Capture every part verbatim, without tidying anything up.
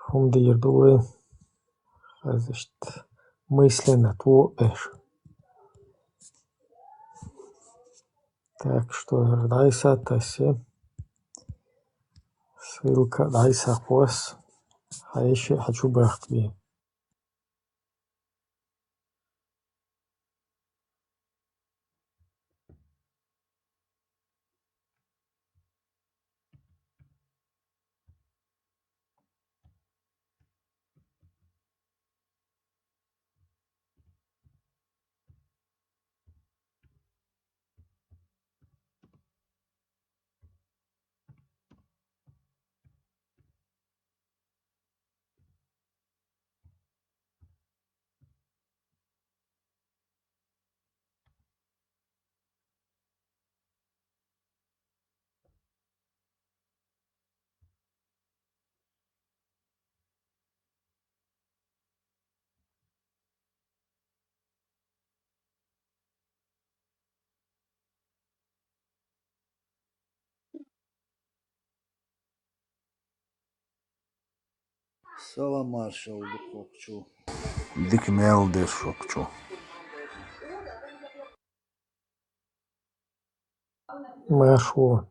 ХӀума дийр ду вай. Хаза иштта мысленно тӀо а беш. Так что, дӀасатассе. Ссылка дӀасакхосса. Хьайши хьачу бахкабе. Салам маршал ду хӀокху чу. Дика мел деш хӀокху чу. Маршо.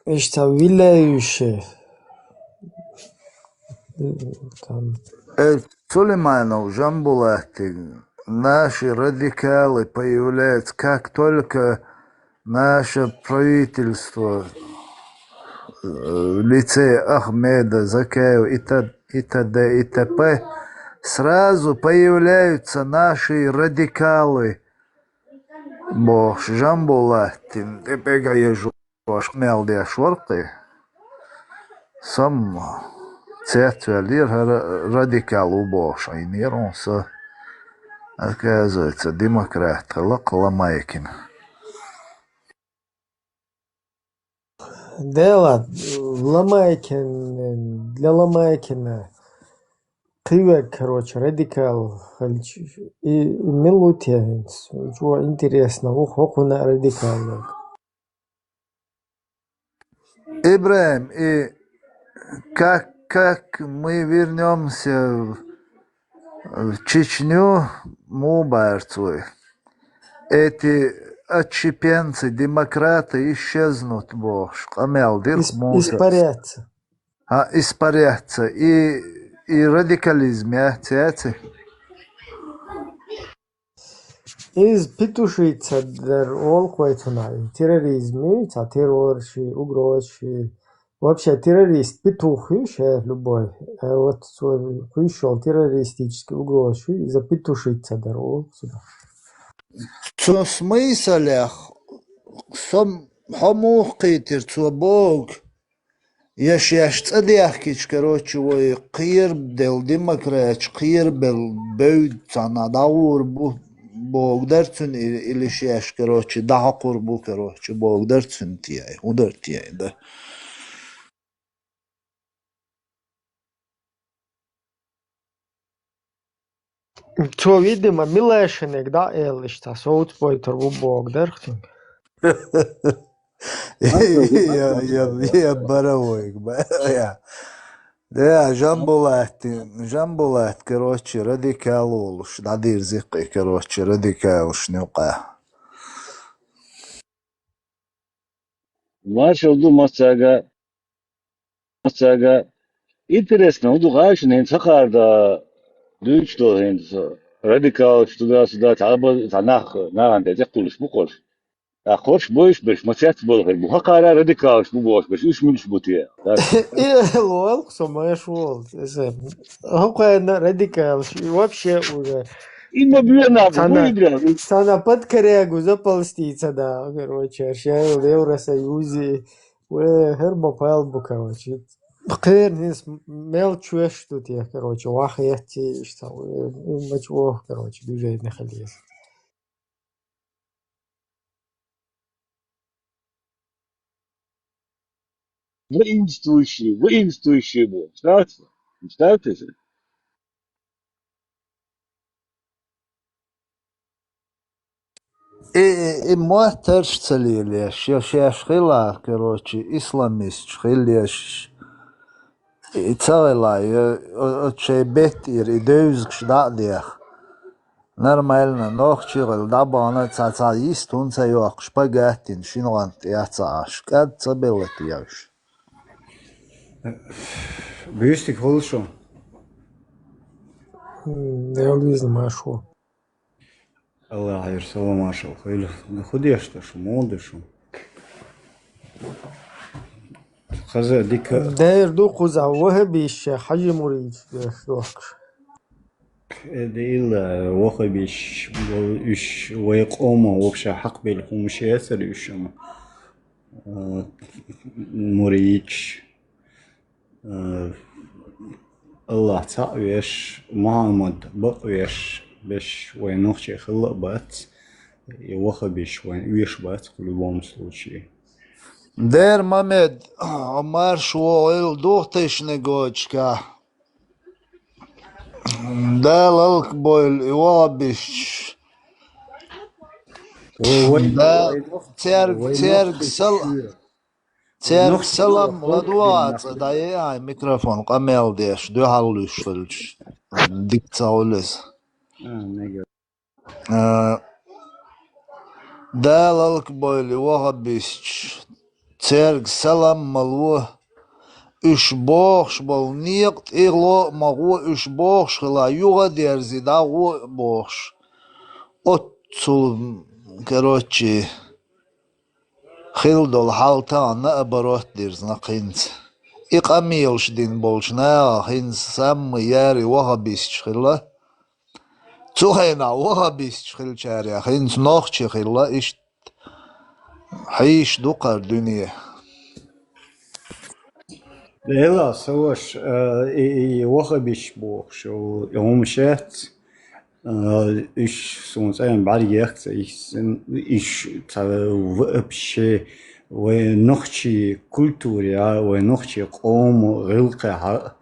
Иштта вилла юьше. Там. Э, Сулейманов Жамбулатик, наши радикалы появляются, как только наше правительство, э, в лице Ахмеда, Закаева и т-, и т.д. и т.п., сразу появляются наши радикалы. Бохуш, Жамбулатин тӀе пегӀа ежош мел деш вара кхин. Со-м цецваьллера, хӀара радикал ву бохуш Ӏийнера хьуна со. Оказывается, демократ хилла-кх Ломайкин. Дело Ломайкин, для Ломайкина кхин верг, короче, радикал хилча, и, и мила ву те хӀинца? Чего интересного, хӀокхуна радикал верг? ИбрахӀим, и как, как мы вернёмся в, в Чечню, муха баьхар цо? Эти отщепенцы, демократы исчезнут бохуш, къамел дира Ис-, муха. Испарятся. А, испарятся. И, и радикализм яц, яц? Иза петушица дара олу кхойцунахь, и терроризм ю, цхьа террор ши, угроза ши. Вообще, террорист петух ю ше любой. Э, вот цо кхуьйсуш йолу террористический угроза ю, иза петушица дара олу сюда. Цу смыслех со, хьо муха кхийтира цо боху? Я шаьш цӀа дехкича, короче, вай кхераделла демократаш, кхерабелла бевдда цхьанхьа дӀагӀур бу боху дара цуьнан, и-, или шаьш, короче, дӀахьокхур бу, короче, боху дара цуьнан те, хӀун дара те, да. Цо, видимо, Милешинега дӀа а аьлла, иштта совцабойтур ву боху дара цуьнга. Я, я, я, я, Боровойга, ба-, я. Да, Жамбулат, Жамбулат, короче, радикал волуш, дӀадирзиккхи, короче, радикалашна юкъа. Маршалла ду массаьрга. Цаьрга интересно, хӀун ду гӀайшина хӀинца хӀокхара да дуьйцуш долу хӀинца радикалаш туда-сюда цхьа ба-, цхьа нах, нахана тӀе тӀекхуьлуш бу кхуш. ТӀаккха кхуш бойш берш, ма цец болу хир бу. ХӀокхара радикалаш бу бохуш берш, уьш муьлш бу те? И лолх со ма аша волу. Иза хӀокхарна радикалаш, и вообще уже И ма буьйна, цхьана, буй, бля. Цхьана подкорягу заползти ца да, короче, шел Евросоюзе. Ве, хӀара ма пал бу, короче. Кхернис мел чуьш ду те, короче, вахетти, иштта, ве, мачо, короче, движение хилийс. Воинствующий, воинствующий был. Представьте, представьте себе. И, и, и моттарш ца лелаеш, я шаьш хила, короче, исламисташ хила еш. И ца хила, я, о-, оцу шайн беттера и девзаш дӀа а деха. Нормально, нохчий хила, дӀабахана, цхьа-цхьа йист хӀунда ца йоккхуш, пагаттина шина гӀант тӀе ца Ӏаш, кӀад ца белла тевш. Буьйстиг хуьлу шу? М, Дела веза, маршо. Аллахьера салам-маршалла хуьлда. Ну, хӀун деш ду шу, муха ду шу? Хаза дика. Дера ду кхузахь ваххабисташ, хьажи муридаш деш дохкуш. Э, де илла, ваххабисташ болу уьш вай къоман вообще хьакхабелла хӀумаш яцара уьш, амма, э, муридаш. Э, Аллахь цхьаъ веш, Мухьаммад бакъ веш, беш вайн нохчий хилла а бац, и ваххабисташ вайн оьшуш бац, по-любому случаю. Дера Мамед, марша вогӀийла духатайшна гочка. Дала лалк бойла и ваххабисташ. Вай, вай, Да, вай нох-, церг-, вай церг нохчий сал-, шуьйра. Церг нохчий салам ладогӀа, цӀа дӀаеа микрофон къамел деш, дуьхьал луьйш хилча. Дика ца хуьлу иза. А, мега. А, Дала лалк бойла и ваххабисташ. Церга салам ма ло. Уьш бохуш болу некъа тӀе гӀо а ма гӀо, уьш бохуш хила, юха а дерзи дӀагӀо а бохуш. Оццул, короче, хилла долу хьал тахана наоборот дирзина хӀинца. И къамелаш дина болчу наха хӀинца самма яри ваххабисташ хилла. Цу хенахь ваххабисташ хилчарех хӀинца нохчий хилла, иштта хьийзаш ду кхара дуьне. Дела, со ваша, э, и, и, и ваххабисташ бохуш, и хӀума шаьц, э, уьш суна цӀена бӀаьргех ца йисина, уьш ца вообще вай нохчий культуре, вай нохчий къоман гӀиллакхехь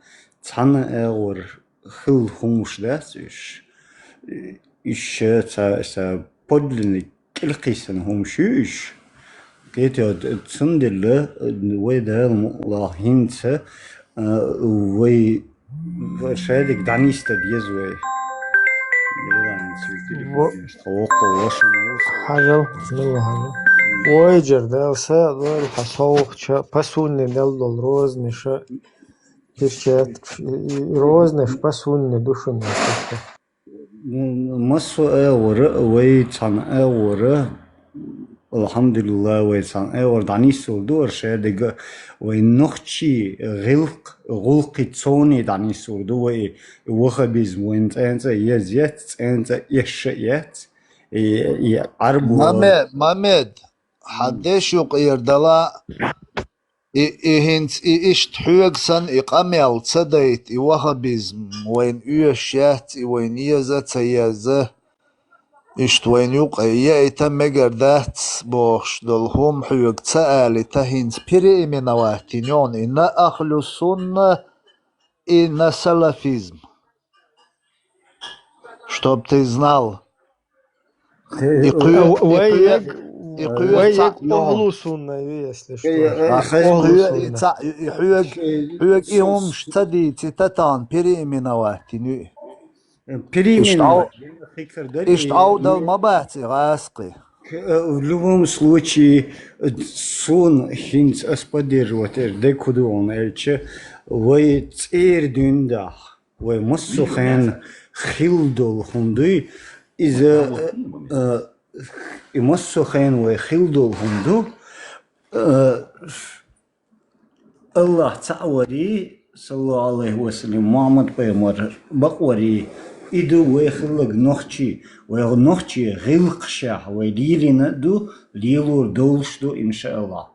цхьана агӀор хилла хӀумаш дац уьш. Уьш ша ца, ца подлинный кӀелхиссина хӀумаш ю уьш. КӀетий, цундела вай Дала мукъалахь хӀинца, а, вай, вай шадерг дӀанисдан деза вай. Делан цуьнан телефон, Во- конечно, тхан воккха ваша ма ву со. Хьажал, мила хьажал. Вай жар Дала са, Дала хьан совгӀатча, пасунне мел долу розниша, перчаткаш, и, и, и розниша пасунне ду шуна. Массо а агӀора, вай цхьана агӀора, алхьамдулиллахӀ, вай цхьана агӀора дӀанисдалур ду ара шадерг, вай нохчий гӀиллакх-, гӀуллакхаца дӀанисдалур ду вай, ваххабизм вайна цӀенца еза яц, цӀенца эшша яц, и, и Ӏарбо Маме-, Мамед, хьан деш юкъера дала, И, и хӀинца и иштта хьоьга санна и къамел ца дайта, и ваххабизм вайна оьшуш яц, и вайна еза а ца еза, иштта вайна юкъе яйта мегар дац бохуш долу хӀума хьоьга ца алита, хӀинца переименовать йина йогӀу и на ахлю сунна, и на салафизм. Чтоб ты знал. И кхоьга, и кхоьга, и кхоьга цхьаъ йогӀу. Ахлу сунна ю, если что. Ахлу сунна. И цхьаъ, и хьоьга, хьоьга и хӀумаш ца дийци, татан переименовать йина ю. Переименовать. Иштта Ӏовдал ма бац и гӀазкхи. К-, э, в любом случае, э, сона хӀинца ас поддерживать эр дег хӀу ду аьлча, вай цӀера дуьйна даха, вай массо а хенахь хилла долу хӀума дуй, иза, э, э, и массо а хенахь вай хилла долу хӀума ду, э, АллахӀ цхьаъ варий, саллаллаху Ӏалайхи ва саллам, Мухьаммад пайхамар бакъ варий, и ду вай хилларг нохчий, вай нохчий гӀиллакхашехь, вай лелийна а ду, лелор долуш ду, иншааллахӀ.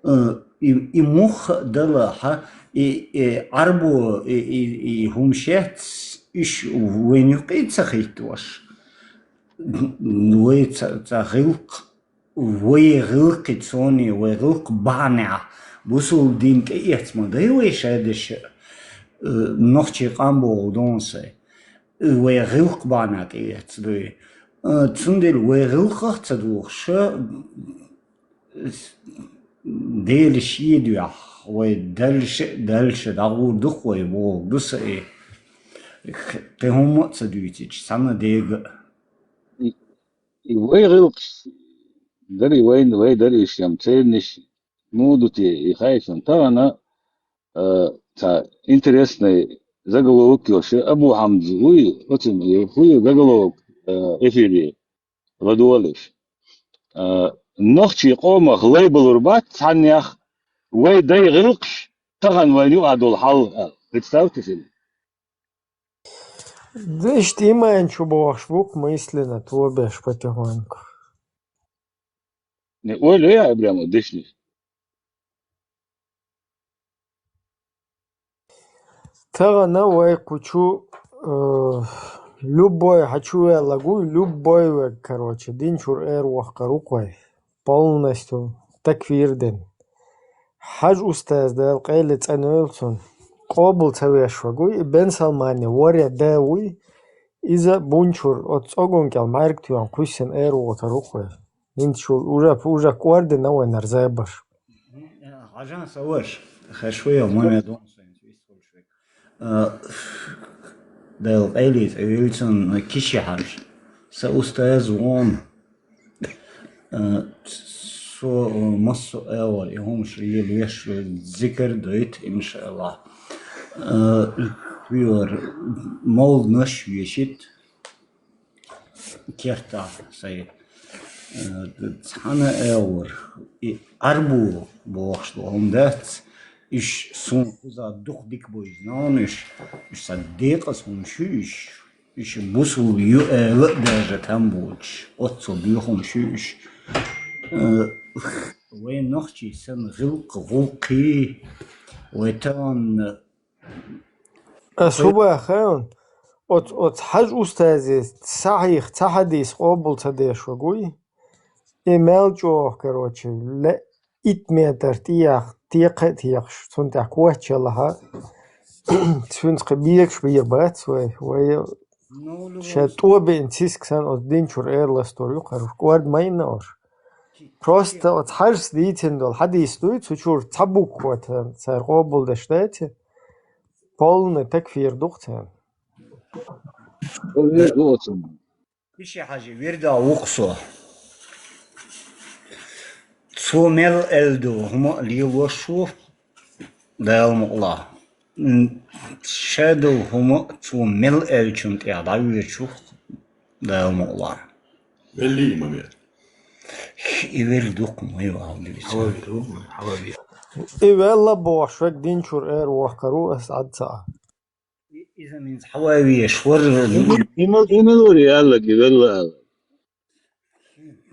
Э, и, и муха а далахь, и, и Ӏарбо, и, и, и хӀума шец, иш вайна юкъе ца хӀиттош. Вай ца, ца гӀиллакх Вай гӀиллакхи цоний, вай гӀиллакх бахьанехь, бусулба дин тӀеэцна ма дай вай шадерш, э, нохчий къам боху дон сай. Вай гӀиллакх бахьанехь тӀеэцна дуй. Э, цундела вай гӀиллакхах ца духуш, э, Дела шен дуьхьа, вай дальше, дальше дӀагӀур ду-кх вай боху ду сай. Кхин хӀумма а ца дуьйцича, цхьана дега а. И вай гӀиллакхаш дарий вайна, вай дарий шен церниш, муха ду те и хайшина тахана, а, цхьа интересный заголовок йолуш, Абу Хьамза вуй, оцун хӀу ю заголовок, а, эфире ладогӀалаш. А, нохчий къомах лайбалур бац цхьаннех, вай дай гӀиллакхаш, тахана вайна юкъахь долу хьал, а, представьте себе. Иштта иман чу бохуш бу-кх мысленно тобеш потихоньку. Не, ойла я прямо дешнаш. Тахана вай кху чу, э, любой хьан чу ваьлларг вуй, любой верг, короче, дин чуьра эр вахкар ву-кх вай. Полностью такфир дина. Хьажа устаз, Дала къайле цӀанойла цунна, къобал ца веш ваг вуй, и Бен Салмане варе да вуй, иза бунчур оцу цӀоган кӀел мӀаьрг тоьхна кхуьссина эр вогӀутар ву-кх вай. ХӀинца шу уже, уже кӀордина вайнара забарш. Хьажан са ваша, хеш ву я, ма ме дон сайна, вист волуш век. А, Дала къайле цӀанойла цунна, Киши-Хьажа. Сан устаз вон. А, со, а, массо а агӀор и хӀумаш лелош, зикар дойту, иншааллахӀ. А, виор, мовланаш вешийтта. Кертахь сай, э, цхьана а агӀор, и Ӏарбо бохуш долу хӀума дац, уьш суна кхузахь дукха дика бу иза, нана, уьш, уьш сан декъаза хӀумаш ю уьш, уьш бусулба ю ала а даьржа там боцуш, оццул боьхамаш ю уьш. Э, вайн нохчий санна гӀиллакх-гӀуллакхий, вай тахана Ас хӀу баха, оц-, оцу Хьажа устазе сахьих цхьа хьадис къобал ца деш ваг вуй? И мел чӀогӀа, короче, ле-, итт метр тӀеяхна, текха а техаш, цунна тӀехь коччалахьа, цуьнца кхин бегаш бен бац вай, вай Ну, в любом шайн случае. ТӀо беана циска санна оцу дин чуьра эр ластор ю, короче, кӀорда ма йина ош. Просто оцу Хьажас дийцина долу хьадис дуй, цу чуьра цхьа буква цара къобалдеш даци, полный такфир ду-кх царна. Киши-Хьажин вирдах ву-кх со. Цо мел аьлла долу хӀума а лелош ву, Дала мукъалахь. М, ша долу хӀума цо мел аьллачунна тӀехь дӀавоьдуш ву-кх, Дала мукъалахь. Веллий ма вер. И велла ду-кх ма ю, ахь дуьйцу. Хьала вер ву, хьала вер. И велла бохуш вег дин чуьра эр вохкар ву ас Ӏад ца а. И-, иза минца хьавай веш вара. Имал, имал вара аьлла, и велла аьлла.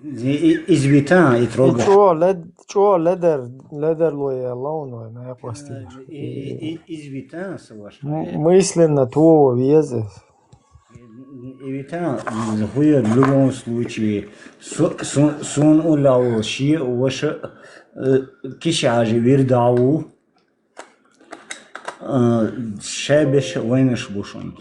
И, и, иза витан, и И трога. чӀо лед-, чӀо ледар, ледар лой аьлла вон вай, на якъостий. И, и, и, иза витан, са ваш. М-, мысленно того веза. И витан, хуя в любом случае, су-, су-, сун уллаву ши, ваша, э, Киши-Хьажин вирдах ву. А, шай беш вайнаш бу шуна.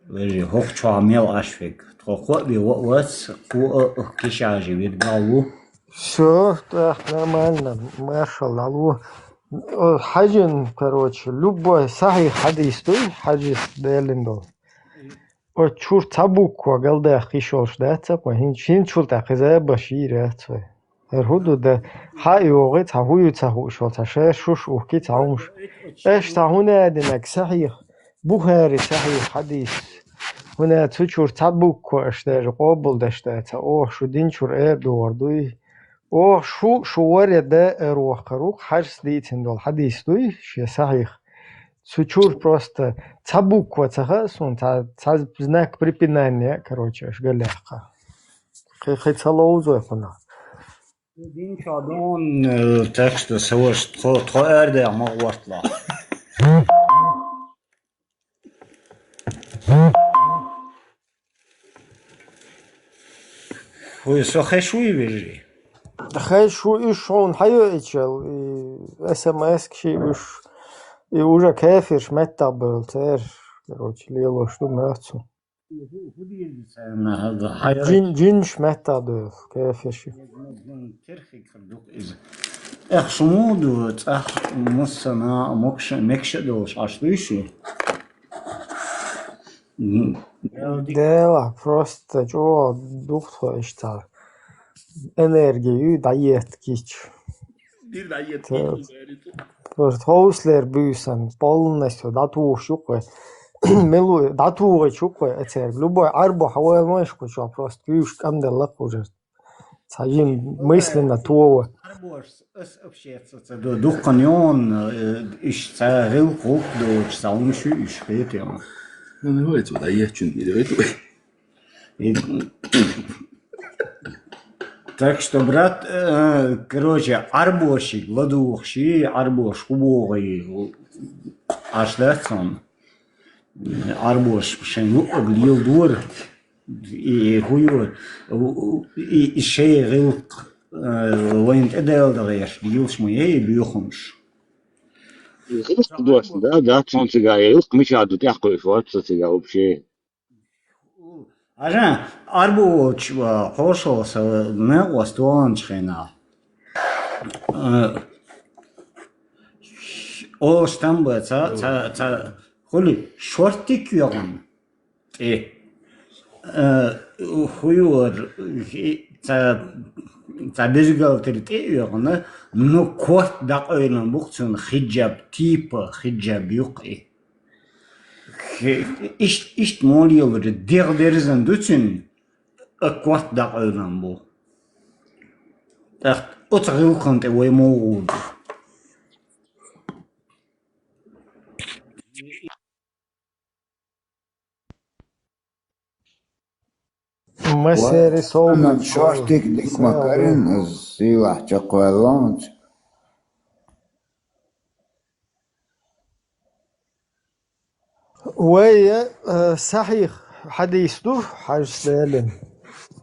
Вежи, хӀокху чохь мел Ӏаш вег. Тхо кхо а бен ваъ вац, кхо а Киши-Хьажин вирдах ву. Всё, так, нормально, маршалла лу. Э, Хьажин, короче, любой сахьих хьадис дуй, Хьажис деллин долу. Оцу чуьра цхьа буква галдаха йиш йолуш дац-кх вай, хӀинца, хӀинца чул тӀе кхуза а баш йийр яц вай. ХӀара хӀун ду дан? Хьа а йогӀий, цхьа хӀун ю ца хууш йолу, цхьа шаьш шуш ухкий, цхьа хӀумаш. Аша цхьа хӀун а динарг сахьих, Бухари сахьих хьадис. ХӀунда аьлча цу чуьра цхьа буква аша даже къобалдеш дац, оха шу дин чуьра эр догӀур дуй. Оха шу, шу варе да эр вахкар ву-кх, хьажас дийцина долу хьадис дуй, шен сахьих. Цу чуьра просто цхьа буква ца хаьа суна, цхьа, цхьа знак препинания, короче, аша галлехь кха. Кхин, кхин ца ловзой кхунах. Дин чохь дон, э, так что саваш тхо, тхо аьрда ма гӀортла. Хьуй, со хеш вуй, вежарий? Хеш ву, уьш хьуна хьайоуьйтуш, и СМС-каш уьш, и уже кафирш меттахбевлла церан, короче, лелош ду моьтту. Хьу-, хьу дийр ду царна, хьан-, хьан- Жин-, жинаш меттахбевлла, кафирш. Терхи кхар ду иза. Эх, шу муха ду, цӀахь массана а мокша-, мекша а долуш Ӏаш дуй шу? М. Дела, просто чӀогӀа духу тхо иштта. Энерги ю дӀаеттича. Дир дӀаеттича. Просто хьовсалера буьйсан, полностью дӀатухуш ю-кх вай. Мила ву, дӀатухуш ю-кх вай, эцерг. Любой Ӏарбо хьан вайла ма ишкъа чохь, просто куьйгаш кӀамделла-кх уже. Цхьа жин мысленно тово. Ӏарбошца ас общаться ца до, дуккха йон, э, иш цхьа гӀиллакх-гӀуллакх доцуш, цхьа хӀумаш ю иш хетий хьуна. Ну, не вай цо, да, я чун, не вай цо. И, так что, брат, э, короче, Ӏарбошиг ладугӀуш и, Ӏарбоша хӀун боху и, Ӏаш дац хьуна. Ӏарбоша шайн юкъаг леладора, и хӀун ю, и, и шайн гӀиллакх, э, вайна тӀедала дан гӀерташ, лелаш ма яй и боьхамаш. ГӀиллакх доцу, да, да, цунна цигахь гӀиллакх мичахь ду тӀекхуьйсуш вац со цигахь вообще. Хьажа, Ӏарбо волчу, а, кхошалгӀа сан накъост ваханчу хенахь. Э, оцу стамба ца, ца, ца, хуьлу шортик йогӀана тӀе. Э, хӀун ю вара, и, ца, ца бюстгальтер тӀе а йогӀана, ну, корта дӀакъевлина бу-кх цунна хиджаб, типа хиджаб ю-кх и. Хе-, ишт-, иштта мо лелора, дегӀ дерзан ду цуьнан, а корта дӀакъевлина бу. ТӀаккха оцу гӀиллакхана тӀе вай муха гӀур ду? Масери сов. Шортик дика ма карина, сийлахь чекхваьллонца. Вай, э, сахьих хьадис ду, хьажас далийна.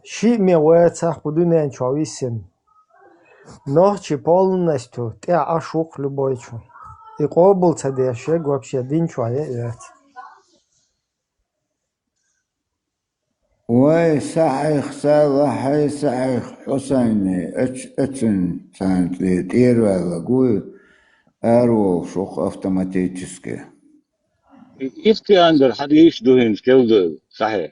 Шиъ ме вацахь кху дуьнен чохь висина. Нохчи полностью тӀе Ӏаш ву-кх любойчун. И къобал ца деш ерг вообще дин чохь е а яц. Вай, сахьих Салахьий, сахьих Хьусайний, ач-, ацун царна тӀе-, тӀераваьлларг вуй, араволуш ву-кх автоматически. Ихтиандер хьадийш ду хӀинца келда сахьих.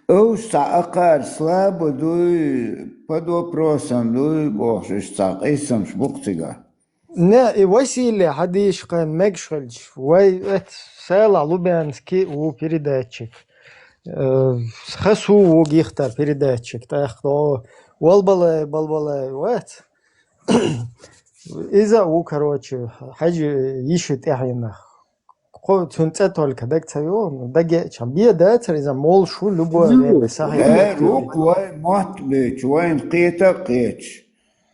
Уьш цхьа акхар слабо дуй, под вопросом дуй бохуш, уьш цхьа къийсамаш бу-кх цигахь. Не, и Василий хьадийш кхайна мегаш хилча, вай эц Салахь Лубянский ву передатчик. Э, Хасу ву гихтар передатчик. ТӀаккха догӀу Валбалай, Балбалай вац. Иза а ву, короче, хьаьжи йиша тӀаьхьенах. Кхо-, цуьнан цӀе только дага ца йо, ну, дагеачам. Бен дацара иза, молуш ву, любой время сахьих. Э, рук вай, мотт бечу, вайна кхета а кхеташ.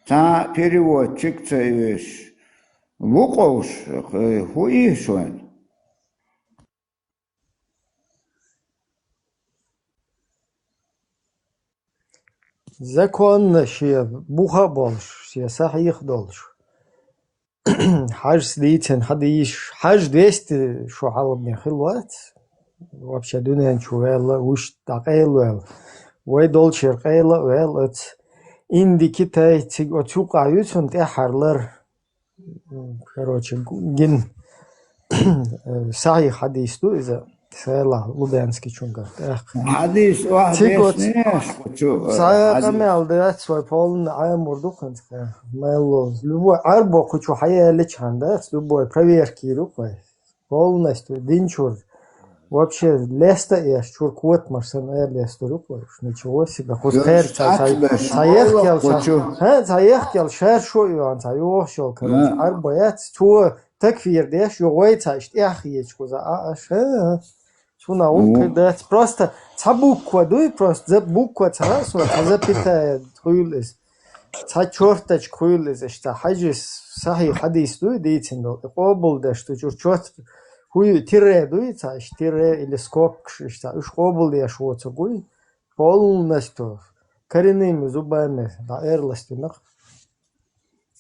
Цхьа а переводчик ца оьшуш. Ву къовш, э, хӀун ийша вайна? Законно шен буха а болуш, шен сахьих а долуш. Хьажас дийцина хьадийш, хьажа двести шу хьалабе хилла вац. Вообще дуьнен чу ваьлла, вуьшта дӀакъайлаваьлла. Вай долчуьра къайла а ваьлла оцу Инди, Китай, цига оцу юкъахь ю цунна тӀаьххьарлар. Короче, гу-, гин. Сахьих хьадис ду иза. Цела Лубянский чунгар. Эх. Хьадис ваха Цикоц. Дешнеш, кучу, Цая хьадис. Камел дац свой полный Ӏамур духанцха. Мелло. Любой Ӏарбо кучу хьаялич хандац, любой проверки рукой. Полностью динчур. Вообще леста еш чур кот марсан э леста рукой. Ничего себе. Хус Ё, хер ца цац ца беш, ца ца ехкел ца. Кучу. Ха, ца ехкел шар шо юан ца ёхшол короче. Да. Ӏарбо яц цо такфир деш, югой ца иштяхиеч куза а аш. Ха. Цу наука О. Дац. Просто ца буква дуй, просто за буква ца су, ца запятая хуйлис. Ца чёрточка хуйлис, ишта хьажи сахи хьадис дуй, дийцин дол. Къобул деш ту чур чёрт хуй тире дуй, ца иш тире или скобка ишта. Уж къобул деш воцу гуй. Полностью. Коренными зубами, да, эрластинах.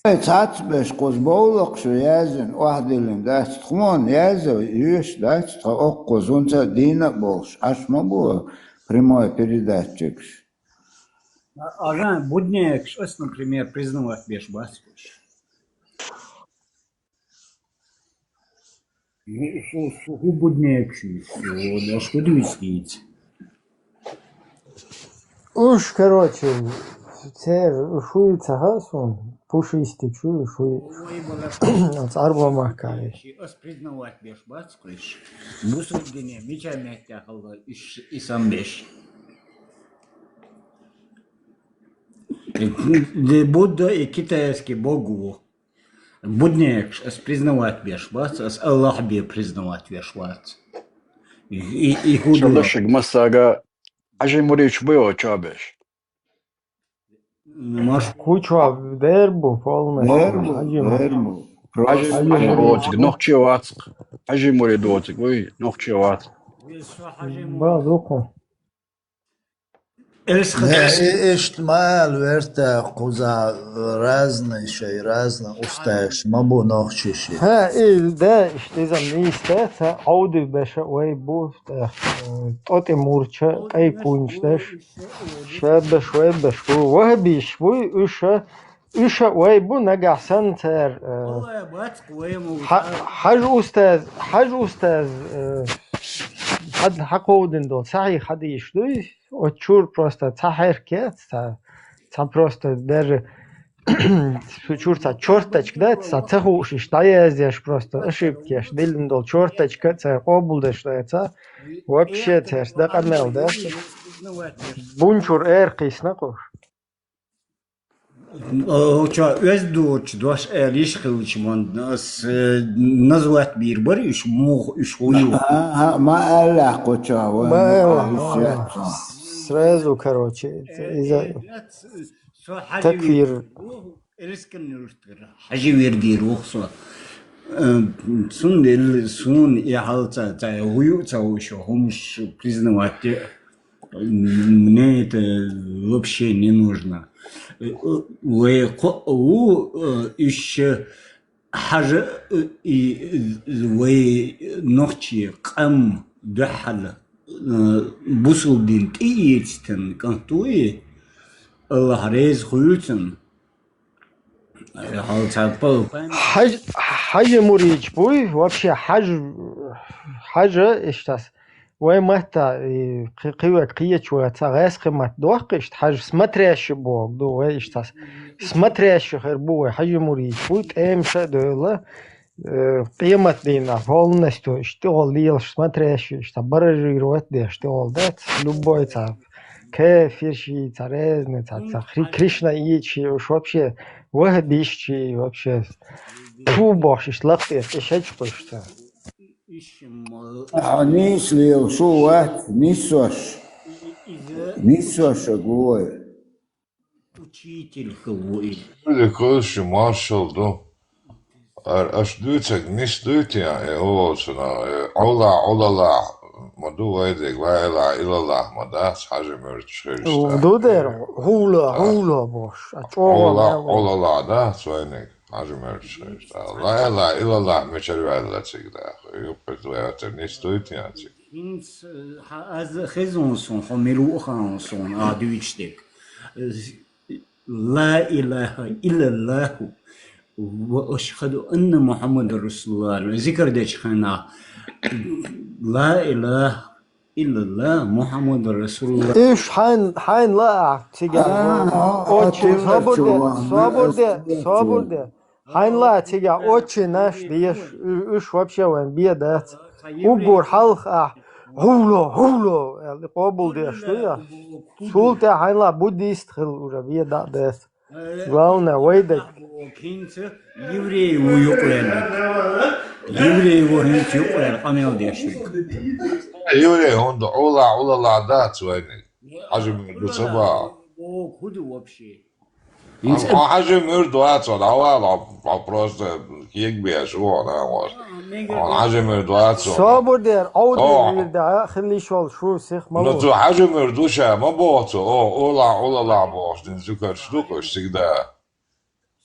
Ай, цац беш, кхуз бовлакхаш язин, охьадиллин дац, тхуна яза, юш дац, тха оккхуз, хунца дийна а болуш, аш ма бу прямой передатчикаш. А, а, буднеякаш ас, например, признавать беш бац уж. Ну, су, су, ху буднеякаш, су, да, что ты вискиц? Уж, короче, цер, шуй ца хасун, пушистый чу, шуй, Ой, бала. Царба махкари. Ас признавать беш бац кхуш. Бусургине мича мягкя халла иш, исам беш. Де Будда и китайский бог ву. Буднеякаш ас признавать беш бац, ас Аллах бе признавать беш бац. И, и, и худу. Шабашик масага Хьажи Мурич буй о чабеш? Маш. Куча дер бу, полный. Дер бу, Хьажи Мурич. Дер бу. Хьажи Просто Мурич Хьажи Мурич. Воцик, нохчи вацик. Хьажи Мурид воцик, уй, нохчи вацик. Ба, духу. Элс Не, хазас. И-, ишт ма ал верта кхуза разный шей, разный устаеш, ма бу нохчи ши. Ха, и, да, ишт изам нийста, ца Ӏовди беша вай бу, та, э, тӀотӀи мурча, кӀай кунч деш, ша беш, вай беш бу, вахабиш бу, уьша, уьша вай бу, нагахь сан цар, э, Валлай, бацк, вай ма Ха-, вута. Хьаж устаз, хьаж устаз, э, хьад-, хьакховдин дол, сахьи хьадиш дуй, Оцу чуьра просто цхьа хьерк яц, цхьа, цхьа просто даже цу чуьра цхьа чёрточка дац, цхьа ца хууш, иштта дӀаяздеш просто ошибка еш, диллина долу чёрточка а цара къобалдеш дац, вообще цаьрца дакъа мел дац. Бун чуьра эр кхийсина кхуш. О, чо, оьзда доцучу дош эр йиш хилча, ман, ас, э, назвать бийр бара уьш, муха уьш хӀун ю? А, а, ма аьллахь кху чо, вай Ма ма аьллахь, аьллахь. Сразу, короче, иза Э, э, со хьажи такфир. Вир-, ву, Элскан юртара. Хьажи вир дийр ву со. Э, цундела суна и хьал ца, ца, хӀун ю ца ву шо, хӀумаш признавать де. Мне это вообще не нужно. Вай кхоъ ву, э, уьш хьажа, э, и, э, вай нохчий къам дуьхьал, э, бусулба дин тӀеэцтина кӀант ву и, Аллахь реза хуьлу цунна. Хьал цхьа пал-, Хьаж-, хьажа муридаш буй, вообще хьаж-, хьажа иштас. Вай матта, и, кхи-, кхиве кхеча вай ца гӀаьс кхи матта дохкхишта, хьажа смотрящий боху ду вай иштас. Смотрящий хир бу вай, хьажа муридаш буй, тӀемаша а девлла, э, къемат дийнахь полностью иштта тӀехула лелаш смотрящий, иштта баражировать деш тӀехула дац, любой цхьа. Кафирши, цхьа резни, цхьа, цхьа хри-, Кришнаитши, уж вообще вахабисчи, вообще фу бохуш, иштта лакхтӀе тӀе шачкхуьш ца. А, нийса лела, шу вац, нийсош. Нийсош а гой. Учитель хила ву и. Вуьда кхуьлуш ю маршалла ду. Ар-, аша дуьйцург нис дуй те, э, олучунах, э, Ӏовла, Ӏолала, ма ду вайдиг, ла илахьа иллаллахь ма дац, хьажа муьрташ хирш ду. Ду дера, хӀула, хӀула бош, а чӀогӀа Ӏовла, ма ву. Ӏолала дац вайниг, хьажа муьрташ хирш ду. Ла илахьа иллаллахь мичара ваьлла цига даха? Юккъе вай оццуьра нис дуй те цига? ХӀинца, э, хьа-, аз хезон сон, хьо мила ву хаан сон, а дуьйцуш дерг. Э, ла илахьа иллаллахьу. وأشهد أن محمدا رسول الله. Зикр дечу хенахь, لا إله إلا الله محمد رسول الله. Уьш хьайн, хьайн лаахь цигахь. А, а, Отче, а, собар де, чувак, собар де, а, собар де. Хьайн лаахь цигахь отче наш деш, у-, уьш вообще вайн бен дац. Уггар хьалха ахь, хьуло, хьуло, аьлла, къобал деш ду я. Цул тӀаьхьа хьайн лаахь буддист хила уже бен дац. Главное, вай даг. ХӀинца еврей ву юкъаренна. Еврей ву хӀинца юкъаренна къамел деш ву. Еврей хӀунда Ӏула, Ӏулала дац вайниг. Хьажимуьрда ду ца баха. Хьо Хьажимуьрда вац, хьо дӀавала, хьо просто кегабеш ву, хьо нагахь вац. Хьо Хьажимуьрда вац, хьо. Собар дер, Ӏовдал вирда, а, хилла йиш йолуш ву, сих ма ло. Ну, цу Хьажимуьрда ву ша, ма боху цо, о, Ӏула, Ӏулала бохуш, дин зуькарш ду-кх уьш сигда.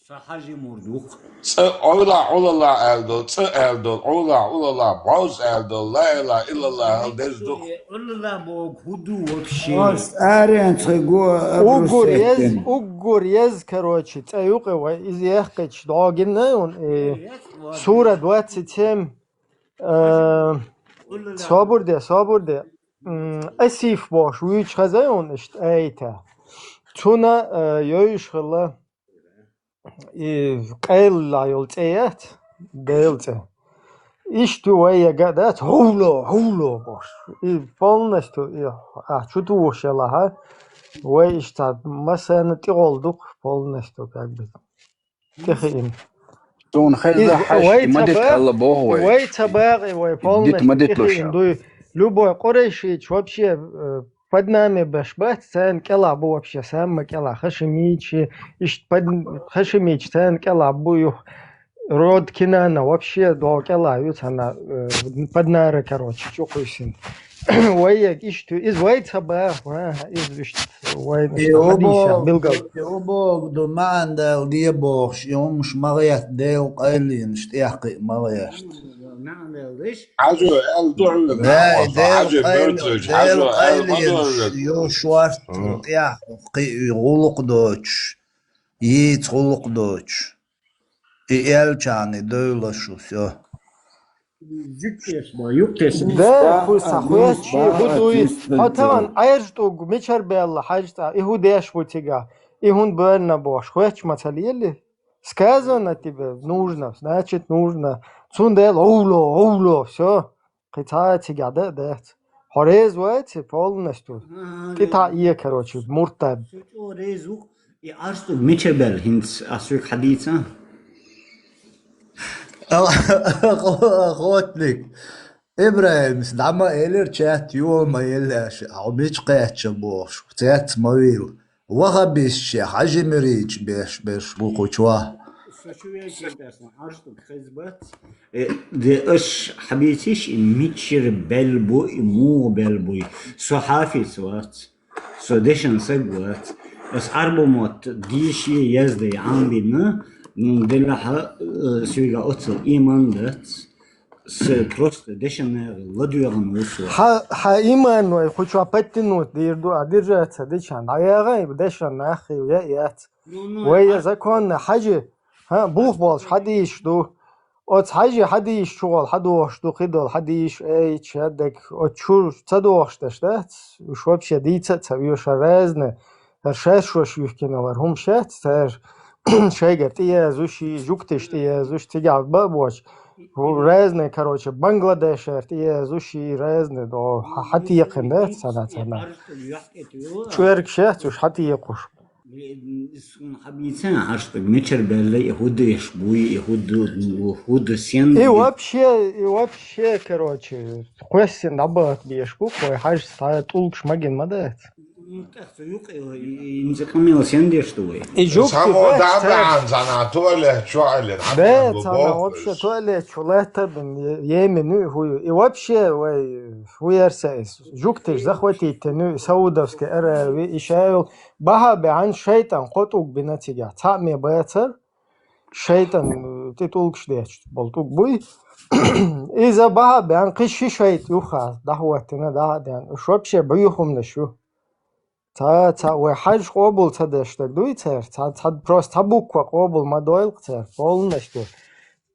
Со Хьажимуьрда ву-кх. ЦӀа Ӏула, Ӏулала аьлла долу, цӀа аьлла долу, Ӏула, Ӏулала, бӀозза аьлла долу, ла илахӀа иллаллахӀ аьлла деза ду-кх. Ӏулала боху хӀун ду вообще? Ас арен ца го. Уггар ез, уггар ез, короче, цӀа юкъа вай, иза яьккхича догина ун, э, сура двадцать семь, э, собар де, собар де. М, Асиф бохуш вуьйчу хаза ун иштта айта. Цуна, э, йойуш хилла. И къайлалахь йолу цӀе яц, Делан цӀе. Иштта вай яга а дац, хьуло, хьуло бохуш. И полностью, и ахь чу тухуш елахь, вай иштта массарна тӀехула ду-кх полностью, как бы, тӀехиъна. Суна хезна, хьаьжча, ма дита аьлла боху вай. Вай ца бакъи, вай полностью тӀехиъна дуй. Любой къурайшича вообще, э, под нами беш бац, царна кӀелахь бу вообще, самма кӀелахь, хашимича, иштта под-, хашимича царна кӀелахь бу юха. Род Кинана вообще догӀу кӀелахь ю цхьана, э, под нами, короче, чу кхуьйсина. Вай яга иштта ю, иза вай ца баха, а, иза иштта вайна хьадийсехь билгал. И обогу ду маьӀна дала де бохуш, и хӀумаш ма гӀетта, Делан къайленаш тӀехь кхиъ ма гӀешта. Хьажо, аьлла ду хьоьга. Дай, Делан къайленаш ю шорта тӀехь кхиъ, гӀуллакх доцуш, йийца гӀуллакх доцуш. И аьллачарна и девлла шу, всё. Зуьттеш бан, юкътеш. Да, хӀу схьахоьттуш, хӀу дуй. Хьо тахана Ӏаьржа тӀулг мичара баьлла, хьаьжцӀа, и хӀу деш ву цигахь, и хӀунда бевлла бохуш, хоьттуш ма ца лелий? Сказано тебе нужно, значит, нужно. Цундела гӀовло, гӀовло, всё. Кхин цхьа а цигахь дан а дац. Хьо реза вац и полностью? Ага, тӀе реза. ТаӀе, короче, муртад. Со чӀогӀа реза ву-кх, и Ӏаьржа тӀулг мичара баьлла хӀинца, ас соьга хьадийца? Хотник. ИбрахӀимас дӀа ма элира, чат йола ма елла аша, хьо мича кхаьчча бохуш, цец ма вийла. Вахабисташ, Хьажимуьридаш беш, беш бу кху чохь. Со чу вега тӀе сан Ӏаьржа тӀулг хеза бац. Э, де аш хьабийциш, и мичара баьлла бу, и муха баьлла буй. Со хьафиз вац. Со дешан саг вац. Ас Ӏарбо мотт дийши, язде Ӏамбина, м, делахьа, э, соьга оццул иман дац. С-, просто дешан наха ладоьгӀна ву со. Хьа-, хьан иман вай кху чохь подтянуть дийр ду, а держаться дича, дӀаяхьа дешан нах хила яц. Ну, ну, вай я законно хьажи, хьан, бух болуш хьадийш ду. Оцу хьажи хьадийш чугӀол хьадохуш ду, кхидолу хьадийш, эй, чаддаг, оцу чур ца дохуш деш дац, уьш вообще дийца а ца веша разные. ХӀара шаьш шош юьхкина вара хӀума шаьц, цара шайгара тӀеязуш и, жуктиш тӀеязуш, цигахь ба а боч. Разные, короче, Бангладешера тӀеязуш и, разные, до хьа-, хьатекхина дац цхьана-цхьана. ЧӀоьргаш яц уьш хьатекхуш. Суна хьабийцина Ӏаьржа тӀулг мичара баьлла, и хӀу деш буй, и хӀу ду, хӀу ду сен. И вообще, и вообще, короче, кхоьссина дӀабахка беш бу, вай хьажа цхьа тӀулгаш магина ма дац. Ну, тӀаккха цу юкъе вай, и, и, инза къамел сен деш ду вай? И жугти само бац, дӀа цара баьхьна, цхьана туалет чу Ӏелина, да, хьан цхьана бохуш. Вообще туалет чу латтар бин, е-, Йемен ю, хӀу ю. И вообще вай, хӀу яра сан иза? Жугтиш захватить тен ю, и Саудовская Аравия, и шайол баха баьхьна шайтӀан кхо тӀулг бина цигахь. Цхьаъ ме бацар, шайтӀан, э, тӀе тӀулгаш детташ болу тӀулг буй. Иза баха баьхьна кхин ши шайтӀа юххе дӀахӀоттина, дӀа а деана. Уьш вообще бӀуьйхамнаш ю. Цхьа, цхьа, вай хьажа къобал ца деш дерг дуй цар? Цхьа, цхьа, просто цхьа буква къобал ма дойла цар, полностью.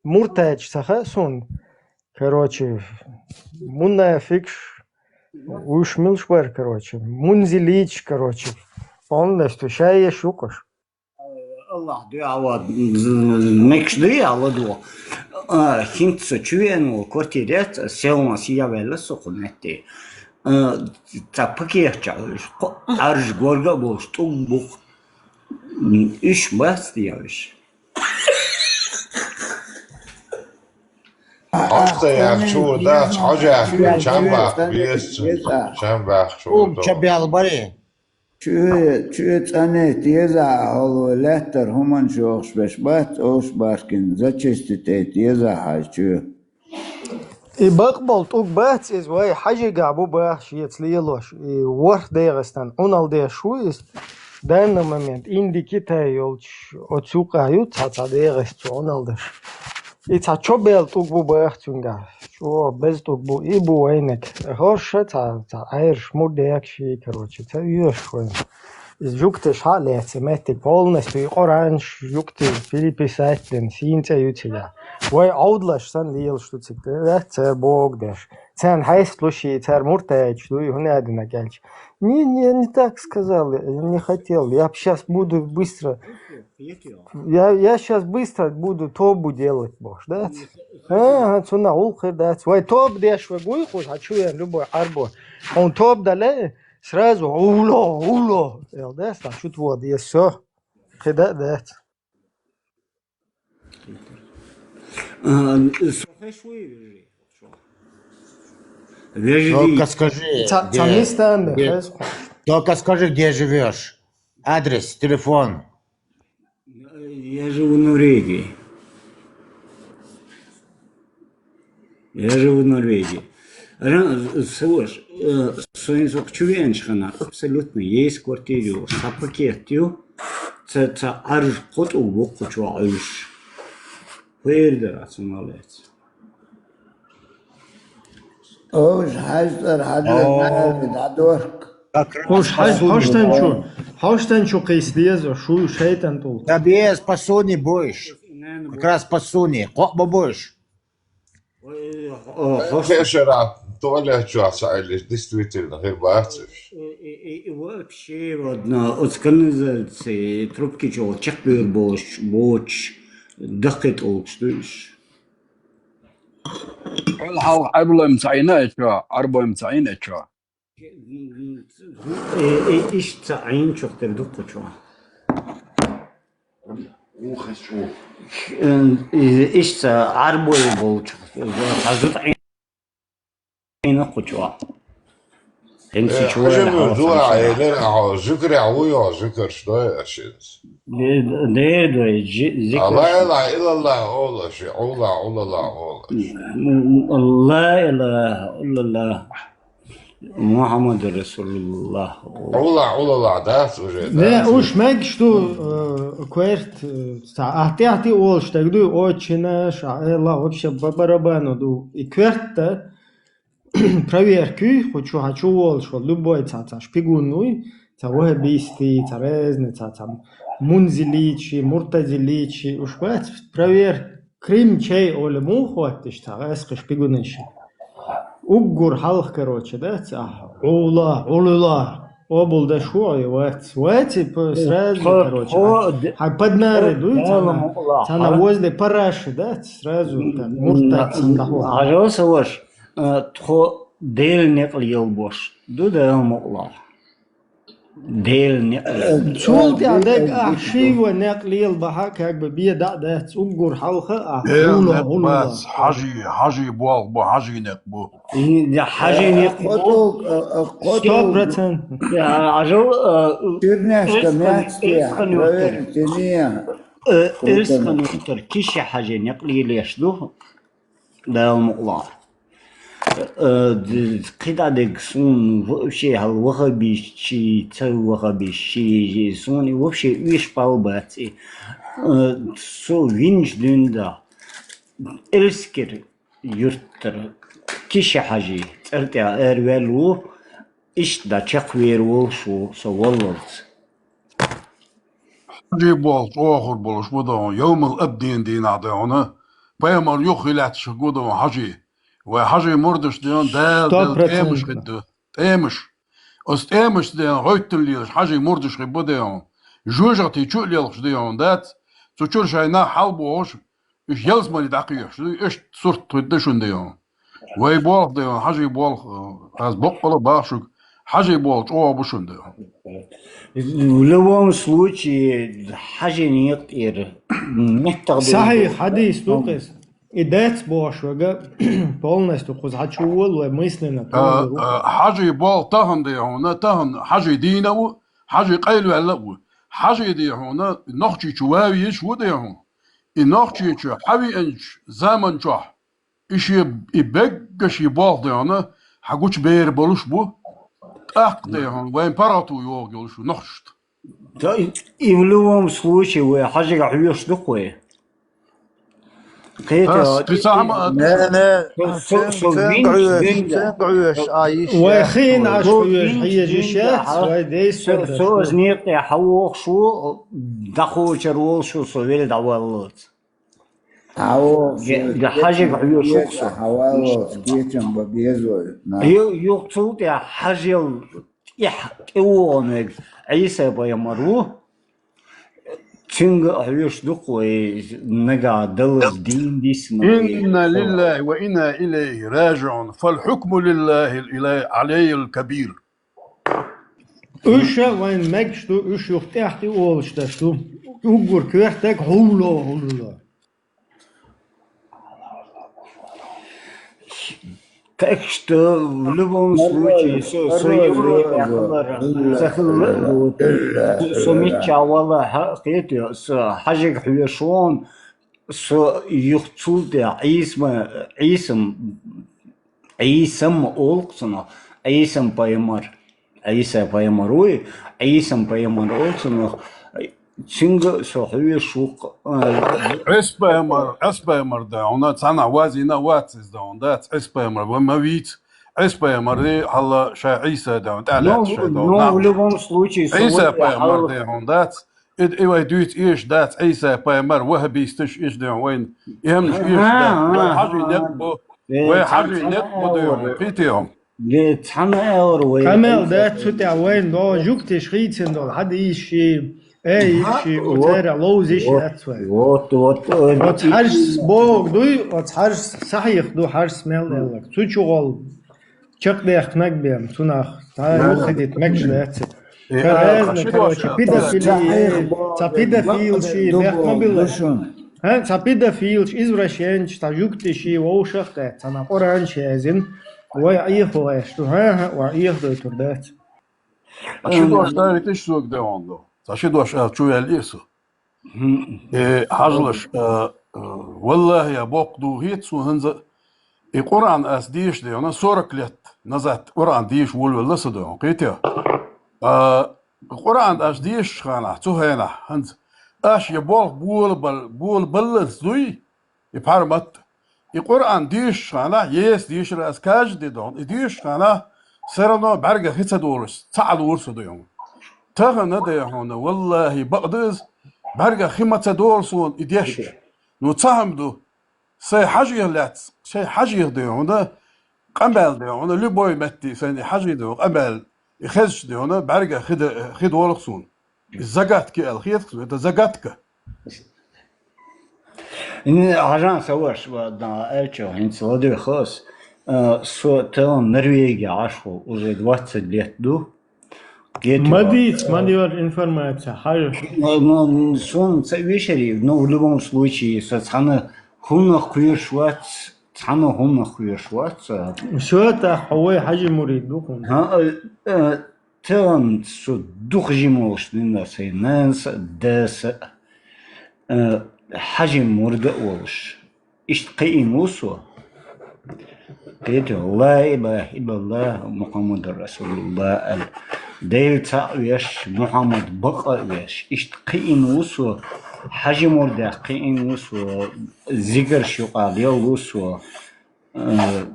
Муртадаш ца хаьа суна. Короче, мунафикъаш, уж милаш бар, короче, мунзилиташ, короче, полностью шайеш юкъаш. Аллах дуьхьа мекаш дуй, Алла дуо. А, хинца со чувен вол квартире, селма сиявелла со кху метте. А, ца пакетча, арж горга болш, тӀуг бух. Иш баст явиш. Ахта яр чур да, чхожа, чам бах, бес, чам бах чур. Ум чабял баре. Чу, чу цӀанет еза, хьол лаьттара хӀуманаш йохуш берш бац, овш баркин зачистить айта еза хьажа чу. И бакъболу тӀуг бац иза, вай хьажигахь бу баха шеца лелош. И ворхӀ ДегӀастан Ӏуналла деш ву иза. Данный момент Инди, Китай йолчу оцу юкъа ю цхьа-цхьа ДегӀаста цу Ӏуналла деш. И цхьа чо бел тӀуг бу баха цуьнгахь. Чо беза тӀуг бу, и бу вайниг. ХӀорша цхьа, цхьа Ӏаьржа мур дехаш и, короче, ца оьшуш вайна. Иза жуьгташа хьа а лаьцна, меттиг полностью и Къуранаш жуьгтий переписать дина, сийна цӀе ю цигахь. Вай Ӏовдалаш санна лелаш ду цига, цара богу деш. Царна хьесталуш и, цара муртадаш дуй, хӀунда аьлла аьлча. Не, не, не так сказал, я не хотел. Я щас буду быстро. Я, я щас быстро буду тобу делать, бохуш, дац? ХӀан, хӀан, цунах гӀуллакх хир дац. Вай тоба деш вай гуй кхузахь, хьан чу вен любой Ӏарбо. Хьуна тоба дале, сразу гӀуло, гӀуло. Эл дац, хьан чу тво деза со. Кхин да а дац. А, со хеш вуй, вежарий? Только скажи, ца-, где, ца местами, где, хеш кху. Только скажи, где живёшь. Адрес, телефон. Я живу в Норвегии. Я живу в Норвегии. Ра-, слушай, э, соин сох чу веанчхана абсолютно есть квартира, са пакет ю, ца, ца арж коту букху чу уж. Хвер дара, ца молодец. Уж хьаьжцӀара хьадара О. Наьри дӀадохку. Как раз Уж хьаж-, посуни хьаштан чу, бу. Хьаштан чу кхийса деза, шу шайтан тӀул. Да без посуни будешь. Как раз посуни. Кхоъ бу будешь. Ой, о, хьаштан. Кхешара туалет чохь ца Ӏеллиш, действительно, хир бац уж. И, и, и, и вообще, вот, на, оцу канализаци трубки чохь чекхбевр бош, боч, даккхий тӀулгаш ду уж. Хьал хьалха Ӏарбойм ца Ӏийна а чо, Ӏарбойм ца Ӏийна а чо. Э, э, иштта Ӏийначух тера ду кху чу. Э, э, иштта Ӏарбой болчух, хьажа тӀе Ӏийна кху чу. ХӀинца Э, чу хьажа вайна вуй хьалха дуа, хьалха. Э, лер ахьо, зуькарехь вуй йо, зуькарш дой ашинца. Де, де, дой, жи-, зикарш. Ла илаха иллаллах олаш, Ӏула, Ӏулаллах олаш. М, м, ла илаха иллаллах. Мухаммаду Расулуллах. Ӏула, Ӏулаллах дац уже, не, дац. Уж мегаш ду, э, коьрта, э, ца, ахь тӀехь тӀе олуш дерг ду, отче наш, а, Элла, вообще, по барабану ду. И коьрта проверка юй, кху чу хьан чу волуш волу, любой ца, ца шпигун вуй, ца вахабистий, ца резни, ца, ца мунзиличи, муртазиличи, уж бац, проверка. Крим чей олу муха хӀотташ цхьа гӀаскхи шпигунаш? Уггар хьалха, короче, дац ахь? Ӏула, Ӏулула. Обул даш ву и вац. Вац и п-, сразу, тхо, короче, тхо а, де-, хьан поднары тхо дуй, цхьана, Дала мукъла, цхьана хьан? Возле параши, дац, сразу, так, муртад сан дӀахо. Хьажал са ваш, а, тхо Дела некъ лелабош ду Дала мукъла. Дела некъ. Э, цул тӀаьхьа дерг э, ахь э, шийва некъ лела бахьа, как бы, бе дӀа а дац, уггар хьалха а, Дела хьуна, некъ хьуна. Бац, хьажи, хьажи болх бу, хьажи некъ бу. И, я, хьажи некъ бу. Э, э, э, сто процентов. Я, ажал, э, Чернешка, эрсхан, мясо, эрсхан юртар. Проверьте, не. Э, эрсхан юртар, киши хьажи некъ лелеш ду. Дала мукъла. Э, д-, кхидӀа дерг суна вообще хьал вахабишчи, ца вахабишчи, суна и вообще уьш пал бац и. Э, со винчу дуьнда Эльскер юрттара Киша-Хьажи цӀар тӀехь эр ваьлла ву. Иштта дӀа чекхвер волуш ву со валлалц. Хьажий болх чӀогӀа хир болуш бу догӀун, йовмал-аддин дийнахь догӀуна, пайхамар юххе лаьтташ хир гу догӀун хьажий. Вай хьажий мурдаш догӀун, Дала делла тӀемаш хир ду, тӀемаш. Оцу тӀемашца догӀун гӀоьттина лелаш хьажий мурдаш хир бу догӀун. Жоьжахати чу а лелхаш догӀун дац, цу чуьра шайн нах хьалабохуш, уьш ялсамане дӀакхоьхьуш ду, иштта сурт хир ду шуна догӀун. Вай болх догӀун, хьажий болх, аз баккъала а боху шуьга, хьажий болх чӀогӀа бу шуна догӀун. В любом случае, хьажий некъа тӀера меттах долу. Сахьихь хьадис ду кхеза. И дац бохуш вага, полностью кхуза хьачу волу вай мысленно. А, а, хьажий болх тахана догӀун, тахана хьажий дийна а ву, хьажий къайлаваьлла а ву. Хьажий догӀун, Нохчийчу ван везаш ву догӀун. И Нохчийчу хьан веанчу заман чохь, и шен, и бегга шен болх догӀун, хьан гучубер болуш бу, тӀаккха догӀун, вайн паргӀато йогӀу йолуш ву нохчашна. Да, и в любом случае, вай хьажийга хьоьжуш ду-кх вай. Кхета, ас, кхин цхьа хӀума а, не, не, со, со, со винчу, винчу, вай хиъна Ӏаш хьоьжуш хьежаш яц, вай дайс со, со, со, аз некъа тӀе хьан вохуш ву, дӀакхочур волуш ву, со велла дӀаваллалц. Хьажийга хьоьжуш ву-кх со. Хьаваллалц кечам бан беза вай. Ю-, юха цул тӀаьхьа хьажел тӀехь тӀевогӀун верг Ӏийса пайхамар ву. Цуьнга а хьоьжуш ду-кх вай, нагахь далаза дийна диссина. Инна лиллахи ва инна илайхи ражиӀун. Фал хьукму лиллахи ила-, алайил кабир. Уьш а вайн мегаш ду, уьш юха тӀехь тӀе олуш даш ду. Уггар коьртаг хьулло, хьулло. Так что, в любом случае, со, со Европе хилар, со хилла, со, со мичча вала, хьа-, кхетий, со хьажийга хьоьжуш ву, со юха цул тӀаьхьа Ӏийсама, Ӏийсам, Ӏийсам олу-кх цунах, Ӏийсам пайхамар. Ӏийса пайхамар вуй, Ӏийса пайхамар олу цунах, цуьнга а со хьоьжуш ву-кх, а, Ӏийса пайхамар, Ӏийса пайхамар догӀун, цхьанхьа вазийна а вац иза догӀун, дац Ӏийса пайхамар, вай ма вийца. Ӏийса пайхамар хьалха шайн Ӏийса догӀун, тӀаьхьа лаьтташ шайн догӀун. Ну, в любом случае, со Ӏийса пайхамар догӀун дац, и, и вай дуьйца эшаш дац, Ӏийса пайхамар, ваххабисташ эшаш догӀун вайна, и хӀамнаш эшаш дац, вай хьажий некъ бу, вай хьажий некъ бу догӀун, кхетий хьо. Де, цхьана аьлла вай. Къамел дац цу тӀехь вайна догӀу, жуьгтиш хийцина долу, хьан дийши, эй, йиши, оцара ловзиш яц вай. Вот, вот, вот. Оцу хьажас богу дуй, оцу хьажас сахьих ду, хьажас мел аьлларг. Цу чу гӀол чекхдехкинарг бен, цунах, цхьа юххедита мегаш дац. Разный, короче, педофилия, цхьа педофилши, бехк ма билла. ХӀа, цхьа педофилш, извращенцаш, цхьа жуьгтиши, вовшах а кхетта, цхьана Къуръанаш язйина, вай Ӏехо гӀеш ду, хӀан-хӀа, вай Ӏехадойтур дац. Цхьа ши дош дарийташ сога дегӀон ду. Цхьа ши дош ала чу ваьллера со. Э, хьажалаш, э, э, валлахӀи, я боккха ду хета суна хӀанз а, и Къуръан ас дийша дегӀона, сорок лет назад Къуръан дийша волавелла со дегӀон, кхетий? А, Къуръан аш дешачу ханахь, цу хенахь, хӀанз, аш я болх болабал-, болабаллалц дуй, и пхьармат. И Къуръан дешачу ханахь, еса дешара ас каждый дон, и дешачу ханахь, все равно бӀаьрга хи ца долуш, ца Ӏалур со дуй хьуна. Тахана дай хьуна, валлахӀи, бакъ ду иза, бӀаьрга хи ма ца долу суна и дешча. Ну, ца хӀама ду. Сайн хьажех лаьцна, сайн хьажех ду хьуна, къамел ду хьуна, любой метте сайн хьажий ду, къамел, и хезаш ду хьуна, бӀаьрга хи д-, хи долу суна. И загадка аьлла хеташ, это загадка. Ин хьажан са ваша ва дан аьлча, хӀинца ладоьгӀу ас, а, со тахана Норвегия Ӏаш ву, уже двадцать лет ду. Ма дийца, ма дийца информация, хьажа. Ну, ну, суна ца вешарий, ну, в любом случае, со цхьана хӀуннах кхоьруш вац, цхьана хӀуннах кхоьруш вац, а. Всё, тӀаккха хьо вай хьажи мурид ду хӀунда. ХӀа, э, э, тахана со дукха жима волуш дина сайн нанас а, дас а, э, хьажи мурда а волуш. Иштта кхиийна ву со. Кхетий, ла илахӀа иллаллахӀ, Мухьаммадур расулуллахӀ аьлла. Дела цхьаъ веш, Мухьаммад бакъ а веш. Иштта кхиийна ву со. Хьажи мурдех кхиийна ву со. Зигарш юкъа лелла ву со. Э,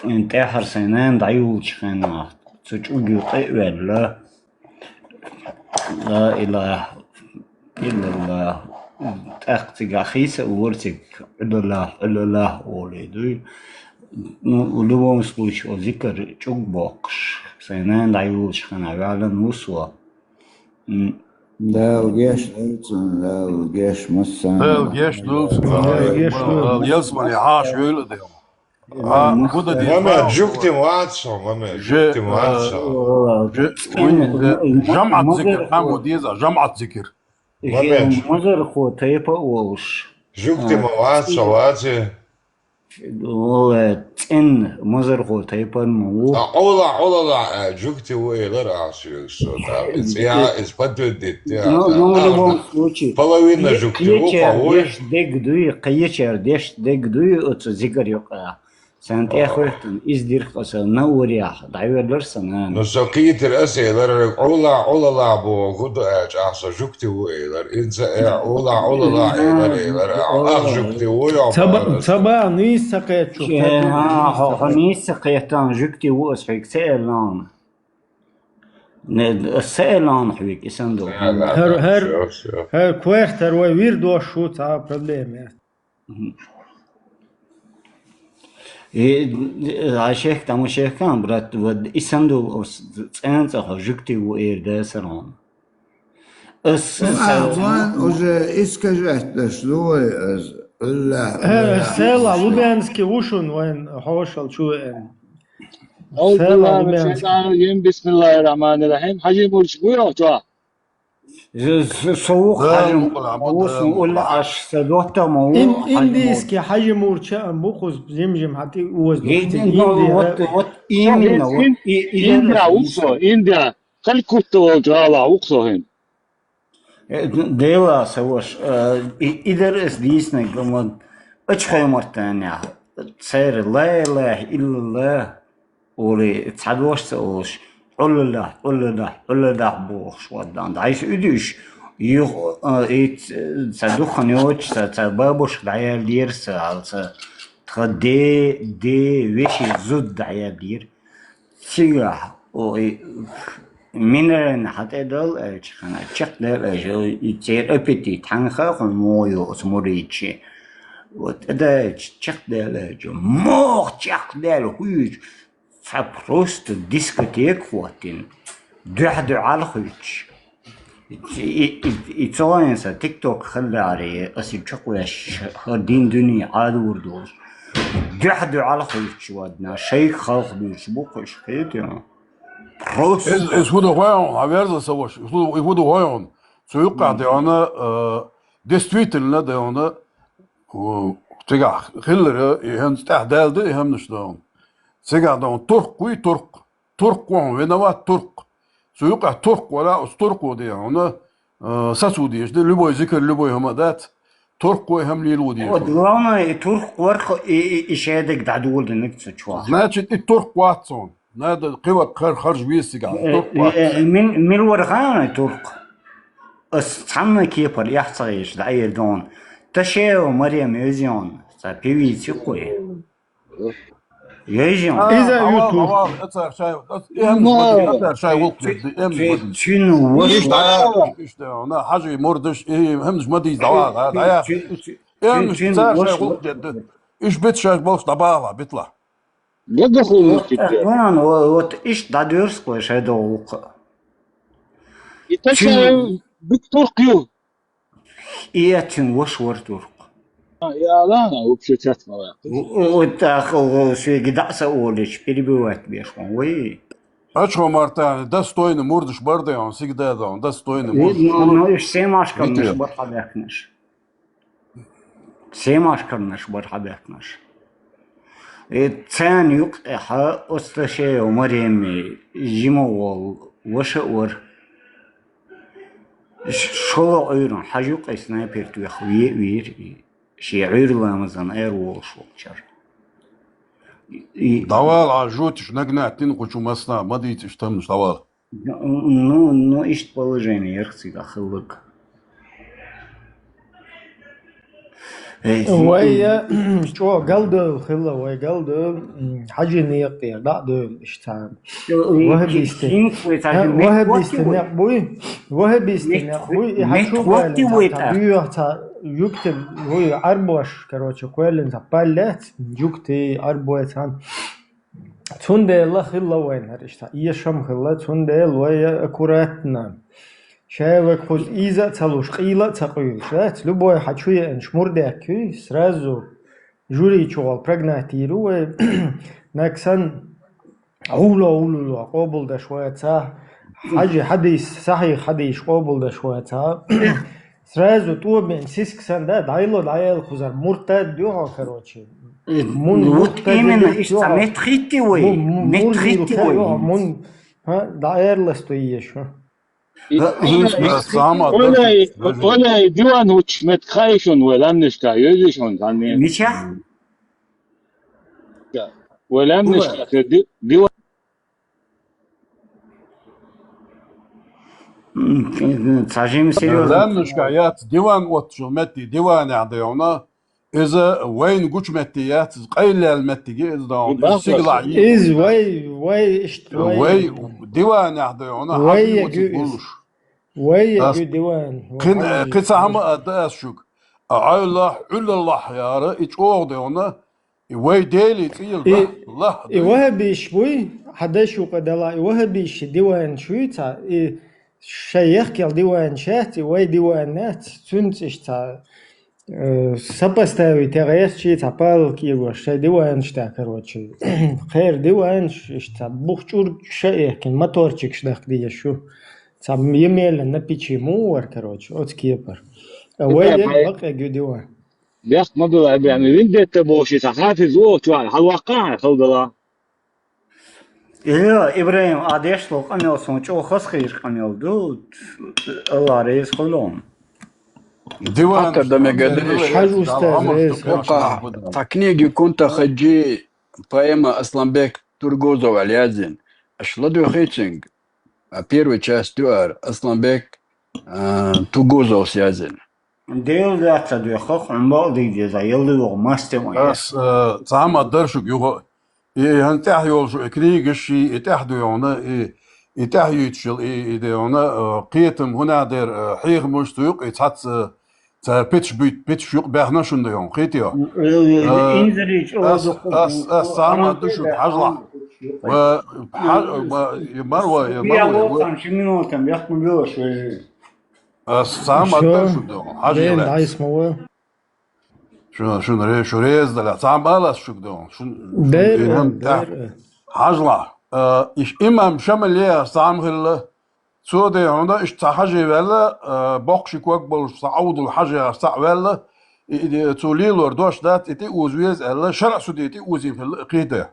тӀаьхьара сайн нана дӀайолучу хенахь. цу чӀугий къе а ваьлла, ла илахӀа иллаллахӀ, тӀаккха цигахь хийца а вара цига, Ӏулалахь, Ӏулалахь олий дуй. Ну, в любом случае, о зикар чӀуг боккхуш, сайн нана дӀайолучу хенахь ваьлла ву со. М. Дала геш долу цунна, Дала геш массарна. Дала геш долу цунна. Дала геш долу. Дала ялсамане хьаша йойла а делла. А, хӀун дан деза? Мамед, жуьгти вац со, Мамед, же, жуьгти вац со. Же, вайн, э, жамаӀат зикр, хьан гу деза, жамаӀат зикр. Мамед. Мазархо тайпа а волуш. Жуьгти ма вац со, вац. Валла, цӀен мазархо тайпан ма ву. А Ӏула, Ӏулалахь, а, жуьгти ву элар ахь соьга со. Иза подтвердить де. Ну, ну, в любом случае, половина жуьгти ву, кхечара деш дег дуй, кхечара деш дег дуй оцу зикар юкъа. Сан тӀехӀоьттина, иза дирх аса Наурехь, дӀавоьллар сан нана. Ну, со кхийтира аса элар, Ӏула, Ӏулалахь боху хӀун ду аьлча, ахь со жуьгти ву элар. Иза, э, Ӏула, Ӏулалахь элар, элар, ахь жуьгти ву йоху. Ца ба-, ца ба, нийса ца кхетчу. Хьо, хьо нийса ца кхетта, жуьгти ву аса хьоьга ца элла. Не, аса ца элла хьоьга, и сан ду. ХӀара, хӀара, хӀара коьрта хӀара вай вир дош шу, цхьа проблема яц. Мгм. И, а шех, там шех кам, брат, вот, и сан ду, ос, цӀен цӀа хьо жуьгти ву эр десарон. Ас, ну, сан а, ван уже искажать даш ду вай, аз, Аллах, э, Аллах. Села, Лубянский ву шун вайн хьошал чу веан. Села, Лубянский. Бисмиллахир-рахманир-рахим. Хьажи Мурч, буй хьо? З-, з-, со ву хьажим, ву сан улла аш са дотта ма ву. Ин-, индийский хьажим урча ам бу, кхуз жим-жим хьати уаз. Ин-, ин-, ну, вот, вот именно, вот, и, и Индия, Индия, Калькутта волчу гӀала ву со хин. Э, д-, дела са ваш, э, и, и дер эс дийснаг, гаман, ачхаймартаня, цер ла илаха иллаллах. Олий, цхьа дош ца олуш, Ӏуллаллах, Ӏуллаллах, Ӏуллаллах бохуш ваддан. Дайша уьдуш, юх, а, и ц-, ца духхан йоцуш, ца, ца бабушка дӀаяьллера ца, ал ца тха де, де, вешин зуд дӀаяьллера. Цигахь, о, и, минарина хьан тӀе дал аьлча, хана чекхдал аьлча, и церан аппетит, хьан хаьа хьуна муха йо оцу муричи? Вот, тӀе даьлча, чекхдал аьлча, мох чекхдаьлла хуьйцу, Цхьа просто дискотека хӀоттина, дуьхьа-дуьхьал хуьйцуш. И, и, и, и цу гӀайна сан TikTok хилларе, аса и чекхвеш, хӀара дин дуьне Ӏадавур долуш. Дуьхьа-дуьхьал хуьйцуш вадна, шайга халха дуьйцуш бу кхуьш, кхетий хьуна? Просто. Эс, эс хӀун ду хой хьуна, хьан верза сан ваша, хӀун ду, хӀун ду хой хьуна? Цу юккъехь дайна, э, действительно дайна, О, цигахь хиллара, и хӀинца тӀаьхьа даьлла ду, и хӀамнаш ду. Цигахь ду, турк вуй, турк. Турк ву хьуна, виноват турк. Цу юкъахь турк вара, оцу турко де хьуна, а, сацо дезаш ду, любой зикар, любой хӀума дац. Турк ву и хӀума лело дезаш. Вот, главное, и турк вара, и, и, и шадерг дӀадоладинарг цу чохь. Значит, и турк вац хьуна. Надо кхиварг хар-, харж веза цигахь. Э, турк вац. Э, мин-, мила вара хаьий турк? Ас цхьанна кепара эхь ца гӀерташ дӀаер дона. Ташеева Марем веза йона, цхьа певица ю кхуьй. Веза йона. Иза а юту. Цуьнан ваша. Иштта, иштта, вона хьажий мурдаш, и хӀамаш ма дийца дӀавала, дӀаяхьа. Цуьнан, цуьнан, цуьнан цара шайн гӀуллакх дедда. Иш бита шаьш болуш дӀабала, битла. Гагахула Вот, меттиг. Вон, во-, вот иштта дӀадоьрзу кхо шайн догӀу вукха. И ташаев Цуьнан бу турк ю. И эццин ваша вара турк. А, я ладно, вообще чат ма ваьккхи. В-, в-, вот так, о, шега дӀа а ца олуш, перебивать беш вон, вай. Ачхо Мартан, достойный мурдаш бар дай он, всегда дай он, достойный мурдаш. Ну, ну, и Семашканаш бар хьабаьхкинарш. Семашканаш бар хьабаьхкинарш. Э, царна юкъа тӀехьа Асташеева Мареми жима волу ваша а вара. Ш-, шолгӀа Ӏуьйранна хьажа юкъа снайпер тоьхна ве а вийра и. Шен Ӏуьйра ламазан эр волуш волчара. И, и ДӀавала, а жутиш нагнать дина кху чу масна, ма дийца иштта хӀамаш, дӀавала. Ну, ну, ну, иштта положение яра цигахь хилларг. Вай, э, чӀогӀа галдевлла хилла, вай галдевлла, м, хьажи некъ тӀера дӀа а девлла иштта. Ваххабистий. Хьа, ваххабистий некъ буй, ваххабистий некъ буй, и хьачу кхоьллина цхьа, цхьа буьйхьа цхьа юкъе, вуй, Ӏарбош, короче, кхоьллина цхьа паллец, юкъе Ӏарбой цхьана. Цундела хилла вайна хӀара иштта, эшам хилла, цундела вай аккуратно. Шаьваг кхуза ийза а ца луш, къийла а ца къуьйлуш, дац? Любой хьа чу еанаш мурдехкуй, сразу жюри чугӀал прогнать йийр ву вай. Нагсан гӀуло, гӀуло, къобалдаш ваца, хьажи хьадис, сахьих хьадис къобалдаш ваца. Сразу тӀобен сиска сан да, дӀайло, дӀаяла кхузар муртад ду хьо, короче. Мун вот муртад именно ду иштта хьо. Мет хитти вай, мун, мун мет мурзил хитти вай. Мун, ха, дӀаэрлас ту еш, ха. Олай, олай, диван уч мет хайшун вай ламнишка, ёзишун сан мен. Мича? Вай ламнишка, ди-, диван М, ца жима серьёзно. Ламнишка яц, диван оттачул метте, диванехь девна. Иза вайна гучу метте яц, иза къайлаьлла меттиге иза девна. Иза сигала иза вай, вай, иштта вай. Вай диванехь девна, вай хьажи я гу иза. Вай я гу диван. Кхин, кхин ца хьама а да ас шуг. А Ӏуьллахь, Ӏуьллаллахь яра, и чӀогӀа девна. И вай Делий цӀийла и, лах, и ваххабиш буй, хьадаш ву къа дала, и ваххабиш диван шуй ца, и шай яхкел диван шац, и вай диван нац, цуьнца иштта, э, сопоставить тегӀес чи ца палал кегош, шай диван шта, короче. Кхер диван, иштта, бух чӀур ша эхкин, моторчик шнах дия шу. Ца емела на печи мур, короче, оц кепар. А вай я бакъе гю диван. Бехк ма била, Ибрахим, виндетта бохуш, ца хьафиз воху чохь, хьалваккха хьан халдала. Ила, Ибрахим, а деш ло къамел сон чӀогӀа хаза хезаш къамел ду, Алла реза хуьлу. Диван хатта да мега деш. Хьаж устаз реза. Ваккха, та книги кунта хаджи, поэма Асланбек Тургозов аль язин. Аш ладу хейцинг. А первая часть дуар Асланбек, а, Тугозов язин. Дела дац ца доьху, хьуна бакъ дийца деза, елла вогӀу мастер ван. Ас, э, цхьа хӀума дар шуьга юха. И хӀан тӀаьхьа йолуш и книгаш, и тӀаьхьа дуьйхьуна, и, и тӀаьхьа юьйцуш йолу, и, и дуьйхьуна, э, кхетам хӀуна дера, э, хьехамаш цу юкъа, и цхьацца, э, цара петаш буьйт-, петаш юкъа баьхна шуна дуьйхьуна, кхетий? Э, э, инзаре чӀогӀа ас, дукха ас, ас цхьа хӀума ду шуьга, хьажалахь. Ва, хьаж-, ва, и марва, и марва, и ва. Ши минута, бехк ма билаш, вежарий. Ас сам аттар шу ду, хьажи лаьцна. Дайс ма вай. Шу, шун ре-, шу реза далахь. Сам алас шу ду. Шун, шун дер, дер. Хьажла. Э, иш имам Шамале сам хилла. Цо де хьона иш ца хьажи велла, э, боккхуши ког болуш ца Ӏовдал хьажи ца велла. И, и, цо лелор дош дац, и тӀе уз веза аьлла, шаръ суде тӀе узин хилла кхиде.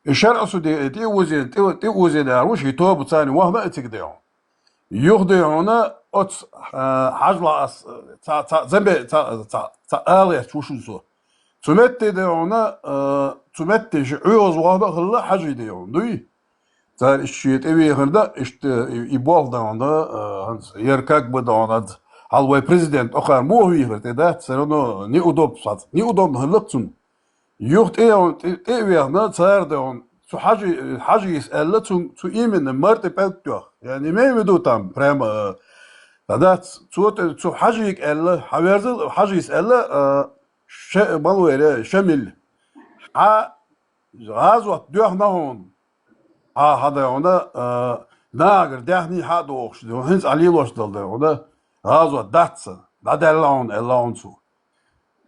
И шаръ суде тӀе узин, тӀе, тӀе узин аьлла, вуш и тоба царни вахна а цига де хьона. Юха де хьуна оц, а, хьажла ас, ца, ца, замбе, ца, ца, ца ала яц вушун со. Цу метте де хьуна, а, цу метте ши ӀуьйгӀаз вахна а хилла хьажий де хьуна, дуй? Цара иштта шен тӀе вехар да, иштта и, и болх да хьуна, а, хӀанз, яр как бы да хьуна, хӀанз, хьал вай президент, охар муха вехар тӀе дац, всё равно неудобно сац. Неудобно хилла цунна. Юха тӀе, тӀе, тӀе а вехна, цара де хьуна, цу хьажи-, хьажийс аьлла, цу, цу именно мар тӀе пӀелг тоьхна. Я не имею в виду там, прямо, э, да дац, цо тӀе, цу хьажийга аьлла, хьан верзал хьажийс аьлла, э, ша-, малвайра, Шамил. Хьа, гӀазот доьхна хьуна. Хьа, хьа де хьуна, э, нагара даьхний хьа а дохуш, де хьуна, хӀинца Ӏалилош дала де хьуна, гӀазот дац сан, дӀадаьлла хьуна, аьлла хьуна цо.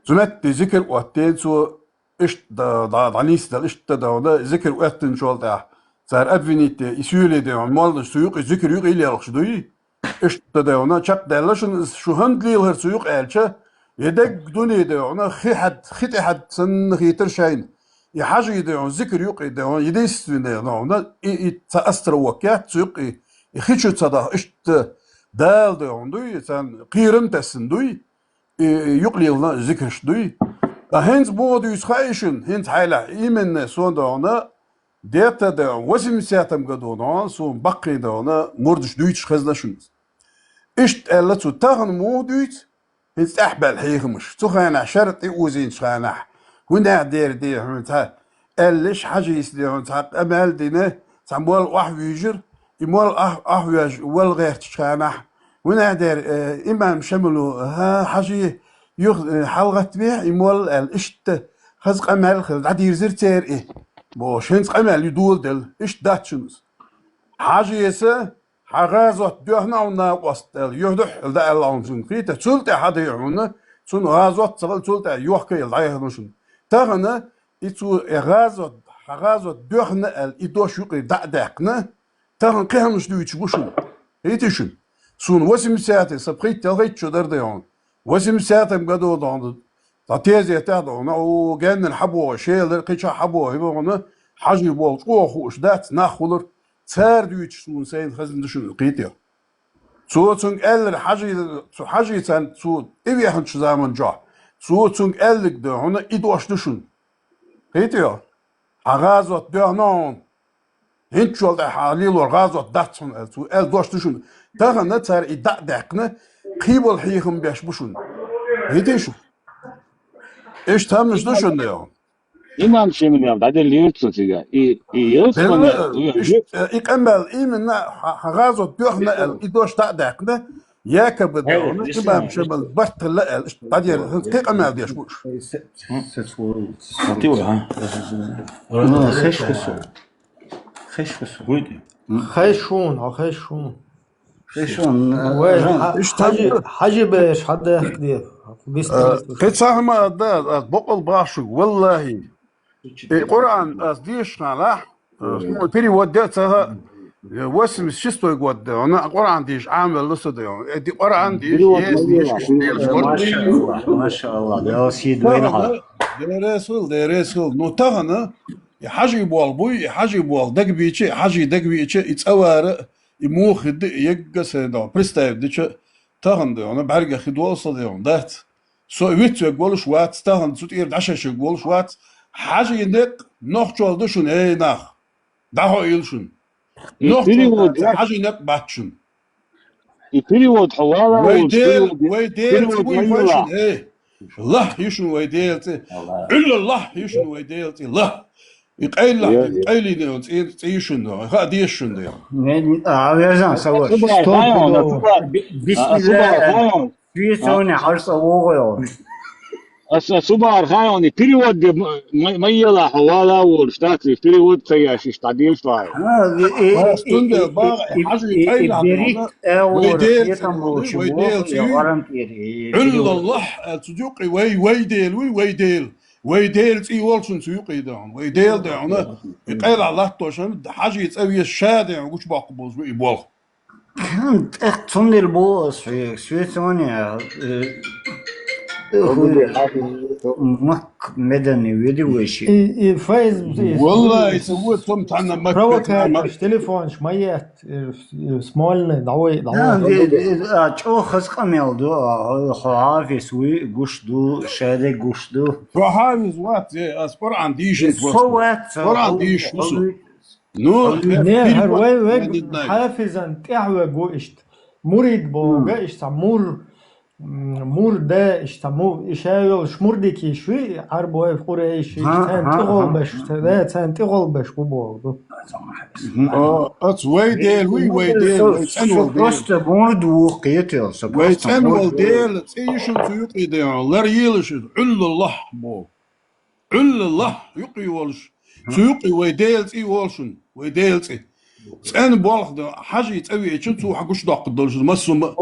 Цу метте зикр оттийна цо, иштта да, да, дӀанисдала, иштта да, да, зикр оьттинчул тӀаьхьа. Цара обвинить де, и суьйлий де, моллаш цу юкъе, зикр юкъе лелхаш дуй? Иштта да, да, чекхдаьлла шуна, шу хӀунда лелахара цу юкъе аьлча, я дегга дуьне да, да, хи хьад, хи тӀе хьад санна хийтар шайна. И хьажий да, да, зикр юкъе да, да, единственное, да, да, и, и ца островок яц цу юкъе, и хи чу ца даха, иштта Дала да, да, дуй, царна кхерам тесна дуй? И, и юкъ лелна зикраш дуй. Ткъа хӀинца муха дуьйцу хаий шуна, хӀинца хьайлахь, именно сон догӀна, где-то да восемьдесятом году догӀна, сон баккхий догӀна, мурдаш дуьйцуш хезна шуна. Иштта аьлла цо, тахана муха дуьйцу, ХӀинца тӀехбаьлла хьехамаш. Цу ханахь шарӀ тӀеозийначу ханахь. ХӀунда дера де хьуна цхьа аьллаш, хьажийса де хьуна цхьа къамел дина, цхьа молла охьавуьйжира, и молла охь-, охьавоьжна вала гӀертачу ханахь. ХӀунда дера, э, имам Шамало, хьажий, юха, э, хьалагӀаттавехьа и молла аьлла, иштта хаза къамел хилла, дӀадирзира церан и. Бохуш, хӀинца къамел ю доладелла, иштта дац шуна иза. Хьажийса, хьан гӀазот доьхна хьуна накъост аьлла, юьхь дуьхьал дан аьлла хьуна шуна, кхийтта, цул тӀаьхьа хьадайа хьуна, цунна гӀазот ца хилла, цул тӀаьхьа йохкайла дӀаяхана шуна. Тахана и цо, э, гӀазот, хьан гӀазот доьхна аьлла, и дош юкъе дӀа а даьккхина, тахана кхин хӀуманаш дуьйцуш бу шуна. Кхийтий шуна? Суна восемьдесят, сан пхийтта, ялхайтта шо дара дай хьуна. Восемьдесятом году дай хьуна. Сан тезетехь дай хьуна, о, геннара хьабогӀу, Шелара, кхин чохь хьабогӀу, хӀима хьуна, хьажий болу чӀогӀа хууш дац, нах хуьлура. Цара дуьйцуш суна сайна хазна ду шуна, кхийтта. Цо цуьнга аьллера, хьажий, цу хьажийца цо тӀевеанчу заман чохь, цо цуьнга аьллиг ду хьуна, и дош ду шуна. Кхийтта? Хьан гӀазот доьхна хьуна. ХӀинцачул тӀаьхьа хьан лелор гӀазот дац хьуна аьлла, цо аьлла дош ду шуна. Тахана цара и дӀа а даьккхина, кхин болу хьехам беш бу шуна. Кхийтий шу? Иштта хӀуманаш ду шуна, дехьа. Имам Шемалан дӀаделлера цо цига. И, и Делла, иштта, и къамел именно хьан, хьан гӀазот доьхна аьлла, и дош дӀа а даьккхина, якобы, дехьа, имам Шемал барт хилла аьлла, иштта дӀадера, хӀинца кхин къамел деш бу уьш. Хеш хӀусу. Хеш хӀусу. Хешон, хьо хешон. Хешон, вай, э, хьа-, иштта хьажи, хьажи беш, хьадехка де. Э, кхин цхьа хӀума а да, ас бакъал боху шуьга, валлахӀи. И Къуръан ас дешаш хилахь, э, ну, перевод де ца хаа, э, восемьдесят шестой год да, вана Къуръан дийша Ӏамавелла со да, э, ди Къуръан дийша, ес дийша, иштта дийша. Машаалла, машаалла, Дала сий дойла хьан. Деррес хила, деррес хила. Ну, тахана, и хьажий болх буй, и хьажий болх дагабийча, и хьажий дагавийча, и цӀавара, и муха хи ди, егга сайн догӀу. Представь дича, тахана дегӀана, бӀаьргах хи долу сан дегӀана, дац. Со вицвег волуш вац, тахана цу тӀера дӀашешиг волуш вац. Хьажий некъ нохчол ду шуна, эй нах. ДӀахьо ил шуна. И нохчол перевод дац, я? Хьажий некъ бац шуна. И перевод хьо вала вай волуш, Дел, перевод, вай Дел, перевод цӀи буй вай шуна, эй. Лахь ю шуна вай Дела цӀи. Аллах. Ӏуьллаллахь ю шуна вай Дела цӀи. Лахь. И къайлах, я, я, къайлина цӀи, цӀи ю шуна, хаа деза шуна дела. Мен, а, везан, сава. Субар, стоп, хайон, субар. Бисмилла. А, субар, хайон. Швецоне хьарса вогӀо. Аса субар хайон, и перевод де ма, ма, ма ела хьо вала волуш, дац, и перевод ца еш, иштта дийш вай. А, и, и, а, и, стунга, и, бага, и, хьажи, и, и, къайлах, берит, вай Дела цӀи, вай Дела цӀи, вай Дела цӀи. Ӏуьллаллахь, а, цу юкъе вай, вай Дела вуй, вай Дела. Вай Дела цӀий волчун цу юкъе дехьана. Вай Дела дехьана. И къайла латтошан, хьажий цӀа веш ша дехьана, гучубоккху бузу и болх. ТӀаккха цундела бо ас хьоьга, Светоне, э, э, Мак медани веди веши. И, и фейс, и Валлай, ца вот там тхьана Мак провокатор, Мак. Телефонш ма ет. Э, э, Смольный, давай, давай. Да, э, э, а, чӀогӀа хаза къамел ду, а, хьо хьафиз вуй, гуш ду, шаде гуш ду. Хьо хьафиз вац, э, ас Къуръан дийшинчу вац. Со вац, Къуръан дийшинчу вац. Ну, не, э, хӀара вай, вай, хьафизан тӀехь вегу иштта. Мурид бога иштта, мур, М, мурда, иштта му-, и ша йолуш мурдикийш вуй, Ӏарбой, къурайшиш, царна тӀегӀолбеш, да, царна тӀегӀолбеш бу боху ду. О, оцу вай Дела вуй, вай Дела, вай цӀена волу Дела. Просто мурд ву кхетел, со вай просто цӀена волу мурд ву. Дела, цӀе йишина цу юкъе дела, лар елаш иза, Ӏуллаллахь боху. Ӏуллаллахь юкъе волуш, цу юкъе вай Дела цӀе волушун, вай Дела цӀе. ЦӀена болх дан, хьажий цӀа веача, цу хьан гуш доккха долуш, массо а ма.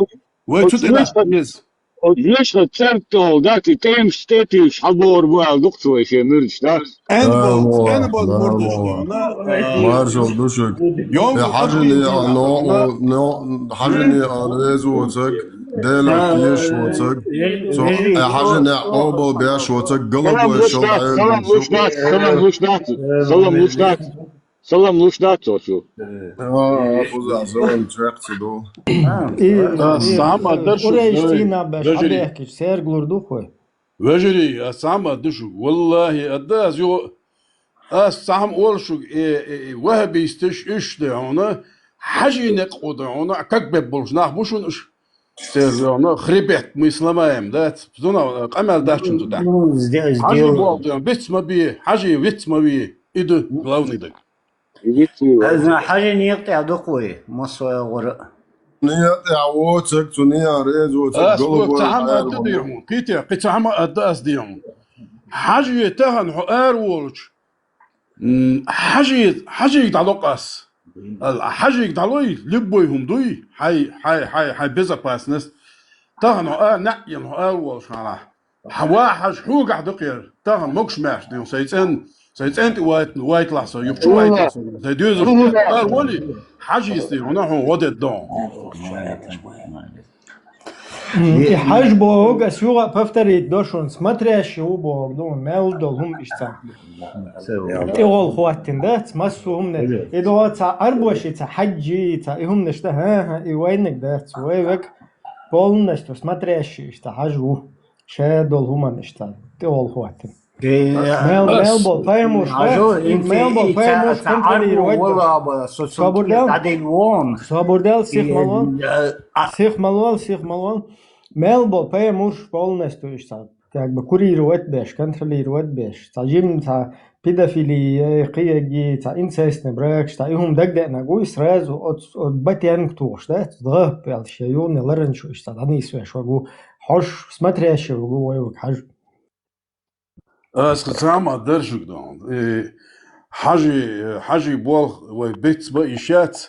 Вай цу тӀе даккха деза. Оцу вешха цӀерта тӀехула дац, и тӀемаш тӀе а тилча, хьалабогӀур бу аьлла ду-кх цо вай шен муьрдаш, дац? ЦӀена болу, цӀена болу мурдаш ду, на, а, маршалла ду шуьга. Йом, э, хьажане а, но, но, хьажане а реза воцург, Делах тешаш воцург, цо, э, хьажане а къобал беш воцург, галабойшал дӀаьлла. Салам луш дац, салам луш дац, салам луш дац. Салам луш дац оцу. А, буза, салам чекх ца ду. И, а, и, самая дерш, Къурайш ой, дина беш, вежарий. Хьабехкаш, сергулур ду хой. Вежарий, а, самая дерш, валлахи, а, да, аз ю, аз сам олшуг, э, э, э, вахабисташ, иш де хьуна, хьажий некъ де хьуна, а, как беб болуш нах бу шуна иш. Церан хребет мы сломаем, да? Зуна къамел дац цун цу тӀа. Ну, сдел-, Хьажи сдел-, болх дойна, виц ма бе, хьажи виц ма ве. И ду главный даг. Виц ма ве. Аз на хьажи некъ тӀа дукха вай, массо а гӀора. Некъ тӀа воцаг, цу некъа реза воцаг, Аз голубой ца хьама айр адда вон. Дехьун. Кхите, кхи ца хьама адда аз дехьун. Хьажи тахан хьо ара волча. М, хьажи, хьажига дӀалокх аз. Ал, хьажига дӀалой, любой хӀума дуй, хьай, хьай, хьай, хьай безопасность. Тахан хьо а, наӀ ен хьо а волаш хьала. Хьа ва хьажа хьогахь дукхера. Тахан могуш маьрш дийна, сай цӀен, сай цӀен тӀе вайт-, вайтлахь со, юхачу вайтлахь со, сай доьзуш ара вали, хьажи йисте, хьона хьо гӀо деддон. М, и хьажа бохург, ас юха а повторить до шуна, смотрящий ву бохург ду, мел долу хӀума иштта. ТӀегӀол хӀоттина дац, массо а хӀумане. И догӀа ца Ӏарбоши, ца хьаджи, ца и хӀуманаш да, хӀа-хӀа, и вайниг дац, вай век полностью смотрящий иштта хьажа ву. Ша долу хӀуманаш ца тӀегӀол хӀоттина. Э, Мел, ас мел бол паймуш, Хьажо, ин мел бол и ца, паймуш ца Ӏарбо контролировать вала ба, со цунна Собурдал? ТӀадин вон. Собурдал, сих И, малвал. э, а, Сих малвал, сих малвал. Мел бол паймуш полностью иштта. Как бы курировать беш, контролировать беш. Ца жим, ца педофилия, кхиеги, ца инцестный брак, ца и хӀума дагадеънаг вуй, сразу от, от батенг тухуш, да? ДгӀа пелш, я юхне ларан шу иштта, дӀанийсвеш вагу. Хьош смотрящий вагу, вай ваг хьажа. Ас ца ма даржуг дан. Э, хьажи, э, хьажи болх вай бецба и шац,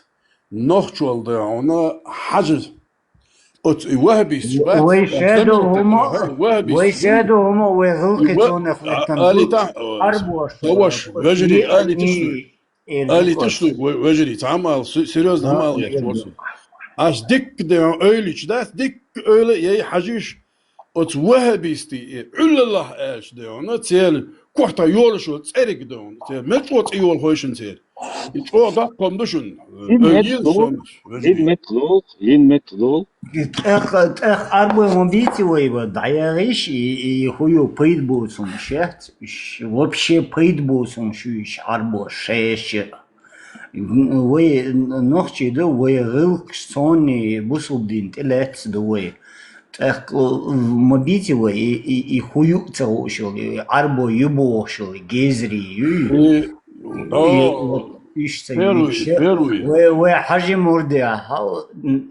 нохчол да хьона хьажи. Оцу и вахабисташ бац, Вай шадо хӀума, вахабисташ вай шадо хӀума, вай гӀилкхи цунах леттан али ду. Та, Арбош. Таваш, вежарий, али тишлуй. Али тишлуй, вежарий, ца хьамал, се-, серьёзно хьамал гетта ворсу. Ас дикка де ойлич дац, дикка ойла яй хьажиш, Оцу вахабисти и Ӏуллаллахь аьлча дайона, церан кохта йолуш йолу цӀериг дайона, церан мел чӀогӀа цӀе йолу хойшина церан. И чӀогӀа даккхам ду шуна. Йин метталул, йин метталул, йин метталул. ТӀех, тӀех арбой ма бийци вай ва, дӀаягӀиш, и, и хӀу ю пайда боцун шац, ш-, вообще пайда боцун шу иш арбо шаьш. Вай нохчий ду, вай гӀиллакхаш цунна бусулба дин тӀе лаьцна ду вай. ТӀаккха ма бийци вай, и, и, и хӀу ю ца хууш йолу, и Ӏарбо ю бохуш йолу, гезри ю. И, И, о, вот, иш ца первый, первый. Вай, вай хьажи мурдехь, хьал, Пер-,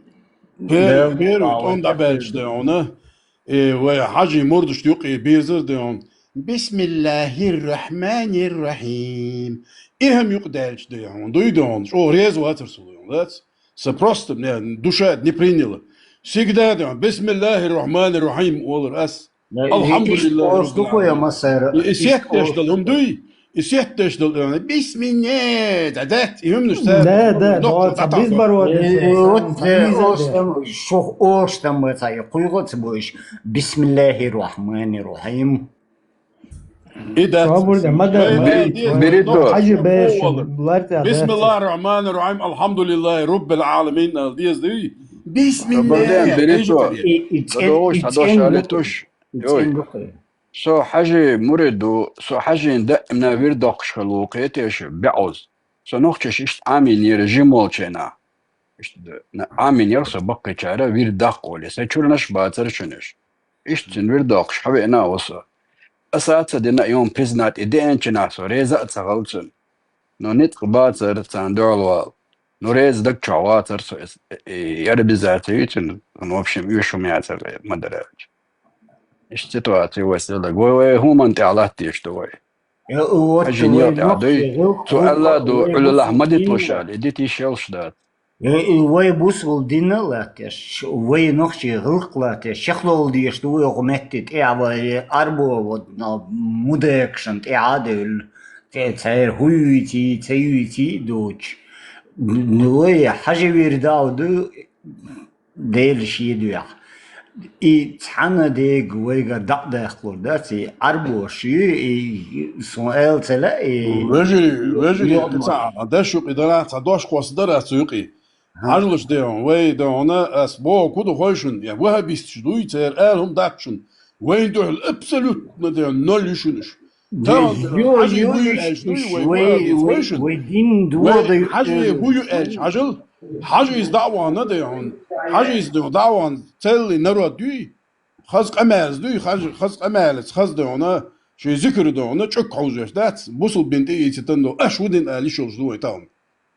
Дел первый, тӀом дӀабаьлча дайона. Э, вай хьажи мурдашна юкъе безар дайона. Бисмиллахир-рахманир-рахим. И хӀама юкъа даьлча дайона. Дуй дайона. ЧӀогӀа реза вацар со дайона. Дац? Со просто, мне душа не приняла. Всегда дайона. Бисмиллахир-рахманир-рахим олар ас. Алхьамдулиллахи иш раббил дукха я, Ӏаламин. Масара. И, и иш сеттеш долу хӀума дуй? И сеттеш долу хӀума. Бисминне, да, да, и хӀумнаш цара. Да, да, нохчо да, дӀатахь безбородный. Э, вот, э, ош там, шух ош там, это, я куйгоц будешь. Бисмиллахир-рахманир-рахим. И да. Собур де, ма да, Бери-, ма да. Берито. Хьажи беш, ларта, да. Бисмиллахир-рахманир-рахим, алхьамдулиллахи раббил Ӏаламин, ал деза дуй? Бисмиллах. Собур де, Берито. И, и цӀен, Хадош, и хадош, цӀен али бу-, туш. и цӀен Йой. бу-, Со хьажи мурид ду, со хьажин даимна вир доккхуш хила ву кхетеш бегӀуз. Со нохчаш иштта Ӏамийнера жимолчена. Иштта д-, на-, Ӏамийнера со баккхичара вир даккха оле. Сайн чуьранаш бацара чуьнаш. Иштта цуьнан вир доккхуш хьавеана а ву со. Аса а ца дина а юн признать и деанчинахь со реза а ца хала цуьнан. Но ницкъ бацара царна дуьхьал вала. Но реза даг чохь вацара со эс, э, э, арабизация ю цуьнан. Ну, в общем, уьш хӀума яцара, ма дара аьлча. Иштта ситуаци вай селаг. Вай, вай хӀуманна тӀехь латтийша ду вай. Э, вот хьажи вай некъа тӀехь дуй. Цо аьлла ду, Ӏуьллалахь ма диталуш аьлла, и дита йиш йолуш дац. Э, и вай бусул дина а латтеш, вай нохчий гӀиллакх латтеш, чехлол деш ду вай хӀу метте тӀехь вай арбо вот, но, мудекшан тӀехь а девлла, те церан хӀу юйций, ца юйций а доцуш. Ну, вай хьажи вир дал ду, Дела шен дуьхьа. И цхьана дега вайгара дакъа даккхалур дац, и Ӏарбош ю, и сон аьлла ца лаьа, и Вежарий, вежарий, ца, даш ю кхидара, ца дош кхосса дара цу юкъе. Хьажалаш дехьа, вай дехьа, ас боху, ку ду хой шуна, я вахабисташ дуй, церан ала хӀума дац шуна. Вайн дуьхьал абсолютно дехьа, ноль ю шуна уьш. Тахана хьажи хӀу ю аьлча дуй, вай вахабист хой шуна. Вай дин ду, вай хьажи хӀу ю аьлча, хьажал. Хьажа из дӀа а вахана, да хьона, хьажа из да хьона дӀа а вахана, целый народ дуй, хаза къамаьлаца дуй, хаза, хаза къамаьлаца, хаза да хьона, ший зикр да хьона, чӀуг хьовзош дац, бусалба дин тӀаийцитан да, аш ву дин ала йиш йолаш да вай тахан.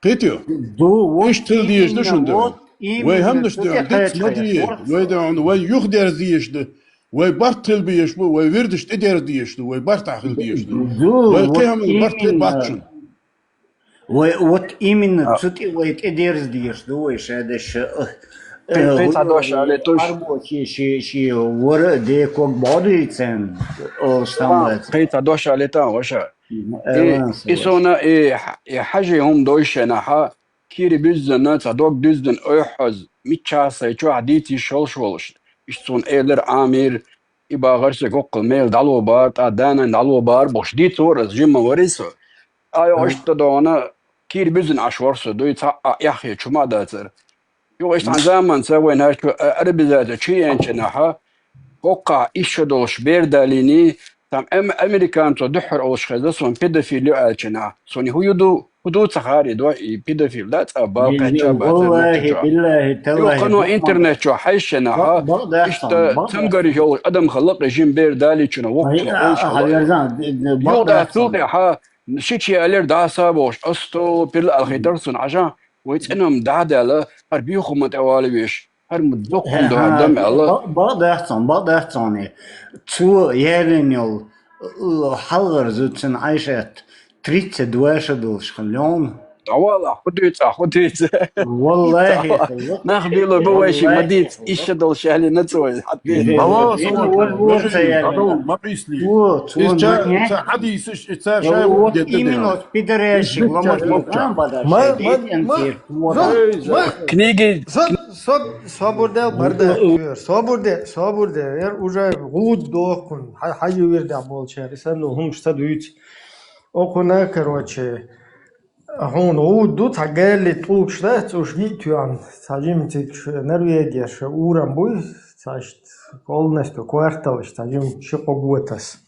Кхетий? Ду, вот иштта хила дезаш да именно, шун да хьона. Вот именно, вай хӀаманаш да хьона, диц ма де, вай да хьона, вай юхадерза дезаш да, вай барт хила безаш ба, вай вирдаш тӀадерза дезаш да, вай барт хила дезаш да. Ду, вай вот кхы хӀаман барт хила именно. Бац шун. Вай, вот именно цу тӀе вай тӀадерза дезаш да вай шадаш, э, Кхы, кхы цхьа дош алийташ. Арбо ши, ши, ши вара деког бодуй цен, о, стамбац. Кхы цхьа дош алийтан, ваша. Э, И, и сона, и, и хьажий хӀума дойшенахьа, кири буьззана, цхьа дог дуьззана ойхьаз, мичча сай чохь дийца йиш йолаш волаш. Иштта цунна элира Ӏамир, и багӀар се гоккхал мел дӀало бара, тӀа данан дӀало бара, бохуш дийца вара аса, жима варий со. Ай, ошта догӀана, кири буьззана Ӏаш вара со, дуй цхьа а эхь хеташ хӀума а дацара. Юха иштта цхьана заманца вайн хӀара чу, а, арабизация чу еанча нахьа, хӀокхахь ишша долуш бер далийний, там ам-, американцо дуьххьара олуш хеза, суна педофил ю аьлча нахьа. Суна хӀун ю ду, хӀун ду ца хари до, и педофил да, цӀа бал кхаьчча бацара валлахи, биллахи, таллахи, Юха но интернет чу хьайшша нахьа, бакъ-, бакъ-, иштта бакъ-, цамгарий йолуш адам хала лакъе жим бер далийчуна воккхачуна Ай, а, олуш а, хала. Верзан, д-, д-, Юха бакъ-, да цул тӀехьа, шичи алер даса бохуш, асту, пирла алхийтар суна хьажа. Вай цӀеном дӀа а даьлла, хӀара бехума тӀе вала веш, хӀара ма доккхун до хӀара дам аьлла. Бакъ-, бакъ дац цунна, бакъ дац цунна. Цо ялийна йолу, э, хьалхара зуда цуьнан Ӏайшат тридцать два ша долуш хилла йолу. ДӀавала, хӀун дуьйцу, хӀун дуьйцу? Валлахи, ДӀавала. Нах било бу вай ши ма дийца, ишша долуш ялийна цо вай. Ма къийсале. Ва, цо ма къийсале. Ва, цо ма къийсале. Ва, цо ма къийсале. Ва, цо ма къийсале. Ва, цо ма къийсале. Ва, цо ма къийсале. Ма, ма, ма, ма, книги. Со-, со-, собар де, барда, собар де, собар де. Яр уже гӀуд дохкун, хьа-, хьажи вирдехь болчара, и санна хӀумаш ца дуьйцу. Окхуна, короче, хьуна гӀуд ду, цхьа галли тӀулгаш дац, уьш йиъ тоьхна, цхьа жимчуьнгаш Норвегия ша урам буй, цхьа иштта полностью кварталаш, цхьа жим ши-кхо готас.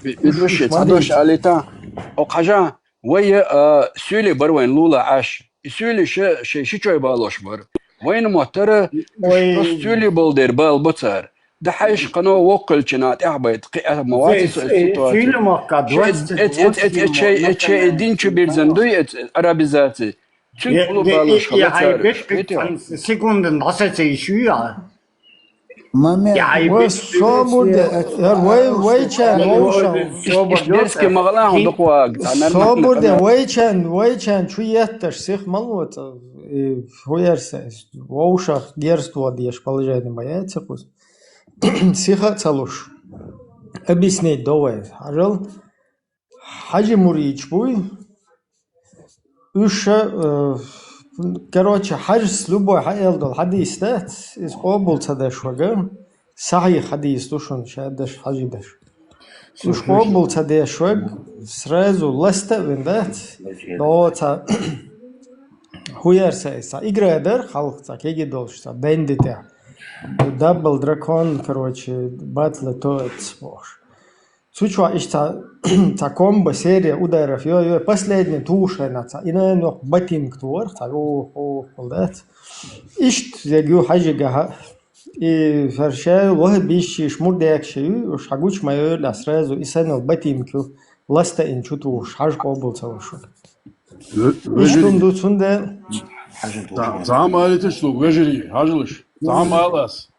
Би-, бидуш, цхьа дош алийтан, о, хьажа, Вай, а, суьйлий бара вайн лула Ӏаш. И суьйлий ша, шайн ши чой балош бара. Вайна моттара, уьш суьйлий болу дер бала бо цара. Дахьа иш кхано воккхалчина тӀехь байта, кхиа ма вац со эцци туа. Суьйлий махка двадцать восемь. Эц, эц, эц, эц, чай, эц, чай, дин чу бирзан дуй, эц, арабизаци. Цуьнга лу балош хала цара. Секундан дӀасаца иш ю, а? Ва собар де, э, вай, вайчан, вовшах. Иш, иш дерзкий ма гӀала хьуна дукха вага, цхьа нормально собар де, къамел. Вайчан, вайчан чу етташ сих ма лоца, э, хӀу ярса, вовшах герз тоха деш положение ма яц кхуза. Сиха а ца луш. Объяснить до вай. Хьажал, Хьажи муридаш буй. Уьш, э, короче, хьажас любой хьаэл долу хьадис дац, иза къобал ца деш вага, сахьих хьадис ду шуна, ша деш, хьажи деш. Уьш къобал ца деш вага, сразу ласта а вина дац, но ца хӀу ярса иза, цхьа игра дара халкъ, цхьа кеги долуш, цхьа денди тӀехь. Даббал дракон, короче, батла то эц бохуш. Цу чохь иштта цхьа, цхьа комбо серия ударов йо, йо, последний тугӀуш хенахь цхьа, и нана йоккха ботинка тухара, цхьа, ух, ух, хӀума дац. Иштта зег ю хьажигахьа. И хӀара ша ваха бийшчийш мурдекаш ю, уьш хьан гучу ма йойла, сразу и санал ботинка ю, ласта ин чу тухуш, хьажа къобал ца луш. Ве-, Иштта вежарий. ХӀума ду цундела. Ца-, цхьа ма алийташ шуьга, вежарий, хьажалаш. Цхьа ма алас.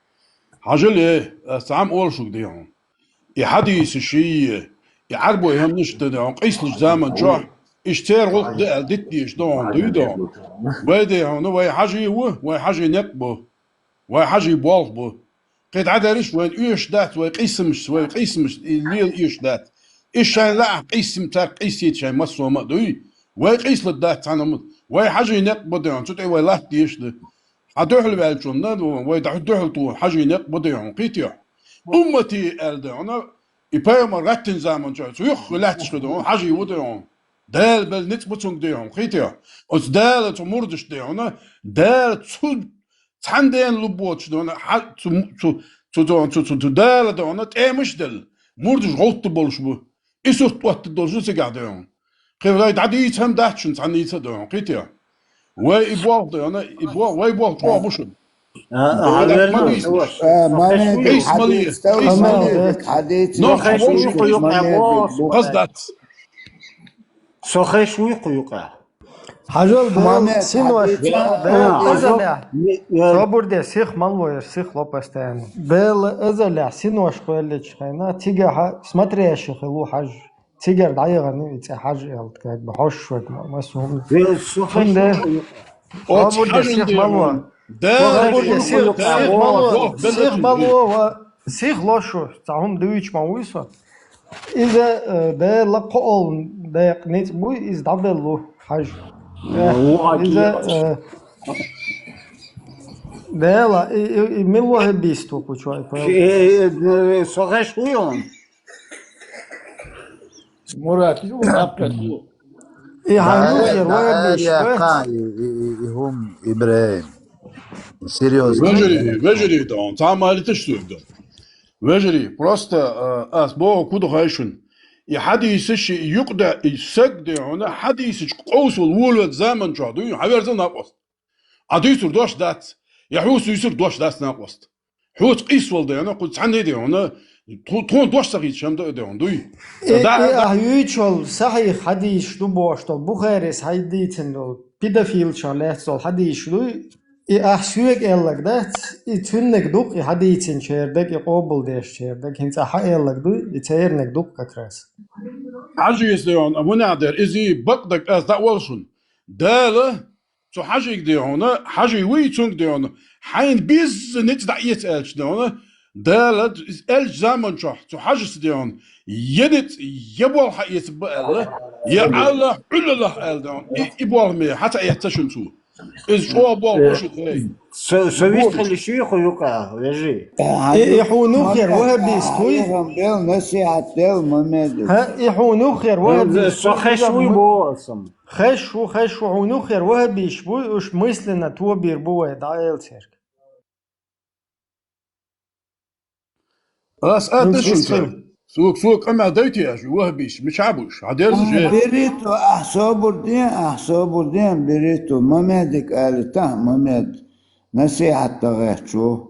Хьажал, э, ас цхьа ма олуш шуьга, дехьа. И хьадисаш ший, и Ӏарбой хӀаманаш дан хьуна къийсалучу заман чохь, иштта церан гӀуллакх дан аьлла дита дезаш дан хьуна дуй дан. Вай дан хьуна, вай хьажий ву, вай хьажий некъ бу, вай хьажий болх бу. Кхин дӀадариш вайн оьшуш дац, вай къийсамаш, вай къийсамаш и лела оьшуш дац. Иштта шайн лаахь къийсам царга къийсийта шайн массо а ма а дуй. Вай къийсалур дац цхьана хӀума. Вай хьажий некъ бу дан хьуна, цу тӀе вай латта дезаш ду. Хьан дуьхьал ваьллачунна, вай дӀа дуьхьал туху хьажий некъ бу дан хьуна, кхетий хьо? Умматий аьлла дан хьуна, и пайхамар гӀаттина заман чохь, цу юххе лаьтташ хир дан хьуна, хьажий ву дан хьуна. Дала белла ницкъ бу цуьнга дан хьуна, кхетий хьо? Оцу Дала цу мурдаш дан хьуна, Дала цу цхьана дена луббоцуш дан хьуна, хьа-, цу, цу, цу, цу, цу, цу Дала дан хьуна, тӀемаш а делла, мурдаш гӀовтта болуш бу. И сурт оттар долуш ду цигахь дан хьуна. Кхин вай дӀадийца хӀума дац шуна цхьаннийца а дан хьуна, кхетий хьо? Вай и болх да, ана, и болх, вай болх чӀоагӀа бу шуна. А, а, Вай верно, ма дийс. Э, Мамед, Хьадис ма ле, хьадис, хьадис, хьадис. Нах Хьадис, хьадис, хьадис, хьадис. Хьадис. Хаздац. Со хеш вуй кху юкъа. Хьажал, Мамед, синош, хьадис, да, хьадис. Азале. Е, е. Собур де, сих мал войр, сих ло постоянно. Бел азале, синош кхуьллич хайна, тига ха-, смотрящий хилу хьаж. Цигара дӀайигӀана и цӀе хьажа аьлла, как бы, хьош шуьга ма-, масса хӀума. Вел сухаш Цундела вуй. Оц Собур де, хьажан сих де мало. Вон. Да, Собур де, да, сих, да, сих да, мало, да, сих да, мало ва сих ло шу, цхьа хӀума дуьйцуш ма вуй со. Иза, э, Дала кхоалгӀа декъа ницкъ буй, иза дӀабеллу хьажа. Ну, Э, иза, акият. Э, Дала, и, и, и мила ваххабист ву кху чу, ай, Павел? Э, э, э, сухаш вуй он. Мурат, ю, лапкат, ю. И хьан Да, юххера да, ваххабиш, я бац? Ка, и, и, и, и хӀум, ИбрахӀим. Серьёзно. Вежарий, вежарий да он, цхьа мали таш суьг да. Вежарий, просто, э, ас боху куда хайшун. И хьадисаш юкъда, и саг де хьуна, хьадисаш къовсал вулад заман чу дуй, хьаверза накъост. А дуьйцур дош дац. Я хьуса дуьйцур дош дац накъост. Хьуца къийсвал де хьуна, кху цхьанне де хьуна, тху-, тхуна дош ца хийца шам да де хьуна, дуй? Э, Да, э, да. Ахь юьйчул сахьих хьадийсаш ду бохуш долу, Бухарис хьайдийцина долу, педофилча лаьцна долу хьадийсаш дуй? И ахь соьга аьллаг дац, и цуьннаг дукъ, и хьадийцинчердаг, и къобалдешчердаг, хӀинца ахь хьан аьллаг дуй, и цернаг дукъ как раз. Хьажа еза де хьуна, а вунах дер, иза бакъдаг аз дӀа а волу шуна. Дала Цу хьажийга де хьуна, хьажий вуй цунга де хьуна, хьайна бизза ницкъ дӀаэца аьлча де хьуна, Дала иза аьллачу заман чохь цу хьажаца де хьуна, я ницкъ, я болх хьаэца ба аьлла, я Аллах, Ӏуьллаллах аьлла де хьуна. И, и болх ме хьа ца эцна шуна цо. Иза чӀогӀа болх бу шуна, хей. Со, со вистхили ши ху юкъа, вежи. И, и хьуна хер вахабис хуй? Бел насихьат дел Мамеду. Ха, и хьуна хер вахабис. Со хеш вуй бо асам. Хеш ву, хеш ву, хьуна хер вахабиш буй, уьш мысленно тобир бу вай, дӀаэла церг. Ас а Хьуна тешин хеш цар. Сук, сук, къамел дайте аш, вахабиш, мича буш, хьадерза А, же. Бериту, а, собур ден, а, собур ден, Бериту, Мамедик али та, Мамед, насихьат тагъечу.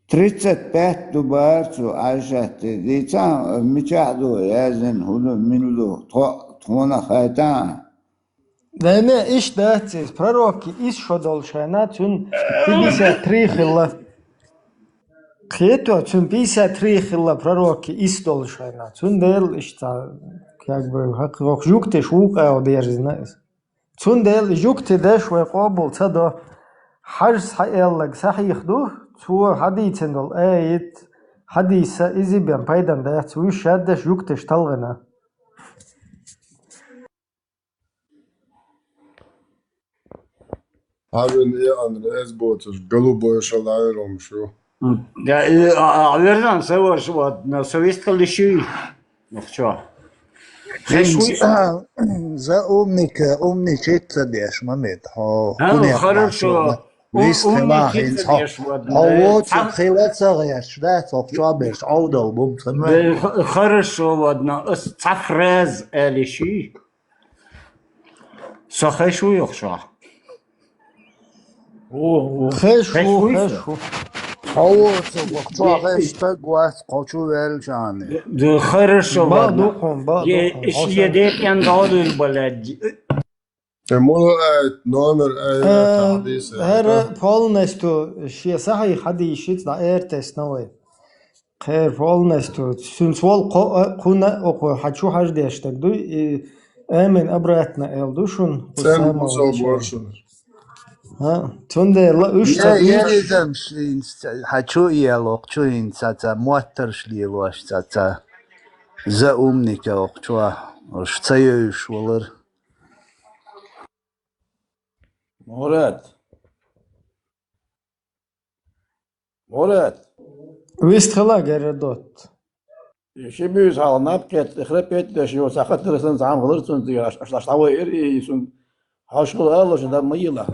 Тридцать пять ду бара цу Ӏайшатте. Дийца, мичахь ду, язйина, хӀун ду, мила ду, тхо-, тхуна хайта? Вайна иш дац иза, пророкки ис шо долу шайна, цуьнан пятьдесят три хилла. Кхето, цуьнан пятьдесят три хилла пророкки ис долу шайна. Цундела иш ца, как бы, хӀакхо юктеш вукъа а дерзина иза. Цундела и жугти деш вай къобал ца до. Хьажа схьаэллаг сахьих ду, цо хьадийцина долу аят, хьадийса иза бен пайдан дац, вуьш шаддеш юктеш талгӀина. Хьавин и анра эз боцуш, голубой шалайрум шу. Да, и, а, а, верно, со ваш, вот, на совесть лиши. Ну что? Хеш вуй? За умника, умник ца деш, Мамед, хьо А, ну, куне хорошо. Вист хила хинца хьо. Хьо вочу хила ца гӀеш, да, цо чо берш, Ӏовдал бум ца ма. Да, х-, хорошо, ладно, ас цхьа фраз алиши. Со хеш вуй йохуш? О, о. Хеш ву, хеш ву. Хьо ву, ца боху, чо хеш стаг вац, кхо чу ваьлча ани. Да, хорошо, ладно. Ба духун, ба духун. Иш е декъян долур баладди. Э, мула айт, номер айт, хьадис айт. ХӀара полностью шен сахьих хьадис шиц дӀа эртесна вай. Кхер полностью. Цуьнца вол кхо-, а, кхунна а окхо хьан чу хьаждеш стаг дуй, и амин обратно эл ду шуна. ЦӀен бусал бор шуна. ХӀа, цундела уьш ца Е, уьш. Елизам шин ца-, хьан чу ел, окху чу хин ца, ца, моттарш лелош ца, ца. За умника окху чу, уьш ца йойш валар. Мурат. Мурат. Вист хила, Геродот. Ши буьйса хьалха наб кхетта, храпетта деш йо, сахатара сан зӀам хилар цунца, аш, аш, аш дӀавайира и, и сун. Хьо шула аллаш, да ма йила.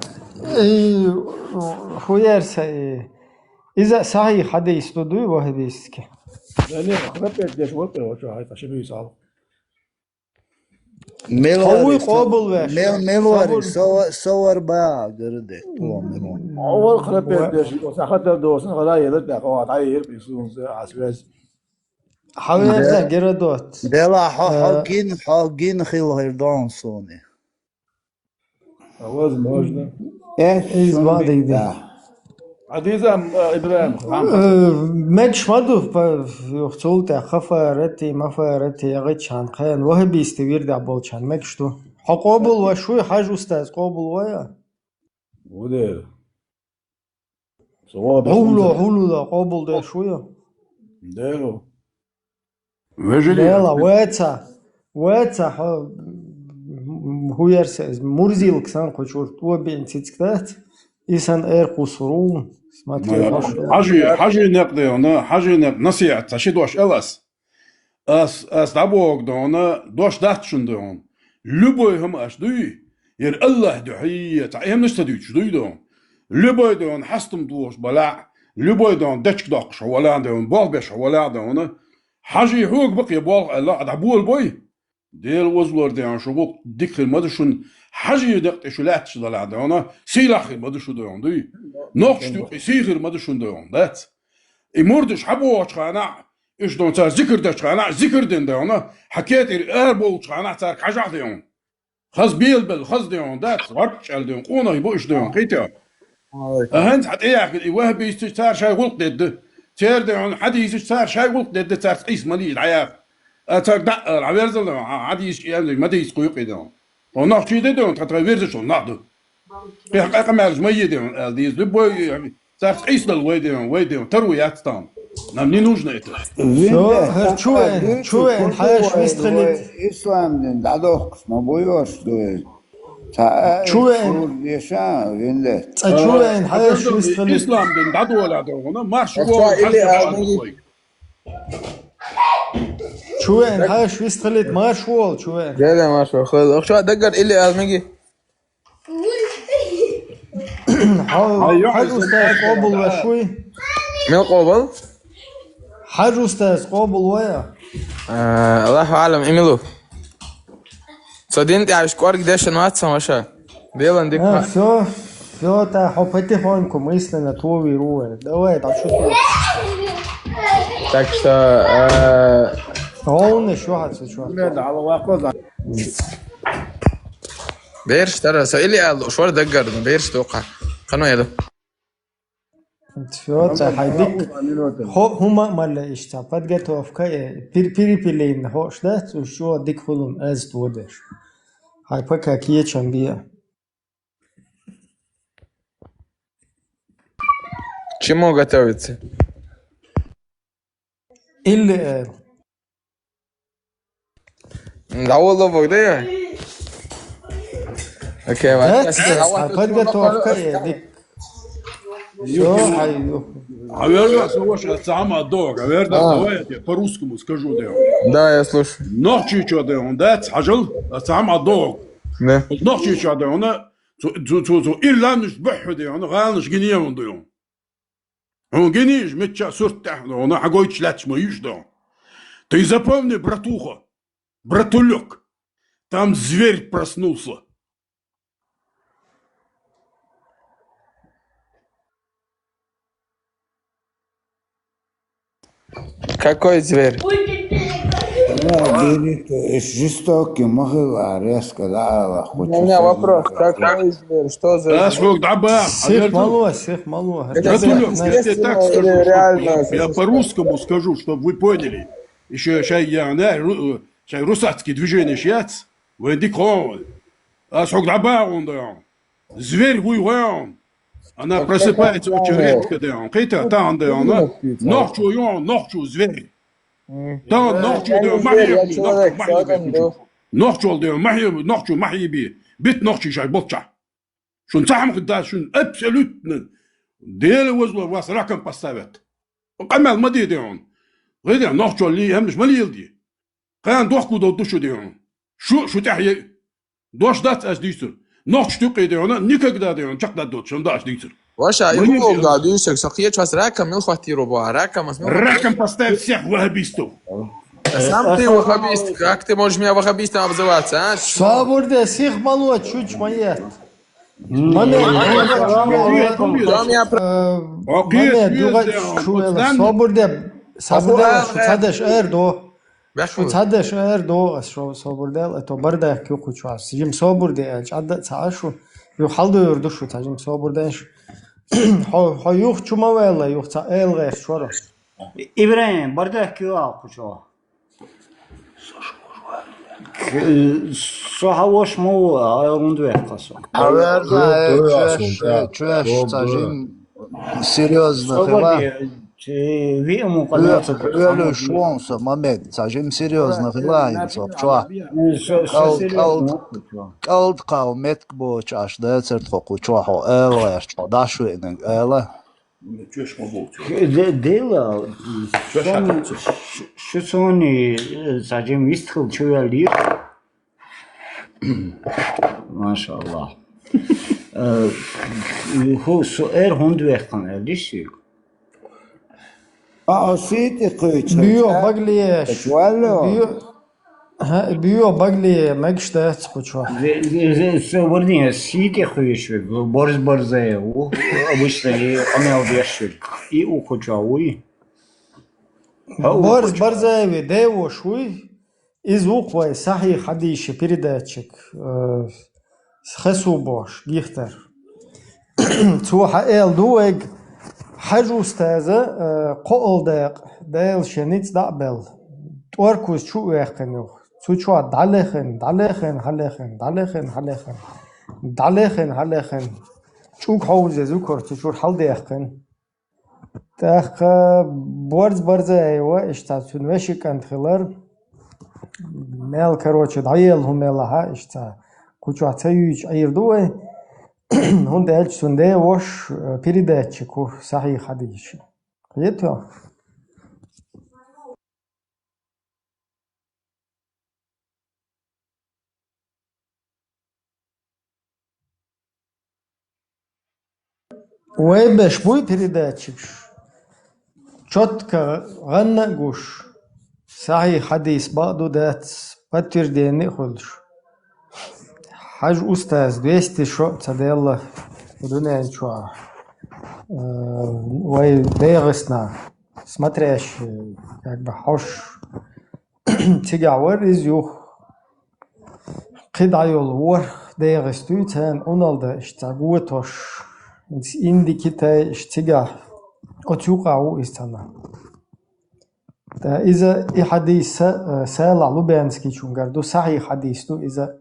И, хӀу яр са и? Иза сахьих хьадис ду дуй вахабистски? Да не, храпетта деш вар кхе, хьо чу хьайта, ши буьйса хьалха. Мел варий, къобалвеш. Мел, мел варий, сабур. Со ва-, со вар ба, гырде, то мел вар. Овал храпет деш, о сахата досан, хала ела да, о ата ел писунзе, а связь. Хьаверза, Геродот. Дела, хьо, хьо гин, хьо гин хил хир дон сони. А возможно. Э, из шун бадиги. Да. Адизам, э, Ибрагим, хам. Э, меч маду, па, юхцулта, хафарати, мафарати, ягычан, хан, вахабисти вирда болчан, меч ду. Хьо къобалвеш вуй, хьаж устаз къобалвая? Вуде. Саваб хӀулу, хӀулу да, къобалдеш вуя? Дела. Вежарий. Дела, веца. Веца, хьо, м, хуярса, мурзилк сан хучурт, обин цицкдат. Исан эр кусуру. Смотри, хьажи, хьажи некъ де, на, хьажи некъ, насихат, ца ши дош элас. Ас, ас дӀабогу дона, дош дац шуна дона. Любой хӀама аш дуй, яра Аллахь дуьхьий, цхьа эмнаш ца дуьйцуш дуй дона. Любой дона хьастам дохуш балахь, любой дона дечка доккхуш хьо валахь дона, болх беш хьо валахь дона. Хьажий хьога бакъе болх аьлла, а дӀаболабой. Дела вазлор дона, шу гӀуллакх дика хир ма ду шуна, хьажий декъ тӀе шу лаьтташ далахь дона, сийлахь хир ма ду шу дона дуй. Нохча туькъе сий хир ма ду шуна дона, дац? И мурдаш хьабогӀучу ханахь, уьш дона цара зикр дечу ханахь, зикр дина дона, хьан кетӀира ара болчу ханахь цара хьажахь дона. Хаза белабелла, хаза дона, дац, гӀоркӀчӀаьлла дона, къонах бу уьш дона, кхетий? А хӀинца хьан тӀеяхкина, и вахабисташ цара шайн гӀуллакх дедда. Церан дона, хьадийсаш цара шайн гӀуллакх дедда, царца къийса ма дийша, дӀаяха. А цара дӀа а, хьан верзал дона, хьан хьадийсаш, ма дийца кхуьйкъий дона. Хьо нохчий де дона, тхан тхан вирзаш хьо нах ду. Кхин хьан къамаьлаш ма е де, аьлла деза. Любой, царца къийсадала вай де, вай де, таро яц тахана. Нам не нужно это. Всё, хӀара чу веана, чу веана, хьаша вистхилийта. Ислам дин дӀадохкуш ма буй ош дуй. Ца чу веана. Цкъа чу веана, хьаша вистхилийта. Ислам дин дӀадола догӀуна, марш вон, или хьаша алмаги. Чу веана, хьаша вистхилийта, марш вон, чу веана. Геда марш вон, хойла. Охча даггара или алмаги. Хьо-, хьаж устаз къобалвеш вуй? Мел къобал? Хьаж устаз къобалвая? Э, Аллаху аълам, имилу. Цо дин тӀехь уьш кӀорга дешан вац сан ваша. Делан дика. А, всё, всё, та хьо потихоньку мысленно тхови руэ. Давай, так что ты? Так что, э, Гьовна, шу хьаца, шу хьаца. Берш тара, со или аьлла, шор даггара, берш дукха. Кхано яду. Всё, ца хьайдик. Хо-, хӀума а малла иштта. Подготовка, э, пир-, перепеление, хӀош дац, уж чо дик хулун аз тодеш. Хьай пока кечам бия. К чему готовиться? Или, э, Даволо богдая. Окей, ладно. Подготовка, э, дик. Всё, хьай, ю. Аверда, слушай, а сама дог, аверда, давай я тебе по-русскому скажу, да. Да, я слушаю. Нохчий чо да он, да, хьажал, а сама дог. Да. Нохчий чо да он, цу, цу, цу, цу, ирландиш баху да он, галниш гинья он да он. Хьуна гинийша мичча а сурт тӀехь, хьуна хьан гойтуш лаьтташ ма юьш ду. Ты запомни, братуха, братулек, там зверь проснулся. Какой зверь? Да, берите, жестокий, махила, резко, да, Аллах, у меня вопрос, какой зверь? Что за зверь? Сих мало, сих мало. Это естественно или реально? Я по-русскому скажу, чтобы вы поняли. Еще я, я, я, ру-, сейчас русацкие движения сейчас. Вы дикон. А сок да багун да. Зверь хуй хуй. Она просыпается очень редко, да. Кхетий, тахана да. Нохчо ю, нохчо зверь. Тахана нохчо да, махьеби, нохчо махьеби. Нохчо да, махьеби, нохчо махьеби. Бит нохчий шай болча. Шун цхьа хӀама хир дац, шун абсолютно. Дела вазло вас раком поставят. Къамел ма де де хьуна. Гъиде, нохчо ли, хӀамаш ма лелде. Кхана дохку долу ду шу де хьуна. Шу, шу тӀехь е-, дош дац аш дийцур. Нохча туькъе де хьуна, никогда де хьуна, чекхдаддоцу шун да аш дийцур. Ваша, ма и лелде. Хьуна да дийцург, со кхечу вас раком мил хватиро бу, раком ас мил хватиро. Раком поставь всех вахабистов. Сам ты ваххабист, как ты можешь меня ваххабистом обзываться, а? Чё? Собур де, сих ма ло, чуча ма ет. М, Маме, салам алейкум. Чё меня про- Э, Окей, Маме, чё дугай сделал? Чу Вот эла. Сам- Собур де, Абу собур де, Аль- шу цадеш эр до. Бяху. Шу цадеш эр до, ас шо собур де, это бардак кю кучу ас. Жим собур де, э, чадда ца шу. Ю халду юрду шу, ца жим собур де шу. Хо, хо юх чума вела, юх ца эл геш чоро. Ибрагим, бардак кю ал кучу. Со хавош му, а, ундве касо. Аверна, э, чуэш, чуэш, ца жим серьёзно хила. Ви му калаца. Велю шуон со момент, ца жим серьёзно хила, ин со, чуа. Кал, кал, кал, кал метк боч, аш да церт хо кучуа хо, эла, аш чуа, да шуэнен, эла. Чуэш ма бу, чуэш. Де-, дела, Чуэш сон, шу-, шуцони, э, саджим вистхил чуя лир. Машаллах. Э, ху-, су эр хунд вехкан, э, лишик. А, а сити кыч. Био баглиеш. Чуало. Био Ха, био багли мегаш дац кучо. Зе-, зе-, зе-, со варни, сите хуйшве, борз борзае, у, обычно и амел вешве. И у кучо, уй. Ха, у Борз кучо. Борзаеви, девош уй. Из ухвай сахи хадиши передатчик. Э, Хасу бош, Гихтер. Цо хьаэл ду вайг, хьаж устаза, э, кхоъал дакъ, Дала шен ниц дӀа а бел. ТӀоркуз чу вехкан юх. Цу чу дӀалехен, дӀалехен, хьалехен, дӀалехен, хьалехен. ДӀалехен, хьалехен. ЧӀуг хьовзе зукор цу чур хьалдехкан. ТӀаккха борз-борза айва, иштта цун веши кӀант хилар. Мел, короче, дӀаел хӀу мелахьа, иштта куча ца юйч Ӏийр ду вай. ХӀунда аьлча цун де вош, э, передатчик хӀу сахьихь хьадийча. Хету? Вай беш буй передатчикаш? Чётко гӀанна а гуш, сахьихь хьадис бакъду дац, подтверждение а хуьлуш. Хьаж устаз двести шо ца делла дуьнен чохь. Э, вай ДегӀастана, смотрящий, как бы, хьош цигахь вар иза юха. КхидӀа йолу ворхӀ дегӀастуй, царна Ӏуналда иштта цхьа готош, Инди, Китай, иштта цигахь, оцу юкъахь ву иза цхьана. Ткъа иза и хьадис са-, э, Салахь Лубянскийчунгара ду, сахьихь хьадис ду иза.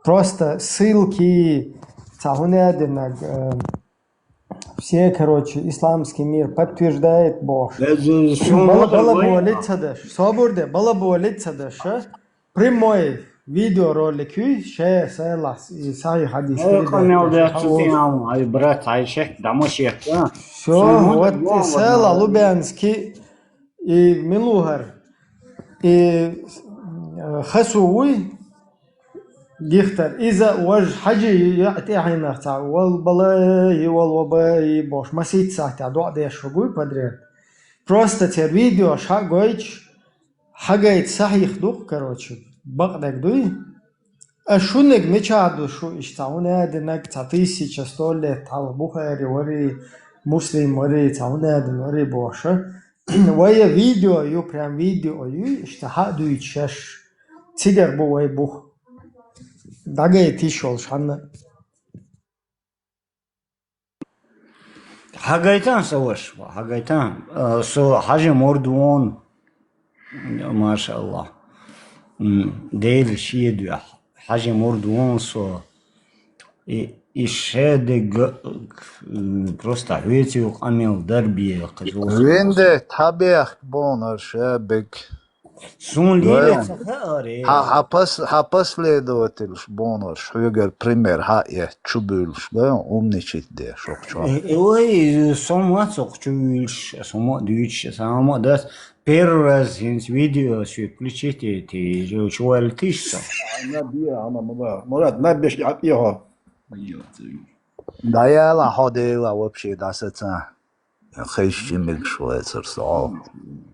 Просто ссылки, цхьа хӀун а динарг, э, Все, короче, исламский мир подтверждает бохуш. Э, з-, з-, Шу сумма бала-, давай. Балаболить ца даш. Собур де, балаболить ца даш, а? Прямой видеоролик юй, ше сайлас, и сахьихь хьадис Э, передача къамел деш, деш, хьа цу олуш. Тем, ай, брат, ай, шек, дамаш ек, а? Всё, Сумма вот, давай, и Салахь вот. Лубянский, и Милухар, и, э, Хасу вуй, Гихтар, иза важа хьажи ю-, ю-, тӀаьхьенах цхьа, вал балай, вал вабай, бош, масийтта сахьтехь доӀа деш вагуй подряд. Просто церан видеош хьа а гойтуш, хьагайта сахьих ду-кх, короче, бакъдерг дуй. А шунниг мичахь ду шу, иштта цхьа хӀун а динарг, цхьа тысяча сто лет хьалха Бухари вари, Муслим вари, цхьа хӀун а дина вари бохуша. Вай видео ю, прям видео ю, иштта хьа а дуьйцуш шаьш. Цигара бу вай бух. ДӀагайта йиш йолуш хьанна. Хьагайтан со ваша, хьагайтан. Э, со хьажа мурд вон. Машаллах. М, Дела шен дуьхьа. Хьажа мурд вон со. И, и шадерг, м, просто хьоьца ю къамел дарбе кхуза. Венде, тхьабехк бонар шабег. Суна леле ца хааре. Хьа, хьа пос-, хьа последовательш бонарш, хьоьгара пример хьа а эцча, чу буьйлуш, да, умничать де, шух чохь. Э, ой, со ма цо чу вуьйлуш, со ма дуьйцуш, со ма дац. Первый раз хӀинца видео шуьга включить йита, чу ваьлла тиша со. Наб е, ана, Мурад, Мурад, наб беш хьан тӀехьо. ДӀаяла хьо дела вообще дӀасаца. Хезча мегаш вацара со.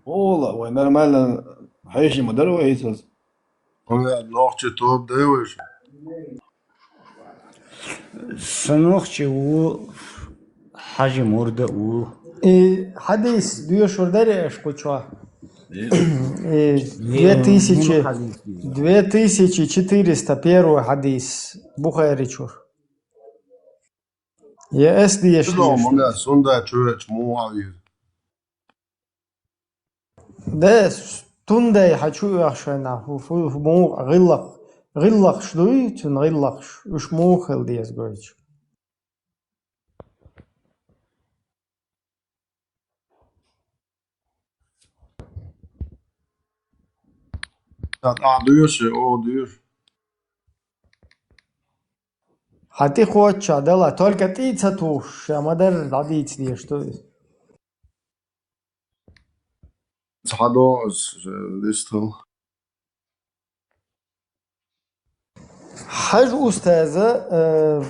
Ола, вай нормально Хьеший ма дара вай иза. Хьо веа нохчи тоба дай вайша? Са нохчи ву, Хьажи мурда ву. И хьадис доьшур дарий аша кху чохь? И две тысячи, две тысячи четыреста первый хьадис Бухари чур. Я эс деш Чудо деш. Муна сунда чуьвечу муха вир? Де, с-, тундай хьан чу оьху шайна, фу, фу, фу, муха гӀиллакх-, гӀиллакхаш дуй, цуьнан гӀиллакхаш, уьш муха хила деза гойтуш. Ца тӀаьхьа доьшу, оха доьшу. Хьан тӀе кхоччахь дала, только тӀе а ца тухуш, ша ма-дарра дӀадийца дезаш ду иза. Цхьа догӀу ас, э, листал. Хьажа устаза, э,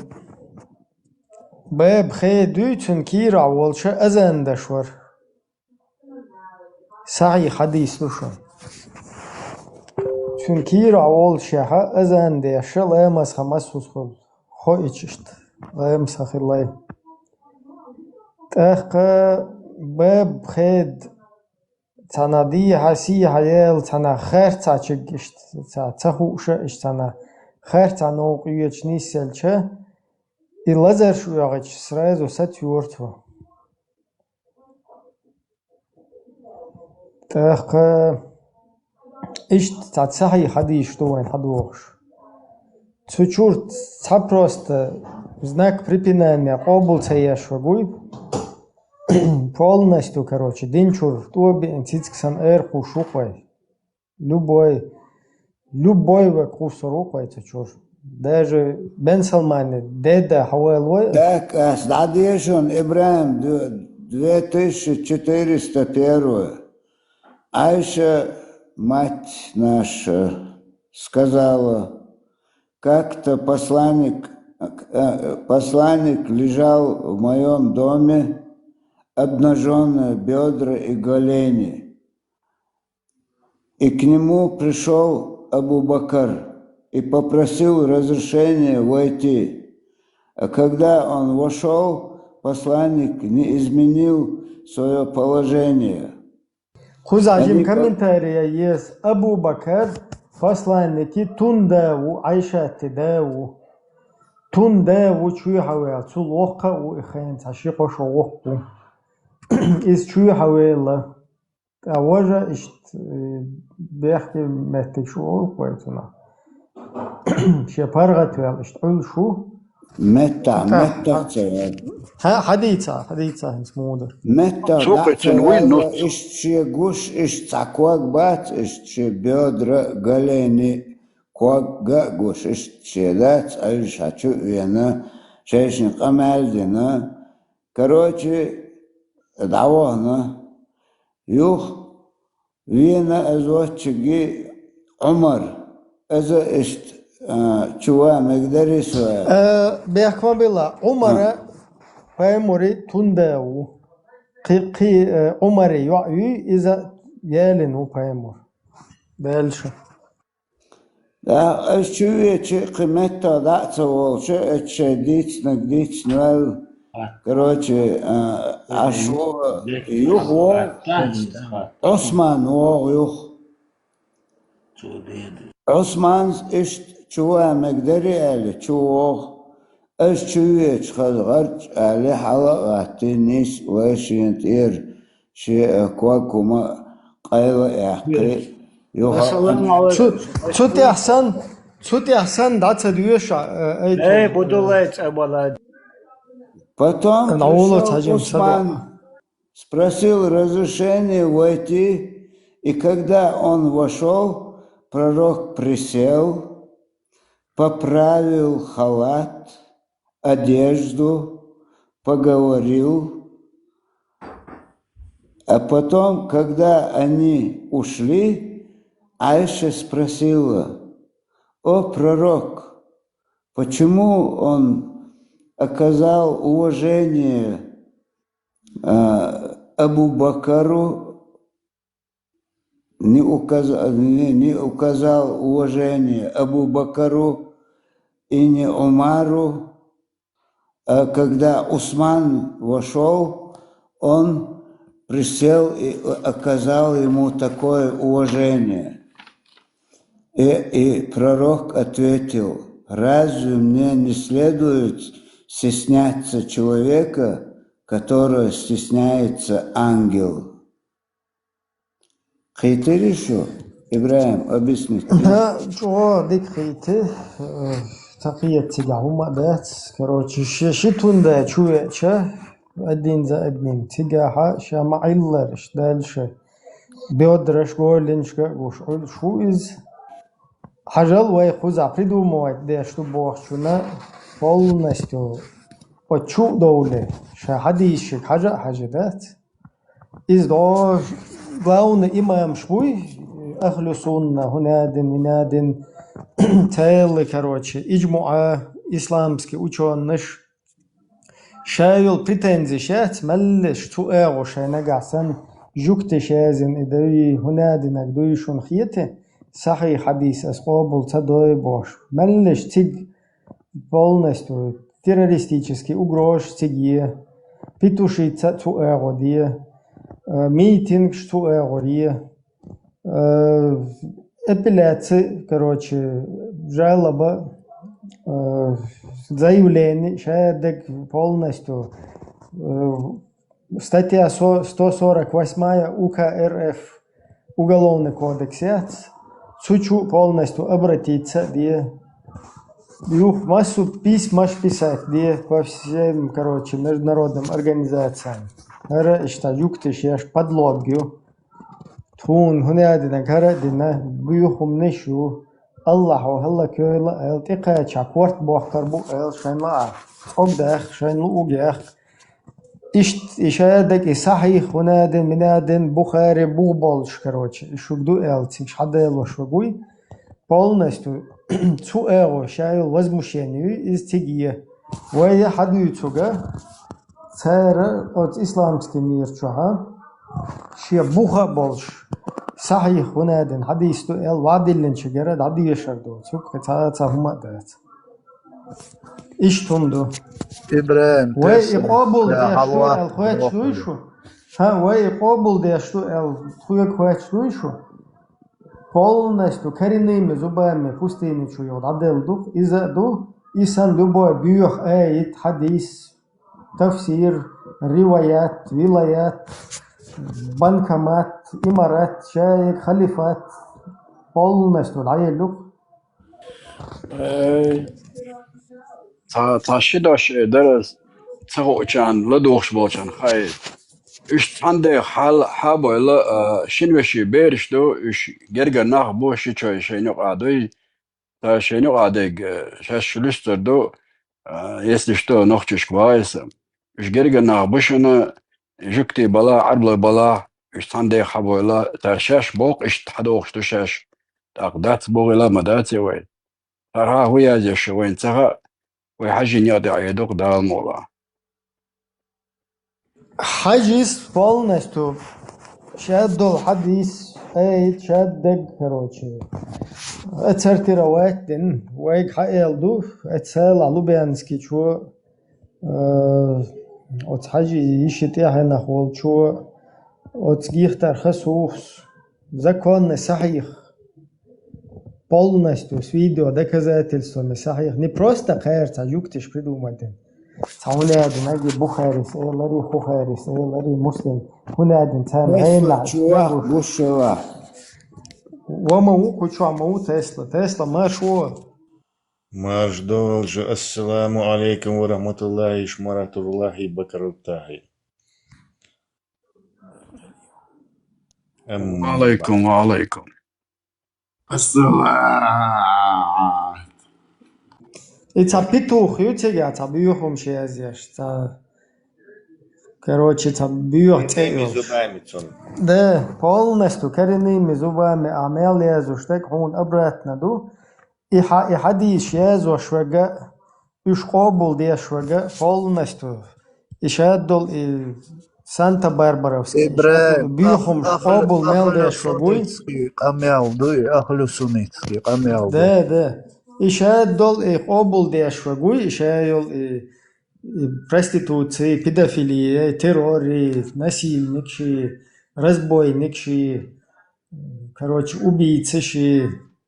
баб хе дуьйцун кийрахь волча азан даш вара. Сахьихь хьадис ду шуна. Цуьнан кийрахь волчехьа азан деш, ламазха масхьусхула хоуьйтуш иштта, ламазха хилла. ТӀаккха баб хед цхьана дехьа, сехьа яла цхьана харцхьа чиг иштта, ца, ца хууша иштта цхьана харцхьа новкъа йоьдуш нисъелча, и лазарш оьгӀича, сразу сацайора цо. ТӀаккха иштта цхьа сахьихь хьадисаш ду вайн хьадохуш. Цу чуьра цхьа просто знак препинания къобал ца еш вагуй. Полностью, короче, дин чуьра тӀо а биъна цициг санна ара кхуссур ву-кх вай. Любой, любой вай кхуссур ву-кх вай цу чуьра. Даже Бен Салмане деда хьавоьлла вай. Так, ас дӀадешун, ИбрахӀим, д-, две тысячи четыреста первый. Айша, мать наша, сказала: «Как-то посланник, э, посланник лежал в моём доме, обнажённые бёдра и голени. И к нему пришёл Абу Бакр и попросил разрешения войти. А когда он вошёл, посланник не изменил своё положение». Кхузахь жима комментарий еза: Абу Бакр посланники тун да ву, Айшатти да ву. Тун да ву чуьхьа ваьлла, цул воккха а ву и хенца, ши-кхо шо воккха ву. Иза чуьхьа ваьлла. Ткъа важа иштта, э, бехке меттиг шу олу вай цунах. Шен паргӀатвел иштта Ӏуьллуш ву. Метта, метта ца ваьлла. Хьа-, хьадийца, хьадийца хӀинца мудар. Метта дӀа ца ваьлла, иштта шен гуш, иштта цхьа ког бац, иштта шен бедра, голени, ког а гуш, иштта шен дац, Ӏуьллуш хьачу а вена, шайшин къамел дина. Короче, дӀавахана. Юха вена азотчиги Ӏумар. Иза иштта, а, чува мегдарий со? Э, бехк ма билла, Ӏумара, а, пайхамари тун да ву. Кхи, кхи, э, Ӏумари йоӀ юй, иза ялина ву пайхамар. Делша. Да, аш чу вечи кхи метта дӀа а ца волча, эт шай дийцнаг дийцнаваьлла. Короче, а, аш вогӀу, юха вогӀу, Ӏусман вогӀу юха. Ӏусман иштта чува мегдари аьлла, чу вогӀу. Аш чу вечи хаза гӀарч аьлла, хьала а гӀатти, нис вай шен тӀера. Шен, э, ког хӀума къайла а яьккхи, юха. Ассаламу алейкум. Цу, цу тӀехь сан, цу тӀехь сан дӀа ца доьшу, э, ай, ай, ту, будулай, э, цӀа балад. Потом пришёл Усман, спросил разрешения войти, и когда он вошёл, пророк присел, поправил халат, одежду, поговорил. А потом, когда они ушли, Айша спросила: «О пророк, почему он оказал уважение, а, Абу Бакару?» не указал, не, не указал уважение Абу Бакру и не Умару, а когда Усман вошел, он присел и оказал ему такое уважение. И, и пророк ответил: «Разве мне не следует стесняться человека, которого стесняется ангел?» Кхийтирий шу, Ибрагьим, объяснить? Да, чӀоагӀа дика кхийти, э, тахият цига хӀума дац. Короче, ши, ши тунда чу веча, один за одним. Цигахьа ша ма Ӏиллараш дальше. Бёдраш, голенашка гуш, Ӏуйла шу из. Хьажал вай кхуза придумывать деш ду бохчуна полностью. От чу довле, ша хьадийшик хьажа а хьажа дац. Из догӀу главный имамаш буй, ахлу сунна, хӀунадин, минадин, целый, короче, иджмуа, исламский учёныш. Шайвал претензи шац, маллеш цу эгӀу шай нагахь сан, жуктиш язин и дави, хӀунадинаг дуй шун хети, сахьи хьадис ас къобул ца дой бош. Маллеш циг полностью террористический угрозаш циге, петушица цу эгӀо де, э, митингш цу эгӀо де, э, апелляци, короче, жалоба, э, заявление, шаярдаг полностью, э, статья со-, сто сорок восьмая У К Р Ф, Уголовный кодекс яц, цу чу полностью обратиться де. Юх массу письмаш писать де по всем, короче, международным организациям. ХӀара иштта юктиш еш подлог ю. Тхун хӀунадина гара дина, буюхум ниш ю. Аллахьу хӀалла кёйла айл, тӀекхача корт бохкар бу айл, шайн ла а. ЦӀог дах, шайн лу уг ях. Ишт, ишадаг и сахьих, хӀунадин, минадин, Бухари, бух болш, короче, и шуг ду айл, цигш хьадело шугуй. Полностью цу эгӀо шайвал возмущение из циге. Вай хьадуй цуга, цара оц исламский мир чуха, ше буха болш, сахьих хӀунадин хьадис ду айл, вадиллинчигара дӀадешар ду. Цуг ца, ца хӀума дац. Ишт хӀума ду. Ибрагьим, вай и къобул деш ду айл, хоч дуй шу? Ха, вай и къобул деш ду айл, хуйг хоч дуй шу? Полностью коренными зубами пустыни чу йод дӀадел дух, иза ду, исан любой буьйх, аят, хьадис, тафсир, риваят, вилаят, банкомат, имарат, шайг, халифат, полностью дӀаел дух. Эй, ца, ца ши дош, э, дара ца хуучан, ладугӀуш болчан, хай. Уьш цхьан дех хьал-, хьабойла, а, шин веши бераш ду, уьш гергар нах бу, ши чой шайна юкъа дуй. Ца шайна юкъа дег, э, шаш шулуьстар ду, а, если что, нохчишка вагӀайса. Уьш гергар нах бу шуна, жугти бала, Ӏарбла бала, уьш цхьан дех хьабойла, ца шаш бокъ ишт хьадохуш ду шаш. ТӀаккха дац богӀила ма дац вай. Цархьа хӀу язъеш вайн ца хаьа, вай хьажин яда Ӏедукъ Дала мола. Хьажис полностью шаддол хьадис, эй, шаддаг, короче. Ацартира вайтдин, вайг хьаэл ду, эцала Лубянский чу, э, оц хьажи йиши тӀехьенах волчу, оц гихтар хасуфс, законный сахьих. Полностью с видео доказательствами сахьих. Не просто кхер ца юктиш придумать. Ца хӀунадин аги Бухарис элари, Хухарис элари, Муслим. ХӀунадин ца Тесла, мхайна чувак, бушева. Ва ма ву, кучу ма ву Тесла. Тесла марш ву. Марш должу. Ассаламу алейкум ва рахматуллахи ва баракатухи. Амма. Ва алейкум, ва алейкум. Ассалам. И ца петух ю цига, ца буьйхум ши язъеш, ца, короче, ца буьйх цӀе йолуш. Коренными зубами цунна. Да, полностью коренными зубами, а мел язуш дерг хьуна обратно ду. И хьа-, и хьадис язош вега, уьш къобул деш вега, полностью. И шаддол, и Санта-Барбаровский. Ибрагим, боьхамаш къоабал мел деш вагуй. Къамаьл ду, ахлу суннатский къамаьл ду. Да, да. И шадолу и къоабал деш вагуй, и шайолу и, и проституция, педофилия, террор, насильникаш, разбойникаш, короче, убийцаш,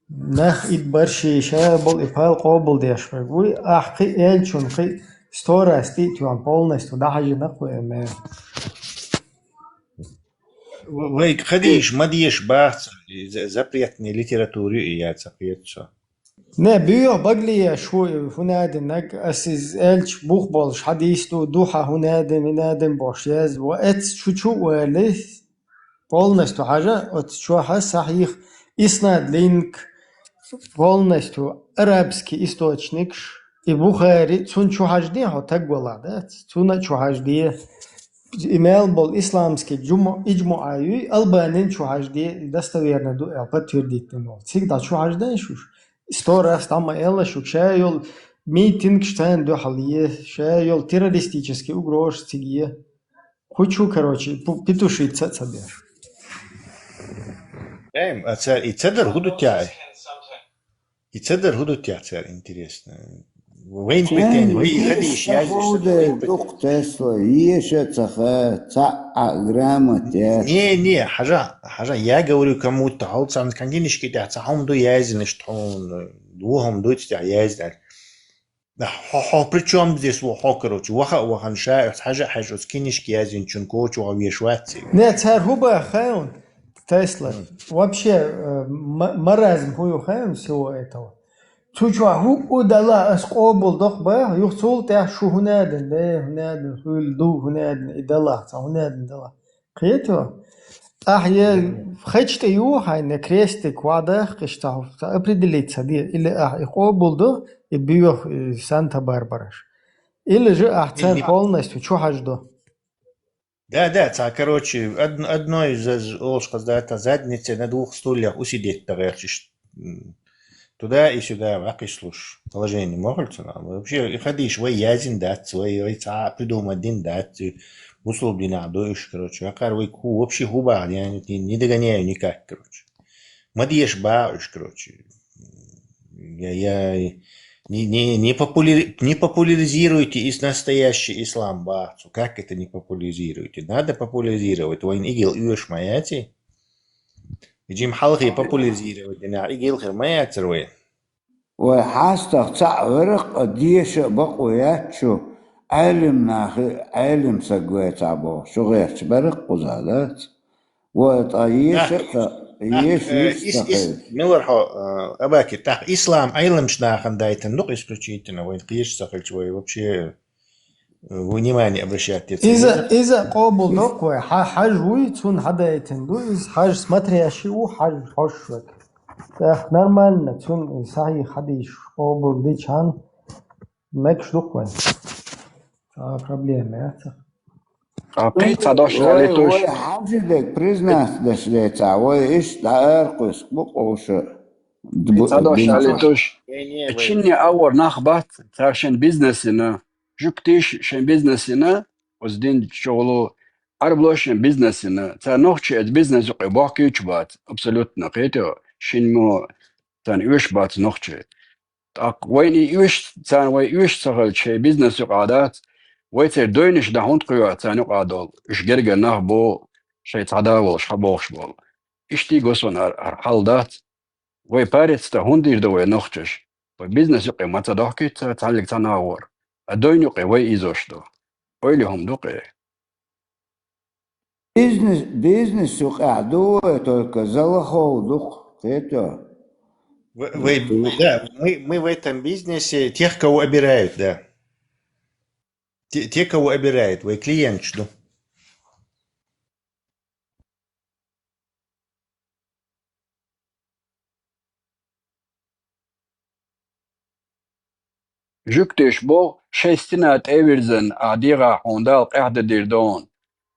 нах идбарш, шайолу и пал къоабал деш вагуй. Ахь кхин элчун кхин сто раз тӀе а тоьхна полностью дӀахьажийна кхуьнан мел. Вай хадийша ма деша бац, за-, запретный литература ю и, я ца кхета со. Не, боьха багле еш ву, хӀунда аьлча, ас иза аьлча бух болуш хьадийс ду, ду хьан хӀунда аьлча, хӀунда аьлча бохуш язъян. Ва эцца чу-чу а вале, полностью хьажа, оцу чохь а сахьихь иснад линк, полностью арабский источникаш, и Бухари, цунна чу хьажде хьо таг валахь, дац? Цунна а чу хьажде. И мел болу исламский джуму-, иджмуа юй, Албанин чу хьажде, и достоверно ду аьлла, подтвердить дина волу. Цига дӀа чу хьаждеш уьш? Сто раз дӀа ма элла шуьга, шайолу митингаш царна дуьхьал е, шайолу террористический угрозаш цига е. Кху чу, короче, пу-, петушиться а ца деш. Эм, а цара и ца дар хӀун ду тяй? И ца дар хӀун ду тяй цара, интересно? Вайн претензи, вай хадийша язъеш ца дар, вайн претензи. Дукха Тесла, еша а ца ха, цхьа а грамота яц. Не, не, хьажа, хьажа, я говорю кому-то, хьо царна книгашки тӀехь цхьа хӀума ду яздинарш тхуна, вон хӀума ду цу тӀехь яздинарш. Да, хьо, хьо при чём здесь, ву хьо, короче, ваха а вахана ша, оцу хьажа а хьаьжа, оцу книгашка яздинчун коча ваха веш вац и. Не, цара хӀун баха хаьий хьуна, Тесла? М. Вообще, э, ма-, маразм хӀун ю хаьий хьуна всего этого? Цу чохь хӀуъу далахь ас къобал доккху баха, юха цул тӀаьхьа шу хӀунда аьлла, э, хӀунда аьлла, хуьлу ду, хӀунда аьлла, и далахь, цхьа хӀунда аьлла, далахь. Кхетий? Ахь я хечу тӀе ю хьайна, я крестик вадах, кхиш ца хьуф, ца определиться де. Или ахь и къобал ду, и боьха, и Санта-Барбараш. Или же ахь царна полностью чу хьажа ду. Да, да, ца, короче, од-, одной из, из, олуш хаза дац, задницей на двух стульях усидеть, да, гӀерташ. М, туда и сюда вакхиш луш положение ма хуьлу цунах. Вообще, и хадийша вай яздина дац, вай, вай цхьа а придумать дина дац, и бусалба динехь ду уьш, короче. Вакхара вай хӀу-, вообще хӀун баха, я не, не догоняю никак, короче. Ма деша баха уьш, короче. Я, я, не, не, не популяри-, не популяризируйте ис-, настоящий ислам баха цо. Как это не популяризируйте? Надо популяризировать. Вайн игил оьшу ма яц и. И жима хьалхе популяризировать динехь, и гилхир ма яцара вай. Вай хьастагӀа цхьаъ веракх а, деша а бакъо яц шу, Ӏелим нахе, Ӏелим саг вай цхьаъ боху, шу гӀерташ беракх кхуза дац. Вай ткъа еша а ца, еша, э, еша ис-, ца ис-, хилча. Мила вара хьо, э, Абакир, тӀаккха ислам Ӏеламчу нахана дайтина ду-кх исключительно, вайн кхеташ ца хилча, вай вообще внимание обращать. Иза, иза къобал доккху вай, хьа-, хьажа вуй, цунна хьадайтина ду, иза хьажа смотрящий ву, хьажа хьожуш вай. ТӀаккха нормально, цунна сахьихь хьадийсаш къобал дича хьан, мегаш ду-кх вайн. Цхьа проблема яц. А кхин цхьа дош алийтуш. Вай хьажа дерг признаться деш децахь, вай иштта дӀааракхуьйсу бу къовша. Кхин цхьа дош алийтуш. Чинне агӀор нах бац, цара шайн бизнес йина. Жуьгтий шайн бизнес йина, оцу дин чухула, Ӏарбоша шайн бизнес йина. Цара нохчий оцу бизнес юкъе бохкуьйтуш бац, абсолютно, кхетий, шина мо царна оьшуш бац нохчий. ТӀаккха вайна и оьшуш, царна вай оьшуш ца хилча, шайн бизнес юкъахь дац, вай церан дойнаш дӀа хӀунда кхоьхьу царна юкъахь долу, уьш гергара нах бу, шайн цхьа да волуш, хьан бохуш болу. Иштта го суна хӀара, хӀара хьал дац. Вай парец тӀа хӀунда дийр ду вай нохчаш? Вай бизнес юкъе ма ца дохкуьйту цара цхьаьллиг цхьана агӀор. А дойна юкъе вай ийзош ду. Ойла хӀума ду-кх и. Бизнес, бизнес юкъехь ду вай, только залахов ду-кх, кхетий? Вы, вы, да, мы, мы в этом бизнесе тех, кого обирают, да. Те, те, кого обирают, вай клиенташ ду. Жуьгтиша боху, шайн стена тӀе а вирзина, ахь дегӀахь хьуна Дала къаьхьа дан дийр ду хьуна.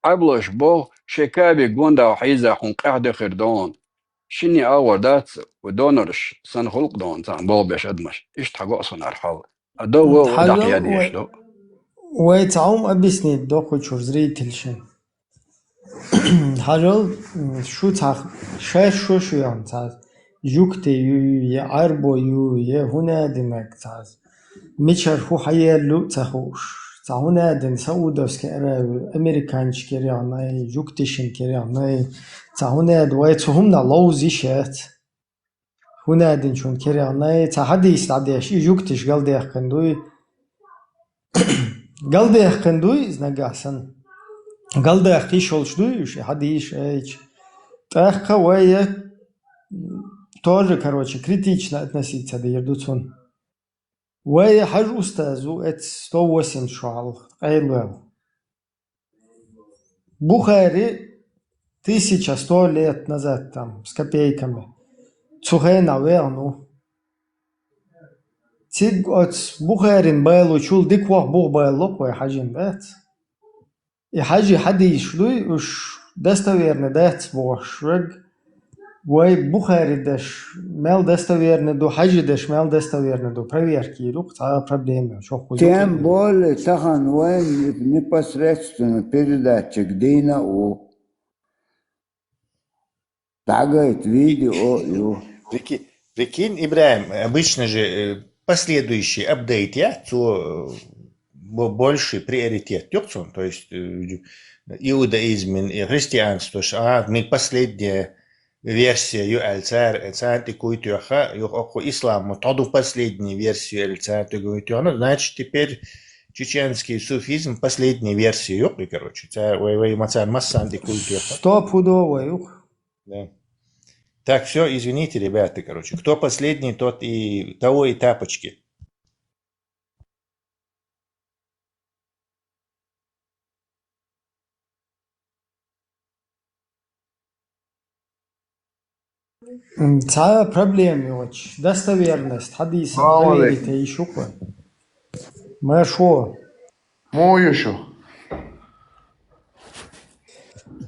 Ӏарбоша боху, шайн кабиг гондахь хьийзахь хьуна къаьхьа дан хир ду хьуна. Шинне агӀор дац, вай донорш санна хуьлу-кх ду хьуна царна болх беш адамаш. Иштта хьан го суна хӀара хьал. А до вай дӀакхайдеш ду. Вай цхьа хӀума объяснить до кху чуьра зрительшна. Хьажал, м, шу цхьа шаьш шо шу яхна цхьа жугти ю, е Ӏарбо ю, е хӀунадинаг цхьа. Мичара хӀу хьаеллу ца хууш. Цхьа хӀунадин Саудовский Аравия, американчи керягӀнай, жугтишин керягӀнай. Цхьа хӀунад вай цу хӀумна ловзиш яц. ХӀунадинчун керягӀнай, цхьа хьадис дӀадеш, и жугтиш галдехкан дуй. Галдехкан дуй, из нагахь сан. Галдехка йиш йолуш дуй уьш, и хьадис айча. ТӀаккха вай, м, тоже, короче, критично относиться дийр ду цунна. Вай хьажа устазу эц сто восемьдесят шо хьалха, къайлаваьлла. Бухари тысяча сто лет назад там, с копейками. Цу хенахь вехна ву. Цига оцу Бухарин балучул дика ваха бух балалокх вай хьажин дац. И хьажи хьадийсаш дуй, уьш достоверный дац бохуш верг. Вай Бухари даш мел достоверный ду, хьажи даш мел достоверный ду. Проверка йийр ю-кх, цхьа а проблема йолуш хӀокхуза. Тем более, тахана вайн непосредственно передатчик дийна а ву. ДӀагайта видео а ю. Прики-, прикинь, Ибрахим, обычно же, э, последующий апдейт я, цо, э, бо-, больше приоритет ю-кх цунна, то есть, э, иудаизмин и христианство, ш-, а, ми последняя версия ю аьлла цара, царна тӀе куй тоьхна, юха оккху ислам, тхо ду последняя версия аьлла царна тӀе куй тоьхна, значит, теперь чеченский суфизм последняя версия ю-кх, и, короче, цара вай, вай ма царна массарна тӀе куй тоьхна. Стопудово ю-кх. Да. Так, всё, извините, ребята, короче, кто последний, тот и, того и тапочки. М, цхьа а проблема йоцуш, достоверность хьадисан проверить йиш ю-кх вай. Маршо. Муха ю шу?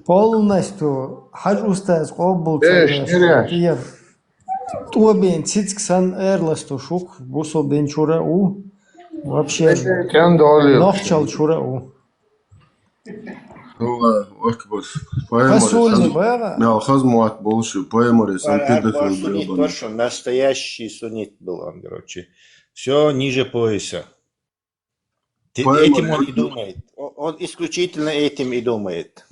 Полностью хьажа устаз къобал ца деш, тӀера тӀобен цициг санна эр ласту шух, бусулба дин чура а ву. Вообще, нохчалла чура а ву. Аллаху акбар. Пайхамаре сан мел хаза мотт болуш, пайхамаре сан педофил бен. Настоящий суннит был он, короче. Всё ниже пояса. Этим он и думает. О-, он исключительно этим и думает.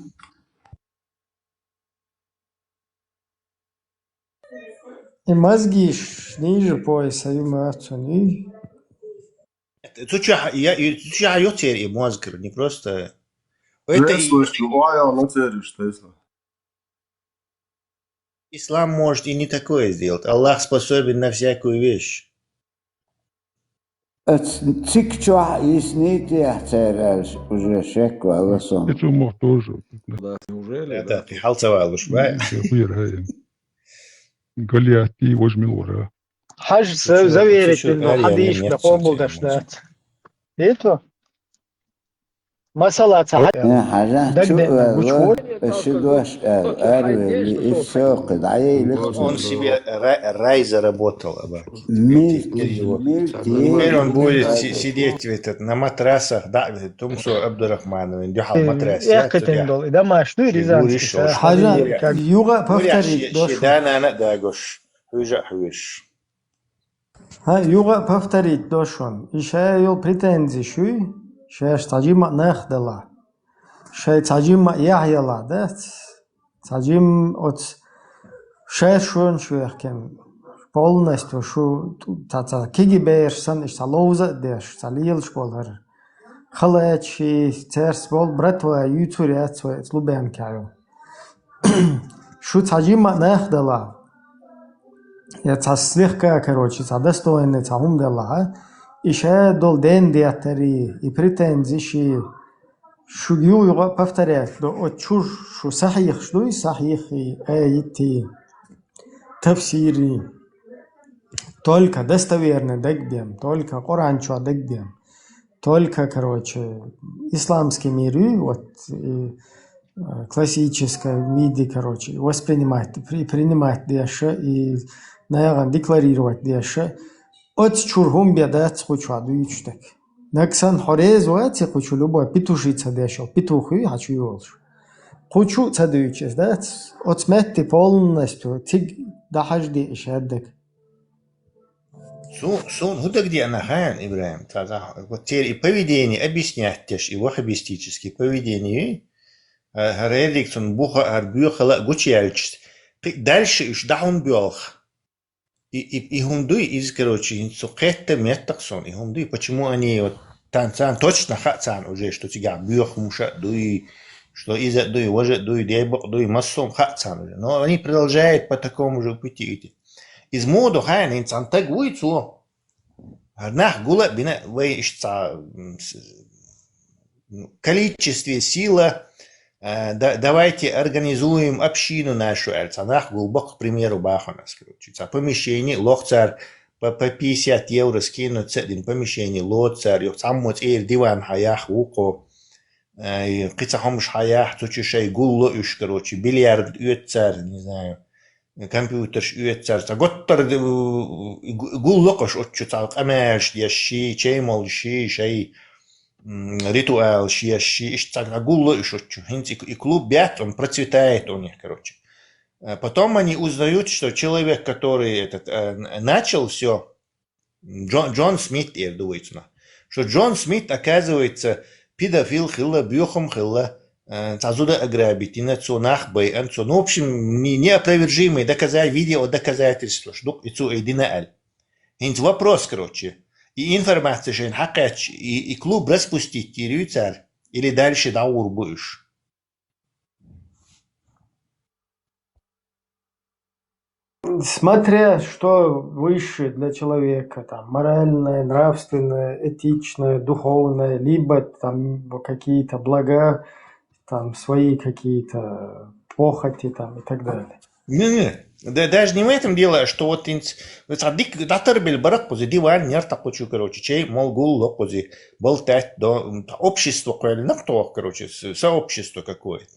И мозгиш ниже пояса ю моьтту цуьнан. Цу чохь, я, и цу чохь йо церан и мозг, не просто. Это и... Слышно, ой, оно церан, что если? Ислам может и не такое сделать. Аллах способен на всякую вещь. Ас циг чохь йиснийтехь цара аьлла уже шек ваьлла сон. И цу мох тоже. Да, неужели? Да, да, ты хьалцавалуш, бай. Хир хай. Галиатти вожмил вара. Хьажа заверить дина хьадийшна къобалдаш дац. Вето? Масала, ца хьа-, э, хьажа, даг чу деъна, э, гучу вой. Э, ши дош, э, арвели, и всё, кхы дӀаелира. Он себе ра-, рай заработал, аба. Милти, теперь его, милти, теперь он будет си-, сидеть в этот, на матрасах, да, Тумсо Абдурахмановин дуьхьал матрас. Э, я, эккхитина долу, и домашний, и рязанский, гуриш, сахар, хьажа, и как юга повторить, ши-, дош. Ши да-нана а дагош, хьуьжа а хьуьжаш. Хьан, юха а повторить до шуна. И шайн йолу претензиш юй, шаьш цхьа жимма а нах далахь. Шайн цхьа жимма а яхь ялахь, дац? Цхьа жимма оцу шаьш шуна шу вехкина. Полностью шу цхьа, цхьа кегий бераш санна, иштта цхьа ловза а деш, цхьа лелаш болу хӀара. Халачи, церс болу братва юьйцур яц вай оцу Лубянкехь йолу. Шу цхьа жимма а нах далахь. Я цхьа слегка, короче, цхьа достойный, цхьа хӀума делахь, а? И ша долу ден деттарий, и претензиш, и шуьга юха-юха а повторять до, оцу чуьра шу сахьихаш дуй, сахьихий, аятий, тафсирий. Только достоверный дагадем, только Къуръан чохь дагадем. Только, короче, исламский мир, вот, и, э, классическом виде, короче, воспринимать, при-, принимать деша, и наягӀан декларировать деша, оцу чуьра хӀума бен дац кху чохь дуьйцуш дерг. Нагахь санна хьо реза вац и кху чу любой петушица дешал, петух юй хьан чу йолуш. Кху чу а ца дуьйцуш дац, оцу метте полностью цига дӀахьажде и шаддаг. Су-, суна хӀун дагадеана хаьий, Ибрахим? Ца, ца, вот церан и поведение объяснять деш, и ваххабистическое поведение, а, хӀара ерриг цунна буха а, хӀара боьхалла а гучуяьлча, кхин дальше уьш дӀа хӀунда боьлху? И, и, и хӀума дуй, иза, короче, хӀинца цу кхетта меттах суна, и хӀума дуй, почему они вот, тан-, царна точно хаьа царна уже, что цигахь боьха хӀумаш а дуй, что иза а дуй, важа а дуй, дебакъ а дуй, массо а хаьа царна уже. Но они продолжают по такому же пути идти. Иза муха ду хаьий, хӀинца цхьана стаг вуй цо. ХӀара нах гул а бина, вай иштта цхьа, м, с-, ну, количестве сила, э, да-, давайте организуем общину нашу, аьлла, цхьа нах гулбо-кх, к примеру, бахана ас, короче. Цхьа помещение лоху цара, по, по пятьдесят евро скинуть ца а дина, помещение лоцу цара, юха цхьаммо цӀера диван хьаяхь вукхо, э, и кхин цхьа хӀумаш хьаяхь, цу чу шайн гулло уьш, короче, бильярд оьцу цара, не знаю, компьютерш оьцу цара, цхьа готтара д-, гу-, гулло-кх уьш оцу чу, цхьа къамелаш деш ши, чай молуш ши, шай, м, ритуалаш еш ши, иштта цхьа гулло уьш оцу чу. ХӀинца и, и клуб бац, он процветает у них, короче. Э, потом они узнают, что человек, который этот, э, н-, начал всё, Джон, Джон Смит эр ду вай цунах. Что Джон Смит, оказывается, педофил хилла, боьха хӀума хилла, э, цхьа зуда ограбить дина цо, нах байъина цо. Ну, в общем, не-, неопровержимые доказа-, видеодоказательства, что дукха и цо и дина аьлла. ХӀинца вопрос, короче. И информация шайна хьакхаьчча, и, и клуб распустить йийр ю цара, или дальше дӀагӀур бу уьш? Смотря что выше для человека, там, моральное, нравственное, этичное, духовное, либо там какие-то блага, там, свои какие-то похоти, там, и так далее. Не-не, да, даже не в этом дело, что вот инц-, вот а дик-, датар бил барак кузи, диван нерта кучу, короче, чей, мол, гул ло кузи, болтать, до, м, общество, короче, с-, сообщество какое-то.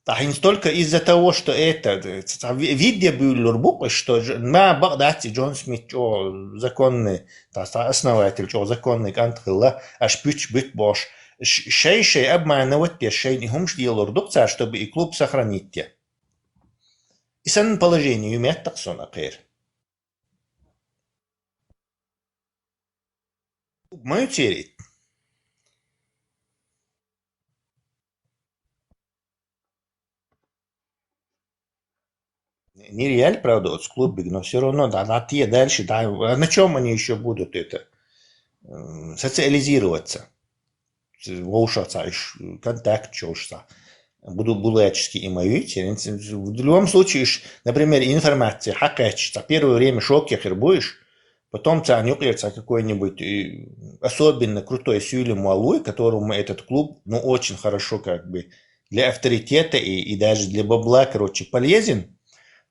Ткъа хӀинца только из-за того, что это, ц-, ц-, ви-, виде буьйлур бу-кх, что ж-, ма бакъ дац и Джон Смит чӀогӀа законный, та, та основатель чӀогӀа законный кӀант хилла, аш пуьч бит бош. Ш-, шай-шай обманывать деш, шайна и хӀумаш делур ду-кх цара, чтобы и клуб сохранить де. И санна положение ю меттах суна кхера. Мою церит. Нереаль, правда, вот с клубик, но всё равно, да, да, те дальше, да, а на чём они ещё будут это, м, социализироваться? Вовшахца, иш, контакт чёшца. Буду булачески и моюйте. В любом случае, иш, например, информация, хьакхаьчча, первое время шок яхир бу иш, потом царна юкъера цхьа какой-нибудь, э, особенно крутой суьйле ма луй, которому этот клуб, ну, очень хорошо как бы для авторитета и, и даже для бабла, короче, полезен.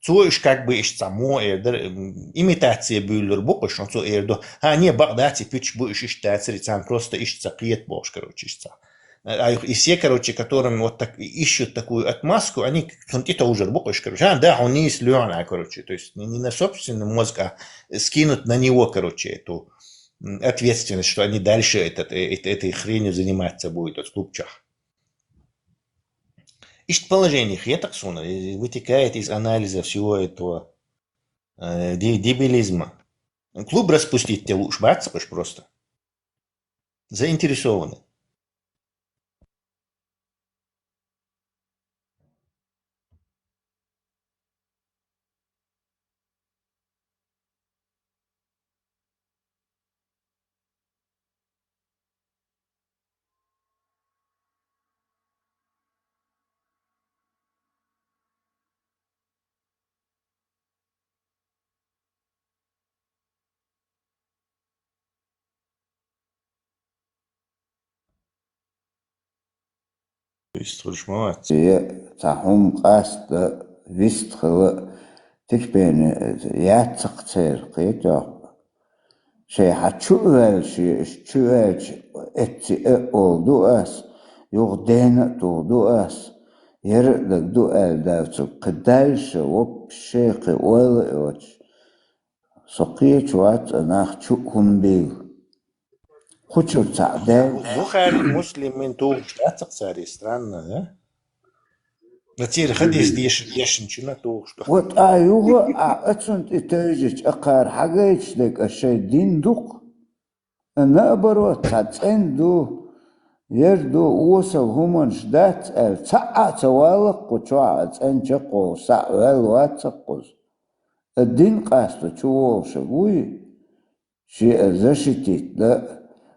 Цо уьш как бы иш цхьа мо эр дара, м, имитация буьйлур бу-кх уьш, но цо эр ду: «А, не, бакъ дац, и пуьч бу уьш, иштта дацари, царна просто иштта ца кхета», — бохуш, короче, иш цхьа. А, а и все, короче, которым вот так и ищут такую отмазку, они цунна тӀетовжар бу-кх уьш, короче. А, да, хьуна нийса лоьхна, короче. То есть не, не на собственный мозг, а скинут на него, короче, эту, м, ответственность, что они дальше этот, э, эт-, этой хренью заниматься будут, вот, в клубчах. Иштта положение хетакх суна, э, вытекает из анализа всего этого, э, де-, дебилизма. Клуб распустить де лууш бац-кх уьш просто. Заинтересованы. Вистхуьлуш ма вац. Е цхьа хӀума къаста вистхила, тикпене яц-кх церан, кхетахь. Шайн хьан чу а ваьлла, шен чу а ваьлча, эцци а олу ду ас, юха дена а туху ду ас, яра а дага ду аьлла дац, кхин дальше вообще кхин ойла а йоцуш. Со кхечу вац а нах чу а хӀума бийла. Кхучуьра цхьаъ даьлла. Бухари, Муслимин тухуш дац-кх цара, странно, да? Ма церан хадийс дешан, дешан чуна тухуш ба. Вот а юха а ацун тӀе тевжич акхар хьагайчдег а шай дин дух. А наоборот, цхьа цӀен ду, ер ду, осал хӀуманаш дац аьлла, цхьа а ца валакху чохь а цӀен чакхо саӀ ваьлла вацакхуз. А дин къасто чу волуш вуй, шиъ а защитить дан,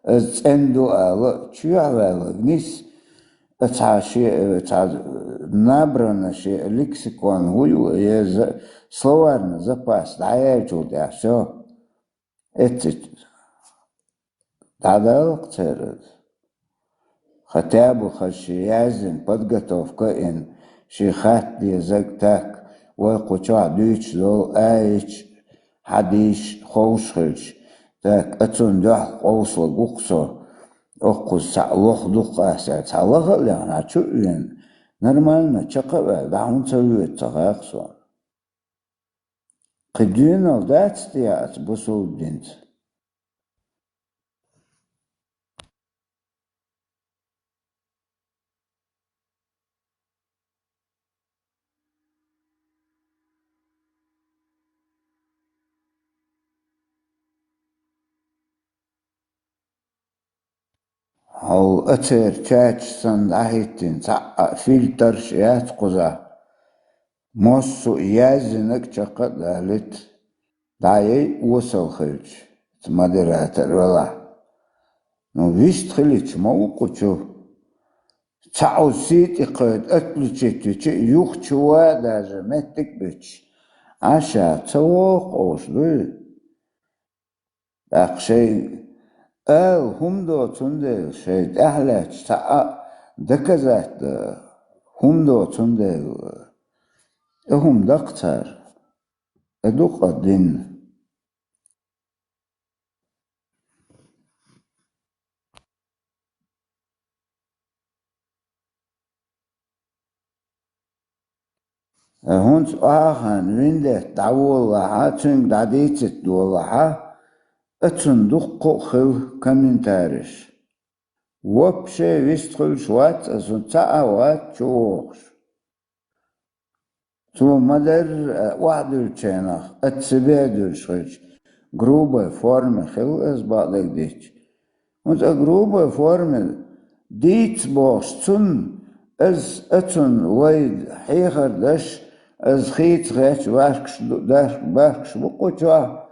аз цӀен ду ала, чоьхьа ваьллаг нис, а цхьа шиъ, цхьа набранна шиъ лексикон вуй, я за-, словарный запас дӀаяьлчул тӀаьхьа, всё. Эцци дӀадалакх церан. Хотя бы хаза шен яздина подготовка а йина, шен хатта дезаг так, вай кху чохь дуьйцуш долу аяташ, хьадисаш ховш хилча, так, а цунна дуьхьал къовсалург ву-кх со, оккхуза цхьаъ лоха ду-кх аса, цхьа лаха а лехна, чу а вена, нормально, чекх а ваьлла, дӀа хӀунда ца воьду ца хаьа-кх суна. Кхин доьналла дац те аца бусулба динца? Хьол а церан чача санна дӀахӀиттина цхьа а фильтрш яц кхузахь. Массо а яздинарг чекх а далийта, дӀаяй осал хилча, ца модератор велахь. Ну, вист хилча ма ву кху чу. Цхьа а сий тӀе кхоьду, отключить вича а, юха чу ван а даже меттиг а буьтуш, Ӏаш а ца вогӀу-кх олуш дуй? ТӀаккха шайн ала хӀума до, цундела шайн тӀаьхьа лаьтташ цхьа а доказать дан хӀума до, цундела и хӀума даккха цара. И ду-кх дин. ХӀунца оха хан виндетта дӀаволалахьа, цуьнга дӀадийцийта долалахьа, а цунна дуккха а хила комментареш. Вообще вист хуьлуш вац аса, цхьа а вац чу вогӀуш. Цо ма-дарра а охьадуьллучу хенахь, ат себе а дуьллуш хилча, грубой форме хилла аса бакъдерг дитча. ХӀунца а грубой форме дийца бохуш цунна, аса а цунна вай хьехар даш, аса хийца хеташ баьхкаш ду, баьхкаш бу кху чохь.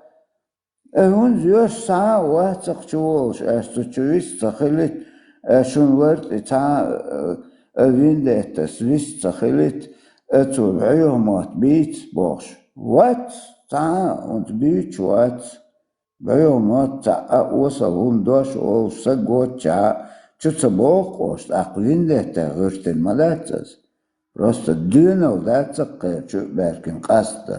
Э, хӀунда йоьш цхьа а вац-кх чу волуш, ас цу чу вист ца хилийта, ас шуна лар тӀе цхьа а, а, виндеттас вист ца хилийта, а цо бӀоьху мотт бийца бохуш. Вац, цхьа а хӀунца буьйцуш вац. БӀоьху мотт цхьа а осал хӀума дош олуш саг воццушехь а чу ца боху-кх оша, тӀаккха виндетта гӀуьртина ма дац аса. Просто доьналла дац-кх кхеран чу а баьхкина къаста.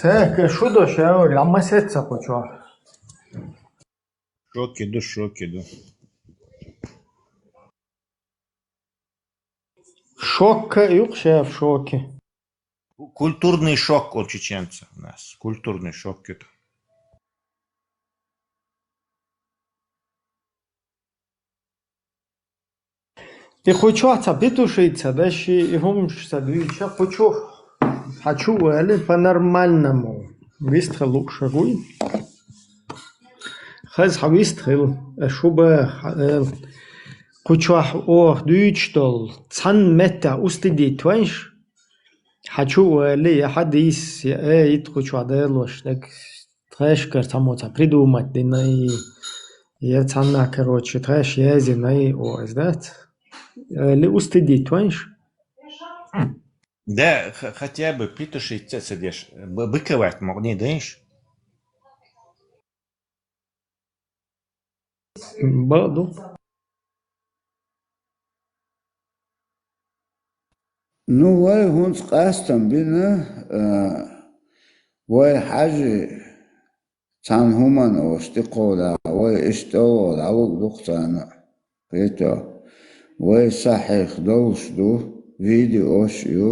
Так, шу до ша, ламма сецца кучо. Шоке ду, шоке ду. Шокка юкъ ша в шоке. Культурный шок у чеченцев у нас. Культурный шок это. И кху чохь ца петушица, да, ши и хӀумаш ца дуьйцуша, кху чу хьан чу а вали по-нормальному. Вистхила лууш вуй. Хаза хьан вистхила, шу баха, хьан ала. Кху чохь оха дуьйцуш долу, цхьанна меттехь устидийта вайша, хьан чу а вали, я хьадийс, я аят кху чохь далош дерг. Тхешкара цхьаммо цхьа придумать дина и Я цхьаннахь, короче, тхаьш язйинай оаз, дац? Э, ли устыдить вайш? Да, х-, хотя бы притушить ца, ца деш. Б-, быковать могни, дайш? Бакъду. Ну, вай хӀунца къастам бина, а, вай хьажи цхьана хӀуманна ош тӀекховда, вай иштта ола дӀавуг дукха царна. Кхето, вай сахьих долуш ду, видеош ю.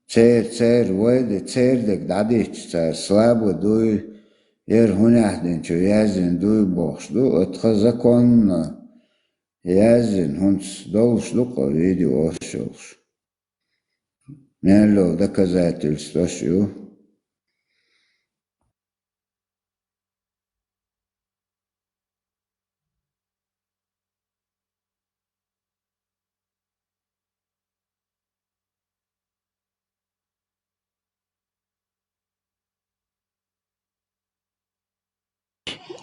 Цер-, цер вай де, цер дег дӀадитча, цара слабо дуй, яра хӀунехь динчу яздина дуй бохуш ду, оцу тхан законна яздина, хӀунца долуш ду-кх видеош йолуш. Мерло доказательстваш ю.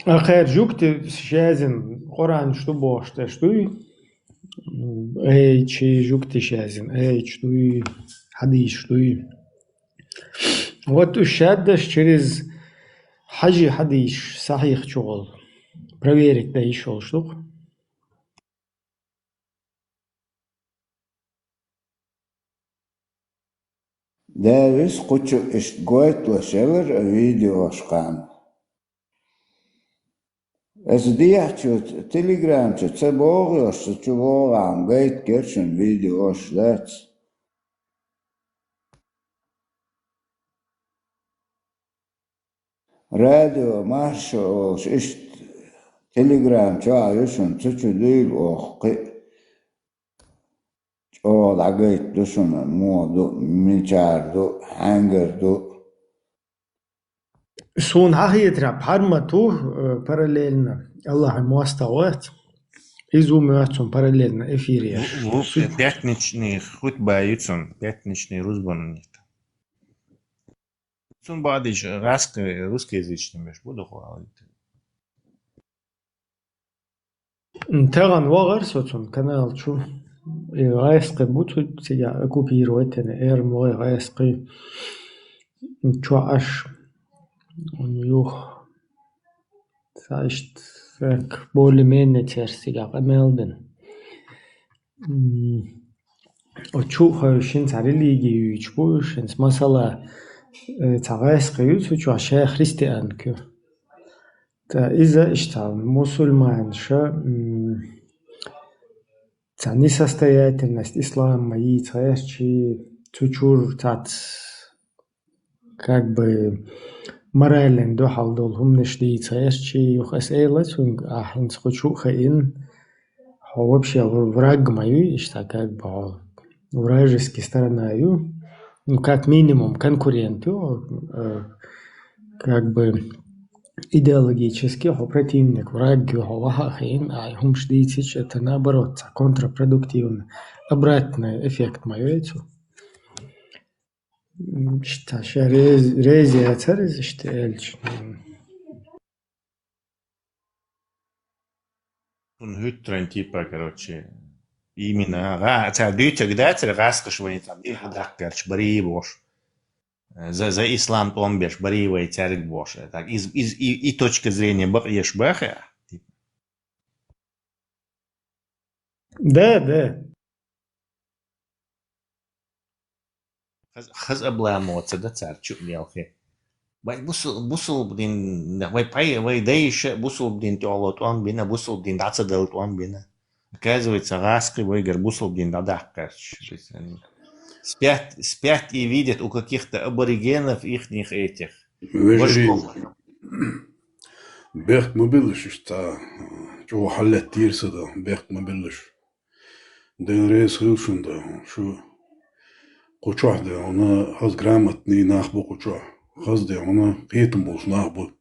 Акхар жугтий шаьзина Къуръан шу бохуш деш дуй? Ай, чи жугтий шаьзина, ай, чу дуй, хьадийш дуй. Вот уж шаддаш через хьажи хьадийш сахьих чугӀал проверить дай йиш йолуш ду-кх. Девис кхучу иштта гойталаш ялар а видеошкъан. Аса дехьачу телеграмчу ца богӀош, ца чу богӀахьа гайта гершина видеош дац. Радио Маршо олуш иштта телеграм чохь ю шуна, цу чу дуьйла оха кхин а. ЧӀогӀа дӀагайта ду шуна, муха ду, мичара ду, хьаьнгара ду. Суна хьахетарехь, пхьарма ту, э, параллельно, Аллахьан мостагӀа вац. Иза ву моьтту цунна параллельно эфире. Ву-, ву-, пятничный хутба ю цунна, пятничный рузбанан ю. Цунна бадийча гӀаскхи русскоязычный беш бу дохуьйту. Тахана вахара со цунна канал чу. И гӀаскхи бу цу цига оккупировать йина, эр мо гӀаскхи чу Ӏаш. Юха. Ца иштта, так, более-менее церан цига къамел дина. М, оцу чу хевшина цхьа религия юьйцуш бу уьш, хӀинца масала, э, цхьа гӀаскхи ю цу чохь, ша христианка ю. Ткъа иза иштта мусульманша, м, цхьа несостоятельность ислама йийца гӀерташ, цу чуьра цхьацца как бы моральный дуьхьал долу хӀуманаш дийца гӀерташ, юха аса элира цуьнга, ахь хӀинца кху чу а хаийна, хьо вообще вр-, враг ма ю, иштта как бы хьо вражеский сторона ю, ну, как минимум конкурент ю, э, как бы идеологически хьо противник, враг ю, хьо ваха а хаийна, ахь хӀуманаш дийцича, это наоборот, цхьа контрпродуктивно, обратный эффект ма ю цу. М, иштта ша рез-, реза яцара иза иштта аьлча. Цунна хӀуьттаран типа, короче, именно, гӀа-, цара дуьйцург дацара, гӀаскхаша вайна цхьа дин хьадаккха гӀерташ барий бохуш. За, за ислам тӀом беш барий вай цаьрга бохуш. Так, из, из, и, и точка зрения бакъ еш баха? Да, да. Хаз-, хаза обламываться ца дац цара чу а мелхе. Вай бусул-, бусулба дин, вай пай-, вай дайша бусулба дин тӀехула тӀом бина, бусулба дин дӀа ца дала тӀом бина. Оказывается, гӀаскхи вайгара бусулба дин дӀадаккха гӀерташ. То есть они спят, спят и видят у каких-то аборигенов ихних этих. Вежарий, башков. Бехк ма биллаш иштта, чӀогӀа хьаллеттийра сан да, бехк ма биллаш. Дела реза хуьлда шуна, да, шу кху чохь, да, хьуна хаза грамотный нах бу кху чохь, хаза, да, хьуна кхетам болуш нах бу.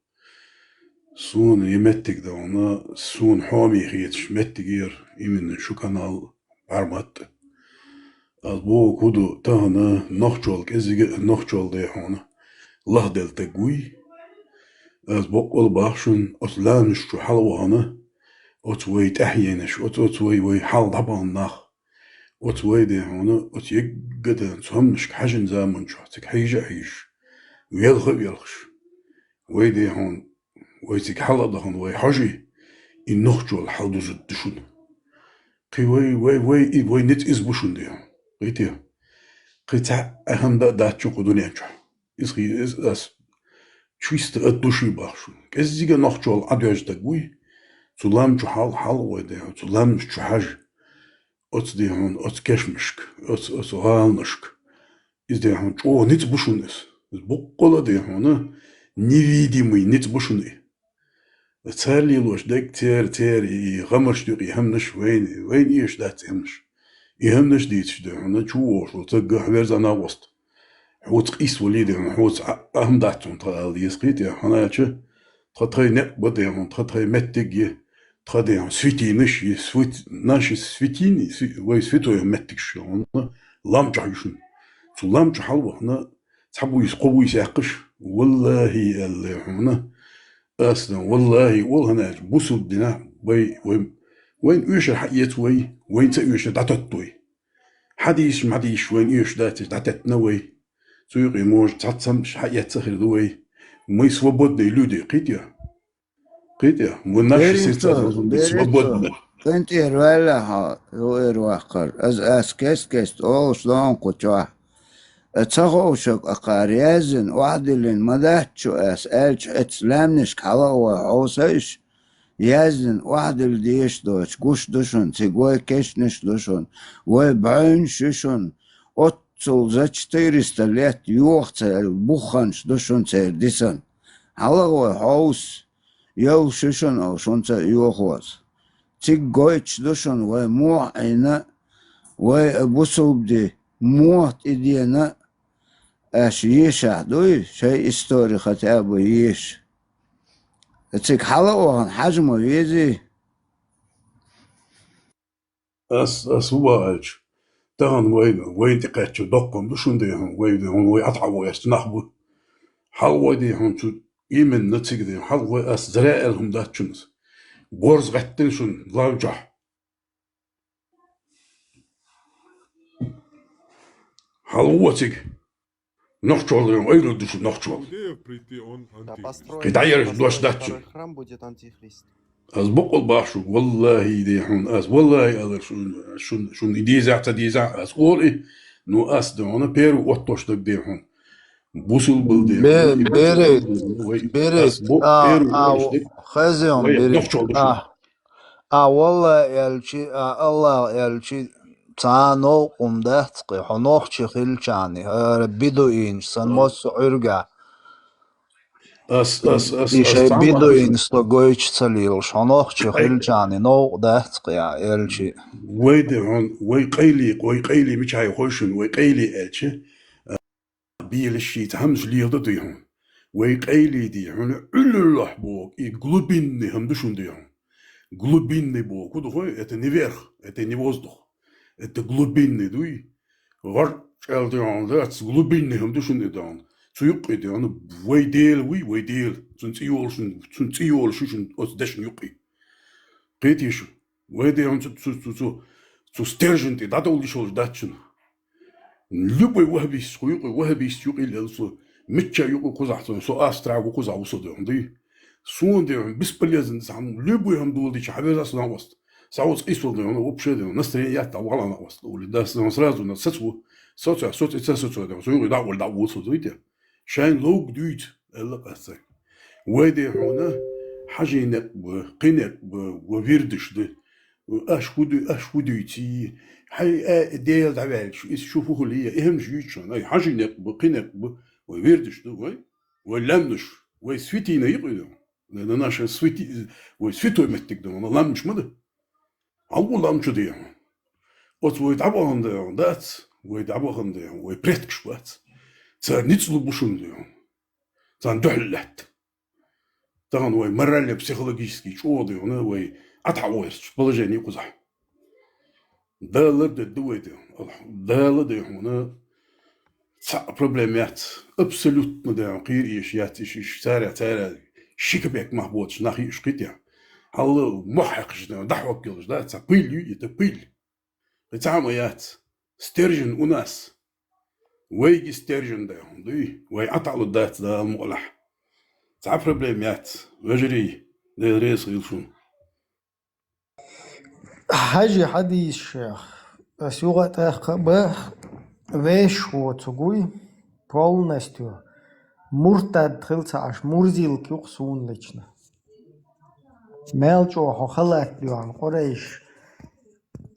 Суна и меттиг, да, хьуна суна хьоме хеташ меттиг яра именно шу канал бӀаьрмат. Ас бохург хӀун ду, тахана нохчалла кӀезига а нохчалла, да, хьуна лахделла стаг вуй. Аз боккъал бах шун, оцу лаьмнаш чу хьалавахана, оцу вай тӀаьхьенаш, оцу, оцу вай, вай хьал дӀабахана нах, оцу вай дехьона, оцу еггатан цу хӀамнашка хьажин заман чохь цига хьийжа а хьийжаш, велха а велхаш. Вай дехьона, вай цига хьала а дахана, вай хьожий, и нохчол хьал дузуд ду шуна. Кхин вай, вай, вай, и вай ницкъ иза бу шуна дехьона. Кхин те? Кхин цхьа а хӀама да а дац чу кху дуьнен чохь. Иза хи-, иза ас чисто от души бах шуна. КӀеззига нохчол Ӏадоьжна даг вуй, цу лам чу хьал, хьал вай дехьона, цу ламнаш чу хьажа. Оцу дехьона, оцу кешмашка, оцу, оцу гӀаланашка. Иза дехьона чӀогӀа ницкъ бу шуна иза. Иза буккъала а дехьона невидимый ницкъ бу шуна и. Цара лелош дерг, церан, церан и гӀамашна юкъа и хӀамнаш вайна, вайна эшаш дац и хӀамнаш. И хӀамнаш дийцаш дехьона, чу вогӀуш волу ца гахь верза а накъост. Хьоца къийса валий дехьона, хьоца а, а хӀама дац хьуна тхан ала деза кхин те, хӀана аьлча тхан тхайн некъ бан дехьона, тхан тхайн меттиг е, тхан дехьона светинаш е, свет-, наши светини, сви-, вай святой меттигаш ю хьуна, лам чохь ю шуна. Цу лам чу хьалавахана, цхьа буйса, кхо буйса яьккхаш, валлахӀи, аьлла хьуна, ас дан, валлахӀи, олу хӀана аьлча, бусулба динахь вай, вай, вайна оьшар хьаэца вай, вайна ца оьшар дӀататта вай. Хьадийсаш, ма дийсаш, вайна оьшуш дац, дӀатеттина вай. Цу юкъе, может, цхьацца хӀамаш хьаэцна хир ду вай. Мы свободные люди, кхин те? Кхин те? Мы наши сердца должны быть свободны. КӀентӀера ваьлла хьо, юкъера ваккхар. Аз, ас кест-кеста олуш доху кху чохь. Ца ховшаг а кхара яздина, охьадиллина ма дац шу ас, аьлча, эцу лаьмнашка хьала а вай хьовса иш, яздина охьадилла дезаш доцу, гуш ду шуна, цига вай кешнаш ду шуна, вай бӀаьвнаш ю шуна, оццул за четыреста лет йоха церан бухханаш ду шуна церан дисана. Хьала а вай хьовса, йовлуш ю шуна, оха шуна ца йохоза. Цига гойтуш ду шуна вай мохь а Ӏийна, вай а бусулба ди мохь тӀедена, аша ешахь дуй, шайн истори хатӀа а бу еша. Цига хьала а вахана хьажа ма везий? Ас, ас хӀун боху аьлча, тахана вайна, вайна тӀекхаьчча доккхун ду шуна дехьун, вай дехьун, вай Ӏатхьа ву эцна нах бу. Хьал вай дехьун цу именно цига дехьун, хьал вай ас зря аьлла хӀума дац шуна ас. Борз гӀеттина шуна лам чохь. Хьал ву цига. Нохчалла йолу ойла ду шу нохчалла. Кхин дӀаерза дош дац шу. Храм будет антихрист. Ас бакъал бах шу, валлахӀи, де хьуна, ас валлахӀи алар шун, шун, шун и дезахь, ца дезахь, ас олу и, ну ас де хьуна, первый оттош даг де хьуна. Бусулбал де хьуна, и бере, бусулбал де хьуна, вай, бере, ас бу-, а, первый а, оттош даг, хазион вай, бере, нохчалла ду шу. А, А валлахӀи аьлчи, а АллахӀ аьлчи, цхьа а новкъа хӀума дац-кх и, хьо нохчи хилчахьана, хӀара бедуинаш сан массо а Ӏуьргахь. Ас, ас, ас, и ас шайн цхьа а бедуинаш со гойтуш ца лелаш, хьо нохчи хилчахьана новкъа дац-кх и, а, аьлчи. Вай де хьуна, вай къайли, вай къайли мичахь ю хой шуна, вай къайли аьлчи, Белаш шийтта хӀамаш леладо дуй хьуна. Вай къайли дий хьуна, Ӏуьллаллахь боху, и глубинный хӀама ду шуна дуй хьуна. Глубинный боху, хӀун ду хой? Это не верх, это не воздух. Это глубинный дуй. ГӀорчӀел дуй хьуна, дац, глубинный хӀама ду шуна и ду хьуна. Цу юккъе дуй хьуна, вай Дела вуй, вай Дела. Цуьнан цӀе йолуш, цуьнан цӀе йолуш ю шуна оцу дешна юккъе. Кхетий шу? Вай де хьуна цу, цу, цу, цу, цу стержень тӀе дӀадовла йиш йолуш дац шуна. Любой вахабист, кху юкъе вахабист юкъе лелла со, мичча юкъе кхузахь со, со Австрия ву кхузахь ву со де хьуна дуй. Суна де хьуна бесполезно сан, любой хӀама дола дича хьан веза со накъост. Сан оцу къийсвала де хьуна, вообще де хьуна, настроение ятта вала накъост. Ули да сан сразу на сацву, соцу, соцу, соцу, соцу, со юкъе дӀа а вала, дӀа а ву со дуй те. Шайн ловг дуьйцу, аьлла къаьстина. Вай де хьуна, хьажий некъ бу, кхин некъ бу, ва вирдаш ду. Аш хӀу ду, аш хӀу дуьйций? Хьай, э, Дела дӀаваьлча, иза шу хӀу хуьлий? И хӀамаш юьйцу шуна. Ай, хьажий некъ бу, кхин некъ бу, вай вирдаш ду, вай, вай лаьмнаш, вай светина юкъе ду. На, на наша свети-, вай святой меттиг ду, на лаьмнаш ма ду. Хьан ву лам чу дехьа? Оцу вай дӀабахана дехьа дац, вай дӀабахана дехьа, вай предкаш бац. Цара ницкъ лу бу шуна дехьа. Царна дуьхьал лаьтта. Тахана вай морально-психологически чӀогӀа дехьа, вай Ӏатхьа вайрачу положение кхузахь. Дала лардедда вай дехьа. Алхьам-, Дала дехьа вана Цхьа а проблема яц. Абсолютно, да, кхера еш яц, иш, иш, цара, цара, ши капек мах боцуш нах йиъш кхитя. Хьалла мох хьекхаш, дӀахьоккалаш, да, цхьа пыль ю, это пыль. Кхин цхьа хӀума яц. Стержень у нас. Вайги стержень да, дуй? Вай Ӏатаалу дац Дала мукъалахь. Цхьа проблема яц. Вежарий, Дела реза хила шуна. Хьажи хьадийс шех. Ас юха а тӀаккха а бах, вешхо цугуй, полностью. Муртад хила ца Ӏаш, мурзилка юкъ суна лично. Мел чӀо хьо халат дуьхьал, къурайш,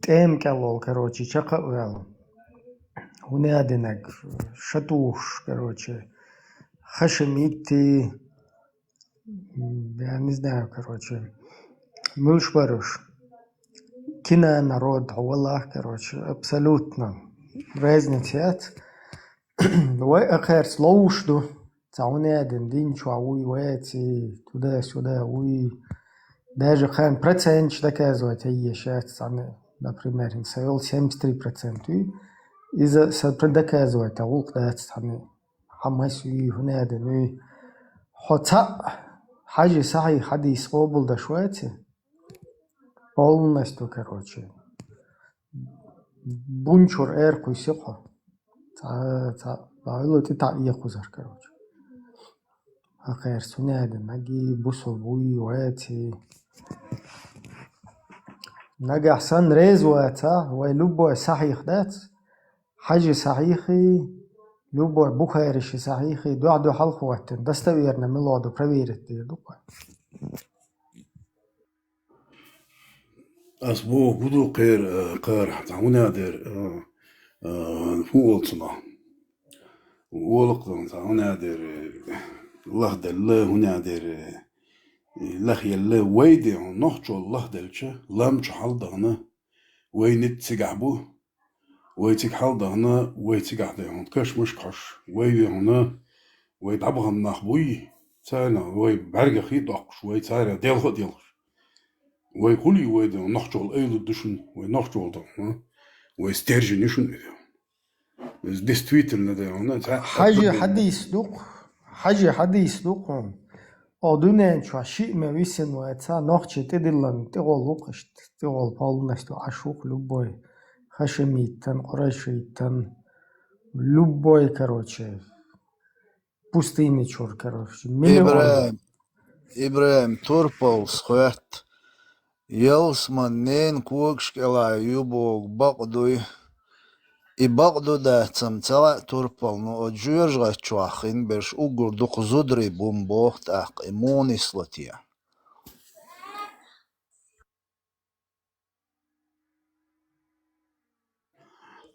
тӀема кӀел волу, короче, чакха а ваьлла. ХӀуна а динарг, шатуш, короче, хашамитти, я не знаю, короче, муьлш баруш. Кина народ, хьо валлахь, короче, абсолютно разница яц. Вай акхарца ловш ду. Цхьа хӀуна а дина дин чохь вуй, веций, туда-сюда вуй. Даже кхайн проценташ доказывать а еш яц цхьаьна, например, хӀинца сан йолу семьдесят три процент вуй. Иза сан пр-, доказывать а гӀуллакх дац цхьаьна. Хьамас вуй, хӀуна а дина вуй. Хьо цхьаъ хьажи сахьий хьадийс къобалдаш ваци? Полностью, короче. Бунчур эр кхуьйси хьо. Цхьа, цхьа, баьлла тӀе таӀ е кхузар, короче. Акхерца хӀуна а дина, наги бусул буй, веций. Нагахь санна реза ваца, вай любой сахьих дац, хьажи сахьихий, любой Бухариши сахьихий, дуьхь-дуьхьал хӀоттина, достоверно мила ду, проверить дийр ду-кх. Ас боху, гу ду кхера, э, кхара, цхьа хӀуна а дера, э, э, хӀун олу цунах? Олу-кх цхьа хӀуна а дера, э, лахделла, хӀуна а дера, э, лахъелла, вай де хьуна нохчо лахделча, лам чу хьалдахана, вай ницкъ цигахь бу, вай цига хьалдахана, вай цигахь де хьуна каш-муш кхош, вай де хьуна, вай дӀабахана нах буй, царна вай бӀаьргах а доккхуш, вай царах делха а делхаш. Вай хуьлий вай де нохчол айла ду шуна, вай нохчол ду, хьуна, вай стержень ю шуна и де. Иза действительно де хьуна, цхьа Хьажи хьадийс ду-кх, хьажи хьадийс ду-кх хьуна. О дуьнен чохь шиъ ме висина вай цхьа нохчи тӀедиллан тӀегӀол ву-кх иштта, тӀегӀол полностью Ӏаш ву-кх любой. Хашамиттан, къурайшиттан, любой, короче, пустыни чуьра, короче, миллион. ИбрахӀим, ИбрахӀим, турпалс хоьтту. Ялсаман ненан когаш кӀелахь ю боху бакъ дуй. И бакъ ду дац-м ца хаьа турпал, ну, оцу жоьжахати чохь хин берш уггар дукха зударий бу-м боху тӀаккха, и муха нисло те?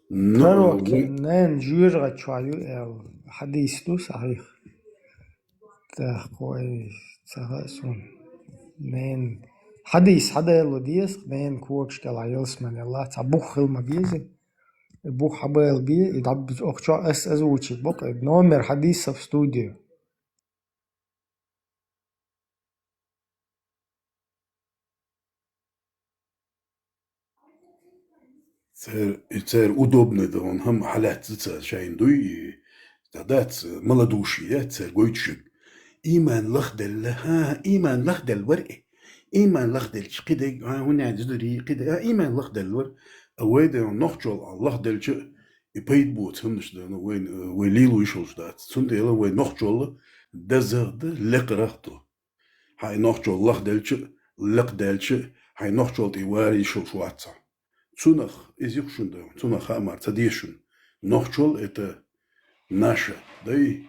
Ну, Пророк, ву- ненан жоьжахати чохь ю аьлла, хьадийс ду сахьих? ТӀаккха вай ца хаьа суна. Ненан хьадийс хьаделла деза, ненан когаш кӀелахь ялсаман елахь, цхьа бух хила ма беза. И бух хьабала бе, и дӀаб-, охчо ас озвучить бокъу, и номер хьадийса в студию. Цер, и цер удобный ду, он хӀама хьалаьцна ца шайна дуй, и ца дац, малодушие яц цер гойтуш. Иман лахделла, хӀа, иман лахделла вара и. Иман лахделча кхидерг, хӀа, хӀун яц зударий, кхидерг, хӀа, иман лахделла вара. А вай де нохчол а лахделча, и пайда боцу хӀуманаш да, ну, вай, вай лело йиш йолуш дац. Цундела вай нохчол дезагӀа ду, лекхарах ду. Хьайн нохчол лахделча а, лекхаделча а, хьайн нохчол тӀе вара йиш йолуш вац хьо. Цунах, иза юха шуна ду, цунах хаа мара ца деза шуна. Нохчол это наше, да и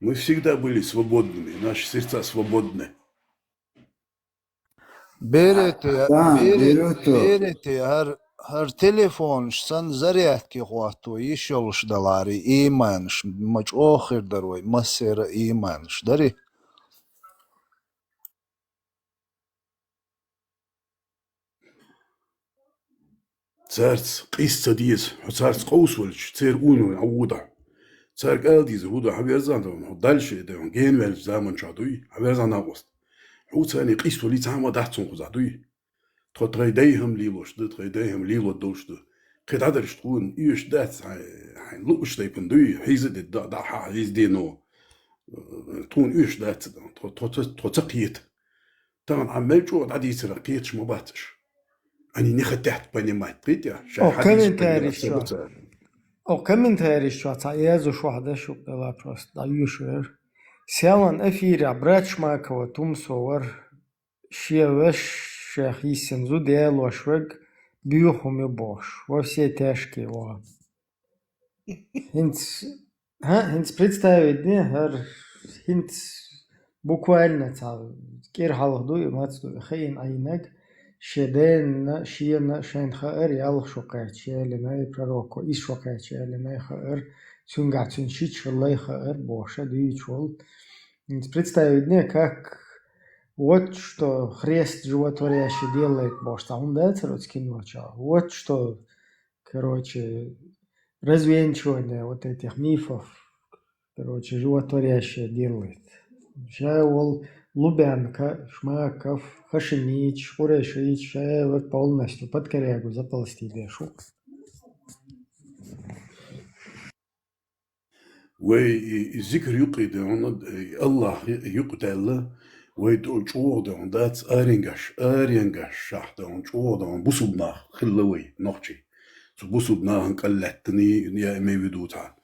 мы всегда были свободными, наши сердца свободны. Берете, Да, бере-, берете. Берете, хӀара, хӀара телефонаш санна зарядке хӀотто йиш йолуш даларе, иманаш, ма чӀогӀа хир дара вай, массера а иманаш дари. Цаьрца къийса ца деза, хьо цаьрца къовсавелча, церан уно Ӏан ву дахь. Цаьрга ала деза, хӀу ду, хьан верзан ду, хьо дальше де, хьо генаваьллачу заман чохь дуй, хьан верзан накъост. Хьо царний къийса валий, цхьа хӀума дац цунна кхузахь дуй. Тхо тхайн дай хӀама лелош ду, тхайн дай хӀама лело долуш ду. Кхин дӀадарш тхуна оьшуш дац, хьайн, хьайн луъучу тайпана дуй, хьийза а де, да, да, хьан хьийза деано. Тхуна уьш дац, тхо, тхо, тхо, тхо ца кхета. Тахан Ӏа мел чӀогӀа дӀадийцар, кхеташ ма бац уьш. Они не хотят понимать, кхетий? Шайн О, хьадисаш комментарийш понимать чу. О, комментарийш чу цхьа язу шух даш укъела просто дӀаюьшур. Селан эфирехь Братшмакова Тумсо вар, шен вешех йиссина зуда ялош верг, буьйху хӀума ю бохуш, во все тяжкие ваха. ХӀинца, хӀа, хӀинца представить де, хӀара хӀинца буквально цхьа кӀира хьалха ду и, маца ду и, хаийна Ӏийнарг, шен дена, шена, шайна хаьара, ялх шо кхаьчча, я линай пророко, исс шо кхаьчча, я линай хаьара, цуьнгахь цуьнан шича лай хаьара бохуш а дуьйцуш волу. ХӀинца представить де, как вот что хрест животворящий делает бохуш, цхьа хӀума дацара оцу кино чохь? Вот что, короче, развенчивание вот этих мифов, короче, животворящее делает. Ша волу Лубянка, Шмаков, Хашимич, Курайшич, ша верг полностью под корягу заползти деш ву. Вай и, и зикр юкъе де хьуна, и Аллах юкъе даьлла, вай ду-, чӀогӀа де хьуна дац аренгаш, аренгашах де хьуна, чӀогӀа де хьуна бусулба нах хилла вай, нохчий. Цу бусулба нахана кӀал лаьттаний, я имею в виду цхьа.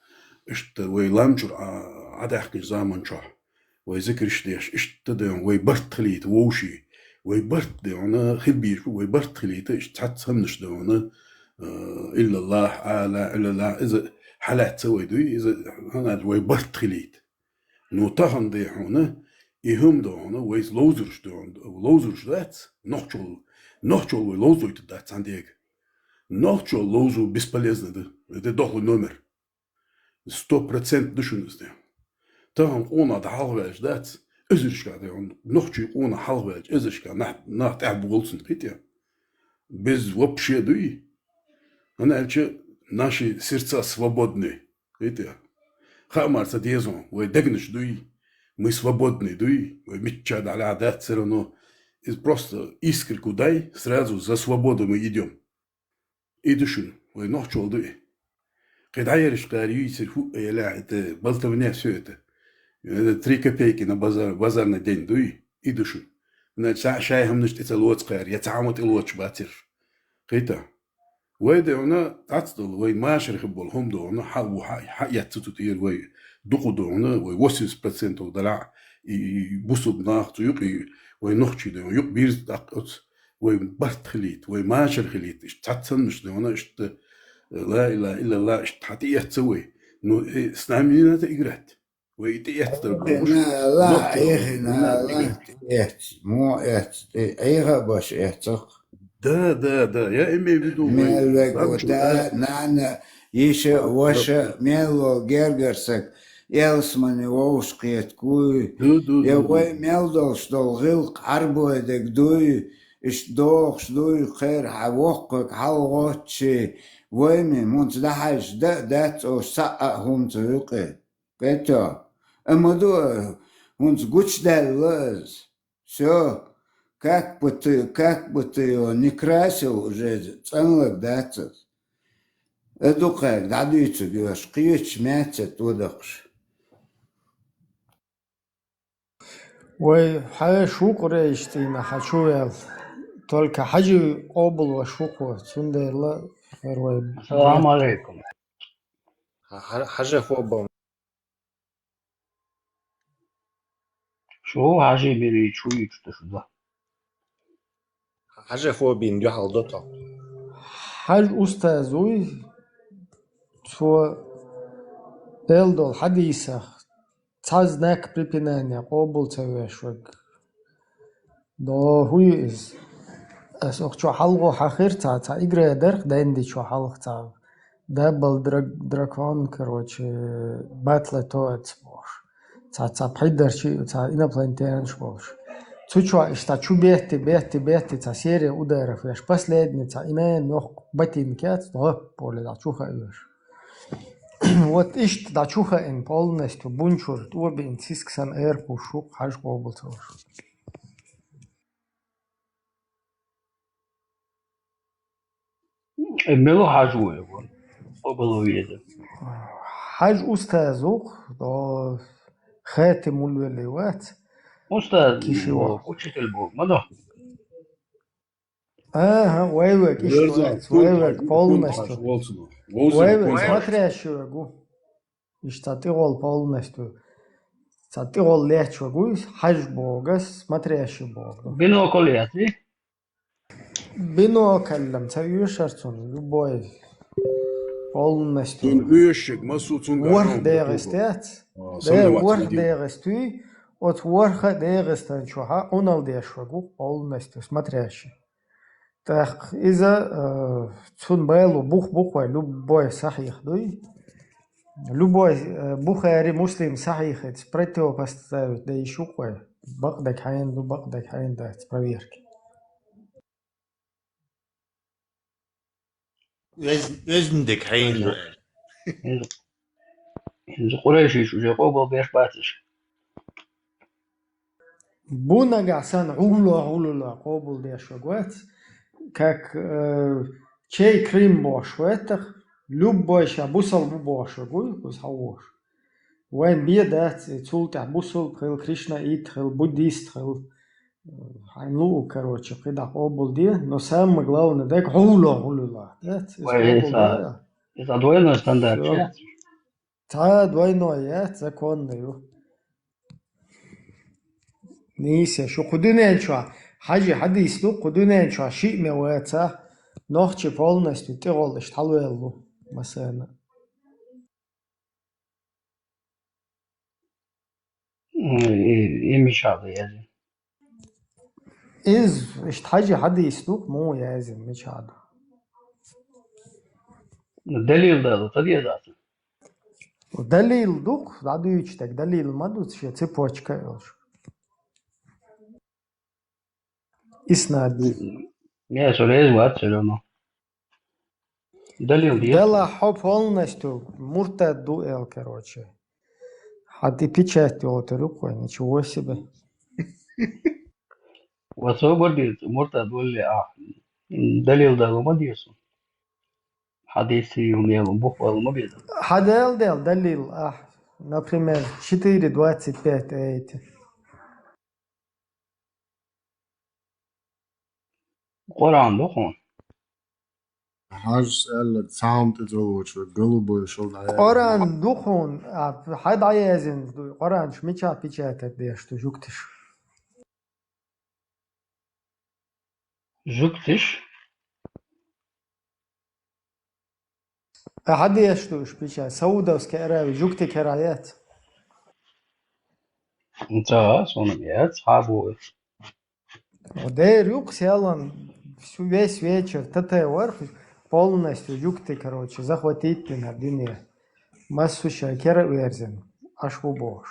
Иштта вай лам чуьра Ӏа, Ӏадаьккхинчу заман чохь. Вай зикраш деш, иштта де хьуна, вай барт хилийта вовший. Вай барт де хьуна, хила безаш бу, вай барт хилийта, иштта цхьацца хӀаманаш де хьуна, э, иллаллах, ала, иллаллах, иза хьалаьцна вай дуй, иза, хӀана аьлча вай барт хилийта. Ну, тахана де хьуна, и хӀума де хьуна, вайца ловзурш де хьуна, ловзурш дац, нохчалла, нохчалла вай ловзуьйтур дац цхьана дега. Нохчалла ловзу бесполезно ду, это дохлый номер. Сто процент ду шуна иза де. Тахана къонах дӀа хьалхаваьлча дац, эзаршкахь де хьуна, нохчий къонах хьалхаваьлча, эзаршкахь нах, нах тӀаьхьа бу гӀулцна, кхетий? Без вообще дуй? ХӀана аьлча наши сердца свободны, кхетий? Хаа мара ца деза хьуна, вай дегнаш дуй, мы свободны дуй, вай мичча дӀалаьхьа дац, всё равно. Иза просто искорку дай, сразу за свободу мы идём. И ду шуна, вай нохчалла ду и. Кхин дӀаерриш кхара юьйцур хӀуъа елахь, это болтовня всё это. Это три копейки на базар, базарный день дуй, и ду шуна. Значит, ша-, шайн хӀуманаш тӀе ца лоцу кхара, я цхьа хӀума тӀе лоцуш бацарш. Кхетий? Вай де хьуна цхьацца долу, вай машар хир болу хӀума де хьуна, хьа-, хьа-, хьаэцна цу тӀера вай дукха де хьуна, вай восемьдесят процентов далахь, и, и бусулба нах цу юкъе, вай нохчий де хьуна, юкъа бирза тӀаккха оцу, вай барт хилийта, вай машар хилийта, иштта цхьацца хӀуманаш де хьуна, иштта, ла илаха иллаллах, иштта хьан тӀеэцна вай. Ну, э, с нами не надо играть. Вай и тӀеэцна дара бохуш, Дина Аллах, нохчалла, эхина дина Аллах, тӀеэцна, мо эцна, тӀе Ӏеха а баш эцах. Да, да, да, я имею в виду, вай Мел вега лам чу да, а, нана, йиша, да, ваша, мел волу гергара саг, ялсамане вовшахкхетарг вуй. Ду, ду, я ду, ду. Вай мел долуш долу гӀиллакх Ӏарбойдерг дуй, иштта дохуш дуй, кхера хьан воккхаг хьалагӀоттуш, вай ма хӀунца дӀахьаьжча дан а дац оцу цхьа а хӀума цу юкъе. Кхетий? Амма ду, хӀунца гучудаьлла иза. Всё, как бы ты, как бы ты его не красил уже, цӀанлаг дац иза. И дукхаьрга дӀадуьйцург йош, кхечу маьццат вадахуш. Вай хьаьша ву Къурайш цӀийнахь хьан чу ваьлла. Только хьажи къобалвеш ву кхо, цундела хӀара вай Ассаламу алейкум. Хьа-, хьа-, хьажа хӀо бан. Шу хьажи берий чу йичу ду шу ду. Хьажа хӀо бин дуьхьал до тхо. Хьажа устаз вуй, цо эл долу хьадийсах цхьа знак препинания къобал ца веш верг. До хӀу ю иза? Ас оху чо хьалгӀо хьахир цхьа, цхьа игра дарх дайна ди чо хьалха цхьа. Дабл драк-, дракон, короче, батле тоец бохуш. Цхьа, цхьа пхьидарчи, цхьа инопланетянаш болуш. Цу чо иштта чу бетти, бетти, бетти, цхьа серия ударов еш. Последний цхьа инан йохку ботинка яц, дӀо, поле дӀа чу хаьа веш. Вот иштта дӀа чу хаьина полностью бунчур тӀобиъна сиска санна эр кхуш ву, хьажа къобал ца веш. Э, мело хьажа ву его? Къобал веза. Хьажа устаз ву, о, Хатим улвелли вац. Устаз, Киши бу, вац. Учитель бу, ма ду. Ага, вай век, ишта Верза, вац, вай век, полностью. Волцуна. Вай век, смотрящий вегу. Ишта тӀигӀол полностью. Ца тӀигӀол лечвегу, хьаж богас, смотрящий богу. Бинокль яц, и? Бинокль-м ца уьшар цун, любой. Полностью. Цун уьшиг, массу цун Ворх дегӀестец. Ворх дегӀестуй, оц ворха дегӀестан чухьа унал деш вегу полностью, смотрящий. ТӀаккха иза, э, цун байлу бух буквай, любой сахьих дуй. Любой, э, Бухари, Муслим сахьихиц противопоставить да иш уквай. Бакъдак хьайн ду, бакъдак хьайн дац, проверки. Вез-, везндик хьайн. Из, из Къурайшиш уже къобал беш бацаш. Бу нагахь сан гӀулло, гӀулло къобал деш вац. Как, э, чей Крым бош веттах, любой ша бусал бу бош вагуй, уз хьавош. Вайн бе дац, и цул тӀехь бусал хил, Кришнаит хил, буддист хил. Хьайн лу, короче, кхидӀа къобал де, но самое главное, даг гӀулло, гӀулло. Дац, из Вай, къобал иса, де. иса двойной стандарт Всё. яц. Ца двойной яц, законный ю. Нийса, шу кху дуьнен чохь, хьажи хьадис ду, кху дуьнен чохь шиъ ме ваца, нохчи полностью тӀегӀоллаш тхьалвеллу, масана. И, и мичахь ду язйина? Из, иштта хьажи хьадис ду, муха язйина, мичахь ду. Далил далу, ца деза аса. Далил ду-кх, дӀадуьйцуш дерг далил ма ду, шен цепочка а йолуш. Иснад. Я, со леза вац, всё равно. Далил деза? Делахь хьо полностью муртад ду эл, короче. Хьан тӀе печать йолур ю-кх вай, ничего себе. Ва собар деза, муртад валле а. Далил далу ма деза. Хьадис сийла мелу, бухвала ма беза. Хьан дел дел далил, а, например, четыре двадцать пять эти. Къуръан ду хьуна? Хьажас аьлла, цхьамма тӀе ца лоцуш, голубой шал дӀаяьлла. Къуръан ду хьуна, а, хьан дӀаязйина ду, Къуръанаш мичахь печатать деш ду, жуьгташ? Жуьгташ? А хьан деш ду уьш печать? Саудовский Аравия, жуьгти кара яц? Ца, суна яц, хьан бу. Дер юкъ селан, всю, весь вечер тата варх, полностью жуьгти, короче, захватить дина дуьне. Массо шайн кара а верзина, аш ву бохуш.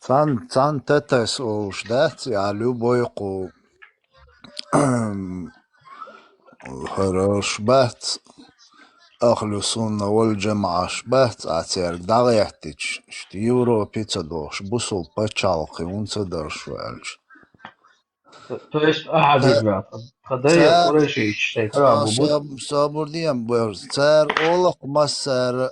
Цан, цан татас олуш дац, я любой кху хӀара аш бац, ахлу сунна вал джамааш бац, а церга дӀагӀеттича, иштта Европе ца дохуш, бусул пачхьалкхе хӀун ца дарш ву аьлча. То есть, ахьа деза, тха дайа Къурайшийчу шайн кара бу бу. Собар дем барз. Цара олакх массара,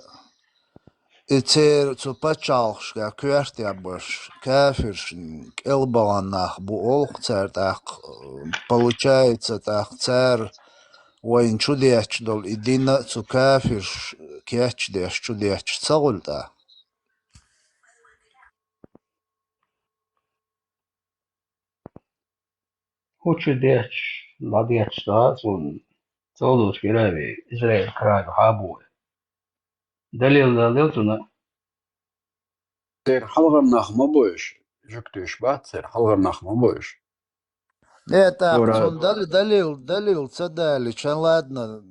и церан цу пачхьалкхашка коьрта еббарш, кафирш, кӀелбахана нах бу олакх цара тӀаккха, получается, тӀаккха цара вайна чу детташ долу и дина цу кафирш кечдеш чу детташ ца гӀуьлу тӀаккха. ХӀун чу детташ, дӀадетташ дац цунна, цо долуш гира ве, Израиль кара хьан бу вай. Далил далил цунна. Церан хьалхара нах ма бу уьш, жуьгташ бац церан хьалхара нах ма бу уьш. Не, тӀаккха цунна дали-, далил, далил ца далича, ладно,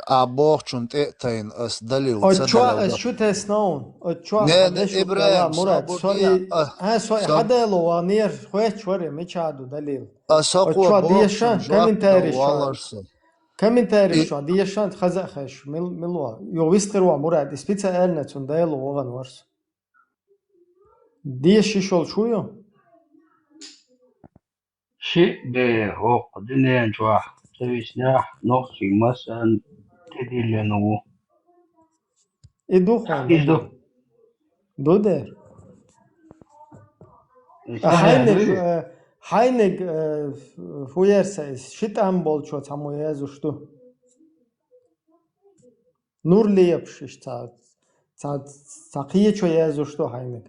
а бохучунна тӀе а тайна ас далил ца далил. Оцу чохь ас чу тесна ву. Оцу чохь не, не, Ибрахим, Мурад, со и, а, со и хьан дало ван нера, хоьттуш вара, мича ду далил. А со кхо бохучунна жоп дала валар со. Комментарий чохь дешан хаза а хезаш, мил-, мило. Йо, вистхир ван Мурад, и специально цунна дало вахана вара со. Деша йиш йолуш ву ю? Шиъ бен хӀокху дуьнен чохь ца виснехь, нохчий массарна тӀедиллина ву. И ду хьуна? И ду. Ду дер. Хьайниг, э, хьайниг, э, фу яр са из, ши тӀам болчо цхьаммо яздеш ду. Нур лепаш иштта цхьа, цхьа, цхьа кхечо яздеш ду хьайниг.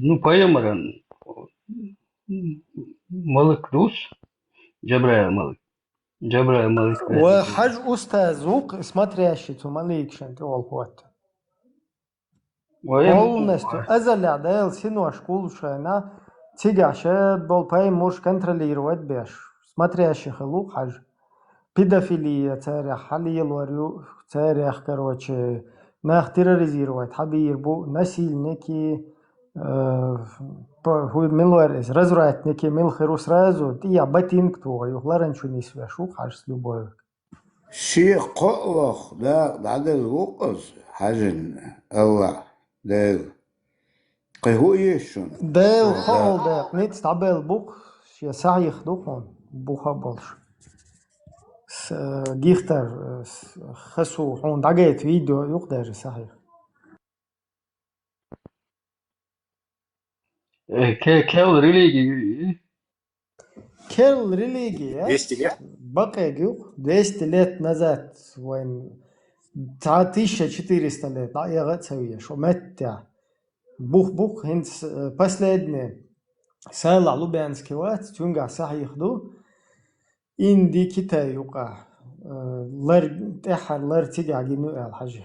Ну, поэмаран Малик дус, Джабраил Малик. Джабраил Малик. Ва хьажа устаз вукх, смотрящий цу Маликшан тӀе волу хӀотта. Ва эм- Полностью. Азалехь Делан синош гуллушайна, цигахь ша болу поэмаш контролировать беш. Смотрящий хила вукх хьажа. Педофилия царех хьалелор ю, царех, короче, нах терроризировать хьабийр бу, насильники, э, по-, хӀу-, мила вара иза, развратники мила хир ву сразу, тӀе ботинка тухуш, юха ларан чу нисвеш ву хьажа с любовью. Шен кхоалгӀа дакъа дӀаделла ву-кх иза хьажин, Аллахь, Дела. Кхин хӀун еза шуна? Дела, кхоалгӀа дакъа ницкъ дӀабелла бу-кх, шен сахьих ду хьуна, буха а болуш. С-, э, Гихтар, э, с-, хасу хьуна дӀагайта видео юкъа даже сахьих. Э, ке-, керла религия ю и? Керла религия. Двести лет? Бакъега ю. Двести лет назад вайн, цхьа тысяча четыреста лет, дӀа эгӀа а ца веш, шу меттехь. Бух-бух, хӀинца, э, последний. Сайлахь Лубянский вац, цуьнгахь сахьих ду. Инди, Китай юкъа. Э, лар, тӀаьххьара лар цигахь гина ю аьлла хьажи.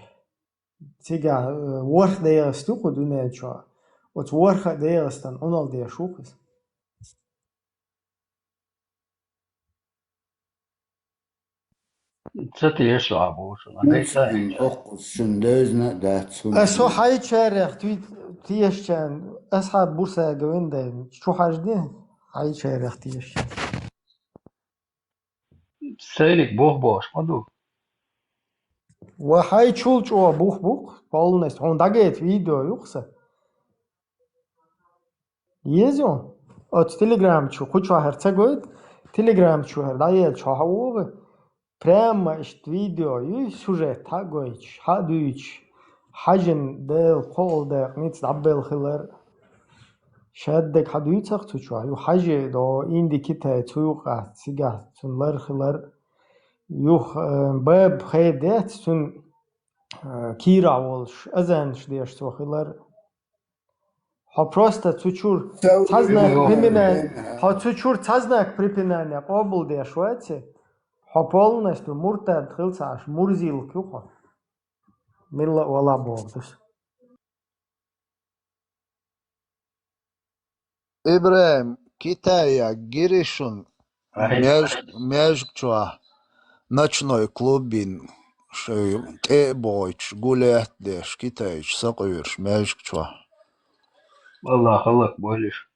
Цигахь, э, ворхӀ ДегӀаста ю кху дуьнен чохь. Оцу ворхӀ а ДегӀастан Ӏуналла деш ву-кх иза. Ца теша а бу шуна. Муьлхха а оккхуза шуна девзина а дац хӀума. Аса хьайчарех те-, тешачарна, асхьаб Бурсага вина дай, чу хьажди, хьайчарех тешачарна. Сайниг бух бохуш ма ду. Ва хьай чул чӀогӀа бух бу-кх, полностью. Хьуна дӀагайта видео ю-кх сан. Еза хьуна? Оцу Telegram чу, кху чохь хӀара ца гойту, Telegram чу хӀара дӀаелча хьо хьан вогӀу? Прямо иштта видео ю, сюжет хьан а гойтуш, хьан а дуьйцуш. Хьажин Дела кхоалгӀа дакъа ницкъ дӀабелла хилар. Шаддаг хьан дуьйцах цу чохь? Ю хьажи до Инди, Китай цу юкъа, цигахь цуьнан лар хилар. Юха, э, баб хедац цуьнан, э, кийрахь волуш, азанаш деш цо хилар. Хьо просто цу чуьра цхьа знак препинания, хьо цу чуьра цхьа знак препинания къобалдеш вац, хьо полностью муртад хила ца Ӏаш, мурзилка ю хьо. Милла а вала боху дус. ИбрахӀим, Китая гири шуна маьжг-, маьжга чохь ночной клуб йина, шайн тӀе а бойтуш, гулять а деш, китайчу сакъуьйруш маьжга чохь. Аллах, Аллах, болиш.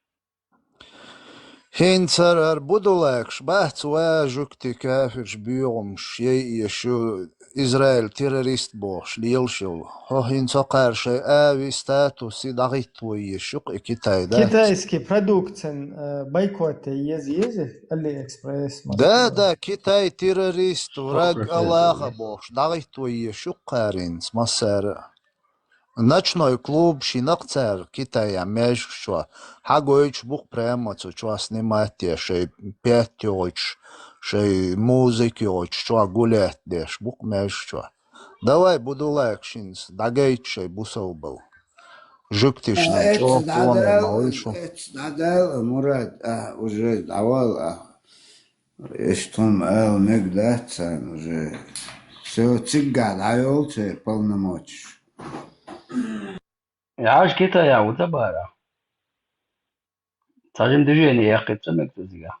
ХӀинца хӀара Будулакаш бац ван жуьгти кафирш боьгӀумаш яйъеш ю, Израиль террорист бохуш лелаш йолу. Хьо хӀинца кхара шайн ави статуси дӀахӀитто езаш ю-кх и Китай, да? Китайский продукцин, э, бойкот е еза еза, Алиэкспресс, да, Москва. Да, Китай террорист, враг Аллаха бохуш, дӀахӀитто езаш ю-кх кхара хӀинца массара а. Ночной клуб шина-кх цара Китая маьжгаш чохь. Хьагойтуш бу-кх прямо цу чохь снимать деш, шайн пять йойтуш, шайн музыка йойтуш, чохь гулять деш бу-кх маьжгаш чохь. Давай, Будулакаш, хӀинца дӀагайта шайн бусалбалла. Жуьгтишна чӀогӀа хӀумма ма вуй шу. Эцна дӀадала, Мурад, а, уже дӀавала, а. Иштта хӀума ала мега дац царна уже. Всё, циггахь дӀайолу церан полномочеш. Яш Китая ву ца бара. Цхьа жима движение яьккхина ца мега цу цигахь.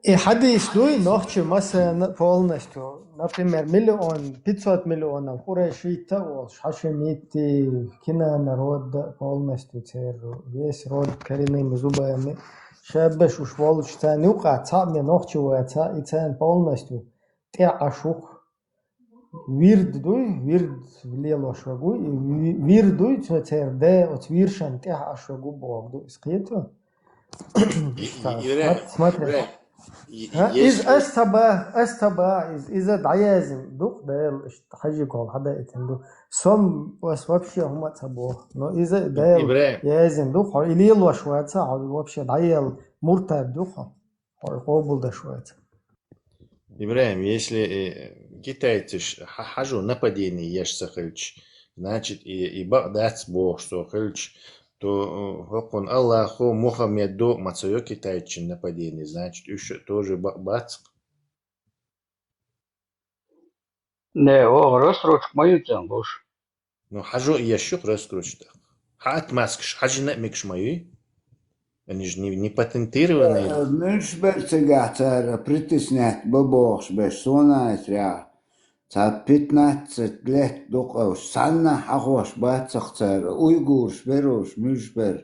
И хьадис дуй, нохчи масана полностью, например, миллион, пятьсот миллионов къурайшитта а волуш, хьашимитти, Кинана род а полностью церан, весь род коренными зубами, шабаш уьш волчу царна юкъа цхьаъ ме нохчи ваца, и царна полностью тӀе Ӏаш ву-кх. Вирд дуй, вирд лелош вагу, и ви-, вир дуй, цо церан да, оцу виршан тӀе Ӏаш вагу боху ду, иза кхета? Ибрахим, смотри. Ибрахим. Ха, иза ас ца ба, ас ца ба, иза, иза дӀаяздина ду-кх Дала, иштта хьажи кхол хьадаийтина ду. Со-м ас вообще хӀума а ца боху, но иза Дала ИбрахӀим, яздина ду, хьо и лелош вац, хьо вообще дӀаяла муртад ду хьо, хьо къобалдеш вац. ИбрахӀим, если, э, китайцаш хьа-, хьажо нападение еш ца хилча, значит, и, и бакъ дац бохуш цо хилча, то, э, хӀокхунна Аллахо, Мухаммедо ма ца йо китайцашна нападение, значит, уьш а тоже бакъ бац-кх. Не, оха раскручка ма ю цӀен луш. Ну, хьажо еш ю-кх раскручка тӀаккха. Хьа отмазкаш хьажина а мегаш ма юй? Они же не, не патентированные. Э, муьлш бара цигахь цара притеснять бан бохуш берш, сонайсряхь. Цхьа пятнадцать лет ду-кх уьш, цхьаннахьа хьахош бац-кх цара, уйгураш беруш, муьлш бара.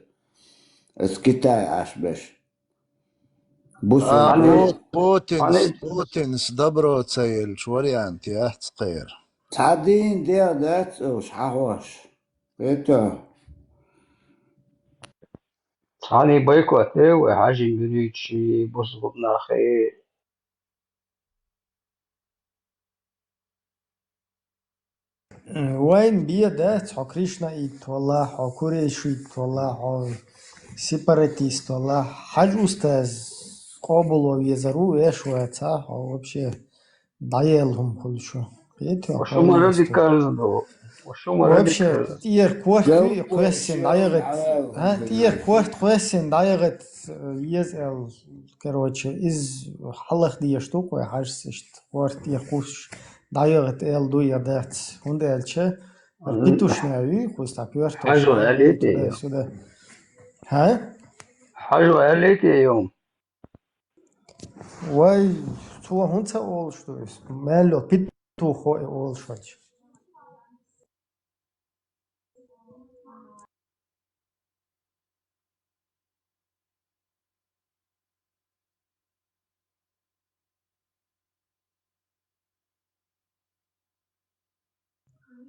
Аса Китай Ӏаш берш. Бусулба. А, Пу-, Путинс, Путинс добро ца елча вариант яц кхера. Цхьа дийна дегӀ дац уьш хьахош. Это. Цхьаьна бойкот де вай хьажи муьридаши, бусулба нахи. Вайн бен дац, хьо кришнаит валахь, хьо курейшит валахь, хьо сепаратист валахь. Хьажа устаз къобало везар ву, веш вац, хьо вообще дӀаелла хӀума хуьлу шу. Кхетий хьо? Ва шу ма радикально ду. Ва шу ма вообще радикально. ТӀера корта ю и кхоьссина дӀаягӀа. ХӀа, тӀера корта кхоьссина дӀаягӀа, э, еза аьлла. Короче, иза хьалха дезаш ду-кх вай хьажас иштта. Корта тӀера кхуссуш дӀаягӀа аьлла ду я дац. ХӀунда аьлча, петушняви кхуза коьрта хьажо аьллий те туда-сюда. ХӀа? Хьажо аьллий те йо? Вай, цо хӀунда ца олуш ду иза? Мел йолу петухо и олуш вац.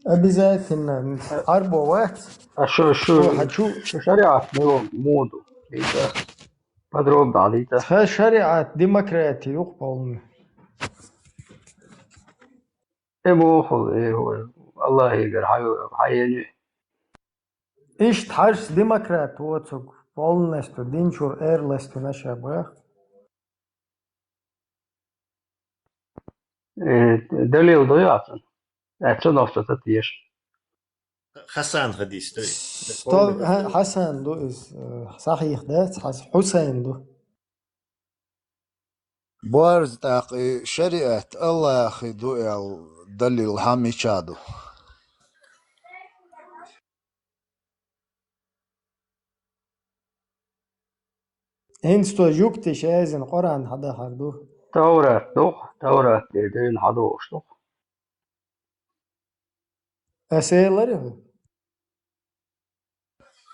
Обязательно. Ӏарбо вац. А шу, шу, шу хьачу, шу шариат муо-, муду? Дийца. Подробно дийца. Цхьа шариат, демократи ю-кх полный. Э, мохул, э, ой, Аллахьигара хьай-, хьайени. Иштта хьажас демократ воцург полностью динчура эрластина ша бах. Э, далил ду яцан? Э, цунах цо ца теша. Хасан хадис ду и. Сто-, Хьасан ду иза, э, сахьих дац, Хьас-, Хьусайн ду. Борз тӀаккха и шариат Аллахи ду аьлла далил хьан мича ду? ХӀинца цо жугтиш аьзина Къуръан хьадахар ду. Таврат ду-кх, Таврат тӀе дуьйна хьадохуш ду-кх. Ас элира хӀу?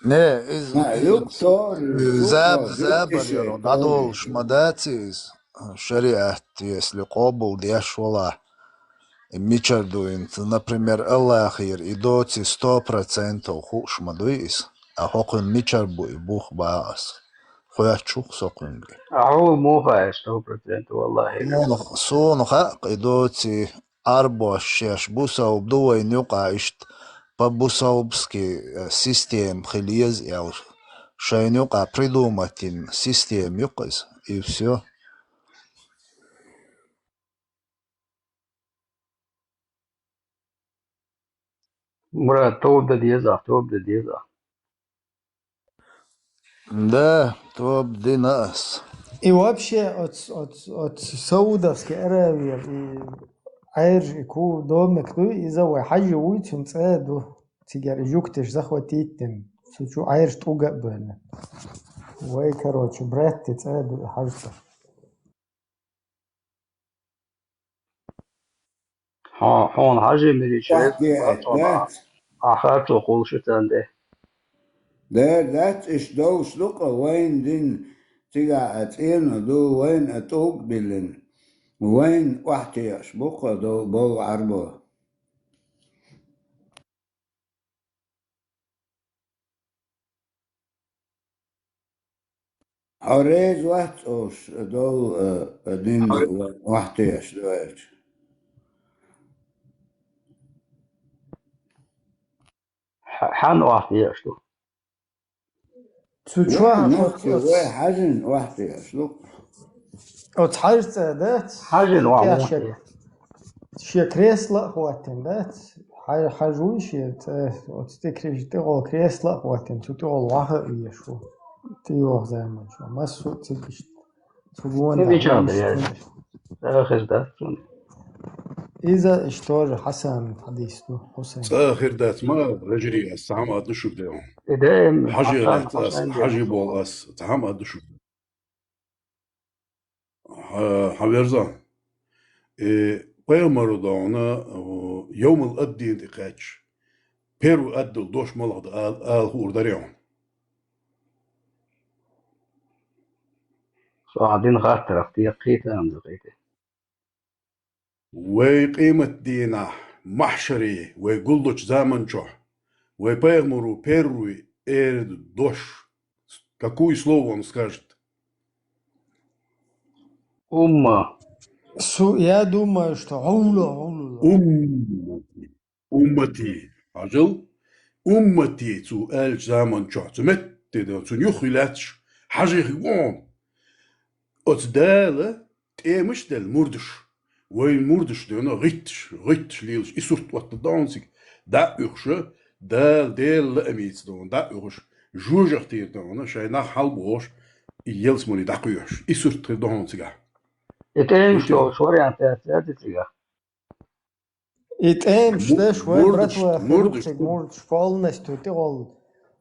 Не, иза, ма, иза юкъ тор, юкъ заб-, тор, забар юкъ яро, тор. ДӀадолуш ма дац иза, шариат, если къобал деш валахь, и мичара ду хӀинца, например, Аллахьера и доций сто процентов хууш ма дуй иза, а хӀокхуьнан мичара бу и бух бах ас. Хоьттуш ву-кх со кхуьнга. А хьо муха аьлла сто процентов, валлахьи? Суна, суна хаьа-кх и доций Ӏарбош шаьш бусалба ду вайна юкъахь иштта по-бусалбски, э, система хила еза аьлла. Шайна юкъахь придумать йина система ю-кх иза, и всё. Мурад, тоба дан деза, тоба дан деза. Да, тоба дина ас. И вообще, оц-, оц-, оцу Саудовский Аравия, и Ӏаьржа, и ку-, домик дуй, иза вай хьажи вуй, цуьнан цӀа а ду. Цигара и жугтиш захватить дина. Цу чу Ӏаьржа тӀулга а бевлла. Вай, короче, братти цӀа а ду и хьажца. Хьо-, хьуна хьажи мирича веза, ахьа харцо кхуллуш ю царна тӀе. Дера дац, иштта долуш ду-кх вайна дин, цигахь а цӀено ду, вайна а тӀулг а биллина, вайна охьатеӀаш бу-кх до-, болу Ӏарбо. Хьо реза вац ош дол, э, дин вахтеш дуьлча. Хьан вахтеш ду? Цу чохь вай хьажин вахтеш ду. Оцу хьажа цӀа дац? Хьажин вахтеш. Шен, шен кресло а хӀоттина дац? Хьажа вуй шен цӀа, оцу тӀе кре-, тӀехула кресло а хӀоттина, цу тӀехула ваха а везаш ву. ТӀейогӀу заманчохь. Массо а цига иштта. Цу гонах. ЦӀа хир дац цунна. Иза иштта тоже Хьасан хьадис ду, Хьусайн. ЦӀа хир дац, ма, вежарий, ас цхьа хӀума а ду шуьга. Хьажа дац ас, хьажа болу ас, цхьа хӀума а ду шуьга. Хьан верза? Э, пайхамаро догӀна, э, йовмал аддин тӀе кхаьчча, первый аддал дош малагӀа ду ала, ала хуур дарий хьуна? Со дина хаттарах тӀе кхета, амма кхета. Вай къематдийнахь, махьшаре, вай гулдучу заманчохь, вай пайхамаро первый эр дош, какое слово он скажет? Умма. Су-, я думаю, что гӀула, гӀула. Умма. Уммати. Хьажал. Уммати цо аьллачу заманчохь, цу метте дан, цунна юххе лаьтташ, хьажий хир ву хьуна. Оцу Дала тӀемаш а делла мурдаш, вайн мурдаш дена гӀитташ, гӀитташ лелаш, и сурт оттадо хьуна цига, дӀа а оьхуш, Дала, Делан лаамца дона дӀа а оьхуш, жожагӀатера дона шайн нах хьалабохуш, и ялсамане дӀакхоьхьуш, и сурт хир ду хьуна цигахь. И тӀемаш долуш вариант яц, яц цигахь? И тӀемаш деш вай, мурдаш, братва, мурдаш, мурдаш полностью тӀегӀолла.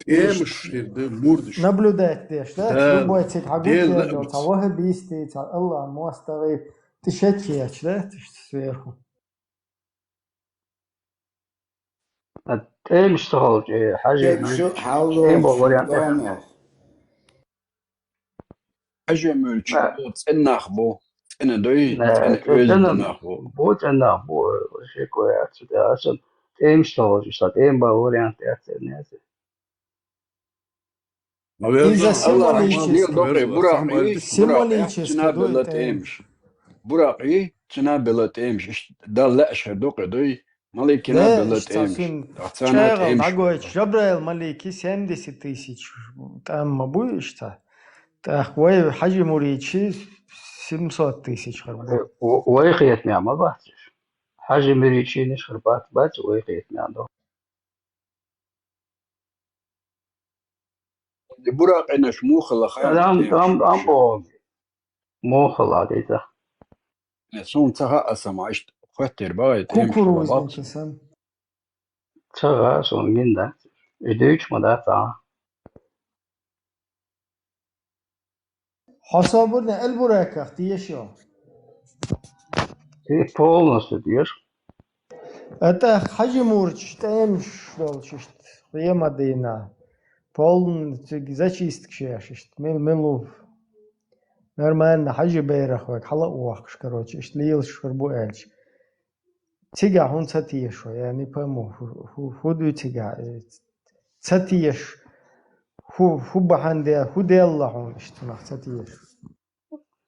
ТӀемаш хир ду мурдаш. Наблюдать деш, да? Дала, любой цига хьагучу Дела деш, цхьа ваххабистий, цхьа Аллах мостагӀий, тӀе шек ечу, да? Тиштта сверху. А тӀемаш ца хилча, хьажий, тӀемаш хьалло, тӀемаш вариант. Хьажий муьлххачу, а, бу, цӀена нах бу, цӀена дуй, э, цӀена, цӀена оьзда нах бу. Бу цӀена нах бу, э, шеко яц, цу тӀе аса тӀемаш ца хилча, аса тӀема бан вариант яц, яц. Иза Аллах, символически. Лела докъе, Буракъи, символически Буракъи, цуьнан белла тӀемаш. Буракъи, цуьнан белла тӀемаш. Иштта Далла лаьаш хир докъе дуй. Маликина белла тӀемаш. Царна тӀемаш. ДӀагойтуш, Жабраил малики семьдесят тысяч тӀам ма буй иштта. ТӀаккха вай хьажий муридаш семьсот тысяч хир бу. Вай хетамехь ма бац уьш. Хьажий муридаш хир бац, бац, вай хетамехь ду. Буракъинаш муха хилла, ам, ам, ам боху. Муха хилла деза. Суна ца хаьа, аса ма иштта хоьттур бу, кукурузник сан. Ца хаьа, суна гина дац. И дуьйцуш ма дац, а. Хьо собарна Аль-Бураках теша йо? И полностью теша. А тӀаккха хьажий муридаш тӀемаш долчу иштта, къематдийнахь. Полностью цига зачисткаш еш иштта. Мил-, милув. Нормально хьажий берах вайга хьала а воккхуш, короче, иштта лелаш хир бу аьлча. Цигахь хӀунда ца теша, я не пойму, хӀу-, хӀу-, хӀу дуй цигахь, э, ца теша, хӀу, хӀу бахьана де, хӀу делла хьуна иштта нах ца теша?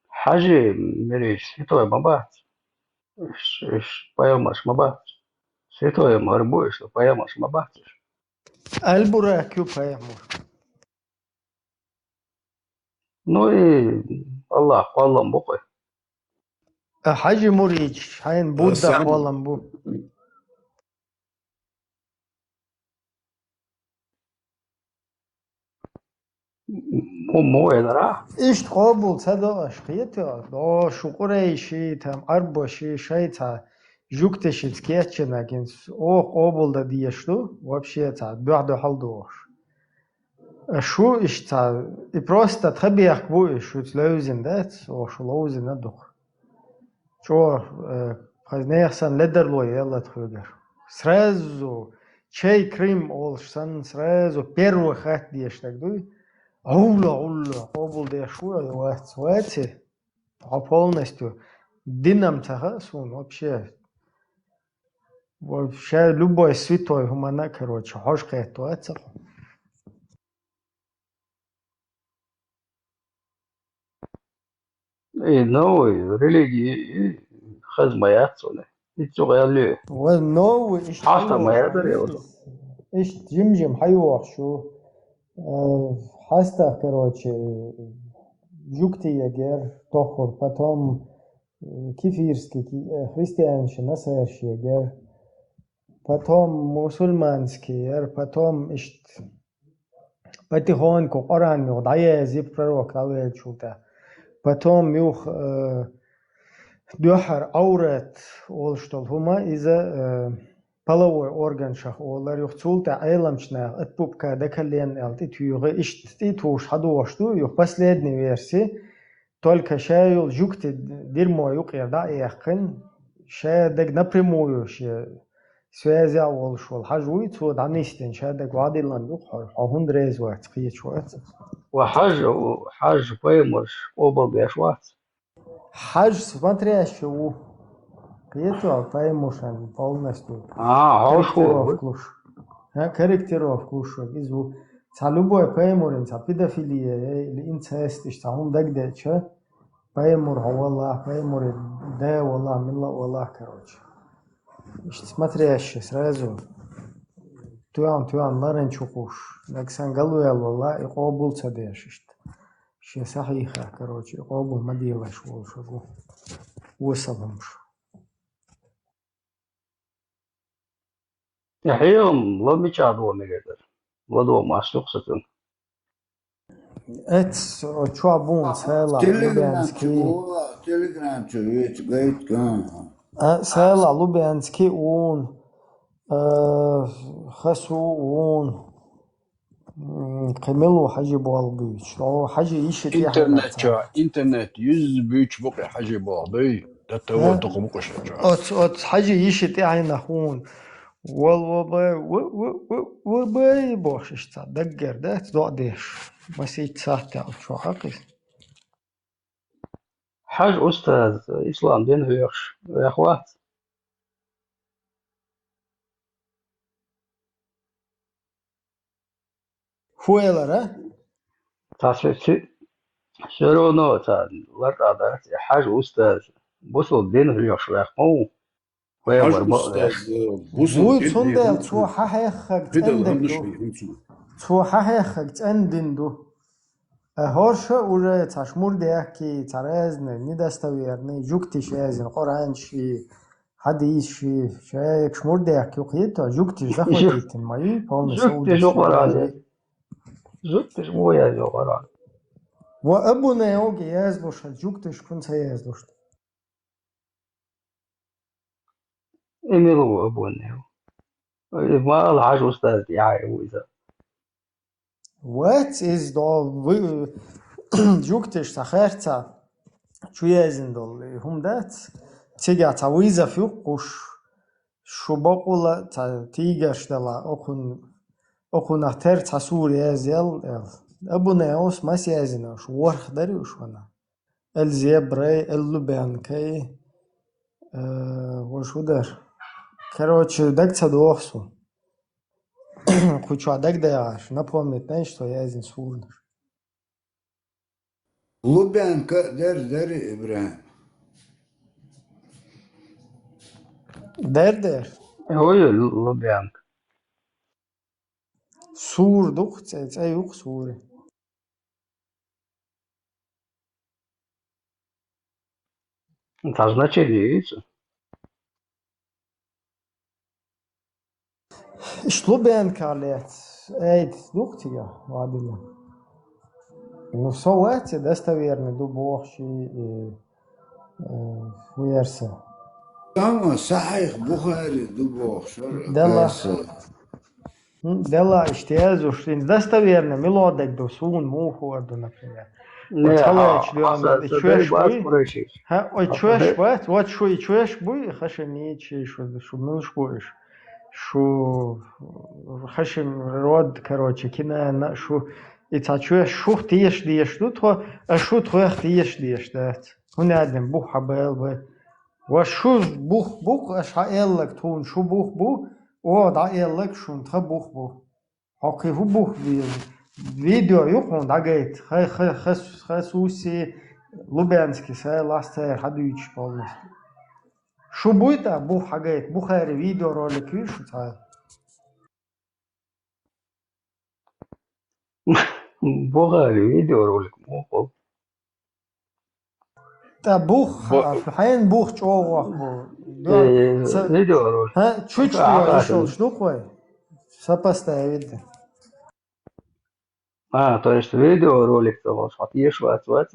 Хьажий муридаш святой ма бац. Уьш, уьш пайхамарш ма бац. Святой мара бу уьш, пайхамарш ма бац уьш. Аль-Бурак ю пайхамар. Ну и Аллах кхоллам бу кхуьй. А хьажий муридаш хьайна Будда кхоллам бу. Мо, мо элира? Иштта къобал ца до аша, кхетий? О, шу къурайший, там, Ӏарбоший, шайца, жуьгташца кечйина гинс, оха къобал дан дезаш ду, вообще ца, дуьхь-дуьхьал дохуш. Шу иштта, и просто тхан бехк бу и шуьца левзина, дац? Оха шу ловзина дукха. ЧӀогӀа, э, хаза нехан санна ледарло елла тхоьгара. Сразу, чей Крым олуш санна, сразу первый хатта дезаш дерг дуй. Гьулла, гьулла, къобал деш ву, вац, ваци. Хьо полностью динам ца хаьа суна вообще. Вообще любой святой хӀуманна, короче, хьожа кхетта вац хьо. И новый религия, и хаза ма яц цунна. И цу гӀелле. Ва новый, иштта хьаста ма хьайоахаш ядар ю. Иштта жим-жим хьайоахаш ю. Э, хьаста, короче, жугтий ягар, тоххур, потом, э, кефирский, ки-, э, христианаш, насараш ягар, потом мусульманский яр, потом иштта потихоньку Къуръан юха дӀаязъяьй пророк дӀавеллачул тӀехьа. Потом юха, э, дуьххьара Ӏаврат олуш долу хӀума, иза, э, половой органашах олар, юха цул тӀехьа Ӏеламчу наха от пупка до колена аьлла тӀетуьйхи, иштта тӀе а тухуш хьадогӀуш ду, юха последний версия, только ша йолу жугтий дерьмо юкъера дӀа а яьккхина, ша дага напрямую шен связехь а волуш волу хьажа вуй, цо дӀанисдина, ша дага вадиллан ду хьо, хьо хӀунда реза вац, кхеташ вац. Ва хьажа, хьажа пайхамарш къобалбеш вац. Хьажа смотрящий ву. Кхеташ ву, пайхамаршна полностью. А, хьо шу ву. Корректировка луш. ХӀа, корректировка луш ву, иза ву. Цхьа любой пайхамаран цхьа педофилия, или инцест, иштта цхьа хӀума дагадеъча, пайхамар хьо валахь, пайхамаран да валахь, милла а валахь, короче. Иштта смотрящий сразу. Тоьхна-тоьхна ларан чу кхуш. Нагахь санна галваьлла валахь, и къобал ца деш иштта. Шен сахьихах, короче, и къобал ма делаш волуш ву. Осал хӀумаш. Хьехам ла мичахь догӀу мегар дара? ЛадогӀа мас ю-кх сан цунна. Эц, о, чохь бу сайла Телеграм чу Лубянский. Вала, Телеграм чу вецу гайта кан. А, сайла Лубянский вон, э, хасу вон. М, кхин мила ву хьажи болх буьйцуш? О, хьажи йиша тӀе хьайна Интернет ца. Чохь, интернет юьзза буьйцуш бу кхин хьажи болх буй? Датта А? вон дукха бу кхин ша чохь. Оц, оц хьажи йиша тӀе хьайна хьуна. Вал ва бай, ва, ва, ва, ва бай бохуш иштта даггара дац, доӀа деш. Масийтта сахьт тӀехь чохь хьакхи. Хьажа устаз, ислам дин хьоьхуш, вех вац? ХӀун элара? Цхьа се-, се-, всё равно цхьа лартӀа дац, и хьажа устаз, бусул дин хьоьхуш вех ма ву. Вай Хьажа вар баъ устаз, веш. Э, бусул Вуй, дин цундела хьоьхуш цо хьан хьеххаг Фидал цӀендаг ду. Хьамдушевич хӀинца. Цо хьан хьеххаг цӀена дин ду. А хӀорша уже цхьа шмур дехкий, цхьа разный, недостоверный, жугтиш язйина, Къуръанчий, хьадисчий, шайга шмур дехкий, кхетта, жугтиш захватитин ма ю, полный Жугтиш Саудовский ю Къуръан. Аравия. Жугтиш мо язйо Къуръан. Ва Абу Нававга язлуш хьан жугтиш кун ца язлуш. Эмил ву Абу Навав. И ма ала хьажа устаз тӀехьа ву иза. Вац иза до вы-, жугтиш цхьа харца чу язйина долу, и хӀума дац. Цигахь цхьа вызов ю кхуш, шу бакъула цхьа тийгаш дала, окхун-, окхунах тера цхьа сура язъял, аьлла. Абу Нававс маса язйина, шу ворхӀ дари уьш вана. Эл зебрай, эл лубянкай, э, вуш ву дара. Короче, даг ца доху су. Кху чохь дагадагӀаш, напомнить дайша со язйина сурнаш. Лубянка а дер, дер, Ибрахим. Дер, дер. Ой, лубянка. Сур ду-кх, цӀе, цӀе ю-кх сури. Цхьа значение йийца? Иштта лубянка лец, айдас ду-кх цига, вадина. Ну, со вац, и достоверный ду бохуш, и, и, э, версия. Тамма сахьих Бухари ду бохуш, Дала. Версия. М, делла иштта язуш, хӀинца достоверно мила дог ду, суна муха хӀор ду, например. Не, Вот халачу а, дуьхьал а, и аса чоьш дай буй? Бац курайшиш. Хьа, ой, Аса чоьш дай- бац, вот шу и чоьш буй, и хашамичи, шу, шу милш бу иш. Шу хашам род, короче, кинана, шу и ца чоьш шух теш деш ду тхо, а шу тхох теш деш дац. ХӀун аьлла, бух хьабаьлла бай. Ва шу бух бу-кх, аша хьаэллаг тхуна шу бух бу, оха дӀаэллаг шуна тха бух бу. Хьо кхин хӀун бух веза? Видео ю хьуна дӀагайта. Ха, ха, ха, ха суси, Лубянский сай лас цаьр хьадуьйчуш полностью. Шу буй тӀа бух хьагайта, Бухари видеоролик вуй шу цхьа? Бухари видеоролик муха? ТӀа бух, Бо- хьайна бух чӀогӀа воккха бу. Э, Ца- видеоролик. ХӀа, чучу Ага, ага. Ишолш ду-кх вай? Сопоставить. А, то есть видеоролик ца волуш, хьо теша вац, вац?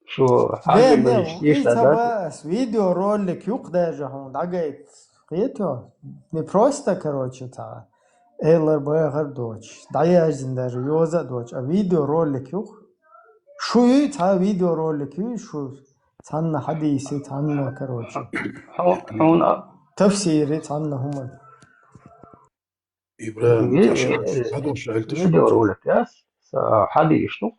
Шу Де, хьажи де, ма йиш и теша ца дац? Ба ас, видеоролик юкъ даже хьуна дӀагайта. Кхету? Не просто, короче, ца элар бахар доч, дӀаяздина даже йоза а доч, а видеоролик юкъ. Шу юй, цхьа видеоролик юй, шу цхьанна хьадийси, цхьанна, короче. Хьо-, хьуна а- Тафсири, цхьанна хӀума. ИбрагӀим, Ми-, тӀаша, э, хьадош аьлла тӀаша. Видеоролик яц, са хьадийш ду.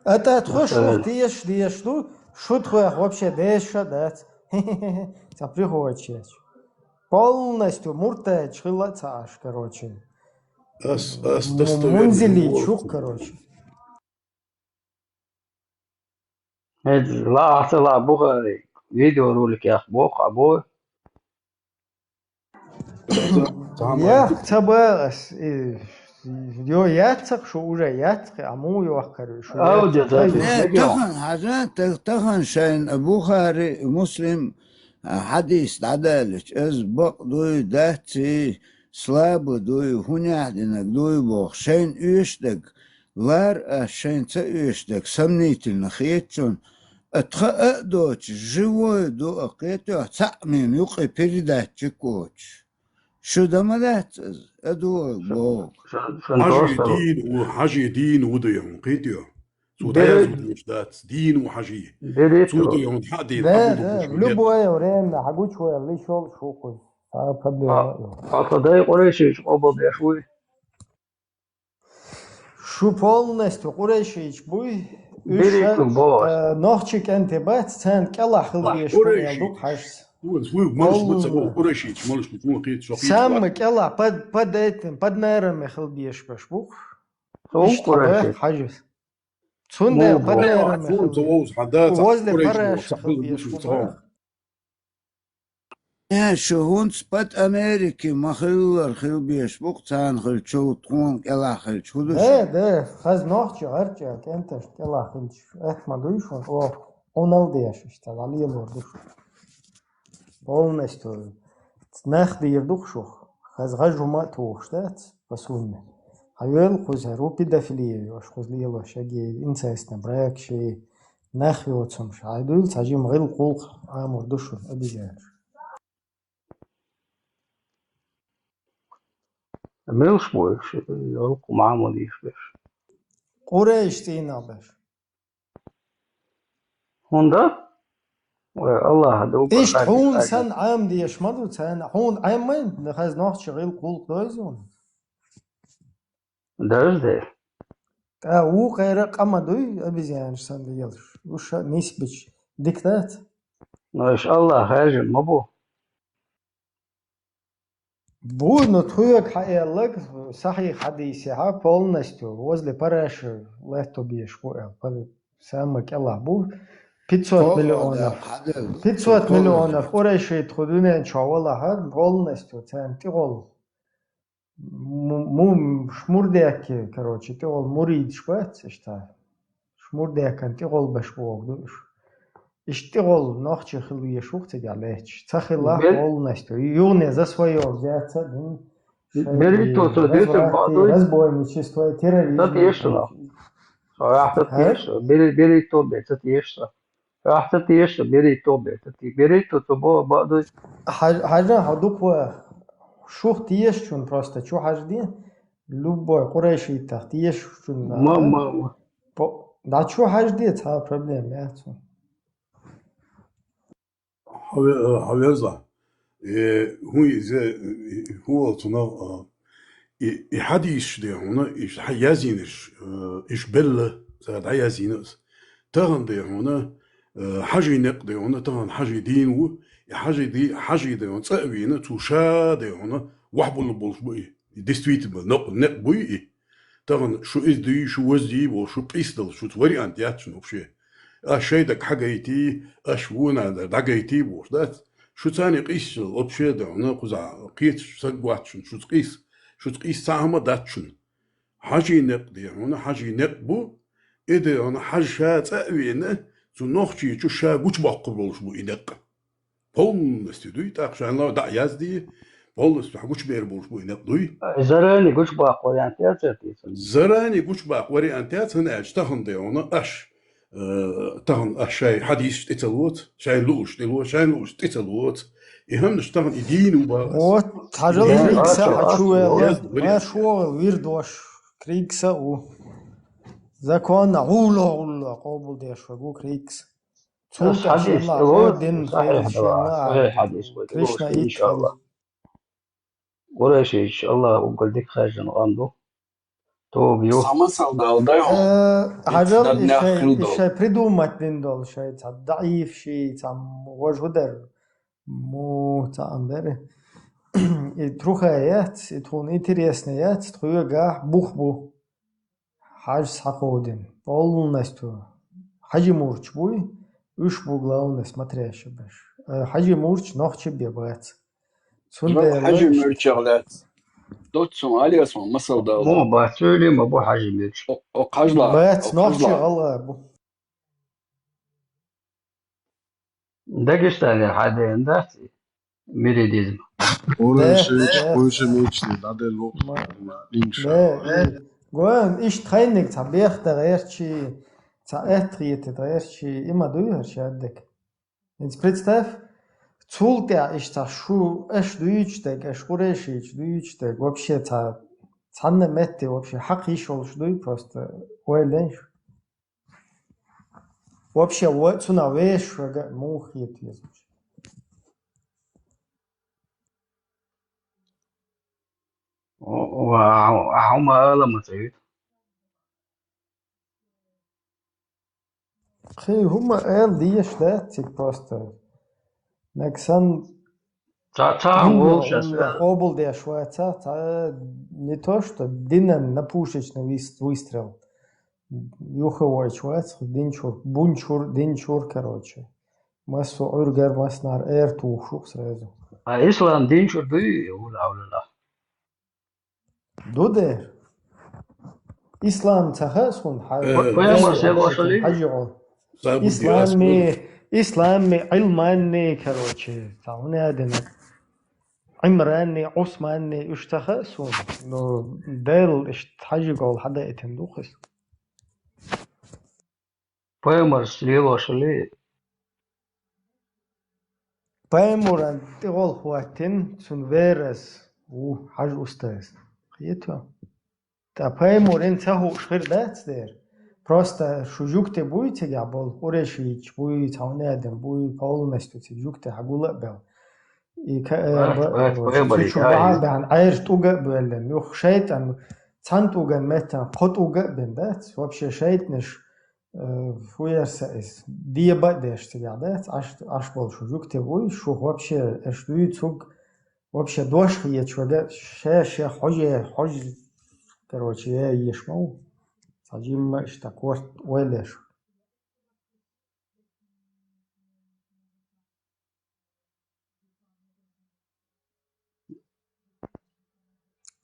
АтӀа тхо Э, шух теш, деш ду, шу тхоьх вообще деша дац. Ца приходчеш. Полностью муртач хила ца аш, короче. Ас, ас, М-, достоверный Мунзили мур. Чух, короче. Эд ла, аса ла Бухари видеоролик яхбо, хабо. Ца-, ца-, Я, ца ба ас, э, йо, яццакх шу уже, яццакх, а му йохкар шу, Ау, яццакх, де, да, ай, да, Э, да. Тахан, хьажа, та-, тахан шайн Бухари, Муслим, а, хьадис дӀадалич, аз бакъ дуй, дацци, слабый дуй, хӀунехдинаг дуй бох, шайн уьшдаг, Лар а шайн ца оьшдаг сомнительно хетачун, а тха а доцу живой ду а кхетоьх, цхьаъ мин юкъе передатчик воцуш. Шу да ма дац иза, а ду богу. Сан, сан Хьажи просто дийна ву, хьажи дийна ву ду яхун, кхетоьх. Цу Бере- даяз ву деш дац, дийна ву хьажи. Бере Цу ту. Ду яхун хьа дийна, Да, хьа да, ду в любое время хьагучу вай лишол шу кхуз. Цхьа проблема А, а дай къурайшиш къобал деш вуй? Шу полностью къурайшийча буй, уьш Берийту ша, боху. Э, нохчи кӀанте бац, царна кӀелахь хила Ва, деш бу къурайши. Эл ду хьажас. Вон, вуй, малаш ма ца Полно. Вон, къурайшийча, малаш ма ца вон, кхеташ, кхеташ Самый вац. КӀелахь под, под этим, под нерами хила деш баш бу. Со Иштта къурайши. Хьажас. Цундел Мо под бо. Нерами Цун хила. Ца вовз хьан дац, Возле къурайши параша бо, хила деш бу. Э, шу хӀунца пад Америки ма-хиллара хила беш бу-кх царна хила чул тхуна кӀелахь хилча хӀун ду Да, шу? Да, хаза нохчи гӀарчӀа кӀенташна кӀелахь хилча, эхь ма дуй шуна, оха Ӏуналла деш иштта, дӀалелор ду шу. Полностью нах дийр ду-кх шух, хаза гӀаж хӀума а тухуш дац, по сумме. Хьан йоьлу кхуза, хӀара ву педофилия йош, кхуза лелош, аги инцестный брак ши, Нах йоцурш, хьайн дуьйла цхьа жима гӀиллакх-гӀуллакх Ӏамор ду шуна, обезьянаш. Мелш бу уьш, йолу кху Махьмуд йиш берш. Къурайш цӀийнах берш. ХӀунда? Вай Аллахьа ду Иштта хьуна санна Ӏама деш ма ду царна. Хьуна Ӏеммай, хаза нохчи гӀиллакх-гӀуллакх дойза хьуна? Дажде. ТӀа вукхара къа ма дуй, обезьянаш санна лелаш. Уьш нисбича дика дац? Но уьш Аллахь хаьржина ма бу. Бу, но тхоьга хьаэллаг, сахьихь хьадисехьа полностью, возле параша латто беш бу аьлла. Пар-, самый кӀелахь бу. Пятьсот миллионов. Пятьсот миллионов къурайши тху дуьнен чохь валахьа, полностью, царна тӀегӀолла. Му-, му-, шмурдекки, короче, тӀегӀолла муридаш бац иштта. Шмурдеккан тӀегӀолла беш боху ду уьш. Иштта тӀегӀолла нохчи хила веш ву-кх цигахь лаьтташ. Ца хилла полностью. Юхне за своё взяться, дин. Берритто цо дешар баъ дуй? Разбойничество, терроризм. Ца теша нах. Со ахь ца теша. Берри-, берритто бен ца теша со. Ахь ца теша, берритто бен ца те-, берритто цо бо-, баъ дуй? Хьаж-, хьажа, хьо дукха шух тешачун просто чу хьажде, любой къурайшийтах тешачун, Ма, а? ма, ма. По-, да чу хьажде, цхьа проблема яц хьуна. Хьаве-, хьавеза. Э, хӀун иза, э, хӀун валцунах, а, и, и хьадисаш де хьуна, иш хьан яздинарш, э, иш белла, цара дӀаяздина ас. Тахана де хьуна, э, хьажий некъ де хьуна, тахана хьажий дийна ву, и хьажий ди-, хьажий де хьуна цӀа а вийна, цу ша де хьуна, вахь болу болуш бу и. И действительно, некъ, некъ буй и. Тахана шу иза дий, шу ваза дий, бо шу къийсадала, шуца вариант яц шуна вообще. Аш шайдаг хьагайтий, аш вуна дагайтий бохуш дац. Шу царни къийсча, вообще да, ну, кхуза кхеташ саг вац шун, шуц къийс, шуц къийс цхьа хӀама дац шун. Хьажий некъ де, хьуна хьажий некъ бу, и де, хьуна хьаж ша цӀа а вена, цу нохчий чу ша гучбаккхур болуш бу и некъ. Полностью дуй, тӀаккха шайна дӀа а язде, полностью хьан гучбер болуш бу и некъ дуй. Зарани гучбаккха вариант яц, яц, яц. Зарани гучбаккха вариант яц, хӀана аьлча тахана де хьуна аш, э, тахана аш шай хьадисаш тӀе ца лоца, шай лууш тӀе лоца, шай лууш тӀе ца лоца. И хӀамнаш тахана и дийна ву бахас. Вот, хьажал, дийна ву. Аса хьачу вел, ма шугӀа вирдош, кригса а ву. Закон гӀулла-гӀулла къобалдеш вагу кригса. Цул тӀаьхьа хьадис шелла тӀе лоца, дин сахьихь хӀадис вай тӀе лоца, Кришна иншаллахӀ. Къурайшийча Аллахь уггар дика хаьржина къам ду. Тоба ю. Цхьа масал дала дай хьуна. Э, хьажал, ишай, ишай придумать дин долу шай, цхьа даӀиф ший, цхьа важа дар, му, цхьа ам дар. И труха яц, и тхуна интересно яц, тхоьгахь бух бу. Хьажа схьакховдина. Полностью. Хьажи мурч буй, уьш бу главный смотрящий беш. Э, хьажи мурч нохчи бе бац. Цундела хьажи мурчех лаьц. Доццун алиясман масал дала. Мо бац, цуьли ма бу хьажи мурч. О, о, хьажла, бац, о, нохчи хьажла. ГӀалгӀа бу. Дагестане хьадеана дац и миридизм? Ура, шиш, кхуьйша мични, дӀаделла вукху, иншалла. Гоьн, иштта тхайниг цхьа бехта гӀерчи, цхьа аьттахъетта гӀерчи, и ма дуй хӀара шаддек. ХӀинца представь, цул тӀаьхьа иштта цхьа шу, аш дуьйцуш дерг, аш къурешийча дуьйцуш дерг, вообще цхьа, цхьанна метте вообще хьакха йиш йолуш дуй, просто ойла еш. Вообще, ва-, цунах вешан вага муха хета везаш? О, о, а, а, хӀума ала ма ца юьту. Кхин хӀума ала дезаш дац цига просто. Нагсан Ца, ца, хӀума, волуш аса. Къобалдеш вац, ца, ца, не то, что динан на пушечный выс-, выстрел. Юха вайча вац, динчур, бунчур, динчур, короче. Массо Ӏуьргар, массанара эр тухуш ву сразу. А ислам динчур дуй, ула, ула, ула? Ду дера. Ислам ца хаьа суна, хьа-, э, пайхамар, хьажи гӀо. Ислами, ислами, Ӏилманни, короче, цхьа хӀуна дина. Ӏимранни, Ӏусманни, уьш ца хаьа суна. Ну, Дела иштта хьажи гӀол хьадаийтина ду хӀинца. Пайхамарца лелош хилла. Пайхамаран тӀе гӀол хӀоттина, цуьнан верас ву хьажа устаз. Кхетий? Ткъа пайхамаран ца хууш хир дац дера. Просто шу жугтий буй цигахь болу, къурешийча буй, цхьа хӀуна адам буй, полностью цига жугтий хьагула а бел. И ка-, э, бац, ба-, бац, бац, чу бац, бац, бац, бац, Ӏаьржа тӀуга а боьллина. Юха шайтӀан цхьана тӀуган меттана кхо тӀуга а бина дац. Вообще шайтӀанаш, э, фу яра сан иза? Деба а деш цигахь дац. Аш, аш болу шу жугтий буй, шу вообще, аш дуьйцург, вообще дош хеташ вага, ша-ша хьожа, хьожа, короче, я еш ма ву. Цхьа жимма иштта корта ойла еш.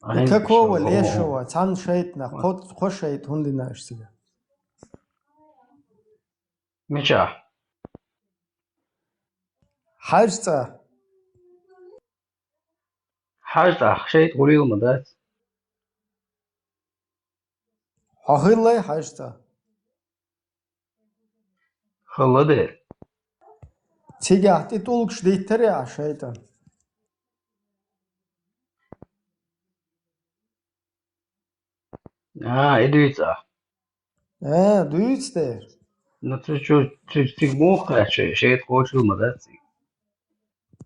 Ай, какого лешего? Цхьана шайтӀанах кхо, кхо шайтӀа хӀунда дина аша цига? Мича? Хьажа цӀа. Хьажа цӀа, шайтӀа гӀулийла ма дац. Хьо хилла хьажа цӀа? Хилла дера. Цигахь тӀе тӀулгаш диттарий ахь шайтӀан? А, и дуьйцу ахь? А, дуьйцу дера. Ну, цу чу, цу, цига муха кхаьчча, шайтӀа кхочурла ма дац цига.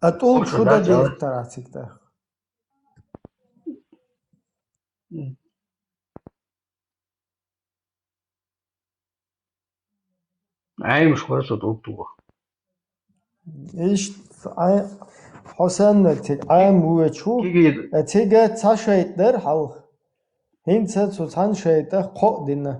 А тӀулгаш хӀун дан диттара цига тӀаккха? Ӏемаш хуьлу цу тӀулг тоха. Иштта, Ӏе-, хьо санна цига Ӏема воьдуш ву, кигийда. Э, цига цхьа шайтӀа дара хьалха. ХӀинца цу цхьана шайтӀах кхоъ дина.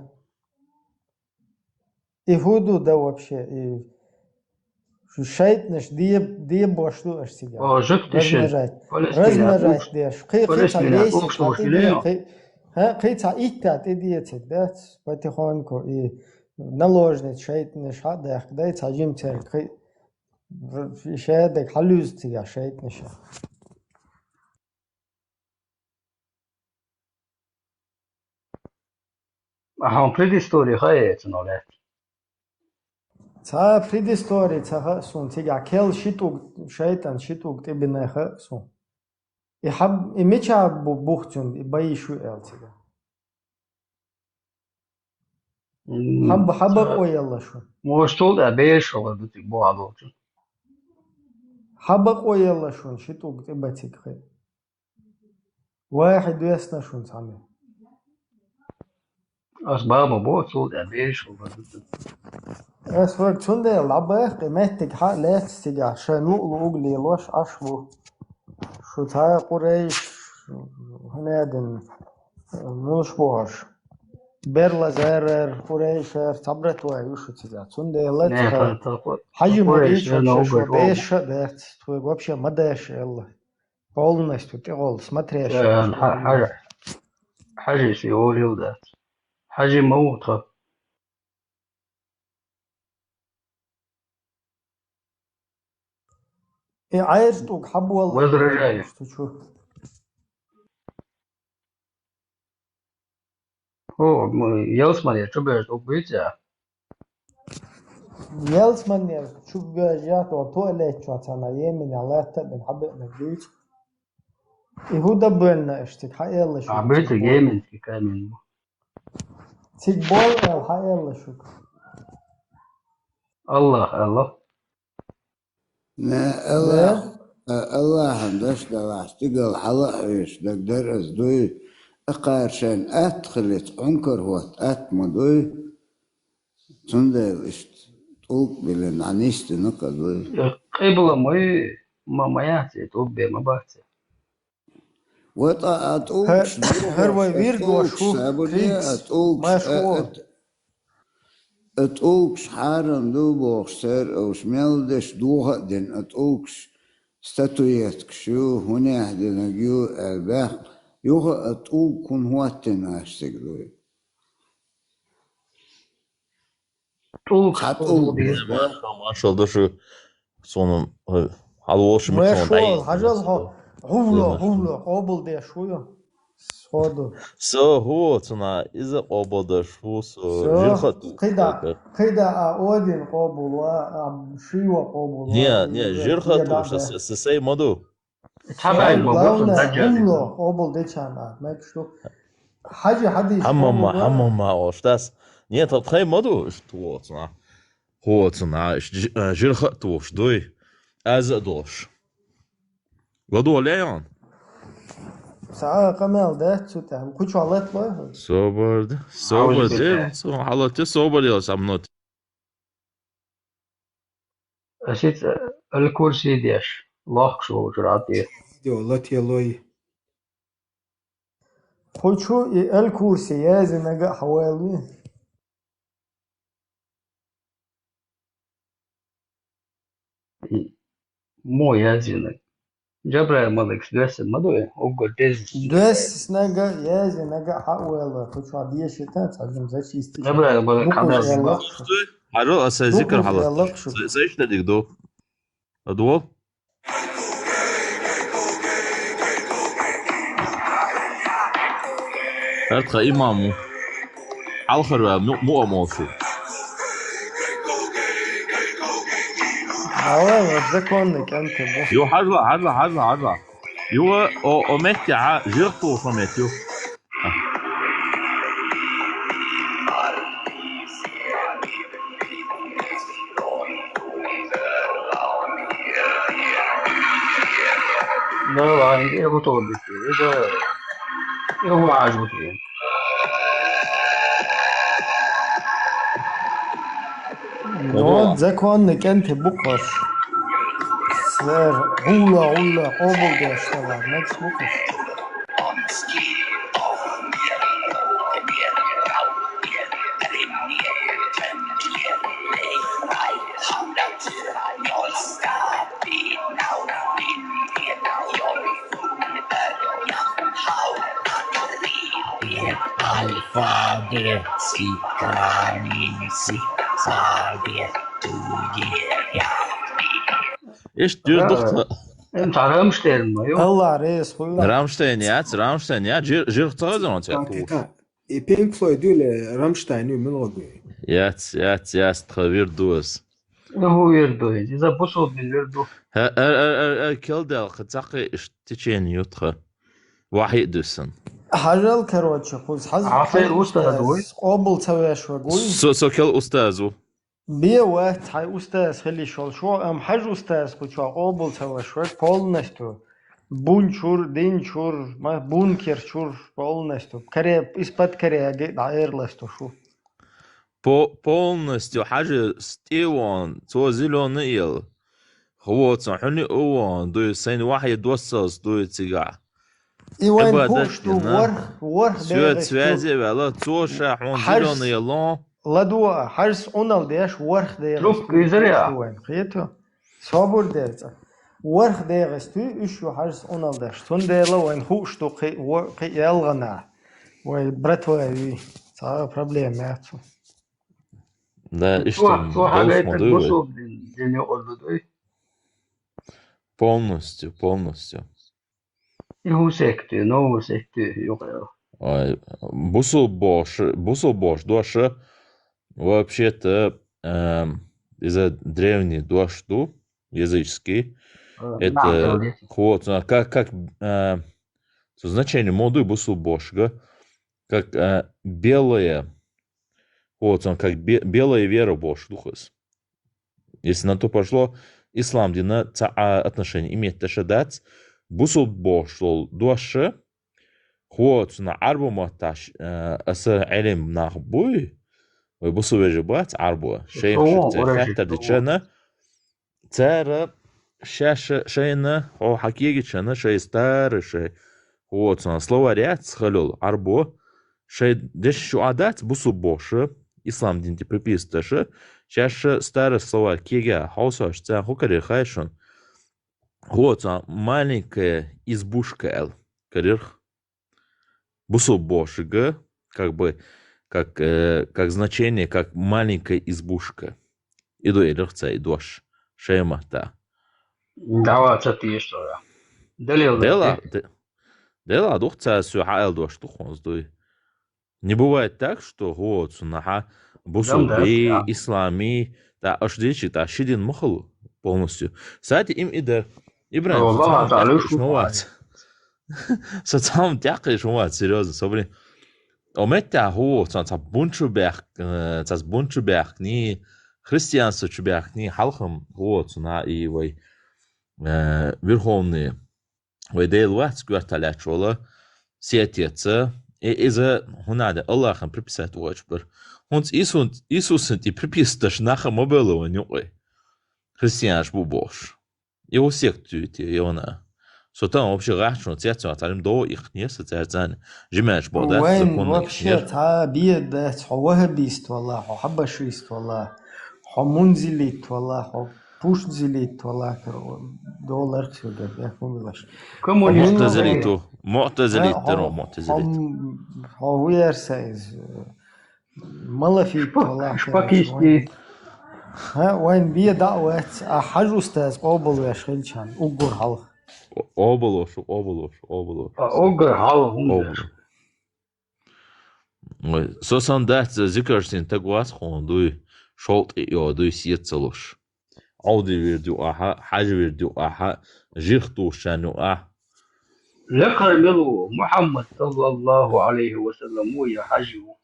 И хӀун ду да вообще, и шайтӀанаш де-, дебош ду аш цига. О, жук тишин. Размножать. Палестина, размножать укс-, деш. Кхы, кхы ца Палестина, весиг укс-, укс-, хатиги, кхы, ха, кхы ца итта тӀе дециг, да, потихоньку. И наложниц шайтӀанаш хьа дехк, да, и ца жим церг, кхы, р-, шедаг хьалуьз цига шайтӀанаша. Ахьа предыстория хаьий цунах лаьцна? Ца предыстория ца хаьа суна, цигахь кел ши тӀуг, шайтӀан ши тӀуг тӀебина хаьа суна. И хьаб-, и мича бу-, бух цуьнан, и бай шу аьлла цигахь. М, хьан ба-, хьан ца бакъо елла шу? Мошто тӀе беш хала ду цига бохьа долчу. Хьан бакъо елла шуна ши тӀуг тӀе бациг хи? Вай хьи доьссина шуна цхьаьна. Ас баба бо, цул тӀе беш хала ду цига. Ас вар цундела дӀабаьхкъи, меттиг хьа а лаьцна цигахь, шайн луъ-луъуг лелош Ӏаш ву. Шу цхьа къурайш, хӀунедин, мулш бохуш. Берлазарар, къурайшар, цхьа братва ю шу цига. Цундела не, ца ха-, ца ха-, хьажи ма къурайш бийцу, не, ша шу угар беша а бац, тхоьга вообще ма деш аьлла. Полностью тӀегӀолла, смотрящий. Э, ха-, хьажа. Хьажи си олил дац. Хьажи ма ву тха. И Ӏайр тӀуг хьабола. Возражаю. Что, чё? О, м, ялсманера чу беш тӀуг буьйцу? Ялсманера чу беш яхь, то туалет чу цхьана Йеменехь латта а бина хьабеънарг буьйцу. И хӀун дан бевлла аша цига, хьаэлла шуьга? А, буьйцу цига Йеменский камень бу. Цига бой аьлла, хьаэлла шуьга? Аллах, Аллах. Не, Аллах, а, Аллахьан дош далахь, стигал хьала а хьоьжуш, дагадара ас дуй, акхар шайн атта хилица, Ӏункар хӀотта атта ма дуй, цундела иштта тӀулг а билина, дӀанисдина кхазуй. Э, къибла ма ю, ма, ма яц, э, тӀулг бен ма бац. Ва тӀа а тӀулгаш хӀа-, духар, хӀара вай а вирд тӀулгаш ваш ву, сабуне, а тӀулгаш, маш а, ву. А т-, а тӀулгаш хьарам ду бохуш, цара уьш мел деш доха а дина, а тӀулгаш статуэткаш ю, хӀунех динарг ю, аьлла баьхна, юха а тӀулг хӀунда хӀоттийна аша цига дуй? ТӀулг. Цхьа тӀулг беза. Маршалла ду шу, суна, э, хьалаволуш ма суна. Хьажал хьо, хӀула, хӀула, къобалдеш ву ю. Сходу. Со хӀу, цуна, иза къобалдеш ву, со, со, жирха а ту-, кхида, кхида а один къобал ва, а шийва къобал ва. Не, не, жирха а ту-, са, са, сай ма ду. Цхьа бӀаьрг ма бу цунна главное, хӀумло къобалдечарна, мегаш ду. Хьажи хьадис хӀамма ма, къобал ду. ХӀамма ма ош дас. Нет, тхай ма ду, иштта тхо цунах. Хьо цунах, иштта жи-, а, жирха а тухуш дуй. Аз а долуш. ЛадогӀале йон? Ца къамел дац цу тӀехь. Кху чохь латлой хьо? Собар де. Собар де. Хьалатте собар яла самнот. Ас иза аль-Курси деш, лохкуш волчуьра тӀе. Видео лателой. Кху чу и аль-Курси язйинарг а хьан вайл вий? Мо язйинарг? Джабраил маликс доьссина ма дуй, уггар деза. Доьссинарг а, язйинарг а хьан а вайл вай, кху чохь дешийтан, цхьа жим зачистить. Джабраил малик хьан даьлла? Хьажал, аса зикр хьалат. Са, са иштта диг ду. Адвол? ХӀара тхан имам ву. Хьалхара ваьлла му-, муъа молуш ву. Давай, вот законный кӀанте бу. Ю, хьажла, хьажла, хьажла, хьажла. Ю, о, о, метте, а, жирх тухуш ма метте ю. Ну, ладно, я готов быть. Это, я уважу тебя. Ну, законный кӀанте бу-кх хӀорш. Сер, гӀулла, гӀулла, къобалдеш, товар, мегаш бу-кх хӀорш. Father, Sikani, Father, to the Иштта дуьра ду-кх тха. Эн цхьа Рамштайн ма ю. Алла реза хуьлда. Рамштайн яц, Рамштайн яц, жир-, жирх ца хезар хьуна цхьа тхуш. И Pink Floyd ю или Рамштайн ю, мила гӀо ду? Яц, яц, яц, тха вир ду ас. Ну, хӀун вир ду иза? Иза бусулба дин вир ду. Ха, ар, ар, ар, ар, кел даьлла, кхы цхьаккха иштта течени ю тха. Вахьи а дуьссан. Хьажал, короче, кхуз хьажа. Хьажа устаз вуй? Къобал ца веш ваг вуй? Со, со кел устаз ву. Бе вац хьай устаз хила йиш йолуш ву, амма хьажа устаз кху чохь къобал ца веш ваг полностью. Бун чуьра, дин чуьра, ма-, бункер чуьра полностью. Каре, из-под коряги дӀаэрластуш ву. По-, полностью хьажа стивон, цо зелёный ел. Хвоцан хьуни увон, дуй, сайн вахьи доссалц дуй цигахь. И вайн хууш ду ворх, ворх дегӀас ду. Связи а ваьлла, цо ша хьуна зелёный еллон. Ладуа, хьажас Ӏунал деш, ворх дегӀас ду. Трубка изар я? Вайн, кхету? Собур дерца. Ворх дегӀас ду, уьш ю хьажас Ӏунал деш. Цундела вайн хууш ду кхи, во-, кхи ялгӀана. Вай братва ви, цхьа проблема яц. Да, иштта цо, цо хьагайтар бусулба дин, дин юкъа ду дуй? Полностью, полностью. И хӀун секта ю, новая секта ю юкъа? Ой, бусулба бохуш, бусулба бохуш дош, вообще-то, эм, иза древний дош ду, языческий. Э, это нахал десять. Вот, а, как, как, э, со значение мо ду бусулба бохушга, как, э, белая, вот он, как бе-, белая вера бохуш ду хас. Если на то пошло, ислам дина цхьа а отношение иметь даша дац, бусулба бохуш долу дош, хӀо, цунах Ӏарбо маттахь, э, аса Ӏелим нах буй, вай бусулба вежарий бац Ӏарбо, шайх шуьца хаьттар дичана, цара шаьш шайна, хьо хьан кегичана, шай старый шай, хӀо, цунах словарь яц хилла Ӏарбо, шай дешна шу а дац, бусулба бохуша, ислам дин тӀе приписывать даша, шаьш старый словарь кегехь хьовсош, царна хӀу карийра хаьий шуна? ХӀо, цунах маленькая избушка аьлла карийра. Бусулба бохушга, как бы, как, э, как значение, как маленькая избушка. И ду элира цара и дош, шайн маттахь. Дала ца тешалара. Далил Дела, де-, Дела дух цара соьга хьааьлла дош ду хӀунца дуй. Не бывает так, что хӀо, цунах бусулбий, исламий, тӀаккха аша дийцича, тӀаккха ши дин ма хала полностью. Кстати, им и дар. Ибрахим, со цхьамма тӀаккха ма вац. Со цхьамма тӀаккха ма вац, серьёзно, со, блин. О, меттехь хӀо, цхьа, цхьа бун чу баьхк-, э, цхьа бун чу баьхкиний, христианство чу баьхкиний, хьалха-м хӀо, цунах и вай, э, верховный Вай Дела вац коьртахь лаьтташ волу сетеца, и иза хӀунда Аллахьан приписать воцуш бара. ХӀунца Исун-, Исусан тӀе приписать даш нах а ма бевлла вайн юкъе. Христианаш бу бохуш. И ву секта юй те, йона. Со тан вообще гӀахчунца яц, цхьа цхьа жима догӀа ихне, со цаьрца жимаьрш боху дац, вайн законно вообще ихнера. Цхьа бе дац, хьо ваххабист вала, хьо хьабашист вала, хьо мунзилит вала, хьо Пусть зилит вала кара, доллар ксюда, я хӀун вилаш. Коммунист. МуӀтазилит ву. МуӀтазилит дара, муӀтазилит. Хьо, хьо вуьерса из, э, малафит вала кара. Шпакисти. Ха, вайн бе дӀа а вац, а хьажа устаз къобал веш хилчан, уггар хьалха. Къобал вошу, къобал вошу, къобал вошу. А, уггар хьалха хӀунда веш? Ой, со сан дац, зикарш дина таг вац хьуна дуй, шовкъ тӀе йо дуй, сета ца луш. Ӏовди вирд ю ахьа, хьажа вирд ю ахьа, жих душан ю ахьа. Лекхара мила ву? Мухьаммад, саллаллаху алейхи ва саллам, ву я хьажа ву?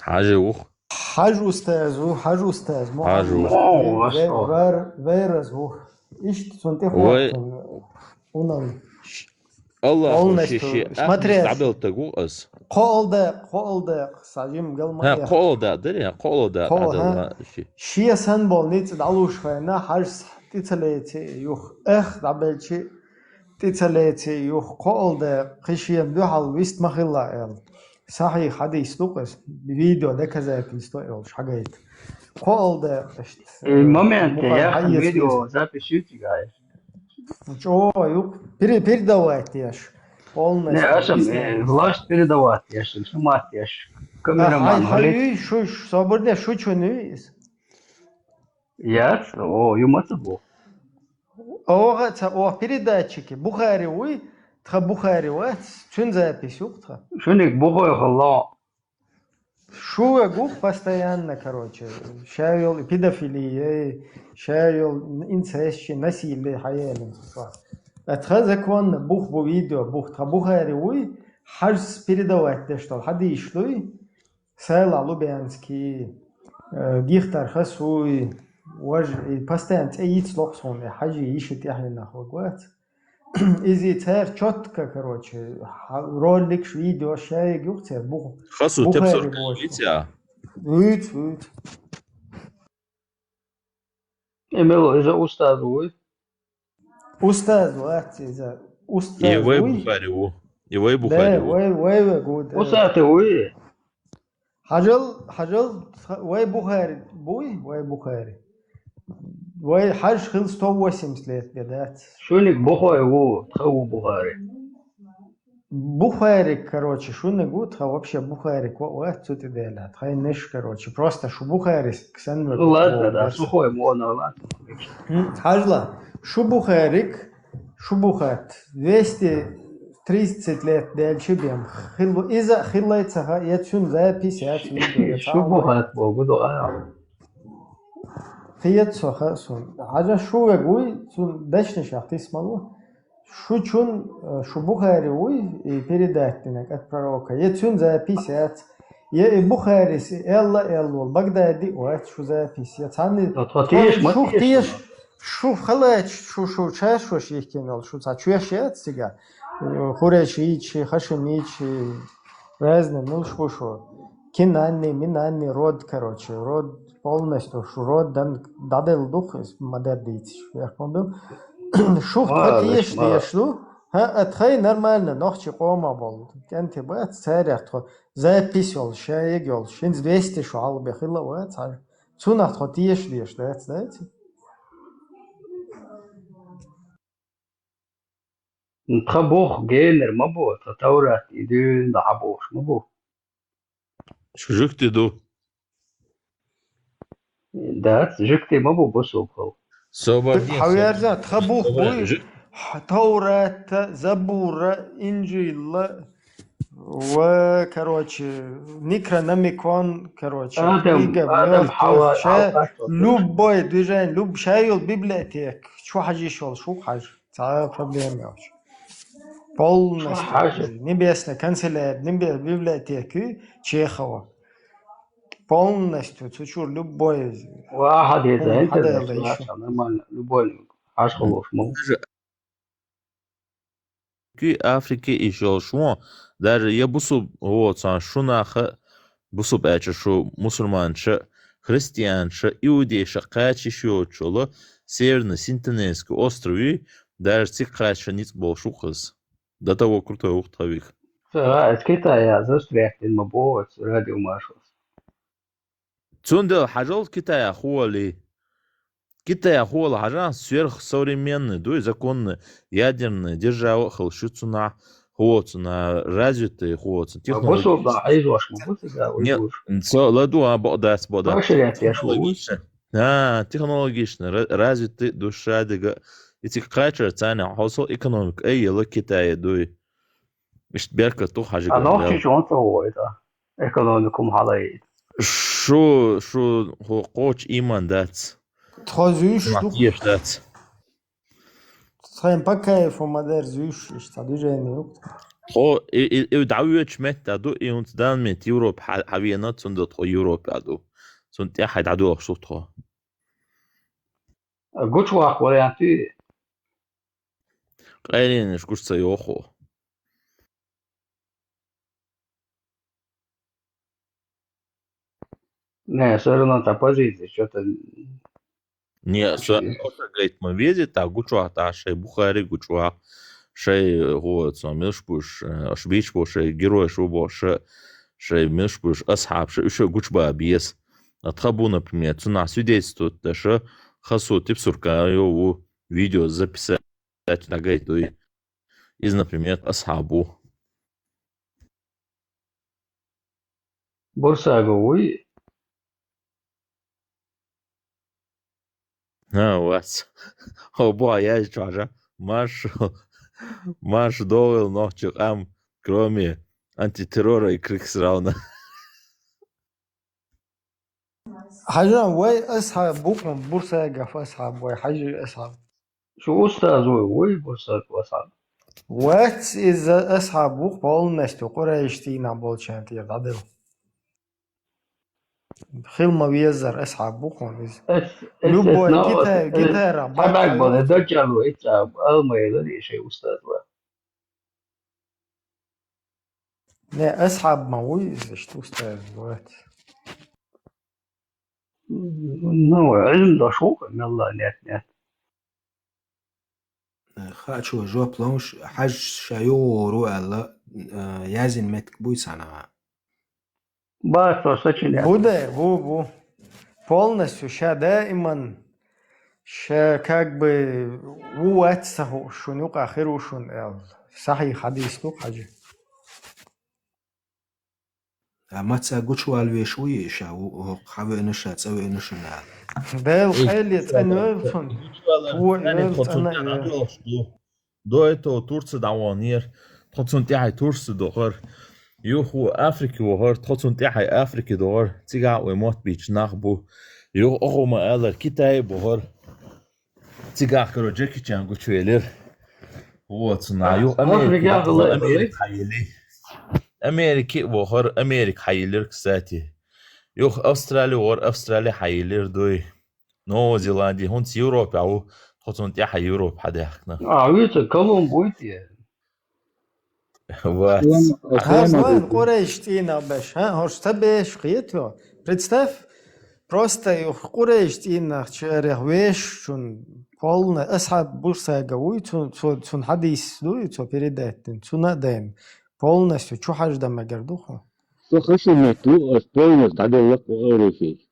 Хьажа ву. Хьажа устаз ву, хьажа устаз, Мухьаммад. Хьажа ву. О, вай-, вай-, вайраз ву. Иштта цунна тӀе хӀоттун унал. Аллахо шен, шен ахча дӀабелла таг ву ас. Кхоалда, кхоалда, са жим гал ма яхь. Кхоалда дарий, кхоалда дӀаделла ши. Шен сан болу ницкъ дӀалуш вайна, хьажас тӀе ца леци юха, эх, дӀабелчи, тӀе ца леци юха, кхоалда, кхи шен дуьхьал вист ма хилла аьлла. Сахьих хьадис ду-кх ас, видео доказательство йолуш хьагайта. Кхоалда, иштта, э, момент, мукъа яхь хьаэца видео запись ю цигахь? ЧӀогӀа ю-кх. Пере-, передавать деш. Полностью. Не, аша, э, власть передавать, я же, шамат, я же, а, камераман, хай, хай, валит. Ю, шу, шу, собор де, шу чу ню из. Яц, о, юмаца бу. Ога ца, о, передатчики, Бухари уй, тха Бухари вац, цун запись ух тха. Шуник Бухой хала. Шу вегух постоянно, короче, шайол педофилия, шайол инцест, насилие, хаяли. А тха законно, бух бу видео, бух тха Бухари уй, хаж передавать дештал, хадиш луй, Сайла Лубянский, э, Гихтар Хасуй, важ, и постоянно цӀе йиц лохсон, э, хажи йиши тӀехьенах вагвац. Изи цер чётко, короче, ха-, ролик, ш-, видео, шайг юх цер, бух-, Хасу, Бухари тепсур бош. Витя? Виц, виц. Эмило, иза устаз уй? Устаз вац, иза устаз уй? И вай Бухари у. И вай Бухари у. Да, вай, вай, вай, гуд, э. Устаз ты уй? Хажал, хажал, ха-, вай Бухари, буй, вай Бухари. Вай хаж хил сто восемьдесят лет гадац. Шуник Бухой ву, тха ву Бухари. Бухарик, короче, шуник ву, тха вообще Бухарик, ва, ва, цути дела, тха ниш, короче, просто шу Бухарис, ксен. Ну ладно, да, сухой, можно, ладно. М, хажла, шу Бухарик, шу Бухат, двести тридцать лет дальше бем. Хилу, иза хилай цаха, я цун запись, я цун видео, я Шу цаха. Бухат, Богу, да. Хиет соха сун. Хажа шу вегуй, цун дачный шахтис малу. Шу чун, э, шу Бухари уй, и передать динак от пророка. Я цун запись, я ц-, я и Бухарис, и Элла, Элла, Багдади, уай, шу запись. Я цани Но тхо тиеш, ма шух тиеш, тиеш, но. Шу халач, шу, шу чаш, шу шихкинал, шу ца чуеш, я цига. Э, Хуреш ичи, Хашим ичи, разный, ну, шу, шу. Кинанни, Минанни, род, короче, род полностью, шу род дан дадел дух из мадер дийц, шу, я помню. Шух тхо тиеш, тиеш, ну. Ха, а тхай нормально, нохчи кома бол. Кенти бац, царя тхо. Запись ол, шаег ол, шинц двести шу албе хила, ва, цар. Цунах тхо тиеш, тиеш, да, да. Тха бох генер ма бу, тха Таурат идун да бох ма бу. Шу жугти ду. Да, жугти ма бу бусубхал. Собар дин, хавярза, собар. Тха бох буй, Таурата, Забура, Инжилла, ва, короче, Некрономикон, короче, Адам, книга Адам, мёртвых, Хава, ша, Хава, любой движение, люб-, шайол библиотек, шу хажи шол, шу хаж. Ца проблема вообще. Полностью. Шу хаж. Небесная канцелярия, небе-, библиотека Чехова. Полностью, цучур любой. Ва, хадеза, хадеза, нормально, любой. Хаж холош, мол. Ки Африке ишол шуон, даже я бусуб, вот, сан шунаха, бусуб эча шу мусульманша, христианша, иудейша кхачи шиочола, Северно-Сентинельский острови, даже цик кхача ниц бол шукхас. До того крутой ух тхавик. Ца, эт Китая застряхтин ма бо, эт радио машос. Цундел хажол Китая хуали. Китая хуала хажан сверхсовременный, дуй, законный, ядерный держава хал шуцуна, хуоцуна, развитый хуоцун, технологичный. Бусул да, айзош, бусул да, не, уйгуш. Цо ладу, а, бодац, бодац. Баширят я шу. Технологичный. А, технологичный, ра-, развитый душа дега. Эти качар цаня, хосол экономика, эй, ела Китая, дуй. Ишт берка ту хажи. А нох чи чон то войта. Экономикум халай. Шу, шу, хо-, коч иман дац. Тхо зуш ма ду. Тиеш дац. Тхайм по кайфу мадер зуш, ишта движение. О, и, и, и давич мет да ду, и унц дан мет Европа ха-, хавиена, цунда тхо Европа ду. Цун тя хай даду охсу тхо. Гучвах варианты. Къайренаш гуш ца йоху. Не, всё равно та позиция, чё-то. Не, всё, всё, говорит, мы видим, та гучвах, та шей Бухари гучвах, шей, вот, сам милш буш, э, аш бич буш, шей герой шу буш, шей милш буш, асхаб, шей, ещё гучба бьес. А тхабу, например, цуна свидетельствует, да, шо хасу типсурка, ё, у, видео записать, нагайт, дуй. Иза, например, асхьаб ву. Бурсаго вуй? ХӀа, вац. Хьо бохьа яьжча хьажа. Марш, марш догӀийла нохчийн къам, кроме антитеррора и крик сравна. Хьажа, вай асхьаб бу хьуна, Бурсагов асхьаб вай, Хьажи асхьаб. Шу устаз вуй, вуй Бурсагов асхьаб? Вац, иза асхьаб ву полностью Къурайш дийнахь болчарна тӀера дӀаделла. Хила ма везара асхьаб ву хьуна иза. Эс, эс, эс Любой нах, гита-, э, гитара хьадагба, баккхай. э, даччалу, итца, алма елар, и шей устаз ва. Не, асхьаб ма вуй иза, иштта устаз вац. Ну, илм дош ву, мелла, нет, нет. Хаачо жоп ловш, Хьаж ша югӀур ву аьлла, э, язйина меттиг буй цхьана? Бац, со сочинять. Бу да, бу, бу. Полностью ша даиман, ша как бы ву вац ца хууш, шун юкъа хир ву шун аьлла. Сахьихь хьадис ду Хьажи. А маца гучувала веш вуй ша, ву-, хӀокху хьан веана ша, цӀа веана шуна аьлла. Дела къайле цӀена вевлла цунна. Ву вевлла цӀена вевлла. До этого Турция дӀаваханера, тхо цунна тӀаьхье Турция дохара. Юха ву Африка вахара, тхо цунна тӀаьхье Африка дохара. Цигахь вай мотт бийцаш нах бу. Юха оха ма аллара Китай бохара. Цигахь, короче, Джеки Чан гучувелира. Вот, цунна юха Америка, Америка хьайили. Америка а вахара, Америка хьайилира, кстати. Юха Австрали вахара, Австрали хьайилира дуй. Новая Зеландия, хӀунца Европа ву, тхо цунна тӀаьхье Европа хьадаьхкина. А, вица Колумб вуй те? Вац. Хьажа вайн Къурайш цӀийнах беш, хӀа? ХӀорш ца беш кхетало. Представь, просто юха Къурайш цӀийнах чарех веш шун полна асхьаб Бурсага вуй, цу-, цу-, цун хьадис дуй, цо передать дина, цуна а дайна. Полностью чу хьажа дан мегар ду хьо. Со хашин метту, ас полностью дӀаделла Къурайший.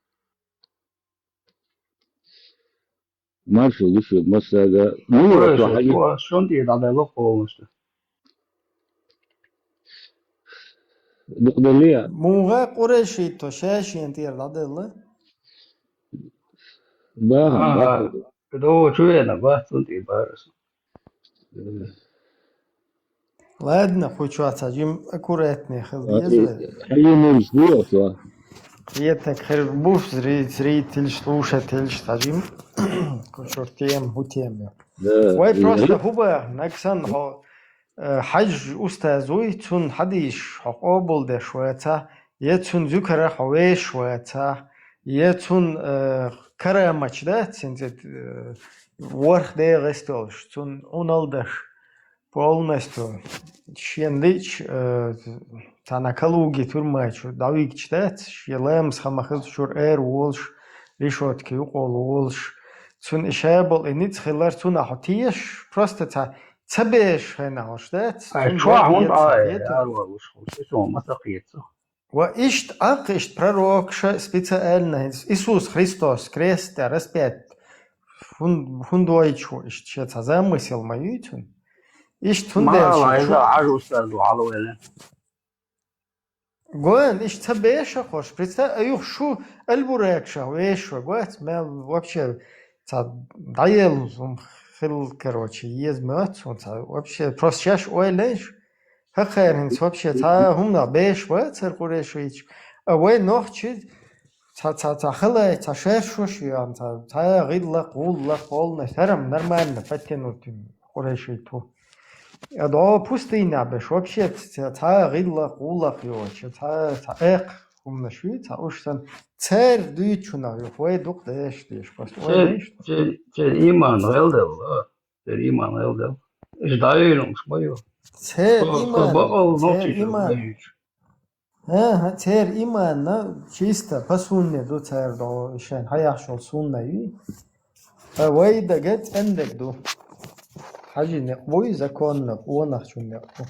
Маршал ду шуьга массаьрга. Муьлха вац хьажа? Шун тӀера дӀаделла полностью. Дукха деллий? Муха Къурайший то ша шен тӀера дӀаделла? Баха, Ага. баха. До чу вена, бац цун тӀе барас. Ладно, кху чохь цхьа жим аккуратнее хила деза вай. Хьайна муьлш ду оцо? Етак хир бу зри-, зрительш, слушательш цхьа жим. Кху чуьра тема, хӀу тема ю. Да, Вай и просто хӀу баха, нагсан хьо, э, Хьаж устаз вуй, цун хьадисаш хьо къобалдеш ваца, я цун зуькара хьо веш ваца, я цун, э, карамач дац, цин цӀе, э, ворхӀ дегӀ эстолуш, цун Ӏуналдаш. Полностью шен лич, э, цхьана Калуги тюрьма чу дӀавигча дац, шен ламаз хама хилча чуьра эр волуш, решетки юкъа волуш. Цун и шабал и ницкъ хилар, цунах хьо тешаш, просто ца, ца беш хенахь уьш дац. Ай, Цун чохь хӀунда дагадеца ай, хетар. Ар валуш, хӀунда шу ма ца кхета цо. Ва иштта Ӏаккха, иштта пророкша, специально хӀинца Иисус Христос креста тӀе распят хӀун-, хӀунда вайчу иштта шен цхьа замысел ма юй цуьнан? Иштта хӀунда Ма аьлла ла, шен иза чу? Хьажа устаз ду хьалавелла. Гойн, иштта ца беша хӀорш. Представь, а юха шу албуракша веш ван гоц, мел вообще цхьа дӀаелла хӀума хилла, короче, еза моьтту суна цхьа вообще. Просто шаьш ойла еш, хӀокхара хӀинца вообще цхьа хӀуманах беш бацара къурайшийчу. А вай нохчий цхьа, цхьа, цхьа халай, цхьа шершуш ю, цхьа, цхьа гӀиллакх, гӀуллакх, полный, хӀара-м нормально подтянуть къурайшийт ву. А дӀо пустыня беш, вообще ц-, ц-, цхьа гӀиллакх, гӀуллакх йоцуш, цхьа, цхьа эккха хӀуманаш ю, цхьа уьш санна, церан дуьйцучунах юха вай дукха деш деш, просто вай Церан, деш. церан, церан иман гӀелделла, церан иман гӀелделла. Иштта дӀайолуш ма ю. Церан Со, со иман, бакъал церан нохчий иман. дайчу. ХӀа, хӀа, церан иманна чисто по сунне ду цара догӀу, шайн хьаяхчул сунна ю. Ткъа вай дага цӀендаг ду. Хьажи некъ буй, законна, къонахчун некъ бу.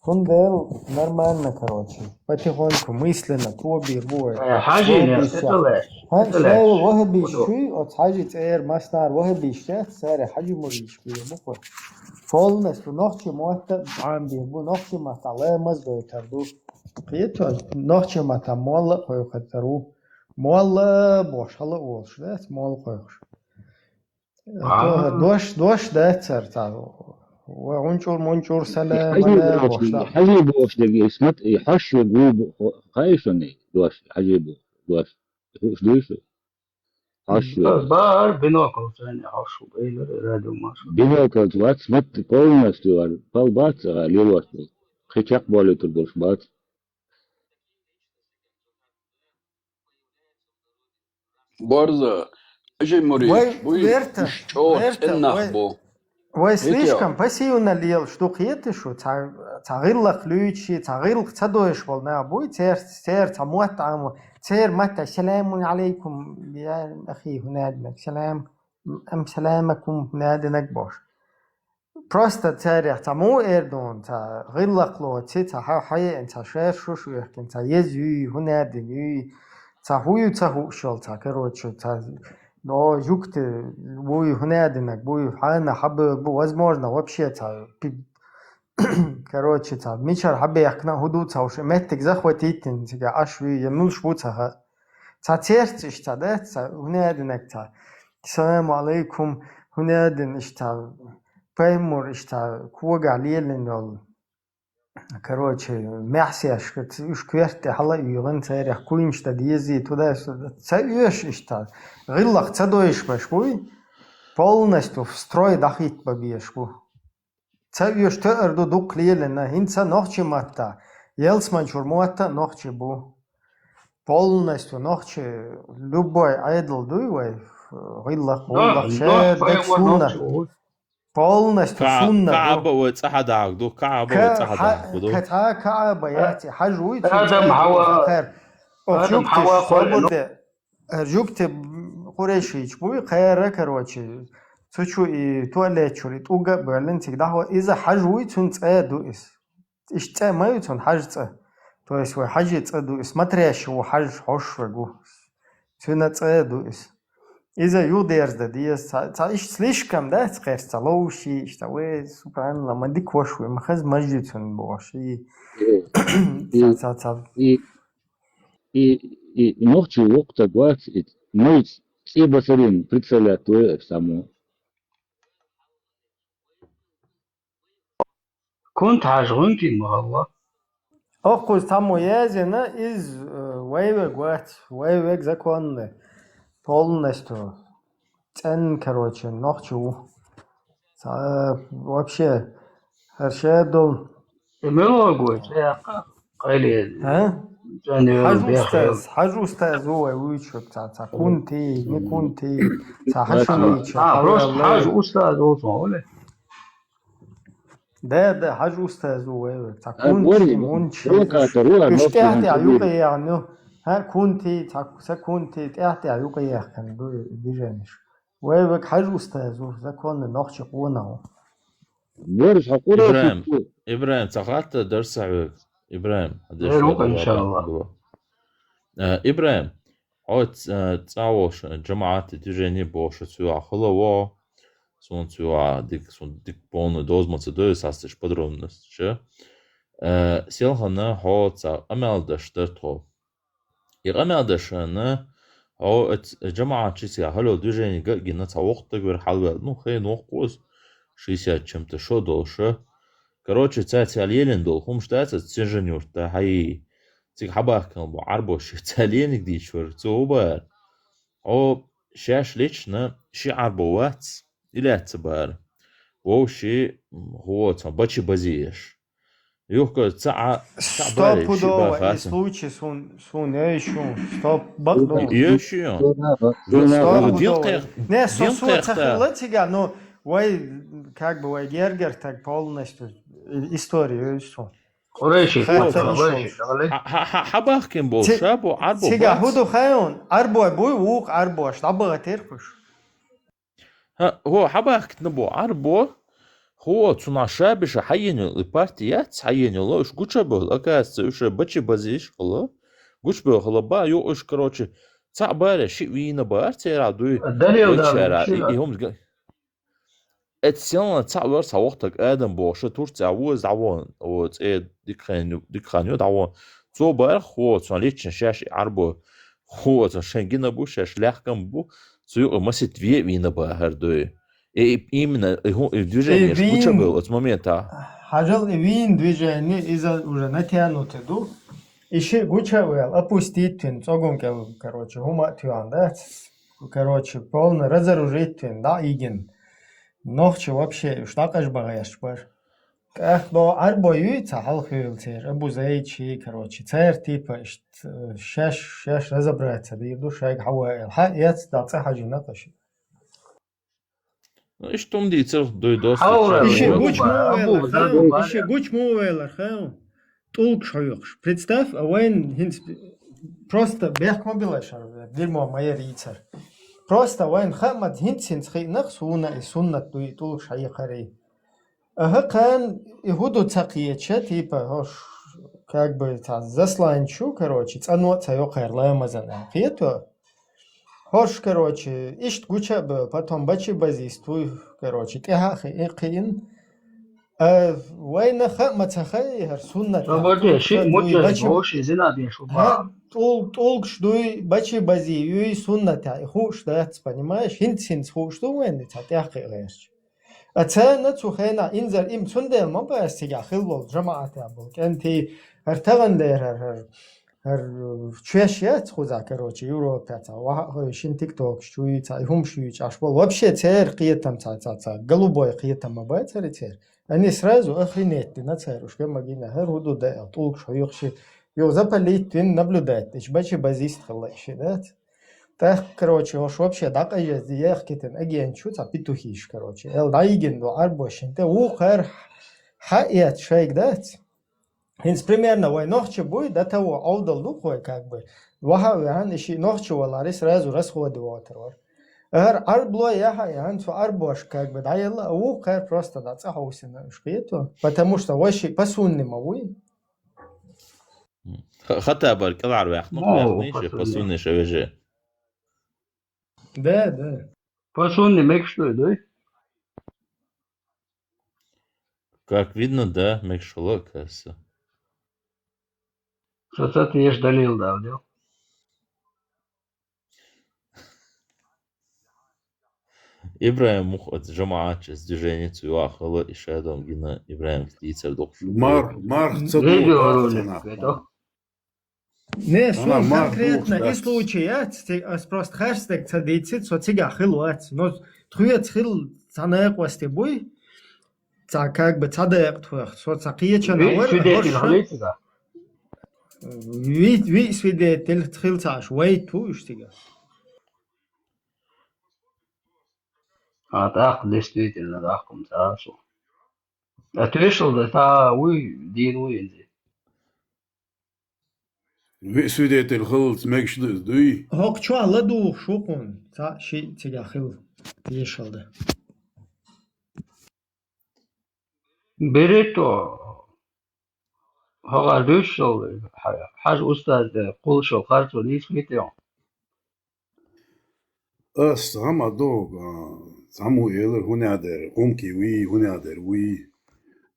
Цундела нормально, короче. Потихоньку, мысленно, пробуй бой. Э, Хьажи, не, это легче. Ха, Это шайла легче. вахабиш чуй, оц Хьажи цӀер маснар вахабиш чац, царе Хьажи муриш бий, буху. Полностью нохчи мотта, бам бий, бу нохчи мотта, ламаз гойтар ду. Кхета, нохчи мотта, молла хойхатару. Молла бош, хала олш, да, молла хойхш. А. Дош, дош, да, цар, цар. Ва гунчур, мунчур, салам, Хьажи мана, бош, бош, да. Хьажи бош деги, исмат, и хаш гу, хайшуни, дош, Хьажи бош, дош. Хуш дуйшу. Хаш. Бар бинокль сани хаш, эйлер, радио маш. Бинокль вац, мат полностью вар, пал бац, а лилват. Хичак боли тур бош бац. Борза, Хьажи муриш, Вай, буй, верта, иш чӀо, верта, цӀеннах вай. бу. Вай Хетя. Слишком пассивно лел, что хета шу, ца, ца гӀиллакх луьйчи, ца гӀиллакх ца дойш бол на буй, цер, цер, ца мотт аму, цер матта, саламун алейкум, я ахи, хунаднак, салам, ам саламакум, хунаднак бош. Просто царех ца му эрдун, ца гӀиллакх лоци, ца ха-, хьаен, ца шер шуш уьхкин, ца ез юй, хунадин юй, ца хую, ца хушол, ца, короче, ца, но, жукты, буй, хунадинак, буй, хана, хабы, бу, возможно, вообще, ца, пи-, короче, ца, мичар хабехкна, худу, ца, уж, меттик захватить, ца, аш, ви, я, ну, шву, ца, ха. Ца церциш, ца, да, ца, хунадинак, ца. Саламу алейкум, хунадин, иш, ца, паймур, иш, ца, кога лелин, йол. Короче, мясешка, ц-, уж кверте, хала, юган, царех, куинч, да, дизи, туда, сюда. Ца уьш, иш, ца. ГӀиллакх ца дойш баш, буй. Полностью в строй дахит бабеш, бу. Ца уьш тӀаъар ду дукха лелина, хӀинца нохчи матта, ялсманчур мотта нохчи бу. Полностью нохчи любой айдл дуй вай, гӀиллакх, гӀуллакх, шер, дек сунна. Полностью Ка-, сунна ду. Каъба вай цӀа хьадаг ду, Каъба вай цӀа хьадаг ду. Ка-, ка-, Каъба яци, хьаж вуй, Адам, Хьава. Хар. О, Адам, жугтиш, Хьава, собур де. Жугти Къурейшич буй, кхера, короче, цу чу и туалет чури тӀуга берлин циг дахва. Иза хьаж вуй, цун цӀе ду ис. Иш цӀе ма ю цун, хьаж цӀе. То есть вай хьажи цӀе ду ис, смотрящий ву хьаж хьош вегу. Цуна цӀе ду ис. Иза юдерзда диес, ца, ца иш слишком, да, цхерс, ца лоуши, ишта, вай, субханалла, ма дик вош вуй, ма хаз мажи цун бош. И, ца, ца, ца. И, и, и нохчи вокта гвац, и мой цӀе басарин представлять твой само. Кунт хьаж гӀунтин махалла. Оккуз тамо язина из, э, вайвег вац, вайвег законный. Полностью. ЦӀен, короче, нохчи ву. Ца, вообще, хӀар шедул. Мелогой, цӀяхъа, къайле. А? Цани Хьаж бехе. устаз, хьаж устаз ву вай вуйчук, ца, ца кунти, не кунти, ца хашуйчу. А, просто хьаж устаз болсун, оле. Да, да, хьаж устаз ву вай вай. Ца А, кунти, говори, мунчи. провокатор, ву, а, Уж нохчи тӀехтя ву. юкъа яхну. Ха, кунти, ца, ца кунти, тӀехтя юкъа яхкан ду движениш. Вай вай хьаж устаз ву, законный нохчи къона ву. Борис, хьакъура Ибрахим, фу? Ибрахим, ца хатта дарса хьоьга. Ибрахим, хьадеш Э, хьоьга, иншаллах. Ибрахим. Э, Ибрахим, хьо ц-, э, цӀа волуш, э, жамаӀат, движение болуш цуьвахь хала вогӀу. Суна цуьвахь дик, суна дик полный дозмаца дойла састаш подробность, ша. Э, селхана хьо цӀа къамел даш дар тхо. И къамел дашана, хьо эц-, жамаӀат чисга хьалол движение га а гина, цхьа воккха дагвер хьалваьлла. Ну, хен воккхуз, шестьдесят чем-то шо долуша. Короче, цаьрца лелина долу хӀумаш дац, аса Цержан-Юрта, хьай, цига хьабахкал бу Ӏарбош, цаьрца лелиниг дийча вара, цо хӀу бара. Хьо шаьш лично ши Ӏарбо вац, и лаьцна бара. Вовши, м, хӀу воцу, бачи базиеш. Юхка ца а, ца а баре, ши Стопудово, баха и сан. Случай сун, сун ей шун, стоп, бакъ ду. Еши ю. Стопудово. Дил кхех-, Не, со, дил со кхехта. цахилла цига, ну, вай, как бы, вай гергер так полностью историю, что. Къурейши, Хатта Къурейши, ишо. Къурейши. Ха-, ха-, ха-, хьабахкин болу, Ци-, ша бу, Ӏарбо Цига бац. худу хайон, Ӏарбой буй, вук Ӏарбош, дабага теркуш. Ха, хо, хьабахкитна бу Ӏарбо, Кхо, цунах ша биша хьаенил, и парти яц хьаенил, уж гучабел, оказывается, уж бачи базиш хала. Гучбел хала ба, ю уж, короче, цаъ баре ши вина бар, цера дуй. Далил, далил, шира. И, и хум га-, эт сенла цаъ вар са вахтаг Адам бохша Турция воз давон, о, цӀе дикхан, дикхан ю давон. Цо бар хо, цун лично шаш арбо, хо, цун шенгина бу, шаш лягкам бу, цу ю масит ве вина ба хар дуй. Э, и-, именно, э, ху-, э, движение Э, вин. Гуча был от момента. Хьажал и вин движение, иза уже натянутый ду. И ши гуча вел, опустить вин, цогун кел, короче, хӀума тюан, да? Короче, полный разоружить вин, да, иген. Нохчи вообще уж дакъаж багъаш бар. ТӀаккха до арбо юй ца хьалхуьйлцер, Абу Зайд ши, короче, цер типа, ишт, э, шаш, шаш разобраться дир ду, шайг хьава эл. Хьа, эц, да, ца хьажина къаши. Ну, иштта ум дийцар дуй дос. Хьаура, Иши Абу гуч Ба-, му Абу велар, Ба-, хау? Абу Ба-, Иши гуч му велар, хау? ТӀулгаш хьоюхаш. Представь, а вайн хинц просто бехк ма билай шар, дерьмо ма яр ийцар. Просто вайн хамад хинц хинц хиънах суна и суннат дуй тӀулгаш хьайихари. Аха, кхан и хӀуду ца кхиеча, типа, хош, как бы, ца засланчу, короче, цӀано ца йокхар ламазан, а, кхето. Хош, короче, ишт гуча бе, потом бачи базистуй, короче, тӀехьа хи-, хиин. А, вайна ха ма ца хай, хар суннат, Ну, а, вроде, тӀулгаш ши дуй, мучаш бачи боши, зина деш, Ха, уба. тӀул-, тӀулгаш дуй, бачи бази, юй суннат, а, и хуш дац, понимаешь? Хинц, хинц хуш ду вайна, ца тӀехьа хи гӀерч. А цана цу хена инзар им цундел ма баьс цига хилвол жамаӀата бол. КӀентий хӀар тагӀан дер хӀар, хӀар, хӀар чуьш яц хуза, короче, Европа ца. Ваха хой шин тиктокаш чуй ца, и хӀумаш юй чаш бол. Вообще цер кхетам ца, ца, ца. Голубой кхетам ма бай цари цер. Они сразу охренеть на цер, уж гамма гина, хӀар хӀуду да, тӀулгаш хьоюхши. Ю запалить вин наблюдать, иш бачи базист хала иши, да? ТӀаккха, короче, хош вообще дакъа жезди, ехкитин агентчу, ца петухиш, короче. Эл дайгин до арбошин, те ухар хьаэт шайг дац. Хинц примерно вай нохчи буй, до того овдал ду хой, как бы. Ваха вян, иши нохчи валари сразу расходы вотер вар. Эр арбло яха, ян цу арбош, как бы, даелла, ухар просто да, ца хаусина, шкету. Потому что вай ши пасунни ма вуй. М. Ха-, хата бар кӀалар вяхну, Ну, вяхни, ше пасунни. Пасунни ше веже. Да, да. Пасунни мекштой, да? Как видно, да, мекшала каса. Сацат еш далил дал, да? Ибрагьим мух от жамаат чес движение цу юахала и шадом гина Ибрагьим дийцар дохуш. Мар, мар, ца Видео дохуш, ролик, ца нах. Это? Не, Ана сун мар конкретно дохуш, и да. Случай, я, ц-, ц-, ас просто хэштег ца дийцит, со цига хил вац. Но тхуец хил ца наякъвасти буй, ца как бы ца даякъ тхуях, со ца кхечана Ви вар, свидетель хош ха-, халитига? Ви, ви свидетель хил цаш, вай ту уж тига. А так, действительно, так, кум цашу. А ты вышел, да, та уй, дин уй, инди. Ви свидетель хилц мегаш ду-, дуй? Хок чуа ладух шукун, ца ши цига хил, тешалда. Берето, хагар душал, ха-, хаж устаз, э, кулшо, харцо, ниш митё. Ас гьама дог, а, гьаму элар хӀунядер, гӀумки вий, хӀунядер вий.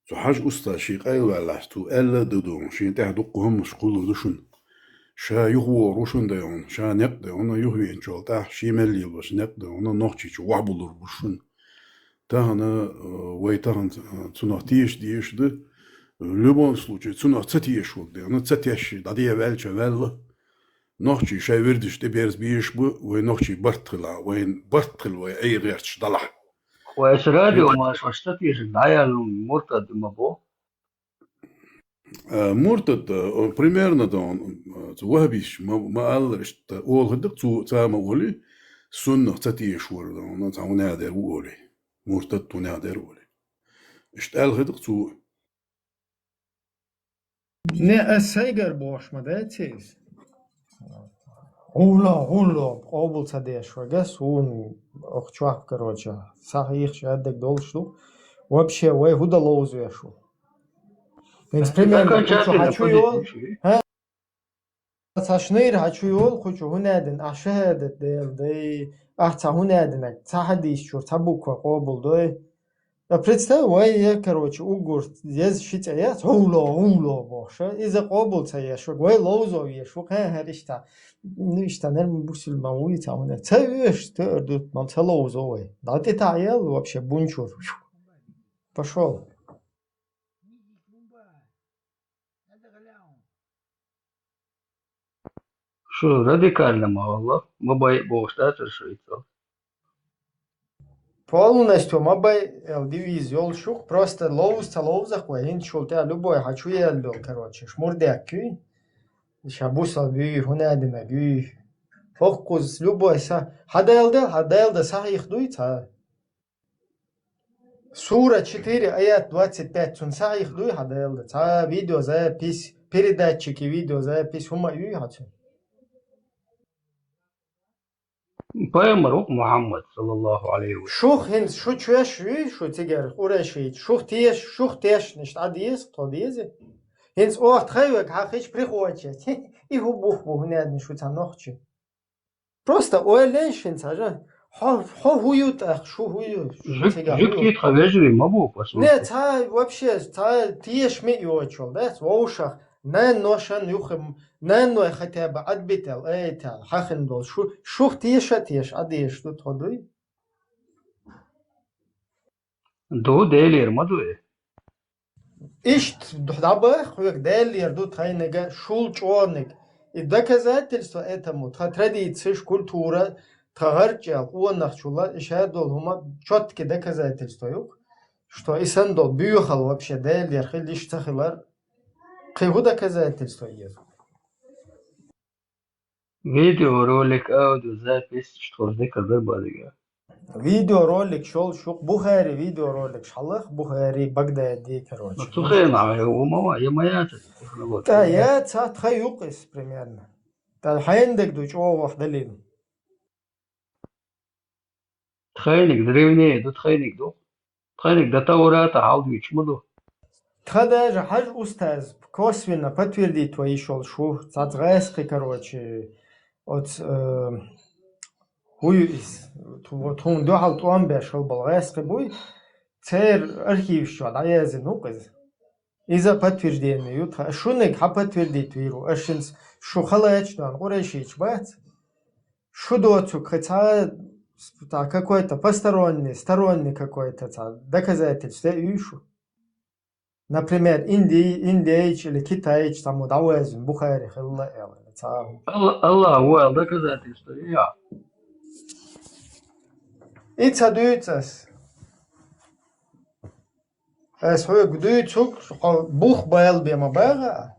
Цу хьаж устаз ший къайлваьллас цу аьлла а ду ду, шин тӀехь дуккха хӀумаш кхуллур ду шун. Ша юхавогӀур ву шун дайгӀун, ша некъ дайгӀун, юхавеъначул тӀехь ший мел лелош некъ дайгӀун, нохчийчу вахьбулур бу шун. Тахана, э, вай тахана, э, цунах теша дезаш ду. В любом случае, цунах ца тешаш ваг дайгӀун, ца тешаш дӀадехьа ваьлча ваьлла. Нохчий шай вирдаш тӀе берз бийш бу, вай нохчий барт хила, вайн барт хила вай ай гӀерташ далахь. Вай аса радио Итак. Ма шоаш ца тешаш дӀаял муртад ма бо. А, муртад, а, примерно да он, а, цу вахабиш ма, ма аллар иштта олхаддак цу ца ма оли, суннах ца тешаш вар да он, ца хӀунядер ву оли. Муртад хӀунядер ву оли. Иштта алхаддак цу Не, ас сайгар бохуш ма дац иза. Гьула, гьула, къобал ца деш вага, суна ох чохь, короче, сах йихча аддаг долуш ду. Вообще, вай хӀу да ловза веш ву? ХӀинца примерно кху чу хьачу йолу, хӀа? Ца шнайра хьачу йолу кху чу, хӀунда аьлла ахь шахӀадат дела дай, ахь ца хӀунда аьлла, ца хьадийс чуьра ца буква къобал дой. А представь, вай я, короче, уггар еза ши цӀе яц, гӀуло, гӀуло бохуш, а? Иза къобал ца еш ву, вай ловзо веш ву, кхин хӀара иштта, ну, иштта, наверное, бусулман вуй ца хӀунда, ца веш, тоьар ду, ман ца ловзо вай. ДӀа тӀе таӀ ял вообще бунчур. Пошёл. Шу радикально ма валла, ма бай бохуш дацара шу иццал. Полностью ма бай, эл девиз йолуш ю-кх, просто ловза ца ловза-кх вай, хӀинца шул тӀе любой хьачу яьлла йолу, короче, шмурдек юй, ша бусал буй, хӀунда аьлла мег юй. ХӀокхуза любой са, хьан Дела да, хьан Дела да сахьих дуй ца? Сура четыре, аят двадцать пять, цунна сахьих дуй хьан Дела да? Ца видеозапись, передатчики видеозапись, хӀума а юй хьан цуьнан? Пайхамар ву-кх Мухьаммад, саллаллаху алейхи ва саллям. Шух хӀинца шу чоьш юй, шу цигара къурайшийчу, шух теш-, шух тешнаш дӀадеза, тхо деза. ХӀинца оха тхай вега хьан хиш прихочет. И хӀу бух бу, хӀунда аьлла шу ца нохчи. Просто ойла еш хӀинца, хьажа, хьо, хьо хӀу ю тӀаккха, шу хӀу ю, шу Жук-, цигахь хӀу ю? Жуктий тхан вежарий ма бу, по сути. Не, ца вообще, ца тешаме а йоцуш йолу, дац, вовшах, нанношан юххе, нанной хотя бы отбител, эй, та, хьахина долу, шу, шух теша а теша, Ӏа дезаш ду тхо дуй? Ду, Делера ма ду и. Иштта дӀабаха хьоьга, Делера ду тхайнага шул чӀогӀаниг. И доказательство этому, тхан традицеш, культура, тхан гӀарчӀел, къонахчула, и шадолу хӀума чёткий доказательство ю-кх, что и санна долу боьхалла вообще Делера хила йиш ца хилар. Кхин хӀу доказательство еза? Видеоролик, аудиозапись, что тхо зикр дар бадига. Видеоролик шел шух, Бухари видеоролик шалах, Бухари, Багдади, короче. Ну, цу хенахь хьо ву ма ван, я ма яцара технология. ТӀа яц, ца тхан юкъ иза примерно. ТӀа хьайна дерг ду чӀогӀа ваха далийна. Тхайниг древнее ду, тхайниг ду. Тхайниг до Таурата хьалдуьйцуш ма ду. Тхан даже хьажа устаз косвенно подтвердить вай йиш йолуш ву, цхьацца гӀаьскхи, короче, оцу, э, хӀу ю иза, тху-, тхуна дуьхьал тӀом беш хила болу гӀаьскхи буй, церан архиваш чохь дӀаяздина ву-кх иза. Иза подтверждение ю тхан. Шуниг хьан подтвердить вийр ву? Аш хӀинца шу халачу дан къурайшийчу бац? Шу доцург хи цхьа, та какой-то посторонний, сторонний какой-то цхьа доказательство де уьйшу? Например, инди-, индейч или китайч цхьаммо дӀаваьзна Бухари хилла аьлла, цхьа. Алла-, Аллах ву аьлла доказательство ю я? И ца дуьйцу ас. Ас хьоьга дуьйцург, хьо бух бала бен ма багӀа?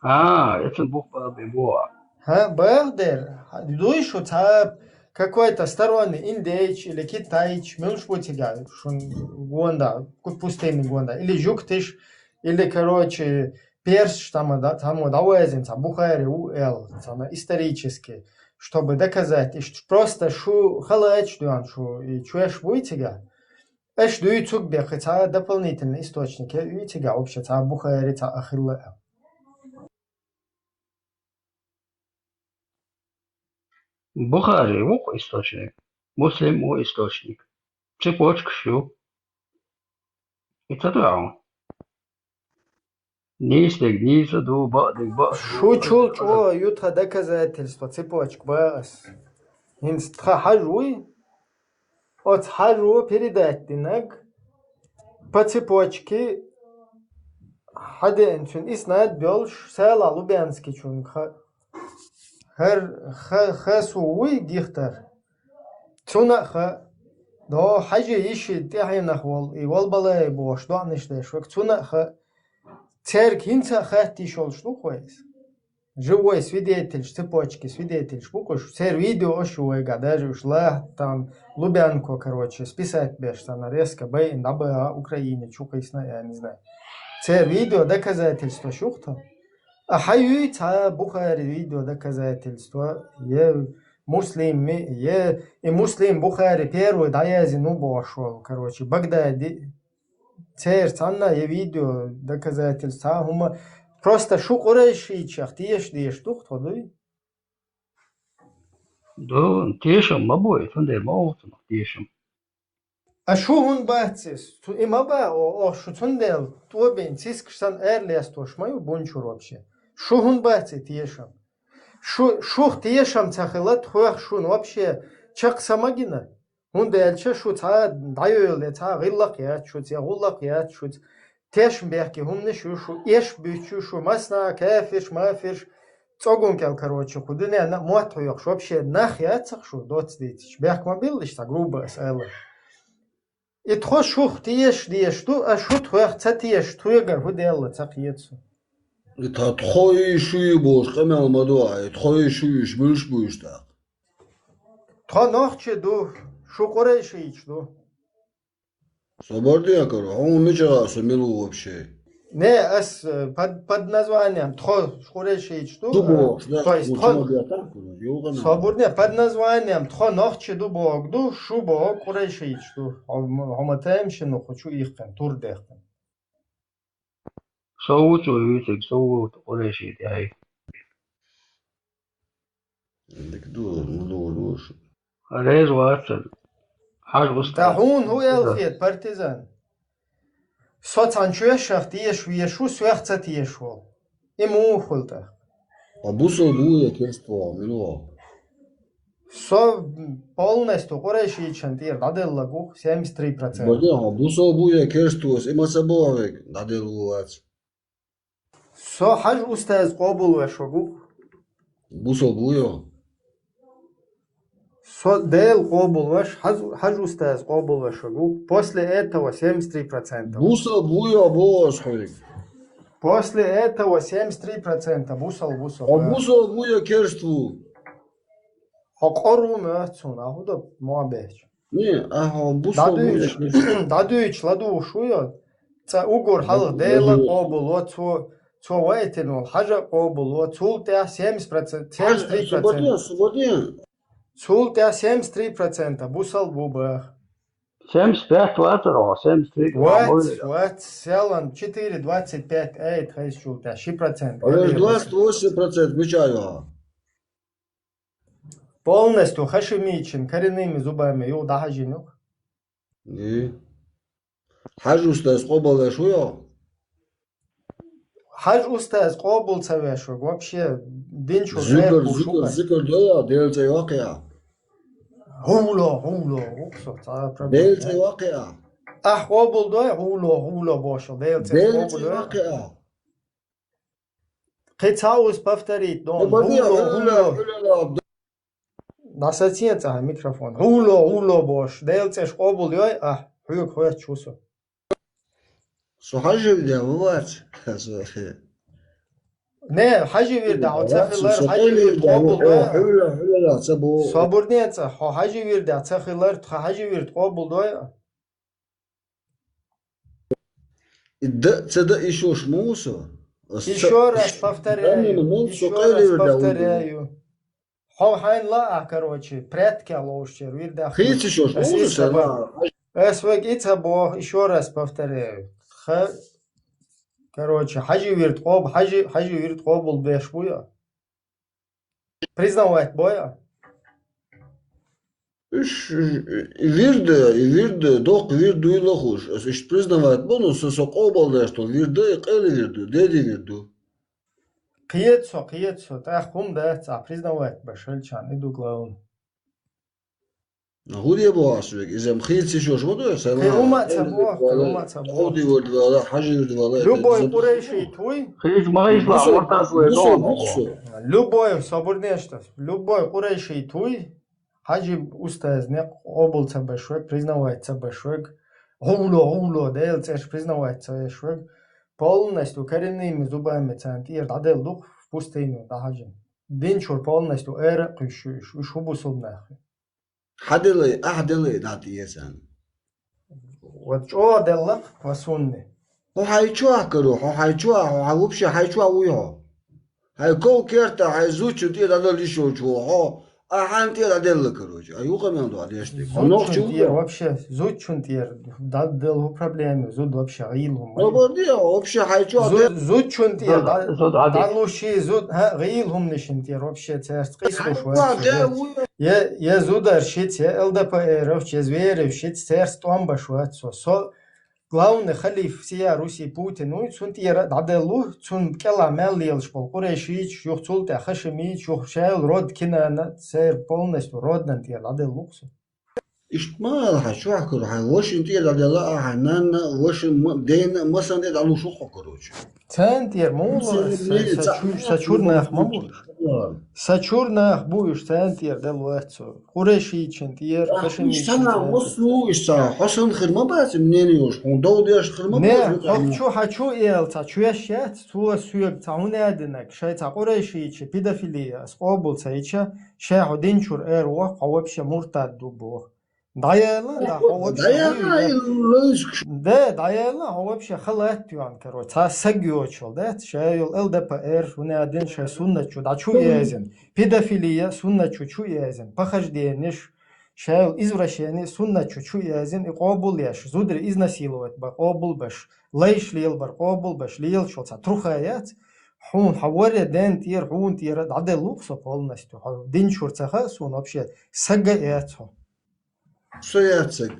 А, эцан бух бала бен бу а. ХӀа, багӀа дера. Дуй шу цхьа какой-то сторонний индейч или китайч, муьлш бу цигахь шун гонда, ку-, пустыни гонда, или жуктиш, или, короче, персш там, да, там дӀаваьзна цхьа Бухари ву аьлла, цхьа исторически, чтобы доказать, иштта просто шу халач дуьйна шу и чоьш буй цигахь. Аш дуьйцург бен кхин цхьа дополнительный источник я уьй цигахь, вообще цхьа Бухари цхьа а хилла аьлла. Бухари ву-кх источник, Муслим ву источник, цепочкаш ю. И ца дуьхьал. Нийсдерг нийса ду, баъдерг баъ ду. Шу чул чӀогӀа ю тхан доказательство, цепочка баъас. ХӀинца тхан хьажа вуй? Оцу хьажо передать динарг по цепочке хьадеана цуьнан иснад болуш, Сала Лубянскийчуьнга ха-, хӀара ха-, хасу вуй Гихтар? Цунна а ха-, до хьажа йиш и тӀаьхьенах волу, и Валбалай бохуш доӀанаш деш вага, цунна а ха-, цаьрга хӀинца а хатта йиш йолуш ду-кх вай иза? Живой свидетельш, цепочки свидетельш бу-кх уьш. Церан видео аш ю вайгахь, даже уьш лахьа там Лубянко, короче, списать беш царна резко байина дӀабаха Украине чу кхийсна, я не знаю. Церан видео доказательстваш ю-кх тхан. А хьан юй цхьа Бухари видео доказательство, е Муслим ми, е и Муслим Бухари первый дӀаяздина ву бохуш волу, короче, Багдади. церан цхьанна я видео, доказательство, цхьа хӀума. Просто шу къурайшийчех теша дезаш ду-кх тхо, дуй? Ду, тешам ма бой, цундела ма оцунах тешам. А шу хӀунда бац иза? Цу и ма ба, о, о, шу цундела тӀобийна сискаш санна ара лестош ма ю бунчур вообще. Шу хӀунда бац и тешам? Шу, шух тешам ца хилла, тхох шун вообще чакх са ма гина. ХӀунда аьлча шу цхьа дӀайойла, цхьа гӀиллакх яц шуца, я гӀуллакх яц шуца. Тешам бехке хӀуманаш ю шу, эш буьйцу шу, массанахьа кафирш, мафирш, цӀогун кӀел, короче, кху дуьненна мотт хьоькхуш, вообще нах яцахь шу, доцца дийцича. Бехк ма билла иштта, грубо ас аьлла. И тхо шух теша дезаш ду, а шу тхох ца теша, тхоьгара хӀун делла ца кхета со. И тха тхо и шу и бохуш къамел ма ду, а и тхо и шу и уьш муьлш бу уьш тӀаккха? Тхо нохчий ду, шу къурайшийча ду. Собар де, короче, хьуна мичара со мила ву вообще? Не, ас, э, под, под названием тхо къурайшийча ду, ду э, бохуш, да, то есть ну, тхо чума бетахь, короче, югана. Собар де, под названием тхо нохчий ду боху ду, шу боху къурайшийча ду. Хьо, хьо ма тайма шина кху чу ихкина, тур дехкина. Со ву цо вуьйцург, со ву къурайший тӀехь. Дика ду, ну, ду, ду, шу. Реза вацар. Хьажа устаз. Та хьуна хӀун аьлла хета, партизан? Со цхьана чоьшах теша везаш ву, соьх ца теша волу. И муха хуьлу тӀаккха? А бусалба ву я керста ву, мила ву? Со полностью къурайшийчан тӀера дӀаделларг ву, семьдесят три процента. Бадя, хьо бусалба ву я керста ву, и ма ца боху вайга, дӀаделла ву вац. Со хьажа устаз къобалвеш ву. Бусалба ву я? Со Дела къобалвеш, хьажа, хьажа устаз къобалвеш ву. После этого семьдесят три процента. Бусалба ву я боху ас хьоьга? После этого семьдесят три процента бусалба ву со. Хьо бусалба ву я керста ву? Хьо къора ву моьтту суна, ахьа ду, ма бехча. Не, ахьа бусалба ву я. ДӀадуьйчу, дӀадуьйчу ладугӀуш ву йо. Цкъа уггар хьалха Дела къобалво, цо, цо вайтина волу хьажа а къобалво, цул тӀаьхьа семьдесят процент, семьдесят три процент. Субодин, субодин. Цул тӀаьхьа семьдесят три процента бусалба ву баха. Семьдесят пять вацара хьо, семьдесят три. Вац, вац, селан четыре двадцать пять, ай, тхайсчул тӀаьхьа ши процент. А веш двадцать восемь процент мича ю хьо? Полностью хашимичан коренными зубами юха дӀахьажийна ю-кх. И? Хьажа устаз къобалвеш ву йо? Хьажа устаз къобал ца веш ву, вообще динчу зикр, зикр, зикр до йо, Делан цӀе йоккху йо? ГӀуло, гӀуло, укх со цхьа проблема. Делан цӀе йоккху йо? Ахь къобал дой, гӀуло, гӀуло бохуш, Делан цӀе къобал дой? Делан цӀе йоккху йо? Кхин цхьа уьш повторить дон. Ну, бадия, гӀуло, гӀуло, гӀуло. ДӀасацен цӀахь микрофон. ГӀуло, гӀуло бохуш. Делан цӀеш къобал йой, ахь, хьоьга хоьттуш ву со. Со хьажа вирда ву вац? Со хе. Не, хьажа вирда хьо ца хилар, хьажа вирда къобал дой. ХӀуьла, хӀуьла, ца бу. Собурне цӀа, хьо хьажа вирда ца хилар, тха хьажа вирда къобал дой. И да, ца да ишош муса? Ещё раз повторяю, ещё раз повторяю. Хьо хьайн лаахь, короче, прятки ловушчер вирдах. Хийца ишош муса? Ас вайга и ца боху, ещё раз повторяю. Ха, короче, хьажи вирд къоб, хьажи, хьажи вирд къобул беш буй а? Признавать бой а? Уьш, и вирда, и вирда, доккха вирд дуй лохуш. Ас иштта признавать бо, ну, со, со къобалдеш то вирда, и къели вирду, деди вирду. Кхета со, кхета со, тӀаккха хӀума дац, а признавать баш хилчарна, и ду главное. ХӀун де боху ас вега? Иза ма хийца ишош ма ду, сан. Кхин хӀума ца боху, кхин хӀума ца боху. Хьуди вирд вала, хьажи вирд вала. Любой къурайшит вуй? Хийца ма хийца, муртаз вай догӀу. Любой, собурнеш тас. Любой къурайшит вуй? Хьажи устаз некъ къобул ца беш вег, признавать ца беш вег. ГӀуло, гӀуло, Делан цӀеш признавать ца еш вег. Полностью коренными зубами царна тӀера дӀаделла ду-кх в пустыню дӀахьажина. Дин чуьра полностью эра а кхуьссуш, уьш хӀун бусулба нах? Хьан делай, ахьа делай, дӀа тӀе царна. Вот чӀогӀа делла-кх, ва сунни. Хьо хьай чохь каро, хьо хьай чохь, хьо хьай вообще хьай чохь вуй хьо? Хьай ков керта, хьай зудчун тӀе дӀадала йиш йолчу хьо, А хьан тӀера дӀаделла, короче. А юха мел ду деш тӀе? Зудчун тӀера вообще, зудчун тӀера дӀаделла хӀу проблема, зуд вообще гӀийла хӀума. Ну, борди, вообще хьай чу а Зу-, де- зудчун тӀера Да, дӀа-, зуд а де. дӀалуши, зуд, хӀа, гӀийла хӀуманашин тӀера вообще церц къийсуш Хьай вац чу а де, зуд. уй. Я, я зударшиц, я Л Д П Р-овч, я зверевшиц церц тӀом баш вац со. Со Главный халиф сия Руси Путин вуй, цун тӀера дӀаделлу, цун кӀела мел лелаш болу къурайшийча, юха цул тӀе хашамийча, юха шайл род Кинана, церан полностью роднан тӀера дӀаделлу со. Иштта ма ала хьан, чохь кара хьан, вашин тӀера дӀаделла а хьан, нанна, вашин ма-, дейна, масан тӀе дӀалуш ву хьо, короче. Цан тӀера ма ву, Ну, са, са, са, са чу-, са чуьра нах ма бу. Сан чуьра нах бу уьш, царна тӀера делла вац со. Къурайшийчун тӀера, Ахь хашамийчун сана тӀера. Массо а уьш ца, хьо сан хир ма бац, мнение уьш, хьуна дов деш хир ма Не, бац, хьо хьо чу, хьо чу эл ца, чу еш яц, цо соьга ца хӀуна а динарг, шай ца къурайшийча педофилия, ас къобал ца йича, ша хьо дин чуьра эр воху, хьо вообще муртад ду боху. ДӀаяла, да, хьо вообще ДӀаяла, хьо и лойск. Да, дӀаяла, хьо вообще халат йоан, короче, ца саг йочул, да, шай йол Л Д П Р, хӀуна а дин, шай сунна чу, да, чу езин. Педофилия сунна чу чу езин, похожденеш, шайл извращение сунна чу чу езин, и къобул еш, зудри изнасиловать ба къобул баш, лайш лел бар къобул баш, лел шо ца труха яц, хьун хьа варе ден тӀера, хьун тӀера дӀаделлу со полностью, хьо дин чуьра ца ха, сун вообще сага яц хьо. Со яц сага.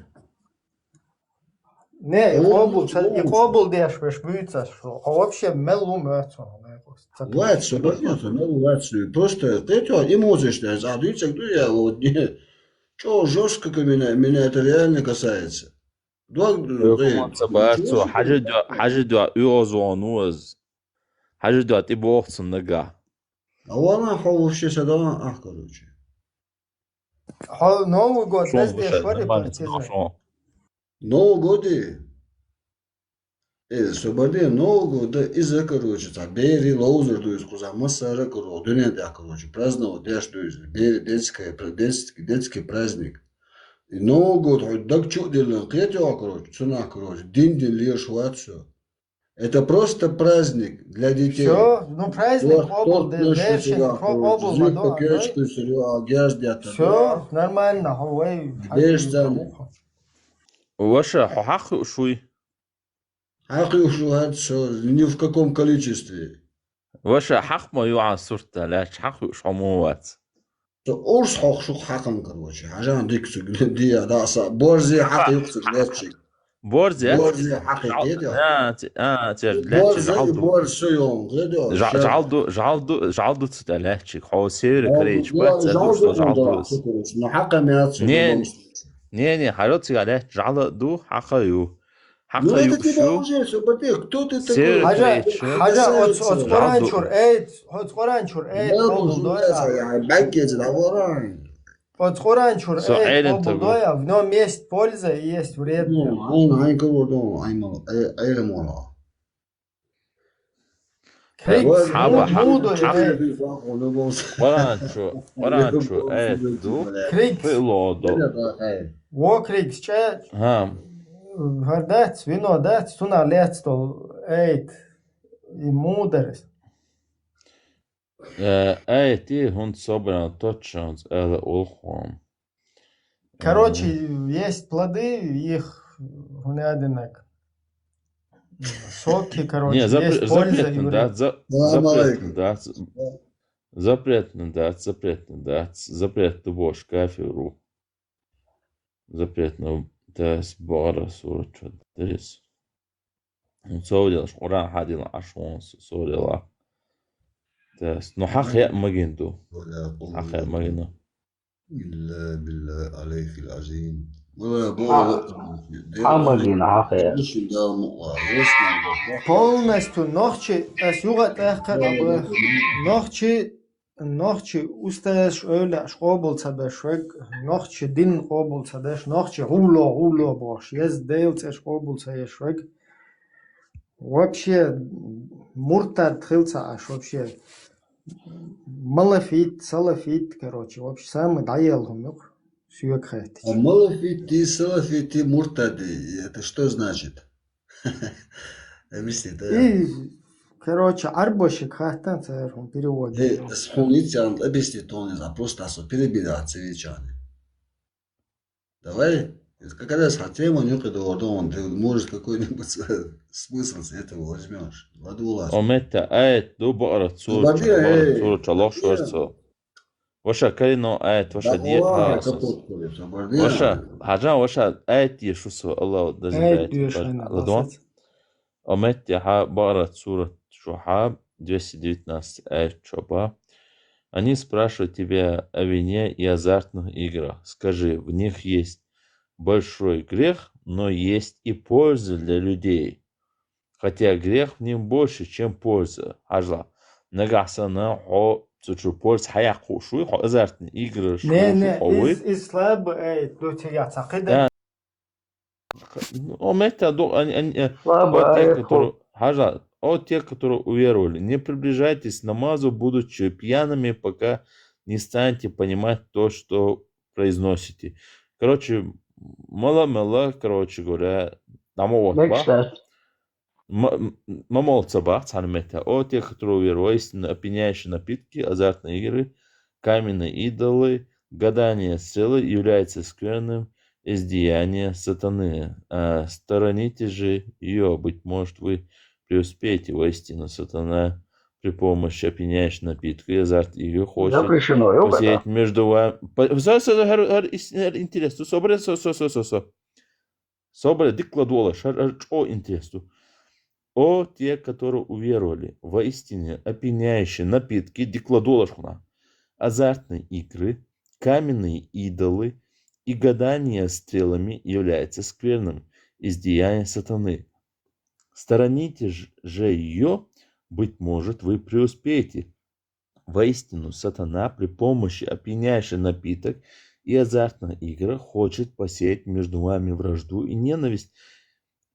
Не, и О, къобул, ца-, и о. къобул деш беш буьйцаш, хьо вообще мел ву моьцу, хьо мекъос. Ца Вац, со бакъ нет, мел вац, ну, просто это эмоцияш да, за дуьйцаг ду я, вот, не, чё, жёстко ко меня, меня это реально касается. Дог, Э, э, хуман ца бац, ничего цо, себе. Хьажи дё-, хьажи дё, уьгӀазвон ву аз. Хьажи дё, тӀе боху цунна нагахь. А валан хьо вообще са догӀан ах, короче. Хьо Новый год Шо дас деш башар, вари нормально партизан? Ца шо. Новый год и? Э, со бардин Новый год, да, иза, короче, ца бери лоузер ду иза кхуза массара, короче, дуьнен тӀехь, короче, праздновать деш ду иза. Бери детская, пра-, детский, детский праздник. И Новый год хьо даг чу а диллан кхетий хьо, короче, цунах, короче, дин-дин леш вац со. Это просто праздник для детей. Всё, ну, праздник Вот, къобал тот де, наш бершин, фестиваль, про-, вот, къобал ма зуьк до, пакетчик, да? Всё, а герз де ата, Всё, да? нормально, хьо вай, Берш хьо царна. вай. Ваша, хьо хьакхуьуш вуй? Хьакхуьуш ву хӀара со, ни в каком количестве. Ваша, хьакха ма ю хьан сурт а лаьтташ, хьакхуьуш хьо муха вац? Со урс хьокхуш ву хьакхан, короче. Хьажан дика цуьнга, диа, да, са, борзе хьакха юкъа цуьнга лаьттачиг. Борзе? Борзе хьакха, Жал-, кхетий хьо? а, ц-, а, церг лаьттачиг Борзе жал и ду. борз со йогӀун, кхетий хьо? Жа-, Ша. жал ду, жал ду, жал ду цу тӀе лаьттачиг. Хьо севре Жал ду, карийча бац, жал ду, душ со жал жал ду, ду. цу, короче. Ну, хьакха меца Не, любом случае. не, не, хьажал цига лаьттача жал а ду, хьакха ю. Ну, Хьакха это юкъа тебя шу. уже, что, братан, кто ты такой? Север Хьажа, Короче, хьажа, оц, оц Жал Къуран ду. чур эйт, оц Къуран чур эйт, Я къобул дой, а. я баккет, да, варан. Оц Къуран чур Со эйт, Ӏелим къобул тагу. дой, а в нём есть польза и есть вред. Ну, айн, айн кого дон, айн мало, э, ай ремона. Крик, Хьаба, ну, хьа-, муду хьа-, эйт. Къуран чу, Къуран чу эйт ду. Крик. Пило ду. Во крик, ча. Ха. Гар дац, вино дац, цунах лаьцна долу айт, и мударас. Э, айти хӀунда собран тотчанца ала улхом. Короче, Э. есть плоды, их хунадинак. Соки, короче, Не, запре-, есть польза и запретно, вред. Да, за-, Салам запретно, алейкум. Да, за-, запретно, да, запретно, да, запретно, бош кафиру. Запретно, да, с бара сурат чё дырис. Ну, цо делаш, Къуран хьадила Ӏаш вон с-, цо дела. Да, с-, ну, хьан хе магин ду? Хьан хе магин ду? Илла билла алейхил азим. Вала, Хьа-, бо-, хьан магин, хьан хе? Полностью нохчи, ас юга тӀехка, нохчи Нохчи устазаш, эвлааш къобал ца беш вег, нохчи дин къобал ца деш, нохчи гӀуло, гӀуло бохуш, еза Делан цӀеш къобал ца еш вег. Вообще, муртад хила ца Ӏаш, вообще. Малафит, салафит, короче, вообще, самый дӀаелла хӀума юкъа, соьга хеттача. А малафит и салафит и муртад и, это что значит? Объясни, да. И Короче, Ӏарбашка хаттар цар хӀун перевод. Э, с хунит ян объяснить тон из, а просто со перебирать цевичане. Давай, когда с тема не кидордон, ты, может, какой-нибудь смысл с этого возьмешь. Ладула. О метта аят ду Бакъара сура, Бакъара сура чалох шварцо. Ваша калино аят, ваша Да, дир, Аллах, ха, капот курит, оборден. Ваша, хажан, ваша аят дир шусо, Аллах, да Аят зидаят, дир шайна, ладон. О метта ха Бакъара сура шуха, двести девятнадцать аят чоба. Они спрашивают тебя о вине и азартных играх. Скажи, в них есть большой грех, но есть и польза для людей. Хотя грех в них больше, чем польза. Хьажал. Нагахь санна хьо цу чу польза хьаяккха хушуй, хьо азартный игры шу Не, не, ховуй. из, из слабый, эй, до тебя цакида. Да. О метта ду, они, они, э, Слабый, о те, ай, которые, хо- хьажал, о те, которые уверовали, не приближайтесь к намазу, будучи пьяными, пока не станете понимать то, что произносите. Короче, мала-мала, короче говоря, намо вот Next ба. step. М-, м-, мамолца бах, цхьана метта. О те, которые уверовали, воистину опьяняющие напитки, азартные игры, каменные идолы, гадание, стрелы является скверным из деяния сатаны. А, сторонитесь же её, быть может, вы преуспеете. Воистину, сатана при помощи опьяняющих напитков и азарт игры хочет Запрещено, ёпта. посеять между вами. По-, со-, со-, со-, хар, хар ис-, хар интерес. Со-, собере, со-, со-, со-, со-, со. Собере, дика ладувгӀалаш, хӀара, хӀара чӀоагӀа интерес ду. О, те, которые уверовали, воистине опьяняющие напитки, дика ладувгӀалаш хьуна, азартные игры, каменные идолы и гадание стрелами является скверным из деяния сатаны. Сторонитесь же её, быть может, вы преуспеете. Воистину, сатана при помощи опьяняющих напиток и азартных игр хочет посеять между вами вражду и ненависть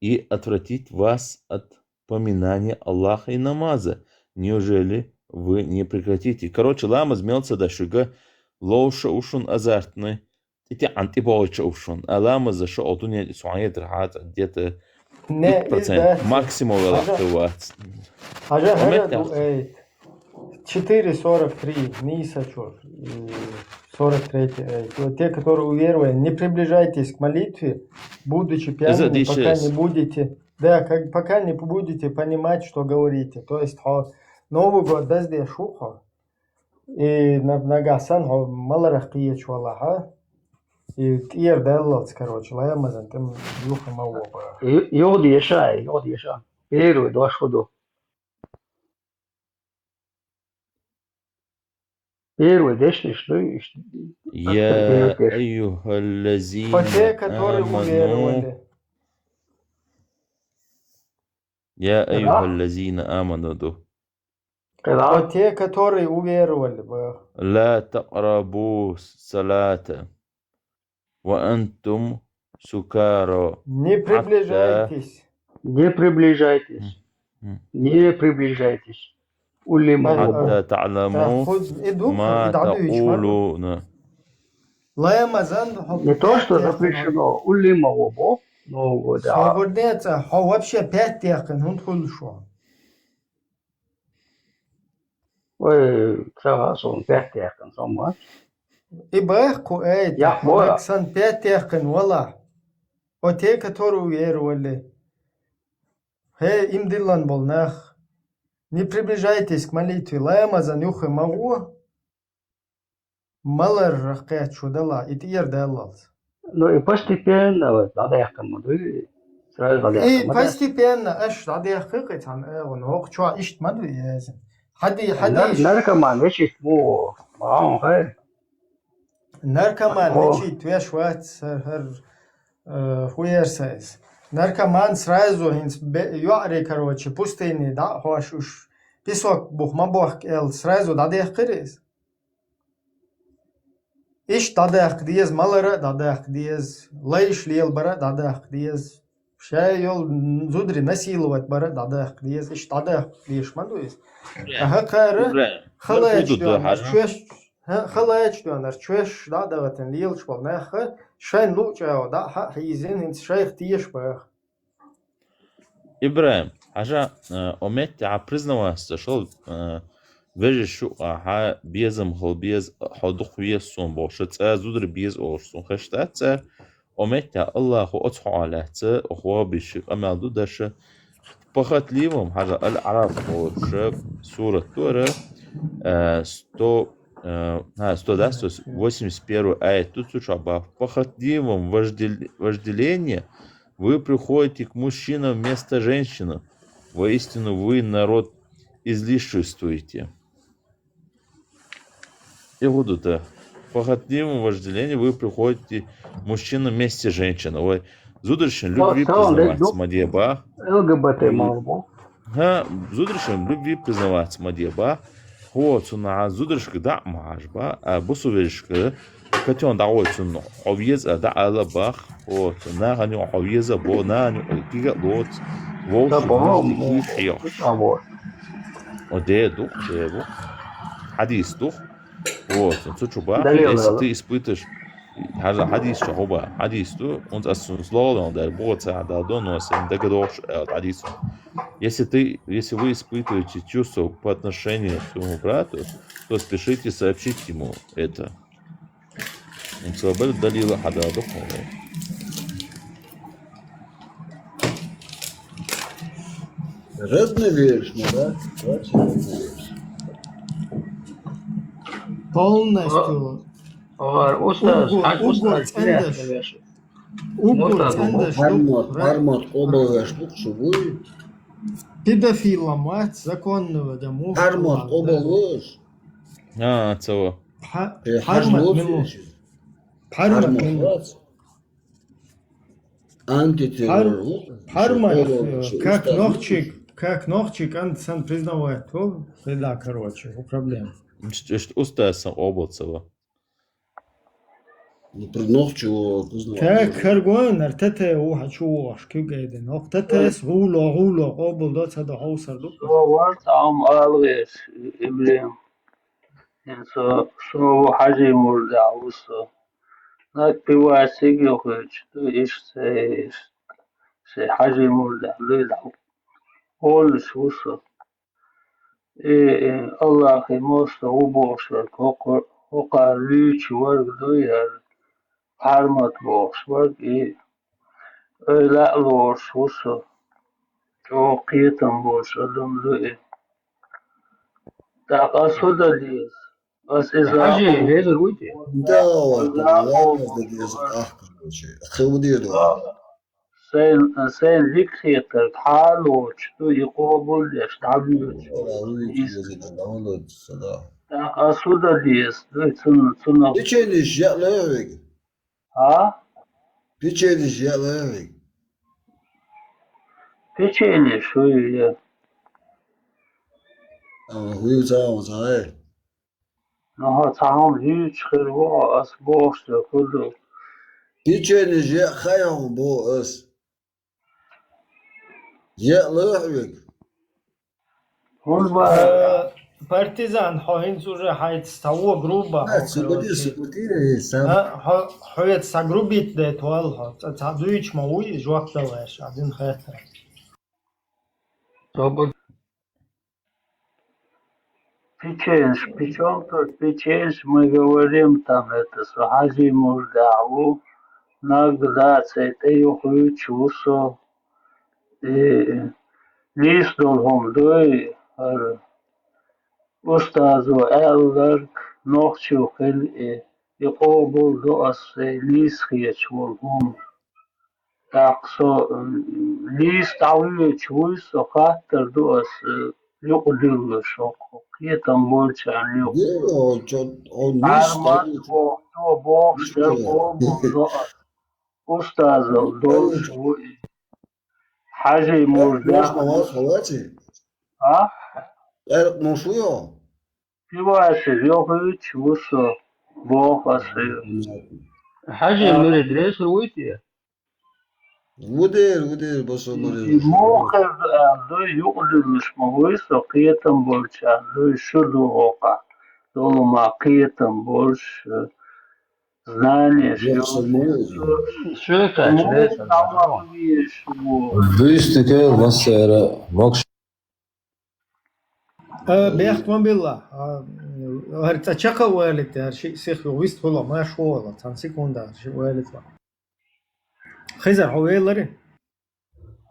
и отвратить вас от поминания Аллаха и намаза. Неужели вы не прекратите? Короче, ламаз мел ца дашуга, ловш уж шун азартный, ТӀитӀи антӀи богӀуча уж шун. Аламаза шо о дунен тӀе цхьан етар хьаца, где-то Не, пять процент, из да. максимум вела Хажа. хӀу вац. Хажа, Умет хажа, так. эй, четыре сорок три, Ниса чё, э, сорок третий, эй, вот те, которые уверовали, не приближайтесь к молитве, будучи Из-за пьяными, пока дышес. не будете, да, как, пока не будете понимать, что говорите. То есть, хо, Новый год, да, здесь шухо. И на-, нагахь санна хьо маларах кхеча валахьа, и тӀера даллалц, короче, ламазан тӀем юха ма вобара. Ю-, юха деша, юха деша. Первый дош хӀу ду. Первый дешнаш ду, иш-, يا أيها الذين По те, которые آمنوا. уверовали. يا Да. أيها الذين آمنوا ду. Когда? О, те, которые уверовали, бах. لا تقربوا الصلاة وأنتم سكارى Не حتى приближайтесь. Не приближайтесь. М, м. Не приближайтесь. Улима Да, вобо. حتى تعلموا Да, худ-, и дух, ما и дадуич, ма. تقولون. Ламазан хо Не то, что пятый запрещено, улима вобо, но да. Собордеца, хо вообще пятый хун хул шо. Ой, сага сон пятый хун сон ма. И бах ку эй, Я, та, мора. Хо сан пятый хун вала. О те, которые уверовали. Хе, им диллан бол нах. Не приближайтесь к молитве. Ламазан юха ма ву. Малар рахкет шу дала, и тӀера даллалц. Ну и постепенно вот дӀадехка ма ду, сразу И дӀадехка ма ду. постепенно аш дӀадехка кхетан, э, вон хок чуа ишт ма ду язин. Хьади, хьади Нар-, иш. наркоман вешит му, маун хай. Наркоман О. вешит веш вац, хар, хар, э, хуер сайс. Наркоман сразу хинс бе-, юаре, короче, пустыни, да, хош уж песок бух ма бох эл, сразу дӀадехка рез. Иш дӀадахка деза, малара а дӀадахка деза, лайш лелабара а дӀадахка деза, шай йол зудри насиловать бара а дӀадахка деза, иш дӀадахка дезаш ма ду иза. Ибрахим, А хакхара Ибрахим, халач мар хӀу ду доанар, хьажа? чош, хӀа-, халач доанар, чош дӀадагӀатан лелаш бол наха, шайн луъчӀао дӀа хьа хьийзин, хӀинца шайх теш бах. Ибрахим, Хьажа, э, о меттехь признаваться ца шел, э, вежарий шу а хьа безам хила беза, хьо дукха веза суна бохуш, цкъа зударий беза олуш суна хезаш дац цара. О меттехь Аллахо оцу хьо а лаьцна, оха ваххабиш ши къамел ду дарша, похотливым, хьажа, Аль-Араф олуш сурат ду ара, э, сто, э, а, сто, да, сто восемьдесят первый аят ду цу чохь бах. Похотливым вожделе-, вожделение вы приходите к мужчинам вместо женщины. Воистину вы народ излишествуете. И хӀун ду дан? Похотливым вожделение вы приходите мужчина вместе с женщиной. Вай зударшна любви признаваться ма де бах. Л Г Б Т мало бу. ХӀа, зударшна любви признаваться ма де бах. ХӀо, цунна зударшка дӀа а ма хьажа бах, а бусу вежаршка Катён дӀагӀой цунна, хьо веза а дӀа ала бах. ХӀо, нахана юкъа хьо веза а бо, нахана юкъа кига а лоцу. Вовшах веза хьехаш. О, де ду, де бу. Хьадис ду. Вот, цу чу бах, если ты испытываешь, хьажа, хьадис чу хӀу бах, хьадис ду, он ас сун слова дар, бо ца дал до, но ас им дагадохуш, э, хьадис. Если ты, если вы испытываете чувство по отношению к своему брату, то спешите сообщить ему это. Ин цо бер далила хьададо хьуна. Родный веришь, ну да? Вообще родный веришь. Полностью. Ва-, ва-, устаз, угол, хьаж угол устаз, цӀендаш. Дилеш. Угол устаз, цӀендаш. Пармот, ду, пармот, къобалгаш, ду, шу буй? Педофилом вац, законного дому. Пармот, къобалгаш. А, цо. Пхьа-, э, пхьармат хьажа мила? Пхьармат мила? Антитеррор. Пхьар-, пхьармат, э, как нохчик, как нохчик, ан сан признавать, то, да, короче, у проблем. Ишт, ишт устаз сан къобал ца ва. Ну, при нохчик, признавать. Как харгой, нар тете у хьачу ваш, кюгеде, нох тетес, гуло, гуло, къобал до, ца до, хьовсар ду. Со вар, цхьа хӀума ала веш, Ибрим. Ин со, со ву хьажий мурдехь ву со. Наг пивасиг йохуьйтуш ду, иштта, иштта. Шайн хьажий мурдехь дуй дӀа. Олуш ву со. И, и, Аллахе мостагӀа ву бохуш верг, хӀокху-, хӀокхара вуьйцуш верг дуй хӀара, Пхьармат бохуш верг, и, ойла а лоруш ву со. ЧӀогӀа кхетам болуш адам ду и. ТӀаккха ас хӀун дан деза? Ас иза хьажий везар вуй те? Да, ладно, ладно, дан деза, ах, короче. Хи ву дийр ду? Сайн, сайн дика хетарг хьан а лоцуш ду, и къобал а деш, дӀавоьдуш. Ва, вуьйцу везар, дӀавоьдуш, да. ТӀаккха ас хӀун дан деза? Дуй, цунна, цунах. Печеньеш яа лоьхьа вега? А? Печеньеш яа лоьхьа вега? Печеньеш хӀу ю я? А, хӀу ю ца, ца, э? Ну, хьо цхьа хӀума юьйцуш хир ву хьо, ас бохуш дерг хӀун ду? Печеньеш яа хаьий хьуна боху ас. Яа лоьхьа вега? ХӀунда бара? Э, партизан, хьо хӀинца уже хьайца схьавогу груба. А, хьо, короче. А, хьо, хьо хьайца схьагрубить дайтавал хьо. Цхьа, цхьа дуьйцуш ма вуй, жоп дала аьлла, дина хаттар. Собар. Печеньеш, при чём тут печеньеш, мы говорим, там, это, со хьажий мурдехь ву, наг даций тӀе юхуьйтуш ву со. И нийса долу хӀума дуй, хӀара устазо аьлларг нохчо хила и, и къобал до ас сайн нийса хеташ волу хӀума. ТӀаккха со, м, нийса дӀавоьдуш вуй со, хаттар ду ас, э, юкъадуьллуш хӀокху кхетам болчарна юкъа. Де, о, чо-, о, нийса Армат дӀавоьдуш. Боху, цо бохуш дерг къобал до ас. Устазал долуш ву и. Хьажий мурдехь. А? Пивасиг йохуьйтуш ву со, боху ас хьоьга. Хьажий мурид реза вуй те? Ву дера, ву дера, бо со ма реза. И муха хир ду аьлла дуй, юкъадуьллуш ма вуй со, кхетам болчарна дуй, шу ду хӀокхахь, долу ма кхетам болуш, э, знаниеш Век йолу. самойлу. Шуьйкхаьча, Муха вецан дӀавахана везаш ву. Дуьйцу тӀе массара могуш. А, бехк ма билла. А, хӀара цӀа чакха валит, хӀара шиъ сих ю вист хуьлу, ма шу вала, цхьана секунда, хӀара шиъ валит ва. Хизар, хьо велари?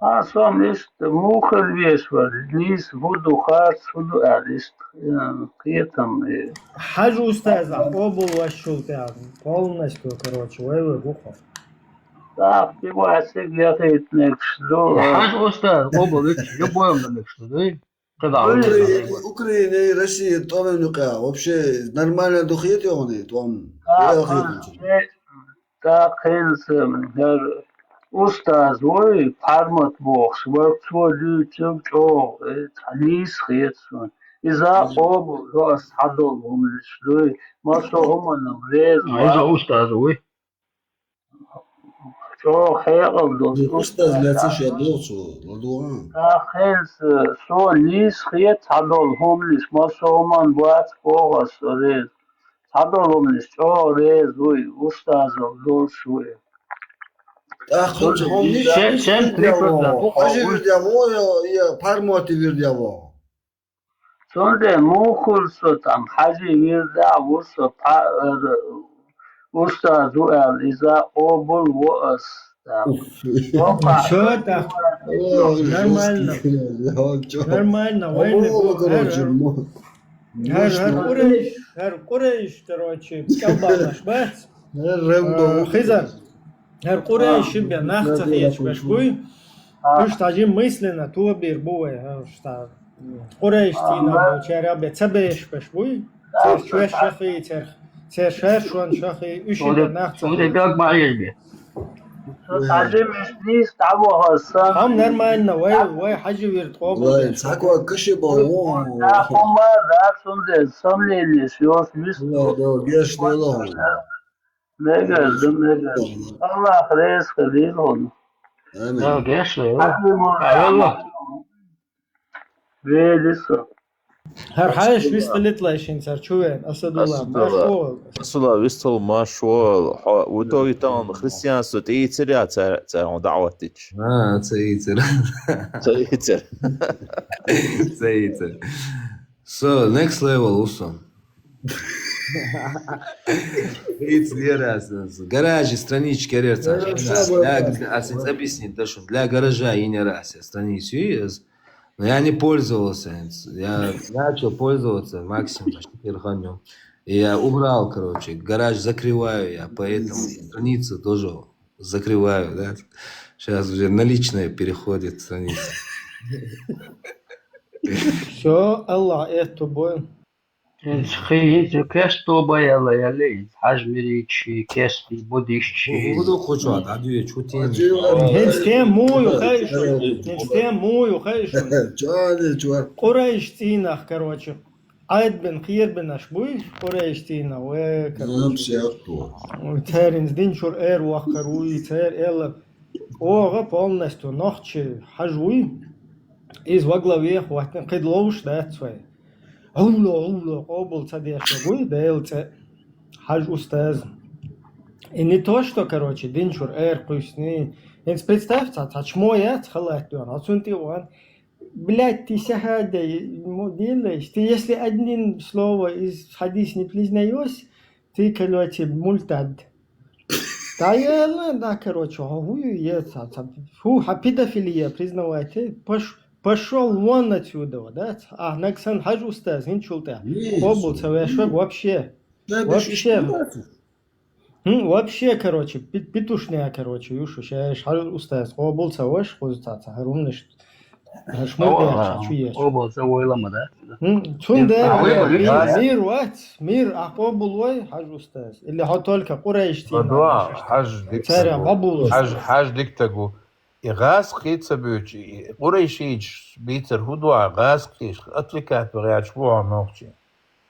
А, со иштта мухал веш вара, нийса хӀу ду, харц хӀу ду аьлла, иштта, э, кхетам, э. Хьажа устаза къобал вашчул тӀехь, полностью, короче, вай вай гухо. ТӀаккха тӀе вай цига яхийтинаргаш ду. Хьажа устаз, къобал векаш, любой дан мекаш ду, дуй? КхидӀа Дуй. векаш. Украине, Украине, Россия тӀом юкъа. Вообще нормально ду хетий хьуна тӀом? ТӀаккха Ял хетий. хӀинца, тӀаккха хӀинца, хӀара устаз вай, Пармат бохуш, вай цо дуьйцург чӀогӀа, э, цхьа нийса хета суна. Иза къобал до ас цхьадолу хӀуманаш дуй, массо а хӀуманна реза Иза устаз вуй. ЧӀогӀа хьекъал долуш Устаз лаьцна шен доху цо, ладугӀа. ТӀаккха хӀинца, э, со нийса хета цхьадолу хӀуманаш, массо а хӀуманна бац боху ас со реза. Цхьадолу хӀуманаш чӀогӀа реза вуй, устазал долуш вуй. ТӀаккха хӀинца хьо мича Шен, шен три процент. Хьажи вирде вогӀу, я Пармоти вирде вогӀу? Цундела муха хуьлу со там, Хьажи вирде а ву со, пхьа-, ара, устаз ву аьлла, иза къобал во ас. Всё, так. Нормально. Нормально, вайна бу-, хӀара, хӀара, хӀара къурайш, хӀара къурайш, короче, кӀелбаллаш бац. А, Хизар, хӀара къурайш бен нах ца хеташ беш буй. Уьш тхьажи мысленно тобир бу вай, хӀара уьш тхьа. Къурайш цӀийнах болчара бен ца беш беш буй. Церан чоьш шахи, церан, церан шаршон шахи, уьш бен нах ца хеташ. Дог ма еш бен. Со тӀажимаш нийса дӀавахар сан. Хьам нормально, вай, вай Хьажи вирд къобал. Вай, цхьа кога каши боху. ТӀаккха хӀума да, цундела сомнениеш йоцу вист. Аллах, да, геш, да, Аллах. Мегар ду, мегар. Аллах реза хилийла хьуна. Амин. Да, геш, да. Хьажи мур. Аллах. Вели со. ХӀара хьаьш вистхилитлай шин цар чу вен, Асадулла, Асадулла. марш вогӀал. Асадулла, вистхила марш вогӀал. Хьо, в итоге тахана христианство тӀеийцира цара, цара хьуна даӀват дича? А, ца ийцира. Ца ийцира. Ца ийцира. So, next level, усо. Ийцира аса. Гаражи странички ярца. Для, ас объяснить, да, что для гаража и не раз я страницу и, но я не пользовался. Я начал пользоваться максимум за четыре года. И я убрал, короче, гараж закрываю я, поэтому страницу тоже закрываю, да. Сейчас уже на личное переходит страница. Всё, Аллах, это бой. ХӀинца хи-, хӀинца кест тоба яла, яла, хӀинца хьажмиричи, кести, буддистчи. Буду хочет, а две чутин. ХӀинца тем мую хайшу. ХӀинца тем мую хайшу. Чуали, чуар. Къурайш цӀийнах, короче. Айдбен, кхербинаш буй, Къурайш цӀийнах, ве, короче. Нам сиатто. Церинца динчур эр вахкар вуй, цер эла. Оха полностью нохчи хьаж вуй. Из во главе хватне кхид ловш дац вай. Гьулло, гьулло, къобал ца деш вуй, Дела цӀе. Хьаж устаз. И не то, что, короче, динчур эр кхуьсни. Инц представь, ца, ца чмо яц халат дон. А цун ти ван. Блядь, ты сахадай, делаешь. Ты если один слово из хадис не признаешь, ты, короче, мультад. Да я, да, короче, а вы, я, ца, ца, фу, а педофилия признавайте. Пош-, пошёл вон отсюда, да? А, Наксан хьаж устаз, хинчулта. Обул ца вешок вообще. Вообще. Хм, вообще, короче, пи-, петушня, короче, юшу, шеш, хьаж устаз, обул ца ваш, хуз ца, ца, харумнаш. Шмур бяха, чу еш. Обул ца войла ма, да? Хм, цун дер, А, вай, мир, вай. Мир вац, мир, а обул вой, хьаж устаз. Или хо только Къурайш тина. Хьаж дика Цара стаг ву. бабулу. Хьаж, хьаж дика стаг ву. И гӀазкхий ца буьйцу, и Къурайшийчу бийцар хӀу дуьхьа гӀазкхийш, атвикат ваьлча бу хьо нохчий.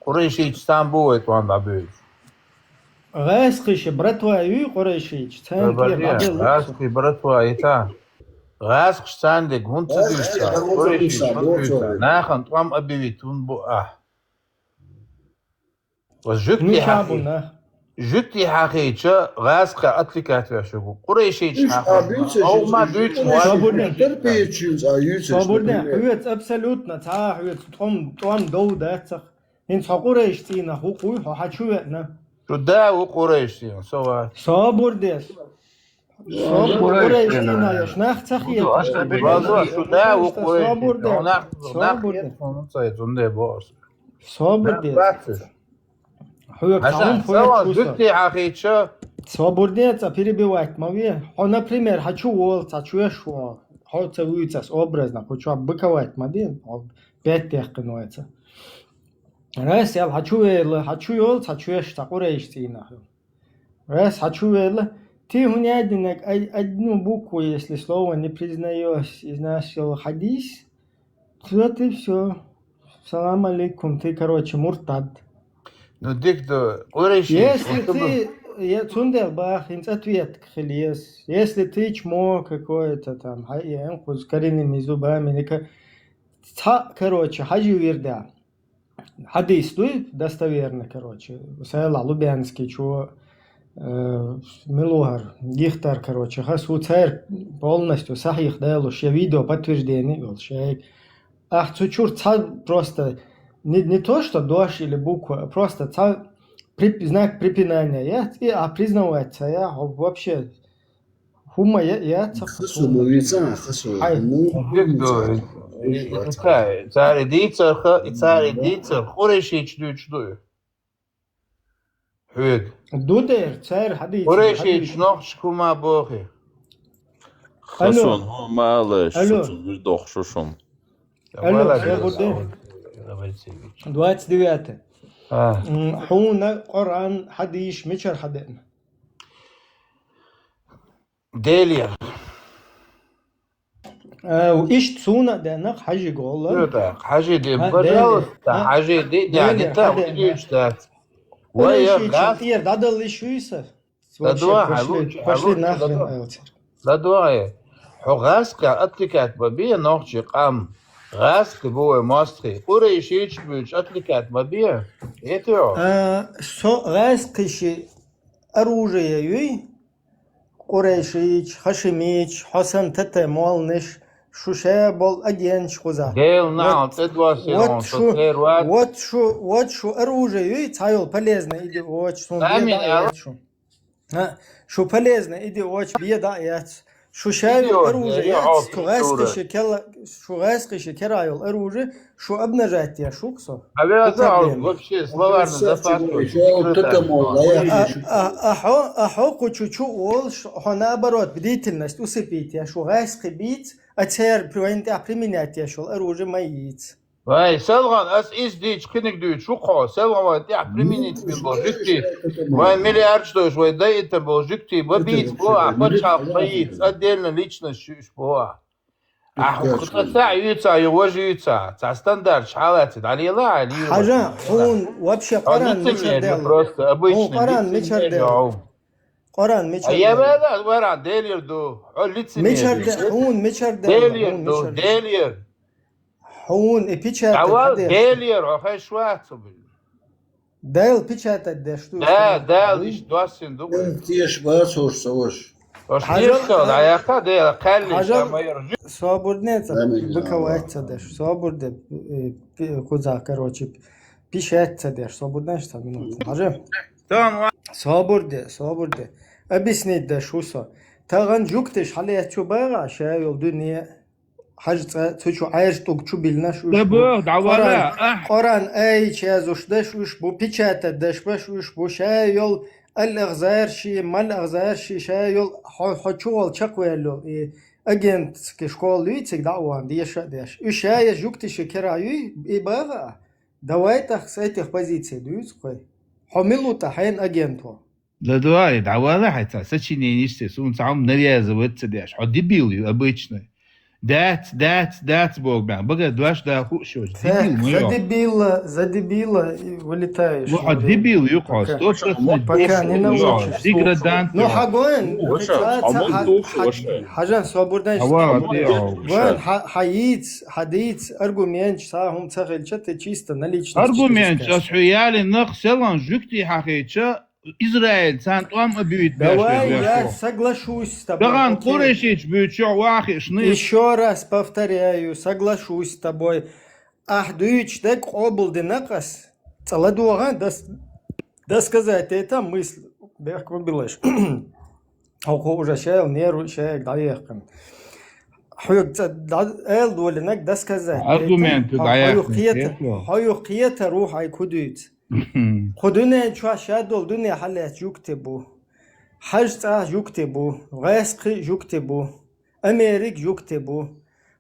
Къурайшийчу стам бу вай тӀом дӀабуьйцу. ГӀазкхийша братва юй Къурайшийчу, царна тӀера дӀабелла. ГӀазкхий братва и та. ГӀазкхаш царна дерг хӀунда ца дуьйцу? Къурайшийчу хӀунда дуьйцу? Нахана тӀом а бивитта хӀунда бу ахь? Ва жуьгти хьахи. Жуьгтий хьахийча, гӀазкхи отвлекать веш ву. Къурайшийча хьахийча. Ма дуьйцу, Собурден. Терпечинца а юьйцу. Собурден, хьоьца абсолютно, цхьа хьоьца тӀом, тӀом дов дацах. ХӀинца хьо Къурайш цӀийнах ву кхуй, хьо хьачу веана. Шу да ву Къурайш цӀийнах, со вац. Собурден. Собур Къурайш цӀийнах йолуш нах ца хета. Валла, шу да ву Къурайш. Собурден. Нах, нах хета, хьуна ца хета, зунде бохуш. Собурден. Хьоьга цхьа хӀума хеташ шу со. Жуьгтий хьахийча. Собурден, цкъа перебивать ма ве. Хьо, например, хьачу волу цхьа чоьш ву. Хьо ца вуьйцу ас образно, кху чохь быковать ма де. Хьо беттехкина вайца. Раз ял хьачу вела, хьачу йолу цхьа чоьш цхьа Къурайш цӀийнах йолу. Раз хьачу вела, ты хӀунда динарг од-, одну букву, если слово не признаёшь, из нашего хадис, вот и всё. Салам алейкум, ты, короче, муртад. Ну, дика ду, Къурайши. Если ты, я цундел бах, хӀинца ответка хила еза. Если ты чмо какое-то там, хьан, я, хьан кхуза коренными зубами, ника-, цхьаъ, короче, хьажи вирда. Хьадис дуй, достоверно, короче. Сайлахь Лубянский чу, э, мила ву хӀара, Гихтар, короче, хас ву цара полностью сахьих далуш, я видео подтверждение йолуш, я Ахь цу чуьра цхьа просто, не, не то, что дош или буква, а просто цхьа прип-, знак препинания яц, и а признавать ца я, хьо вообще хӀумма я, яц ца хасо, ма вица, хасо. Хай. Ну, цари дийцарха, и цари дийцар, Къурайшийча дуьйцуш ду и. Хьоьга. Ду дера, цара хьадийцина, Къурайшийчу хьадийцина. Нохчашка хӀума бохий? Алло. Хасун хӀума алаш, алло. Шуцун вир дохуш шун. Алло, Давай, Шайхуддин. Давай, Давай, Давай. Двадцать девятое. А. М, хьуна Къуръан, хьадийш мичара хьадеана? Делера. Э, иштта суна а денна, хьажи гӀолла. Ю, так, хьажи де, а, пожалуйста, Делера. А? Хьажи де, Делера, дядя, там, хьадеана. Вай, я, Къурайшийчун газ. Тера дӀадаллиш вуй са? Вообще, ладугӀа, пошли, хьалучу, пошли хьалучу, нахрен, ладугӀа. Элцер. ЛадугӀа, хьо гӀазкхи отвлекать ма бе, нохчи къам. ГӀазкхи бу вай мостагӀий. Къурайшийча буьйча отвлекать ма бе. Эти хьо? А, со гӀазкхи ши оружие юй? Къурайшийча, хашимийча, хьо санна тата молланаш, шу ша болу агенташ кхузахь. Дела нахьал тӀедоссийла хьуна со церан вац. Вот шу, вот шу оружие юй, цхьа йолу полезный идиоташ, суна бен дӀа а яц шу. А, шу полезный идиоташ бен дӀа а яц. Шу ша йолу оружие яц, шу гӀаьскхи ши кела-, шу гӀаьскхи ши кера йолу оружие, Шу обнажать деш ву-кх со? А веза, вообще словарный запас. А, а, а хьо, а хьо кху чу чу волуш, хьо наоборот, бдительность усыпить еш ву, гӀаьскхи бийца, а церан при-, вайна тӀехь применять еш волу оружие ма йийца. Вай, селгӀан, ас иза дийча кхиниг дуьйцуш ву-кх хьо, селгӀан вайна тӀехь применить бина болу жуьгтий, вайн миллиардаш долуш, вай дайийтина болу жуьгтий, ма бийца боху ахь, пачхьалкх ма йийца, отдельно личность шуьш боху ахь. Ахь хӀокху цӀа цхьаъ юьйцахь, ю важа юьйцахь, цхьа стандарташ хьалаций дӀалела, хьайла. Хьажа, хьуна вообще Къуръан мичара делла? Просто обычный лицемер. Хьуна Къуръан мичара делла? Къуръан мичара делла? Я вала, вара, Делера ду. Хьо лицемер. Мичара де-, хьуна мичара делла? Делера ду, Делера. Хьуна и печатать хьадеш. Делера, хьо хезаш вац, хьо бу. Дала печатать деш ду. Да, Дала иштта доссийна ду. Теш бац хӀорш ца ваша. Хьажал, теш ца, дӀаяхха Дала, кхаьллий, хьажал, ша ма яра жи. Собурден ца, быковать ца деш. Собурде, э, пи-, кхузахь, короче, печать ца деш. Собурден ца минут. Хьажа. Собурде, собурде. Объяснить деш ву со. Тахана жуьгташа хьалаэцчу баха, ша йолу дуьне. Хьажа цкъа, цу чу Ӏаьржа тӀулг чу биллинарш уьш бу. Къуръан, Къуръан аяташ язъеш дерш уьш бу, печатать дерш беш уьш бу, ша йолу ал-Ахзарши, мал-Ахзарши, ша йолу хьо, хьо чу волу чекхваьлла йолу, и агентский школа юй цига дӀа а вахана, деша а деш. Уьш ша я жуьгташа кера юй, и баха а. Давай тӀаккха с этих позиций дуьйцу кхой. Хьо мила ву тӀаккха хьенан агенто? Да давай, дӀавала хьайца, сочинениш ца, суна цхьа хӀума навязывать ца деш. Хьо дебил ю, обычный. Дац, дац, дац, боху бен. Бага дош да хууш йош. Дебил ма ю. За дебила, за дебила вылетаешь. Ну, хьо дебил ю, хьо. Сто процентов. Пока не научишься. Деградант. Ну, хьо гоин. Хьажан, собурден. Гоин, хьа, хьа йийц, хьа дийц, аргументаш, цхьа хӀума ца хилча, ты чисто на личность. Аргументаш, ас хьо яли нах селан жуьгтий хьахийча, Израиль, царна тӀом а буьйта беш Давай, я соглашусь с тобой. Тахана Окей. Къурайшийча буьйцу чу вахиш нир. Ещё раз повторяю, соглашусь с тобой. Ахь дуьйцуш дерг къобалдина-кх ас. Цкъа ладогӀа дос-, досказать эта мысль. Бехк ма биллалаш. Хьо кху уже шел нервы шега дӀаехкана. Хьоьга цкъа дӀа-, эл долинарг досказать эта. Аргумент хьо, хьо юха дӀаяхна, кхета, кхетало. Хьо юха кхетар ву хьайга хӀу дуьйцу. Кху дуьнен чохь ша долу дуьне хьалаьцна жугти бу. Хьажа цӀа жугти бу. ГӀаьскхи жугти бу. Америка жугти бу.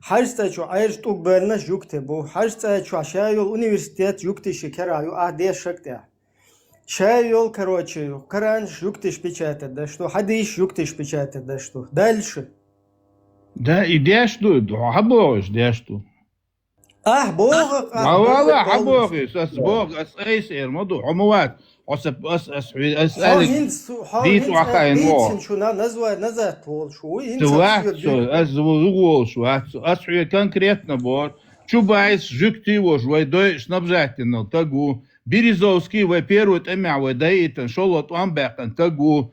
Хьажа цӀа чу Ӏаьржа тӀулг баьлларш жугти бу. Хьажа цӀа чу ша йолу университет жугтиши кара ю, ахь дешшаг тӀехь. Ша йолу, короче, Коранаш жугтиш печатать даш ду, хьадисаш жугтиш печатать даш ду. Дальше. Да, и деш ду, хьан бохуш деш ду? Ахь боху, ахь Ва-, вала, боху, хьан боху. Бохуш, ас боху, ас айса эр ма ду, хьо ма вац. Хьо са, ас, ас, хьуьй, ас Хьо алиг хӀинца, хьо дийца хӀинца вахайна воху. Дийцина шу на-, назвать назад волуш ву, хӀинца Ца вац хьоьга со, ас ву-, ву волуш вац. Ас хьоьга конкретно боху. Чубайс жуьгти вож, вай дойуш снабжать динал таг ву. Березовский вай первый тӀамехь вай дайитан, шолгӀа тӀом баьккхина таг ву.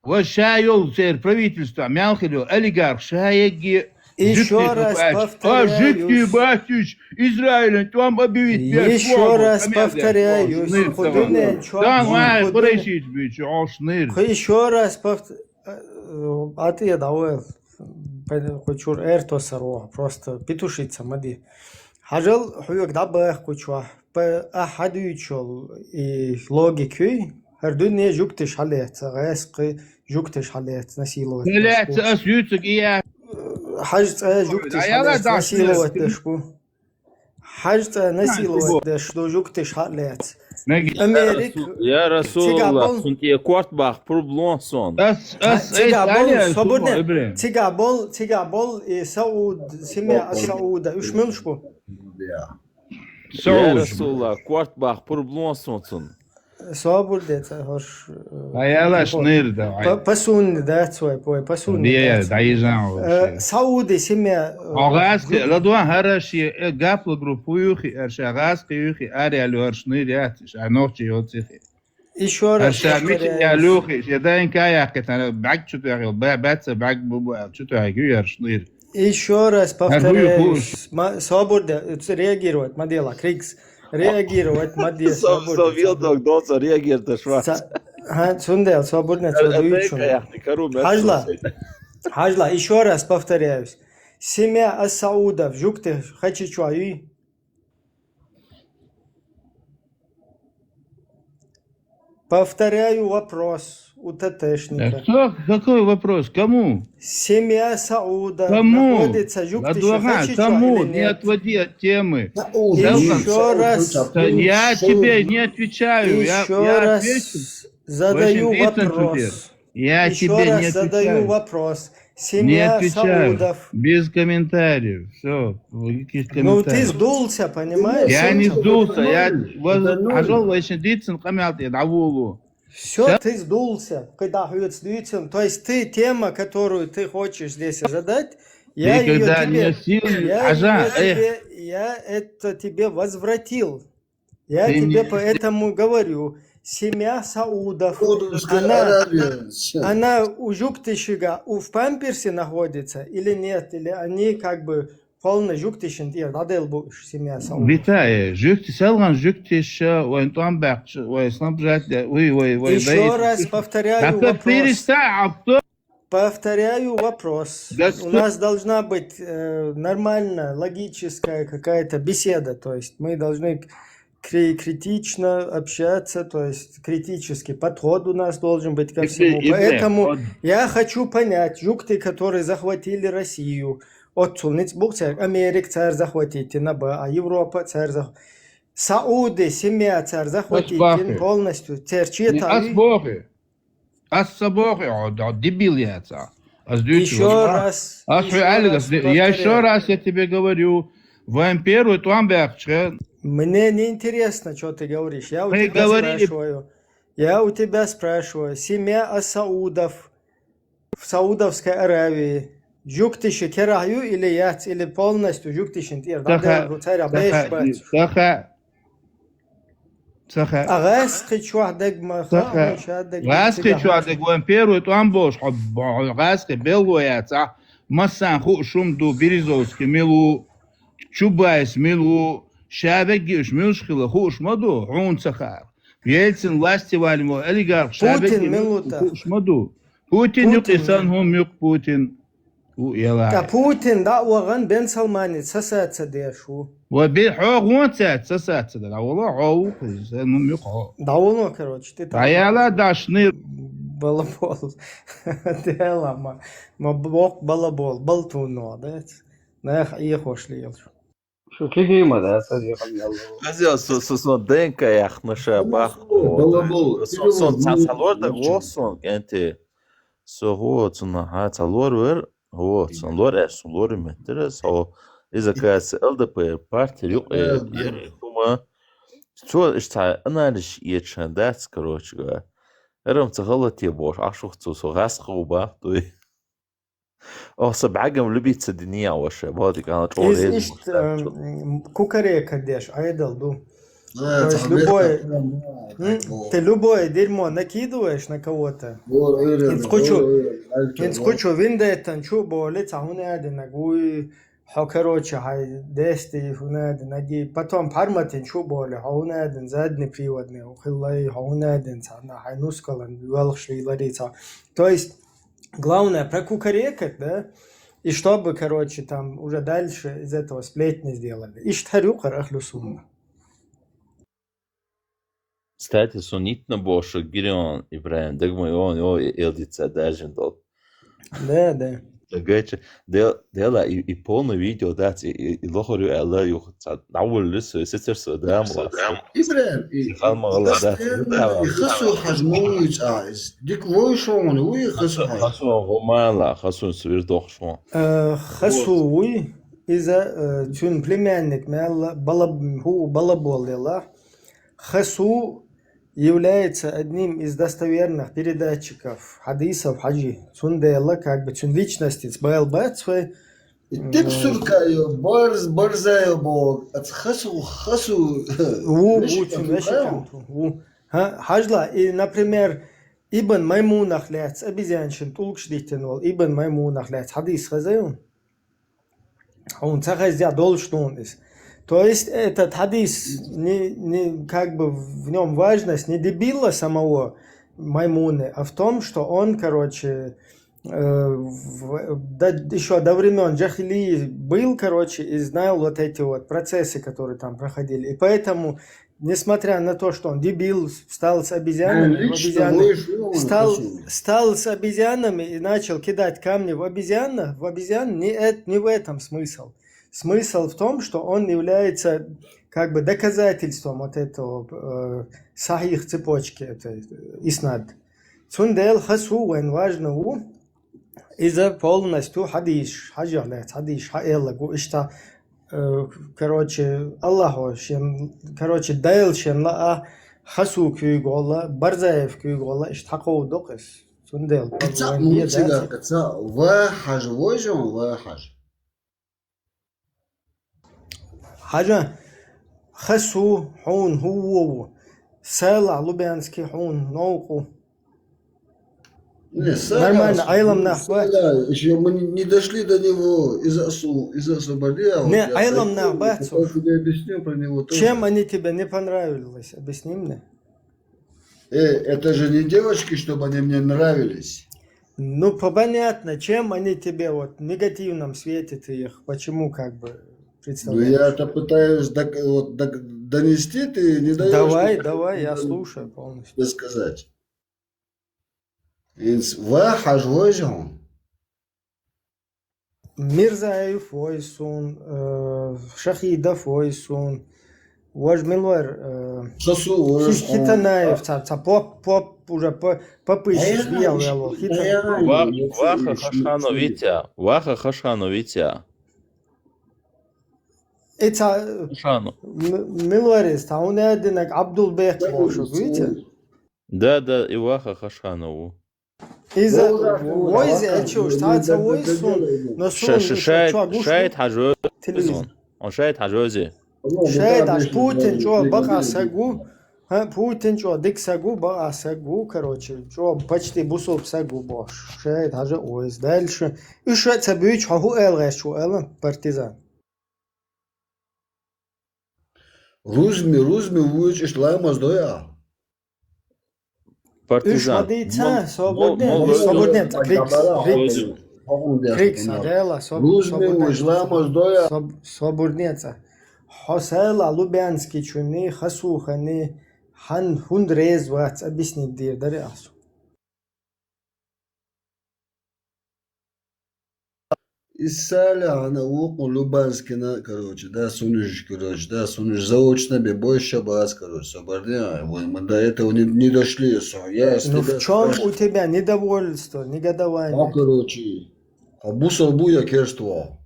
Ва ша йолу церан правительствехь мел хила йолу олигарх ша егге Ещё раз повторяю. А жуьгти бац уьш, Израилан тӀом а бивитта беш Ещё раз повторяю. Ху дуьнен чохь. Дан вай Къурайшийча буьйцу, Ӏош нир. Ху ещё раз повт-, э, э, а тӀе дӀавойл. Пе-, кху чур эртосар воху, просто петушиться ма де. Хьажал, хьоьга дӀабаха кху чохь. П-, ахь хьан дуьйцуш йолу и логика юй? ХӀара дуьне жугтиш хьалаьцна, гӀаьскхи жугтиш хьалаьцна, насиловать деш бу. Хьалаьцна, ас юьйцург и я. Хьажа цӀа жугтиш хьалаьцна, насиловать деш бу. Хьажа цӀа насиловать деш ду, жугтиш хьалаьцна. Америка, я Расул-, я Расулаллах, цигахь бол, цунна тӀе корта баккха пурба ло сон. Ас, ас, цигахь бол, собарне, цигахь бол, цигахь бол, и Сауд, семья Сауда, уьш муьлш бу? Сауд. Я Расулаллах, корта баккха пурба ло сон цунна. Собар де цӀа хӀорш, э, Ай, алаш нир да, ай. Па-, пасунни дац вай, вай, пасунни дац. Дайжан, э, Сауди семья, э, Хьо гӀазкхи, ладуан хӀара ши, э, гаплогруппа юхи, хӀара ша гӀазкхи юхи, араял хӀорш нир яц, ша нохчи йоцихи. Ещё раз повторяю. Ша мича ял юхи, ша ДНК яккхитана, бӀаг чу тӀехь йол, ба-, баца бӀаг бу, бу, чу тӀехь гуьярш нир. Ещё раз повторяюсь, ма-, собар де, ц-, реагировать ма делахь, Кригс. Реагировать ма де, со, собар де, со собар де. Вилдог доца реагировать ва. Ца-, ха, цундел собарне ца дуьйцу. Хьажла, хьажла, ещё раз повторяюсь. Семья ас-Саудов, жугти хачи чу юй? Повторяю вопрос у ТТшника. Э, кто? Какой вопрос? Кому? Семья Сауда находится в Юктыше. Кому? Кому? Не отводи от темы. Ещё раз. Да я тебе не отвечаю. Я, я отвечу. Задаю вопрос. Я тебе не отвечаю. Ещё раз задаю вопрос. Семья Саудов. Не отвечаю. Без комментариев. Всё. Никаких комментариев. Ну, ты сдулся, понимаешь? Я не сдулся. Я воз-, хьажал вайшин дийцина къамел тӀе дӀаволу. Всё, ты сдулся. Когда хьоьца дуьйцина. То есть ты тема, которую ты хочешь здесь задать, я её тебе, я её тебе, я это тебе возвратил. Я тебе поэтому говорю, семья Саудов, она, она у Жуктышига, у, в памперсе находится или нет, или они как бы полный Жуктышин тӀера дӀаделла бу уьш, семья Саудов. Витая, жугти, селган жугтиша, вайн тӀом баьккхича, вай снабжать де, уй, вай, вай. Ещё раз повторяю вопрос. Повторяю вопрос. У нас должна быть, э, нормальная, логическая какая-то беседа. То есть мы должны кри-, критично общаться, то есть критический подход у нас должен быть ко всему. Поэтому я хочу понять, жукты, которые захватили Россию, оццул ницкъ бу-кх цаьрга, Америка цара захватить йина бу, а Европа цара зах-, Сауди семья цара захватить йина полностью, церан четам. Ас боху, хьо, хьо дебил яц ахь. Ас дуьйцу. Ещё раз, ас хьоьга аьлла, я ещё раз я тебе говорю, вайн первый тӀом баьккхича. Мне не интересно, что ты говоришь. Я у тебя спрашиваю. Я у тебя спрашиваю. Семья ас-Саудов в Саудовской Аравии. Жуктыши керахь ю или яц, или полностью жуктышин тӀера дӀаделла бу, цаьргахь бераш бац? Саха. Ца хаьа. А гӀаскхи чохь дерг ма хаьа, ша дерг. ГӀаскхи чохь дерг вайн первый тӀом болуш хьо, хьо гӀаскхи белхо яц ахь, массарна хууш хӀума ду, Березовский мила ву, Чубайс мила ву, ша вегги уьш муьлш хила хууш ма ду, хьуна ца хаьа. Ельцин власти валим олигарх ша вегги мила ву хууш ма ду. Путин юкъа и санна хӀума юкъа Путин. У, яла. Ткъа Путин дӀа а вахана, Бен Салмани саса ца деш ву. Ва бе, хьо гӀонца ца саца дара. Вала, хьо ву, кхуза, ну, муьхь хьо. ДӀаволо, короче, ти дӀаяла дашни. Балабол. Дела, ма, ма бокх балабол, балтуно, да? Нах Ӏехош лелаш. Шу кигима, да, ца дихам ялла. Азия, со, со, со, ДНК яхна ша бах. Балабол. Со, со, ца, ца лор да гол сон, кенти. Со гӀо цунна хьа ца лор вер, гӀо цунна лор, аш сун лор меттера, со иза каса ЛДП партия юкъе, яра хӀума. Цо иштта анализ ечан дац, короче, га. Эрам ца гӀалате бош, ахшух цо со гӀаскху бах, туй. О, са бӀагам любит ца диния ваша, бадик ана чӀо Из рез ишт, муштар чӀо. М, кукарека деш, айдал ду. То есть любое, м, ты любое дерьмо накидываешь на кого-то. Инц кучу, инц кучу виндеттан чу боли, ца хӀунадина гуй, хьо, короче, хьай дести хӀунадина ги. Потом парматин чу боли, хьо хӀунадин задний приводный, хиллай, хьо хӀунадин ца, на хьай нускалан, велхшли лари ца. То есть, главное, прокукарекать, да? И чтобы, короче, там уже дальше из этого сплетни сделали. Иштхар юкъар ахлу сунна. Кстати, сунитна боша Гирион Ибраим, дагма он, о, элдица даже дол. Да, да. Дагача, дела, и, и полное видео дац, и, и, и лохорю ала юх, ца, навуллис, и сетер со, да, муас. Ибраим, и, Хан магала, да, постоянно да, и хасу хажму из. Дик вой шону, уй хасу хаж. Хасу гумала, хасу свирдох шон. Э, хасу уй, иза, э, цун племянник, мелла, бала, ху, балабол дела. Хасу является одним из достоверных передатчиков хадисов Хаджи. Цундела, как бы, цун личности, байл бац, свой. И тем суркаю, барз, барзаю бо, ат хасу, хасу. Ву, ву, цун вешикам, ву. Ха, хажла, и, например, Ибн Маймунах лец, обезьяншин тулкш дитен вол, Ибн Маймунах лец, хадис хазаю. Он ца хазя долш дун из. То есть этот хадис, не, не, как бы в нем важность не дебила самого Маймуны, а в том, что он, короче, э, в, до, еще до времен джахилии был, короче, и знал вот эти вот процессы, которые там проходили. И поэтому, несмотря на то, что он дебил, встал с обезьянами, в обезьяны, встал, встал с обезьянами и начал кидать камни в обезьян, в обезьян, не, эт- не в этом смысл. Смысл в том, что он является как бы доказательством вот этого, э, сахих цепочки, это, э, иснад. Цундел хасу вайн важно у, иза полностью хадиш, хажа лец, хадиш, ха элла гу ишта, э, короче, Аллахо шен, короче, Дайл шен ла а, хасу куй гола, Барзаев куй гола, ишта хаков докес. Цундел. Каца вайн муцига, каца, ва хаж вожон, ва хаж. Хажа, хасу, хьун, хӀу ву. Села, Лубянский, хьун, новкъу. Не, Села, нормально, Айлам нах бац. Села, ещё мы не, не дошли до него, из осу, из освободил. Не, Айлам нах бац. Я тебе объясню про него тоже. Чем они тебе не понравились? Объясни мне. Э, это же не девочки, чтобы они мне нравились. Ну, по- понятно, чем они тебе вот в негативном свете ты их, почему как бы представляешь? Ну, я это пытаюсь док- вот, док- донести, ты не даешь. Давай, мне давай, я слушаю полностью. Досказать. Инс ва хаж вожон. Мирзаев вой сун, э, Шахидов вой сун, вож милвар, э, Хитанаев, ца, ца поп, поп, уже по- попыщи виял вяло, Хитанаев. Ваха Хашхановитя, Ваха Хашхановитя. И ца, Хашханов. Милварис, ца унединак Абдулбек вошук, видите? Да, да, и Ваха Хашханову. Иза войзи эчуш, таца войсун, но сун шайт хажо телевизор. Он шайт хажози. Шайт аш Путин чо бака сагу. ХӀа, Путин чӀо дика саг ву, бакъахьа саг ву, короче, чӀо почти бусалба саг ву бохуш. Шайта хьажа а ву иза. Дальше. Уьш а ца буьйцу, хьо хӀун ала гӀерташ ву, аьлла, партизан? Рузми, рузми вуьйцу, иштта ламаз дой ахьа? Партизан. Уьш ма дийца, мо-, свободнее, мо-, свободнее, ца, крикс, крикс. Крикс, а, дела, своб-, Рузми свободнее, вуьйцу, ламаз дой ахьа? Своб-, свободнее, ца. Хьо села Лубянский чуни, Хасухани, хьан хӀунда реза вац, объяснить дийр дари ахьа со. Иза Салихьана вукху Лубанскина, короче, да, сунуш, короче, да, сунуш заочно бе больше бац, короче, со бар де, а, вы, мы до этого не, не дошли, со, я с Ну, тебя в чём спрашиваю. У тебя недовольство, негодование? А, короче, а бусал бу я керство.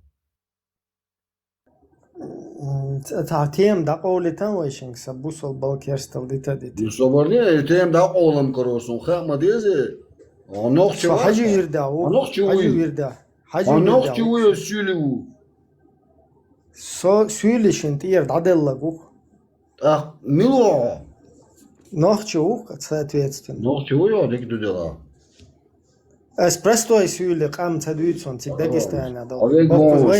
М, ца, ца тема дӀакъовлийтан вай шинга, сан бусалба бала керстал дита дита. Ну, собар де, и тема дӀакъовлам каро сун, хаа ма деза. Хьо нохчи вац? Хьажи вирда, хьо нохчи вуй? Хьажи вирда. Хьажи вирда, хьо нохчи вуй, я суьйли ву? Со суьйли шин тӀера дӀаделла гух. ТӀаккха мила ву хьо? Нохчи ву, соответственно. Нохчи ву, я дика ду дела. Ас простой суьйли къам ца дуьйцун, цига Дагестана дала. Вай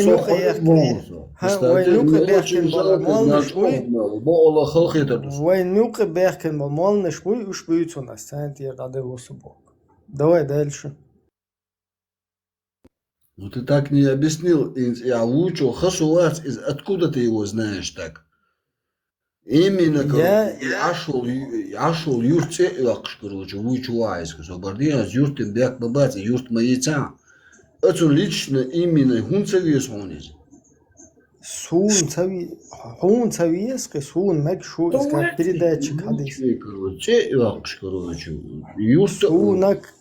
нуькъа бехкина болу молнаш буй? Вай нуькъа бехкина болу молнаш буй, уьш буьйцун ас, царна тӀера дӀаделла су боху. Давай дальше. Ну ты так не объяснил, инц я вучу хасу вац из, откуда ты его знаешь так? Именно, короче, я, я шел, я шел юрт цӀе а йоккхуш, короче, вуй чу ваьхьа иза, со бар де, аз юртан бек ма бац, юрт ма йицахь. Ацун лично именно хӀун ца веза хьуна иза? Суна ца ви-, хьуна ца веза, кхе, суна мега шу иза как передатчик хьадис. ЦӀе а йоккхуш, короче, юрт а. Суна к-,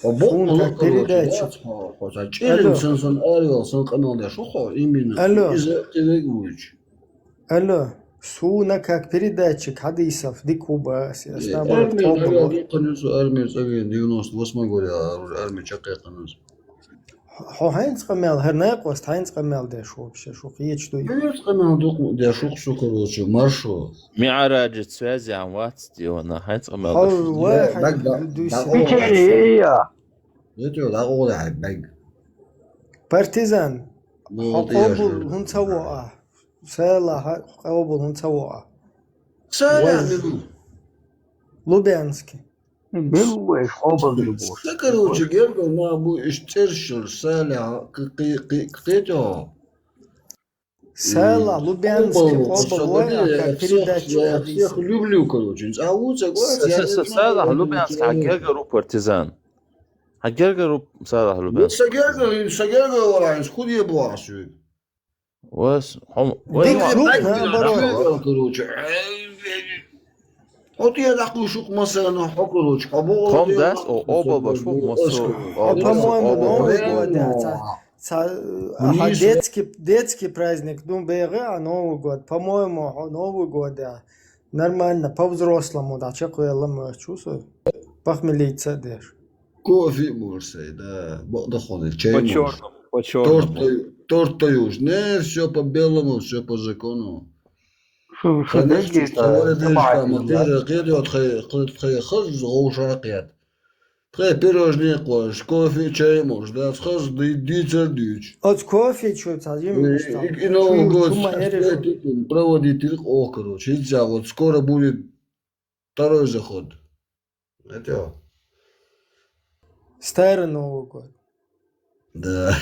Хьо боккъала, короче, передача. Хьо, хьо сан чӀиран сан, сан арвел, сан къамел деш ву хьо, именно. Алло. Иза тӀевег вуьйчу. Алло. Суна как передатчик хьадийсав, дика ву ба ас, ас наоборот, армия, армия, армия, армия, девяносто восьмой год, а, армия чакхъяьккхина ас. Хьо хьайнца къамел, хӀара накъост хьайнца къамел деш ву вообще, шу кхеча дуй? Хьайнца къамел дукха деш ву-кх со, короче, маршо. МиӀараджа связь ан вац. Дивана, хьайнца къамел деш. Хьо вай хьай дуьйсу. Печенье ия. Партизан, хьо къобал хӀунда ца во ахь? Села хьо къобал хӀунда ца во ахь? Села мила ву? Лубянский. Мила ву, эш къобал мила ву? Сан, короче, гергара нах бу, иштта цӀераш йолуш, Села, кхе-, кхе-, кхе-, кхетий хьо? Села, Лубянский, къобал вай, а как передатчик хьадийсав. Я всех люблю, короче. Ца ву ца гвоз, я не знаю, Салахь Лубянский, хьан гергара ву партизан? Хьан гергара ву Салахь Лубянский? Сан гергара, сан гергара вара, хӀун де боху ас вуьга? Вас, хьо, вай, дика вай, ву, наоборот, короче. Хьо тӀе дӀакхуьйсуш ву-кх массарна, хьо, короче, хьо боху. Кхом дас, о, о, бабаш ву-кх массо, о, по-моему, Новый год, да, ца, ца, хьан детский, детский праздник, ну, бегӀа, а Новый год. По-моему, хьо Новый год, да. Нормально, по-взрослому, да, чекхвелла моьтту со. Похмелиться деш. Кофе можешь сай, да, бо-, доходит, чай можешь. По-чёрному, по-чёрному. Торт, торт даешь. Не, всё по-белому, всё по закону. Шу, шу, конечно, даггита, товар деш, там, товар кхетта, тхай, тхай хаза гӀовша кхетта. Тхай пирожные кхош, кофе, чай можешь, да, хаза ди-, дийцар дуьйцу. Оцу кофе чу ца жимма. И, и Новый год проводить дира оха, короче. ХӀинца вот скоро будет второй заход. Это. Старый Новый год. Да.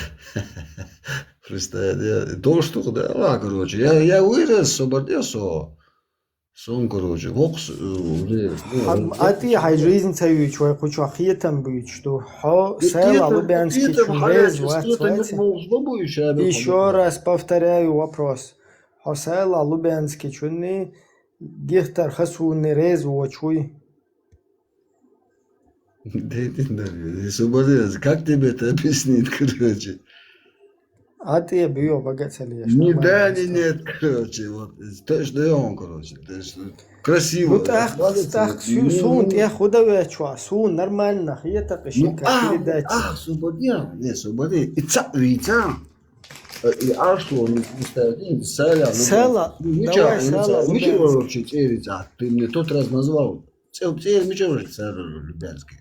Представь, я то, что, да, ладно, короче, я, я вырос, освободился. Сон, короче, вокс, э, уже, ну, а ты хьайн жизнь ца вуьйчу, вай кху чохь хетам буьйцуш ду. Хьо Села Лубянский чу реза вац, вац? Ещё раз повторяю вопрос. Хьо Села Лубянский чуни Гихтар Хасуни реза воцуш вуй? Да иди нафиг, освободился. Как тебе это объяснить, короче? А ты бьё, бага ца леш, не, нормально, да, не, нет, короче, вот, точно я вам, короче, то есть, красиво. Ну, так, так, су-, сун тӀех худа вечуа, сун нормально, я так ещё как передать. Ах, освободил, не, освободи, и ца, и ца. Э, и Ашлу, ну, представь, ну, Сала, Сала, Лубянский. Ну, давай, ничего, Сала, ничего Лубянский. Вообще, цӀерий цӀи. Ты мне тот раз назвал. ЦӀе-, цӀерий ничего вообще, Сала Лубянский.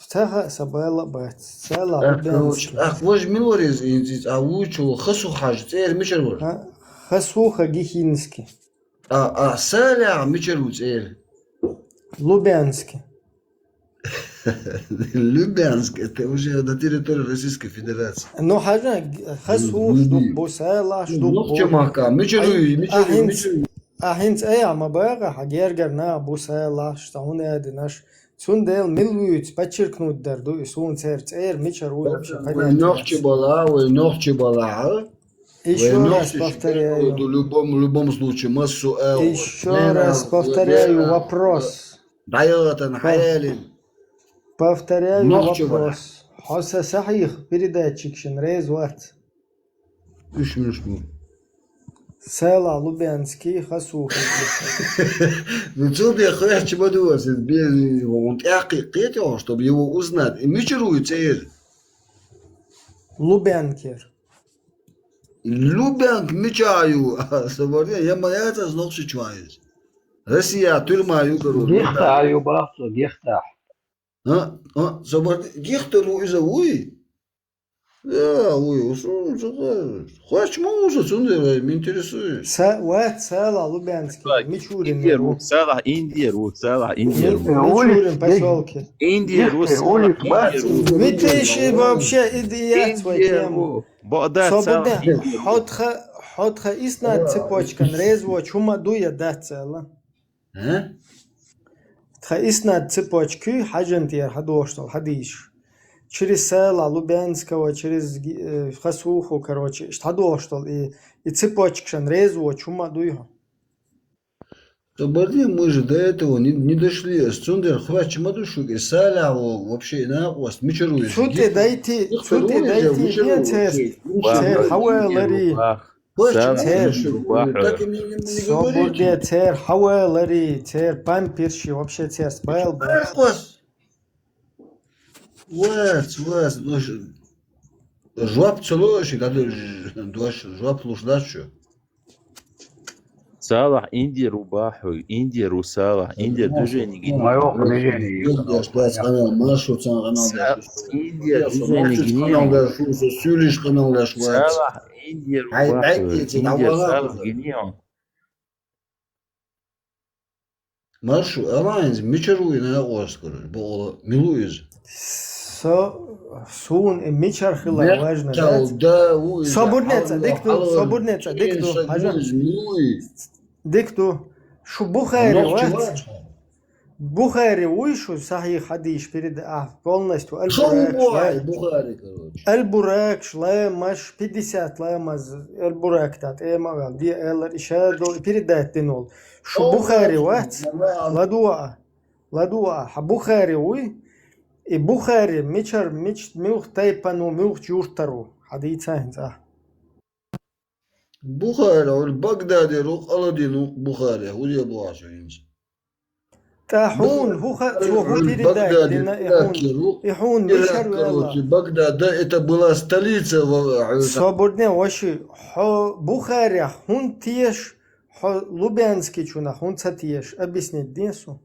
Цаха Сабала бац. Сала Ах, Лубянский. Короче, ах, вож милорез инзиз, а вучу Хасу хаж, цӀерий мичар вож? А, Хасуха Гихинский. А, а, Сала мичар у цӀерий? Лубянский. Любянск, это уже на территории Российской Федерации. Ну, хажа, Хасух, ну, штук бу, Сала, ну, штук бу. Нохча махка, мичару, Ай, мичару, ахинц, мичару. Ахинц, ай, ама бага, ха, гергер на бу, Сала, штауна динаш. Цундел милуиц, подчеркнуть дар, ду, и сун цер, цер, мичару, вообще, понятно. Нохча бала, ой, нохча бала, а? Ещё раз повторяю. В любом, в любом случае, массу, э, Ещё раз повторяю вопрос. Дайотан, Пов-, хаялин. Повторяю вопрос. Хоса сахих передатчик шин рез ват. Уж минут. Сала Лубянский, Хасуха. Ну, цунде хвеч мадуас, без, он тяхи кете, чтобы его узнать. И мичару цер. Лубянкер. Любянк мичаю, а, соборне, я моя это знохши чвайс. Россия, тюрьма, ю, короче. Гехта, ю, бахто, гехта. А, а, соборне, гехта, ну, из-за уй. Да, уй, усу, усу, хочешь, мы уже, цунде, мне интересует. Са-, вот, Сала Лубянский, Мичурин, Индия, Ру, Сала, Индия, Ру, Сала, Индия, Ру. Мичурин, поселке. Индия, Ру, Сала, Индия, Ру. Видишь, вообще, иди я свою тему. Бо-, да, Собуде, цала. Хотха, хотха иснад цепочкан, резво, чума дуя да цела. А? Тха иснад цепочки, хаджан тияр, хадоштал, хадиш. Через Сала Лубянского, через, э, Хасуху, короче, ишт хадоштал, и, и цепочкшан резво, чума дуя. Кабардин, мы же до этого не, не дошли. Цундер хвач мадушук, и Саля, о, вообще, на, у вас мичаруешь. Цуте дайте, цуте дайте, цер, цер хавалари. Цер, так и не, не, не говорите. Собурде, цер хавалари, цер памперши, вообще, цер спайл. Вас. Вас, вас, ну, ж-, жоп целуешь, когда ж-, дождь, жоп лушь дашь, чё? Салах, Индия рубаху, Индия русалах, Индия движение гинеон. Моё движение. Ёлдаш, бац, канал, маршрут, сан, канал, Са-, даш. Индия движение гинеон. Канал, даш, сюлиш, канал, даш, бац. Салах, Индия рубаху, Индия салах гинеон. Маршу, алайнз, мичар уй на оскар, бо милуиз. Со, сун, э, мичар хила важно, да? Собурнеца, дик ту, собурнеца, дик ту, хажа. Дик ту, шу Бухари вац. Бухари уй шу сахих хадиш перед, а, полностью. Аль-Бурак, Бухари, короче. Аль-Бурак, шлемаш, пятьдесят ламаз, Аль-Бурак, тат, э, магал, ди, элар, ишадо, передать динол. Шу Бухари вац? Ладуа. Ладуа. Ха Бухари уй. И Бухари мичар, мич, мюх тайпану, мюх чуртару. Хадис цахин цах. Бухари, ур Багдади рух, Аладдин рух Бухари. Ур я буачу инс. Та хун, ху ха, цо ху передать дина, и хун, и хун мичар вела. Багдад, да, это была столица. Собурне, ваши, хо Бухари, хун теш, Хо Лубянский чуна, хун ца теш, объяснить динсу.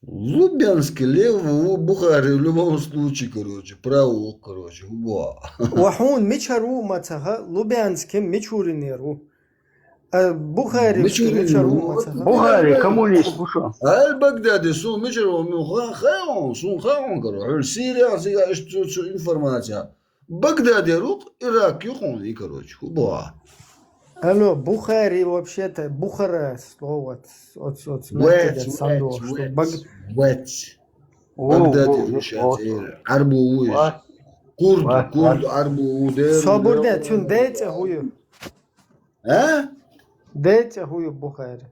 Лубянский лев у Бухари в любом случае, короче, право, короче, во. Ва хун мичару мацаха, Лубянский мичуринеру. А Бухари мичару мацаха. Бухари коммунист, ну что? Аль-Багдади, су мичару, ну, ха-, хаон, су хаон, короче. Сирия, сига, что, что информация. Багдади рук, Ирак юхун и, короче, хубуа. Алло, Бухари вообще-то, Бухара слово от, от, от, Багдади, Багдади, Арбу уйс. Курд, курд, Арбу удер. Собурде, цун деца хую. А? Деца хую Бухари.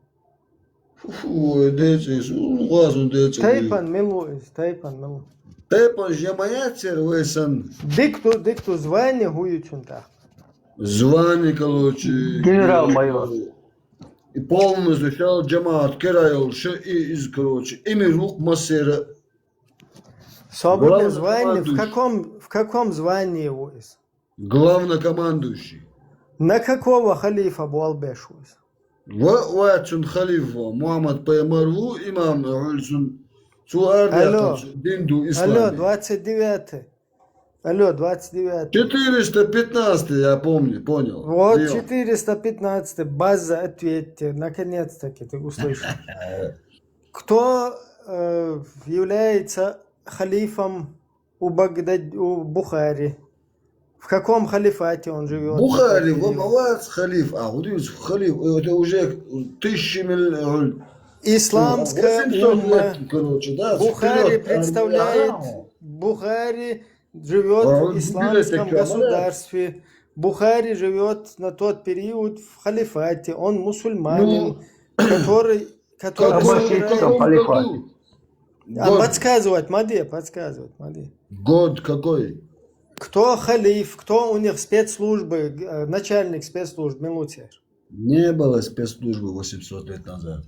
Фу, деца, су, лугазун деца. Тайпан милу из, тайпан милу. Тайпан жамаяцер весан. Дикту, дикту звание хуючунта. Звание, короче, генерал-майор. И полностью шал жамаат керайол ше и из, короче, ими рук массера. Свободное звание, в каком, в каком звании его из? Главнокомандующий. На какого халифа болбешуз? Ва, ва, цун халифа, Мухаммад пайхамар ву, имам, гӀулсун. Цу ардатан дин ду ислам. Алло, двадцать девятый. Алло, двадцать девятый. Четыреста пятнадцатый, я помню, понял. Вот, четыреста пятнадцатый, база, ответьте, наконец-таки ты услышал. Кто э, является халифом у, Багдад... у Бухари? В каком халифате он живет? Бухари, ва, молодец, халиф. А, вот видишь, халиф, это уже тысячи миллион. Исламская умма. Короче, да, Бухари представляет, Бухари живет в исламском государстве. Бухари живет на тот период в халифате. Он мусульманин, который, который собирает... А подсказывать, мади, подсказывать, мади. Год какой? Кто халиф, кто у них спецслужбы, э, начальник спецслужб, милуцер? Не было спецслужбы восемьсот лет назад.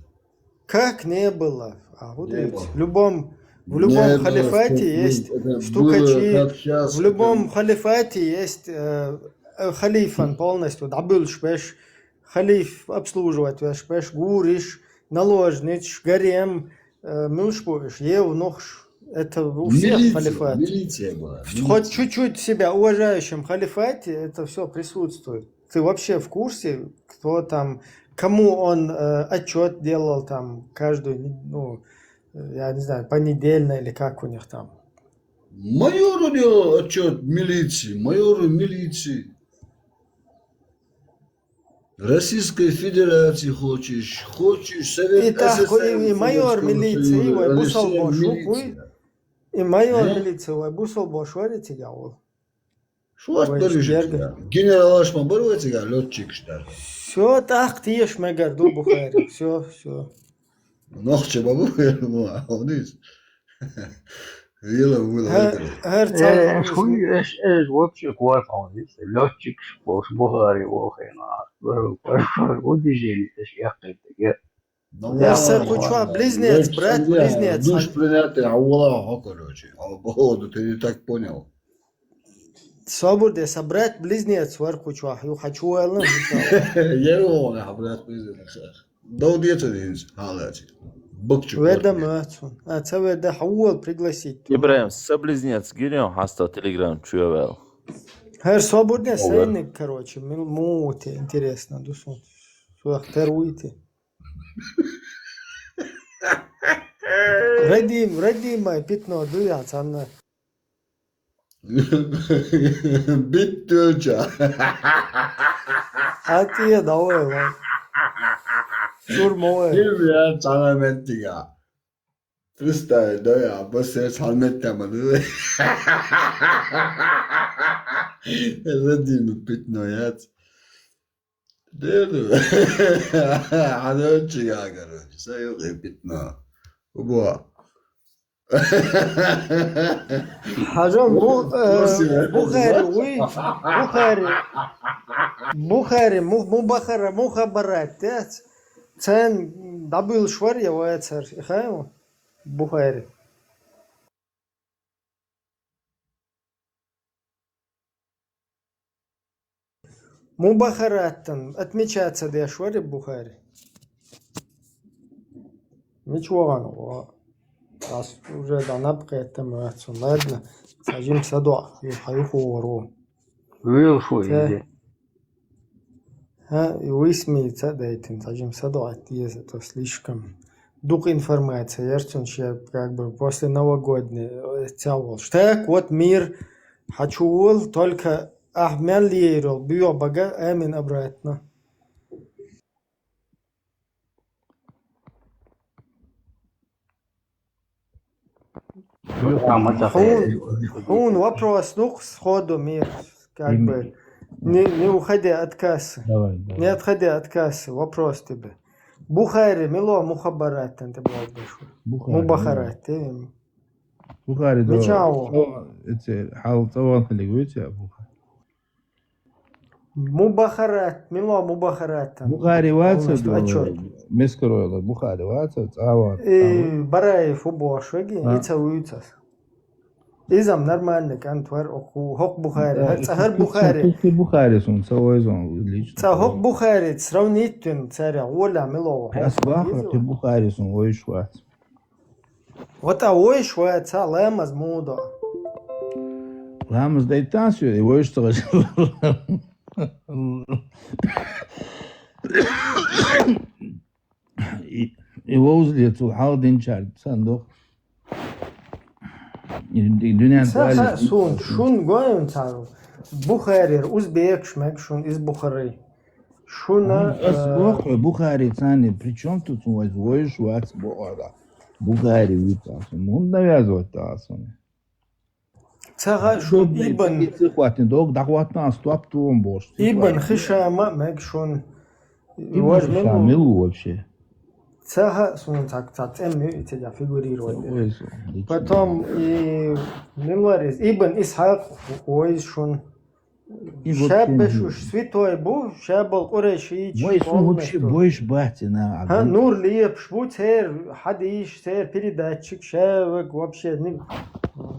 Как не было? А вот ведь в любом, в любом халифате есть стукачи, в любом халифате есть э, э, халифан полностью, дабылш беш, халиф обслуживать веш беш, гуриш, наложнич, гарем, э, милш буш, евнухш. Это у всех халифат. Милиция была. Хоть чуть-чуть себя уважающем халифате, это все присутствует. Ты вообще в курсе, кто там, кому он э, отчет делал там каждую, ну, э, я не знаю, понедельно или как у них там? Майору делал отчет милиции, майору милиции. Российской Федерации хочешь, хочешь Совет СССР, и майор милиции, и майор милиции, и Генерал Ашма бар вай цига, лётчик шта. Всё, так, тиеш мегар ду Бухари. Всё, всё. Нохча бабу, ну, а он из. Вила, вила. Гьар ца... Э, хуй, эш, эш, вообще квар он из. Лётчик шпош, Бухари, охена. Удижели, эш, яхтеге. Эрса кучва близнец, брат близнец. Душ принятый, а ула, короче. А, походу, ты не так понял. Собур де, са брат близнец вар кучва. Ю хочу вайлан. Еру, а брат близнец. Дов де цо динс, халачи. Быкчу. Верда мацун. А ца верда хавал пригласить. Ибраим, са близнец гирем, хаста Telegram чуевел. Гьар собур де, сайник, короче, мил мути, интересно, дусун. Суах теруйте. Радим, Радим, май питно дуя цанна. Биттуча. Атия давай, ва. Чур мове. Ким я цана меттига? Представь, да я, бо сес халметтама, да? Радим питно яц. Дерду. Хадочига, короче, са юкъе питно. Убо. Хажам, бу, э, Бухари, уй, Бухари. Бухари, му, му бахара, мухабарат, тец. Цен дабыл швар я ваяцар, ихаем? Бухари. Мубахараттан отмечаться деш вари Бухари? Мичваган, о, ас уже данаб кхетам, ладно, сажим садо, и хаюху вору. Вил фу Ца- иди. Ха, и висмица дайтин, сажим садо, а ти, это слишком. Дук информация, ярцун, ща, как бы, после новогодней, э, цявол. Так, вот мир, хочу вол, только ахмян лиерол, бьё бага, амин обратно. Хун, хун вопрос, ну, сходу мир, как бы, не, не уходи от кассы. Давай, давай. Не отходи от кассы, вопрос тебе. Бухари, мило мухабараттан ты болбашу. Бухари, мубахарат, ты. Бухари, да. Мичао. О, это, хал, цаван хилигуйте, Бухари. Мубахарат, мило мубахарат. Бухари ваца, отчёт. Мескаройлар, Бухари ваца, цава. И барай фу бошвеги, а, и цавуйцас. Изам нормальный кӀант вар, хӀокху, хӀокху Бухари, хӀара цӀа хӀара Бухари. Цхьа Бухари сун, ца ойзон лично. Цхьа хӀокху Бухари сравнить дина царех гӀолехь мила ву хьо? Ас бахар, кхин Бухари сун войш вац. Вот а войш вац, ца ламаз муха до? Ламаз дайтан су, и войш ца гӀаш. И, и вовзале цо хьал динчаьрга сан дох. И, и дуьнен Ца, ца, сун, шун гойту цхьа Бухарира, узбекаш мег шун из Бухари. Шуна, Ас э, боху, Бухари царни, при чём тут вой-, войш вац боху ала? Бухари вуьйцу аса. ХӀунда навязывать ала суна? Ца гӀа шун Удобный, Ибн ца хӀоттина, дог дӀахӀоттина, ас топ тухум бохуш. Ибн Хишама мег шун. Ибн Хишам мила ву вообще? Ца гӀа суна ца, ца цӀем ю и ца фигурировать. Ой, сон, ничего. Потом и мила варис Ибн Исхьакъ войз шун. И вообще Шаббе не шуш святой бу, шаббал къурайшийташ Вой, сон вообще полностью. Больше бахти на. ХӀа, нур лепаш бу, цер хьадийш, цер передатчик, шаваг вообще не,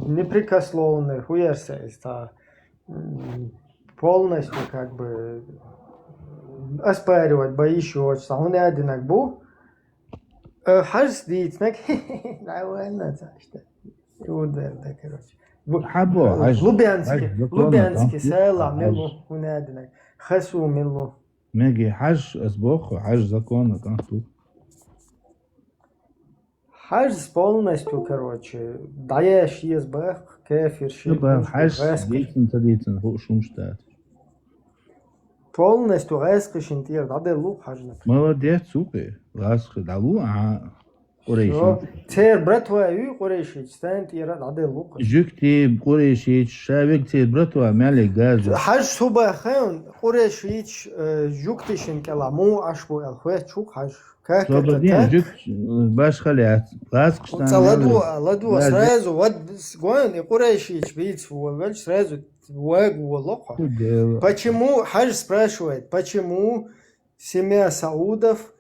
непрекословный, хуярса из та, м, полностью как бы оспаривать боишь, вот, что он один бу. Э, хьажас дийцинарг, довольно, так что. И удар, да, короче. Бу-, Хьабо, э, хьаж, Лубянский, хьаж, законно, Лубянский, там, сайла, хьаж. Милу, хӀунадинарг. Хасу милу. Меги хьаж, ас боху, хьаж законно, там, тут. Хьажас полностью, короче, дӀаяш еза бах, кафир, ширк, Шуба, хьаж, гӀаскхи. Дийцин, ца дийцин, ху шумш дац. Полностью гӀаскхишин тӀера дӀаделлу хьажна. Молодец, супер. ГӀаскхи дӀалу, а, Къурайши. Всё. Цер братва ю Къурайшич, стан тӀера дӀаделлу хьажна. Жугти Къурайшич, шавиг цер братва, мяле газу. Хьаж суба хан, Къурайшич, э, жугтишин кӀела, му аш бу эл хвет чук хьаж. Как это так? Жугти, э, башха лят. ГӀаскхиштан Ца ладу, мяле. Ладу, газу. Сразу, вот, с-, гон, и Къурайшич бийц, вол, вол, сразу Ваг волокхо. Худела. Почему, Хьаж спрашивает, почему семья Саудов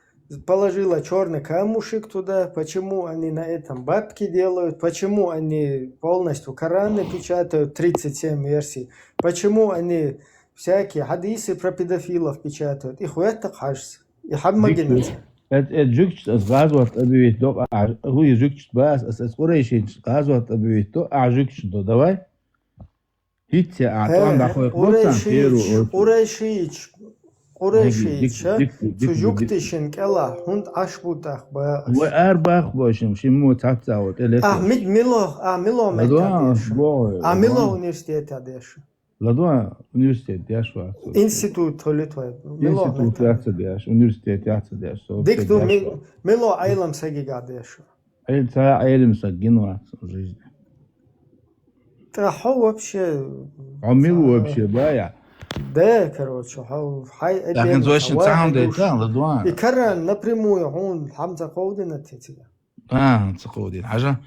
положила чёрный камушек туда, почему они на этом бабки делают, почему они полностью Кораны печатают, тридцать семь версий, почему они всякие хьадисы про педофилов печатают. Их в это Хьажс. И хьаб магинец. Эд, эд жугтиш ас гӀазот объявить до, а, ху и жугтиш бас, ас, ас Къурайшинч гӀазот объявить до, а жугтиш до, давай. ХӀинца а тӀом дӀахойх Къурайшиич, Къурайшиич, Къурайшиич, цу жугтишин кӀела хӀунда Ӏаш бу тӀаккха бааш? Вай ар бах бошим, шиммо цхьацца а тӀе летта. Ахь мид милох, а мило мекка деша? А мило университета деша? Ладуа университет деш вац. Институт хьулит вай. Мило институт мекка яц деш, университет яц деш. Дик ду, мило Ӏелам сагига деша? Ай, ца Ӏелим саг гин вац в жизни. Та хьо вообще... Хьо мил вообще, бая? Да, короче, хьо, хьай... Лакин зошин цахан да, ладуа. И Коран напрямую хьун хьамца кховдина тетига. А, ца кховдина. Хьажа,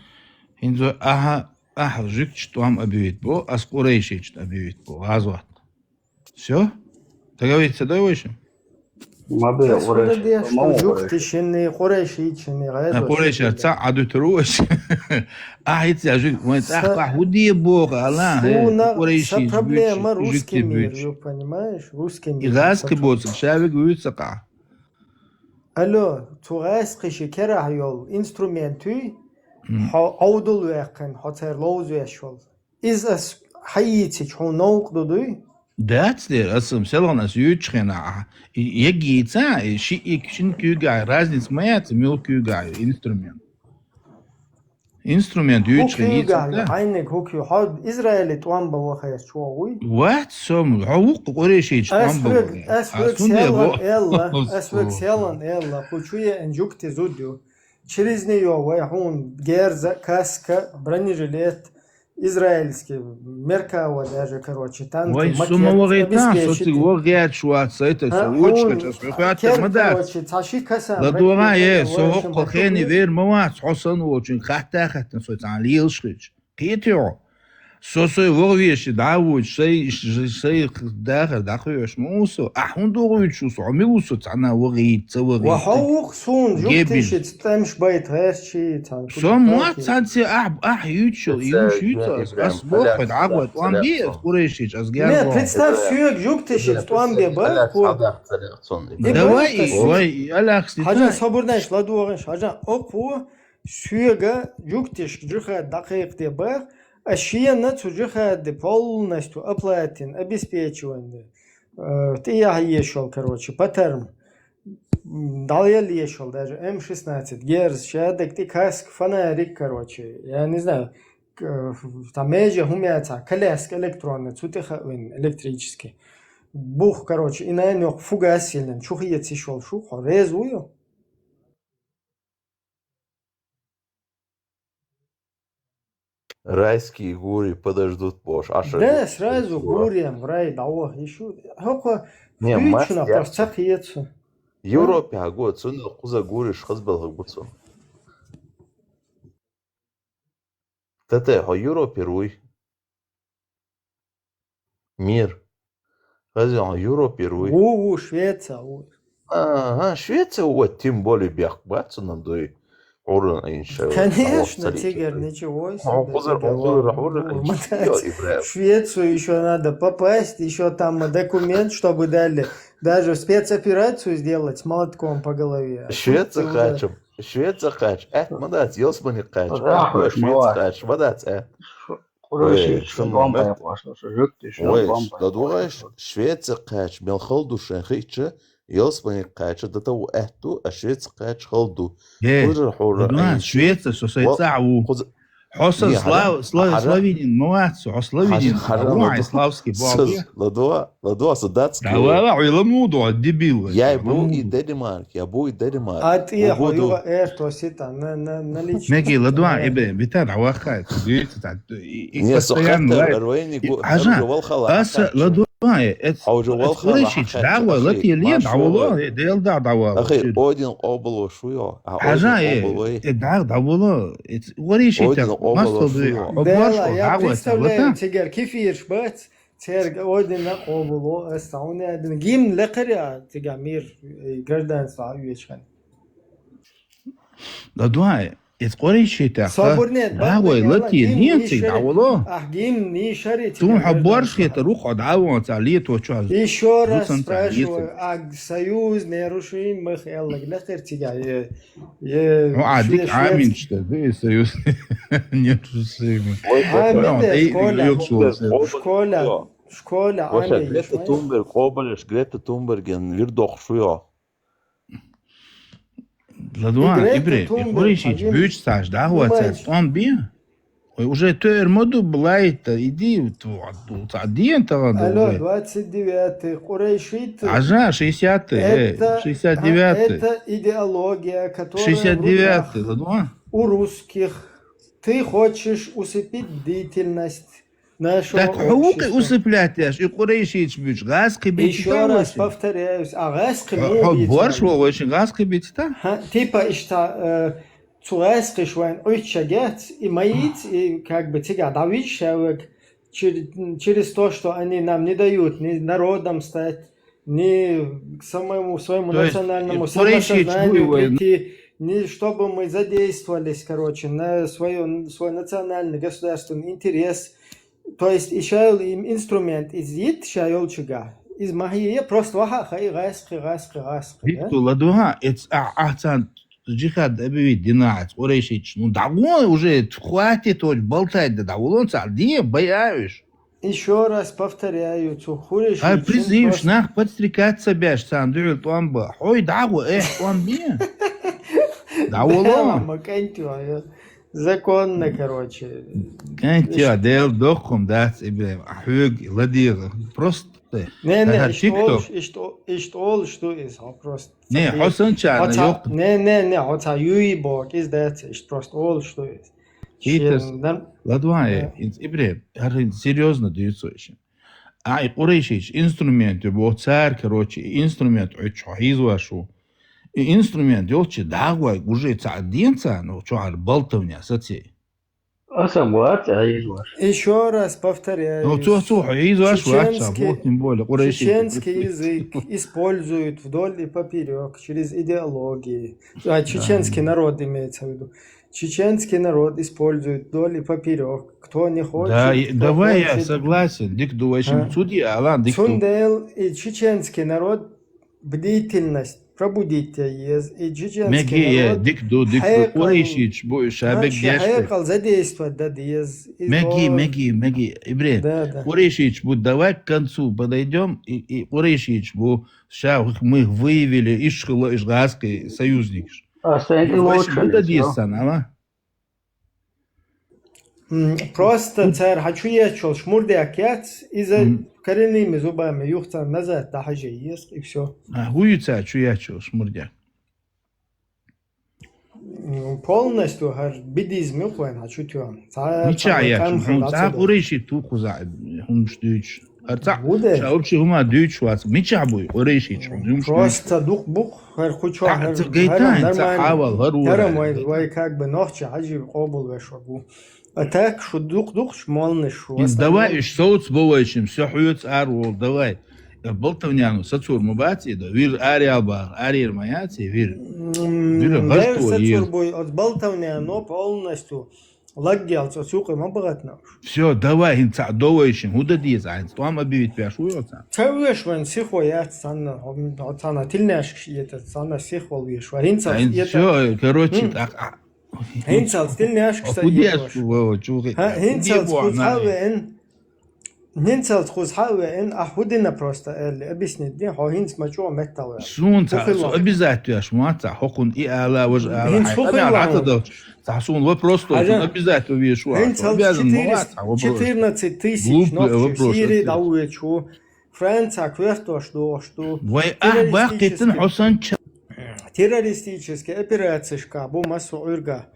хин зо, аха, аха, жугтиш тӀом объявить бо, ас Къурайшич объявить бо, гӀазот. Всё? Договориться дай вайша? Ма бе, Къурайши, ма Къурайши. Жугтишинни, Къурайшичинни, гӀазот. Къурайши, ца адутру вайша. А, хӀиц я жуг, вай цӀах квахь хӀу де боху, ала, хӀе, суна, Къурайши, са проблема жугти, русский мир, жугти. Ю, понимаешь? Русский мир. И гӀазкхи боцу, шавиг вуьйцу кхахь. Алло, цу гӀаскхи ши керахь йолу инструментуй, хьо Ӏовдал ваьккхина, хьо цара ловзавеш волу. Иза ас хьайийцича, хьуна новкъа ду дуй? Дац дера, аса селхана ас юьйцучу хенахь, и егийца, и ши ик, шин куьйгахь разница ма яц, мил куьйгахь ю инструмент. Инструмент юьйцучу хенахь йийцича. Хьайниг хӀу куьйгахь, хьо Израиле тӀом бан вахарчу вогӀуй? Вац со, хьо вукху Къурайшича тӀом бан вахарчу. Ас вуьг селан элла, ас вуьг селан элла, хӀу чу еана жугти зуд ю. Через неё вай хьуна герза, каска, бронежилет, израильский меркава даже, короче, танки, макет обеспечить. Вай, со ма вагӀийтан, со цига вагӀа герзаш вац, сайта, со вочу кача, со хаттар ма дац. Короче, цхьа ши касан ладогӀа, э, со хӀокху хене вер ма вац, хьо санна волчуьнга хатта а хаттана, со цхьана лелаш хилча. Кхетий хьо? Со сой вогӀа веший дӀа а войтуш, сай, сай дахар дӀакхоьхьуш ма ву со. Ахь хӀунда вогӀа вуьтуш ву со? Хьо мила ву со цхьанна вогӀийта, ца вогӀийта? Ва хьо ву-кх суна жугташца тӀемаш байта гӀерташ, цхьана куда. Со мотт цхьацца ахь, ахь юьйцуш йолу, юьйцуш юьйцу ас. Ас боху хьо дӀагӀой, тӀом бе ас Къурайшича, ас герга. Не, представь, соьга жугташца тӀом бе бара хьо. Давай, вай, алякс, хьажа, собарнаш ладогӀаш, хьажа, окхо соьга жугташка жихад дӀакхайкхаде баха, ас шена цу жихаде полностью оплатина, обеспечивание, э, тӀеяхьа езаш йолу, короче, патарм, м, дӀаяла езаш йолу, даже М шестнадцать, герз, шадерг тӀе каска, фонарик, короче, я не знаю, к-, там меже хӀума яцахь, коляска электронная, цу тӀе хаийна, электрический. Бух, короче, и найн йоккха фугас йиллина, чу хецаш йолуш ву, хьо реза вуй? Райские гури подождут, бохуш, Ӏаш. Да, сразу гурем в рай дӀаваха, и шу. ХӀокхо не, хуьйцуш мас яц. Просто ца кхета. Европе хьаго, цунна кхуза гуриш хазбелхаг бу цунна. Тата, хьо Европера вуй? Мир. Хаза хьо Европера вуй? Ву, ву, Швеция ву. Ага, Швеция ву, тем более бехк бац цунна дуй. Хьура инша. Конечно, тигр ничего себе. Хьо кхузара, хьо кхузара хьура инша. Швецию ещё надо попасть, ещё там документ, чтобы дали. Даже спецоперацию сделать молотком по голове. Швеция кхача, Швеция кхача. Э, ма дац, ялсамани кхача. Швеция кхача, ма дац, э. Къурайшича бомба яьккхаш, шу жуьгтий, шу бомба. ЛадогӀа, Швеция кхача, мел хала ду шайн хиъча, ялсамани кхача, дата ву аьтту, а Швеция кхача хала ду. Э, хӀура, хӀура, ладогӀа, Швеция, со сай цӀахь ву. Хьо сан славянин ма вац, хьо славянин, хьо славский боху. ЛадогӀа, ладогӀа, со дац. Давай, хьо ламу ду, дебил. Я бу и Дэнмарк, я бу и Дэнмарк. А тӀе хьо юха эрто сита, на, на, на личность. Меги, ладогӀа, э, бе, бита дӀаваххай, дуьйцу, та, и, и постоянно лай. Хьажа, аса, ладогӀа, э, хьо уже валхала Къурайшича дӀагӀой, латте ле, дӀавало, э, Дела дӀа дӀавало. Ахи, Один къобало шу йо, а хьажа, Один къобало, э, дӀа дӀавало, э, Къурайшича, Один къобало шу йо. Дела, я представляю, цигара кефирш бац. Церга ойдина къобало, ас цхьа хӀума яьдина. Гимн лекхара а цига мир, э, гражданство а оьцуш хьан. ЛадогӀа, эц Къурайшича, собарнет, дӀагӀой, латте лен цига дӀавало. Ах, гимн йийшари цига. Тун хьо борш хетар ву хьо дӀавон цхьа лето чохь. Ещё раз спрашиваю, а союз нерушим мах эллаг лекхара цига, э, Е, хьо а дика Ӏамийна ду, и союз. Не, шу сема. Ой, Ӏамийна, эй, школа, эй, школа, школа, Грета Тунберг, къобалеш, Грета Тунберген вирдокх шу йо. ЛадогӀа, Ибрей, Къурайшича буьйцу цхьа дӀахӀоттар тӀом бе. Ой, уже тоьар ма ду, былай-то, иди, ту, ту, цхьа ден тахана. Алло, двадцать девятый, Къурайшит. Хьажа, шестьдесятый, э, это, шестьдесят девятый. Это идеология, которая в руках у русских. Шестьдесят девятый, ладно? Ты хочешь усыпить бдительность нашего общества. Так хьо ву кхин усыплять деш, и Къурайшича буьйцу, гӀаз кхин бийцита вайшин? Ещё раз повторяюсь, а гӀаз кхин муха бийцита? Хьо борш ву вайшин гӀаз кхин бийцита? Ха, типа иштта, э, Цу гӀаьскхиш вайн Ӏуьттача гехц, и ма йийц, и как бы цигахь дӀавижа ша вег чер-, через то, что они нам не дают ни народом стать, ни к самому своему национальному самосознанию прийти, ни чтобы мы задействовались, короче, на своё, свой национальный государственный интерес. То есть, и ша йолу им инструмент, иза йитта ша йолчугахь, иза ма хьийе, просто ваха а хаьа гӀаьскхи, гӀаьскхи, гӀаьскхи, да? Виктор, ладугӀа, эц а, а царна джихад объявить дина аьлла, Къурайшича, ну, дӀагӀо уже, хватит, оч болтать да, дӀаволон цхьа де, бай а уьш. Ещё раз повторяю, цу Къурайшича. Хай призывш нах подстрекать ца беш, царна дуьхьал тӀом бан. Хьой дӀагӀо, эх, тӀом бен. ДӀаволон. Ма кӀантий, законно, короче. КӀантий, Дела доккхум дац, Ибрахим, а хьоьга ладегӀа. Просто. Не, не, иштта олуш, иштта, иштта олуш ду иза, хьо просто. Не, хьо санчарна йоккха. Не, не, не, хьо цхьа юй боху, иза дац, иштта просто олуш ду иза. Хитас, ладван, э, Ибрахим, хӀара серьёзно дуьйцу иша. А, и Къурайшича инструмент ю боху, цара, короче, и инструмент Ӏуьттуш хьо хьийзош ву. И инструмент йолчу дӀагӀой гуже цхьа ден царна, ну, чохь хӀара болтовня саций. Аса ма вац, а из ваш. Ещё раз повторяю. Ну, цо, цо, из ваш вац, а, чеченский, вот тем более, чеченский язык используют вдоль и поперёк через идеологии. А, чеченский народ имеется в виду. Чеченский народ использует вдоль и поперёк. Кто не хочет, да, кто давай, хочет. Я согласен. Дик ду, в общем, а? Судья, Алан, дик ду. Цундел и чеченский народ бдительность пробудить еза, и чеченский народ. Меги, дик ду, дик ду. Къурайшийча бу, шабег дешта. Хьекъал задействовать да деза. Меги, меги, меги, Ибрин. Да, да. Къурайшийча бу, давай к концу подойдём, и, и къурайшийча бу, ша мы выявили, иш хила, иш гӀаскхий союзникаш. А сен лучше да деза сан, ала? Просто цар хьа чу еччалш мурдяк яц, иза коренными зубами юхцан назад дахьаже еза, и всё. А хӀу ю цар чу еччалш мурдяк? Полностью хӀара буддизм ю хьона хьа чу тоьхна. Мича яц, хьона цхьа къурайши тухуза, хӀумаш дуьйцуш. ХӀара цхьа ша вообще хӀума дуьйцуш вац. Мича буй къурайшийча хьона? Просто дукха бух, хӀара кху чу, хӀара гайтан, хӀара цхьа хьавал, хӀара ура. Дарам вай, вай как бы нохча хьажи къобал веш вагу. А так шу дукха дукхаш молнаш шу. Ин давай уж совц бовайшим, всё хьоьца ар вол, давай. Болтовняну сацур ма бац и да, вир арял бар, арьер ма яц и вир. Вир гӀарто сацур буй, от болтовняну полностью. Лаггел цо цукъе ма багӀатна уж. Всё, давай, хӀинца довайшин, хӀу да деза, хӀинца тӀом объявить веш вуй оцан. Ца веш вайн сихо яц цанна, цанна тилнешкаш ета, цанна сихвал веш ва. ХӀинца ета. Всё, короче, так. ХӀинца тилнешкаш ца ета. ХӀинца кхуза хьа вен. ХӀинцалц кхуза хьа а веана, ахь хӀу дина просто аьлла, объяснить дин, хьо хӀинца ма чӀо меттал веана. Сун ца обязательно веш ма ца, хьо кхунна и ала, вож ала. ХӀинца хӀу хилла хьона? Ца сун вопрос то, сун обязательно веш ва. ХӀинцалц четырнадцать тысяч нохчий Сири дӀавечу, Франция коьртош дохуш ду. Вай ахь баккхийтина хьо санча. Террористический операцешка бу массо Ӏуьрга.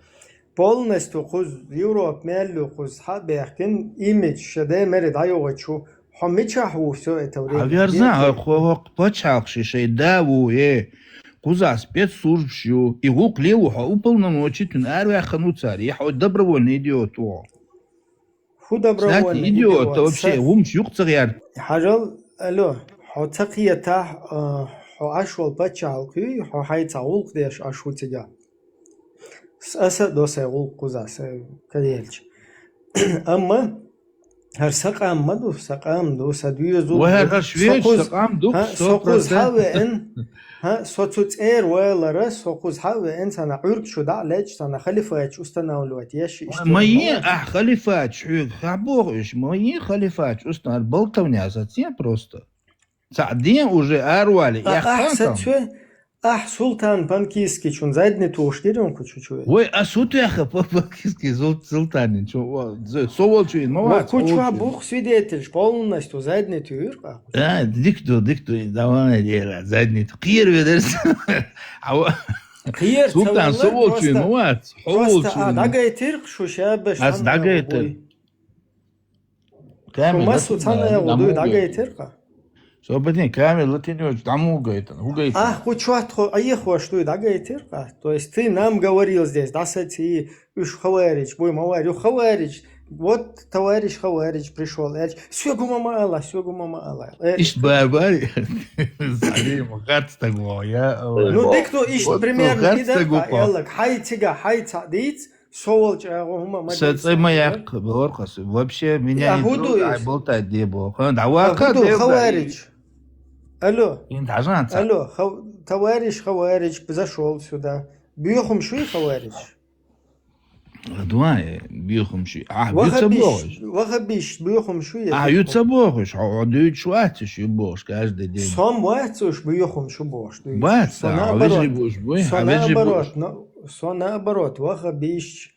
Полностью кхуз Европа мел ю кхуз хьа а бехкин, имидж ша де мери дӀайогӀучу, хьо мичахь ву всё это время? Хьаверзан, хьо хӀокху пачхьалкхаши шай да ву, э. Кхузахь спецслужбаш ю, и гӀуллакх лело хьо уполномочитун араваьххана ву цара, я хьо добровольный идиот ву. ХӀу добровольный идиот, идиот вообще, хӀумаш юкъа ца гӀерта. Хьажал, алло, хьо ца кхетахь, а, хьо Ӏаш волу пачхьалкх юй, хьо хьайца гӀуллакх деш Ӏаш ву цигахь. Аса а до сайн гӀуллакх кхуза, сайн каелча. Амма хӀара сан къам ма ду, сан къам ду, сан доьзал ду. Вай хӀара швеч сан къам ду, со кхуза хьа а веана, хьа, со цу цӀера валара, со кхуза хьа а веана, цхьана Ӏуьрг шу дӀа а лечу, цхьана халифат устанавливать еш, иштта. Ма е ахь халифат шу хьоьга хьа боху уьш, ма е халифат шу устанавливать, болтовня сацен просто. Цхьаъ ден уже аравали, а, ахь сацве, ахь султан Панкискичун задний туш дирун кху чу чу. Вай, а су тяха Панкиски султанин чу, со волчу ин ма вац. Кху чу бух свидетельш, полностью задний туьр. А, дик ду, дик ду, давай дера, задний ту. Кхер ведерс. Ава. Кхер султан со волчу ин ма вац. Хьо волчу ин. ДӀагайтир шу шабаш. Ас дӀагайтир. Шу массо цхьана агӀо дуй дӀагайтир-кха. Со бадин камера латиночу дӀа муха гайтана, хӀу гайтана? Ахь кху чохь тхо Ӏехош дуй дӀагайтир-кха. То есть ты нам говорил здесь, дӀасаций, уьш хаварич буй, ма вар, ю хаварич. Вот товарищ хаварич пришёл, аьлча, соьга хӀума ма ала, соьга хӀума ма ала. Иштта баьбари. Салим, гӀад стаг ву, я. Ну, дик ду, иштта примерно гӀад стаг ву, кху. Хьай цига, хьай цхьаъ дийц, Со волчу агӀо хӀума ма дийца. Сан цӀе ма яккха, боху хьо, вообще, меня не трогай, болтай де боху. ХӀун ду, хаварич? Алло. Ин дӀажан ца. Алло, товарищ хаварич зашёл сюда. Боьхамаш юй хаварич? Дуай, боьхамаш юй. Ахь ю ца бохуш? Вахабиш боьхамаш юй? Ахь ю ца бохуш? Хьо дуьйцуш вац уьш ю бохуш каждый день. Со ма вац уьш боьхамаш ю бохуш дуьйцуш. Бац, со наоборот, со наоборот, Со наоборот, вахабиш,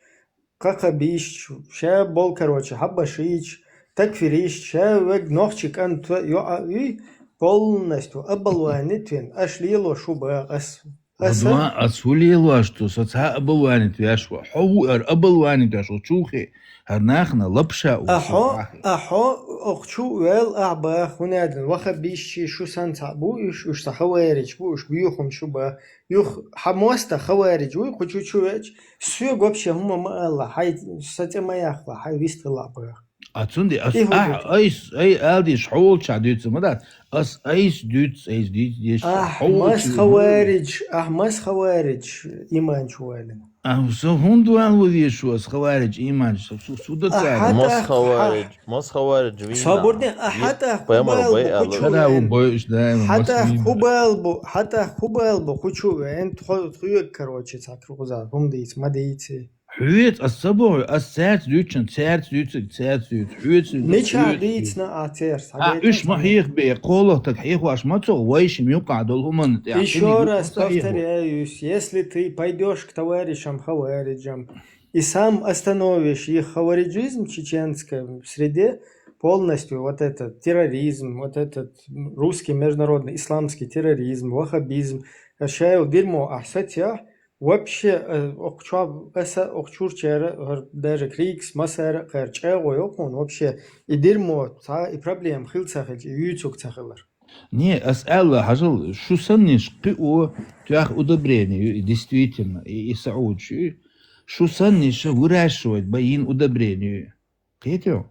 кхакхабиш, ша бол, короче, хьабашиш, такфириш, ша вег нохчи кӀант йоӀа уьй, полностью оболванить вина, аш лело шу баха ас. Аса Ладуан, ас хӀу лелош ду, со цхьа оболванить веш ва. Хьо ву эр оболванить веш ва, чухе. ХӀара нахана лапша у, А хьо, а хьо, ох чу вел, а ба, хунядин, ваха бишчи, шу сан цхьа бу, уж, уж са хаварич бу, уж бюхум шу ба. Юх, хамоста хаварич бу, ху чу чу веч, су вообще хӀума ма алла, хай са цӀе ма яхла, хай вистхила ба. А цунди ас Ти хӀу ахь дуту? айс, ай алдиш хьолча дуьца ма дац. Ас айс дуьц, айс дуьц деш. Ахь Хьол мас чи хаварич, ахь мас хаварич иман чувалин. А со хунду ал вадеш ас хаварич иман, со су- суда А цара. хата Мос ах- хаварич, мос хаварич вина. Собурдин, а хата Пема хубал рубай бу алла. Куда у кучувен. Боюсь, да, Хата мас вина. Хубал бу, хата хубал бу кучувен, тхо- тхуек, короче, цакруза, хум дийц, ма дийци. Хьуец ас сабо, ас цаьрц дуьчун, цаьрц дуьцуг, цаьрц дуьц, хьуец Мича хьуец дийцна а церс, А, хьагайтан уьш ма царна. Хьех бе, кхолах так хьехваш ма цо, вайши мюкъа дол хуман тя. Ещё раз повторяюсь, если ты пойдёшь к товарищам хавариджам и сам остановишь их хавариджизм в чеченской среде, полностью вот этот терроризм, вот этот русский международный исламский терроризм, ваххабизм, шайл дерьмо ахсатя, Вообще, э, охчо, эса охчурчера, гар- даже крикс, масара, кар чего йокун, вообще, и дерьмо, ца, и проблем, хил цахил, и юцук цахилар. Не, ас Алла хажал, шу санниш, пи о, тях удобрение, и действительно, и, и саудчи, шу санниш выращивать, баин удобрение. Кхетё?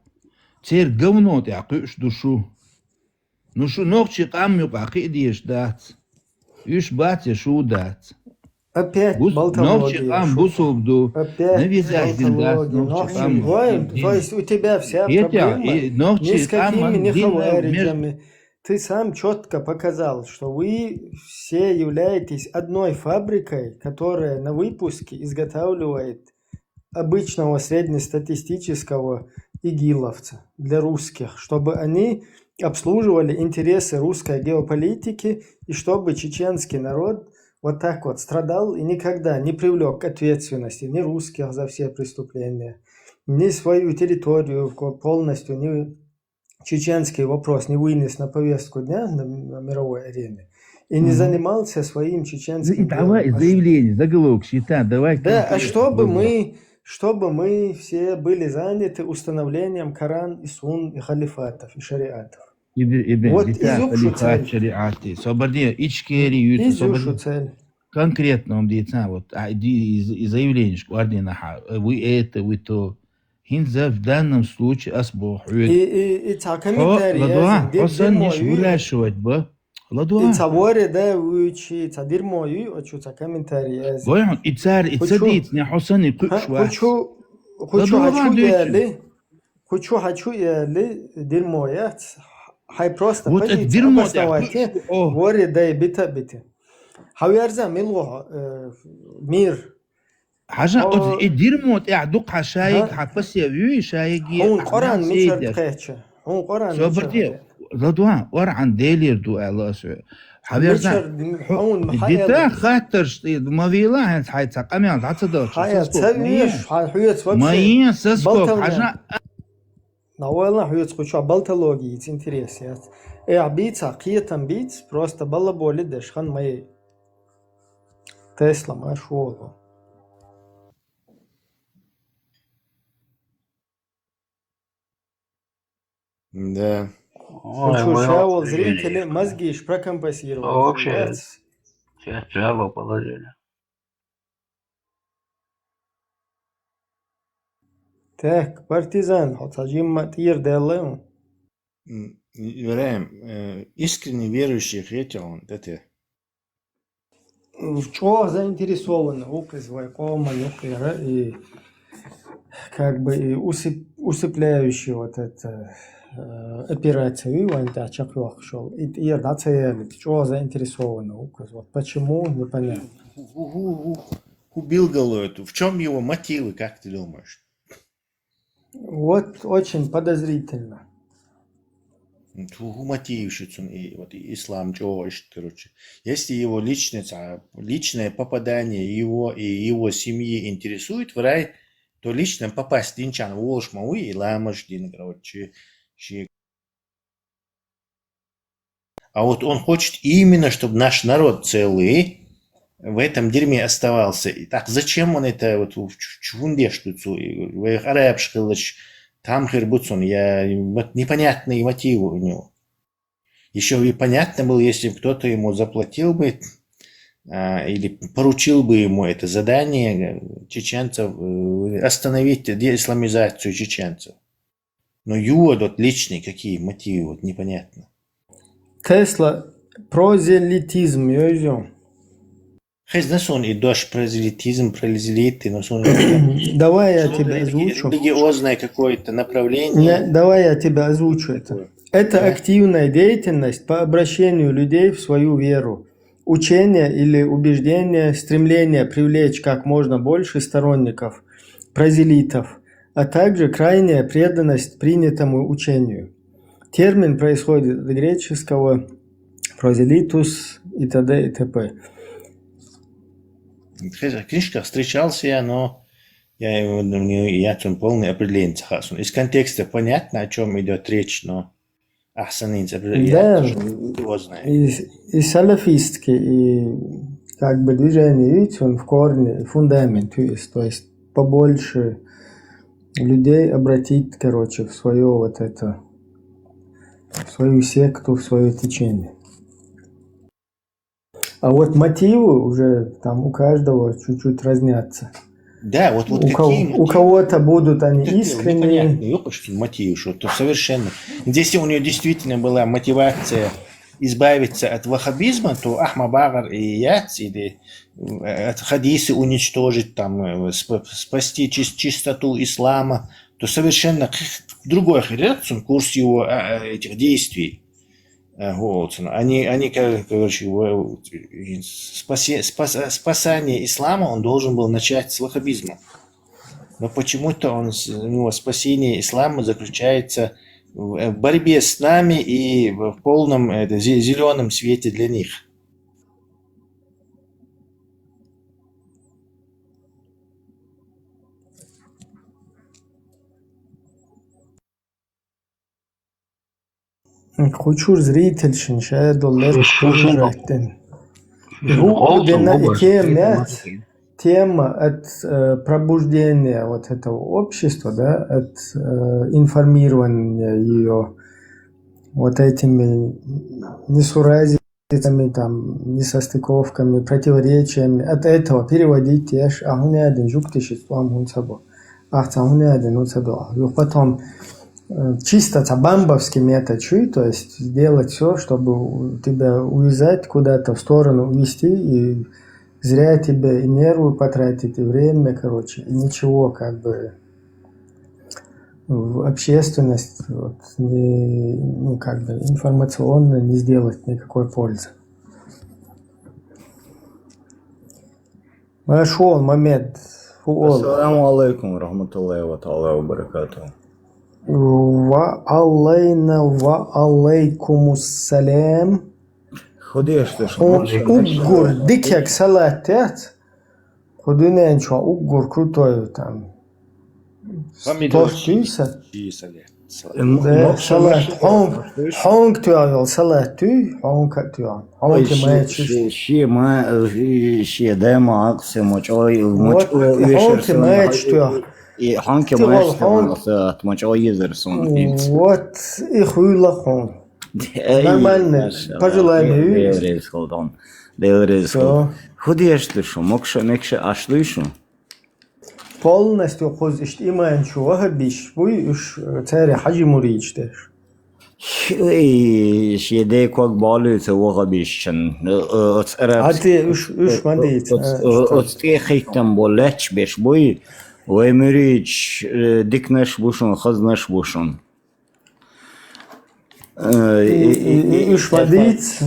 Цер говно тя куш душу. Ну шу нохчи къам юкъа кхиъ деш дац. Уьш бац я шу дац. Опять Бус- болтология, нохчи къам шо. Бусулб ду. Опять Навязать дин дац болтология, нохчи нохчи. Къам. Ой, то есть у тебя вся Петя, проблема и нохчи не с какими, не хавариджами. Ты сам четко показал, что вы все являетесь одной фабрикой, которая на выпуске изготавливает обычного среднестатистического игиловца для русских, чтобы они обслуживали интересы русской геополитики и чтобы чеченский народ вот так вот страдал и никогда не привлёк к ответственности ни русских за все преступления, ни свою территорию ко- полностью, ни чеченский вопрос не вынес на повестку дня на, на мировой арене и не Мгм. занимался своим Ну, чеченским и давай делом. А ш- заявление, заголовок считай, давай Да, а конкретно чтобы заголовок. мы, чтобы мы все были заняты установлением Коран и Сунн и халифатов и шариатов. И бе- и бе- Вот бита изюк шу халифат цель. Шариаты. Собарди, Ичкери, Изюк шу собарди. Цель. Конкретно он дица, вот, а, ди- из- из заявление, шквардина ха, э, вы это, вы то. ХӀинца в данном случае ас боху хьоьга. И, и, и ца Хьо, комментарий ладуа, яздин, хьо дир- санна дирмо иш ю. Выращивать ба. Ладуа. И ца воре да вуьчи, ца дирмо ю, а чу ца комментарий яздин. Вай хьо, и цар, и Ху ца чу- дийц, не хьо санна и кхуьш Ха, вац. Ху чу, ху чу Ладуа хачу дуьйцу. Яли, ху чу хачу яли, дирмо яц, хай просто Вот это позиция дирмо обосновать тя, е, ху- о. Воре да и бита бита. Хьаверза милгӀо, э, мир. Хьажа, О. Оцу и дирмо тӀехь дукха шайиг Ага. Хьан пасев юй, шайиге Хьун Къуръан мичара кхеча? Хьун Къуръан мичара Собарди, кхеча? Ладуан, Къуръан Делера ду аьлла ас ве. Хьаверза, Мичара, хьо- хьун и хьаэлла? Дита хаттарш тӀе ма вела, хьайн цхьай ца къамел дӀа ца далча, Хьая, саскок, ца ма веш, ен. Хьа хьоьца Ма вообще ен, саскок, балталган. Хьажа. Навалла хьоьца кхуча балталогица интерес яц. Э, бийца, кхетам бийц, просто балла боли деш хан ма ей. Тесла ма шолу. Да. Ой, Хочу вы шаул вообще зрители мозги ж прокомпенсировать. Вообще. Яц. Сейчас жалоба положили. Так, партизан, хьо ца жимма тӀера даьлла хьун? М, Ибрахим, э, искренне верующий хетя хьун, да те? ЧӀогӀа заинтересованный ву кхуьз вай къоман юкъера и как бы и усып-, усыпляющий вот это, э, операция вай вайн тӀехь чекхйоккхуш йолу. И тӀера дӀа ца ялийта, чӀогӀа заинтересованный ву кхуьз. Вот почему, непонятно. Ху, ху, ху, ху, ху билгало это? В чём его мотивы, как ты думаешь? Вот очень подозрительно. Ху, ху мотивши цун и, вот, и ислам чӀогӀа иштта, короче. Если его личное, ца-, личное попадание его и его семьи интересует в рай, то лично попасть динчан волуш ма вуй, и ламаш дин, короче, ши А вот он хочет именно, чтобы наш народ целый в этом дерьме оставался. И так зачем он это, вот, в чу-, чу-, фундеш тут, вай арабш хылыш, там хер буцун, я, вот непонятные мотивы у него. Еще и понятно было, если бы кто-то ему заплатил бы, а, или поручил бы ему это задание, э, чеченцев, э, остановить деисламизацию чеченцев. Но юод вот личные какие мотивы, вот непонятно. Тесла прозелитизм, йозю. Хез на сон и дождь прозелитизм, прозелиты, но сон Давай я тебе озвучу. Религиозное какое-то направление. Не, давай я тебе озвучу это. Это активная деятельность по обращению людей в свою веру, учение или убеждение, стремление привлечь как можно больше сторонников, прозелитов, а также крайняя преданность принятому учению. Термин происходит от греческого прозелитус и т.д. и т.п. В книжках встречался я, но я его, ну, не, я там полный определение хасун. Из контекста понятно, о чем идет речь, но ахсанин, да, его знает. И, и салафистки, и как бы движение, видите, он в корне, фундамент, то есть, то есть побольше людей обратить, короче, в свое вот это, в свою секту, в свое течение. А вот мотивы уже там у каждого чуть-чуть разнятся. Да, вот, вот у кого-то будут они искренние. Непонятно, ёпошки, мотивы, что то совершенно. Если у нее действительно была мотивация избавиться от ваххабизма, то ахма багар и яц, или, э, от хадисы уничтожить, там, э, сп-, спасти чис-, чистоту ислама, то совершенно к-, другой хрен, курс его, э, этих действий. Э, вот, они, они, ка-, короче, в-, спасе-, спас-, спасание ислама он должен был начать с ваххабизма. Но почему-то он, с-, у него спасение ислама заключается в, э, борьбе с нами и в полном, это, зе-, зелёном свете для них. Кхучур зрительшин шаярдоллар. Шушун. Шушун. Ху Олтун, дена губаш. Тема, тема от, э, пробуждения вот этого общества, да, от, э, информирования её вот этими несуразицами, там, несостыковками, противоречиями. От этого переводить еш, а хунядин жуктиши слам хун сабо. Ахца хунядин хун сабо. Потом, э, чисто ца бамбовский метод, чуй, то есть сделать всё, чтобы у-, тебя увязать, куда-то в сторону увести, и зря тебе и нервы потратить, и время, короче, и ничего, как бы, в общественность, вот, не, ну, как бы, информационно не сделать никакой пользы. Машгьур Мамед, ху ол. Ассаламу алейкум ва рахматуллахи ва таала ва баракатух. Ва алейна ва алейкумуссалам. Худеш ты, ху уггур дикек салат тет. Худунен чо уггур крутой там. Помидор. Тортуса. Чи салат. Салат. Да, салат. Хонг, хонг тюагал салат тюй, хонг тюагал. Хонг ки мач. Ши, ши ма, ши, ши да ма аксе мочой, мочой. Хонг ки мач тюагал. И хонг ки мач тюагал, хонг. Салат мочой езер сон. Вот, и хуйла хонг. Нормально. Пожелание. Деврез холдон. Деврез холдон. Худеш ты шо, мокша, мекша, ашлуй шо. Полностью хуз ишт иман чу вахабиш буй, уж, э, цари хаджи муридж деш. Эй, шеде ког балуца вахабиш чан. Э, э, оц арабс-, а ты уж, уж э, мадиц, оц, э, э, оц те хейтам болеч беш буй. Вай муридж, э, дикнаш бушун, хазнаш бушун. Э, и, и, и, и, и уж мадиц.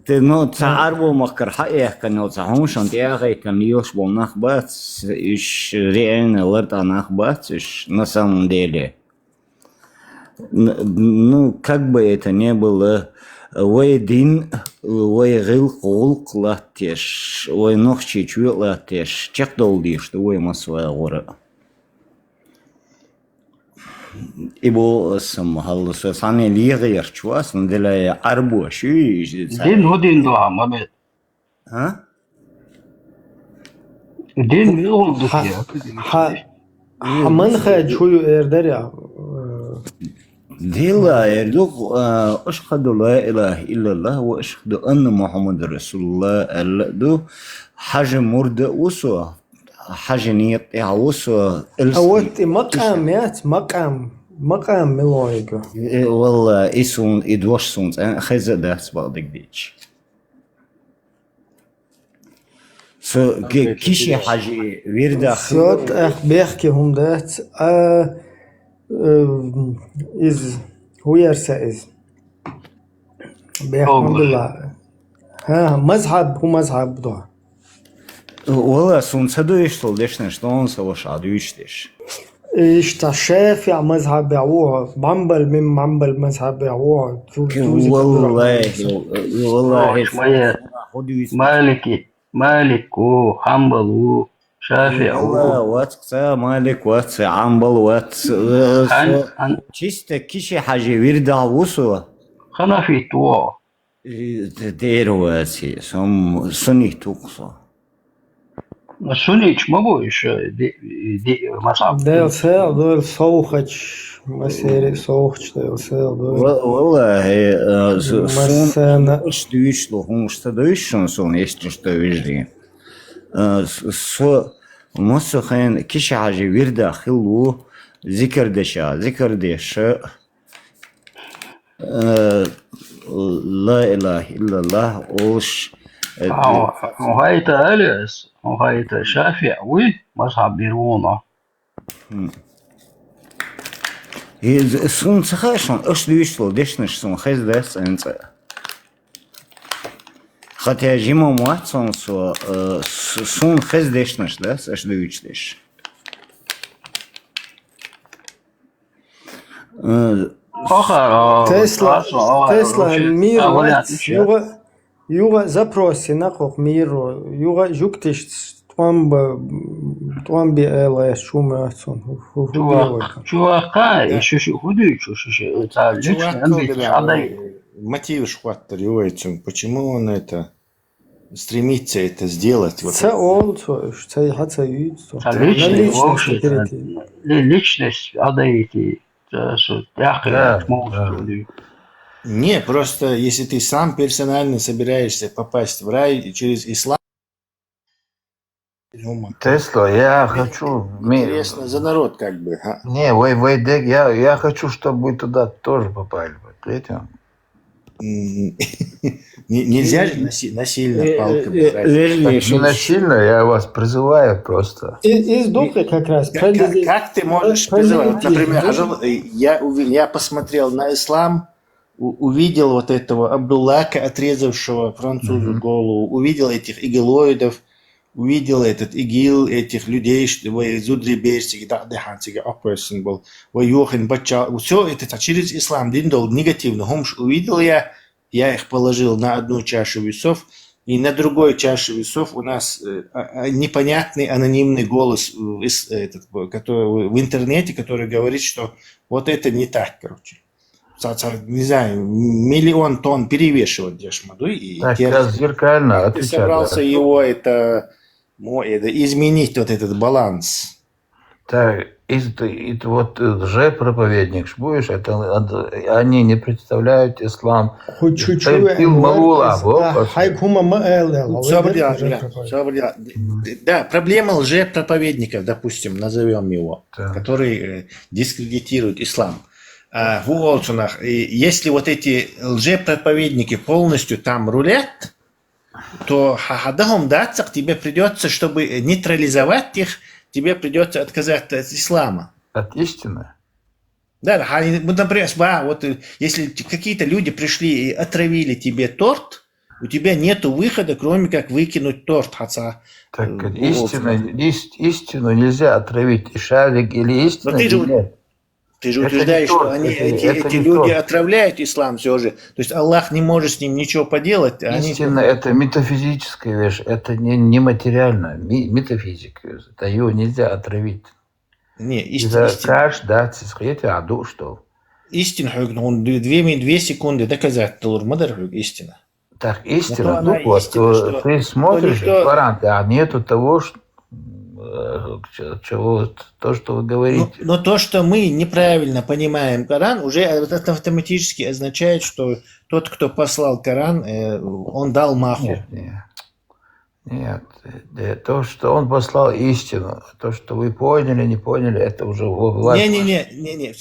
Ты, ну, ца арбу махкар ха эх канал ца хуншан, ты ахай там ёш бол нах бац, уж реально ларта нах бац, уж на самом деле. Н-, ну, как бы это ни было, вай дин, вай гил кул латтеш, вай нохчи чуй латтеш, чек дол диш, вай масва гора. Ибо сам халласа сани лига ярчуа, сан дила арбу шуй. Дин худин дуа, Мамед. А? Дин мила гӀулакх ду те? Хьа-, хьа-, хьа манхаж хӀу ю эр дарий? Дила эр ду, а, أشهد أن لا إله إلا الله وأشهد أن محمدا رسول الله аьлла ду. Хьажа мурд а ву со, хьажа некъа тӀехь ву со. А вот и макъам яц, макъам, макъам мила гӀулакх ю? Э, валла, и сун, и дош сун цӀен хеза дац бакъдерг дийцича. Со ки-, Киши-Хьажи вирдах. Всё, тӀаккха бехке хӀума дац. А, э, из, хӀу яр са из? Бехке хӀума дилла. ХӀа, мазхьаб, хӀу мазхьаб ду? Валла, сун ца дуьйцуш долу дешнаш, дона са ваша дуьйцуш деш. Иштта ШафиӀ мазхьабехь ву хьо, Бамбал мин Бамбал мазхьабехь ву хьо, цу, цу зикр дура. Валлахи, валлахи, хӀу дуьйцу. Малики, Малик ву, Хьамбал ву, ШафиӀ ву. Валла, вац ца Малик, вац ца Хьамбал, вац, э, хан-, со хан-, чисто Киши-Хьажи вирдах ву со. Ханафит ву. Э, д-, дера вац, со суннит ву со. Сунниташ ма бу иша ди-, ди-, мазхьаб. Дела сел дур совхача, масери совхача дела сел дур. Ва-, валлахи, э, с-, сун, массана. Аш дуьйцуш ду, хӀумаш ца дуьйцуш шун сун, если что, вижди. Э, с-, со, массо хен Киши-Хьажи вирдах хилла ву, зикр деша, зикр деша. Э, ла илаха иллаллах олуш, э, а, хьо хӀайта алис, хьо хӀайта ШафиӀ вуй, мазхьаб бир вуно. Хм. Э, з-, сун ца хаьа шун, аш дуьйцуш долу дешнаш сун хеза дац цӀенца. Хатя жимам вац сон со, э, с-, сун хеза дешнаш дац, аш дуьйцуш деш. Э, Тесла, Тесла, мир вац, юха, юха запроси накхох мир, юха жуктиш тӀом ба, тӀом би элас чу ма цун, ху-, ху-, ху-, чувака, чувака, и шу, шу, худу, шу, шу, шу, ца, лично, чувак, мотивш хваттар ювайцун, почему он это стремится это сделать. Вот. Ца олу цо уьш, ца хьа ца юьйцу цо. Ца личность, на личность вообще, перейти. Ли-, личность отдайте, э, что, тяхкая, да, может, да. Не, просто если ты сам персонально собираешься попасть в рай через ислам, Тесла, я хочу, ми-, интересно за народ, как бы, а? Не, вай, вай, дек, я, я хочу, чтобы вы туда тоже попали, вот, видите? М, не-, нельзя же наси-, насильно, э, палками, э, брать. Вернее, так, не насильно, я вас призываю просто. И, из духи как раз. Как, как, как ты можешь призывать? Вот, например, хожу, э, я уви-, я посмотрел на ислам, у-, увидел вот этого Абдуллака, отрезавшего французу голову, увидел этих иглоидов, увидел этот ИГИЛ, этих людей, что вай зударий берциг, да, да, ханцига, а, person был. Вай йохин бача, всё это, а, через ислам дин дол негативно. Хумш увидел я, я их положил на одну чашу весов, и на другой чаше весов у нас, э, а, а, непонятный анонимный голос, э, из-, этот, э, который в интернете, который говорит, что вот это не так, короче. Ца-, ца-, не знаю, миллион тонн перевешивать дешмаду, и так, я зеркально отвечаю, собрался, да, его это, мо-, это изменить, вот этот баланс. Так, из-, это вот, э, лжепроповедник ж будешь, это, это, они не представляют ислам. Хоть чуть-чуть, э, тил ма лула, вот, хай хӀума ма аьлла, вот, собрал, да, да, собрал. Мгм. Да, проблема лжепроповедников, допустим, назовём его, так, который, э, дискредитирует ислам. А, хӀу олу цунах, и если вот эти лжепроповедники полностью там рулят, то хьа-, хьан дахьа хӀума дац-кх, тебе придётся, чтобы нейтрализовать их, тебе придётся отказаться от ислама. От истины? Да, да, хьан, вот, например, ба, вот, э, если т-, какие-то люди пришли и отравили тебе торт, у тебя нету выхода, кроме как выкинуть торт, хьан ца, так, э, истина, ис-, истину нельзя отравить, и шарик, или истина, или нет. Но ты же вот Ты же утверждаешь, что они, эти, эти люди отравляют ислам всё же. То есть Аллах не может с ним ничего поделать, а они... Истина — это метафизическая вещь, это не, не материальная, ми-, метафизика. Это его нельзя отравить. Не, истина, истина. Каш, да, цисхете, а ду что? Истина хьуг, ну, две, две ми-, две секунды доказать долур ма дара хьуг истина. Так, истина, ну вот, э, ты смотришь, Коран, да, нету того, что э, к- чего то, что вы Но, говорите. Но то, что мы неправильно понимаем Коран, уже автоматически означает, что тот, кто послал Коран, э, он дал маху. Нет, нет. Нет, э, то, что он послал истину, то, что вы поняли, не поняли, это уже власть. Не-не-не, не-не.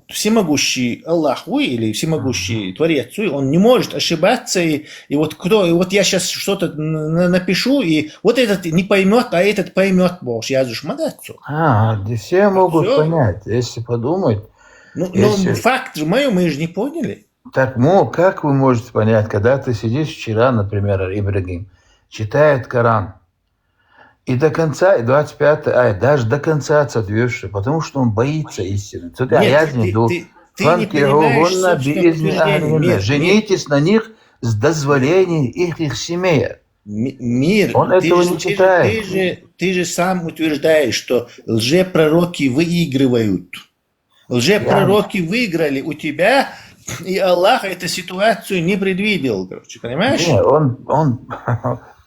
Всемогущий Аллах вы или всемогущий Творец вы, он не может ошибаться. И, и вот кто, и вот я сейчас что-то напишу, и вот этот не поймет, а этот поймет, Бог, я же молодцу. А, все могут понять, если подумать. Ну, но факт же мой, мы же не поняли. Так, ну, как вы можете понять, когда ты сидишь вчера, например, Ибрагим, читает Коран, и до конца, и двадцать пятый аят, даже до конца отсутствуешь, потому что он боится истины. Ты, а Нет, я ты, не ты, иду. ты, ты не понимаешь, «Фанкихухунна собственно, биизни утверждение. ахлихинна». Мир, мир, Женитесь на них с дозволения их, их семей. ми- мир. Он ты этого же, не ты же- читает. Ты же, ты же сам утверждаешь, что лжепророки выигрывают. Лжепророки выиграли у тебя, и Аллах эту ситуацию не предвидел, короче, понимаешь? Не, он, он,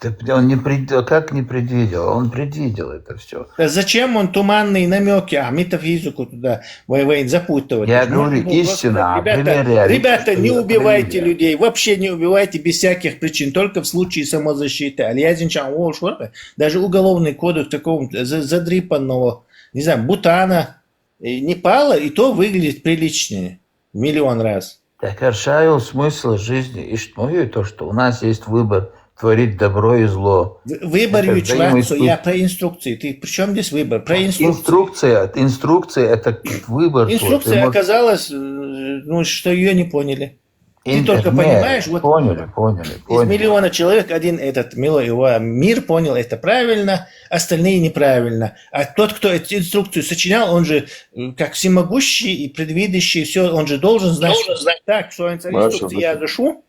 ты- он не пред- как не предвидел? Он предвидел это все. Да зачем он туманные намеки, а метафизику туда вай- вай- запутывать? Я Можно говорю, было просто истина, сказать, а ребята, пример реалист- ребята, не пример убивайте реалист. Людей, вообще не убивайте без всяких причин, только в случае самозащиты. Аль язин чан ол шуар, даже уголовный кодекс такого за- задрипанного, не знаю, Бутана, и Непала, и то выглядит приличнее в миллион раз. Так, а шайл смысл жизни, ишт мое то, что у нас есть выбор творить добро и зло. В- Выбор Это ючвацу, взаимоисключ- я про инструкции. Ты при чем здесь выбор? Про инструкции. Инструкция, инструкция это выбор. твой. Ты Инструкция можешь- оказалась, э, ну, что ее не поняли. Ты Ин- только нет, понимаешь, вот Поняли, поняли, из поняли. Миллиона человек один этот, мило его, мир понял это правильно, остальные неправильно. А тот, кто эту инструкцию сочинял, он же, э, как всемогущий и предвидящий, все, он же должен знать, Должен знать. Так, что он Маша, инструкция я Маша. зашу,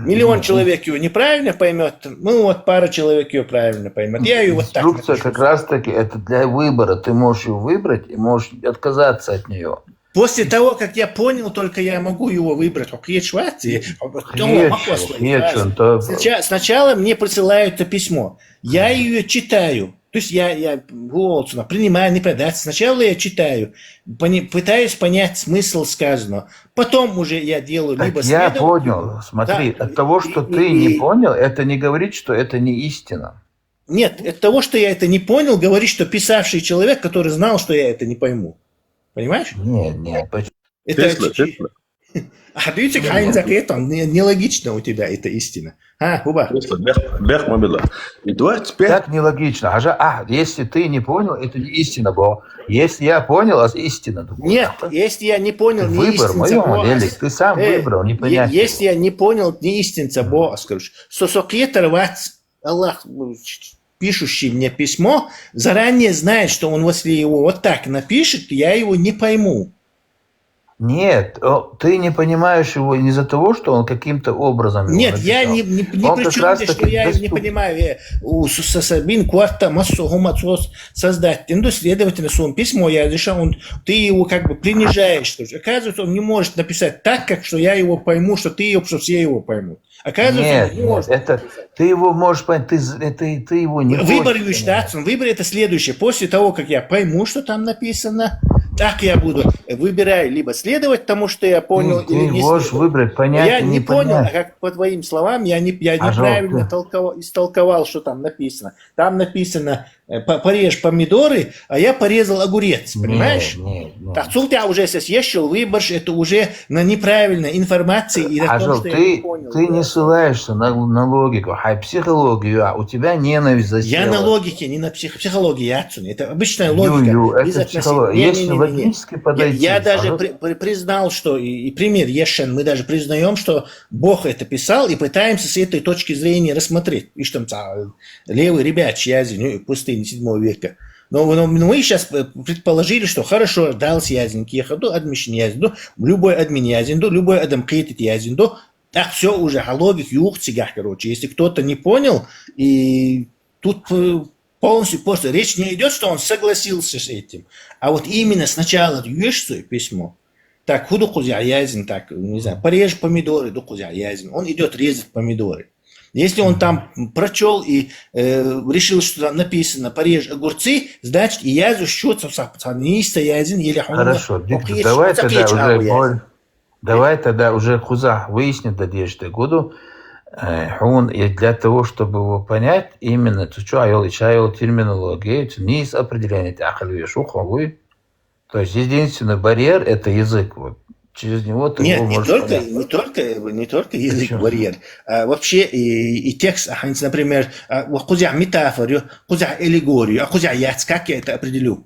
миллион человек его неправильно поймет, ну вот пара человек ее правильно поймет. Я ее вот так Инструкция напишу. Как раз-таки это для выбора. Ты можешь ее выбрать и можешь отказаться от нее. После того, как я понял, только я могу его выбрать. Ох, есть швать, и- Нет, нет, что то- Сначала, сначала мне присылают это письмо. Я ее читаю. То есть я, я голос принимаю, не продать. Сначала я читаю, пони- пытаюсь понять смысл сказанного. Потом уже я делаю Так либо я следовательно- понял. Смотри, Да, от того, что и- ты и- не и- понял, это не говорит, что это не истина. Нет, от того, что я это не понял, говорит, что писавший человек, который знал, что я это не пойму. Понимаешь? Нет, нет, почему? Это Тесла, чуть-чуть- Тесла. А видите, Хайнзак, это не- нелогично у тебя, это истина. А, Хуба. Тесла, бех, бех мобила. И двадцать пять. Так нелогично. Ага, а, если ты не понял, это не истина, бо. Если я понял, а истина. Думаю, Нет, да? если я не понял, не Выбор истинца моем Бога. деле. Ты сам Э, выбрал, не е- понять. Если я не понял, не истинца Бога, скажу, что сокетер вац, Аллах, ну, пишущий мне письмо, заранее знает, что он, если его вот так напишет, я его не пойму. Нет, о, ты не понимаешь его не из-за того, что он каким-то образом его Нет, я написал. Не, не, не Он при как чем раз здесь, таки что я не доступ- понимаю. Э, у С- С- Сабин Кварта Массу Гумацос создать. Ну, следовательно, сон письмо, я решил, он, ты его как бы принижаешь. Что ли. Оказывается, он не может написать так, как что я его пойму, что ты его, что все его поймут. Оказывается, Нет, он не нет, может. Это ты его можешь понять, ты, з- это, ты его не Выбор хочешь считаться, выбор это следующее. После того, как я пойму, что там написано, так я буду, э, выбираю либо следовать тому, что я понял, Ты, или ты не можешь следовать. Выбрать, понять Я и не не понял, а понять. Как по твоим словам, я, не, я А неправильно жалко. Толковал, истолковал, что там написано. Там написано, э, по- порежь помидоры, а я порезал огурец, понимаешь? Нет, нет, нет. Так, цултя уже сейчас ешил, выборщ, это уже на неправильной информации и на том, Ажал, что я ты, не понял. ты Да. Не ссылаешься на, на логику, а психологию, а у тебя ненависть засела. Я на логике, не на псих- психологии, Яцун. Это обычная Ю, логика. ю, это Без отношения. психология. Не, Если не, не, не, не. логически Я, подойти, я даже а при- при- признал, что и, и пример Ешен, мы даже признаем, что Бог это писал, и пытаемся с этой точки зрения рассмотреть. И что там, а, левый ребят, я извиню, пустыни седьмого века. Но, но, но мы сейчас предположили, что хорошо, дал язин кехаду, адмишин язин, любой админ язин, любой адам кретит язин, так все уже, а логик юх цигах, короче. Если кто-то не понял, и тут э, полностью просто речь не идет, что он согласился с этим. А вот именно сначала юешцу письмо. Так, худу кузя язин, так, не знаю, порежь помидоры, ду кузя язин. Он идет резать помидоры. Если он там прочел и э, решил, что там написано «порежь огурцы», значит, и я защищу цо са, цо нийса язин, или хьона Хорошо, Виктор, окхиш давай цо тогда кеча уже ала яз. боль- Давай тогда уже кхузахь выяснить да деш да гуду. Э, Хьун, и для того, чтобы его понять, именно цу чу айол, и чу айол терминология, цу нийса определение тӀа ахкалвеш ву хьо вуй. То есть единственный барьер — это язык. Вот. Через него ты Нет, его не можешь только, понять. не только, не только язык Почему? барьер. А вообще и, и текст, а, хьанц, например, а, вот кхузахь метафору, кхузахь аллегорию, а кхузахь яц, как я это определю?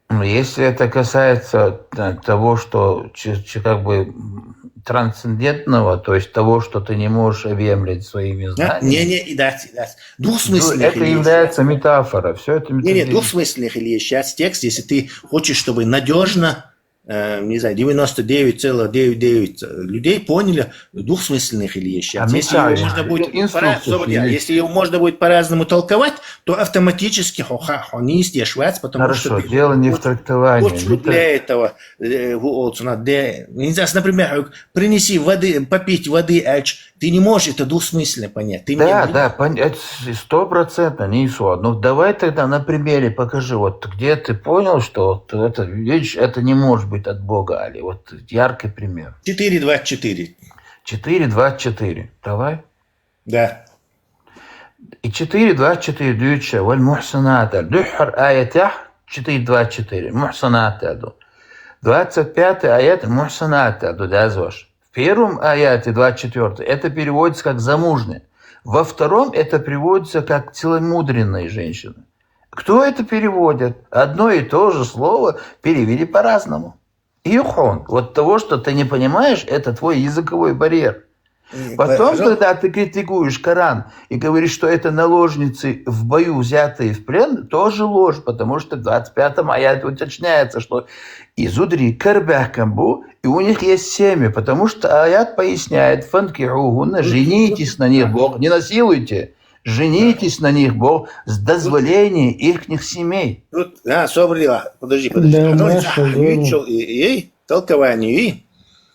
Ну, если это касается э, того, что чи- чи- как бы м, трансцендентного, то есть того, что ты не можешь объемлять своими Да? знаниями, Не, не, и дать, и дать. ну, Двусмысленных это или является метафора. Все это Не, не, метафизически. Двусмысленных или сейчас текст, если ты хочешь, чтобы надежно, э, не знаю, девяносто девять целых девять девять людей поняли, двусмысленных или А сейчас. Если его мечтаю. можно будет Инструкция по-раз-, добрый день, есть. Если его можно будет по-разному толковать, то автоматически хо-, ха-, хо не езде швац, потому Хорошо, что дело не в вот- толковании. вот что Не для этого э, ву олцунат, де, не знаю, например, принеси воды, попить воды, ач, ты не можешь это двусмысленно понять. Ты мне Да, не- да, пон- это с- стопроцентно, не исход. Ну, давай тогда на примере покажи, вот где ты понял, что вот это, видишь, это не может быть от Бога, Али. Вот яркий пример. Четыре двадцать четыре. Четыре двадцать четыре. Давай. Да. И четыре двадцать четыре дуйча, валь мухсанат аьле. Дуьххьара аятехь четыре двадцать четыре, мухсанат аьле ду. Двадцать пятый аят мухсанат аьле ду, дязвош. В первом аяте двадцать четвёртый это переводится как замужняя. Во втором это переводится как целомудренная женщина. Кто это переводит? Одно и то же слово перевели по-разному. И хьун, вот того, что ты не понимаешь, это твой языковой барьер. И Потом, пожалуй, когда ты критикуешь Коран и говоришь, что это наложницы в бою, взятые в плен, тоже ложь, потому что в двадцать пятом аяте уточняется, что и зударий кара баьхкина бу, и у них есть семьи, потому что аят поясняет: «Фанкихухунна», женитесь на них, бо, не насилуйте, женитесь на них, бо, с дозволения ихних семей. Тут, а, собрала, подожди, подожди. Да, Оно Маша, за-, верно. Митчелл и, и, и толкование, и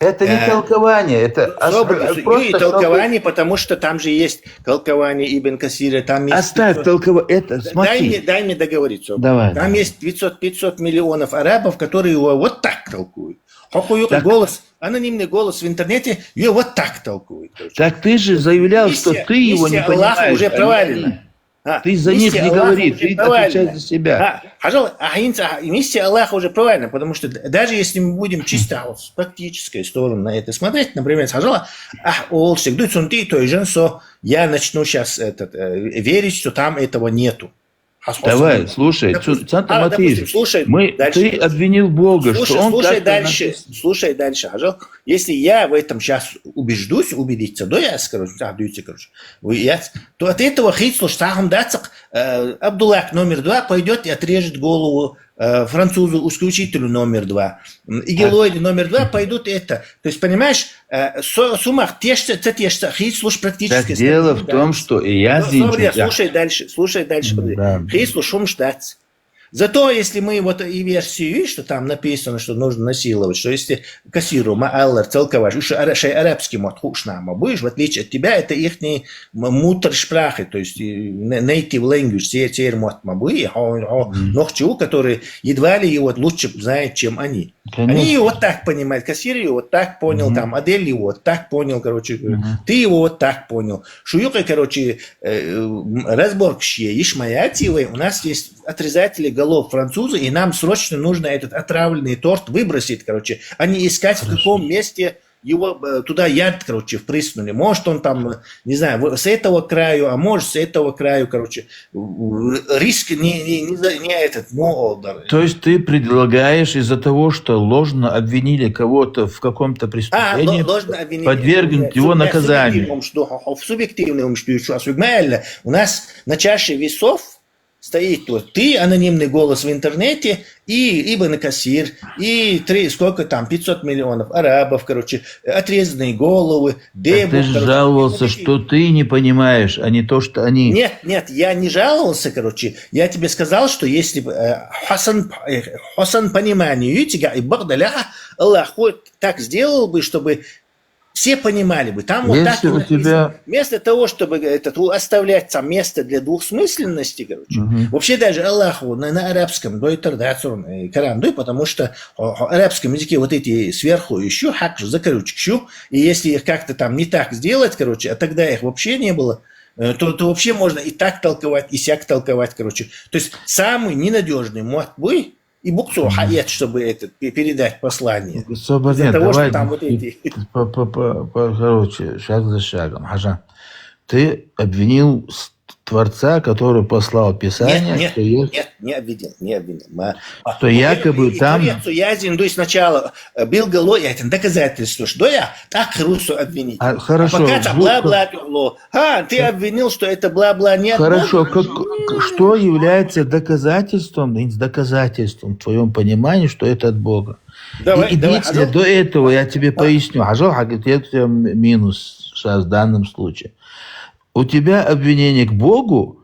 Это не Э, толкование, это ос- собрала, просто и чтобы- толкование, потому что там же есть толкование Ибн Касира, там есть Оставь толкование. Это, Дай мне, смотри. дай мне договорить, Собрала. Давай, Там давай. есть пятьсот, пятьсот миллионов арабов, которые его вот так толкуют. Хокуюка Так. голос, анонимный голос в интернете, ее вот так толкуют. Короче. Так ты же заявлял, что Миссия- ты его не миссия Аллаха понимаешь, уже а не провалена. они. А, Ты за них миссия не Аллаха говори, уже ты провалена. отвечай за себя. А, хьажал, а, хьинца, а, миссия Аллаха уже провалена, потому что д- даже если мы будем чисто вот с практической стороны на это смотреть, например, хьажал, а, олшик, дуй цунти той жен со, я начну сейчас этот, э, верить, что там этого нету. Хас- Давай, хас- слушай, допустим, цу- центр а, Матвеевич, допустим, слушай мы, дальше. ты обвинил Бога, Слушай, что он слушай как-то дальше, написал. Слушай дальше, хьажал. Если я в этом сейчас убеждусь, убедиться, да, я скажу, а, дуйте, короче, вы, я, то от этого хит слуш сахам дацак, э, Абдуллах номер два пойдет и отрежет голову э, французу, узкоучителю номер два. М, Игелоиде номер два пойдут это. То есть, понимаешь, э, со- сумах тешца, ца тешца, хит слуш практически. Так дело в том, что и я Ну, здесь... смотри, я- слушай дальше, слушай дальше, подожди. Да. Хит слуш шум штац. Зато, если мы вот и версию, что там написано, что нужно насиловать, что если кассиру ма аллар целковать, уж ара-, шей арабский мот хушнама будешь, в отличие от тебя, это ихний м- муттершпрахе, то есть и не- native language, се- сер мот ма буй, хо, хо, Мгм. нохчу, который едва ли его лучше знает, чем они. Они Конечно. его вот так понимают, кассир его вот так понял, Мгм. там, Адель его вот так понял, короче, Мгм. ты его вот так понял. Шуюка, короче, э, м, разборкщие, ишмаятиевые, у нас есть отрезатели голов французы, и нам срочно нужно этот отравленный торт выбросить, короче, а не искать, в Хорошо. каком месте его э, туда яд, короче, впрыснули. Может, он там, э, не знаю, в- с этого краю, а может, с этого краю, короче, в- в- риск не, не, не, за- не этот, но... То есть ты предлагаешь из-за того, что ложно обвинили кого-то в каком-то А, преступлении, ло- ложно обвинение. подвергнуть Нет, его суб- наказанию. Субъективно, что, хо- хо- в субъективном умшту, что освигмаяльно. У нас на чаше весов стоит вот ты, анонимный голос в интернете, и Ибн Касир, и три, сколько там, пятьсот миллионов арабов, короче, отрезанные головы, Так Дебу, ты же короче, жаловался, вот эти- что ты не понимаешь, а не то, что они... Нет, нет, я не жаловался, короче. Я тебе сказал, что если бы э, Хасан, э, Хасан понимание, видите, и Багдаляха, Аллах хоть так сделал бы, чтобы Все понимали бы. Там вот так и Если у написано. тебя... Вместо того, чтобы это, у- оставлять там место для двусмысленности, короче, Мгм. вообще даже Аллаху на, на арабском, дойтер, да, цун, э, Коран, да, потому что о- о арабском языке вот эти сверху еще, хак же закорючек, и если их как-то там не так сделать, короче, а тогда их вообще не было, э, то, то вообще можно и так толковать, и сяк толковать, короче. То есть самый ненадежный муатбуй и буксу хаят, чтобы этот, пе- передать послание. Из-за Соболезнования, того, давай, что там вот эти... по, по, по, по- короче, шаг за шагом. Хажа, ты обвинил с- Творца, который послал Писание, Нет, нет, что я- нет, не обвинил, не обвинил. Ма- Что якобы и там- Творец, я один, то есть сначала э, бил гало, я это доказательство, что я так русу обвинить. А, хорошо, А пока там звук- бла-бла, бла. А, ты обвинил, что это бла-бла, нет. Хорошо, Ну, как, к- что является доказательством, доказательством в твоем понимании, что это от Бога? Давай, И давай, единственное, Хажал. До этого я тебе поясню. Хажал, хаг, это минус сейчас в данном случае. У тебя обвинение к Богу,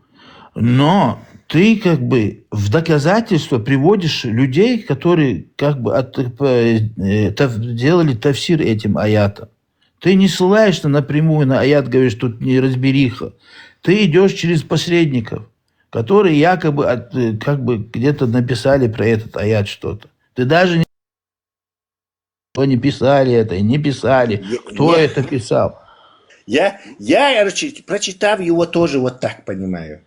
но ты как бы в доказательство приводишь людей, которые как бы от, э, таф- делали тафсир этим аятам. Ты не ссылаешься напрямую на аят, говоришь, тут неразбериха. Ты идешь через посредников, которые якобы от, э, как бы где-то написали про этот аят что-то. Ты даже не... Они писали это, не писали, Не- кто не- это писал. Я, я, короче, прочитав его, тоже вот так понимаю.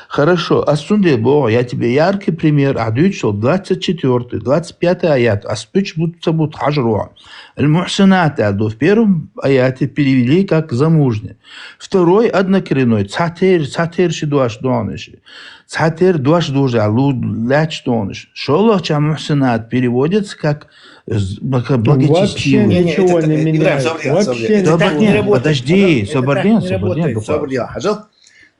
Хорошо, а сунде бо, я тебе яркий пример. Адючел, двадцать четвёртый, двадцать пятый аят. Аспич будто будут хажруа. Аль-Мухсинат аду. В первом аяте перевели как замужняя. Второй однокоренной. Цатер, цатер ши дуаш доныши. Цатер дуаш дужа, лу ляч доныши. Шолохча Мухсинат переводится как з- бага- Вообще благочестивый. Не, не, ничего это- не Ибрагим, меняет. Собрьян, Вообще Собрьян. ничего. Это так не Собрьян, работает. подожди, Хажал, это Собрьян, так не Собрьян, работает, Бухар. Собрьян. Хажал.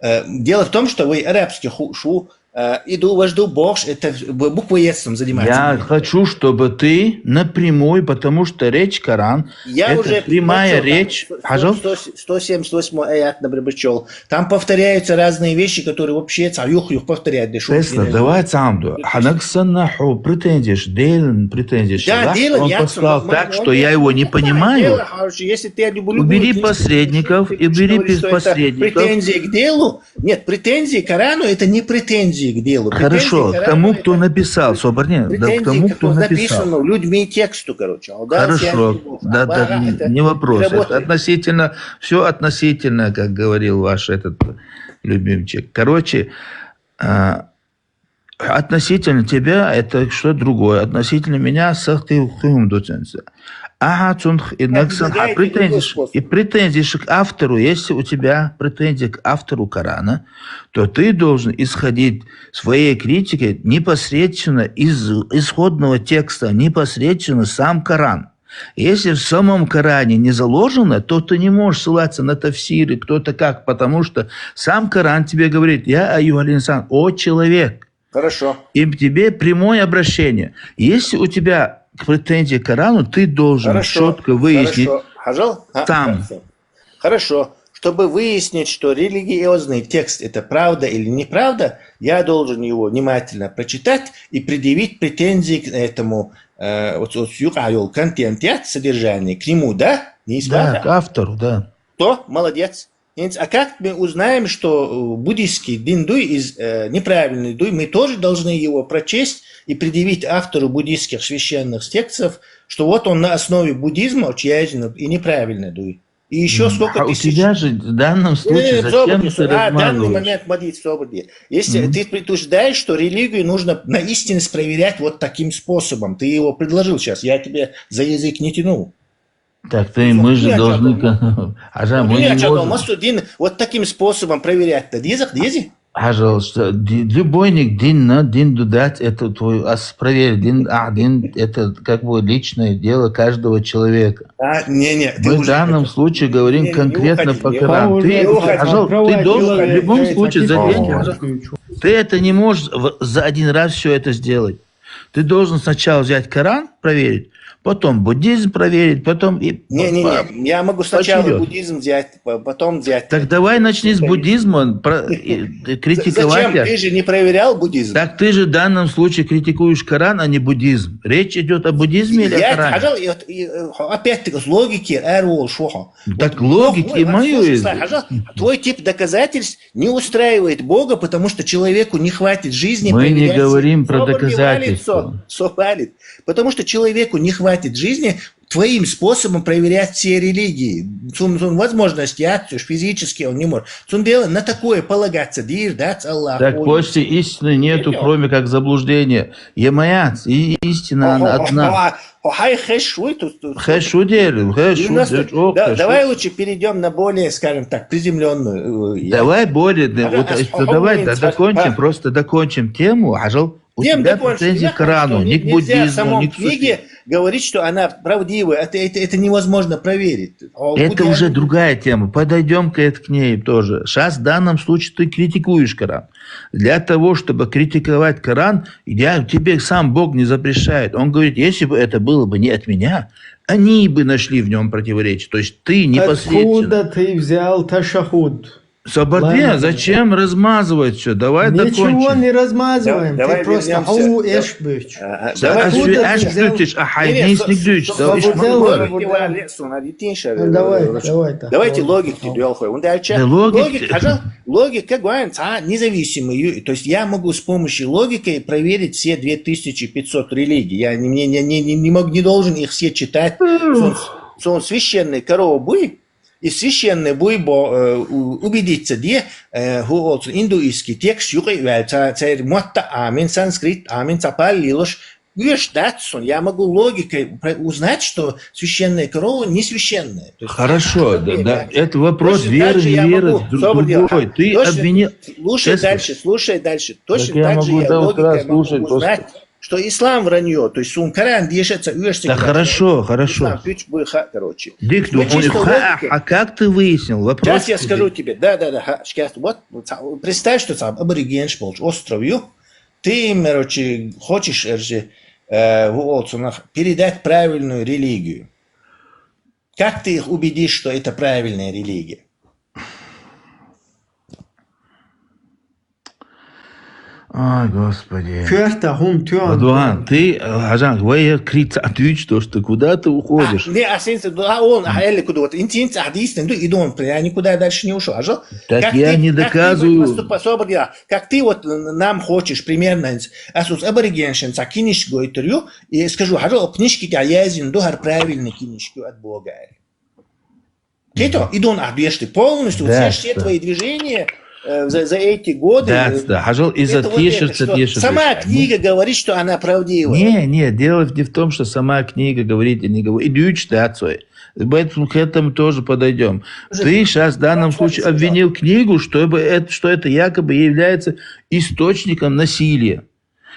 Э, Дело в том, что вы арабский ху- шу, э, иду вожду бокс, это буква ецом занимается. Я хочу, чтобы ты напрямую, потому что речь Коран, Я это уже прямая прочёл, там речь. сто- Хажал? сто- сто семьдесят восьмой аят, например, прочёл. Там повторяются разные вещи, которые вообще цаюх-юх повторяют. Да шо Теслер, ты- давай сам ду. Ханаксана ху претензиш, делен претензиш. Да, Да, делен он я послал сам- так, ну, что нет, я его не ну, понимаю. дело, хорошо, если ты, я люблю, Убери любую посредников, критику, убери говоришь, что это посредников. Претензии к делу. Нет, претензии к Корану — это не претензии к делу. Хорошо, Претензии к Корану тому, это кто написал, Собрьян, да, претензии, тому, кто которое написал. Написано людьми тексту, короче. А у нас Хорошо, я не знаю, да, да, ага, это не вопрос. работает. Относительно, все относительно, как говорил ваш этот любимчик. Короче, а, относительно тебя это что другое. Относительно меня сахты хум доценса. Ага, цунх и наксан Предлагайте претензии, другой способ. и претензии к автору. Если у тебя претензии к автору Корана, то ты должен исходить своей критики непосредственно из исходного текста, непосредственно сам Коран. Если в самом Коране не заложено, то ты не можешь ссылаться на тафсиры, кто-то как, потому что сам Коран тебе говорит: «Я аюхаль инсан, о человек». Хорошо. И тебе прямое обращение. Если у тебя претензии к Корану, ты должен Хорошо. четко выяснить. Хорошо. Хажал? А, Там. Хорошо. Хорошо. Чтобы выяснить, что религиозный текст — это правда или неправда, я должен его внимательно прочитать и предъявить претензии к этому, э, вот, вот, юкайол контент, содержание, к нему, да? Не Да, исправно? К автору, да. То молодец. Инц, а как мы узнаем, что э, буддийский дин дуй из э, неправильный дуй, мы тоже должны его прочесть и предъявить автору буддийских священных текстов, что вот он на основе буддизма очень и неправильный дуй. И еще сколько А у тысяч... тебя же в данном случае Э, зачем Собрьян, ты а, данный размазываешь? Момент, Мадид, Собрьян. Если ты предупреждаешь, что религию нужно на истинность проверять вот таким способом, ты его предложил сейчас, я тебе за язык не тянул. Так ты, мы же Я должны... чё Хажа, мы Я не чё можем. Думал, что дин вот таким способом проверять-то. Дизах, дизи? Пожалуйста, ди- любой ник дин на дин дудать, это твой ас проверь, дин, а дин, это как бы личное дело каждого человека. А, не, не, ты Мы в уже данном случае говорим Не, не конкретно уходи, по не Коран. уходи. Ты, Не уходи. Хажал, ты Проводила должен в это, любом это случае за типа день, Бога. Хажал, ты это не можешь в- за один раз все это сделать. Ты должен сначала взять Коран, проверить, потом буддизм проверить, потом и Не-не-не, я могу сначала поочерёдно. Буддизм взять, по- потом взять. Так давай начни с буддизма про- э, Зачем? критиковать. Ты же не проверял буддизм. Так ты же в данном случае критикуешь Коран, а не буддизм. Речь идет о буддизме или о Я Коране? хажал, и вот, и, э, опять-таки, с логики, эрвол, шухо. Так логика и мое. Твой тип доказательств не устраивает Бога, потому что человеку не хватит жизни. Мы не проверять говорим всё. про Собор не валит, доказательства. Со- Со валит. Потому что человеку не хватит жизни твоим способом проверять все религии. Сун, сун возможности, акцию, физически он не может. Сун дело на такое полагаться. Дир, да, Аллах. Так после истины нету, кроме как заблуждения. Емаяц, и истина она одна. Хай хэш шуй, тут- тут- Хэш шуй дер, хэш шуй девяносто дер, о, Да, хэш давай шуй. Лучше перейдем на более, скажем так, приземленную. э, я- Давай более, да, Ага, вот, а э, с- давай, да, а- закончим, а- просто докончим тему, Ажал. У Тем тебя закончим. претензии Я к Корану, что не к нельзя буддизму, самом не к книге говорить, что она правдивая. Это, это, это невозможно проверить. А Это буддизм- уже другая тема. Подойдем к, это, к ней тоже. Сейчас в данном случае ты критикуешь Коран. Для того, чтобы критиковать Коран, я, тебе сам Бог не запрещает. Он говорит, если бы это было бы не от меня, они бы нашли в нем противоречие. То есть ты непосредственно. Откуда ты взял ташахуд? Собордия, Ладно. Зачем размазывать все? Давай Ничего докончим. не размазываем. Да- давай Ты просто вернёмся. ау эш быч. А, а, Да, давай- а Откуда сю- ты а взял? что ты ж, а, Не-не, не со- снегдюч, со- да, со- иш со- мангор. Свобода. Иван Лесун, а, детин ша- Ну, давай, э, давай, да. Давайте Давай. логики, Дюэлхой. Он дальше. Да логик- Логик, хажа, логика, Гуан, ца, независимый. То есть я могу с помощью логики проверить все две тысячи пятьсот религий. Я не, не, не, не, не, не мог, не должен их все читать. Сон, сон священный корова буй, и священный буй бо, э, у- убедиться, где э, ху олцун индуистский текст, юкъи вял, ца, ца муатта амин, санскрит амин, ца паллилуш, гуш датсун. Я могу логикой про- узнать, что священная корова не священная. То есть Хорошо, это да, не да. является. Это вопрос Точно веры, так же я неверы, могу- друг- Собор дело. другой. Ты Точно- обвинил. Слушай Честно. Дальше, слушай дальше. Точно Так я так же могу, я да, логикой раз могу слушать узнать, что ислам вранье, то есть сун Коран дешется, уешься. Да хорошо, хорошо. Ислам пюч буй ха, короче. Дик, ну, Мы чисто у них- а, логикой. а как ты выяснил? Вопрос Сейчас я тебе. Скажу тебе, да, да, да, ха, сейчас, вот, вот, ца- представь, что там аборигенш болч, остров ю, ты им, короче, хочешь, короче, э, в Олцунах передать правильную религию. Как ты их убедишь, что это правильная религия? Ой, Господи. Кёрта хум тюан. Ладуан, ты, э, Хажан, вай крит отвечу, то, что куда ты уходишь? А, не, а сенсо, да, а он, а Элли куда вот, интинц, а дистен, ду, и дон, я никуда дальше не ушел. А жо- Так как я ты- не как ты доказываю. вот поступа-, собор, я, как ты вот нам хочешь, примерно, а сус аборигеншин, ца киниш гойтер ю, и скажу, хажо, книжки тебя язин, духар правильный кинишки от Бога. Кето, и дон, а ты полностью, Да, вот все, все да. Твои движения э, за, за эти годы. Да, э, да, Хажал из-за это вот это, тешится, что тешится. Сама книга говорит, что она правдивая. Не, не, дело не в том, что сама книга говорит или не говорит. И дюч, да, цой. Поэтому к этому тоже подойдем. Ты сейчас в данном случае обвинил книгу, чтобы это, что это якобы является источником насилия.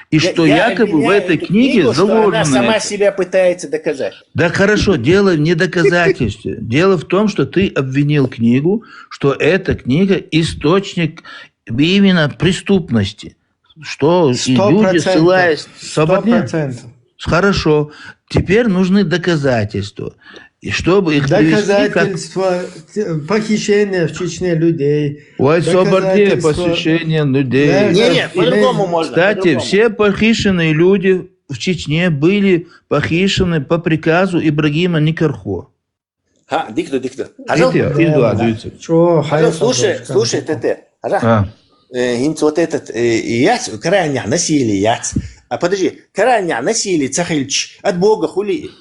И Я- что я якобы в обвиняю этой эту книге книгу, что заложено она сама это. Себя пытается доказать. Да хорошо, дело не в доказательстве. Дело в том, что ты обвинил книгу, что эта книга источник именно преступности. Что и Сто люди, процентов. ссылаясь... Сто Собордия? процентов. Хорошо. Теперь нужны доказательства. И чтобы их привести как Доказательства э, похищения в Чечне людей. Ой, Собордия, Доказательства. похищение людей. Да, Не, да, не, по-другому можно. Кстати, по-другому. Все похищенные люди в Чечне были похищены по приказу Ибрагима Никархо. Ха, дикту, дикту. Хажал? Иди, иди, иди. Чё, Хажал, хай- слушай, слушай, Тете. Хажал. А, Э, Инц вот этот, э, и яц, караня насилие яц. А подожди, караня насилие цахильч от Бога хули.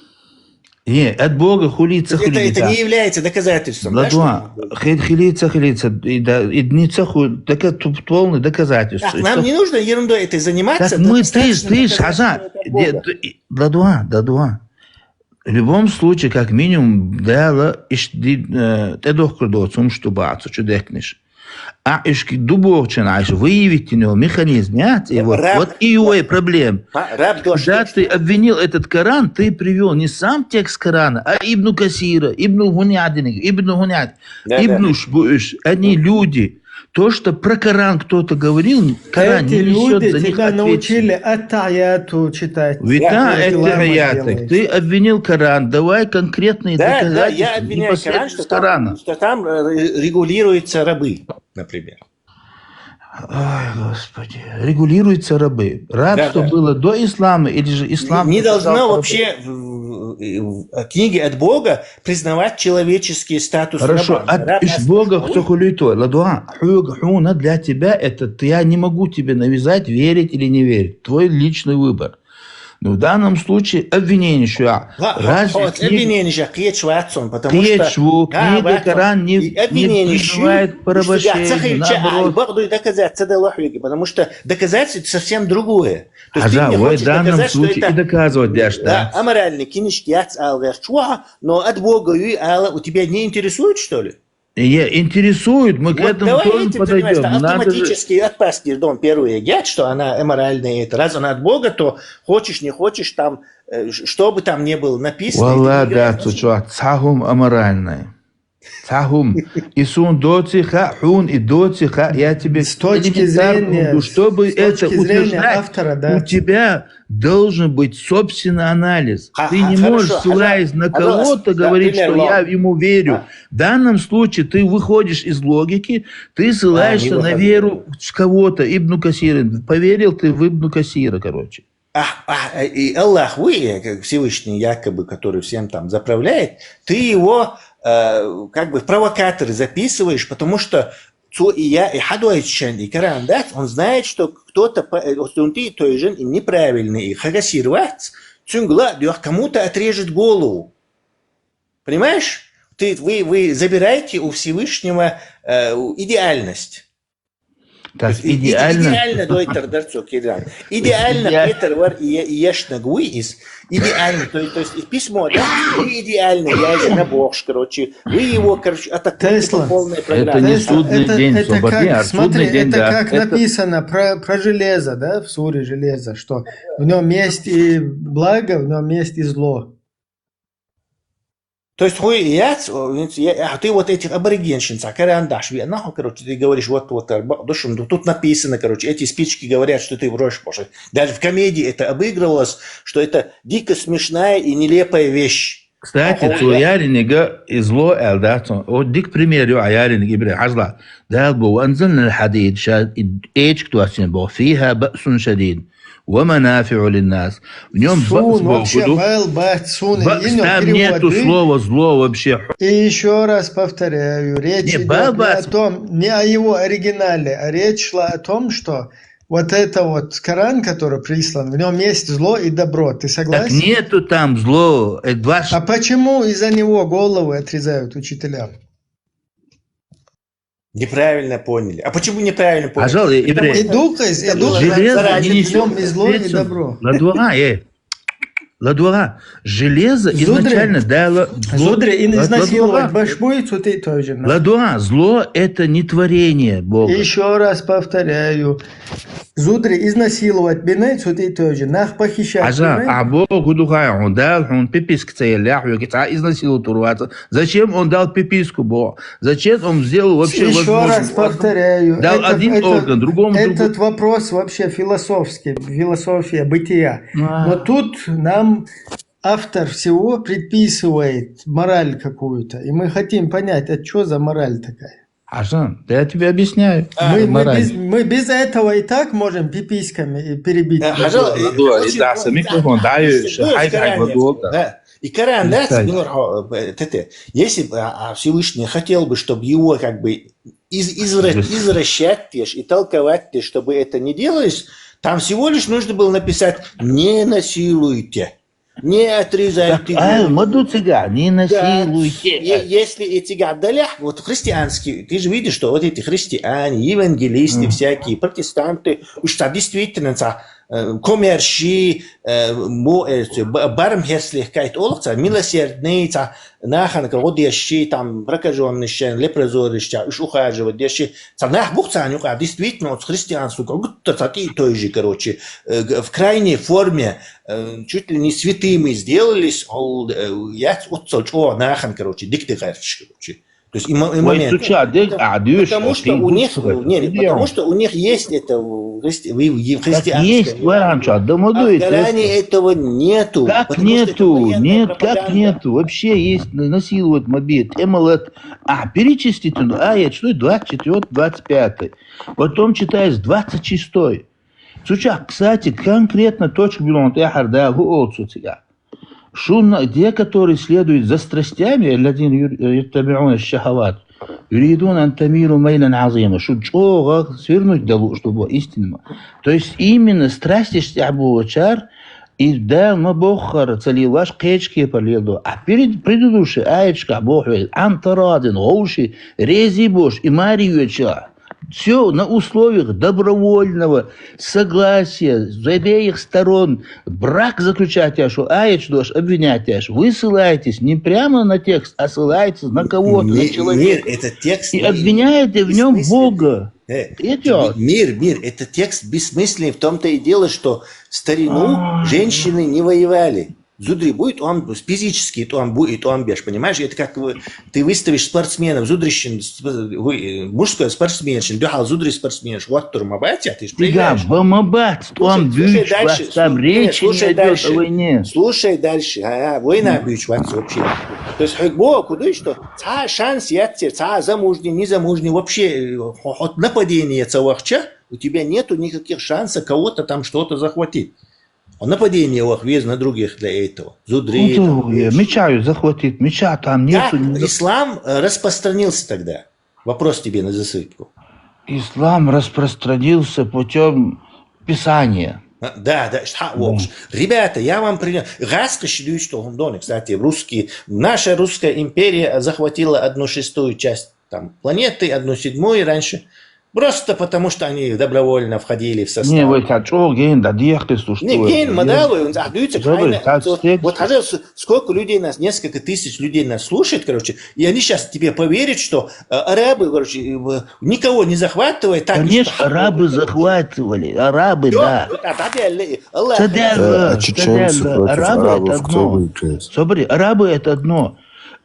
не, от Бога хули ца Это, хули это ца. Не является доказательством. Да, Ладуан, что- хи- хули ца хули ца, и да, и не ца ху-, дока-, ту- полное доказательство. Так, нам не нужно ерундой этой заниматься. Так это мы, ты, достаточно ты, доказательства Хажан, от Бога. де- ты- и- Ладуан, Ладуан. В любом случае, как минимум, дала ишди, э, те дохкр доцум, что бацу, чудекнеш. А ишки дубовчен, а иш выявить у него механизм, нет? И вот, Раб- вот и его и проблем. А, раб дош. Когда ты обвинил этот Коран, ты привел не сам текст Корана, а Ибну Касира, Ибну Гунядин, Ибну Гуняд, Да, да. Ибну Шбуш. Они люди. То, что про Коран кто-то говорил, Коран Эти не несет люди за них тебя научили ответственность. аттахияту читать. Ведь да, Как это ламы аятах. делают. Ты обвинил Коран, давай конкретные Да, да, доказательства я обвиняю Коран, непосредственно что из Корана. там, что там э, регулируются рабы, например. Ой, Господи, регулируются рабы. Да, Рабство да. было до ислама или же ислам Не, не доказал должна рабы? Вообще в- в- книги от Бога признавать человеческий статус Хорошо, раба. Раб иш Бога хто хулуьйту, ладугӀа, хьога, хьуна для тебя это, т- я не могу тебе навязать, верить или не верить. Твой личный выбор. Но в данном случае обвинение шуя. Ва- Разве ва- книга- обвинение же кхеташ вацун, потому Кхеташ что ву, Да, книга вацун. Коран не, И обвинение не шу- признавает и порабощение, что, цахилча, наоборот. Бог дает доказательства, да, лохвиги, потому что доказательство совсем другое. То есть ты Хьажа, мне в хочешь данном доказать, что случае это и доказывать дашь, да, да. аморальный кинишки яц алгаш чуа, но от Бога ю ала у тебя не интересует, что ли? И интересует, мы к Вот этому давай тоже эти подойдем. понимаешь, Надо же автоматически отпасть дом первый, говорят, что она аморальная, это раз она от Бога, то хочешь, не хочешь, там, э, ш- что бы там ни было написано, Валла, тебе не да, нравится. цу чу цхьа хӀума аморальная. Цхьа хӀума. И сун доци ха, хьун и доци ха, я тебе С точки элементарно зрения, говорю, чтобы с точки это зрения утверждать, автора, да. у тебя должен быть собственный анализ. Ха- Ты ха- не хорошо, можешь, хорошо. ссылаясь на Хорошо, кого-то, да, говорить, пример что вам. Я ему верю. Да. В данном случае ты выходишь из логики, ты ссылаешься не на выходит. Веру в кого-то, Ибн Касира. Поверил ты в Ибн Касира, короче. А, а, и Аллах, вы, э, как Всевышний якобы, который всем там заправляет, ты его э, как бы в провокаторы записываешь, потому что цу и я и хадуайчен и Коран, да, он знает, что кто-то по- э, он ты той же и неправильный и хагасировать, цунгла кому-то отрежет голову. Понимаешь? Ты, вы, вы забираете у Всевышнего э, идеальность. Так, И- и- идеально. Идеально дойтар дарцо киран. Идеально Идеально. Петр вар и и яшнаг вуй из. Идеально, то есть, то есть и письмо, да? И идеально, я же на бог, короче. Вы его, короче, атакуете Тесла. по полной программе. Это не Тесла, судный это, день, это Слободня, как, а смотри, судный день, это да. как Это- написано про, про железо, да, в суре железо, что в нем есть и благо, в нем есть и зло. То есть хуй яц, о, ведь я- а ты вот этих аборигенщин, сакарандаш, нахуй, короче, ты говоришь, вот, вот, э, б- душим, ну, тут написано, короче, эти спички говорят, что ты врешь, может. Даже в комедии это обыгрывалось, что это дико смешная и нелепая вещь. Кстати, Ага, цу да. Ялинига и зло эл да, цу- о, дик пример ю, а Ялиниг ибре хьажла. Дал бу, «وأنزلنا الحديد», ша эчк туасин бу, «فيها بأس شديد ومنافع للناس». В нем Сун вообще бал бат, сун, и не там нету переводы. Слова зло вообще. И еще раз повторяю, речь Не, идет бал не бат. О том, не о его оригинале, а речь шла о том, что вот это вот Коран, который прислан, в нем есть зло и добро. Ты Так согласен? Нету там зло. Э, два ш- А почему из-за него головы отрезают учителям? Неправильно поняли. А почему неправильно поняли? Ажал, э, Ибре. И дух из, и дух Железо заразит не несёт в нем и зло, и ответственность. Добро. Ладуа, э. Ладуа. Железо Зудре. Изначально дало зло. Зудре и Лад- изнасиловать ладуа. башбуй цу той же. Ладуа, зло это не творение Бога. Еще раз повторяю. Зудре изнасиловать бинай цу той же. Нах похищать Ажа, бинай. а Бог гудухай, он дал, он пиписк цейлях, йоги ца изнасиловал турваца. Зачем он дал пиписку Бог? Зачем он сделал вообще Еще раз возможность? Повторяю. Дал этот- один этот- орган, другому Этот другой. Вопрос вообще философский, философия бытия. А. Но тут нам автор всего предписывает мораль какую-то. И мы хотим понять, а что за мораль такая? Ажа, да я тебе объясняю. А, мы, мы Мораль. без, мы без этого и так можем пиписьками и перебить. Э, Хажал, э, Ладуа, очень- да, самих да, он даю, да, что хай да, как да, бы долго. Да. И Коран, да, Читай. ну, хо- э, тете, если бы а, а, Всевышний хотел бы, чтобы его как бы из, извра- Жесть. извращать, тешь, и толковать, тешь, чтобы это не делалось, там всего лишь нужно было написать: «Не насилуйте, не отрезайте». Так, а, мадуцига, не Да. насилуйте. Е- Если эти гадалях, вот христианские, ты же видишь, что вот эти христиане, евангелисты Мгм. Всякие, протестанты, уж та действительно ца, э, коммерши, э, мо- э, ц- б- бармхеслих кайт олох, ца милосердный, ца наханка годеши, там прокаженный, лепрозорища, уж ухаживать деши, ца нах бух ца нюка, действительно, вот христианство как будто ца ти той же, короче, э, г- в крайней форме, э, чуть ли не святыми сделались, ол, э, я уцал чо нахан, короче, дикты, короче. То есть и, мо- и момент. Потому что у них, не, не, потому что у них есть это в христи- в- в- в христианском. Как есть, варанча, да, могу. А в Коране этого нету. Как нету? Нет, как нету? Вообще есть, насилуют мобит, эмалат. А перечислить, ну, а я что, двадцать четвёртый, двадцать пятый. Потом читаешь двадцать шестой. Цу чу, кстати, конкретно точка билон тӀехьара да, хӀу олу цу цигахь. Шуна, те, которые следуют за страстями, الذين يتبعون الشهوات, يريدون أن تميلوا ميلا عظيما. Шу чӀогӀа свернуть дан лууш ду бо истинно. То есть именно страстеш тӀехь болчара, и Дала ма боххара ца лелош кхечу кепара леладо. А перед- предыдущий аяташкахь боху вай, عن تراض, гӀовши, рези бош, и маре йоьдуш. Всё на условиях добровольного согласия с обеих сторон брак заключать еш, аяташ дош обвинять еш. Вы ссылаетесь не прямо на текст, а ссылаетесь на кого-то, на человека. Мир, этот текст и обвиняете в нем Бога. Э, мир, мир, этот текст бессмысленный. В том-то и дело, что в старину женщины не воевали. Зударий буй тӀом, физически тӀом буй, и тӀом беш, понимаешь? Это как вы- ты выставишь спортсменов, зударий шин, с- вы- мужской спортсменшин дуьхьал зударий спортсменш хӀоттур ма бац, я, ты же проиграешь. Ба ма бац, тӀом буьйцуш бац, там речи не идёт о войне. Слушай дальше. А, а, война буьйцуш бац вообще. То есть хьоьга боху ду, что цхьа шанс яц, цхьа замужний, незамужний, вообще, э, хьо- хьо- нападение ца вахча, у тебя нету никаких шансов кого-то там что-то захватить. А нападение ваха веза на других для этого. Зударий, там, вещи. Мича захватить, мича там нету. Как ислам, э, распространился тогда? Вопрос тебе на засыпку. Ислам распространился путём Писания. А, да, да, ша, вот. Ребята, я вам принёс. Газ каши дюйч, что он доник, кстати, русские. Наша русская империя захватила одну шестую часть там планеты, одну седьмую раньше. Просто потому, что они добровольно входили в состав. Не, вай цхьа чӀогӀа гена дӀадехкина, слушай. Не, гена ма далой, он цхьа дуьйцу, вот хьажа, с- сколько людей нас, несколько тысяч людей нас слушает, короче, и они щас тебе поверят, что, э, арабы, короче, э, никого не захватывая, так. Конечно, арабы захватывали, арабы, да. Ца даьлла, а чеченцы против арабов кто выиграет? Смотри, арабы это одно.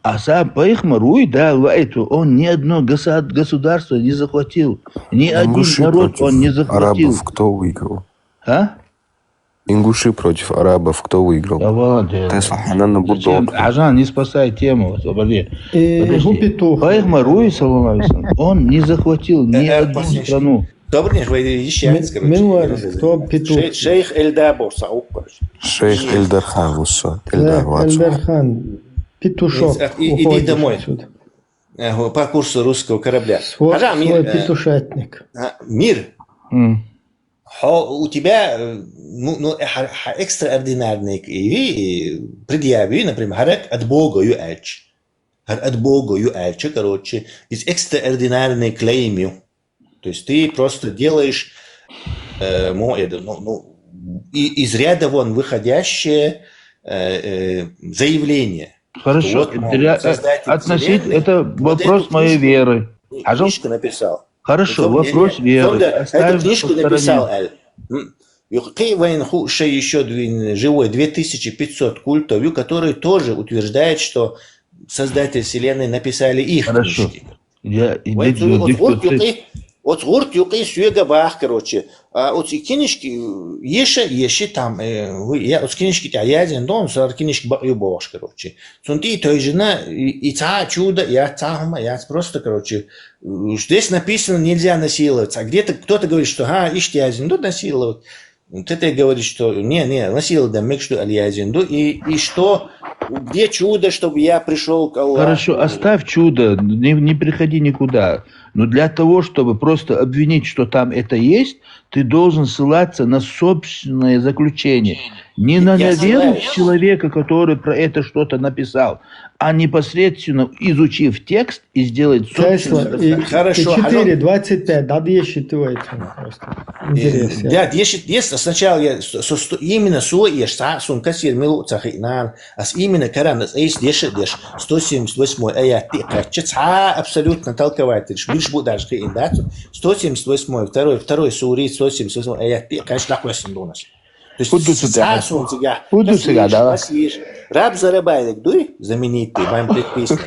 А сам пайхамар вуй, Дала ваийту, он ни одно государ- государство не захватил, ни один народ он не захватил. Ингуши против арабов кто выиграл? А? Ингуши против арабов кто выиграл? Да ладно. Тесла хьанана буддо. Зачем? Ажан, не спасай тему, вот, подожди. Э, подожди. Пайхамар вуй, саллаллаху алейхи ва саллям, он не захватил ни одну страну. Добрый день, вы ещё раз, короче. Мин вара, кто петух? Шейх Эльдар боху, короче. Шейх Эльдархан ву со, Эльдар вацу. Эльдархан, петушок, иди домой. Э, по курсу русского корабля. Свой петушатник. Мир. Хьо, у тебя, э, ну, ну, э, хьа- хьа экстраординарный, э, предъяви, например, хӀара от Бога ю аьлча. ХӀара от Бога ю аьлча, короче, из экстраординарный клейм ю. То есть ты просто делаешь, э, мо- это, ну, ну, и- из ряда вон выходящее, э, э, заявление. Хорошо, вот, мол, создатель вселенной, это вопрос моей веры. Книжку написал. Хорошо, вопрос веры. Эту книжку написал, Аль. Юкъе вайн ху шей ещё две- живой две тысячи пятьсот культов, которые тоже утверждают, что создатель вселенной написали их книжки. Хорошо. Я- Вайн цу- оцу гӀурт юкъе, оцу гӀурт юкъе соьга бах, короче. А оцу и книжки, э, еша, еши там, э, вы- я оцу книжки тя язен дон, сар книжки бакъ ю бохуш, короче. Цун тӀе тойжина, и- и цхьа чуда, я цхьа хӀума, я просто, короче, э, здесь написано, нельзя насиловать. А где-то кто-то говорит, что, ха, иштта язен ду насиловать. Ты, ты говоришь, что не, не, насиловать дан мегаш ду аьлла язен ду, и, и что, где чудо, чтобы я пришёл к Аллаху? Хорошо, оставь чудо, не, не приходи никуда. Но для того, чтобы просто обвинить, что там это есть, ты должен ссылаться на собственное заключение. Не на наверное человека, который про это что-то написал, а непосредственно изучив текст и сделать собственное. Хорошо, четыре двадцать пять, да, деши ты это просто. Интересно. Да, деши, деши, сначала я с- с- именно со еш, са- сун кассир милу ца хиънан, ас именно каран ас эйс деши деш, сто семьдесят восьмой аят тӀе кхаьчча, цхьа абсолютно толковательш, бирш бу даже хиъна дац, сто семьдесят восьмой, второй, второй сури, сто семьдесят восьмой аят тӀе кхаьчча, дӀакхоьссина дунас. Худдусу тӀехьа. Худдусу тӀехьа, давай. Раб за раба дик дуй, знаменитый, вам предписано.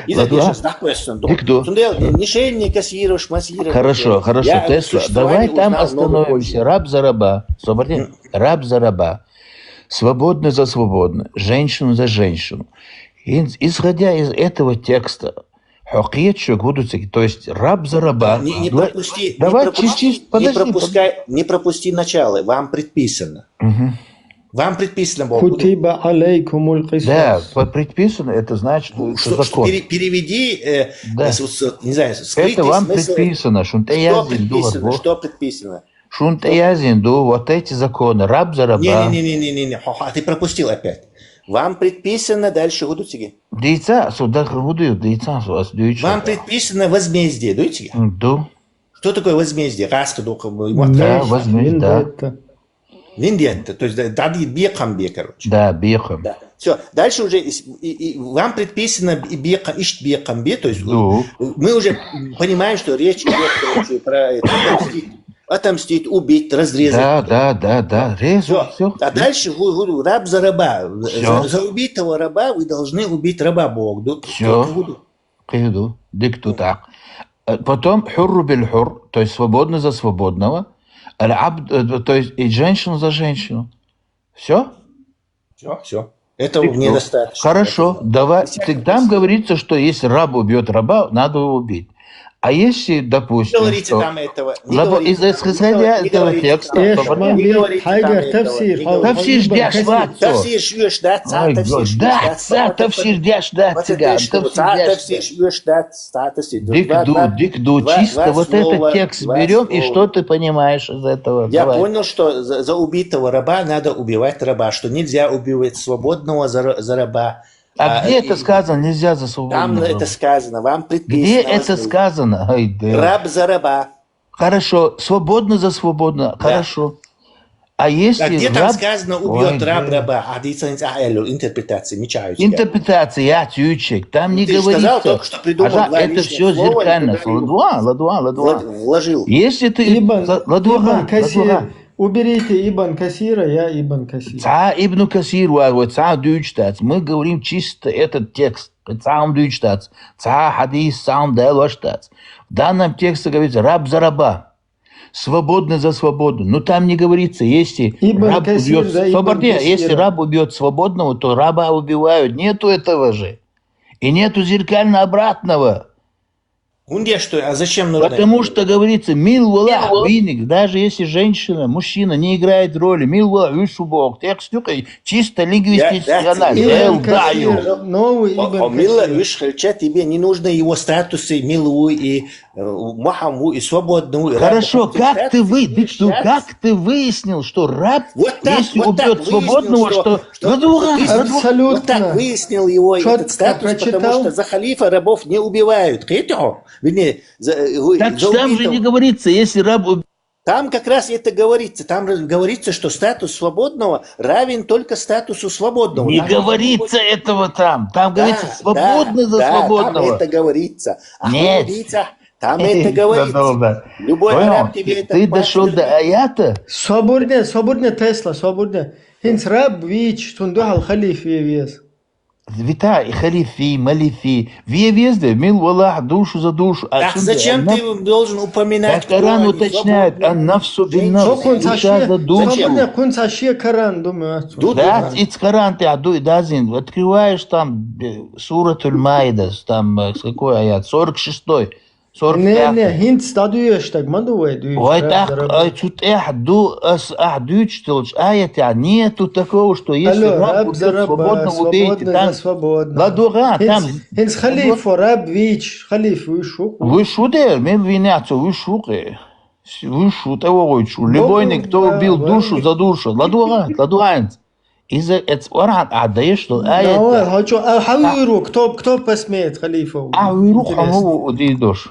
Из-за того, что, допустим, да. Дик ду. Цундел, не шейни кассируешь, массируешь. Хорошо, хорошо, Тесла. Давай там остановимся. Раб за раба. Собрали? Раб за раба. Свободно за свободно. Женщину за женщину. Ин-, исходя из этого текста, хьо кхеташ хьо худдусу, то есть раб за раба. Не, не пропусти, давай, не пропусти, чист, чист, не подожди, пропускай, подожди. Не пропусти начало, вам предписано. Мгм. Вам предписано было. Кутиба алейкумуль кисас. Да, по-, предписано, это значит, ну, что, что закон. Пере-, переведи, э, да. С-, с-, не знаю, скрытый смысл. Это вам предписано, что предписано, что предписано. Шуна тӀеязйина ду вот эти законы, раб за раба. Не-не-не, хо-, хо-, ты пропустил опять. Вам предписано дальше хӀу ду цига. Дийца, со даха хӀу ду, дийца, со ас дуьйцу. Вам предписано возмездие, дуй цига? М, ду. Что такое возмездие? ГӀаска дукха, вот. Да, возмездие, да. Вендетта. Вендетта, то есть, да, да, бекхам бе, короче. Да, бекхам. Да. Всё, дальше уже и, и, и вам предписано и бекхам, ишт бекхам бе, то есть, ду. Мы уже понимаем, что речь идёт, короче, про это, отомстить. Отомстить, убить, разрезать. Да, да, да, да. Резать, всё. А дальше хӀу-, хӀу-, раб за раба. Всё. За, за убитого раба вы должны убить раба, боху ду. Всё. Кхы хӀу ду. Кхы хӀу ду. Дик ду тӀаккха. Э, потом хьурру биль хьурр, то есть свободно за свободного. Аль-абд, э, то есть и женщину за женщину. Всё? Всё, всё. Этого недостаточно. Хорошо, давай. Там говорится, что если раб убьёт раба, надо его убить. А если, допустим, не говорите там этого, не говорите там, исходя из этого текста, не говорите там этого. Тафсир деш дац. Тафсир деш дац, тафсир деш дац. Тафсир деш дац. Дик ду, дик ду, чисто вот этот текст берём, и что ты понимаешь из этого? Я понял, что за, за убитого раба надо убивать раба, что нельзя убивать свободного за, за раба. А где это сказано? Нельзя за свободного раба. Там это сказано, вам предписано. Где это сказано? Ай, да. Раб за раба. Хорошо, свободно за свободно. Да. Хорошо. А если... А где там сказано, убьёт раб раба? А дийца хӀинца ахь аьлла, интерпретация, мичахь ю цига? Интерпретация, я отвечу. Там не говорится. Ты сказал только что, придумал два лишних слова. Это всё зеркально. Ладва, ладва, ладва. Вложил. Если ты... Ибн, ладва, Ибн Касир. Уберите Ибн Касира, я Ибн Касир. Цхьа Ибн Касир вай, вай, цхьа дуьйцуш дац. Мы говорим чисто этот текст. Цхьа хӀума дуьйцуш дац. Цхьа хьадис, цхьа хӀума далош дац. В данном тексте говорится раб за раба. Свободно за свободно. Но там не говорится, если раб убьёт... Собар де, если раб убьёт свободного, то раба убивают. Нету этого же. И нету зеркально обратного. ХӀунда, а зачем нужно это? Потому что говорится, мил валахь вийна, даже если женщина, мужчина не играет роли, мил валахь вуьш ву боху, текст юкъе, чисто лингвистический анализ. Ибн Касир, новый Ибн Касир. Мил валахь вуьш хилча, тебе не нужно его статусы, мил ву и Э, махьам ву и свободный ву, и раб. Хорошо, как ты вы-, как ты выяснил, что раб, если убьёт свободного, что... Абсолютно. Вот так выяснил его этот статус, потому что за халифа рабов не убивают. Кхетий хьо? Вернее, за, э, за убитого. Так там же не говорится, если раб уб- Там как раз это говорится. Там говорится, что статус свободного равен только статусу свободного. Не говорится этого там. Там говорится, свободный за свободного. Да, да, там это говорится. А нет. Там это говорится. Любой араб тебе это... Ты дошёл до аята? Собур де, собур де, Тесла, собур де. ХӀинца раб вийча, цунна дуьхьал халиф ве веза. Вита, и халиф ве, малиф ве. Ве веза де, мил валахь, душу за душу. А зачем ты должен упоминать? Так Коран уточняет, ан-нафсу бин-нафс. Душа за душу. Собур де, кхунца шен Коран ду моьтту. Ду, ду. Да, и Коран тӀехь ду, и дазин. Открываешь там, э, Суратуль Маида, там, э, с какой аят? Сорок шестой. Не, не, хӀинца дӀадоьшуш дерг ма ду вай дуьйцуш. Вай тӀаккха, ай, цу тӀехь ду, ас ахь дуьйцуш долчу аятехь нету такого, что если раб убьёт свободного, убейте. Там ладогӀа, там. ХӀинца халифо раб вийча, халиф вуьш ву-кх. Вуьш ву де, мел вийнехь цо вуьш ву-кх. Вуьш ву тӀевогӀуьйтуш ву. Любойник, кто убил душу за душу. ЛадогӀа, ладогӀа хӀинца. Иза эца орхьан ахь дайш долу аят. Давай, хьо чу, а, хьан вуьйр ву, кто, кто посмеет халифа? Ахь вуьйр ву, хьо ма ву дийр дош.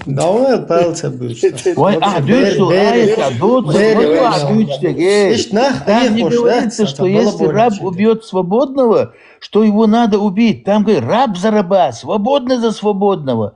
Давай, палца будешь. Вай, ахь дуьйцу аят, доцу, ахь дуьйцу дерг. Иштта нах, там не говорится, что если раб убьёт свободного, что его надо убить. Там говорит, раб за раба, свободный за свободного.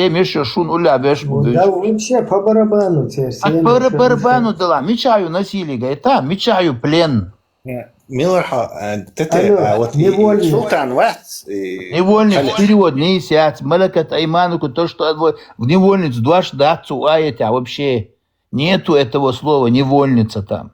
семь иш шун уллехь беш бу. Да, вообще по барабану церь А по барабану дала. Мича ю насилие, гайта, мича ю плен. Милар хьо, тете, Алло, вот невольник. Султан вац. Невольник, перевод не исяц. Малакат айманукум, то, что в невольницу, дуаш дац у аятя вообще. Нету этого слова невольница там.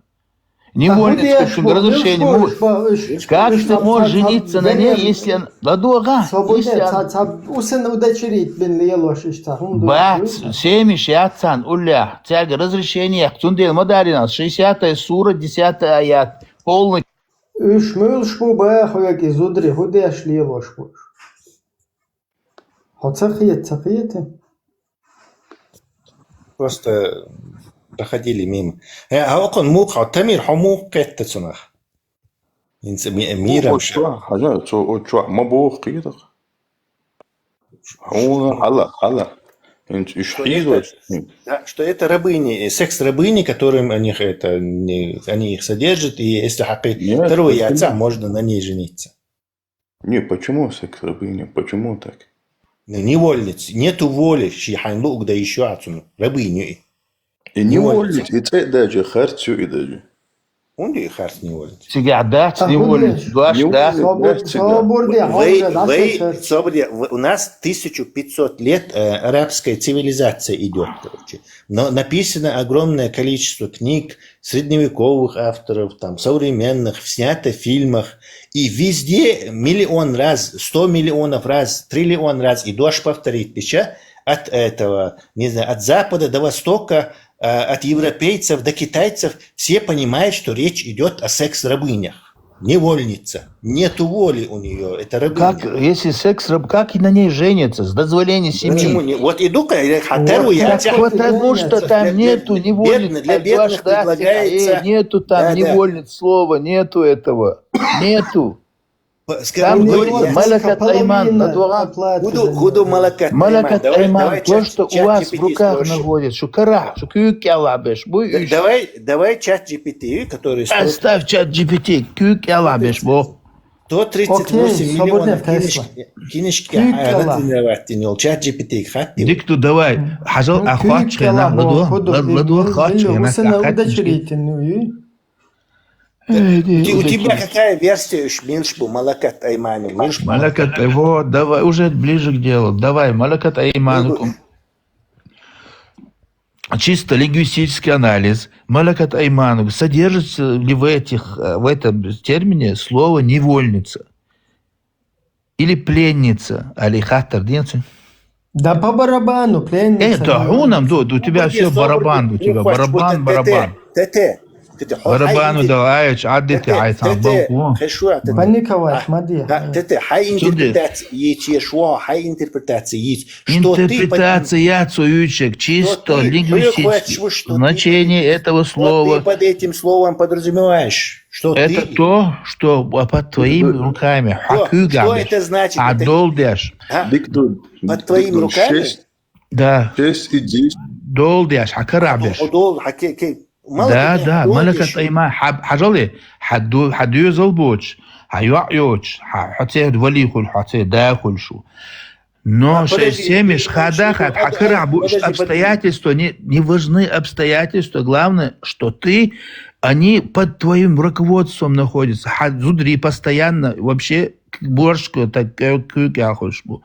Невольница, в общем, разрешение. Как ты можешь жениться на ней, если она... Ладога, Свободен, ца, ца, усен удочерить бен лелош ишта. Бац, семиш яцан, улля, цяга разрешение, цундел мадаринас, шестидесятая сура, десятый аят, полный. Уж мюлш бу бах, хьоьга и зударий, хӀу деш лелош бу. Хьо ца хета, ца хета? Просто проходили мимо. Э, а окон мух, а Тамир, хьо мух кхетта цунах? Инца ми-, мира. О, чё, хаза, цо, о, чё, ма бох кхетах. Хьуна, хала, хала. Инц иш хизо. Да, что это рабыни, э, секс-рабыни, которым они их это, не, они их содержат, и если хакы второй яйца, можно на ней жениться. Не, почему секс-рабыня? Почему так? Ну, невольниц. Нету воли, ши хайн лук да ещё ацун. Рабыню. И невольниц, и це даже харцю и даже. Он и харц невольниц. Цигя дац, невольниц, дуаш дац. Собор-, соборде, Вей, хонга, да, вей, сечет. соборде, в-, у нас тысячу пятьсот лет э, арабская цивилизация идет, короче. Но написано огромное количество книг средневековых авторов, там, современных, снято в фильмах. И везде миллион раз, сто миллионов раз, триллион раз, и дождь повторить печа от этого, не знаю, от Запада до Востока, э, от европейцев до китайцев, все понимают, что речь идет о секс-рабынях. Невольница. Нету воли у нее. Это рабыня. Как, если секс раб, как и на ней женятся? С дозволения семьи. Почему не? Вот иду-ка, я хатару, я Так потому что там нету невольниц. Для бедных предлагается. Нету там невольниц слова, нету этого. Нету. Там говорится малакат айман, Худу, худу малакат айман. Малакат айман, то, что у вас в руках находится. Шукара, шукюк ялабеш. Давай, давай чат G P T, который... Оставь чат G P T, кюк ялабеш, бо. сто тридцать восемь миллионов кинешки, кинешки, а, тренировать, чат G P T хат. Дикту, давай. Хажал, ахват, чена, ладуа, ладуа, хват, чена, удачерительную. У тебя какая версия уж меньше бы малакат айману, меньше бы Малакат, вот, давай, уже ближе к делу. Давай, малакат айманукум. Чисто лингвистический анализ. Малакат айманукум. Содержится ли в этих, э, в этом термине слово невольница? Или пленница? Али хаттар, нет? Да по барабану, пленница. Э, да, хунам, да, у тебя все барабан, у тебя барабан, барабан. Тете, барабану да, ай, аддити, ай, там, балку. Паниковать, мади. Тете, хай интерпретация, ечешо, хай интерпретация есть. Что ты Интерпретация яцуючек, чисто лингвистически. Значение этого слова. Под этим словом подразумеваешь, что это то, что под твоими руками. Хакуга. Что это значит? Адолдеш. Под твоими руками? Да. Шесть и десять. Долдеш, хакарабеш. Удол, хаке, ке. Да, да, малакат айман, хажали, хадуезал боч, хаюаёч, хацехд валихуль, хацехд дахуль шу. Но шесть семиш хадахат, хакарабуш, обстоятельства, не, не важны обстоятельства, главное, что ты, они под твоим руководством находятся, хадзудри постоянно, вообще, Боршко, так кюк яхуш бу.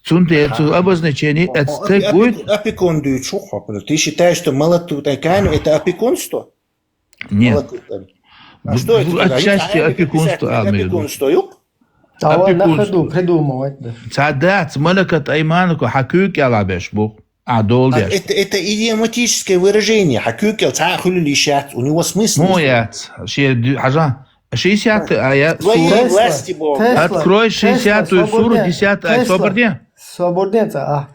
Цунте цу обозначение эцтек будет. Опекун дует шухо. Ты считаешь, что молотут айкану это опекунство? Нет. А что это? Отчасти опекунство. А, опекунство, юк? А он на ходу придумывать, да. Цадац, малакат аймануку, хакюк ялабеш бу. А, долдеш. Это, это идиоматическое выражение. Хакюкел, ца хулю лишат. У него смысл. Ну, я, хажа. Шестьдесят, а я... Твоей власти, Бог. Открой шестьдесятую суру, десятый аят, соборде. Соборде, а.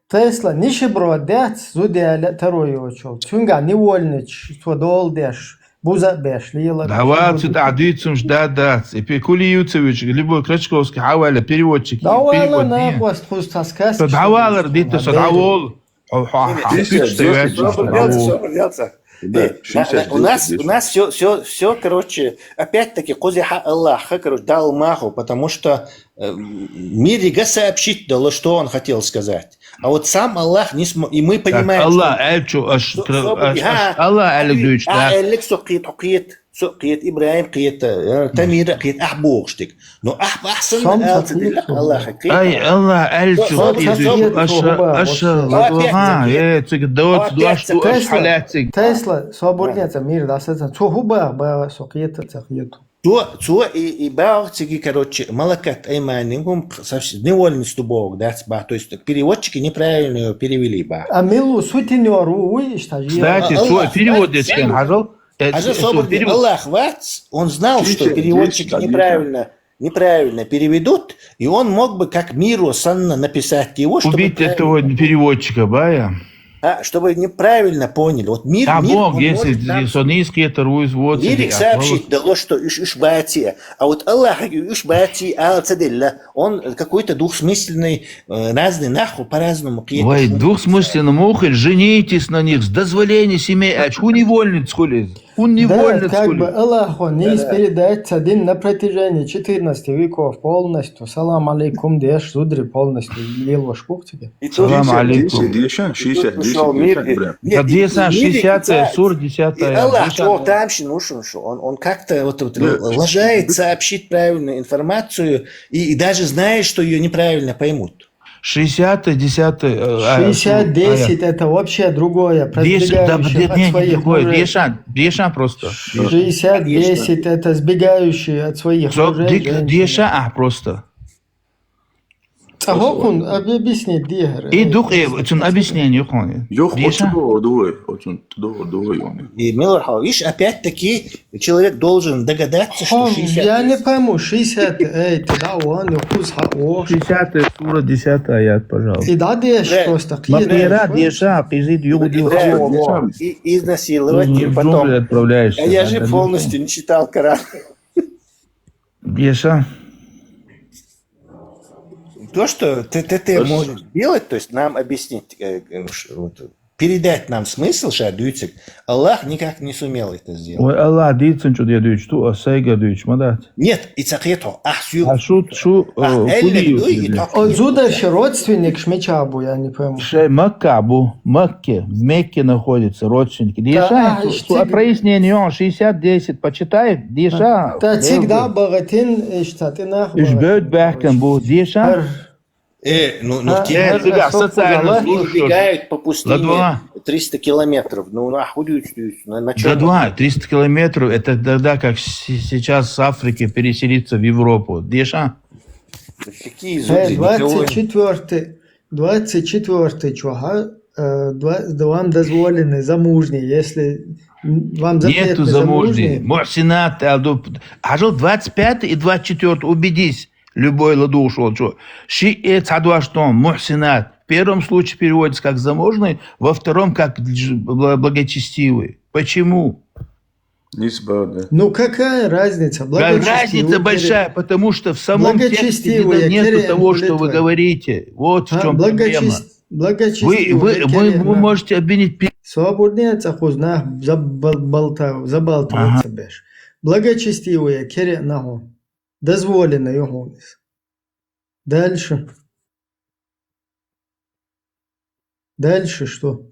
Тесла, ниши бро дец, зудя второй очел. Цунга невольнич, то долдеш, буза беш, лила. Давай, цит адицум жда дац. И Пикули Юцевич, любой Крачковский, хаваля, переводчик. Давай, на хвост, хвост, таскас. Давай, дитя, давай. Да, э, у нас, у нас все, все, все, короче, опять-таки, кхузахьа Аллахьа, короче, дал маху, потому что э, мире сообщить дало, что он хотел сказать. А вот сам Аллах не смог, и мы понимаем, Аллах что... Эльчу, аш, аш, аш, Аллах Элик дюч, да? Элик сокхит, хокхит, сокхит, Ибрахим кхит, э, Тамира кхит, ах бохштик. Но ах, ах, сан Аллах кхит. Ай, Аллах Эльчу кхит, аша, аша, ладуга, э, цик, доц, дош, дош, халятик. Тесла, свободнее, мир, да, сатан. Цо хуба, ба, сокхит, цахит. Цо, цо и, и баах циги, короче, малакат аймани, гум, совсем невольный стубок, да, ба, то есть переводчики неправильно его перевели, ба. А милу сутенёр у, уй, ишта же. Кстати, а, цо перевод дечкен, хажал? Хажал, собор перевод. Аллах вац, он знал, что переводчики неправильно, неправильно переведут, и он мог бы как миру санна написать его, чтобы... Убить этого переводчика, бая. А, чтобы неправильно поняли. Вот мир, а мир, Бог, если сообщит дало, что уж, уж бати, а вот Аллах уж бати, а цаделла, он какой-то двухсмысленный, э, разный наху по-разному кхет. Ой, двухсмысленно мухель, женитесь на них, с дозволения семей, а чу невольниц хули? Он невольно, да, как бы Аллаху не передать один на протяжении четырнадцати веков полностью. Салам алейкум, деш, зудри полностью, лелош пухтиге. Салам алейкум. Десять, десять, десять, десять, прям. Да, десять, шестьдесят, сура десятая. Аллах, что там, ну, что, он, он как-то вот, вот ложается сообщить правильную информацию и, и даже знает, что ее неправильно поймут. Шестьдесят, десятый, э, а, шестьдесят, десять, это вообще другое, про сбегающих от своих мужей. Дешан, дешан просто. Шестьдесят, десять, это сбегающие от своих мужей женщины. Дешан, а, просто. Цахокун, объясни, дехар. И дух, э, цун объяснение, хон. Ёх, дешан. Оцун дугой, оцун дугой, он. И Милар Хал, видишь, опять-таки, человек должен догадаться, что шестьдесят... Я не пойму, шестьдесят, эй, тогда он, ну, хуз ха-, о. Шестьдесятая сура, десятый аят, пожалуйста. И да, деш просто, Макера, деша, кизит, югу, изнасиловать и потом отправляешься. Я же полностью не читал Коран. Деша. То, что ты, ты, ты можешь делать, то есть нам объяснить, э, э, вот, передать нам смысл, ша дюйцик, Аллах никак не сумел это сделать. Ой, Аллах дийцин чу дюйч, ту, а сайга дюйч, мадат. Нет, и цахето, ах, сю. А шу, шу, а, э, эллик дуй, и так. Он зударши родственник шмечабу, я не пойму. Шей Макка бу, Макке, в Мекке находится родственник. Деша, а, прояснение, он шестьдесят десять, почитай, деша. Та цигда багатин, эшта, ты нах. Уж бёд бахкан бу, деша. Э, ну, ну, в тех... Э, тебя социальная служба. Бегают по пустыне триста километров. Ну, нахуй дюйч, дюйч, на, на чём? Да, два, триста километров, это тогда, как с-, сейчас с Африки переселиться в Европу. Деша? Какие зуды? Э, двадцать четвёртый, двадцать четвёртый чуха, э, два, да вам дозволены замужние, если, м, вам запретны замужние. Нету замужние. Мухсинат, алду, а жил двадцать пятый и двадцать четвёртый, убедись. Любой ладуш волчо. Ши э цадваштон, мухсинат. В первом случае переводится как замужный, во втором как дж-, бла-, благочестивый. Почему? Нисба, да. Ну какая разница? Разница большая, потому что в самом тексте нету того, что вы говорите. Вот в чём проблема. Вы, вы, вы, вы можете обвинить пе- Свободнее цахуз нах забал-, балта-, забалтываться беш. Благочестивые кере наху. Дозволено, юхунис. Дальше. Дальше что?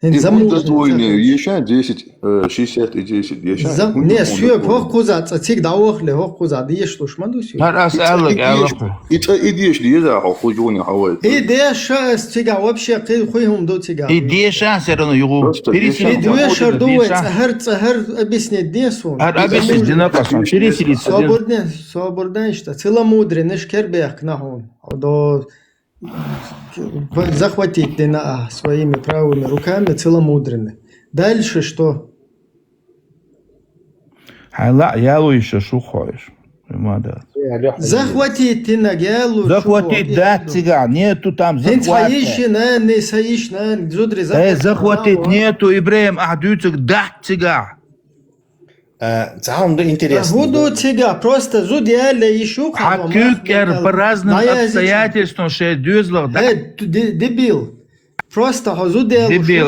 Ин замужние, дозволенные, ещё десять, э, шестьдесят и десять, ещё. Не, сюе, хох куза, ца циг давахле, хох куза, деш луш, маду сюе. Ар ас аллак, аллак. И ца, и деш, деш, а хох кузони хавай. И деш, а с цига вообще, кы-, хуй хум до цига. И деш, а всё равно югу. Переселить. И деш, а ду, цахар, цахар, объяснить, десун. Ар объяснить, дина касан, переселиться. Свободнее, свободнее, что целомудренный шкербех нахун. До захватить дина, а, своими правыми руками целомудренный. Дальше что? Хала, я луиша шухоиш. Мада. Захватить дина, я лу. Захватить, да, цыган. Нету там захвата. Саишина, не саишна, зудри захватить. Э, захватить нету, Ибраим, а дюцик, да, цыган. Э, цаун да интересно. Гуду цига, просто зуд яле ещё. Хакюкер по разным обстоятельствам ше дюзлах, да? Э, д-, д-, дебил. Просто хо зуд яле. Дебил.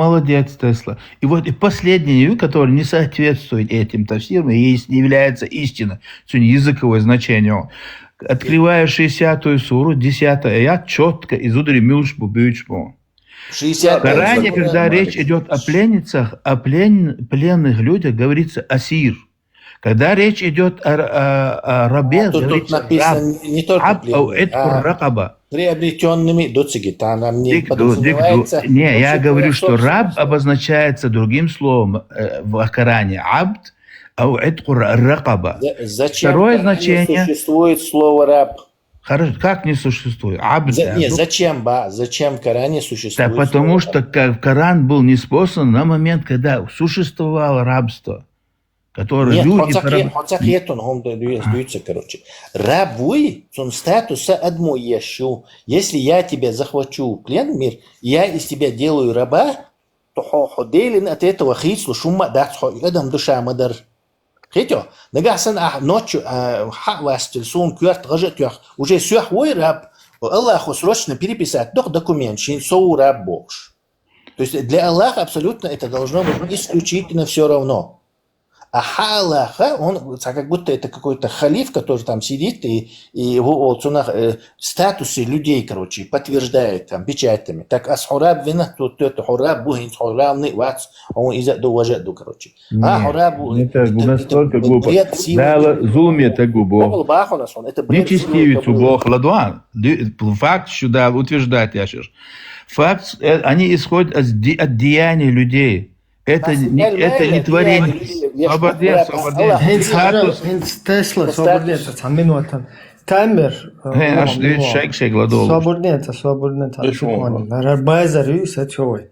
молодец, Тесла. И вот и последнее, которое не соответствует этим тафсирам, и есть, не является истиной, с языковое значение. Открывая шестидесятую суру, десятый аят, четко из удари мюшбу бючбу. В Коране, когда речь идет о пленницах, о плен, пленных людях, говорится асир. Когда речь идет о, о, о рабе, а тут, говорится, тут написано раб, не только абд, ау итку ракаба. Приобретенными, дуцигитанами не подразумевается. Не, я говорю, что раб обозначается другим словом э, в Коране. Абд, ау итку ракаба. Зачем? Второе значение. Существует слово раб? Хорошо, как не существует? Абд. За, не, зачем, ба, зачем в Коране существует? Да потому что Коран был ниспослан на момент, когда существовало рабство. Которые люди... Нет, короче. Раб вуй, цун статуса адмо ещё. Если я тебя захвачу в плен, мир, я из тебя делаю раба, то хо, хо делин от этого хицлу шумма дац хо адам душа мадар. Хитё, нагахсан а ночью а, ха вас телефон кюрт гажет ях. Уже сёх вой раб. Аллаху срочно переписать док документ, шин соу раб бокш. То есть для Аллаха абсолютно это должно быть исключительно все равно. А хьа Аллаха, он ца-, как будто это какой-то халиф, который там сидит и, и его, вот, цунах, э, статусы людей, короче, подтверждает там печатями. Так ас хьо раб вина, то, то, то хьо раб бу, хӀинца хьо раб не вац, он иза ду, важа ду, короче. А, хьо раб бу, это, это, это гу настолько глупо. Бред силы. Дала зулме тагу бо. Бахана сон, это бред силы. Нечестивицу бог ладуан. Ди-, факт сюда утверждать яшир. Факт, э, они исходят от де-, от деяний людей. Это не, это не творение. Соборден, соборден. ХӀинца хӀара, статус. ХӀинца Тесла, статус. Соборден, цхьа минута. Тамер, э, хе, ну, аш ну, дивит шайк-шайк ладу. Соборден, соборден, секунду. Ра-, базар ю, са чой.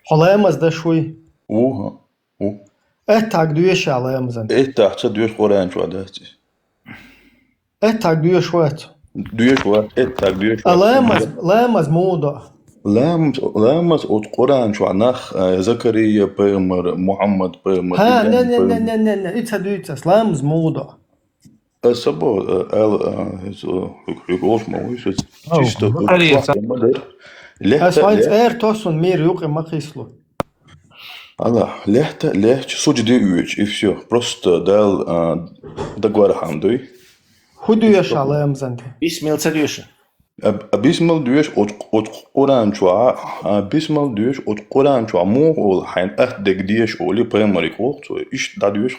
Хьо ламаз даш вуй? Уха, у. Эт так дуеш а ламазан. Эт так ца дуеш Къуръан чу дац. Эт так дуеш вац. Дуеш вац, эт так дуеш вац. А ламаз, ламаз муда? Ламаз, ламаз от Къуръан чу нах, э, Закария пайгамбар, Мухаммад пайгамбар, Ха, Ибрагим не, не, не, пайгамбар. Не, не, не, ица дуйцас, ламаз муда? Э, сабо, э, ал, э, э, хьук-, хьук олш ма вуй, чисто Закария вот са- ма да. Лехта, ас вайн лех- цӀер тосун мир юкъе ма хислу. Алла, лехта, лехча, суджуд де уьйча, и всё. Просто Дала, а, дагвар хӀама дуй. ХӀу дуеш а ламазан де? Бисмил ца дуеш а? А, а бисмил дуеш от, от Къуръан чу, а, бисмил дуеш от Къуръан чу, мух ол хьайн ат дег деш оли пайгамбарик олх цо, ишт да дуеш.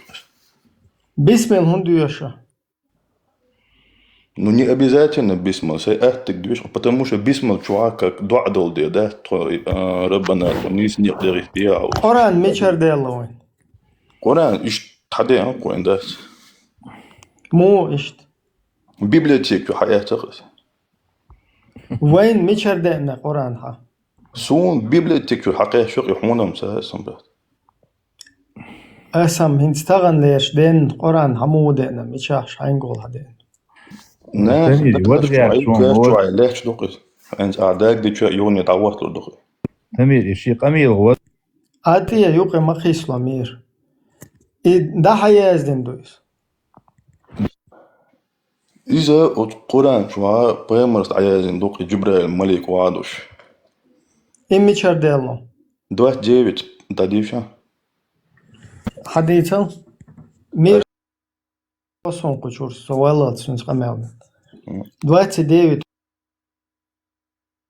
Бисмил хӀун дуеш а? Ну, не обязательно бисмил, сай аттик дуеш, потому что бисмил чуа как дуа дол де, да, тхо, а, Раббана, тхо нийса некъ дерих де, а. Къуръан мичар делла вайн? Къуръан ишт тхаде, а, Къуръан, да. Му ишт? Библиотеку хьаяцахъас. Вайн мичар деъна Къуръан хьа? Сун библиотеку хьакъехьшукъ и хьунам са сам бат. Ас хӀама хӀинца тахана леш ден Къуръан хьаму деъна, мичахь шайнгол хьадеъна. На, Тамир, так вот так я чуай, чуай, леч дукъис. Хьанз а даг дича юни дагвахтур дукъи. Тамир, иши къамил гъо. Атия юкъе ма хисло мир. И да хьаяздин дуйс. Иза от Къуръан чуа пайгамбарс дӀаяздин дукъи Джибраил малик вадуш. И мичар деллу? Двадцать девять дадиша. Хьадийцал? Мир Осун кучур, со валлал цунц къамел. Мгм. Двадцать девять.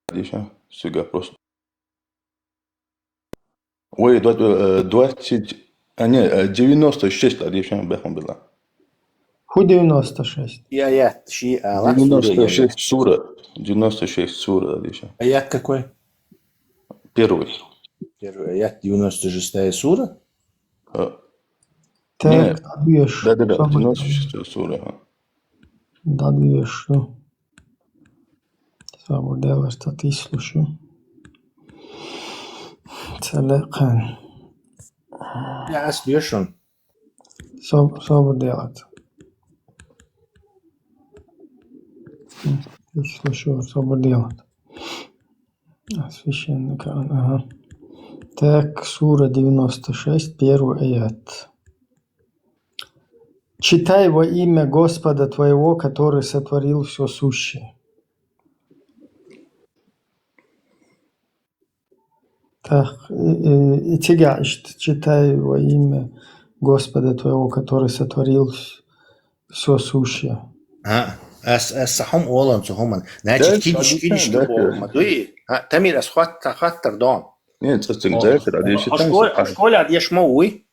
Дадиша, сига просто. Ой, два-, э, двадцать, а, не, э, девяносто шесть, а, девчонка, бехом была. Ху девяносто шесть. И аят, ши ала. Девяносто шесть сура. Девяносто шесть сура, а, девчонка. Аят какой? Первый. Первый аят, девяносто шестая сура? Э, так, нет. Дальше. Да, да, да, девяносто шестая сура, ага. Дадвешу. Сабур делаштат ислушу. Целекъан. Я ас дешун. Сабур делат. Ислушу, сабур делат. Священника, ага. Так, сура девяносто шесть, первый аят. Читай во имя Господа твоего, который сотворил всё сущее. Так, и, и, и тига ишт, читай во имя Господа твоего, который сотворил вс-, всё сущее. А, ас, ас сахум олан сахуман. Значит, да, кидиш, да, кидиш да, да, да. Дуй? А, Тамир, ас хватта, хваттар дом. Нет, цацин, да, да, да, да, да. Школе, а школе адьеш ма уй?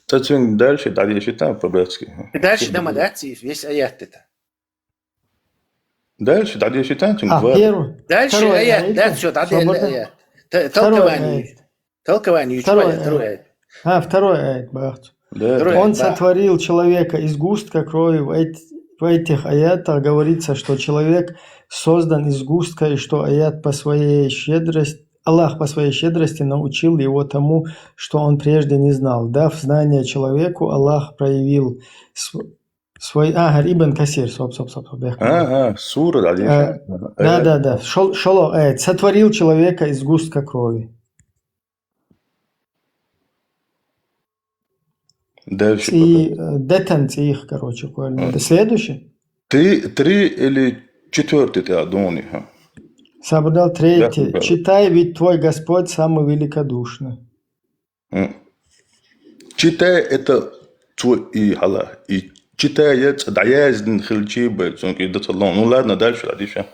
Цацин дальше дадешитан по-братски. Дальше дома дать, весь аят это. Дальше дадешитан, чем а, два. Первый. Дальше второй аят, аят, да, всё, дадеш свободно. Аят. Т-, второй толкование. Аят. Толкование, второй аят. Второй аят. А, второй аят, бахт. Да. Второй аят, да. Он сотворил человека из сгустка крови. В эт-, в этих аятах говорится, что человек создан из сгустка, и что аят по своей щедрости Аллах по своей щедрости научил его тому, что он прежде не знал. Дав знание человеку, Аллах проявил св-, свой, а, Ибн Касир, соп, соп, соп, соп, бех-, а, а, сура, да, э, да, да, да. Шол-, шоло, э, сотворил человека из сгустка крови. Дальше. И, э, детен цих, короче, куэльнада. Следующий. Три, три или четвёртый ты, а, думал, ха. Сабрдал третий. Да, да. Читай, ведь твой Господь самый великодушный. М. Читай, это Цо и хьала, и читая цӀа дӀаяздина хилчий бай, цунга и дацаллон. Ну ладно, дальше дӀадиша.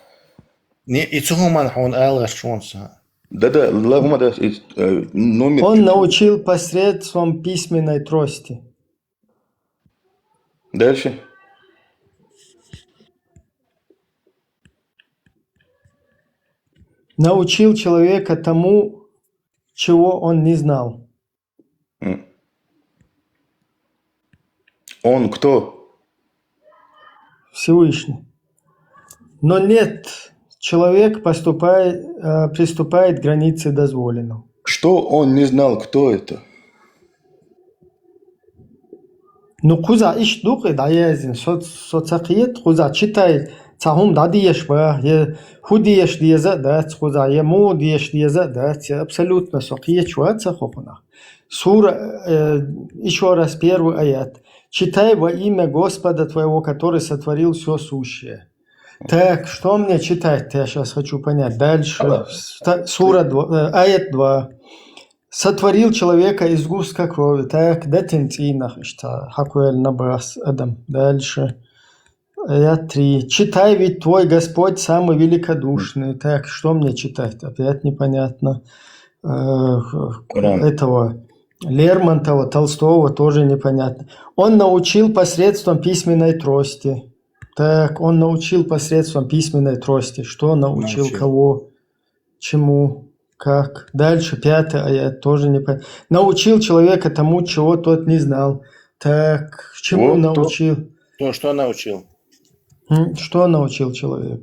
Не, и цу хӀуман хьуна алагӀаш чунца. Да-да, ла хӀума да, и, э, номер. Он научил посредством письменной трости. Дальше. Научил человека тому, чего он не знал. М. Он кто? Всевышний. Но нет, человек поступает, э, приступает к границе дозволенного. Что он не знал, кто это? Ну, кхуза иш дукъи дӀаяздина, со, со ца кхета, кхуза читай, ца хӀума дӀадеш ба, е хӀу деш деза а дац кхуза, е му деш деза а дац, е абсолютно со кхеча вац а хохунах. Сура, э, ещё раз первый аят. Читай во имя Господа твоего, который сотворил все сущее. Так, что мне читать-то? Я сейчас хочу понять. Дальше. Алло. Ста- Сура два, э, аят два. Сотворил человека из сгустка крови. Так, датин цинах ишта. Хакуэль набрас адам. Дальше. Аят три. Читай, ведь твой Господь самый великодушный. Так, что мне читать? Опять непонятно. Э, Коран. Этого Лермонтова, Толстого тоже непонятно. Он научил посредством письменной трости. Так, он научил посредством письменной трости. Что научил, Научил. Кого? Чему? Как? Дальше пятый аят тоже не по... Научил человека тому, чего тот не знал. Так, чему Вот то. Научил? То, что научил? М, Что научил человек?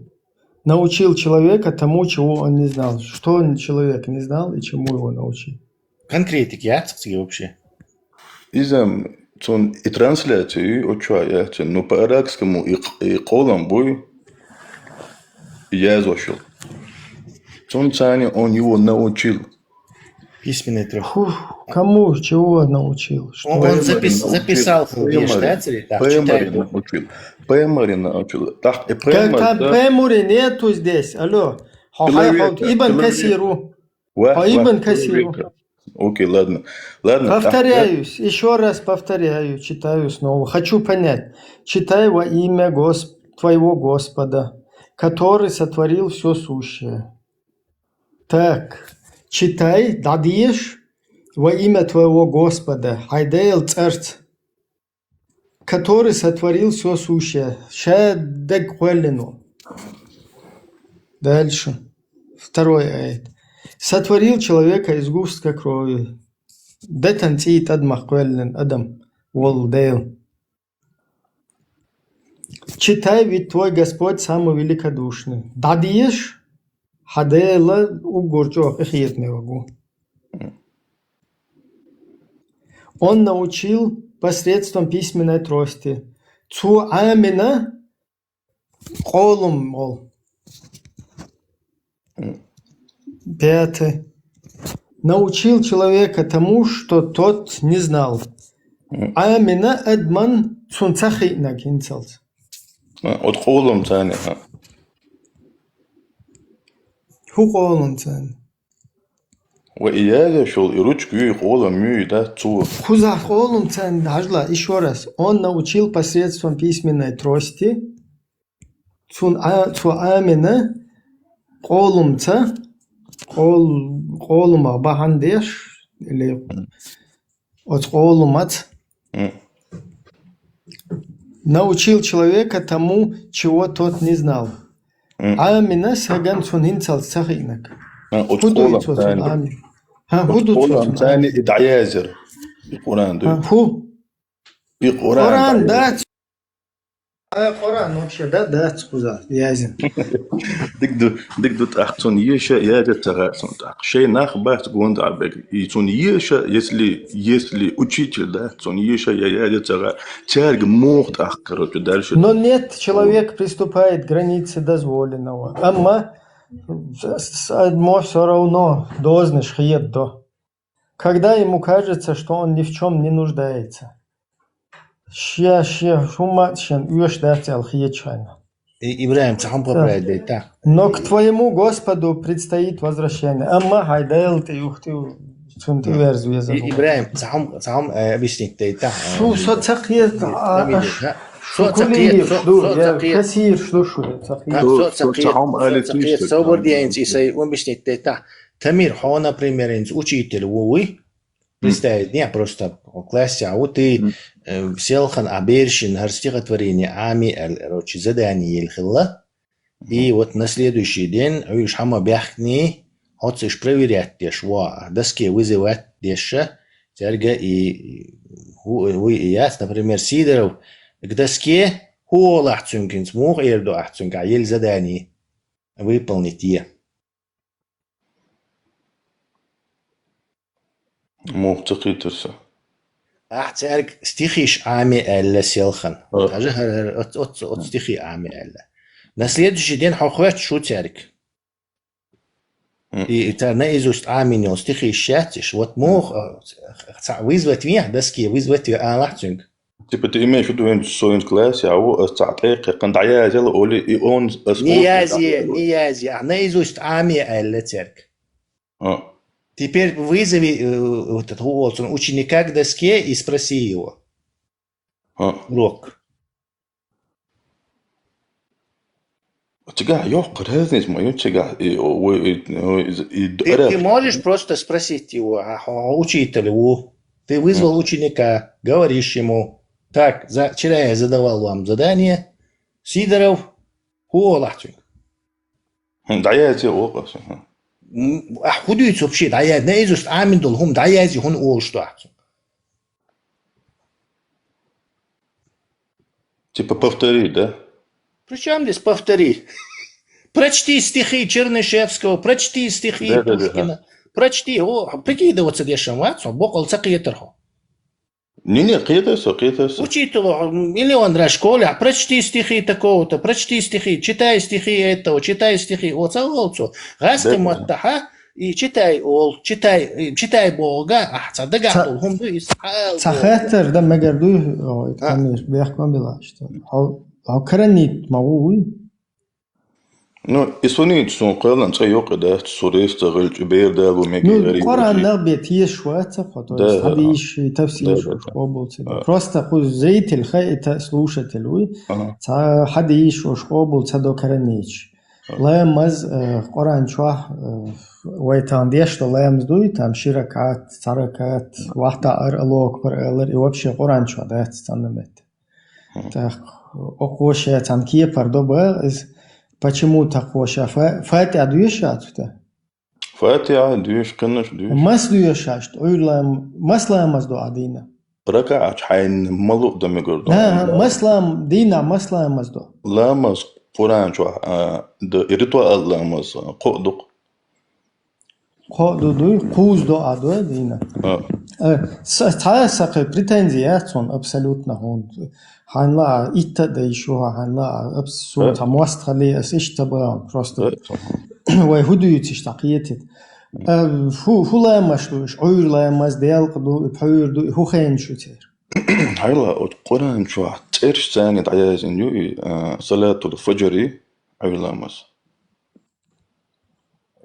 Научил человека тому, чего он не знал. Что он, человек, не знал и чему его научил? Конкретика яц цига вообще? Иза цун и трансляция, и отчё яц, ну, по арабскому и, и кхоллам буй, язвошил. Цун цани он его научил. Письменный трёх. Фу, кому чего научил? Что? Он, он Паймарин запис- научил. записал, фу, Паймарин. да, цари, так, Паймарин читает. Научил. Паймарин научил. Так, и Как, Паймарин, как да. Паймури нету здесь. Алло. Хо- хо- Человека, Ибн человека. Касиру. Ва- А ва- Ибн Касиру. Окей, ладно. Ладно, так, Повторяюсь, еще раз повторяю, читаю снова. Хочу понять. Читай во имя Гос- твоего Господа, который сотворил все сущее. Так, читай, дадиеш во имя твоего Господа, Хайдел царц, который сотворил все сущее. Ша дег кхоьллина. Дальше. Второй аят. Сотворил человека из сгустка крови. Детан цӀий тӀадмах кхоьллина адам волу Дел. Читай, ведь твой Господь самый великодушный. ДӀадиеш, хьан Дела уггар чӀогӀа къинхетаме вагу. Он научил посредством письменной трости. Цо Ӏамина къолам мол. Пятый. Научил человека тому, что тот не знал. Ӏамина адаман цун ца хиънаг хӀинцалц. А, вот къолам цани, а. ХӀу къолам цани? Ва и язъяшал и ручка ю, и къолам ю, и дац цо. Кхузахь къолам цани, хьажала, ещё раз. Он научил посредством письменной трости. Цун Ӏа-, цо Ӏамина къолам ца, къол-, къолама бахьана деш, или оцу къоламаца. М. Научил человека тому, чего тот не знал. Ӏамина саган цунна хӀинцалц ца хиънаг. А, оцу ХӀун ду и къолам цо цунна цани. Ӏамина? ХӀа, хӀун Оцу ду цо къолам цунна цани Ӏамина? И дӀаязар. И Къуран ду. ХӀа, хӀу? И Къуран. Къуран ДӀаязар. дац. А, Къуран вообще, да, дац кхуза, язин. Дик ду, дик ду тӀаккха цунна еша яза ца гӀа цунна тӀаккха. Шайн нах бац гонда а бег. И цунна еша, если, если учитель, да, цунна еша я яза ца гӀа. Цаьрга муха тӀаккха, короче, дальше. Но нет, человек приступает к границе дозволенного. Амма с- с- адмо всё равно дозанаш хедо. Когда ему кажется, что он ни в чём не нуждается. Шен, шен, хӀумма шен оьшуш дац аьлла хеташ хьайна. И-, ИбрахӀим, цхьа хӀума поправить дайтахь. Но к твоему Господу предстоит возвращение. Амма хьай Дала тӀе юхтив, цунна тӀе верза веза. И-, ИбрахӀим, цхьа хӀума, цхьа хӀума, э, объяснить дайтахь. Шу со ца кхета, а, Тамир, аш, а? Со ца кхета, кулиевш со, ду, со ца я кхета. Кассирш ду шу, ца кхета. А, со ца кхета, со ца кхета, собар де, инц и сай объяснить дайтахь. Тамир, хьо, например, инц учитель ву, вуй? Представить, не, просто классе, а вот ты, э, селхан а бершин, хӀара стихотворение Ӏами аьлла, короче, задание елла хилла. И вот на следующий день, уж хӀама баьхкни, хьоца иш проверять деш, во, а доске вызывать деша, церга и, ху-, вы и яц, например, Сидоров, к доске, хӀу олахь цуьнга, инц муха эр ду ахь цуьнга, а елла задание выполнить е. Муха ца кхетар со? Ахь цаьрга стихиш Ӏами аьлла селхан. А. Хьажа, хӀара, хӀара, оц, оц, оц стихи Ӏами аьлла. На следующий день хьо хоьттуш ву цаьрга. М. И, и цар наизусть Ӏамийна йолу стихиш яц иш. Вот муха, а, цхьаъ вызвать вехьа, доске вызвать ве алахь цуьнга. Типа, ты имеешь в виду, вайн, со вайн классе, а ву, ас цхьаъ тӀе а кхаьчна, дӀаязъяла олий, и он ас Не язъе, не язъе. Ахь наизусть Ӏами аьлла цаьрга. А. Теперь вызови, э, вот этот, хӀу олу цунах, ученика к доске и спроси его. А. Урок. Цигахь йоккха разница ма ю, цигахь и, ой, и, ой, и, и Ты, ты можешь просто спросить его, а, хьо, хьо учитель ву. Ты вызвал ученика, говоришь ему: «Так, за-, вчера я задавал вам задание. Сидоров, хӀу олахь цуьнга?» ХӀун, дӀаязъе оха аса, хӀун? М, ахь хӀун дуьйцу вообще дӀаязъе? Наизусть Ӏамийна долу хӀума дӀаязъе хӀунда олуш ду ахь цуьнга? Типа повтори, да? При чём здесь повтори? Прочти стихи Чернышевского, прочти стихи Пушкина. Да, да, да, да. Прочти. О, прикидываться дешан вац хьо, боккъал ца кхетар хьо. Не-не, кхетар со, кхетар со. Учитель, миллион раз школе, прочти стихи такого-то, прочти стихи, читай стихи этого, читай стихи. О, ца волу цо. ГӀазкхи маттахьа, и читай олу, читай, и читай боху га, ахь ца дагахь долу хӀума ду, иза хьал ца боху. Хаттар дан мегар дуй, ой, а, конечно, бехк ма билаш. Хьо, хьо каранит ма ву, вуй? Ну, и сунийца суна кхоьллина цӀе юкъа дац, со рес ца хилча, бер дала ву мега. Ну, гӀариб Къуръан нах бен тешаш вац хьо, то есть, да, да, хьадийш, и тафсир, да, да, шош къобал ца до. А. Просто кху зритель хаийта слушатель вуй. Ага. Цхьа хьадийш шош къобал ца до каранийча. А. Ламаз, э, Къуръан чохь, э, вай тахана деш до ламаз дуй, там ши ракаат, цхьа ракаат, вахта ар Аллаху акбар алар, и вообще Къуръан чохь дац цхьанна метта. ТӀаккха окхо ше цхьана кепара до боху иза, почему тӀаккха ша фа-, фатиха доьшуш дац цу тӀе? Фатиха доьшу, кхиннаш доьшу. Мас доьшуш дац, Ӏуьйра лам-, мас ламаз до ахь дийнахь? Ракаат хьайна ма луъу дан мегар ду. ХӀан, хӀан, мас лам-, дийнахь мас ламаз до? Ламаз Къуръан чохь, а, д-, ритуал ламаз, а, кхоъ ду-кх. Кхоъ ду дуй, кхузза до а дуй дийна. А. Э, с-, цхьа а сакхи претензи яц хьуна абсолютно хьуна. Хьайна лаа итт а дай шу, хьайна лаа абс-, суна цхьа мост хали, ас иштта ца баун, просто. Э, вай хӀу дуьйцу иштта кхетит. Э, хӀу, хӀу ламаш ду, иш Ӏуьйра ламаз, делкъа ду, и пхьуьйра ду, и хӀу хенаш ю церан? Хьайла, оцу Къуръан чохь цӀераш царна дӀаяздина ю и, а, салатул фаджри, Ӏуьйра ламаз.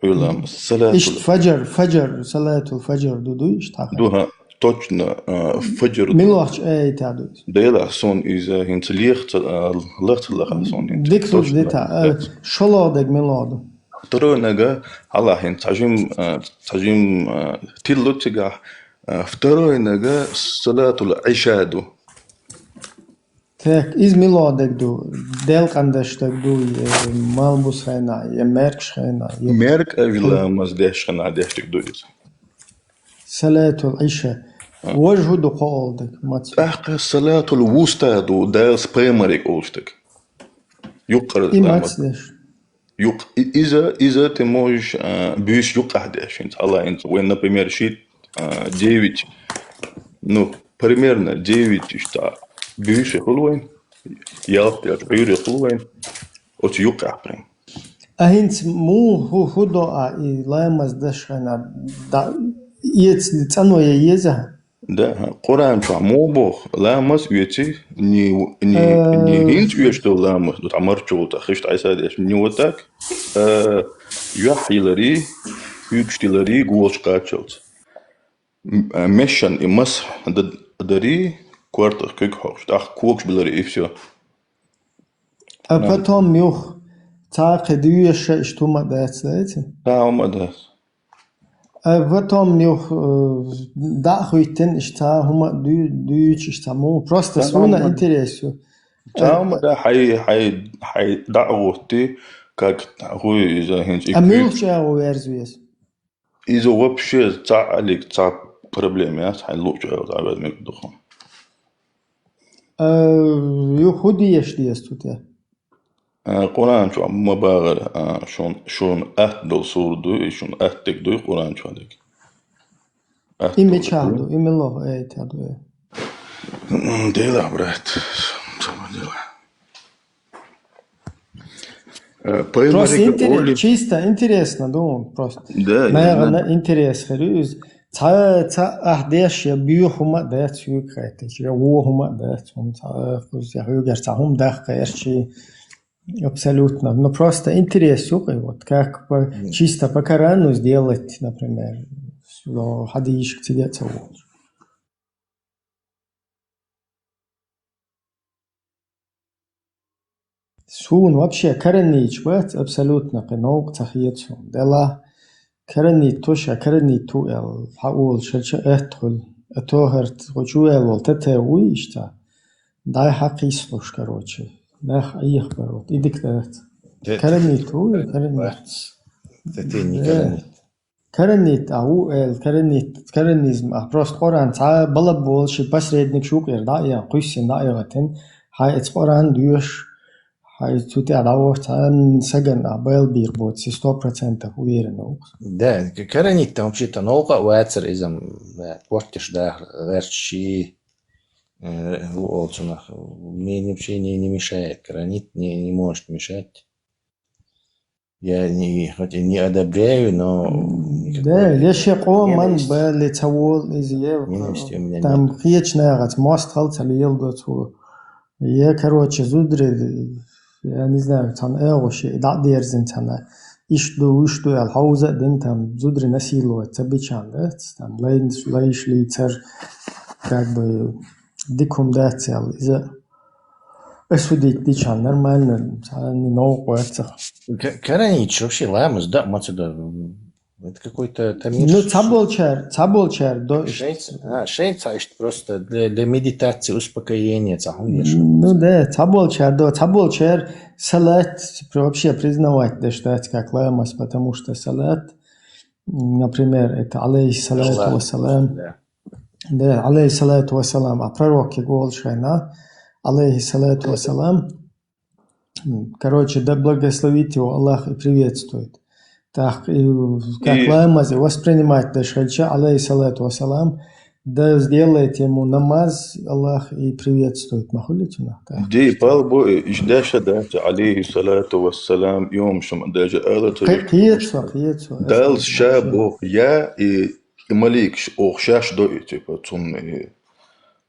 Ӏуьйра ламаз. Салатул Иштта фаджр, фаджр, салатул фаджр ду, ду иштта хьан? Ду, хьан, точно, а, фаджр ду. Милохчу аятехь ду иза? Делахь суна иза хӀинца леха ца, а, лаха ца лаха суна хӀинца. Дика ду, точно. Дита, а, да. ШолгӀа дерг милогӀа ду? Второй нага, хьала хӀинца цхьа жим, а, цхьа жим, а, тилла цигахь, а, второй нага салатул Ӏиша ду. Так, иза мило дерг ду? Делкъан деш дерг ду, я малбус хенахь, я меркаш хенахь, я... Меркаш ламаз деш хенахь деш дерг ду иза. Салатул Ӏиша. А. Важа хӀу ду кхоалгӀа дерг, маца? ТӀаккха салатул вуста ду, Дала пайхамариг олуш дерг. Юккъара ламаз. И маца деш? Юкъ-, и-, иза, иза ты можешь, а, буьйса юккъехь деш, хӀинца хьала, хӀинца вайн, например, шийтта, а, девять, ну, примерно девять иштта буьйса хуьлу вайн, ялх, ялх Ӏуьйре хуьлу вайн, оцу юккъехь прям. А хӀинца муха хӀу, хӀу до а и ламаз деш хенахь, да, эца цӀано я еза? Да, Къуръан чохь мо боху, ламаз оьций, не, не, не хӀинца оьцуш долу ламаз, ну, там марчо волу, там хиш дӀасадеш, не вот так. Э, юьхь йиларий, уьгуш йиларий, голаш кхаччалц. М-, а, мешан и масхь д-, дарий, кортах куьг хьокхуш, тӀаккха когаш биларий, и всё. А потом юха цхьа кхин дуьйш иштта хӀума а дац, дац? Цхьа хӀума а дац. А потом юха, э, дӀа а хӀоьттина, иштта цхьа хӀума а дуй-, дуьйцуш, иштта цхьа мо. Просто суна интерес ю. Цхьа хӀума а да, хьай, хьай, хьай дӀа а гӀоттий, как хӀуй иза хӀинца и куьйга. А муьлхачу агӀо верза веза? Иза вообще цхьа а лиг, цхьа проблема яц, хьайн луучу агӀо дӀавер мега духу. Э, ю хӀун деш деза цу тӀе? А, Къуръан чохь ма багӀара, а, шун, шуна атта долу сура дуй, и шуна атта дерг дуй Къуръан чохь дерг. Атта И долу мичахь дерг ду, и мила лоху, эй, та ду, эй. М, делахь, брат. Сама делахь. Э, Просто пайхамарга интерес, оли- чисто интересно, ду, просто. Да, я Наверное, знаю. Интерес хир ю иза. Цхьа, цхьа ахь деш я буьйху хӀума а дац хьоьга хаьттича, я вон хӀума а дац, хӀума цхьа а кхуза, я хьоьгара цхьа хӀума даккха гӀертачи. Абсолютно. Ну, просто интерес ю кхин, вот как по, Мгм. Чисто по Корану сделать, например, что хьадийшка цига а ца волуш. Суна вообще каранийча бац абсолютно кхин новкъа ца хета суна. Делахь каранит ту ша, каранит ту аьлла, хьан олуш хӀара ча аьтта хуьлу. А то хӀара тхо чу ваьлла волу тата вуй иштта. Дай хьан кхийсалуш, короче. Нах Ӏехабар вот, и дика дац. Те- Каранит вуй, каранит. Бац. Те- те не Да. Каранит. Каранит, а, ву, эл, каранит, каранизм, а, просто Къуръан цхьа балаб болуш, посредник шу кхера дӀа а ян, кхуьссина дӀа а яхатин, хьай эца Къуръан доьш, хьай цу тӀехь дӀавош цхьа саган, а, бел бийр боцу, сто процентов уверен ву. Да, к-, каранит там вообще-то новкъа а вацар иза, м, да, портиш да, гӀерташ ши, э, ву олцунах, мне вообще не, не мешает, каранит не, не может мешать. Я не, хоть и не одобряю, но никакой Да, я ше къоман ненависти, бали ца вол иза е, ненависти у меня там нет. Хечна ягац мост хал ца лел до цу. Я, короче, зудре, я не знаю, цан эго ше, да дерзин цана. Иш ду, уш ду, ал хауза дин там зудре насиловать ца бичан, да? Там лайн, лайш ли цар, как бы, дикум да цел, иза. Осудить дича нормально, цхьа новкъа ваьццах. К-, каранийча вообще ламаз да, ма ца да. Это какой-то тамир. Ну, цхьаболчар, цхьаболчар до. Шайца, а, шайца иштта просто для, для медитации, успокоения, цхьа хӀума деш. Ну да, цхьаболчар до, цхьаболчар салат вообще признавать деш дац как ламаз, потому что салат, например, это алейхи салату Аллах. Вассалам. Да. Да, алейхи салату вассалам, а пророк и гол шайна, алейхи салату вассалам. М, короче, да благословит его Аллах и приветствует. Так, и как И ламаз воспринимать дашхальча, алейхи салату вассалам, да сделает ему намаз Аллах и приветствует. Махулицуна. Так. Ди палбу, и, и дальше, да, алейхи салату вассалам, и он шум даже алло, то Кхе-, есть кхечо, кхечо, Дал это ша вообще. Бог, я и, и малик ш-, ох, шаш до, и, типа, цун, и,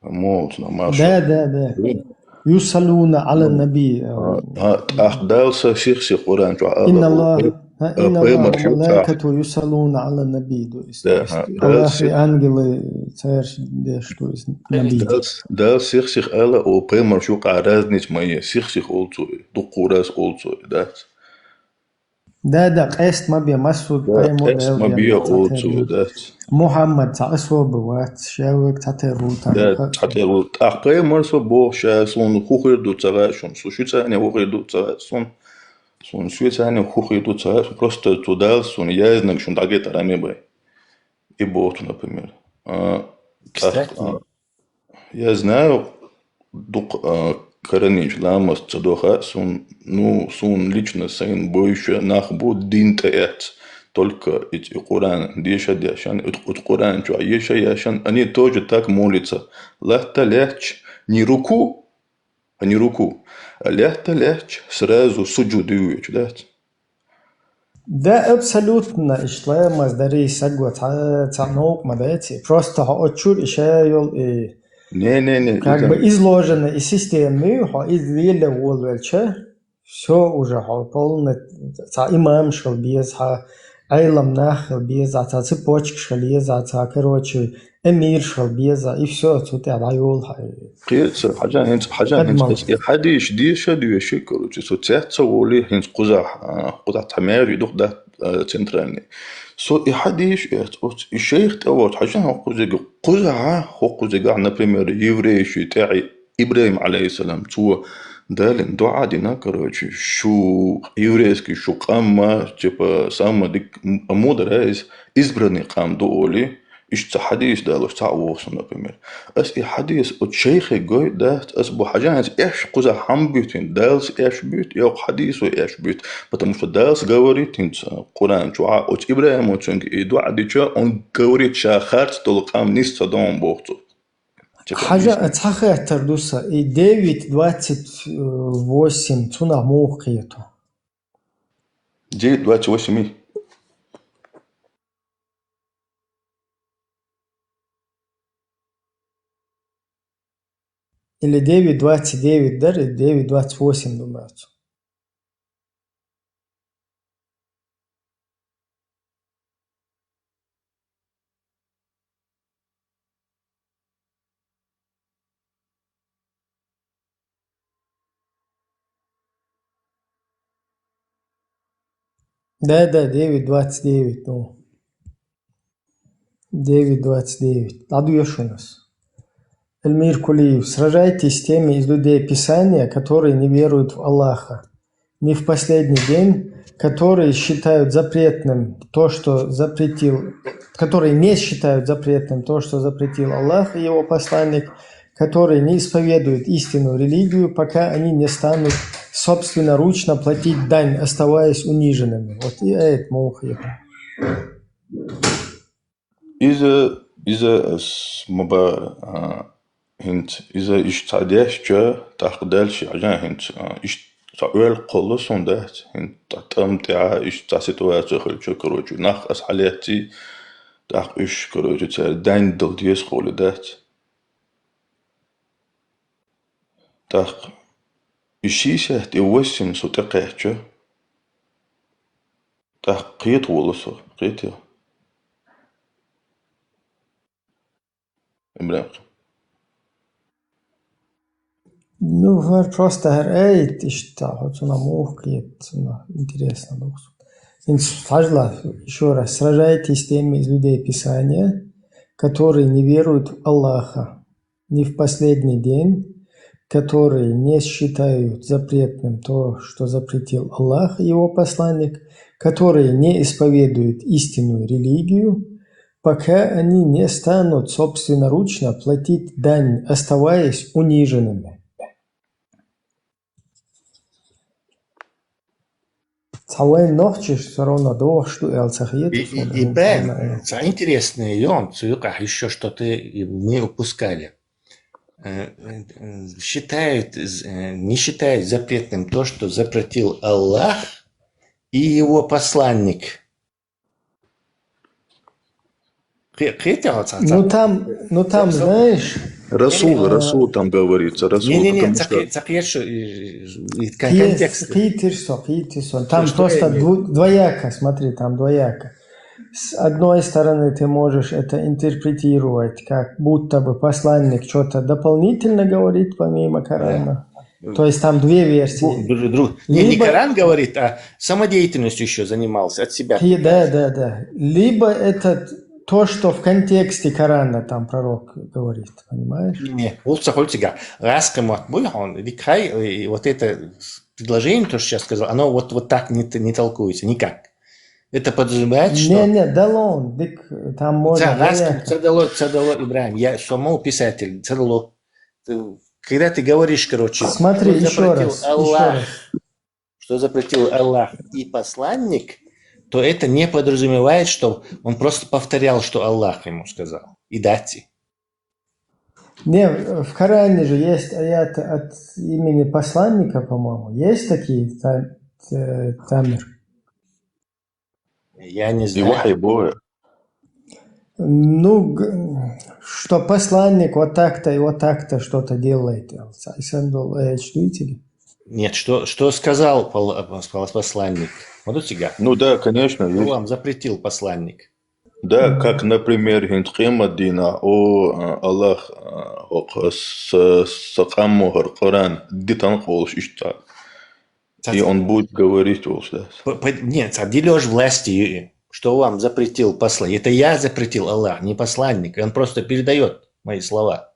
молц, на, маша. Да, да, да. М. Юсаллуна ала М. Наби, А, э, а, ах, Дал са сих-сих Къуръан чу, а, Инна Аллах, а, а, инна Аллах, паймар шу, а. Малайкату юсаллуна ала Наби, то есть, Да, а, Дал Аллах и сих. Ангелы, царь деш, то есть, Наби. Дал с-, Дал сих-сих ала, о, паймар шу, а, разница ма е, сих-сих олцу, дукху раз олцу, да. Да, да, къест ма бе, массо Да, паймо къест ма бе, цхьа олцу, тер ву. Да. Мухаммад цхьа особо вац, шаваг цхьа тер ву, там, Да, а, цхьа тер ву. ТӀаккха пайхамар со боху ша, суна хӀу хир ду ца хаьа шуна, со шуьца хьанна хӀу хир ду ца хаьа суна, суна шуьца хьанна хӀу хир ду ца хаьа, просто цу Дала суна яздинарг шуна дӀагайтар ма бай. И боху, например. А, Кстати, тӀаккха, Я знаю, дукха, а, каранийча ламаз ца до хаьа суна, ну, суна лично сайна бовзуш нах бу дин тӀе эцна, только и, и Къуръан деша дешан, и, и Къуръан чохь еша яшан, они тоже так молятся. Латта лаьтташ не руку, а не руку, а латта лаьтташ сразу суджуд дуьйцуш дац. Да, абсолютно, иштта ламаз дарий саго цхьа, цхьа новкъа ма дац. Просто хьо оцу чуьра и ша йолу и Не-не-не, как бы иза изложено и система, хьо иза лело волавелча, всё уже хьо полный цхьа имамаш хила беза, хьан Ӏелам нах хила беза, цхьа цепочкаш хила еза, цхьа, короче, эмираш хила беза, и всё, цу тӀехь дӀайолу хьан. Кхета, хьажа хӀинца, хьажа хӀинца, Адмал. Ас и хьадийсаш деша а доьший, короче, со цец а волий, хӀинца кхузахь, а, кхузахь цхьа маьждиг ду-кх да, а, центральный. Со и хьадийсаш эцна, оцу и шайх тӀе воцу, хьажа хӀокхузиг, кхузахь, хӀокхузигахь, например, еврейши тӀехь ИбрахӀим, Ӏалайхиссалам, цо Далин дуӀа дина, короче, шу еврейский, шу къам ма, типа, самый дик-, м-, мудар а иза, избранный къам ду олий, иштта цхьа хьадийс далош цхьаъ воху со, например. Ас и хьадийс оцу шайхе гой дац, ас бу хьажа хӀинца эш кхузахь хьан буьту хӀинца, Далас эш буьту, я кху хьадийсо эш буьту, потому что Далас говорит хӀинца Къуръан чохь, оцу ИбрахӀимо цуьнга и дуӀа дича, он говорит, ша харц долу къам нис ца догӀу боху цо. Хьажа, цхьа хаттар ду сан, и девять двадцать восемь цунах муха кхета? Девять двадцать восемь. Или девять двадцать девять дара, или девять двадцать восемь ду бац. Да, да, девять двадцать девять, ну. Девять двадцать девять. Ладно, ещё раз. Эльмир Кулиев. Сражайтесь с теми из людей Писания, которые не веруют в Аллаха, не в последний день, которые считают запретным то, что запретил, которые не считают запретным то, что запретил Аллах и его посланник, которые не исповедуют истинную религию, пока они не станут собственноручно платить дань, оставаясь униженными. Вот и это муха кхета. Иза, иза ас ма бара, а, хӀинца, иза иштта цхьа дешча, тӀаккха дальше хьажа хӀинца, а, иштта цхьа оьлла кхолло суна дац, хӀинца цхьа тӀам тӀехь, иштта цхьа ситуация хилча, короче, нах ас хьалецций, тӀаккха уьш, короче, цара дайн дала деза хуули дац. ТӀаккха и шийсет, и восемь со тӀекхаьчча, тӀаккха кхета волу со, кхетий? ИбрахӀим. Ну, хӀара просто хӀара айат иштта, хьо цунах муха кхета, цунах интересно дохуш. ХӀинца хьажал, ещё раз, сражайтесь с теми из людей Писания, которые не веруют в Аллаха, не в последний день, которые не считают запретным то, что запретил Аллах и его посланник, которые не исповедуют истинную религию, пока они не станут собственноручно платить дань, оставаясь униженными. Цхьа вайн нохчаша всё равно дохуш ду аьлла ца хета. И, и, и правильно, цхьа интересный ю, цу юкъахь ещё что-то и мы упускали. Э, э, э, считают, э, не считают запретным то, что запретил Аллах и его посланник. Кхе-, кхетий хьо цхьа, цхьа? Ну там, ну там, знаешь, Расул, э, Расул там говорится, Расул, не, не, не, потому что кхе-, кхе-, кон-, контекст. Кхетира со, кхетира со. Там просто дво-, двояко, смотри, там двояко. С одной стороны, ты можешь это интерпретировать, как будто бы посланник что-то дополнительно говорит помимо Корана. То есть там две версии. Друг, друг, друг. Не, не Коран говорит, а самодеятельностью ещё занимался от себя. Да, да, да. Либо это то, что в контексте Корана там пророк говорит, понимаешь? Не, не, улца хольцига. Раскы мат буй, он, дикхай, и вот это предложение, то, что сейчас сказал, оно вот, вот так не, не толкуется никак. Это подразумевает, что... Не, не, дало, дик, там можно... Ца, раскы, ца дало, ца дало, ИбрахӀим, я самого писатель, ца дало. Ты, когда ты говоришь, короче, смотри, что ещё запретил раз, Аллах, ещё раз, что запретил Аллах и посланник, то это не подразумевает, что он просто повторял, что Аллах ему сказал. И дати. Не, в Коране же есть аяты от имени посланника, по-моему. Есть такие, Та-, э, Тамир? Я не И знаю. وحي بوي. Ну, г- что посланник вот так-то и вот так-то что-то делает. Айсандол, э, что тебе? Нет, что, что сказал пол- пос- посланник? Вот у тебя. Ну да, конечно, Что есть. вам запретил посланник? Да, как, например, хинт قيامة دينا, о, э, Аллах, э, хок, с, с камухар Коран, дитан колш ишта. И он будет говорить волш, да. П- п- Нет, а дележ власти, э, что вам запретил посланник? Это я запретил, Аллах, не посланник. И он просто передает мои слова.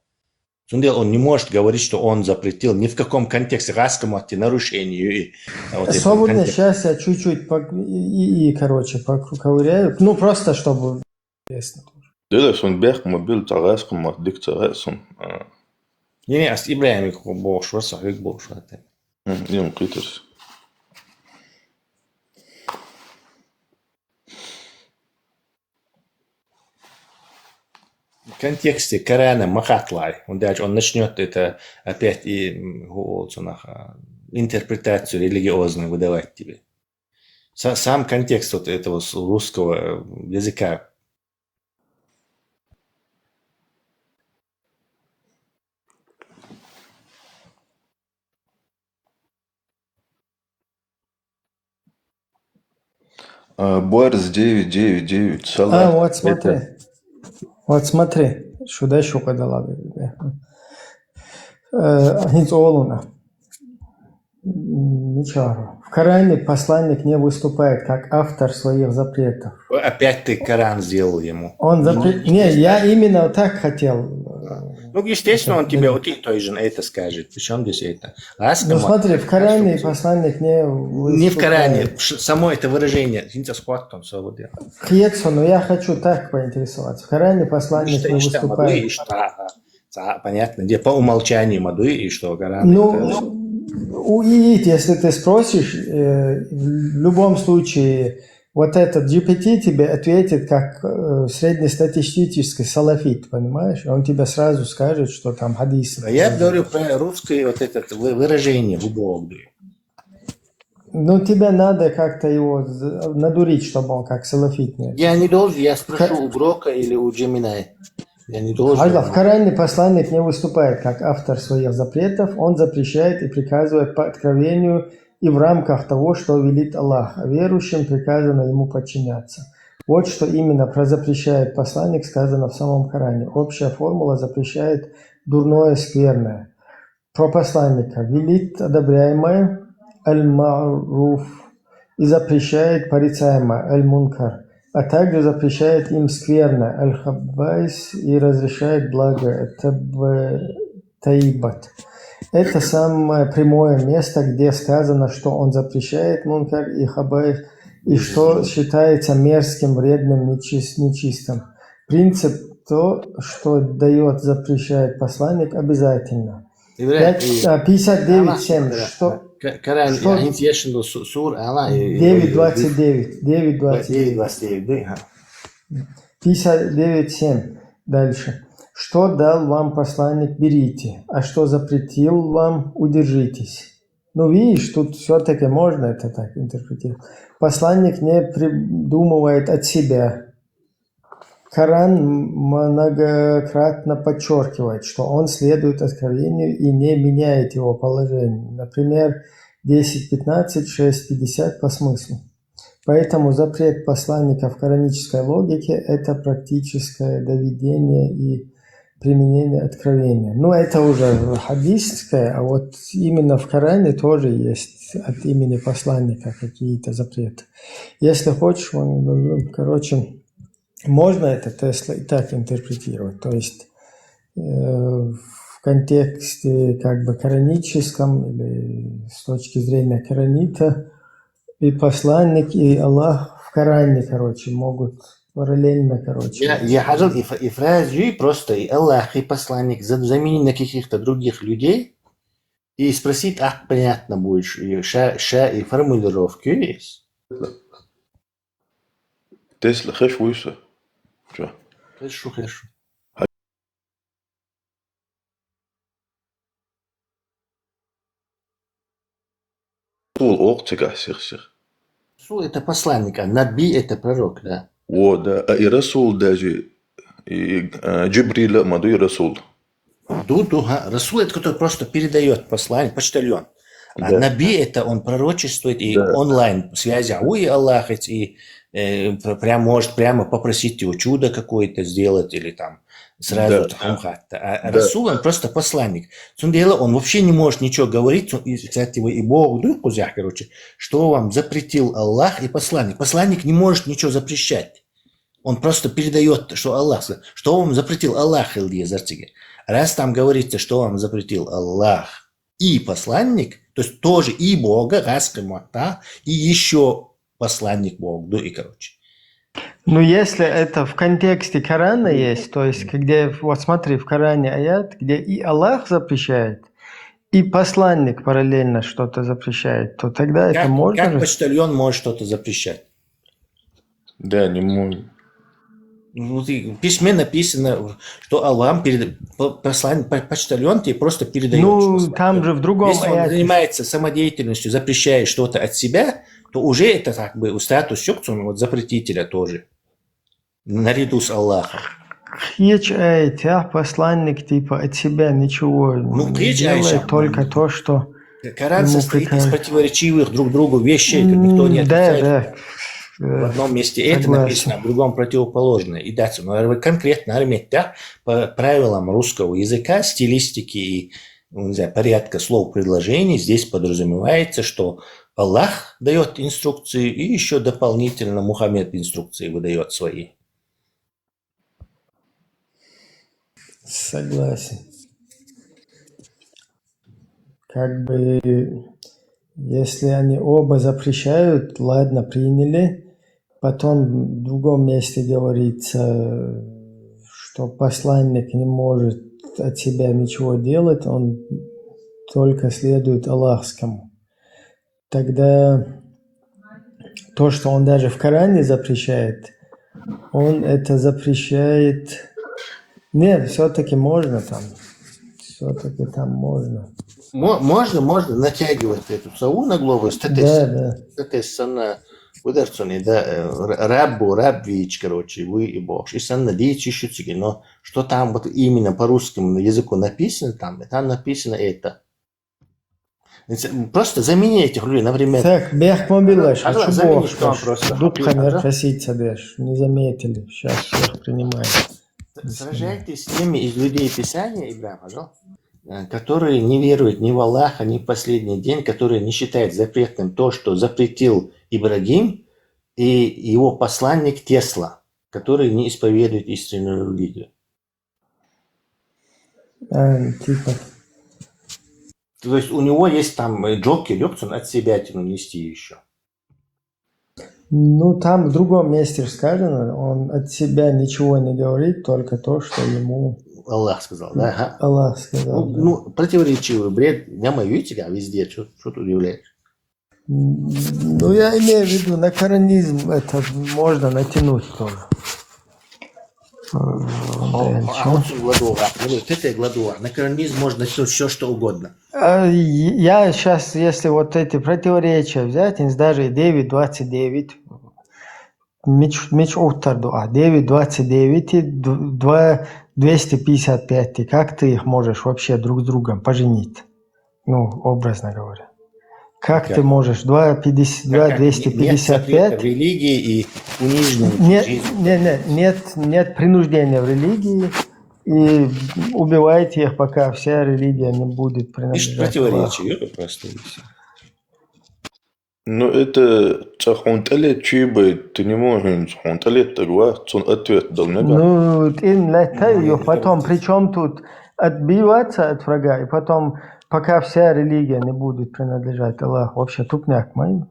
Сунде он не может говорить, что он запретил. Ни в каком контексте. Раскомати нарушение, э, вот этого Свободно, контекста. Сейчас я чуть-чуть пок- и, и, и, короче, поковыряю. Ну, просто чтобы интересно. Да, да, сон бяхма бил цагас кма дик цагас сон. А, Не, не, ас Ибрахим болш, ас Ибрахим болш. м, им китерс. В контексте Корана махатлай. Он дальше, он начнет это опять и м, гу- цунах, а, интерпретацию религиозную выдавать тебе. Са- Сам контекст вот этого с- русского языка. А, Буэрс девять девять девять. А, Салат. вот смотри. Вот смотри. Сюда щука дала. Э, Они цолуна. Ничего. В Коране посланник не выступает как автор своих запретов. Опять ты Коран сделал ему. Он запрет... Не, я именно так хотел. Ну, естественно, он тебе вот и той же это скажет. Причем здесь это? Ас Ну, смотри, в Коране посланник не Не в Коране. выступает. Ш- Само это выражение. Синца схват он, всё, вот я. Хиетсо, но я хочу так поинтересоваться. В Коране посланник Ишта, не ишта, маду выступает. и ишта, ага. Ца- Понятно. Где по умолчанию маду и что Коран. Ну, это- у- и если ты спросишь, э, в любом случае, вот этот G P T тебе ответит как э, среднестатистический салафит, понимаешь? И он тебе сразу скажет, что там хадисы. А я говорю про русское вот это вы- выражение в убогду. Ну, тебе надо как-то его з- надурить, чтобы он как салафит не. Я не должен, я спрошу у Грока или у Джеминай. Я не должен. Хажла, в Коране посланник не выступает как автор своих запретов, он запрещает и приказывает по откровению и в рамках того, что велит Аллах, а верующим приказано ему подчиняться. Вот что именно про запрещает посланник сказано в самом Коране. Общая формула запрещает дурное, скверное. Про посланника велит одобряемое, аль-ма'руф, и запрещает порицаемое, аль-мункар, а также запрещает им скверное, аль-хабайс, и разрешает благое, таб- тайбат. Это самое прямое место, где сказано, что он запрещает мункар и хабайс, и что считается мерзким, вредным, нечис- нечистым. Принцип то, что дает, запрещает посланник, обязательно. Ибрахим, Пять- а, пятьдесят девять семь. Ибрахим, Что? К- Коран, что? я не слышал су- сур, ала, и- и- девять двадцать девять. девять двадцать девять. девять двадцать девять, да, ага. пятьдесят девять семь. Дальше. Что дал вам посланник, берите, а что запретил вам, удержитесь. Ну, видишь, тут все-таки можно это так интерпретировать. Посланник не придумывает от себя. Коран многократно подчеркивает, что он следует откровению и не меняет его положение. Например, десять пятнадцать, шесть пятьдесят по смыслу. Поэтому запрет посланника в коранической логике — это практическое доведение и применение откровения. Ну, это уже хадисское, а вот именно в Коране тоже есть от имени посланника какие-то запреты. Если хочешь, он, короче, можно это Тесла и так интерпретировать. То есть э, в контексте как бы кораническом или с точки зрения коранита, и посланник, и Аллах в Коране, короче, могут параллельно, короче. Я, я хотел и, ф- и фразу, и просто и Аллах, и посланник за- заменить на каких-то других людей и спросить, ах, понятно будет, и ша, ша и формулировки есть. Тесла хеш вуйса. Чё? Хорошо, хорошо. Пул ок цигах сих сих. Расул — это посланник, а Наби — это пророк, да. Вот, да. А и Расул даже, и э, Джибрил, Амаду и Расул. Ду, ду, ха. Расул — это который просто передает послание, почтальон. А Да. Наби — это он пророчествует и Да. онлайн связи. А и Аллах, и э, пр- прям может прямо попросить его чудо какое-то сделать или там сразу Да. там как-то. А Да. Расул — он просто посланник. Цундела он вообще не может ничего говорить. Цун- и, кстати, его и Бог, ну, кузях, короче, что вам запретил Аллах и посланник. Посланник не может ничего запрещать. Он просто передает, что Аллах сказал. Что вам запретил Аллах, Илдия Зарциге? Раз там говорится, что вам запретил Аллах и посланник, то есть тоже и Бога, Гаска Муатта, и еще посланник Бог, ну и короче. Ну, если это в контексте Корана есть, то есть, где, вот смотри, в Коране аят, где и Аллах запрещает, и посланник параллельно что-то запрещает, то тогда это Как, можно как же? Почтальон может что-то запрещать? Да, не может. Ну, ты- в письме написано, что Аллах перед, по- послан-, по- почтальон тебе просто передает. Ну, что там же в другом Если он аяте. Занимается самодеятельностью, запрещает что-то от себя, то уже это как бы статус чокцун, вот запретителя тоже. Наряду с Аллахом. Хич, эй, тебя посланник типа от себя ничего Ну, не хич, эй, делает, ща, только ну. то, что Коран ему состоит из приказ- противоречивых друг другу вещей, тут никто не М, Да, отрицает. да. В Э, одном месте это согласен. Написано, а в другом противоположное. И да, но конкретно армета по правилам русского языка, стилистики и, ну, не знаю, порядка слов предложений здесь подразумевается, что Аллах дает инструкции, и еще дополнительно Мухаммед инструкции выдает свои. Согласен. Как бы, если они оба запрещают, ладно, приняли, потом в другом месте говорится, что посланник не может от себя ничего делать, он только следует Аллахскому. Тогда то, что он даже в Коране запрещает, он это запрещает. Нет, все-таки можно там. Все-таки там можно. Мо- Можно, можно натягивать эту сову на глобус, Да, да. это сана ударцони, да, э, р- раббу, рабвич, короче, вы и Бог. И сана дичи шуцики, но что там вот именно по русскому языку написано, там, и там написано это. Просто замени этих людей, например. Так, бех мобилаш, Хаза, хочу замени, Бог, что он ш- просто дуб хапил, хамер да? Косица деш, не заметили, сейчас всех принимаем. Сражайтесь с теми из людей Писания, Ибрахим, пожалуйста, э, которые не веруют ни в Аллаха, ни в последний день, которые не считают запретным то, что запретил Ибрагим и его посланник Тесла, которые не исповедуют истинную религию. А, типа, То есть у него есть там э, джоки, лёкцин от себя тяну нести еще. Ну, там в другом месте же сказано, он от себя ничего не говорит, только то, что ему Аллах сказал, да? Ага. Аллах сказал. Ну, Да. Ну, противоречивый бред, я мою тебя везде, что тут удивляешь? М, Ну, я имею в виду, на коранизм это можно натянуть тоже. Э, О, да, а чё? вот тут гладуа, вот это гладуа. На коранизм можно натянуть все, что угодно. А, и- Я сейчас, если вот эти противоречия взять, они даже девять двадцать девять, меч, меч Уттар Дуа, девять двадцать девять и д- два двести пятьдесят пять, и как ты их можешь вообще друг с другом поженить? Ну, образно говоря. Как Как? Ты можешь? Два пятьдесят, два Как? Нет, нет двести пятьдесят запрета в пять. Религии и униженной Нет, жизни. нет, нет, нет, нет принуждения в религии. И убивайте их, пока вся религия не будет Видишь, принадлежать Аллаху. Противоречие, это просто и всё. Ну, это цахун талет чибы, ты не можешь цахун талет тогда, цун ответ дал мне. Ну, тин летаю, Ну, потом, это при чем тут отбиваться от врага, и потом, пока вся религия не будет принадлежать Аллаху, вообще тупняк мой.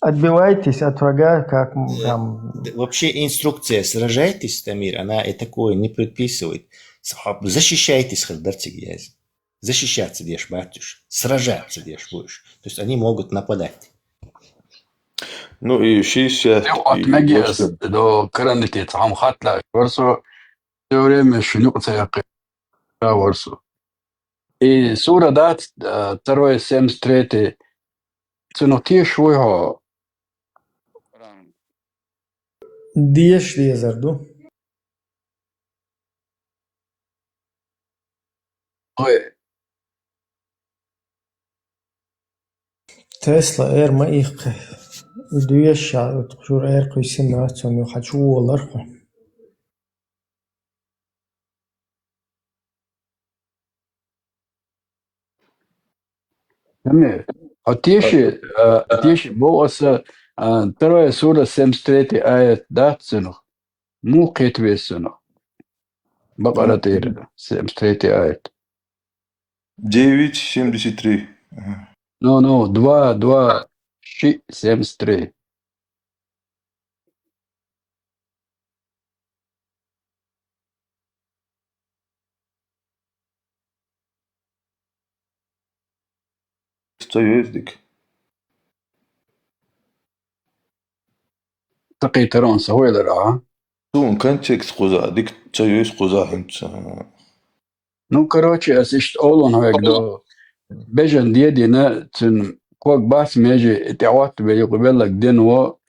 Отбивайтесь от врага, как м, Э, там. Да, вообще инструкция «сражайтесь», Тамир, она и такое не предписывает. Сахаб, защищайтесь, Хардарцик Яз. Защищаться дешь, батюш. Сражаться дешь будешь. То есть они могут нападать. Ну, и шестьдесят, От и мегиас восемь. До каранити цахам хатла версу. Все время шунюк цаяк версу. И сура дат, э, второй, семьдесят третий. Цунутиш уйхо. Деш дезар ду. Ой. Тесла эр ма ихкъ. Дуеш ша, шура эр кхуьссина нацо, ну, хачу волар ху. Амир, а теши, а, теши, бо аса, а, вторая сура, семьдесят третий аят, да, цунах? Муха кхетаве цунах? Бакъара тӀера, семьдесят третий аят. Девять семьдесят три. Ага. Ну, ну, два, два, ши, семьдесят три. Ца йоьздик. Такъий тарон са хвелар, а? Тун контекст кхуза, дик ца йоьз кхуза хӀинца. Ну, короче, ас иштта олун хьоьга до. Бежан дедина, цун ког бац межи, тӀе Ӏотта бе юкъа веллаг ден во,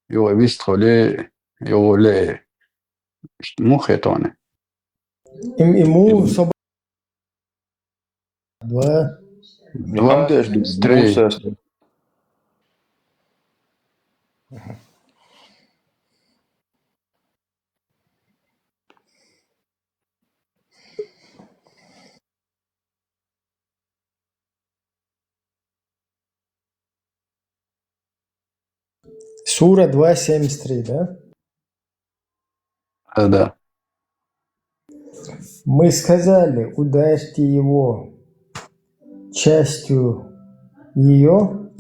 юкъа вист хули, юкъа ле. Иштта муха хетоне? Им, ему со-, два. Два, три. Сура два семьдесят три, да? Да, да. Мы сказали: «Ударьте его частью её».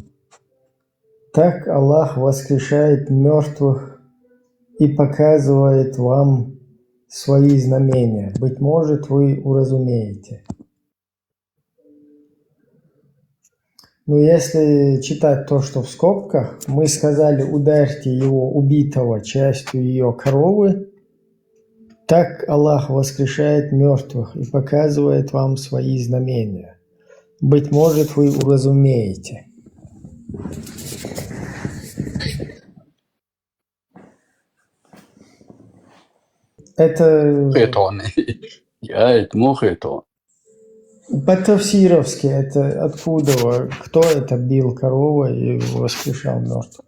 Так Аллах воскрешает мёртвых и показывает вам свои знамения. Быть может, вы уразумеете. Ну, если читать то, что в скобках, мы сказали: «Ударьте его, убитого, частью её коровы». Так Аллах воскрешает мёртвых и показывает вам свои знамения. Быть может, вы уразумеете. Это хетон. Я это муха хетон. По-тафсировски это откуда, кто это бил корову и воскрешал мёртвых?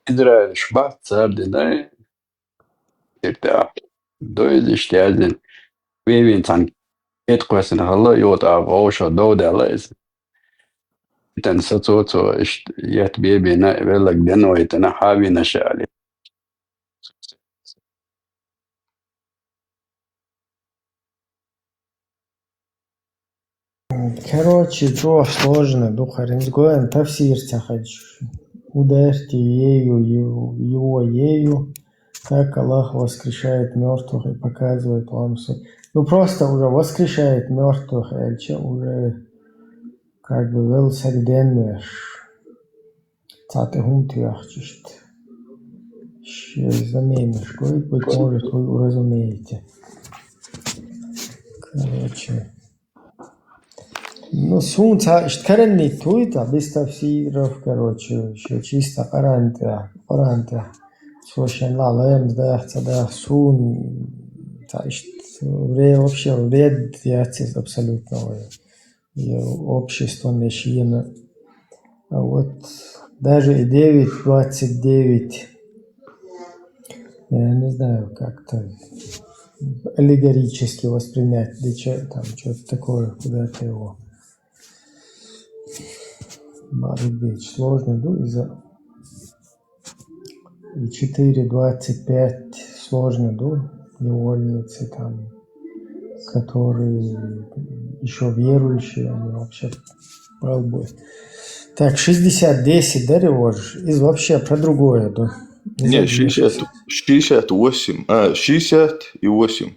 Израиль шбат цар динай. Ирта. Дойдиш тязин. Вевин цан эт квасин хала, йот а вошо додала из. Итан сацо цо ишт ят бебина веллаг ден вайтана хавина шали. Короче, чё сложно, духа рензгоем, тафсир ца хочу. Ударьте ею, его, его ею. Так Аллах воскрешает мёртвых и показывает вам свой. Ну, просто уже воскрешает мёртвых, эльча уже как бы вел сагденвеш. Цатэ хум тюахчишт. Заменишь, быть может, вы уразумеете. Короче. Ну, сун ца ишт каранни туй, та без тафсиров, короче, ещё чисто Коран тя, Коран тя. Слушай, ла лэм, да, ца да, сун ца ишт вре-, вообще вред яцис абсолютно. И общество нешьена. А вот даже и девять двадцать девять, я не знаю, как-то аллегорически воспринять, да чё там, что-то такое, куда-то его. Может быть, сложно, ну, из-за и четыре двадцать пять сложно, да, невольницы там, которые ещё верующие, они вообще балбы. Так, шестьдесят десять, да, Ревож? Из вообще про другое, да? Не, шестьдесят, шестьдесят восемь. А, шестьдесят и восемь.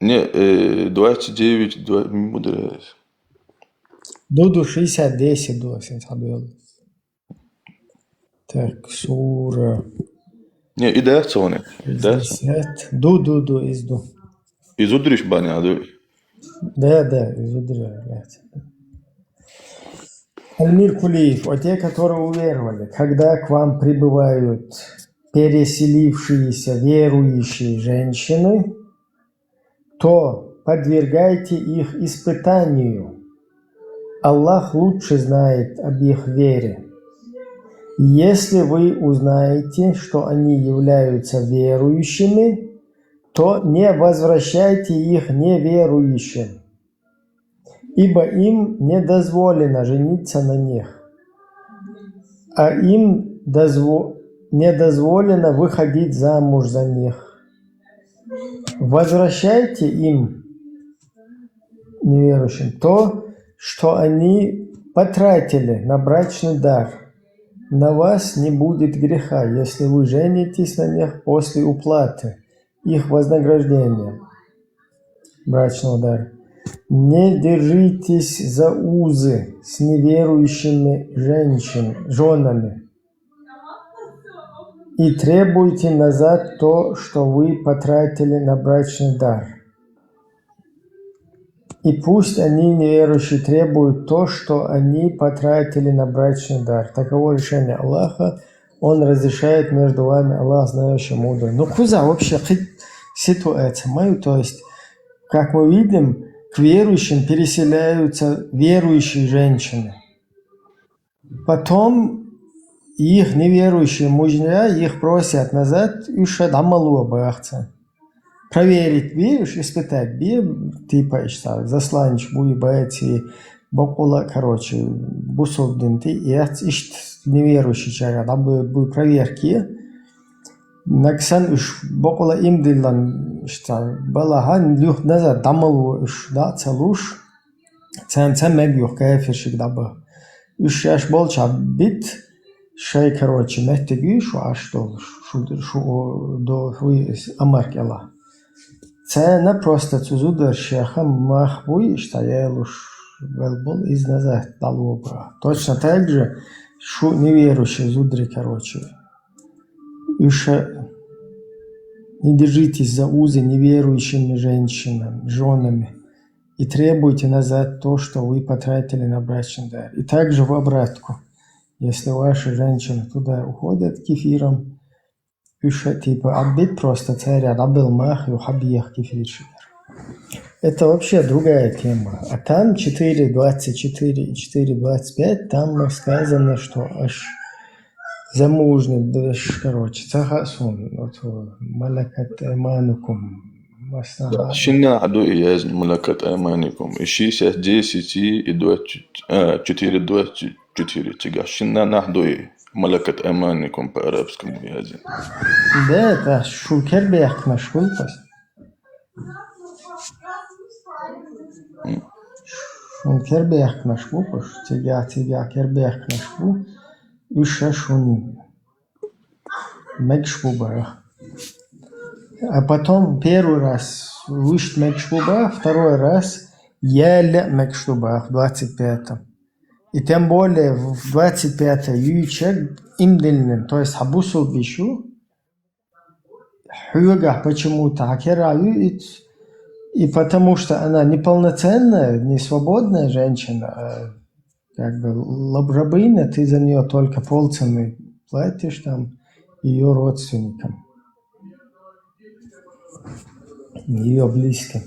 Не, э, двадцать девять, два, не буду. Дуду шестьдесят десять, дуду, сен садуэл. Так, сура. Не, и да, цоне. Да. Шестьдесят. Ду, ду, ду, из ду. Из удриш баня, ду. Да, да, из удриш, блядь. Альмир Кулиев, о, те, которые уверовали, когда к вам прибывают переселившиеся верующие женщины, то подвергайте их испытанию. Аллах лучше знает об их вере. Если вы узнаете, что они являются верующими, то не возвращайте их неверующим, ибо им не дозволено жениться на них, а им дозво- не дозволено выходить замуж за них. Возвращайте им, неверующим, то, что они потратили на брачный дар. На вас не будет греха, если вы женитесь на них после уплаты их вознаграждения брачного дара. Не держитесь за узы с неверующими женщин, женами и требуйте назад то, что вы потратили на брачный дар. И пусть они, неверующие, требуют то, что они потратили на брачный дар. Таково решение Аллаха. Он разрешает между вами, Аллах знающий, мудрый. Ну, куза вообще хит- ситуация мою, то есть, как мы видим, к верующим переселяются верующие женщины. Потом их неверующие мужья, их просят назад, уж дамалу бахца. Проверить би, уж испытать би, типа, ишта, засланчик буй, бойцы, бокула, короче, бусулдин ти, и ишт неверующий чара, дабы буй проверки. Наксан уж бокула им диллан, ишта, балахан, люх назад, дамалу уж, да, целуш. Цан ца мегюх кафиршик даба. Уж яш болча бит, шай, короче, меттеги шу аш дол, шу, шу, до, хуй амарк эла. Цана просто цу зудар шаха мах буй, ишта ялуш вел бол из назад далуба. Точно так же шу неверующий зудри, короче. Уж не держитесь за узы неверующими женщинами, женами и требуйте назад то, что вы потратили на брачный дар. И также в обратку. Если ваши женщины туда уходят к кефирам, уж типа абит просто царя дабыл мах, ю хабиях кефиршигер. Это вообще другая тема. А там четыре двадцать четыре и четыре двадцать пять, там сказано, что аж замужний будеш, короче, цаха сун, вот, малакат айманукум. Да, шина аду и есть малакат айманикум. И шестьдесят десять и двадцать, а, четыре двадцать четыре тига. Шина нахду и малакат айманикум по арабскому языку. Да, это шукер бехнаш вылпас. Шун кербеяхкнаш бу, пуш, тига, тига кербеяхкнаш бу, уж шун мегш бу бах. А потом первый раз уж мегш бу бах, второй раз еле мегш бу бах в двадцать пятом. И тем более в двадцать пятое юче им дилнен, то есть хабусул бишу, Хьуга почему-то хакераю и, и потому что она неполноценная, не свободная женщина, а как бы лаб- рабыня, ты за нее только полцены платишь там ее родственникам, ее близким.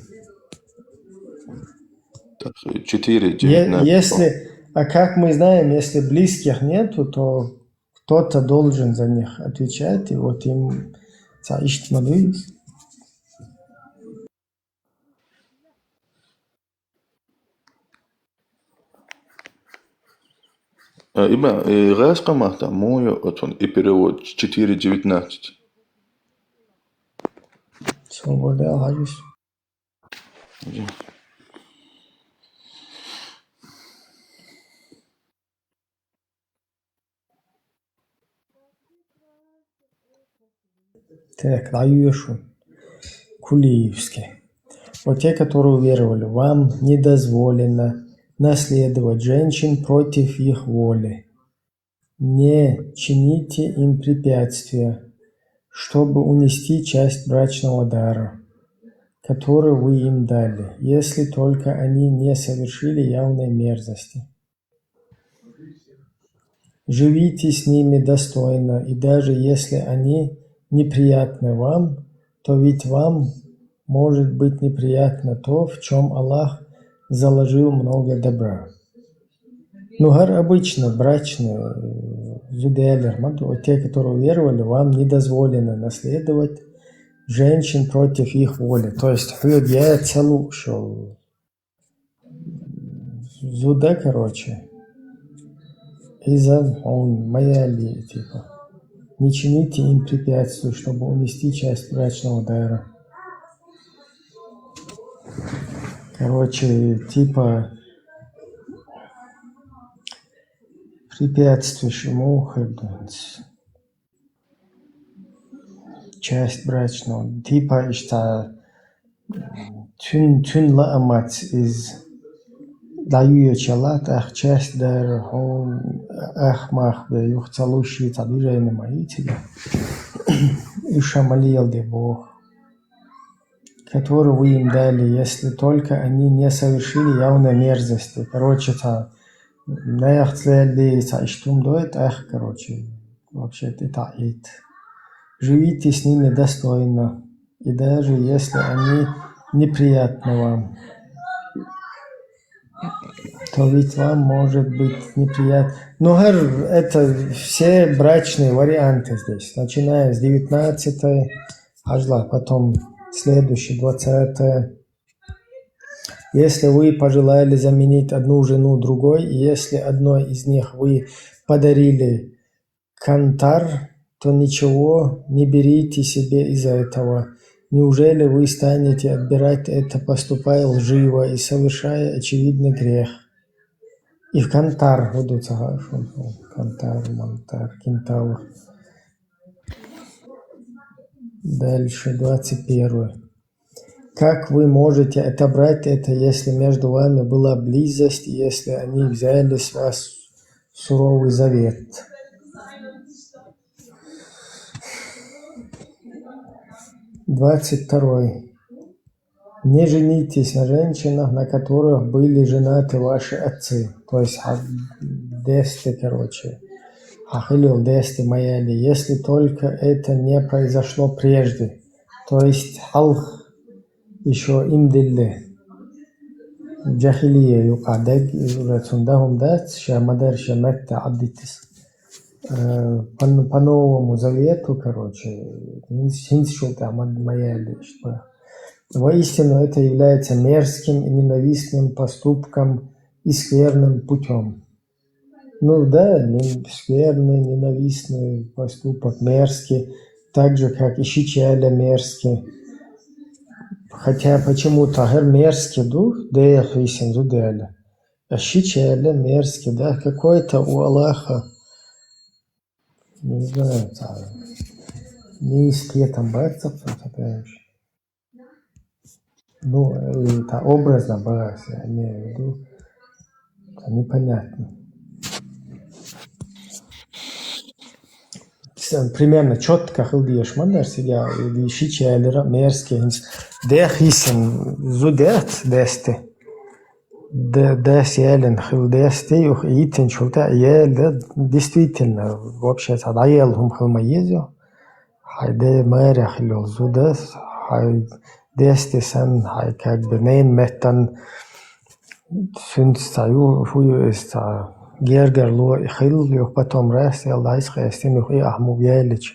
Так, четыре Е- девятнадцать. Если, а как мы знаем, если близких нету, то кто-то должен за них отвечать, и вот им цаишт мадуис. Э, Има, э, газ камахта, мою, вот он, и перевод четыре девятнадцать. Свобода, газ. Так, Лаюшу. Кулиевский. Вот те, которые уверовали, вам не дозволено наследовать женщин против их воли. Не чините им препятствия, чтобы унести часть брачного дара, который вы им дали, если только они не совершили явной мерзости. Живите с ними достойно, и даже если они неприятны вам, то ведь вам может быть неприятно то, в чем Аллах заложил много добра. Ну, хӀара обычно брачные, э, зуда яьлар ма ду, те, которые уверовали, вам не дозволено наследовать женщин против их воли. То есть, хьоьга яь ца луш йола зуда, короче, из-за он ма яьлий, типа. Не чините им препятствий, чтобы унести часть брачного дара. Короче, типа, препятствуешь ему, как бы, часть брачного. Типа, иштта, цуьн-, цуьнан лаамца из дӀайоьдуш йолу, тӀаккха часть дара, хьуна ах мах бе, юха ца луш, цхьа движение ма йицира. Уьш ма леладе боху. Который вы им дали, если только они не совершили явной мерзости. Короче, цхьа нахаца лелли, цхьа иштта хӀума дой, тӀаккха, короче, вообще тӀетаӀийта. Живите с ними достойно, и даже если они неприятны вам, то ведь вам может быть неприятно. Ну, хӀара, это все брачные варианты здесь, начиная с девятнадцатой, хьажал, потом следующий, двадцатая. Если вы пожелали заменить одну жену другой, и если одной из них вы подарили кантар, то ничего не берите себе из-за этого. Неужели вы станете отбирать это, поступая лживо и совершая очевидный грех? И в кантар, вот тут, ага, кантар, мантар, кентавр. Дальше, двадцать первый. Как вы можете отобрать это, если между вами была близость, и если они взяли с вас суровый завет? Двадцать второй. Не женитесь на женщинах, на которых были женаты ваши отцы. То есть, а, десте, короче. Ахилил десте маяли, если только это не произошло прежде. То есть, хьалха ещё имдилле. Джахилия юкъа даг, уже цунда хӀума дац, ша ма-дарра, ша метта Ӏадитис. Э, по, по Новому Завету, короче, хӀинц-, хӀинца шул тӀехь ма, ма яьлла иштта. Воистину, это является мерзким и ненавистным поступком и скверным путём. Ну да, не-, скверный, ненавистный поступок, мерзкий, так же, как и шичаля мерзкий. Хотя почему-то хӀара мерзкий ду, деха хӀийсина зуда яьлла. А шичаля мерзкий, да, какой-то у Аллаха, не знаю, там, нийса кхетам бац, цхьа, цхьа, конечно. Ну, э, это образно бац, я имею в виду, это непонятно. С-, примерно чётко хила дезаш ма дара цига, или шича яьллера мерзкий хӀинца. Деха хӀийсина зуда яц десте. Д-, дас яьллина хила десте, юха йитинчул тӀаьхьа яьлла, действительно, вообще цхьа дӀаяьлла хӀума хила ма еза. Хьайн де маре хила йолу зуда, хьайн десте санна, хьайн как бы ненан меттан цуьнца цхьа ю-, хӀу ю иза цхьа гергарло и хилла, юха потом раз яьлла, дӀайса къестина, юха и ахьа муга яьллича.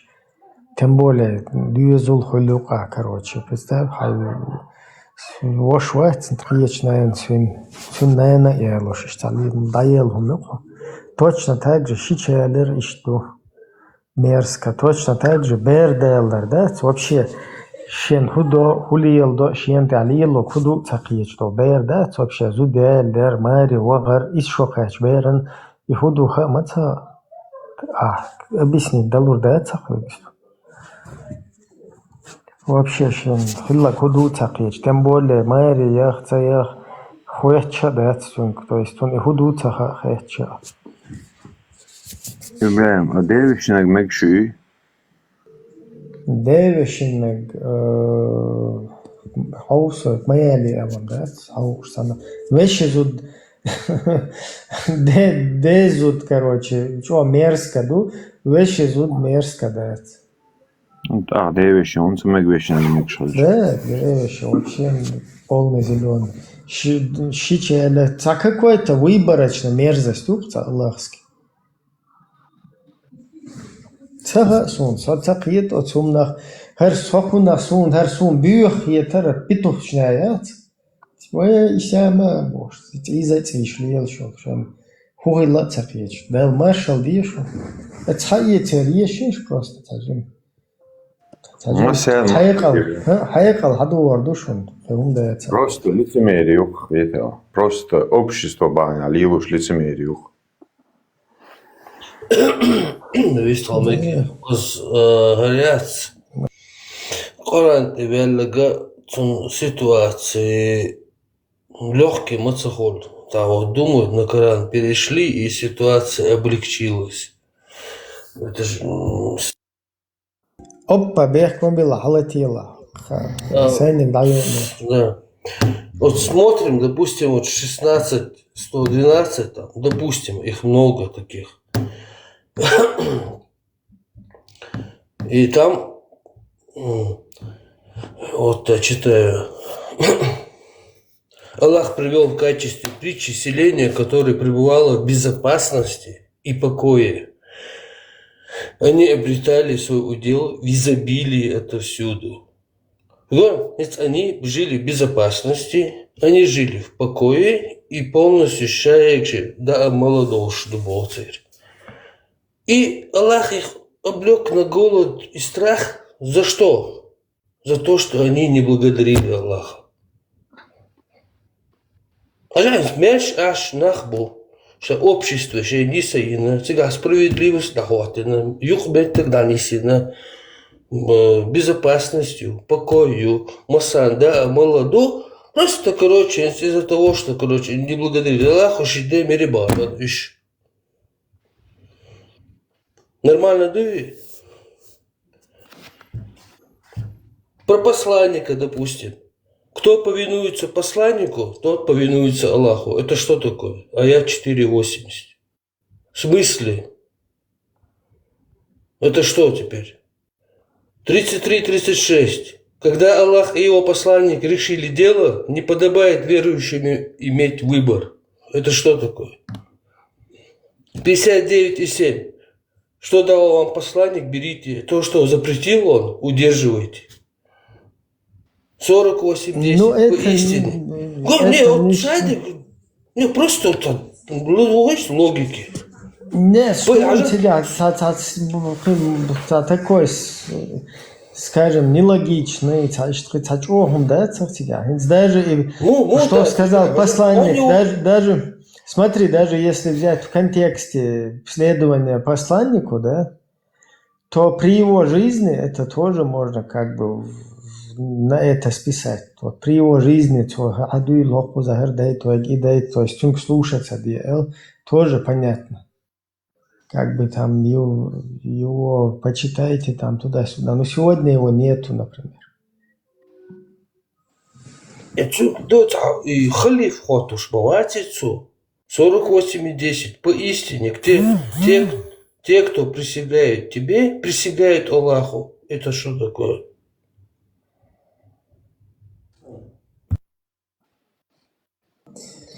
Тем более, доьзал хуьлу юкъа, короче, представь, хьайн ваша вац, кхечу нанас вина, цуьнан нана а ялош, иштта цхьа дӀаелла хӀума ю кху. Точно так же шича яьллера иштта ду. Мерзко. Точно так же бер далар дац, вообще, шен хӀу до, хӀу леладо, шена тӀехь лело, хӀу ду а ца кхеташ долу бер дац, вообще, зуда яьллера, маре вахар, иза шо кхаьчча беран, и хӀу ду хаа ма ца, а, объяснить далур дац ца кхуьнгаш. Вообще, шен хилларг хӀу ду а ца кхеташ, тем более, маре яха, ца яха, хоьттуш а дац цуьнга, то есть, цунна и хӀу ду а ца хаьа, хоьттуш а. ИбрахӀим, а девешинарг мегаш юй? Девешинарг, э, хьовса, ма яьлла аьлла дац, хьовса санна. Вешин зуда, Де, де зуд, короче, чӀоагӀа мерзко ду, веший зуд мерзко дац. Ну, тӀаккха де веший, хӀунда ца мега веший, не мега шо. Да, де веший, вообще полный зелёный. Ши, ши чела, ца какой-то выборочно мерзость ду, ца лахски. Ца хаьа суна, со ца кхета оцу хӀуманах, хӀара со хӀунах суна, хӀара суна боьха хетара петухчная яц. Вай, и сама бохуш, цӀийза а цӀийш лела шо, шуна хӀун хилла а ца кхеташ. Дала маршалла де шуна. Цхьа эцар ешаш просто ца жима. Ца жима. Масала. Хьекъал, хьа-, хьекъал хьадогӀур ду шуна, кхин хӀума дац. Просто лицемерие юкъа, витал. Просто общество бахьана лелуш лицемерие юкъа. Вистхьа мега. Э. Оз, э, хӀара яц. Къуръан тӀе ваьлларг цунна ситуаци лёгкий ма ца хуьлу. Там вот думают, на Коран перешли, и ситуация облегчилась. Это ж, м, с- Опа, бехк ма билла, хьалатийла. Ха, а, сайниг дӀайоьллина. Да. Вот смотрим, допустим, вот шестнадцать сто двенадцать, там, допустим, их много таких. И там, м, вот я читаю, Аллах привёл в качестве притчи селение, которое пребывало в безопасности и покое. Они обретали свой удел в изобилии отовсюду. Да, ведь они жили в безопасности, они жили в покое и полностью счастливы, да, молодёжь, любовь. И Аллах их облёк на голод и страх. За что? За то, что они не благодарили Аллаха. Хьажал, меш аш нах бу, шайн общество, шайн нисса йина, цигахь справедливость дӀахӀоттийна, юкъаметтиг дӀанисйина, м, безопасность ю, покой ю, массан да, а мала ду. Просто, короче, из-за того, что, короче, не благодарили Аллаху, ши де мери бахьана уьш. Нормально дуй? Про посланника, допустим. Кто повинуется посланнику, тот повинуется Аллаху. Это что такое? Аят четыре восемьдесят. В смысле? Это что теперь? Тридцать три тридцать шесть. Когда Аллах и его посланник решили дело, не подобает верующим иметь выбор. Это что такое? Пятьдесят девять и семь. Что дал вам посланник, берите. То, что запретил он, удерживайте. Сорок восемь десять, ну, это поистине. Не, Главное, это вот не садик, не просто вот так, ну, есть логики. Не, Ой, а слушайте, же- да, ца-, ца-, ц-, м, м, ца-, такой, с-, скажем, нелогичный, ца-, ца-, ца-, чё он, да, ца-, ца-, ца-, даже и Ну, вот что да, сказал да, посланник, он его даже, даже, смотри, даже если взять в контексте следования посланнику, да, то при его жизни это тоже можно как бы в-, на это списать. Вот при его жизни, то хьадуй лоху захар дай, то и дай, то есть тюнк слушаться, ди-, э, тоже понятно. Как бы там его, его почитайте там туда-сюда. Но сегодня его нету, например. Э, цу, да, ца-, и халиф хотуш бавати цу. Сорок восемь и десять. Поистине, те, те, те, кто присягает тебе, присягает Аллаху. Это что такое?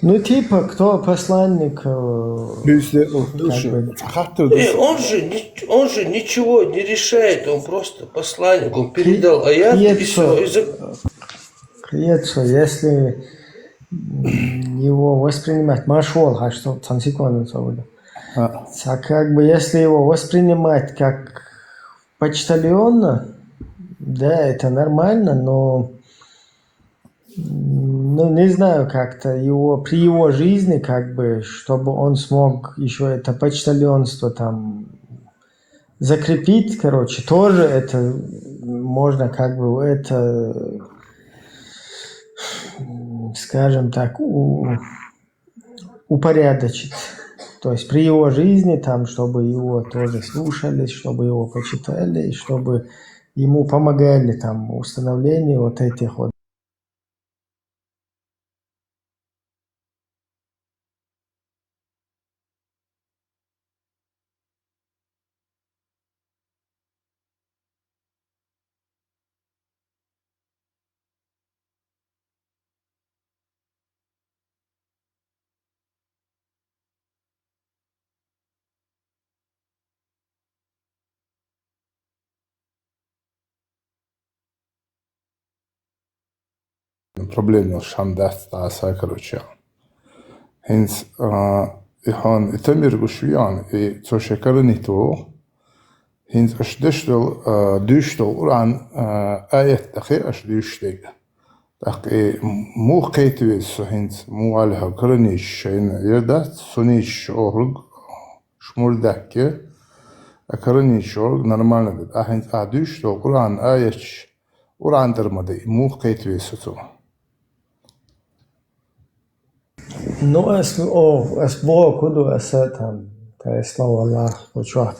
Ну, типа, кто посланник, э, Если, ну, как слушай, бы, хаттар Э, дус- он же ни-, он же ничего не решает, он просто посланник, он передал аят и Кхета всё. со, И за- кхета со, если, м, его воспринимать, марш вол хьа, что цхьана секунда ца вуьлу. А. Ца, как бы, если его воспринимать как почтальона, да, это нормально, но, м, ну, не знаю, как-то его, при его жизни, как бы, чтобы он смог ещё это почтальонство там закрепить, короче, тоже это можно, как бы, это, м, скажем так, у-, упорядочить. То есть при его жизни, там, чтобы его тоже слушались, чтобы его почитали, и чтобы ему помогали там в установлении вот этих вот проблема йолуш хӀама дац дӀаса, короче. ХӀинца, а, и хьуна и Тамир гуш веана, и цо шен каранийта вогӀу. ХӀинца аша деш долу, а, дуьйш долу Къуръан, а, аят дахе аша дуьйш дерг. ТӀаккха и муха кхета веза со хӀинца, муха аьлла хьо каранийча шайна яр дац, сунийча охург шмур даьхке, а каранийча охург нормально ду. А хӀинца а дуьйш долу Къуръан аяташ, Къуръан тӀара ма дай, муха кхета веза со цо. Ну, ас, о, ас боху ку ду, аса там, тайсла валлахь, кху чохь.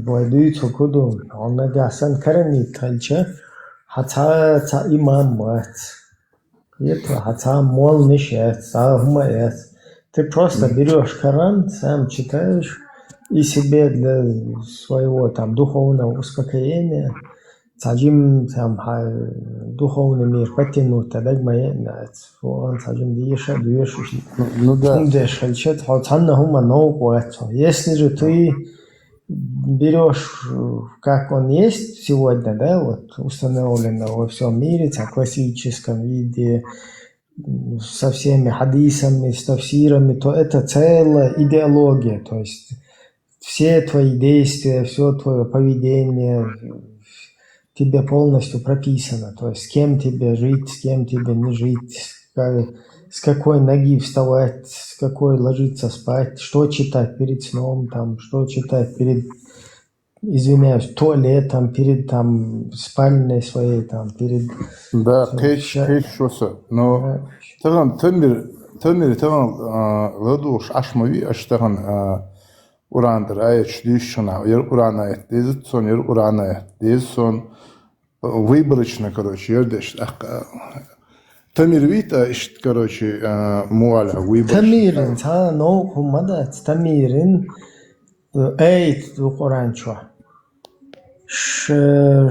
Вай дуьйцу ку ду, хьо нагахь санна каранийта хилча, хьан цхьа, цхьа имам вац. Кхета, хьан цхьа молланаш яц, цхьа хӀума яц. Ты просто берёшь Коран, сам читаешь, и себе для своего там духовного успокоения, цхьа жим, там, хьан духовный мир подтянуть, а даг ма еъна аьлла. Вон цхьа жим деша а доьшуш. Ну, ну да. ХӀума деш хилча, хьо цхьанна хӀума новкъа вац хьо. Если же ты берёшь, э, как он есть сегодня, да, вот установлено во всём мире, цхьа классическом виде, м, со всеми хадисами, с тафсирами, то это целая идеология, то есть все твои действия, всё твоё поведение, тебе полностью прописано, то есть с кем тебе жить, с кем тебе не жить, с ка-, с какой ноги вставать, с какой ложиться спать, что читать перед сном, там, что читать перед, извиняюсь, туалетом, перед, там, спальней своей, там, перед Да, кхечу, кхечу шо со. Но тахана Тамир, Тамир тахана, а, ладугӀуш Ӏаш ма вий аша тахана, а, Къуръан тӀара аяташ дуьйцучу хенахь, яра Къуръан аят деза цунна, яра Къуръан аят деза цунна. Выборочно, короче, яра деш. ТӀаккха, а, Тамир вийта иштта, короче, а, муха аьлла, выборочно. Тамиран цхьа новкъа хӀума ма дац, Тамиран, э, аят ду Къуръан чохь. Ш-,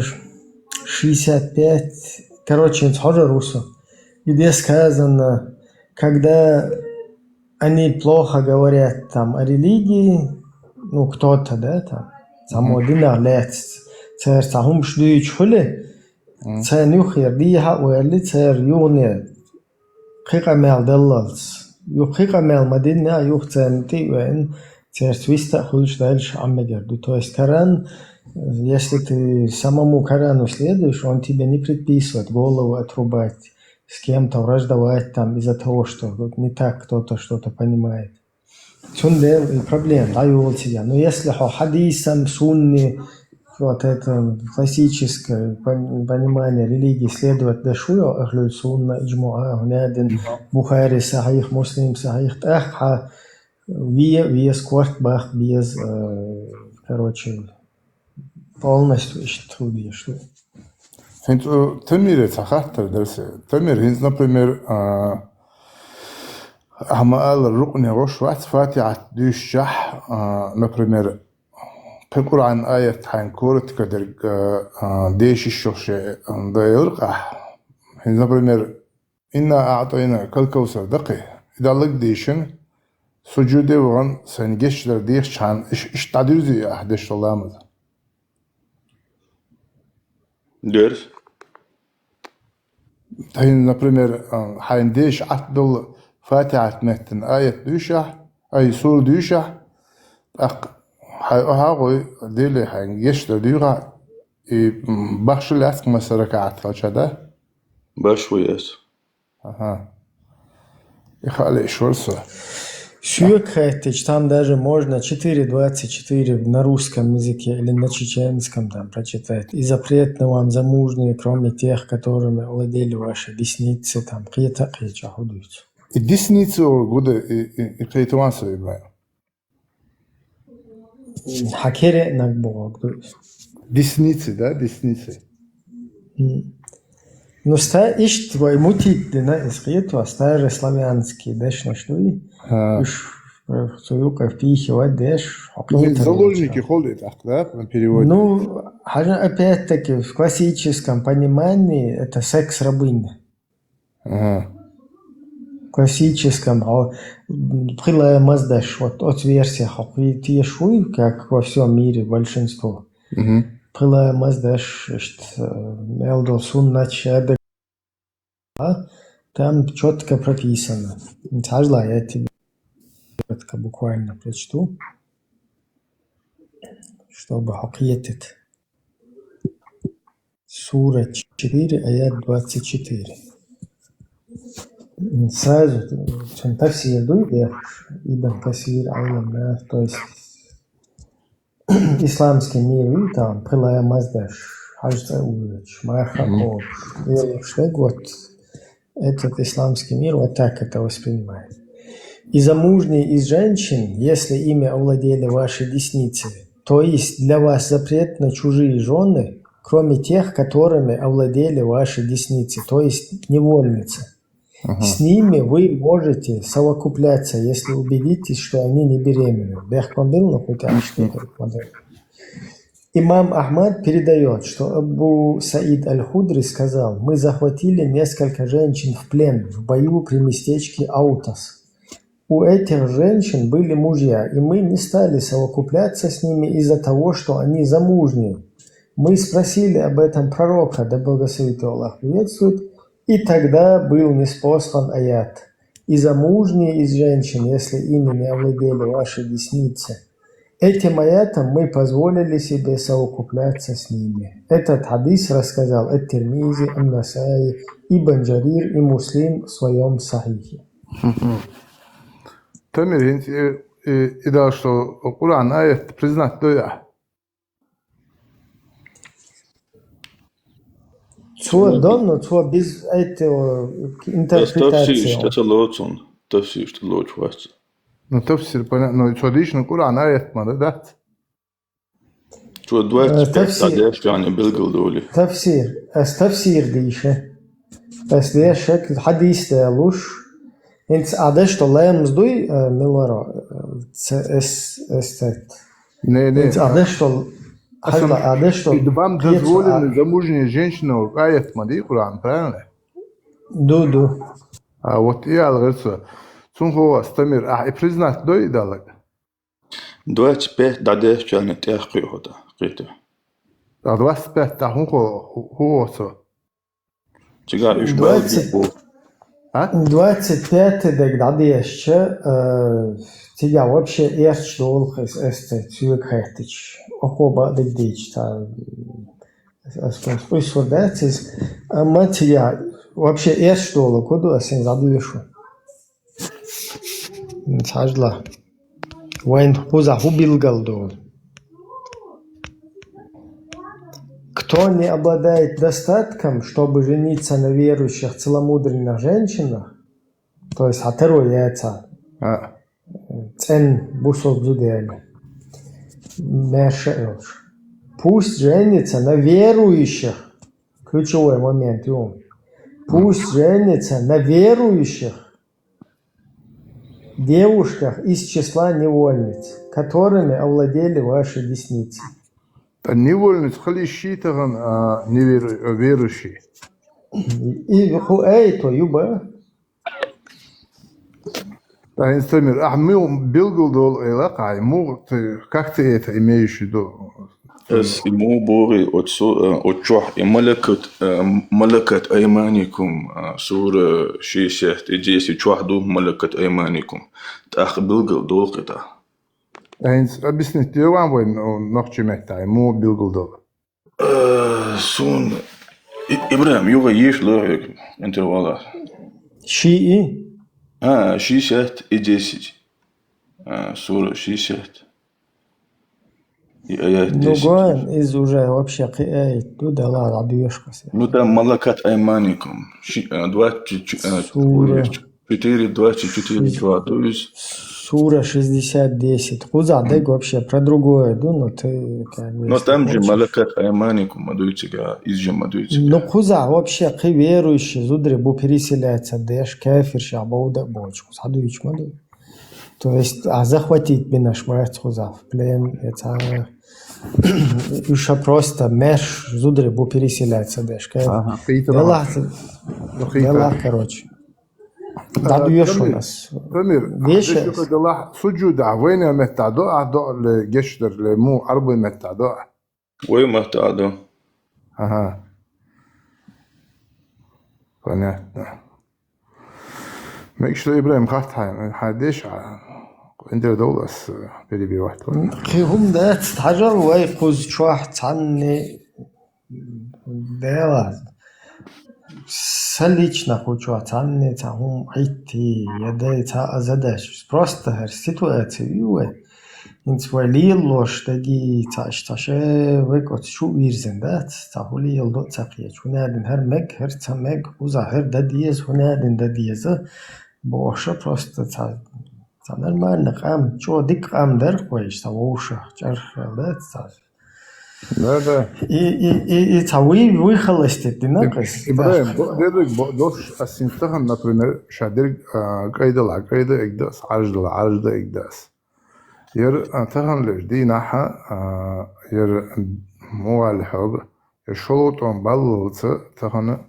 шестьдесят пять, короче, хьожур ву со. Где сказано, когда они плохо говорят там о религии, ну, кто-то, да, там, цхьаммо динах лаьцна, цара цхьа хӀумаш дуьйцуш хуьлу, царна юххера дехьа а ваьлла, цара юхане кхин къамел даллалц. Юха кхин къамел ма диннехь, юха царна тӀе а веана, цаьрца вист а хуьлуш даьлча Ӏан мегар ду. То есть Коран, если ты самому Корану следуешь, он тебе не предписывает голову отрубать, с кем-то враждовать там из-за того, что вот не так кто-то что-то понимает. Цундела и проблема дӀайолу цигахь. Но если хьо хьадисам, сунни, вот это классическое пон-, понимание религии следовать деш ву, ахлюл сунна, иджмуа, хӀунадин, Бухари сахьих, Муслим сахьих, тӀаккха хьан ве-, веза корта баккха беза, э, короче, полностью иштта хила дезаш ду. ХӀинца Тамире цхьа хаттар дара сан. Тамир, хӀинца, например, а, ахьа ма-аллара, рукъне гӀош вац Фатихьат дуьйшучохь, а, например, кхин Къуръан аят хьайна коротко дерг, а, а, деша йиш йолуш, а, дан элира-кх ахь. ХӀинца, например, «Инна аӀтӀайнакал кавсар» даккхий? И даллаг дийшина, суджуде вахана, сайна гечдар дехачхьана, иш-, иштта дӀадуьрзий ахь деш долу ламаз? Дерс. Тахана, например, а, хьайна деша Ӏатта долу Фатихьат меттана аят дуьйшахь, ай, сура дуьйшахь, тӀаккха хьайн охьа а гӀой, Деле хьайна гечдар дуьйхахь, и, м, башха лаьцна масса ракаӀат хилча, да? Башха ву ас. Ага. И хаале иш вара со. Соьга хаьттича, там даже можно четыре двадцать четыре на русском языке или на чеченском там прочитать. И запретны вам замужние, кроме тех, которыми овладели ваши десницы, там, кхета а кхеча хӀу дуьйцу. И десницы олу гуда, и, и, и кхета ван со, Ибрахим. Хьан кере а наг бохург ду иза. Десницы, да, десницы. М. Ну, ста-, иштта вай мутить дина иза кхета, старославянский дешнаш дуй. Ха. Уьш, э, цу юкъа впихивать деш, хьо Ну, и кхетар заложники йолча. Холу и тӀаккха, да, на переводе? Ну, хьажа, опять-таки, в классическом понимании это секс рабыни. Ага. Классическом, хьо, м, пхи ламаз деш, вот оцу версия хьо кхеташ вуй, как во всём мире большинство. Мгм. Пхи ламаз деш, иштта, э, мел долу суннат шаьрда а? Там четко прописано. Цхьажла, я тебе коротко буквально прочту, чтобы хокъетит. Сура четыре, аят двадцать четыре. Сразу, цун тафсир дуй, я Ибн Касир, Айлам, да, то есть исламский мир, и там, пхи ламаз деш, хьаж цӀа увеча, марха кхобуш, велуш дег, вот этот исламский мир вот так это воспринимает. И замужние из женщин, если ими овладели ваши десницы, то есть для вас запрет на чужие жены, кроме тех, которыми овладели ваши десницы, то есть невольницы. С ними вы можете совокупляться, если убедитесь, что они не беременны. Бехкомбил, но хоть аж что-то. Имам Ахмад передает, что Абу Саид Аль-Худри сказал: «Мы захватили несколько женщин в плен в бою при местечке Аутас. У этих женщин были мужья, и мы не стали совокупляться с ними из-за того, что они замужние. Мы спросили об этом пророка, да благословит его Аллах, приветствует, и тогда был ниспослан аят. И замужние из женщин, если ими не овладели ваши десницы. Этим аятом мы позволили себе совокупляться с ними». Этот хадис рассказал Ат-Тирмизи, Ан-Насаи, Ибн Джарир и Муслим в своем Сахихе. Тамир, хӀинца и, и, и дала, что Къуръан аят признать дой ахь? Цо донна, цо без этого интерпретации. Тафсир, что лоцун, тафсир, что лоч вац. Ну, тафсир, понятно, но цо дийшина Къуръан аят ма да, дац? Цо двадцать пять деш, яни билгал доли. Тафсир, ас тафсир дийша. Ас деш хадис далуш. ХӀинца а деш, что ламаз дуй, миларо, ц-, эс, эс цет. Не, не. ХӀинца а деш, что хьажла, а деш, что И вам дозволено замужние женщины, аят ма ди Къуръан, правильно? Ду, ду. А вот и алгъирца. Цун хова, Стамир, а и признать дой далаг? Двадцать пять дадеш чални тях кхы хота, кхы. А двадцать пять та хун хо, ху оцо. Чига уж Двадцать. балди. А? Двадцать пятый дег дадеш, э, тига вообще эрч долх эс эсте цюк хайтич. Окоба дег дич та. Ас кон спой сурдацис. Ама тига вообще эрч долх, куду асен задуешу. Цхьажла. Вайн хуза ху билгал дол. Кто не обладает достатком, чтобы жениться на верующих, целомудренных женщинах, то есть хатаро яца, А. цен бусурб зудели, мерша элш. Пусть женится на верующих. Ключевой момент, ю. Пусть женится на верующих девушках из числа невольниц, которыми овладели ваши десницы. Та невольниц хали шитаган, а, неверу-, э, верующий. И ху эй то юба. Та, Стамир, а му билгал дол эла кай, му ты, как ты это имеешь в виду? Эс ему бори от су-, э, от чох и малакат, э, малакат айманикум, э, сура шестьдесят и десять чох ду малакат айманикум. Тах билгал дол кита. Эйнс объяснить дё вам вой, ну, нохчи метта, ему билгал дол. Э, сун, И-, Ибрахим, юга еш ло интервала. Шии? А, шестьдесят и десять. А, сура шестьдесят. И аят Ну, десять. гуан из уже вообще кхы эй, ту дала радуешкас. Ну, там малакат айманикум. Ши-, а, двадцать, а, Сура. Четыре, двадцать четыре, два, то есть Сура шестьдесят десять. Хуза дег вообще про другое, ду, но ты как бы... Но если там же хочешь. Малакат Айманикум мадуйцига, из же мадуйцига. Ну, хуза вообще кхы верующий, зудре бу переселяться, деш, кафир, ша, бауда, боч, хуза дуйч маду. То есть, а захватить бинаш мац хуза в плен, это... Уша просто меш зудре бу переселяться, деш, кафир. Ага, хита Дела, Ну, хита. дела, короче. Да, дуешь у нас. Тамир, Вещи. Дешука дела, суджуда, война метта до, а до ле гештер ле му арбы метта до. Ой, мата, да. Ага. Понятно. Мекъ шу, Ибрагим, хатта хьайна, хьайна деш, а, къинтӀера довла ас, э, перебивать ван. Кхы хӀума дац, хьажал вай кхуза чохь цхьанне Дела. Са лично кхуза чохь цхьанне цхьа хӀума хьитти, я дай цхьа а задача. Просто хӀара ситуация ю вай. ХӀинца вай лелош дагий, цхьа иштта ше век оцу чу вирзина дац, цхьа хӀу леладо а ца кхеташ. ХӀунда аьлла хӀара мег, хӀара ца мег, кхузахь хӀара дан деза, хӀунда аьлла дан деза, бохуша просто цхьа, цхьа нормально къам, чӀо дика къам дара-кх вай, иштта вовшах чӀарх хила дац цхьа. Да, да. И, и, и, и цхьа вуй, вуй халастик дина кхес. Ибрагим, бо-, дерриг бо-, дош, ас хӀинца тахана, например, ша дерриг, а, кӀайдала, кӀайда эгда ас, Ӏарждала, Ӏаржда эгда ас. Яр, а, тахана леш дийнахьа, а, яр мугӀал хьога, яр шолгӀа тӀом баллалца тахана,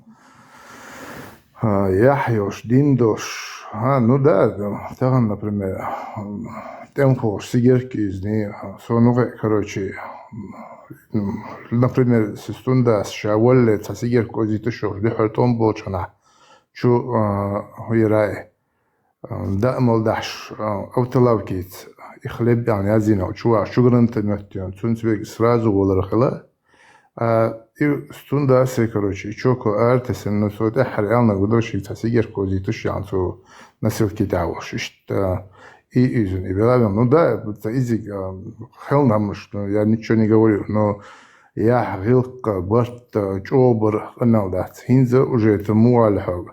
а, яхь йолуш, дин долуш, а, ну да, тахана, например, тӀемхош сигерк изни, со ну гӀе, короче, например, сестун дас ша валле цхьа сигерк козийташ йолуш, дуьхьал тӀом болчунахь, чу, а, хӀу ярай. Даъмал дахьаш, а, автолавкица, и хлеб аьлла яздина, чу вахаш, чу гранатомет йина, цунца вега сразу валар хила. А, и стунда асе, короче, и чоко артесен, ну, со тӀеххьара аьлла гудо, ши цхьа сигерк козийташ ян, цу носилки тӀехь волуш. Иштта, и изун, и белавел. Ну да, ца изиг, а, хелна хӀамаш, ну, я ничего не говорю, но яхь, гӀиллакх, барт, а, чӀогӀа бар къамел дац. ХӀинца уже это мугӀал хьога.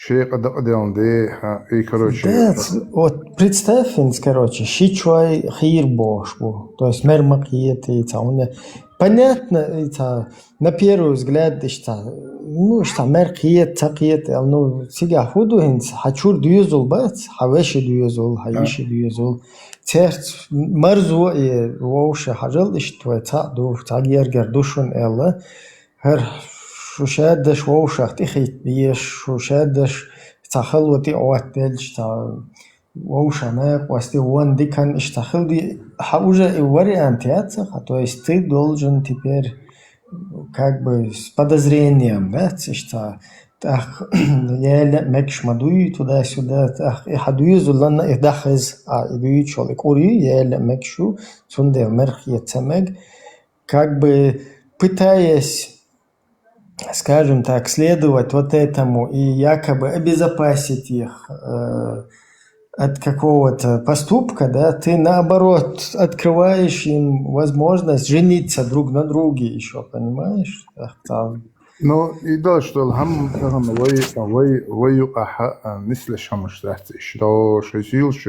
Шекъа дакъаделла де, а, и, короче. Да, вот представь, хӀинца, короче, ши чой хийра бохуш бу. То есть мер ма кхета, и ца хӀунда. Понятно, и ца, на первый взгляд, иштта, ну, иштта мер кхета, ца кхета, ну, цигахь хӀу ду хӀинца, хьан чуьра доьзал бац, хьан вешин доьзал, хьан йишин доьзал. Церц марзо и вовши хьажал, иштта вай цхьаъ ду, цхьа гергара ду шуна аьлла. ХӀара шу шадаш вовшах тӀехийтта дезаш, шу шадаш цхьа хало тӀе а хӀоттаделча, цхьа вовшах накъостий вон дикан иштта хила де, хьан уже и вариант яц, хьан, то есть ты должен теперь как бы с подозрением, да, иштта тӀаккха яла а мегаш ма дуй туда-сюда, тӀаккха и хьан доьзаллана и даха иза, а, и дуьйцуш йолу и кӀур ю, яла а мегаш ю, цундела мер кхета ца мега, как бы пытаясь, скажем так, следовать вот этому и якобы обезопасить их, э, от какого-то поступка, да, ты наоборот открываешь им возможность жениться друг на друге ещё, понимаешь? Ах, там. Ну, и дальше, что хӀама тахана вай, вай, вай юкъахь, а, нислеш хӀамаш дац иш. До шайн сийлаш,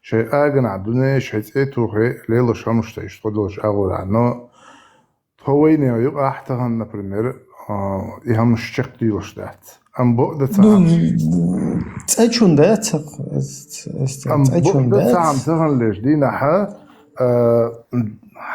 шайн агана дуне, шайн цӀе тухе, лелош хӀамаш дац иш, тхо долуш агӀора. Но тхо вайне юкъахь тахана, например, а, и хӀамаш чекхдуьйлуш дац. Амма бо дан ца Ну, хӀама. цӀечун дац, эс, эс Амма цӀечун бо дан ца хӀама дац. тахана леш дийнахьа, а,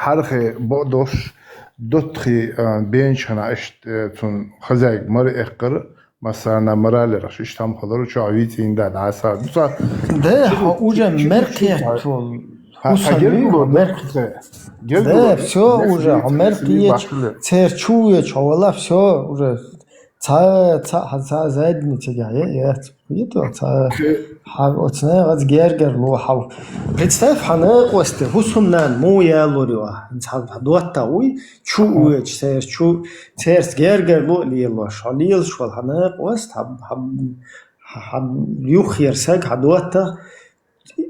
хьархе бо дош, доттагӀий, а, бенчана иштта, э, цун хозяйка мара эккхар, массарна мара лераш, иштта хӀама хилар, чохь вицӀийна да, дӀаса. Ну, ца, Да, хьо уже мер кхетчул. ХӀусам ю, хьо мер кхетчул. Да, всё уже, хьо мер кхетчул. Цер чу вечу, хьо вала, всё уже. Ца, ца, ца задницигахь е, е, ца, кхето, ца, хьан оцу нагӀаца гергар ло хьал. Представь, хьан накъостий, хӀусамнана муха ялор ю ахь? ХӀинца хьан, хьан доттагӀ вуй, чу вечу, церца чу, церца гергар ло а лелош. Хьо лелаш вала хьан накъост, хьан, хьан, хьан юххера саг, хьан доттагӀ,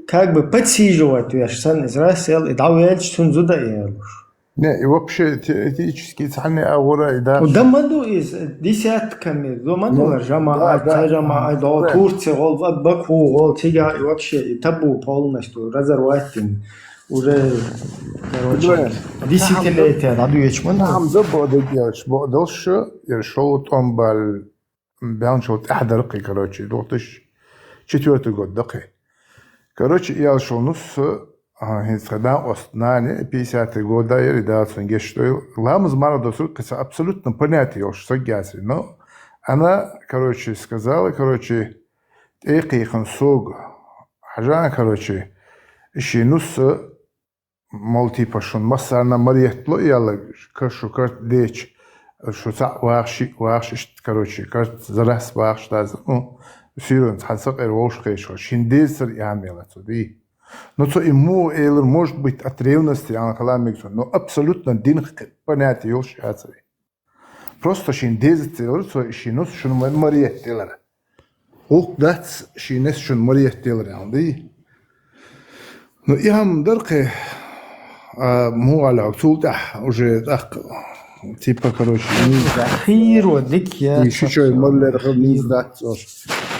как бы подсиживать веш санна, иза расел, и дӀавелча цунна зуда а ялуш. Не, и вообще те-, этически цхьанне агӀора и да. Да ма ду иза, десятками, ду ма ду, ну, жамаӀат, да, да, ца жамаӀат, да, Турция гӀол, Баку гӀол, цига и вообще и табу полностью разорвать дин. Уже, короче, десятилетия дӀадоьчу ма ду. Там да бо дегаш, бо долуш, я шоу томбал, баьлначул тӀаьхьа дара кхин, короче, две тысячи четвёртый год да кхин. Короче, и ял шо нус, а, хӀинца тхан накъост нани, пятидесятый года яри, Дала цунна гечдойла. Ламаз марха досу кхин абсолютно понятие йолуш саг яцри. Но она, короче, сказала, короче, тӀекхийхан сога. Хьажан, короче, ши нус, мол, типа, шун массарна мареттало яла, кашу карт дечи, шу цхьаъ вахаш, шиъ вахаш, иштта, короче, кажется, за раз вахаш даза, ну, сирон цхьан сакъера вовш хешо, шин деза сар ямела цо, ди. Ну, цо и му элер, может быть, от ревности, ан хала мегсон, но абсолютно дин понятие ёлш яцари. Просто шин деза целар, цо шин нус шун мар-, мариет телар. Гук дац шин нес шун мариет телар, ан ди. Ну, и хам дар кхе, а, му аля, цул тӀаьхьа уже так, типа, короче, низ дац. Хийро дик я, и ши чой маллер хам низ дац, ош.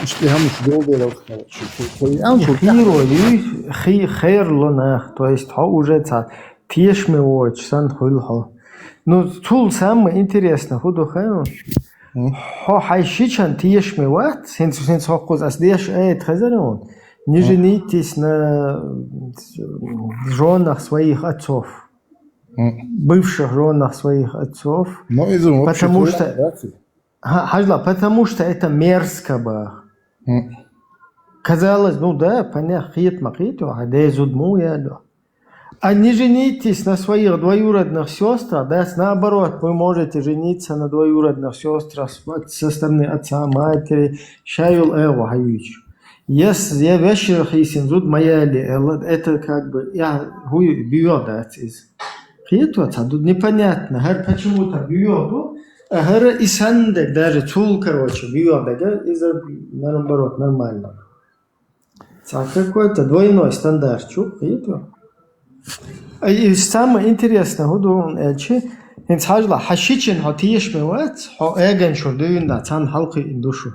Иште хам уж дол дел, короче, кой, кой, ан, кой, хийро, и хи-, херло нах, то есть, хо уже ца, тешме воч, сан хуйл хо. Ну, цул самое интересное, ху ду хай. Хо хай шичан тешме вац, хинц, хинц хо куз ас деш, эй, тхазарон. Не женитесь на женах своих отцов. Бывших женах своих отцов. Но из-за, потому что, хажла, потому что это мерзко было. Казалось, ну да, понятно, хит ма хит, а де зуд му я, да. А не женитесь на своих двоюродных сестрах, да, наоборот, вы можете жениться на двоюродных сестрах с-, со стороны отца, матери, шаюл эва хаюч. Ес, я вешер хисин зуд маяли, э, ла-, это как бы, я хую бьё, да, из. Хитва ца, тут непонятно, гар почему-то бьё, а гар и сандек даже цул, короче, бьё, да, из-за, наоборот, нормально. Ца какой-то двойной стандарт, чё, хитва. А и самое интересное, гуду, э, чи, хинц хажла, хашичин хо тиешме вац, хо эген шур дюйн да, цан халкы индушу.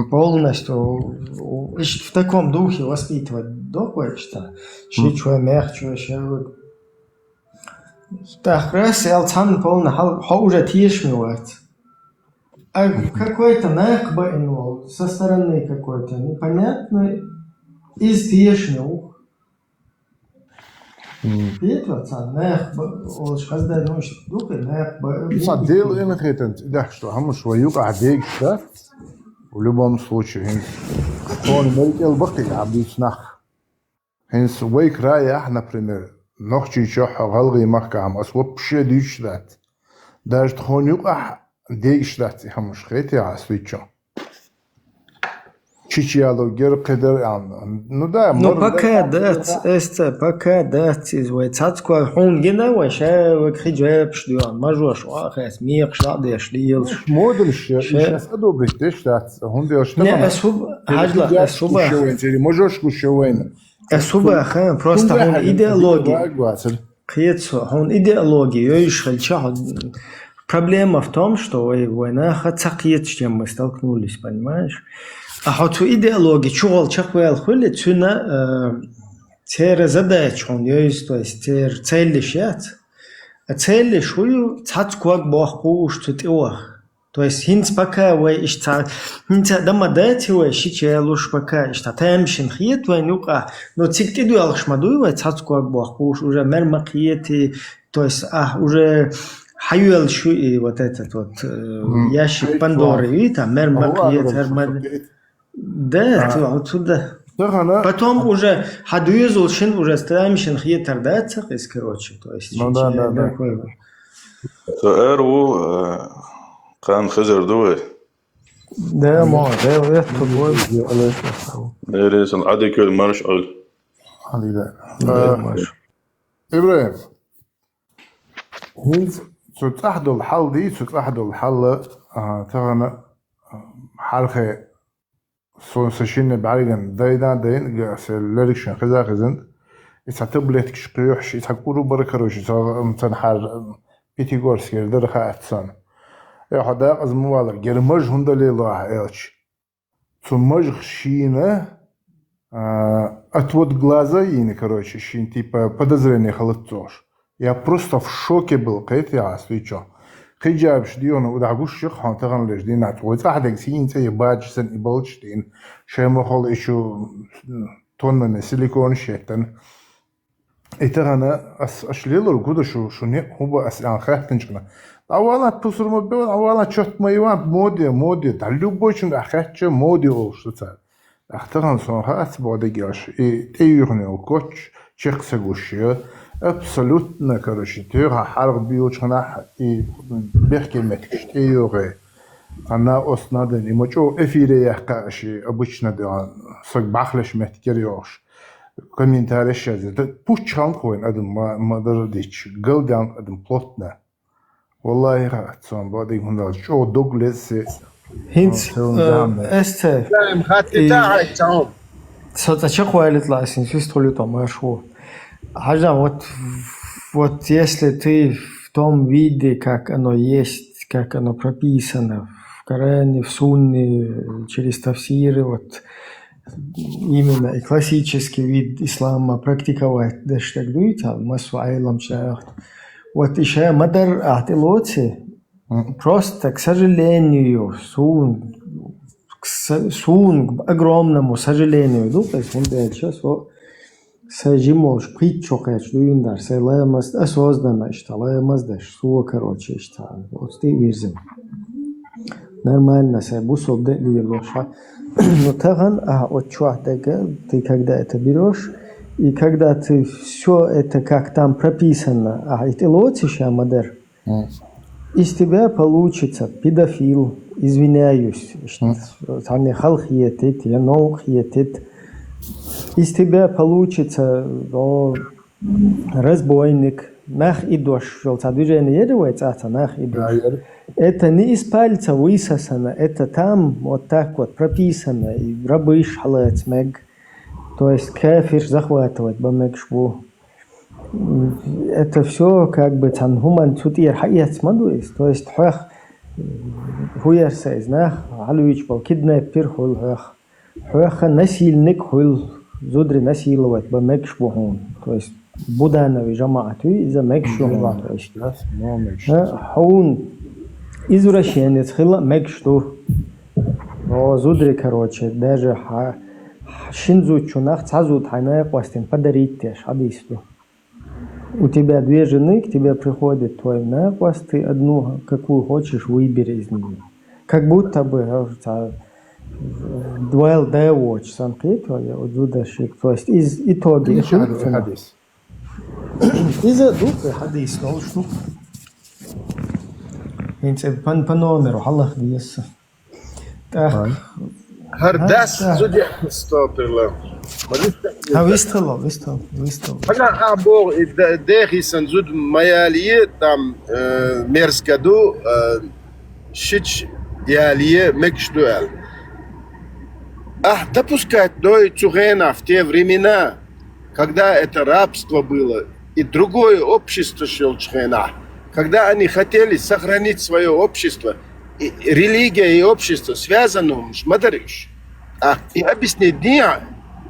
Полностью, у-, у-, иш-, в таком духе воспитывать дохуй, что ши чё, мех чё, ши вот. Так раз, эл цан полно хал, хо уже тиешме вац. А какой-то нахба инвол со стороны какой-то непонятной из тиешме ух. Хитва ца, нахба, олш хаздай, ну, что, духе, нахба. Ца дел ин хитан, да, что, хамуш ваюк а дег, да? В любом случае, хин. Он мелкел бакъи, а бюц нах. Хин с-, вай краях, например, нохчи чохь, гӀалгӀи махкахь, ас вообще дуьйцуш дац. Даже тхуна юкъахь дегаш дац и хӀамаш, хетий ас дуьйцу. Чичи яло гер кхидар аьлла. Ну да, ну, морг пока дац, эсца, пока дац из вай. Цацко хьуна гина вай, ша вай хи жепш дуан, мажош, а хес, мекхаш ладеш, лиелш. Модулш, ша сейчас одобрить деш дац, хӀунда аьлча не, тахана ас хӀуб-, хьажла, ас хӀуба. Мажош гуш вайна. Э, субаха, просто хьуна идеология. Кхетсо, хьуна идеология, йойш хилча, хьуна проблема в том, что вай, вай наха ца кхеташ, чем мы столкнулись, понимаешь? А хьо цу идеология чугӀал чакхвел хули, цуна, э, цера задача хьуна йойс, то есть цер целлиш яц. А целлиш хую, цац ког бохкуш цу тӀевах. То есть хӀинца пока вай иштта, хӀинца дама даци вай, ши чалуш пока иштта, тамашин хет вайн юкъа, но цига тӀедоьлхуш ма дуй вай, цацког бохкуш, уже мер ма кхети, то есть, а, уже хьайоьлуш ю и вот этот вот, э, ящик Пандоры, и там мер ма кхет, мер ма. Да, то, вот сюда. Потом уже хьадуьйзул шин уже тамашин хетар дац, короче, то есть. Ну да, да, да. Со эр ву, э, кхаьн хезар ду вай? Да, мо, да, вай, тут вай. Эрисан Ӏадикал марш Ӏул. Ӏадикал. Да, э, марш. Ибрагим, хӀинца цу цӀахдолу хьал дий, цу цӀахдолу хьал, а, тахана, а, хьархе Со, со шинна бӀаьрган дайна, дайна, га, се лерриг шен хеза, хезан. И цхьа таблеткаш кхоьхьуш, и цхьа кӀуру бара, короче, цо, м, цан хьар, м, Пятигорскера дара хаьа цунна. Э, хьо дакъаза ма валар, гера маж хӀунда лело ахьа, элча. Цу мажах шийна, а, отвод глаза йийна, короче, шийна, типа, подозрение халац цо уж. Я просто в шоке был, кхетий хьо ас дуьйцу. Хиджабаш дийхьуна удахь гуш яха хьуна тахана леш дийнахь, вай цӀахь дерг сийна цӀе я бача сан и балча дийна, шайн мохол и чу, м, тоннами силиконаш еттан. И тахана ас, аш лелур гуда шу, шу не хӀуба ас аьлла хаьттинчкъана. ДӀавала пусар ма беван, дӀавала чот ма йиван, моде, моде, да любой чун ахь хаьттча, моде олуш ду цара. Ахь тахана сон хаац боху дегаш, и тӀеюьйхина йолу коч чекх ца гуш ю, Абсолютно, короче, тоьхахь хьаргӀ буьйлучу хенахь и бехке меттигаш тӀейогӀий. Хьан оцу надан и ма чӀогӀа эфире яьккхина ши обычно де, саг бахьалаш меттигера йогӀуш. Комментареш язе. Да пуч хьалха вайн адам ма, ма дара дича. Галдаьнна адам плотно. Валлахи, хаьа цунна бадиг хӀунда аьлча чӀогӀа дог леза се. ХӀинца, Цунна э, замна. Эс ца. Даим хатти И тахьай цхьаьна. Со цӀа чекхвалийтала, ас хӀинца вистхуьлуьйту, марш ву. Хьажа, вот, вот если ты в том виде, как оно есть, как оно прописано в Коране, в Сунне, через тафсиры, вот, именно и классический вид ислама практиковать деш дерг дуй, там, массо Ӏелам чӀагӀ. Вот и ша ма-дарра ахь тӀелоций, М. Просто, к сожалению, сун, к со-, сун, к огромному сожалению, ду, то есть, хӀунда аьлча со сайн жима волуш пхийтта шо кхаьчча дуьйна дара, сайн ламаз, осознанно иштта ламаз деш, со, короче, иштта, оцу тӀе а вирзина. Нормально, сайн бусалба де а лелош, ха. Но тахана, а, вот чохь дерг, ты когда это берёшь, и когда ты всё это, как там прописано, а, и тӀелоций ша ма-дарра, М. Из тебя получится педофил, извиняюсь, М. цхьанне халахетийта я новкъахетийта. Из тебя получится, о, разбойник, нах идош, йолу цхьа движение яра вай цӀа цхьа нах идош. Да, яра. Это не из пальца высосано, это там вот так вот прописано, и рабыш хьалаца мег. То есть кафирш захватывать бан мегаш бу. Это всё, как бы, цхьана хӀуманна цу тӀера хьаэцна ма ду иза. То есть хьоьх, хӀун яра сан иза, нах хьалуьйчу болу киднеппер хуьлу хьоьх. Хьоьх насильник хуьлу, зударий насиловать бан мегаш бу хьуна. То есть Буданови жамаӀат юй, иза мегаш ю хьуна. То есть, Да, но мегаш. А, хьуна извращенец хила а мегаш ду. О, зударий, короче, даже хьа-, хьа-, шина зудчунах цхьа зуда хьайн накъостина подарить деш, хьадийс ду. У тебя две жены, к тебе приходит твой накъост, ты одну, какую хочешь, выбери из неё. Как будто бы, э, ца-, дуьйла да воцуш санна кхетий, я, у зуда шик. То есть из итоге Ничего, хьадис. Иза ду, хьадис долуш ду. ХӀинца пан-, по номеру хьалаха деза. ТӀаккха. ХӀара дас зудехь стопирла. Ма вистхила, вистхила, вистхила. Хьажа, а боху, и де-, дехий сан зуда ма ялае, там, э, мерзко ду, э, шича ялае, мегаш ду аьлла. Ахь допускать дой цу хенахь, в те времена, когда это рабство было, и другое общество шел чхена, когда они хотели сохранить свое общество, и, и религия и общество связано уж, ма дарра уж. А, и объясни, дня,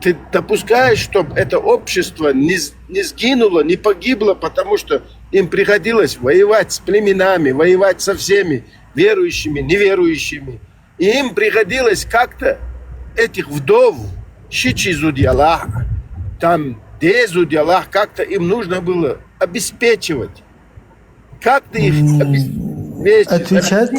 ты допускаешь, чтобы это общество не, с- не сгинуло, не погибло, потому что им приходилось воевать с племенами, воевать со всеми верующими, неверующими. И им приходилось как-то этих вдов, шичи зуд ялахь, там де зуд ялахь, как-то им нужно было обеспечивать. Как ты их М, обеспечишь? Отвечать?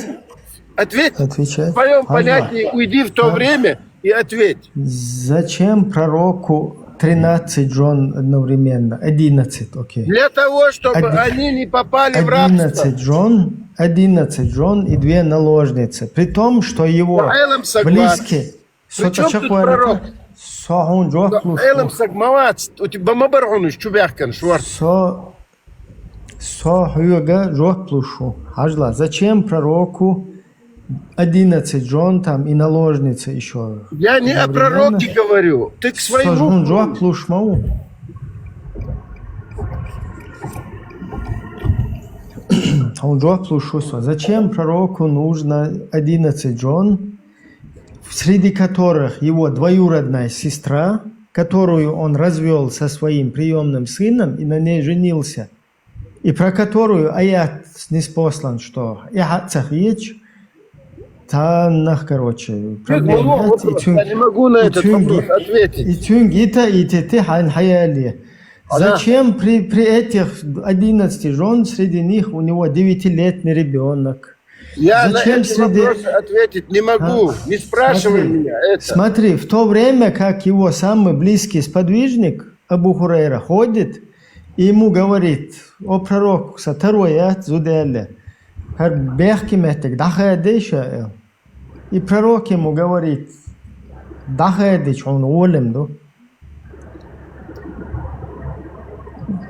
Ответь. Отвечать. В своем Ага. понятии уйди в то А? время и ответь. Зачем пророку тринадцать жён одновременно? Одиннадцать, окей. Для того, чтобы Оди- они не попали в рабство. Одиннадцать жён, одиннадцать жён и две наложницы. При том, что его Ва Ӏелам саг вац. близкие... При чём тут пророк? Со хьуна жоп луш ву. Ва Ӏелам саг ма вац. У тебя ма бара хьуна уьш чу баьхкина шорта. Со, со хьоьга жоп луш ву. Хьажал, зачем пророку одиннадцать жён там и наложницы ещё? Я не о пророке говорю. Ты к своему... Со хьуна жоп луш ма ву. Хьуна жоп луш ву со. Зачем пророку нужно одиннадцать жён, среди которых его двоюродная сестра, которую он развёл со своим приёмным сыном и на ней женился, и про которую аят ниспослан, что и хьа ца хеташ, цхьаннах, короче, проблема яц, и цуьнга, я не могу на этот вопрос ответить. И цуьнга йита, йитийта хьайна хьаяле. Зачем при, при этих одиннадцати жён среди них у него девятилетний ребёнок? Я на эти вопросы ответить не могу. Не спрашивай меня это. Смотри, в то время как его самый близкий сподвижник Абу Хурайра ходит И ему говорит: «О пророк, са таро яц зуда аьлла. ХӀара бехке меттиг дӀахаде ша», — аьлла. И пророк ему говорит: «ДӀахаьдича хьуна гӀолам ду».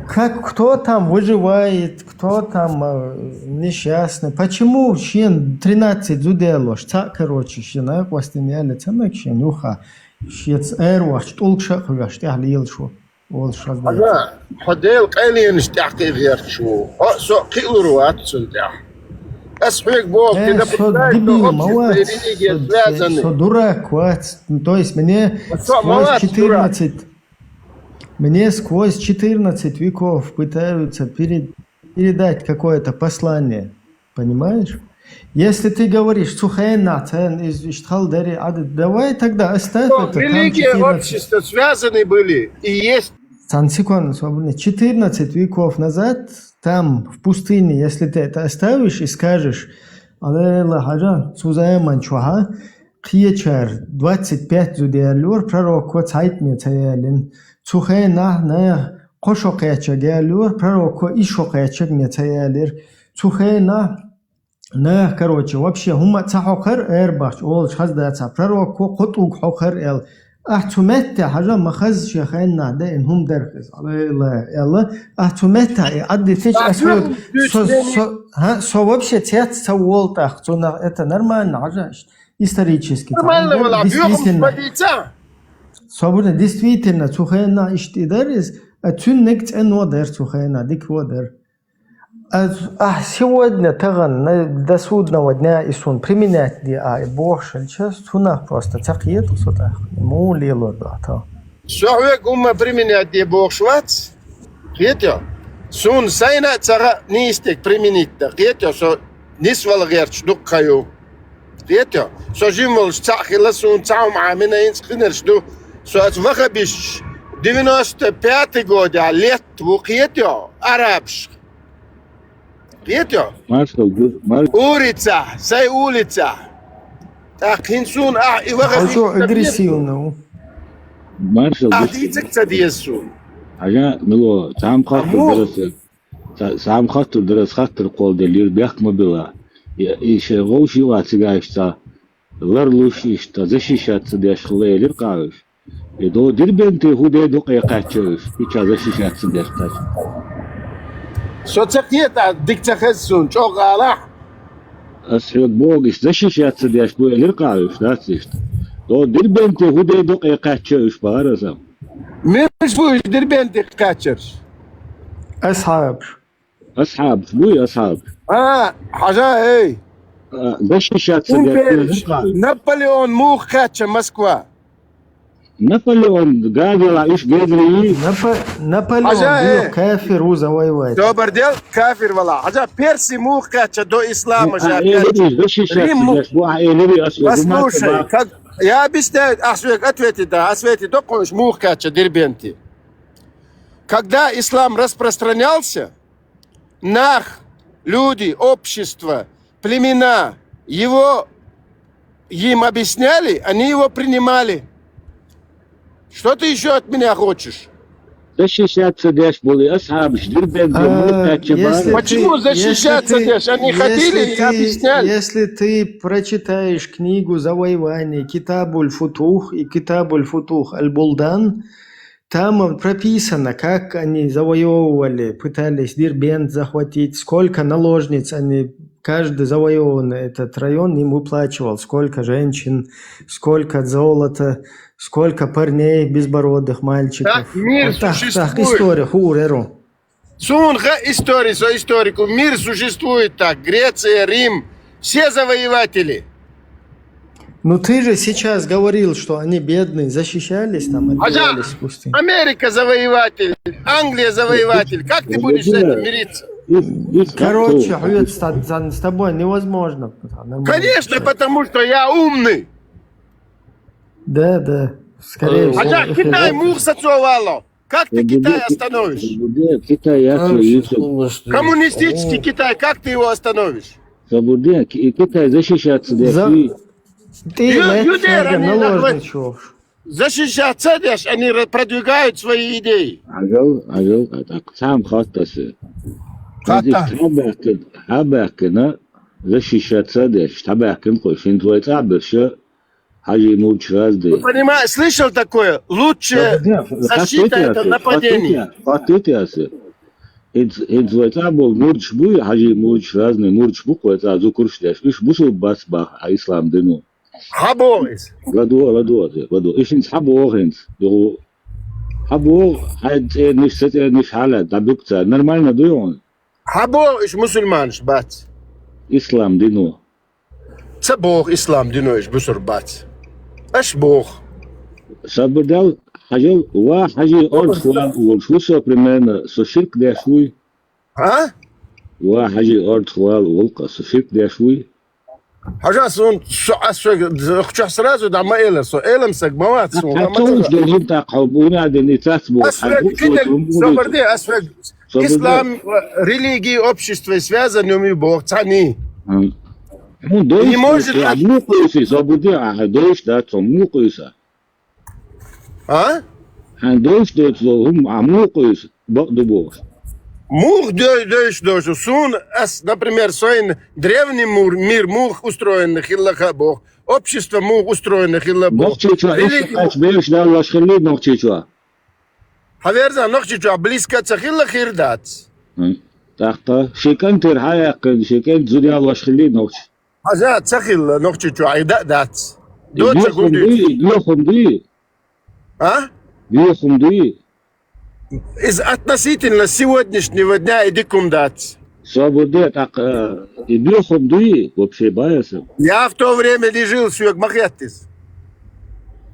Как, кто там выживает, кто там э, несчастный? Почему шен тринадцать зуда лош? Цхьаъ, короче, шен айкъостина яьлла ца мег шен юха. Шец аьр вахча тӀулгаш а хьоьш, тӀехьа лелаш ву. Волаш хаздай. Хьажа, хьо Делан къайленаш тӀехь кхы гӀерташ ву. Хьо а, со а кхиалур вац цунна тӀехь. Ас хьоьга боху, э, ты со нападаешь на дебил ма общество и вац, религия со, связаны. Со дурак вац. То есть мне сквозь четырнадцать, мне сквозь четырнадцать веков пытаются перед-, передать какое-то послание. Понимаешь? Если ты говоришь, цу хенна цен из иштхал дари ад, давай тогда оставь это, там религия, четырнадцать, общество связаны были и есть. Цан секунду, свободно. Четырнадцать веков назад, там, в пустыне, если ты это оставишь и скажешь: «Алела хьажа, цу заман чуха, кхечар двадцать пять зуда лур, пророк ва цхьайтта ме ца ялин. Цу хенна, на, кхо шо кхеча галлур, пророк ва и шо кхеча ме ца ялир. Цу хенна, на, короче, вообще, хӀума ца хьокхар, эр бахч, олуш хаздаца, пророк ва кхо тӀуг хьокхар», — эл. Ахь цу метте хьажа ма хаза шен хенна, да ин хӀума дарх из, Алела, эл. Ахь цу метте и аддитич, а со, со, со, ха, со вообще цец ца волтах, цунах это нормально, хьажа, исторически. Нормально вала, действительно. Подица. Собрно, действительно, цу хенна ишти дар из, а цунниг цӀено дар цу хенна, дик во дар. А, а сегодня таган, на, до судного дня и сун применять ди, а, и бохшалча, сунах просто цакъет, сутах, му лило да, то. Со хьоьга хӀума применять де бохуш вац, кхетё? Сун сайна а ца гӀа нийстиг применить да, кхетё? Со нисвала гӀерташ дуккха ю. Кхетё? Со жим волуш цхьаъ хила, сун цхьа хӀума Ӏамина, инца къинарш ду. Со аса вахабиш девяносто пятый года лет ву, кхетё? Арабаш. Кхетё? Маршал, мар- Улица, сай улица. ТӀаккха хӀин суна ахь и ваха Хьо чо агрессивно ву. Маршал, ахь дийцаг ца деза суна. Хьажа, мило, цхьаьм хаттар дара аса. Ца-, цхьаьм хаттар дара аса, хаттар кхолла делира, бехк ма била. И, и шайн вовший ван цигаьш ца ларлуш иштта, защищаться деш хила элира къагӀаш. И до Дербенте хӀу де дукъе кхаьчча уьш, и ча защищаться деш кхаьчча. Со ца кхета, дика ца хеза суна, чӀогӀа алахь. Ас хьоьга боху, иштта защищаться деш бу элира къа уьш, дац иштта. До Дербенте хӀу де дукъе кхаьчча уьш, бахара аса. Миш бу уьш Дербенте кхаьччарш? Асхьабаш. Асхьабаш буй, асхьабаш. А, хьажа, эй! А, защищаться деш бу элира къа уьш. Наполеон муха кхаьчча Москва? Наполеон гагала иш гезри. Напа-, Наполеон, хьажа, э, кафир ву завоевать. Добр дел, кафир вала. Хьажа, перси муха кхаьчча до ислама? Ну, а жа элири, защищаться деш бу, а элири ас. Послушай, как, я объясняю, ас век ответить да, ас вети доккхуш муха кхаьчча Дербенте. Когда ислам распространялся, нах, люди, общество, племена его, им объясняли, они его принимали. Что ты ещё от меня хочешь? Защищаться деш були асхьабаш Дербенте муха кхаьчча бара. Почему защищаться деш? Они ходили и объясняли. Если ты прочитаешь книгу завоеваний Китабуль Футух и Китабуль Футух Аль-Булдан, там прописано, как они завоевывали, пытались Дербент захватить, сколько наложниц они, каждый завоеванный этот район им выплачивал, сколько женщин, сколько золота, сколько парней безбородых мальчиков. Так мир существует. История, ху, реру. Суна хаьа история, со историк ву. Мир существует так. Греция, Рим, все завоеватели. Ну ты же сейчас говорил, что они бедные, защищались там, отбивались в пустыне. Америка завоеватель, Англия завоеватель. Как ты будешь с этим мириться? Короче, с тобой невозможно. Конечно, потому что я умный. Да, да, скорее всего. Хьажа, Китай муха сацо вало. Как ты Китай остановишь? Китай, я твою. Коммунистический Китай, как ты его остановишь? Китай защищаться деш. Ю-, юдер они наложничаешь. Защищаться деш, они ра-, продвигают свои идеи. Ажал, ажал, а так сам хаттасы. Хатта. Хабахкин, хабахкина, защищаться деш, хабахкин кой, шин твой цаберша, хажи мурч разды. Понимаешь, слышал такое? Лучше защита — это нападение. Хаттыты асы. Эд, эд вай цабол мурч буй, хажи мурч разный мурч бу кой, ца зукурш деш. Иш бусу бас бах, а ислам дину. Хабо из. Ладуа, ладуа, ладуа. Ишин хабо хинц. Ду хабо, хай церниш, церниш хала, да бюкца. Нормально дуй он? Хабо иш мусульманш бац. Ислам дину. Ца бох ислам дину иш бусур бац. Аш бох. Сабдал хажал ва хажи орд хвал улш. Вусо примерно со ширк деш уй. А? Ва хажи орд хвал улка со ширк деш уй. Хажа сун, со, а со, хча сразу да ма элер, со элем саг мават сун. А то уж должен так, а буна ден и цац бу. Асфаг, кидем, собрди, асфаг. Ислам, э, религии, общество связаны, ми бог, цани. Ну, дойш, не может, а мукуси, собрди, а дойш, да, цо мукуса. А? Хан дойш дойш ло хум а мукъуйс бакъду бохш. Мух дой-, дойш дойш. Сун ас, например, соин древний мур-, мир мух устроен хилла ха бох. Общество мух устроено хилла бох. Нохчи чуа иш Религи- ач беш дал лаш хилли нохчи чуа. Хаверза нохчи чуа близко ца хилла хирдац. М. Тахта шикан тер хаяк, шикан зудя лаш хилли нохчи. Хаза ца хилла нохчи чуа, айда дац. Доца гундуй. Дуй, дуй. А? Дуй. Из относительно сегодняшнего дня и дикум дац. Свободе так, э, и духом дуй, вообще баясом. Я в то время не жил, сюек махеттис.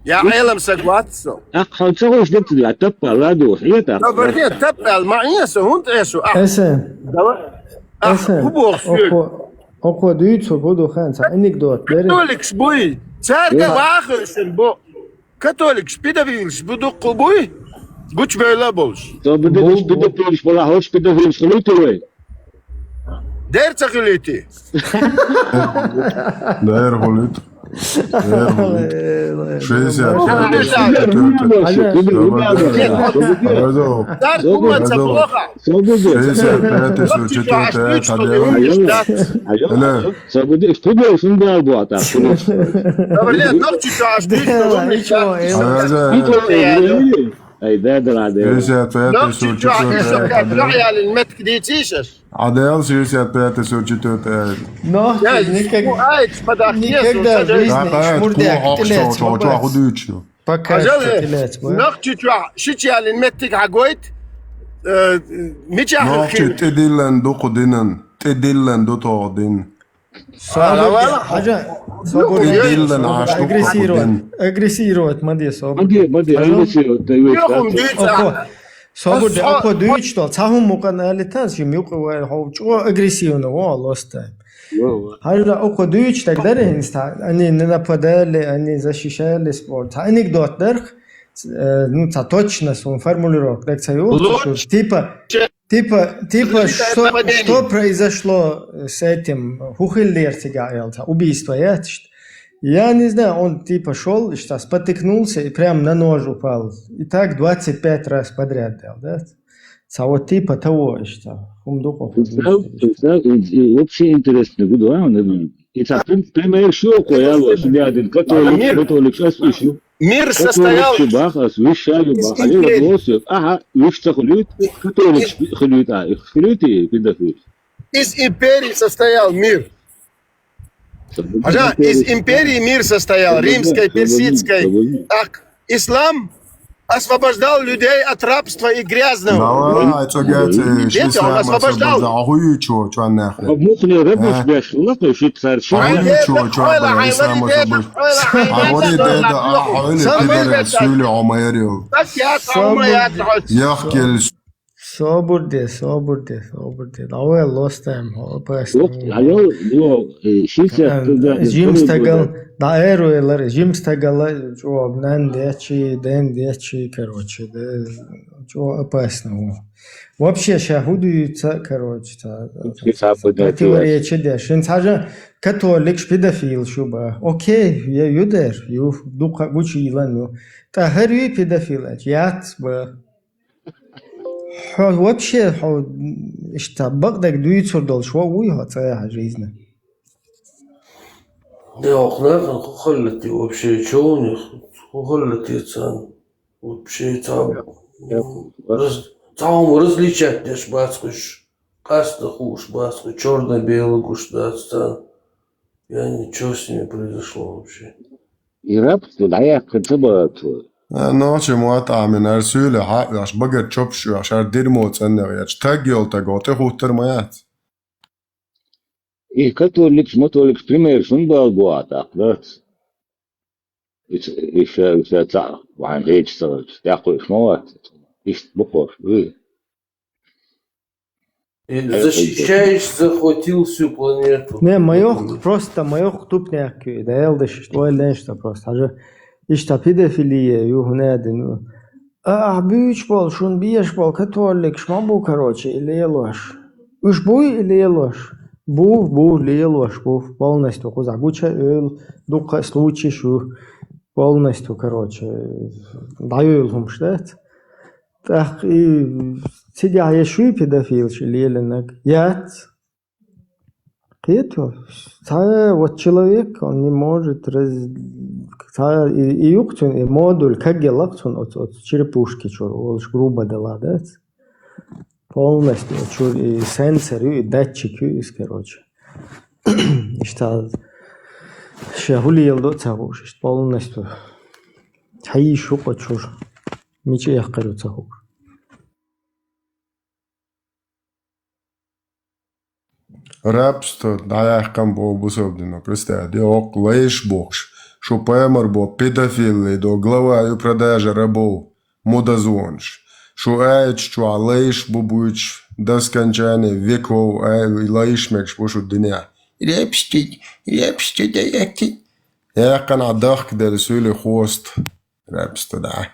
Я элем согласен. Так, ханца уж дикти, а таппа, ладу, хиета. Добрый день, таппа, алма, иеса, хунт эсу, а. Эсе. Давай. А, Эсе. Хубох, сюек. Око, око дуйцу буду ханца, анекдот, бере. Католик шбуй, церковь вахыршин бу. Католик шпидавилш буду кубуй, гуч бейла болш. То буде Бу-, шпидавилш бола, хоч шпидавилш хулити вай. Дер ца хулити. Дер хулит. Дер хулит. Шестьдесят. Дар кумаца плохо. Шестьдесят пятый, сорок четвёртый, Алло. Сабуди, что делаешь? Ну, да, вот, а, конечно. Говорят, ногти чаш, ты что, Да, ничего, ничего. Ай, да, да, да. Шестьдесят пятый, сорок четвёртый, Адел. Адел, шестьдесят пятый, сорок четвёртый. Но, никак-, никогда в жизни шмурдяк, телец, Пока что, телец, бо. Ногти чаш, шичалин меттик агойт, э, мича Ногти хин. Тедиллен дукудинен, тедиллен дутодин. Собуди, хажа, собуди, агрессировать, агрессировать, мади, собуди. Мади, мади, агрессировать, да, агрессировать. Око, собуди, око, дюйч тол, цахум мукан алитан, шим юк вай, хо, чо агрессивно, во, лоста. Хажа, око, дюйч, так далее, они не нападали, они защищали спорт. Анекдот дерх, э, ну, ца точно, сон формулировка, так ца ю, типа, Типа, типа, что, что произошло, э, с этим, хухиллер тига аялта, убийство, я, чт-, я не знаю, он типа шёл, что спотыкнулся и прям на нож упал. И так двадцать пять раз подряд делал, да? Ца вот типа того, что хумдуков. Представь, представь, и, и вообще интересно, буду, а, он, и так, прям, прям ещё кое-, алло, судья один, католик, католик, сейчас ищу. Мир состоял из империй. Католик чубах, а священник бах, а не вопросы. Ага, вишца хулюет, католик хулюет, а, хулюет и педофил. Из империй состоял мир. Хажа, из империй мир состоял, римской, персидской. Так, ислам освобождал людей от рабства и грязного. Давай, цогяци, нет, он освобождал. Ахуй, чё, чё, нахуй. Мухли рыбуш беш, лапы шит сарча. Ахуй, чё, чё, бля, ислам освобождал. Ахуй, деда, а, ахуй, пидоры, сули, омаярил. Ях, кель, Собур де, собур де, собур де. ДӀаваьл лостаем, хьо опасно. Лох, алло, ло, э, ши сехь туда, жим стагал, дӀаэруэлар, жим стагала, чӀо, нан дечи, ден дечи, короче, да, чӀо опасно. Вообще, ща хӀу дуьйца, короче, ца, Ши сахьат туда, противоречие де. Шин цхьажа католикш педофил шу ба. Окей, я юдер, ю, дукха гучи илан ю. ТӀа хӀар ю педофил, яц ба. Хьо вообще, хьо, м, иштта бакъдерг дуьйцур долуш ва вуй хьо цӀехьа жизни? Да, охнахана хӀу халлати вообще, чё у них? ХӀу халлати цан? Вообще, цан, Я, я, раз-, цан различать деш бац уж. Къаста хууш бац уж, чёрно-белый гуш дац цан. Я не, чё с ними произошло вообще? И рабство дӀаяьккхина ца бац. А, ночи мотӀа Ӏамина, ара суьйле хьаъ веш, багара чопаш веш, ара дирмо цӀаннех ечу, таг йолу таг, хьо тӀехуттар ма яц. И католикаш, матоликаш пример шун бала бу а тӀаккха, дац? Ица, иша, иша цхьаъ, вайн хьеча ца хилча, тӀаккха иша ма вац. Иштта бу кхош, уй. И защищающий захватил всю планету. Не, ма йоккха, просто ма йоккха тупняккхи, да, элдаш, ойла деш ца просто. Хьажа, иштта педофилия ю, хӀунадин ю. А, ахь буьйцуш болу, шун беш болу католикаш ма бу, короче, и лелош. Уьш буй и лелош? Бу, бу, лелош бу. Полностью кхузахь гуча а йойла, дуккха а случай шу. Полностью, короче, дӀайойла хӀумаш дац. ТӀаккха и цигахь я шуьй педофилаш и лелинарг? Яц. Кхето, цхьа вот человек, он не может раз-, цхьа и, и юкъ цуьнан, и модуль, как гелакъ цуьнан оцу, оцу черепушки чуьра, олуш грубо дала, дац? Полностью чуьра и сенсор ю, и датчик ю иза, короче. Иштта, ша хӀу леладо а ца хууш, иштта полностью. Хьийша хӀу къа чуьра. Мича эккхар ю ца хууш. Рабство дӀаяьккхина боху бусалба дино. Представь, де, оккха лайш бохуш. Шу пайхамар боху педофилли до, глава и продажа рабов, мудозвонаш. Шу аьллачу чохь лайш бу буьйцуш, до скончания веков, а, лайш мегаш бу шу динехь. Репстиг, репстиг, репстиг. Яьккхина а дахка деррис уьли хоста. Рабство, да.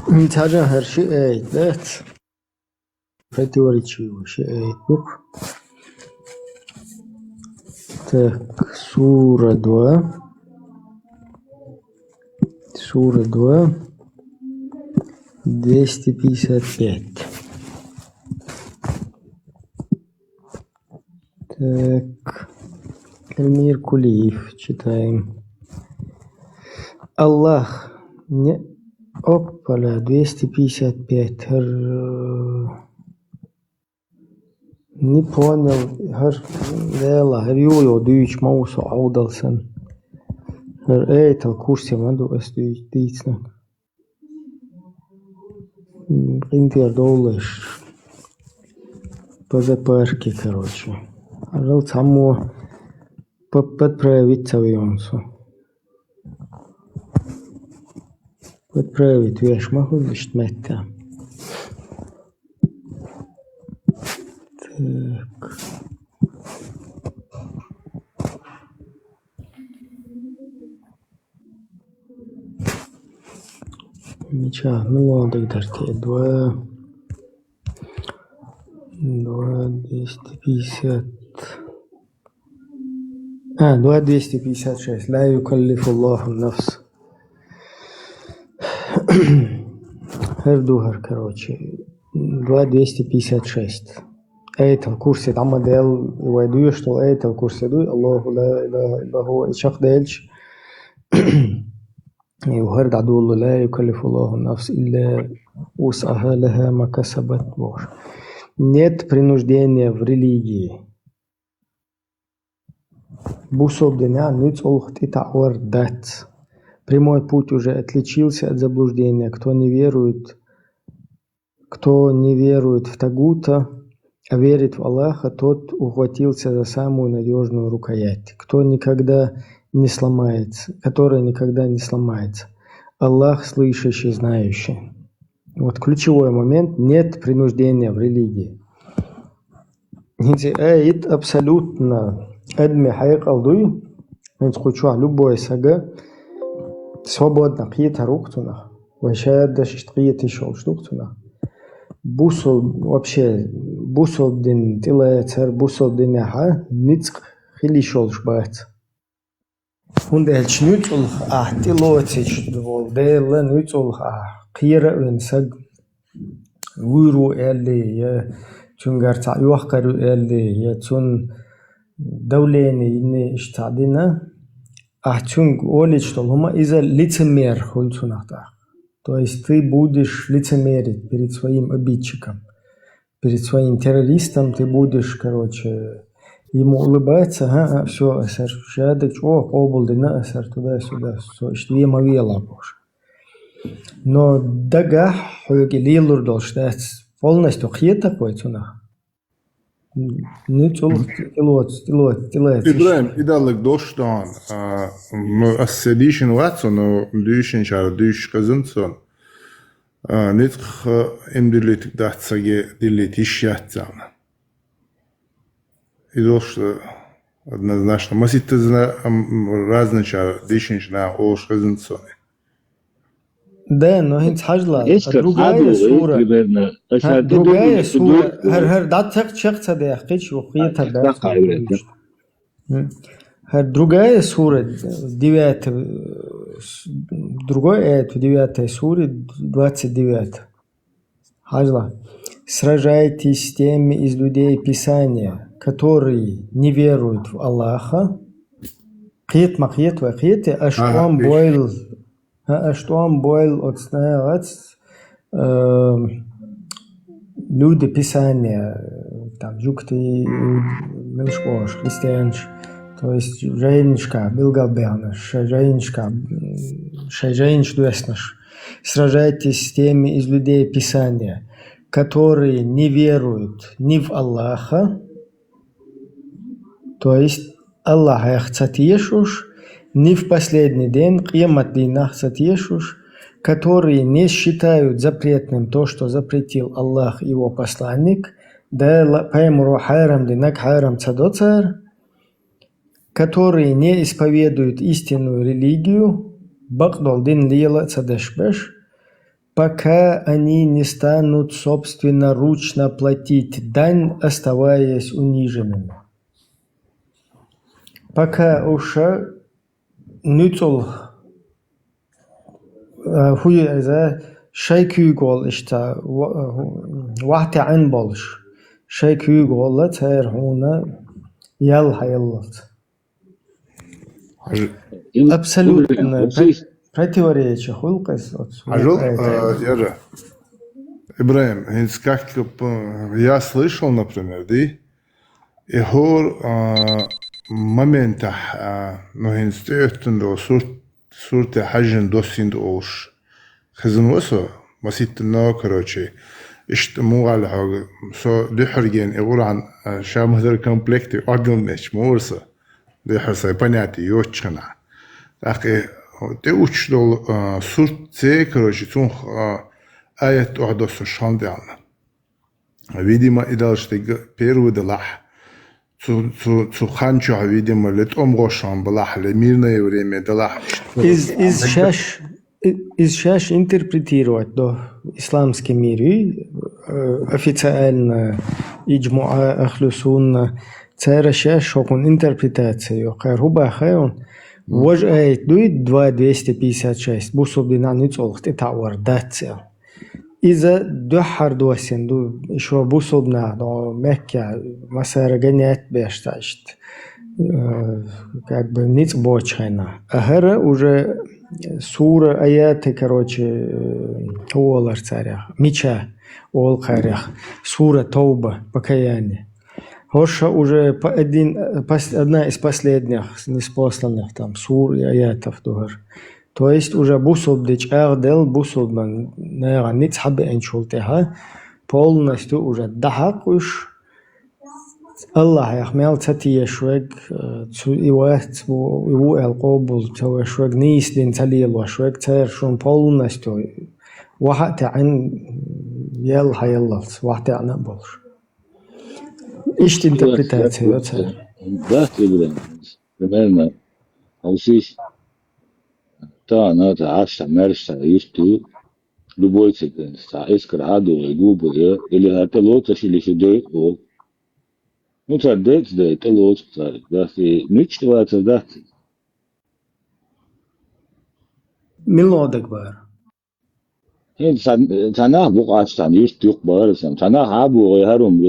М, цхьажа хӀара ши аят дац. Противоречивый ши аят ду-кх. Так, сура два. Сура два. Двести пятьдесят пять. Так. Эльмир Кулиев. Читаем. Аллах. Не. Опа-ля, двести пятьдесят пять. Р-, не понял. ХӀара, Дела, хӀара юха дуьйцуш ма ву со Ӏовдал санна. ХӀара Аятал Курси ма ду ас дуьйцу, дийцинарг. М, къинтӀера довлуш. По запарке, короче. Арал цхьаммо п-, подправить ца веана со. Подправить веш ма хуьлу иштта метта. Так. Мича, ну ладно, дагадартий. Два, два двести пятьдесят. А, два двести пятьдесят шесть. Ла юкаллифуллаху нафс. ХӀара ду хӀара, короче. Два двести пятьдесят шесть. Аятал Курси дӀа ма делла, вай доьшуш долу Аятал Курси дуй, Аллаху ла илаха илла хӀува, и чекхделча, и хӀара дӀадолу, ла юкаллифуллаху нафс илла вусъаха, лаха ма касабат бохуш. Нет принуждения в религии. Бусалба динехь нуьцкъалх тӀетаӀор дац. Прямой путь уже отличился от заблуждения. Кто не верует, Кто не верует в тагута, а верит в Аллаха, тот ухватился за самую надёжную рукоять, кто никогда не сломается, которая никогда не сломается. Аллах слышащий, знающий. Вот ключевой момент: нет принуждения в религии. ХӀинца аят абсолютно адми хьекъал дуй. ХӀинца кху чохь любой сага свободно кхетар ву-кх цунах. Вай шадаш иштта кхеташ йолуш ду-кх цунах. Бусул-, вообще, бусул дин тӀелацар, бусул динехьа ницкъ хила йиш йолуш бац. ХӀунда аьлча нуьцкъалх ахь тӀелоцуш волу Дела, нуьцкъалх ахь кхера а вина саг вуьйр ву аьллий, я цуьнгара цхьаъ йохкар ю аьллий, я цунна давление йиний иштта цхьаъ дина, ахь цуьнга олуьйтуш долу хӀума, иза лицемер хуьлу цунах тӀаккха. То есть ты будешь лицемерить перед своим обидчиком, перед своим террористом ты будешь, короче, ему улыбаться, ага, всё, асар шадерг чӀогӀа къобалдина, асар туда-сюда, со иштта вен ма велахь бохуш. Но дагахь хьоьга лелур долуш дац, полностью кхета-кх вай цунах. Нуьцкъалх тӀелоцу, тӀелоцу, тӀелоцу. ИбрахӀим, идаллаг дош дан, а, ну, ас се дийшина вац, но дуьйшинчара дуьйш хезна суна. А, ницкъ, а, имдиллийтиг дац саге, диллийта йиш яц царна. И дош, а, однозначно. Маситтазна, ам, разначара дийшинчу наха олуш хезна суна. Да, но хӀинца хьажала, а, другая сура. Примерно. ХӀа, другая сура. ХӀара, хӀара дӀа чекх ца даьккхича, ву хетар дац. ХӀара другая сура, девятая, с-, другой аят в девятой суре, двадцать девятая. Хьажала. Сражайтесь с теми из людей Писания, которые не веруют в Аллаха. Кхета ма кхета вай, кхета, аш тӀом бойла. А, аш тӀом бойла оцу нахаца, э, люди Писания, там, жуьгтий, милаш бохуш, христианаш, то есть жайнашкахь билгалбаьхнарш, шайн жайнашкахь, м, шайн жайнаш доьснарш. Сражайтесь с теми из людей Писания, которые не веруют ни в Аллаха, то есть Аллахьех ца тешаш, ни в последний день, къематдийнах ца тешаш, которые не считают запретным то, что запретил Аллах и его посланник, Дала, пайхамаро хьарам динарг хьарам ца до цара, которые не исповедуют истинную религию, бакъдолу дин лела а ца деш берш, пока они не станут собственноручно платить дань, оставаясь униженными. Пока уьш нуьцкъала, а, хӀу ю иза, шайн куьйга волу иштта, ва-, вахьтаьӀна болуш, шайн куьйга волу цара хьуна ял хьаяллалц. Абсолютно противоречие хуьлу-кх иза оцу. Хьажал, а, яра. ИбрахӀим, хӀинца как, п-, я слышал, например, ди? И хӀора, а, моментахь, а, ну, хӀинца тӀеоьттина долу сурт, сурте хьаьжжина доссийна ду олуш. Хезна ва со, маситтанно, короче, иштта муха аьлла хьоьга, со дуьххьара гена и Къуръан, а, ша ма-дарра комплекте оргилнечу ма вара со, дуьххьара сайн понятие йоцучу хенахь. ТӀаккха и тӀеучуш долу, а, сурт ца, короче, цунах, а, аят тӀехь доссуш ханна тӀе аьлла. Видимо, и далуш дерг первый делахь. Цу, цу, цу хан чохь, видимо, ле тӀом гӀош хьан балахь, ле мирное время далахь. Из, из шаьш, и-, из шаьш интерпретировать до исламский мир, и, э, официально, иджмуа, ахлу сунна, цара шаьш хӀокхун интерпретация йо, кхара хӀу баха йо, важа аят дуй, два двести пятьдесят шесть, бусулба динан нуьцкъалх тӀетаӀор дац цӀе. Иза дуьххьара доссийна ду, и шо бусулба нах, но Меккехь массара гонять беш цхьа иштта, э, как бы ницкъ боцучу хенахь. А хӀара уже сура, аяты, короче, э, хӀу олар царех, мича олу кхарех, сура Товба, покаяние. ХӀорш уже по-, один, пос-, одна из последних ниспосланных там сур и аятов ду хӀара. То есть уже бусулба ди чӀагӀделла, бусулба наха ницкъ хьабеанчул тӀехьа полностью уже дӀахьакха уьш, Аллахьах мел ца тешаш верг, э, цу и вац, и ву аьлла къобал ца веш верг, нийса дин ца лелош верг, цара шуна полностью вахьа а таьӀна, ял хьаяллалц, вахьа таьӀна а болуш. Иштта интерпретация йо цара. Дац, Ибрахим, примерно, хьовсийша, тахана цхьа Ӏаш, цхьа маьрша, цхьа юьртан, любой цхьа, цхьа эскар хьадогӀий, губа я, или хӀара тӀелоцу аша, или шу дойу олу. Ну, цара дайта дай, тӀелоцу цара, дац, и нуьцкъа вацар дац. Мила дагабара? ХӀинца цхьа, цхьа нах бу-кх Ӏаш, цхьана юьртан юккъе бахара сан. Цхьа нах хьа а богӀий, хӀара хӀума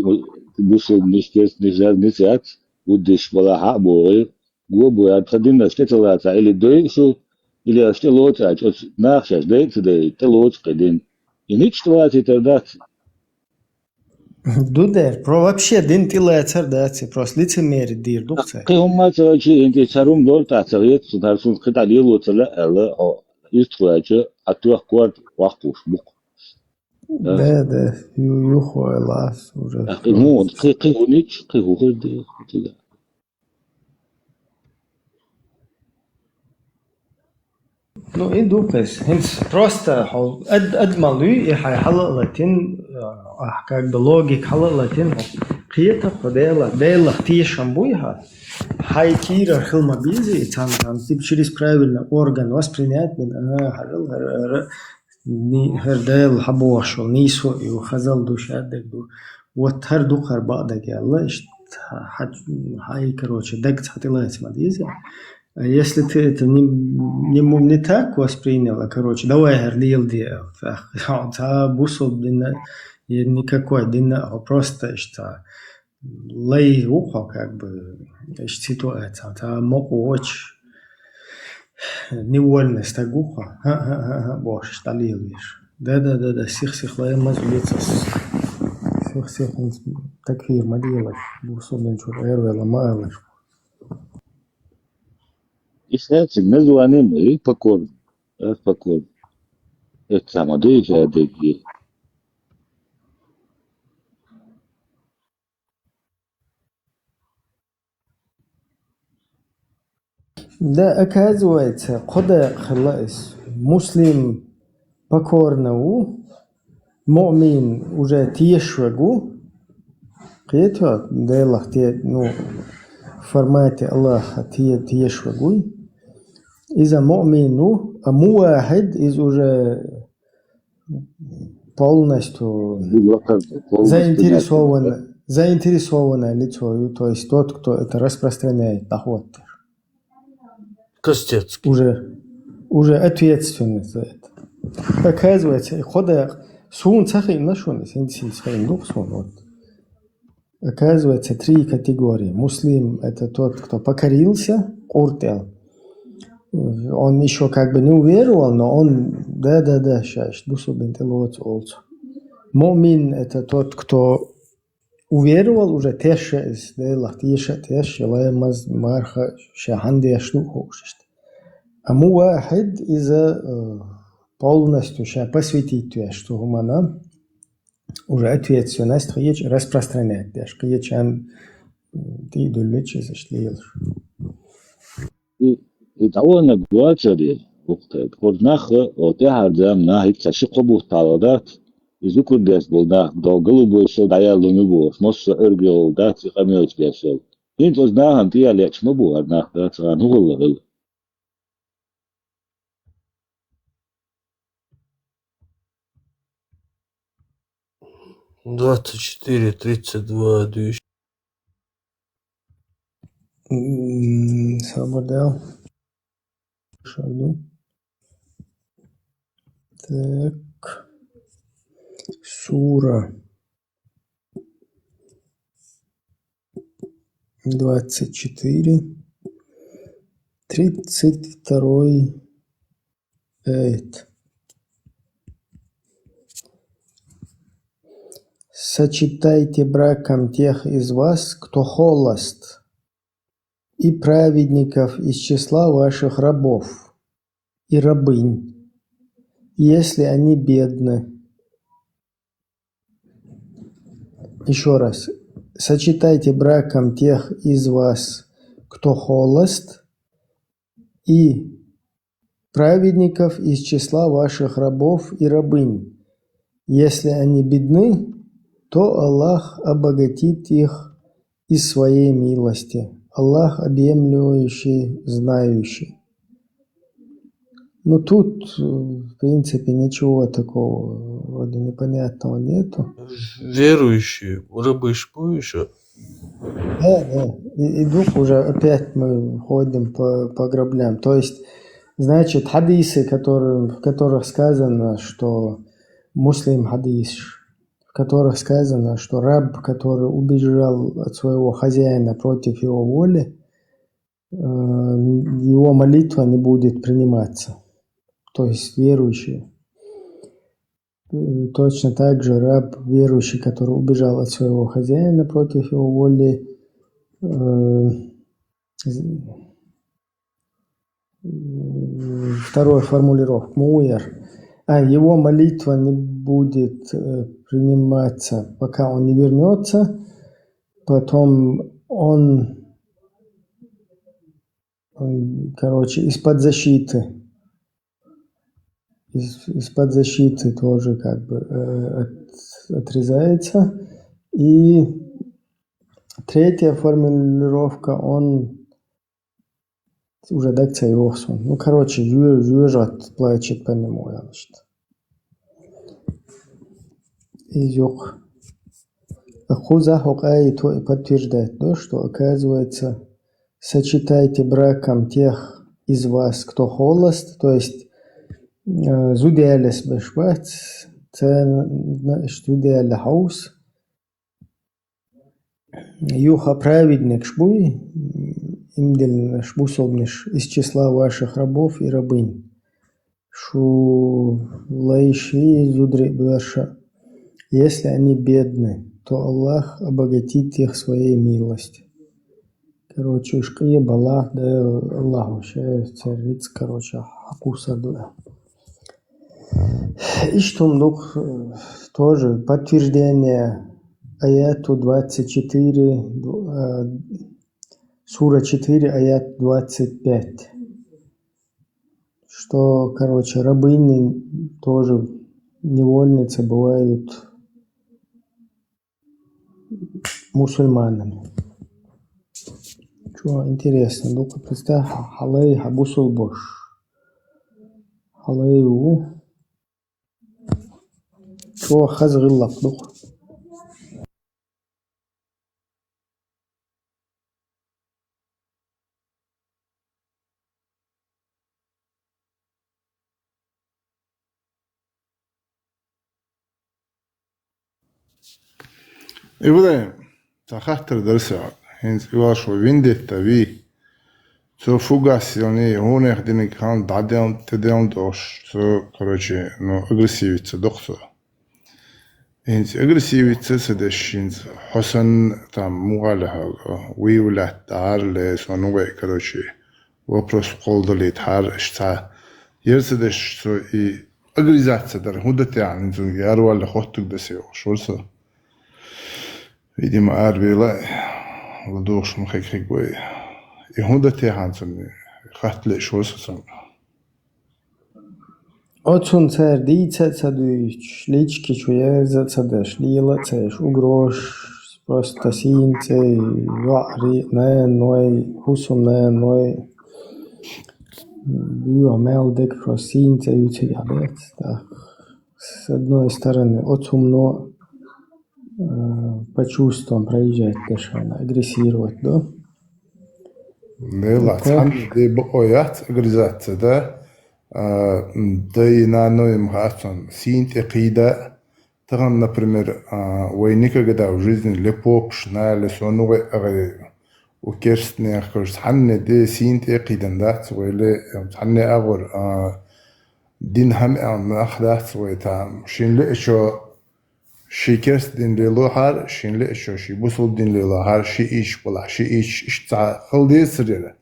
гуш, бусулба ниш, керста ниш, разница яц, буддисташ балахь хьа а богӀий, губа яц, тхан динаш тӀе ца лацахь, или дойу шу, или аша тӀелоцу аьлча, оцу наха шаьш дайта ца дай, тӀелоцу кхин дин. И нуьцкъа вацийтар дац. Ду дера, про вообще дин тӀелацар дац, просто лицемерие дийр ду-кх цара. Кхин хӀумма а ца хилча, хӀинца цхьа хӀума дора тӀаккха ца хета, цунна хӀара суна кхин дӀа лело ца лаьа аьлла, хьо иштта хилча, хьан тоьхна корта воккхуш бу-кх. Да, да, ю-, юха вай лас уже. ТӀаккха и хӀун, кхин, кхин хӀун ницкъ, кхин хӀун хир ду, кхин ца лаьа. Ну, и ду-кх иза. ХӀинца просто хьо ад-, адамал вуй, и хьайн хьала а латийна, ахь как бы логика хьала а латийна, хьо кхета-кх хьо Дела, Делах тешам буй хьан. Хьайн кийрара хила ма беза и цхьана, цхьана, типа через правильный орган воспринять бина, а, хьажал, хӀара, хӀара, ни-, хӀара Дела хьабохуш волу нийсо а ю, хазалла ду, шадерг ду. Вот хӀара ду-кх хӀара бакъдерг аьлла, иштта хьа-, хьа-, хьайн, короче, даг цхьа тӀелаца ма деза. А если ты это не, не мо-, не так воспринял, а, короче, давай хӀара леладе, цхьа бусулба дин а, я никакой дин а, хьо просто иштта лай ву хьо, как бы, иштта ситуация, цхьа мукъа воцуш, невольный стаг ву хьо, хӀа-хӀа-хӀа-хӀа бохуш, дӀалелавеш. Да, да, да, да, сих-сих лай маза вецас. Сих-сих хӀинца такфир ма делаш, бусулба дин чуьра эр вела ма алаш. Иштта цуьнан название ма ю покорно. Э, покорно. Это самое, да, и жадеги. Да, оказывается, кхо дакъа хилла иза. Муслим покорно ву, муъмин уже тешаш верг ву. Кхетий хьо, Делах те-, ну, в формате Аллаха те-, тешаш верг вуй. Иза муъмин ву, а муваххьид, иза уже полностью заинтересованное, заинтересованное лицо ю, то есть тот, кто это распространяет, дӀахӀоттар. Костецкий. Уже, уже ответственность за это. Оказывается, и кхо дакъа, суна ца хиъна шуна, хӀинца-хӀинца хиъна ду-кх суна, вот. Оказывается, три категории. Муслим — это тот, кто покорился, къуртӀел. Он ещё как бы не уверовал, но он, да-да-да, ша иштта бусулба дин тӀелоцу олу цо. Муъмин — это тот, кто уверовал уже, тешна иза, Делах тешна а тешна, лай маза, марха, ша хьанна деш ду хууш иштта. А муваххьид иза, э, полностью ша посвятить веш цу хӀуманна. Уже ответственность кхечу распространять деш, кхечарна, м, тӀе а дуьллуьйтуш иза иштта лелаш. И, и дӀаваханарг вацара, вукху тайпа. ХӀора нах, о, тӀаьхьара заманахь хӀинца ши-кхо бутт хьалха дац, и зукар деш болу нах, до голубой шел дӀаяьлла ю бохуш, массо а Ӏуьргехула дац и къамелаш деш йолу. ХӀинца оцу нахана тӀе а лечу ма бу хӀара нах, дац, гӀан хӀун хилла хила. Двадцать четыре тридцать два, двести. М, сабар дел. Шагу. Так. Сура. Двадцать четыре, тридцать второй аят. Сочетайте браком тех из вас, кто холост, и праведников из числа ваших рабов. и рабынь, если они бедны. Еще раз. Сочетайте браком тех из вас, кто холост, и праведников из числа ваших рабов и рабынь. Если они бедны, то Аллах обогатит их из своей милости. Аллах объемлющий, знающий. Ну, тут, э, в принципе, ничего такого вроде непонятного нету. Верующие, рабы ж будешь? Да, да. И, и вдруг уже опять мы ходим по, по граблям. То есть, значит, хадисы, которые, в которых сказано, что Муслим хадис, в которых сказано, что раб, который убежал от своего хозяина против его воли, э, его молитва не будет приниматься. То есть верующие. Э, точно так же раб, верующий, который убежал от своего хозяина против его воли, э, з- м, вторая формулировка, муяр, а его молитва не будет э, приниматься, пока он не вернется, потом он, он, короче, из-под защиты. Из, из-под защиты тоже как бы э, от- отрезается. И третья формулировка, он уже дак цей охсон. Ну, короче, жуе- жуежат плачет по нему, значит. И юг. Хуза хокаи то и подтверждает то, что, оказывается, сочетайте браком тех из вас, кто холост, то есть э, зудялес бешбац, це, значит, зудяля хаус, юха праведник шбуй, имдельнаш бусобниш из числа ваших рабов и рабынь. Шу лайши зудри бверша. Если они бедны, то Аллах обогатит их своей милостью. Короче, ишкъи бала да Аллах вообще цариц, короче, хакуса дуа. Иштум дук э, тоже подтверждение аяту двадцать четыре, ду- э, сура четыре, аят двадцать пять. Что, короче, рабыни тоже невольницы бывают мусульманами. Чё интересно, ну-ка представь, ха- халай хабусул бош. Халай у. Чё хазгыллак дук. Ибрахим, цхьа хаттар дара сагӀа. ХӀинца и вашу виндетта ви? Цо фугас йони, хӀунех диниг хан дӀаделн, тӀеделн дош, цо, короче, ну, агрессивица дохцо. ХӀинца агрессивица ца деш, хӀинца хьо санна, там, мугӀалахьа, выявлять дӀар ле, со ну вай, короче, вопрос кхолдалит хьар, иш цхьа. Ер ца деш, цо и агризация дар, хӀун датян, хӀинца ярвалла хоттуг да се, шур со. Видимо, арвела, ладугӀуш ма хек хек вай. И хӀун датян цунна, хаттле шур со цунна. Оцун цар дийца ца дуйч, лички чу ерза ца даш, лила ца еш угрош, просто син цей, ваъри, наной, хусум наной. Бюа мел дек просто син цей ю цей адет. Так. С одной стороны, оцум но э, по чувствам проезжать дешана, агрессировать, да? Нела, цхьан де бакъо яц агризация, да? А, м, да и на новым хацон, син те кида, тахан, например, а, войника года в жизни лепопш, на лесону вай агай, у керстнех, кож цхьанне де син те кидан дац, вай ле, м, цхьанне агур, а, дин хам ам нах дац, вай там, шин ле ещё Ши керст дин лело хьар, шин ле ещё ши бусул дин лело хьар, ши иш бала, ши иш, иш ца хал деза сарера.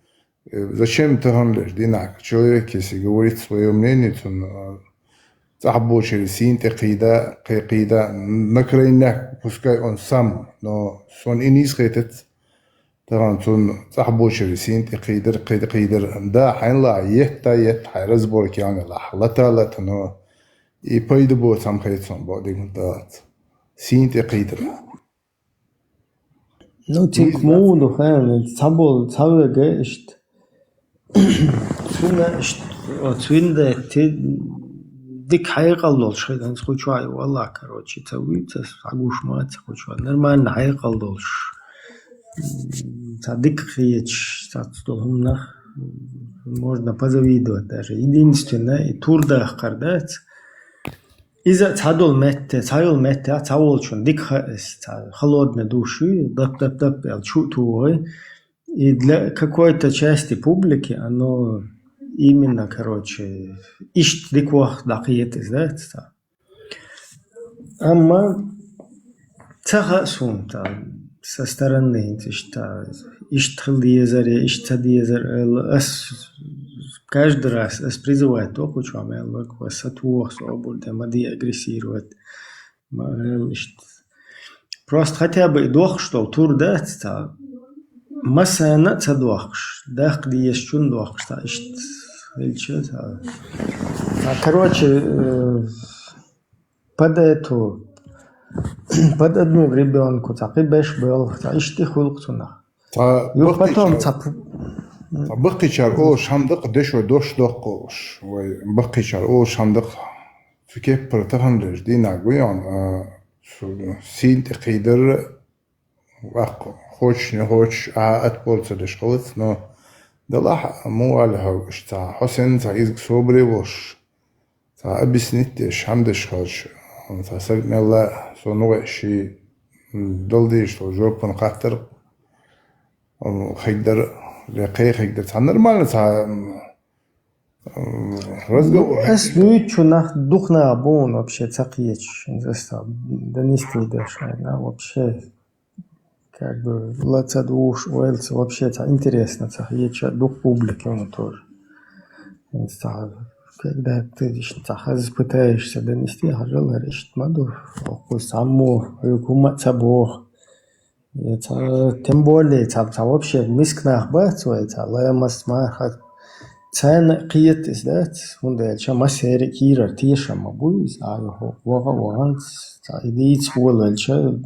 Э, зачем таханлеш динак? Человек, если говорит свое мнение, то, э, цӀахь бочари сийна тӀе кхийда, кхе кхийда, на крайняк, пускай он сам, но сон и нийса хетац, тахан цун цӀахь бочари сийна тӀе кхийдар, кхийда, кхийдар. Да, хьайнла, етта, етта, хьай разбор кяна лахь, лата, лата, но и пайда бо цам хет сон, бо дигна дац. Сийна тӀе кхийдар. Ну, тик муду хан, цабол, цавега ишт. Цуна ишт, о, цуинда ти дик хьайкъал долш хилан, хучуай, валла, короче, ца вуй, ца сагуш ма, ца хучуа. Нормально хьайкъал долш. Ца дик хиеч, ца цудол хумнах. Можно позавидовать даже. Единственное, и турдах кардац. Иза цхьадол метте, цхьайол метте, а цхьаволчун дика хаэс, цхьа холодный душ ю, дап-дап-дап аьл чу тугъай. И для какой-то части публики оно именно, короче, ишт диквах дакъиет из, да, цхьа. Амма ца хаьа суна, та, со стороны, хӀинца иштта, иштта хила дезар, я иштта ца дезар, аьлла, ас каждый раз, ас призывать доху, чу мел вак, ва са тух, со обур де, ма де агрессировать, ма аьлла иштта. Просто хотя бы и дохуш дол тур дац, та, массана а ца дохуш, дакх дезаш чун дохуш, та, иштта хилча, та. Та, короче, э, под эту, под одну гребёнку, цхьа кхибеш бел, цхьа ишти хуьлу цунах. Цхьа Юх потом баккхийчар, цхьа пу- цхьа баккхийчар олуш хьандакъ, дешо дош доккхуш, вай баккхийчар олуш хьандакъ, цу кеппара таханлеш дийнаг ву йон, а, цу сийна тӀе кхийдар, ваккха, хочешь, не хочешь, а, отпор ца деш хилац, но далахь, мугӀали хьо, иштта хьо сен цхьа изга собаре волуш, цхьа объяснить деш, хьамдаш хилча, цхьа саг мелла, со нугӀе ши дал дийш, со жопан хаттар, хигдар, я кхе хигдар, цхьа нормально, цхьа, м, разговор. Ас дуьйцу нах духна бун вообще ца кхечу, ас цхьа донести деш, вообще. Как бы, ла ца душ, ойлаца вообще ца интересно, ца хеча дух публике, ну, тоже. Ца, когда ты ещё ца хаз пытаешься донести, хьажал, ишт ма ду, оккус саму, хьуьга хӀума ца бох. Я ца, тем более, ца, ца вообще миск нах бац вай, ца, ламас, маха, цана кхетас дац, хӀунда аьлча массери кийрар тешам ма буй, ца, ваха, ваганц, ца, и дийц хьула аьлча,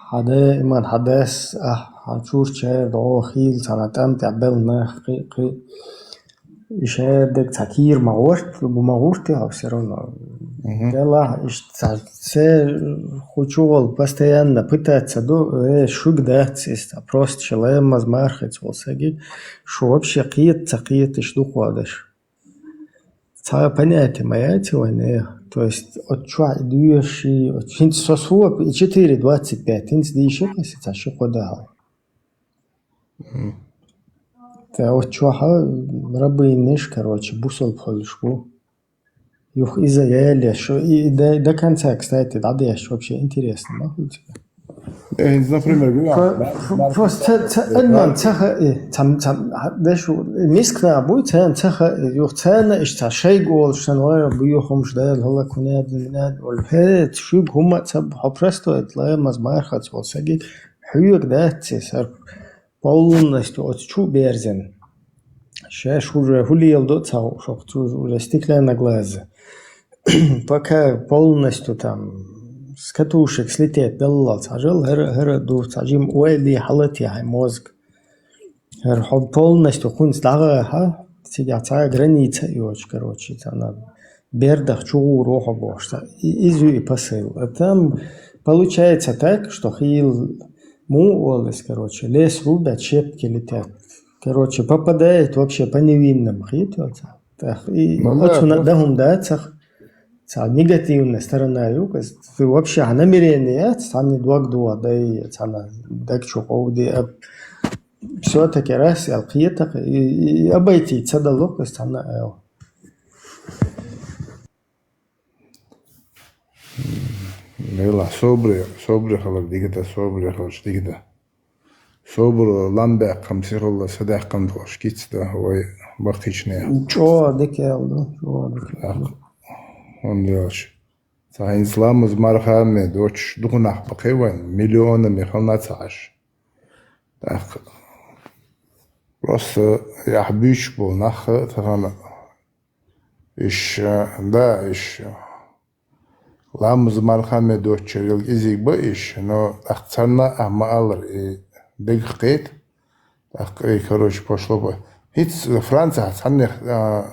Хьада иман хьадас, ахь, хьан чуьрчаьрда гӀо хил, цхьана тӀам тӀехь белла нах, кхи, кхи. И шаьрдаг цхьа кийра ма гӀорт, бу ма гӀурти хьо всё равно. Мгм. Делахь, иштта цхьа се хучугӀал постоянно пытаться ду, э, шуьга дац, иштта просто ши ламаз мархица волу саги, шу вообще кхета ца кхеташ дукхадаш. Цхьа понятие ма яций вайн, э? То есть, от чохь и доьший, от хӀинца со сопа и четыре двадцать пять, хӀинца дийши кхаси цхьа ши кхо дахьа. Мгм. Та от чохь рабынеш, короче, бусалба хуьлуш бу. Юха иза ялеш, и, и до, до конца, кстати, дӀадеш вообще интересно ма хуьлу цигахь. Э, хӀинца, например, гуьйгахь, Про-, ма-, про-, мархи просто ца, ца, ца, адман ца хаьа, ца, ца, деш, мискна буй, царна ца хаьа, юха царна иштта шайга олуш санна, вай, буй хӀумаш дала, хӀала кунад, минад, олу. Хе, шуьга хӀума ца, хьо простой, ламаз мархаца волу саги, хьоьга дац, сар полностью оцу чу берзина. Шаьш уже хӀу леладо ца хууш, оха цо уже стеклянная глаза. Пока полностью там с катушек слететь даллалц хьажал, хӀара, хӀара ду, цхьа жима ойла хьалатехьа мозг. ХӀара хьо полностью кхунца дӀагӀахьа, цигахь цхьа граница а йоцуш, короче, цхьана бердах чугӀур ву хьо бохуш. Цхьа и-, иза ю и посыл. А там получается так, что хила муха олу иза, короче, лес рубят, щепки летят. Короче, попадает вообще по невинным, хетта цхьа. Так, и Ну да, оцунна просто дан хӀума дацах, цхьа негативная сторона ю, каз-, ты вообще хьан намерение яц, цхьанна дог догӀа дай, цхьанна даг чу къовди, а всё-таки раз, аьл кхетах, и, и обойти ца дало, каз цхьанна аьл. Лела, собре, собре хилар дигада, собре хиларш дигада. собар лам баьккхам, сихалла садаьккхам долаш кица да вай баккхийча наьха. ЧӀоагӀа дика аьлла ду, чӀоагӀа дика аьлла ду. ХӀунда аьлча, цхьа хӀинца ламаз марха ма доацаш дукха нах баккхий вайна, миллионами хилла ца Ӏаш. ТӀаккха просто яхь буьйцуш бола нах тахан иш, да, иш ламаз марха ма доацачарел кӀезига ба иш, но тӀаккха царна а ма аллара, и дагах кхета. ТӀаккха, эй, короче, пошло по. ХӀинца Францехь цхьаннех, а,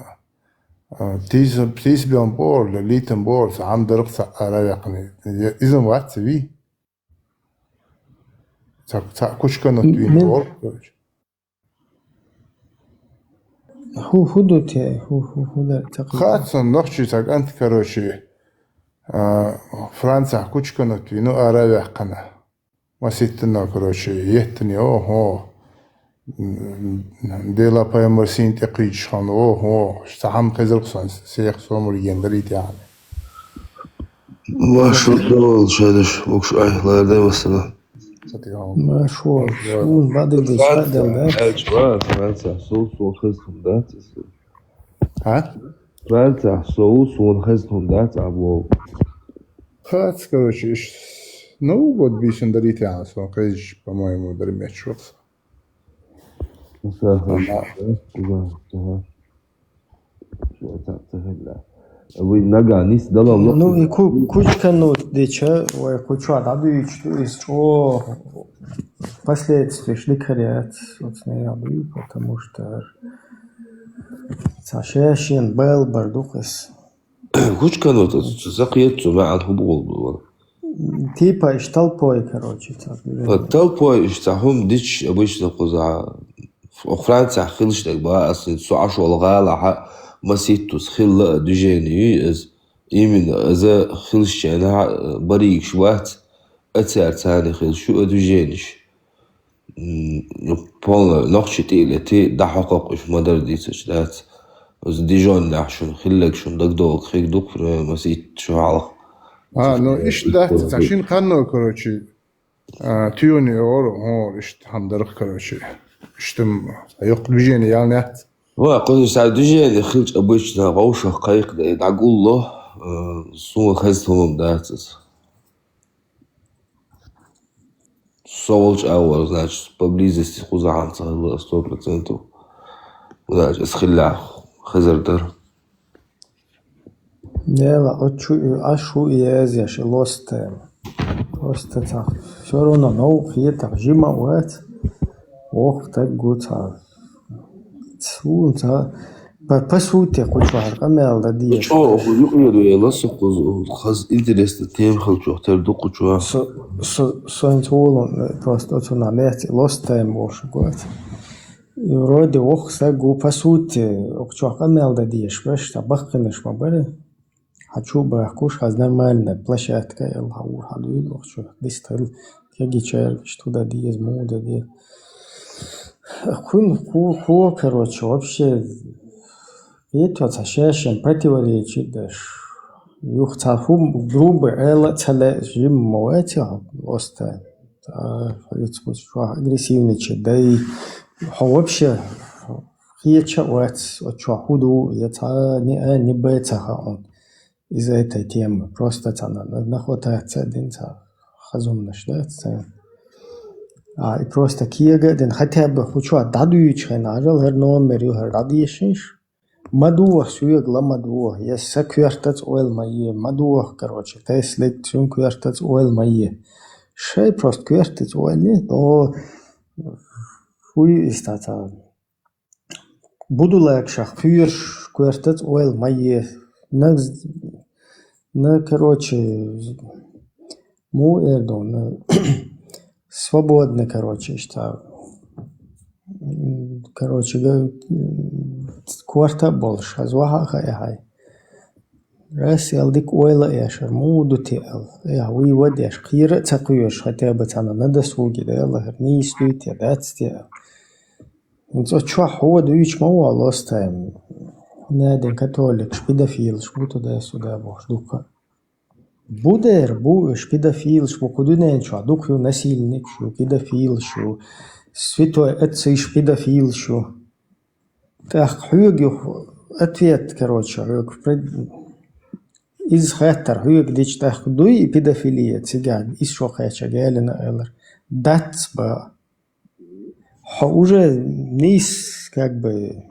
а, тийс-, тийсабелла бохура, лийтина бохура, цхьа хӀама дарах цхьа ара а ваьккхина. Я, иза вац вий? Цхьа, цхьа кучканат вийна Мин- бохура, короче. ХӀу, хӀу ду те, хӀу, хӀу, хӀу дар ца кхета. Хац сан нохчий цхьа кӀант, короче, а, Францехь кучканат вийна, ара а ваьккхина. Маситтана, короче, еттани, о, хӀо. Дела пайхамар сийна тӀекхийдаш хинна, о, хӀо. Цхьа хӀама хезар-кх сан, сех сомал гендарий тӀехьа. Маша, довал шайдаш, лукш ай, лардай вассала. Маша, суна бадыгдеш хадал, да? Аьлча, Францехь сов, сов хеза хӀума дац иза. А? Францехь сов, суна хеза хӀума дац, а боху. Хац, короче, иш Новый год бийсан дарий тӀехьа, сон хезаш, по-моему, дар меч вац. Ага. Ага. Ага. Ага. Вай нагахь нийса далам ло. Ну, и ку-, кучканат дича, вай кху чохь дӀадуьйцуш ду, иза чӀогӀа последствеш дика хир яц, оцу наха дуьйцу, потому что цхьа шаьшшен бала бар ду-кх иза. Кучканат, оцу ца кхета цу маьӀна хӀун боху вара. Типа иш толпой, короче, цхьа движение. Толпой иш цхьа хӀума дича, обычно кхузахь, Францехь хилча дерг боху ас, со Ӏаш волу гӀалахь маситтаза хилла а движение ю иза. Именно иза хилча а барийгаш бац, а цара царна хилча ю а движенеш. М, ну, полно нохчий тӀе а летий, дӀахьокху-кх уьш, ма-дарра дийцича дац. Иза Дижонехь шуна хилларг шуна дагадогӀург хир ду-кх, масийтта шу хьалха. А, ну, иштта дац, цхьа шина ханна, короче, а, туьйхина йогӀура, хӀора, иштта хӀама дарах, короче. Иштта-м йоккха движение яьлла яц. Ва, кхуза цхьа движение хилча обычно вовшах кхайкхадай дӀагулло, а, суна хеза хӀума дац иза. Со волчу агӀор, значит, поблизости кхузахь ца хилла сто процентов. Значит, ас хиллехь хезар дара. Дела, оцу шу и, аш шу и язъеш, и лоста тема. Просто цхьа, всё равно новкъа хетахь, жима а вац. Воккха стаг ву цхьа. Суна ца, по, по сути, кху чохь къамел дан деза. ЧӀогӀа хӀу юкъера вела со кхуза, хаза интересная тема хилчух тера ду кху чохь. Со, со, со хӀинца волун, просто оцунах лаьцна лоста тема волуш вац. И вроде воккха стаг ву, по сути, кху чохь къамел дан дезаш, беш, цхьа баккхийнаш ма бара. Хьан чу а бахкуш, хаза нормальная площадка, эл хьан ур хьан дуьйла, охчу дистхила, кегичаьрга, иштта хӀу дан деза, муха дан деза. Кхуьн, кху, кхо, короче, вообще, кхетта цхьа шаьшшен противоречит деш. Юха цхьа хӀума грубый айла а ца лаьа, жимма ма вац хьо, лоста. Ца, хьо юц-муц чохь агрессивничать дай. Хьо вообще кхеташ а вац, оцу чохь хӀу ду, я цхьа ни А, ни Б ца хаьа хьуна. Из эта тема. Просто цхьана на-, нахотаца а дина цхьа хазумнаш дац цхьана. А, и просто кега а дина, хотя бы кху чохь дӀадуьйчу хенахь, ажал хӀара номер ю, хӀара дӀадешийша. Ма доху, соьга ла ма доху, я сан коьртаца ойла ма е, ма доху, короче, тайслиг цуьнан коьртаца ойла ма е. Шай просто коьртаца ойла е, о, хӀу ю иза цхьа, цхьа. Будулакшах кхоьруш коьртаца ойла ма е. На, на, короче, муха эр ду, на, свободно, короче, иштта. М, короче, га-, м, корта а болуш, хаза ваха а хаьа хьайн. Раз эл дика ойла а эшар, муха ду те эл? Э, вуй ва деш, кхера а ца кхоьруш, хотя бы цхьана на досуге, да, эл, нийса дуй те, дац те эл? ХӀинца оцу чохь хӀу ва дуьйцуш ма ву лостайм. Надин католикаш, педофилаш бу туда-сюда бохуш дукха. Бу дера, бу уьш, педофилаш бу, кху дуьнен чохь дукха ю насильникаш ю, педофилаш ю. Святой Отцыш педофилш ю. ТӀаккха хьоьга юха ответ, короче, хьоьга. Пред-, иза хаттар хьоьга дича, тӀаккха дуй и педофилия цигахь, иза шо кхаьча галина аьлар. Дац ба. Хьо уже нийса, как бы,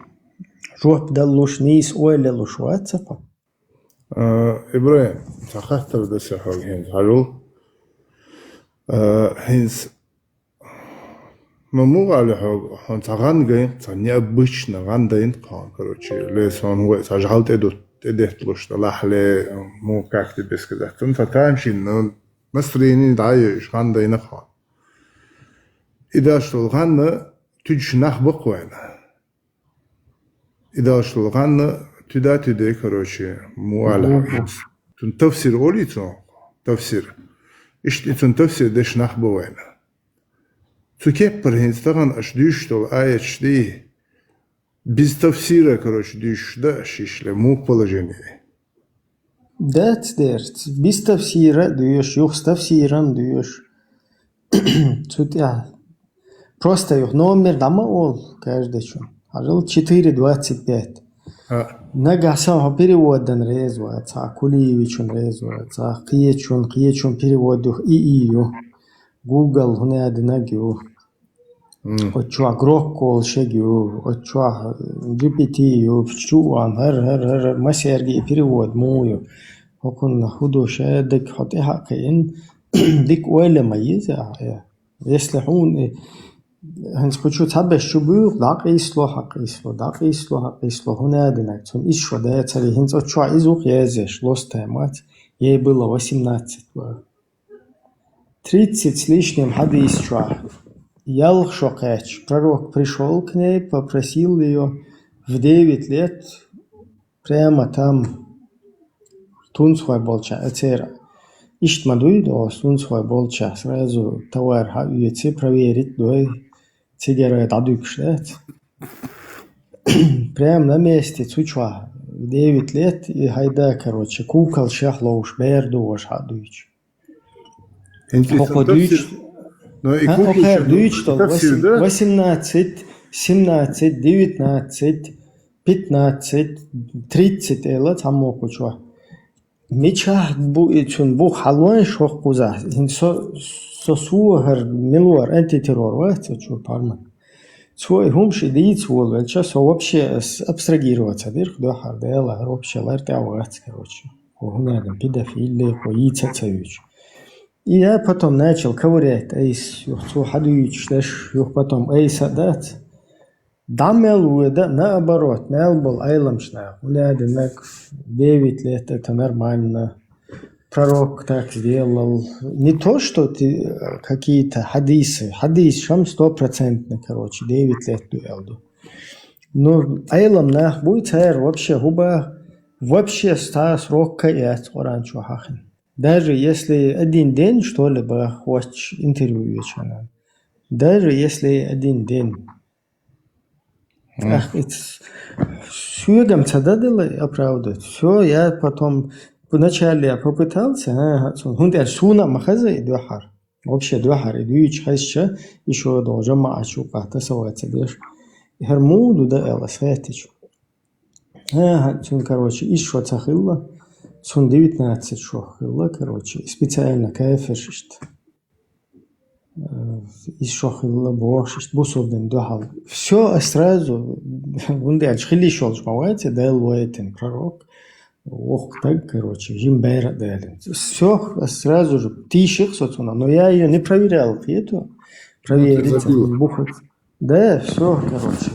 жоп даллуш, нийса ойла луш вац хьо. А, ИбрахӀим, цхьа хаттар да са хьоьга хӀинца хьажал. А, хӀинца, ну, муха аьлла хьоьга, хьуна цхьа гӀан гайна, цхьа необычно гӀан дайна хьуна, короче, ле сон хӀой, цхьа жӀал тӀе ду-, тӀе детталуш далахь, ле, муха, как тебе сказать, цунна цхьа тамашийна, ну, настроение дӀайоьуш гӀан дайна хьуна. И даш долу гӀан туьдуш нах бакъ вайна. И далуш долу гӀан туьда-туьде, короче, муха аьлла хьоьга. Цунна тафсир олий цунах? Тафсир. Иштта и цунна тафсир деш нах бу вайна. Цу кеппара хӀинца тахана аша дуьйцуш долу аяташ дий, без тафсира, короче, дуьйцуш да аша иштта, муха положение? Дац дерца. Без тафсира а доьшу, юха с тафсиром а доьшу. Цу тӀехь. Просто юха номер дӀа ма олу каждый чун. Хьажал четыре двадцать пять. А. Нагахь санна хьо перевод дан реза вац, цхьа Кулиевичун реза вац, цхьа кхечун, кхечун перевод ю, и и ю. Google хӀунда динаг ю. М. Оцу чохь Грок олу шег ю, оцу чохь G P T ю, чу ван, хӀар, хӀар, хӀар, хӀар, масерги и перевод муха ю. ХӀокхунна хӀу ду, ша дерг хьо тӀаьхьа а кхиъна, дика ойла ма еза ахь, э. Если хьуна, э, хӀинца кху чу цхьаберш чу буьйху, дӀакъийсло, хьакъийсло, дӀакъийсло, хьакъийсло, хӀунда динаг, цунна иза шо дацаре, хӀинца оцу чохь иза ву-кх язъеш, лост тайм вац, ей было восемнадцать ва. Тридцать с лишним хьадис чохь. Ялх шо кхаьчча, пророк пришёл к ней, попросил её в девять лет прямо там тунсхой болча, э, церан. Иштта ма дуй, до тунсхой болча, сразу товар хьаоьци, проверить дой, цигара дӀадуьгуш дац. Прямо на месте цу чохь в девять лет и хьайда, короче, кукал шех ловш, бер ду ваша хьадуьйчу. ХӀокхо дуьйцу. Ну, и кукал шех дуьйцу, восемнадцать, семнадцать, девятнадцать, пятнадцать, тридцать эла цхьаммо кху чохь. Мичахь бу и цуьнан бух хьалойн шох кхузахь? ХӀинца со, со, со хӀара милвар антитеррор вац, цо чу парман. Цо и хӀумаш и дийца волавелча, со вообще ас абстрагироваться дирх дуьххьара, Дела, хӀара вообще лар тӀе вац, короче. Хьо хӀунда аьлла педофил, хьо йийца а ца юьйцу. И я потом начал ковырять айс, юха цо хьадуьйцуш деш, юха потом айса а дац. ДӀа мел вода, наоборот, мел болу Ӏеламчу наха. ХӀунда аьлла девять лет это нормально. Пророк так сделал. Не то, что ты, э, какие-то хьадисы. Хьадис шам стопроцентный, короче, девять лет ду аьлла ду. Ну, Ӏелам нах буй, цара вообще хӀуба, вообще ста срок каяц Къуръан чу хьахина. Даже если один день, что ли, бах, хӀотташ интервью ечана. Даже если один день. Ах, это с-, соьгам ца дадала оправдывать. Всё, я потом вначале я попытался, ага, цун, хӀунда аьлча суна ма хаза и дуьххьара. Вообще дуьххьара и дуьйцуш хезча, и шо долу жамаӀат чу къахьта саваца деш. ХӀара муха ду да аьлла, схетичу. Ага, цун, короче, исс шо ца хилла, цун девятнадцать шо хилла, короче, специально кафирш иштта. Э, исс шо хилла бохуш, иштта бусурдин дуьхьал. Всё, а сразу, хӀунда аьлча хила йиш йолуш ма вац, Дала вайтина пророк, воккха стаг, короче, жима бер а далийна. Всё, а сразу же тийшира со цунах, но я её не проверял, кхетий? Проверить бухать. Да, всё, короче.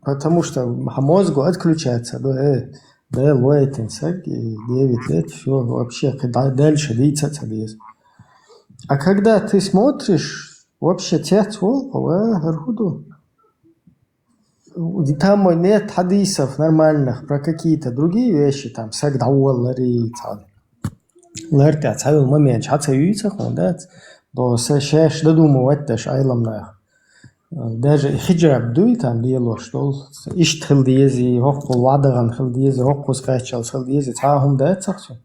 Потому что мозгу отключаться, да, э, да, лойтин саг, и девять лет, всё, вообще, когда дальше дийца ца деза. А когда ты смотришь, вообще цец волу, ва, хӀара хӀу ду. Там нет хьадисов нормальных про какие-то другие вещи, там, саг дӀаволлари, цхьа лар тӀехь цхьа йолу момент хьа ца юьйцах хьуна, дац? До са шаьш додумывать деш Ӏелам нах. Даже и хиджаб дуй там лелош долу, иштта хила дезий, хӀокхул вадагӀан хила дезий, хӀокхуз кхаччалц хила дезий, цхьа а хӀума дацах цу.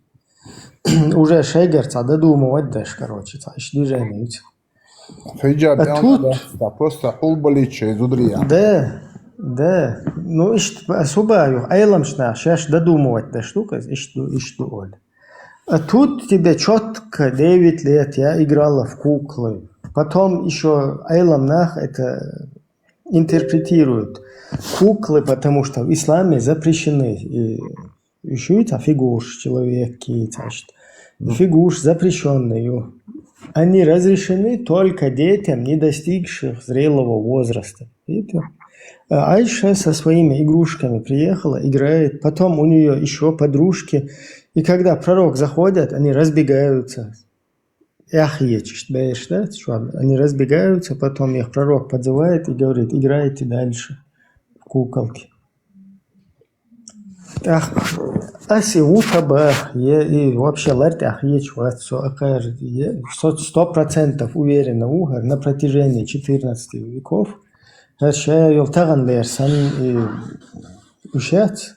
Уже шайгара цхьа додумывать деш, короче, цхьа иштта движение юьйцах. Хиджаб А тут да, просто хьулбалича из удрия. Да, да. Ну, иштта особо ю, Ӏеламчу наха шаьш додумывать деш ду, каз, иштта ду, иштта ду, Оля. А тут тебе четко девять лет я играла в куклы. Потом еще Ӏелам нах это интерпретируют. Куклы, потому что в исламе запрещены. И уж ю цхьа фигураш, человек, цхьа иштта. Фигураш запрещённые. Они разрешены только детям, не достигших зрелого возраста. Видите? А Айша со своими игрушками приехала, играет. Потом у нее еще подружки. И когда пророк заходит, они разбегаются. Эх, ечишь, береш, да? Что, они разбегаются, потом их пророк подзывает и говорит: «Играйте дальше в куколки». Ах, аси утаба, е, и вообще лартях ечват, со акар, е, со сто процентов уверенно угар на протяжении четырнадцати веков. Хар ша йол таган лер сан и ушац.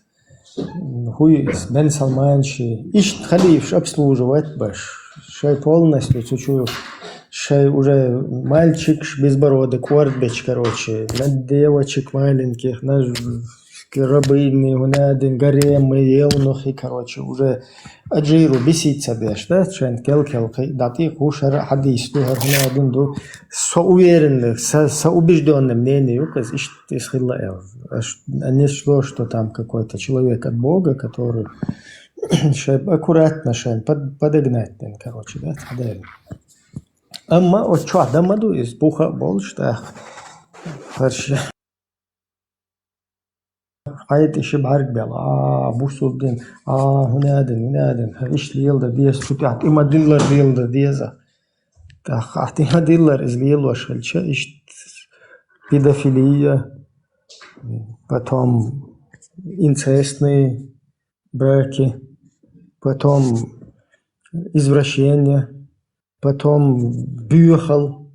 Хуй Бен Салман ши. Иштта халифаш обслуживать баш. Шай полностью цу чу, шай уже мальчикаш безбородый, корт беча, короче, на девочек маленьких, на ж-, рабыни, гунадин, гаремы, евнухи, короче, уже аджиру бисица деш, да, шайн кел-кел кхи-, дати кушара хадис ду, хар гунадин ду. Со уверенный, со, со убеждённым мнением, каз ишт Из хилла эл. Аш, а не шло, что там какой-то человек от Бога, который шай аккуратно шайн под-, подогнать, короче, да, цхьадаьлла. Амма оцу чохь дан ма ду иза, буха а болуш тӀаккха. Хьарша. Хьайта ши бӀаьрг бел, а, бусурдин, а, хӀунадин, хӀунадин, хьан иштта леладан деза, цу тӀехь тӀе ма диллар леладан деза. ТӀаккха ахь тӀе ма диллар иза лелош хилча, иштта педофилия, потом инцестные браки, потом извращение, потом буьйхал,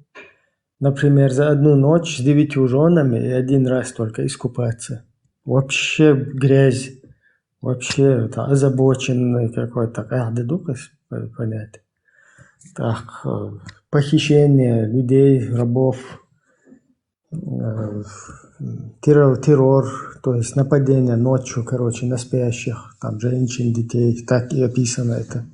например, за одну ночь с девятью жёнами и один раз только искупаться. Вообще грязь. Вообще, это озабоченный какой-то, къаьхьа ду-кх иза понятие. Так, э, похищение людей, рабов, э, террор, террор, то есть нападение ночью, короче, на спящих, там, женщин, детей, так и описано это.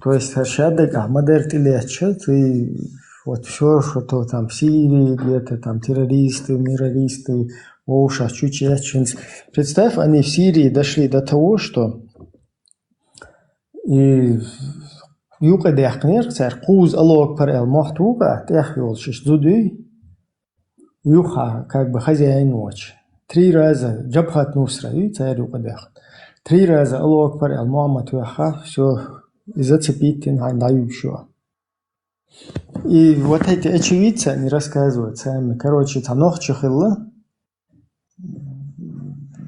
То есть, а шаддаг, а, ма-дарра тӀелеттача, ты вот всё, что то там в Сирии где-то, там террористы, миррористы, вовшах чу чеченцы. Представь, они в Сирии дошли до того, что и юкъа даьккхинера цара, кхузза Аллаху акбар аьлла мохь туху, тӀехь йолуш иштта зуда юй, юха, как бы, хозяин воцуш. Три раза Джабхат Нусра юй цара юкъа даьккхина. Три раза Аллаху акбар аьлла мохь ма тоьххьа, всё, и зацепить дина хьайна дӀаюьгуш ю. И вот эти очевидцы, они рассказывают сами. Короче, цхьа нохчи хилла.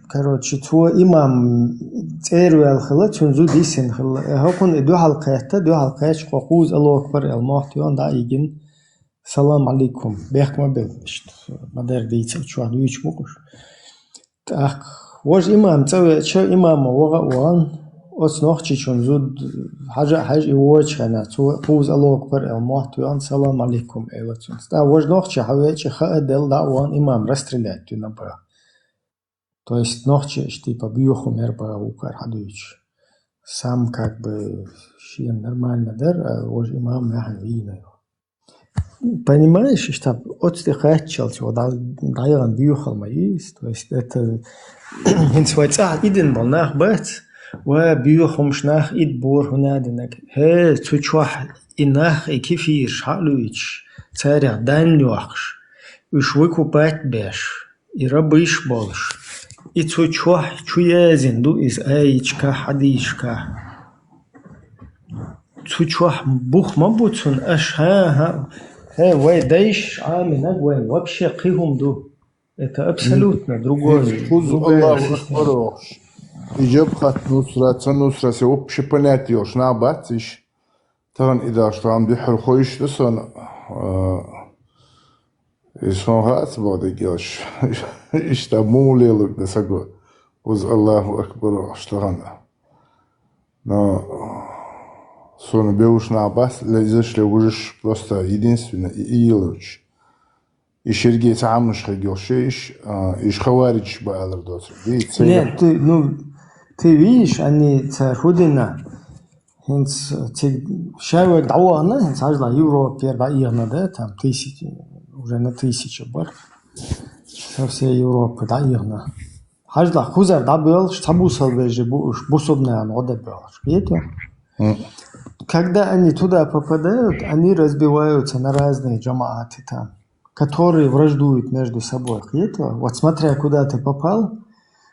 Короче, цо имам цӀера ваьлла хилла, цуьнан зуда йисина хилла. Э, хӀокхунна и дуьхьал кхетта, дуьхьал кхетча, кхо кхузза Аллаху акбар аьлла мохь тоьхна дӀа а йигина, салам алейкум, бехк ма белла иштта, ма-дарра дийца, чохь дуьйцуш бу-кх уьш. ТӀаккха важа имам цӀа веача, имамо ваха а вахана, оцу нохчичун зуда хьажа а хьаьжна, и воцучу хенахь, цо кхузза Аллаху акбар аьлла мохь тоьхна, салам алейкум элира цуьнца. ТӀаккха важа нохчи хьавеача, хаа делла, дӀа а вахана, имам расстрелять вина баха. То есть нохчи иштта типа боьха мер баха вукхара хьадуьйцуш. Сам как бы шена нормально дара, а важа имам яхьна вийна ю. Понимаешь, иштта оцу тӀе кхаччалц, вот, дӀа-, дӀаяхана боьхал ма йийца. То есть это хӀинца вай цӀахь идина болу нах бац, ва боьха хӀумаш нах ида бора хӀунадинарг. ХӀе, цу чохь и нах, и кефираш хьа а луьйцуш, царех дан йоккхуш, уьш выкупать беш, и рабыш болуш, и цу чохь чу яздина ду иза аяташкахь, хьадисашкахь. Цу чохь бух ма бу цунна аша, хӀа, хӀа, хӀе, вай дайша Ӏамийнарг вайн вообще кхин хӀума ду. Это абсолютно другой, кхузза другая Аллаху система. Акбар бохуш. И Джабхат Нусра, ца Нусра, се вообще понятие йолуш нах бац уьш. Тахана и даш тахана дуьххьара хойуш ду сан, а, и сон хаац боху дегаш. Иштта муха лелург дан саго. Кхузза Аллаху Акбар бохуш тахана. Но Суна бевушна бац, ле изаш ле вужаш просто единственное и иелуч. И ширге цхьа амуш хигилши иш, а, иш хаваридж ба алар доцу. Ди цега. Нет, ты, ну, ты видишь, они цар худина. Хинц циг шавег дауана, хинц ажла Европе дауана, да, там тысячи, уже на тысячи бар. Со всей Европы дауана. Хажла хузар дабелш, цабусал бежи бу, бусубная нода белш. Видите? Когда они туда попадают, они разбиваются на разные джамааты там, которые враждуют между собой. Видите? Вот смотря куда ты попал,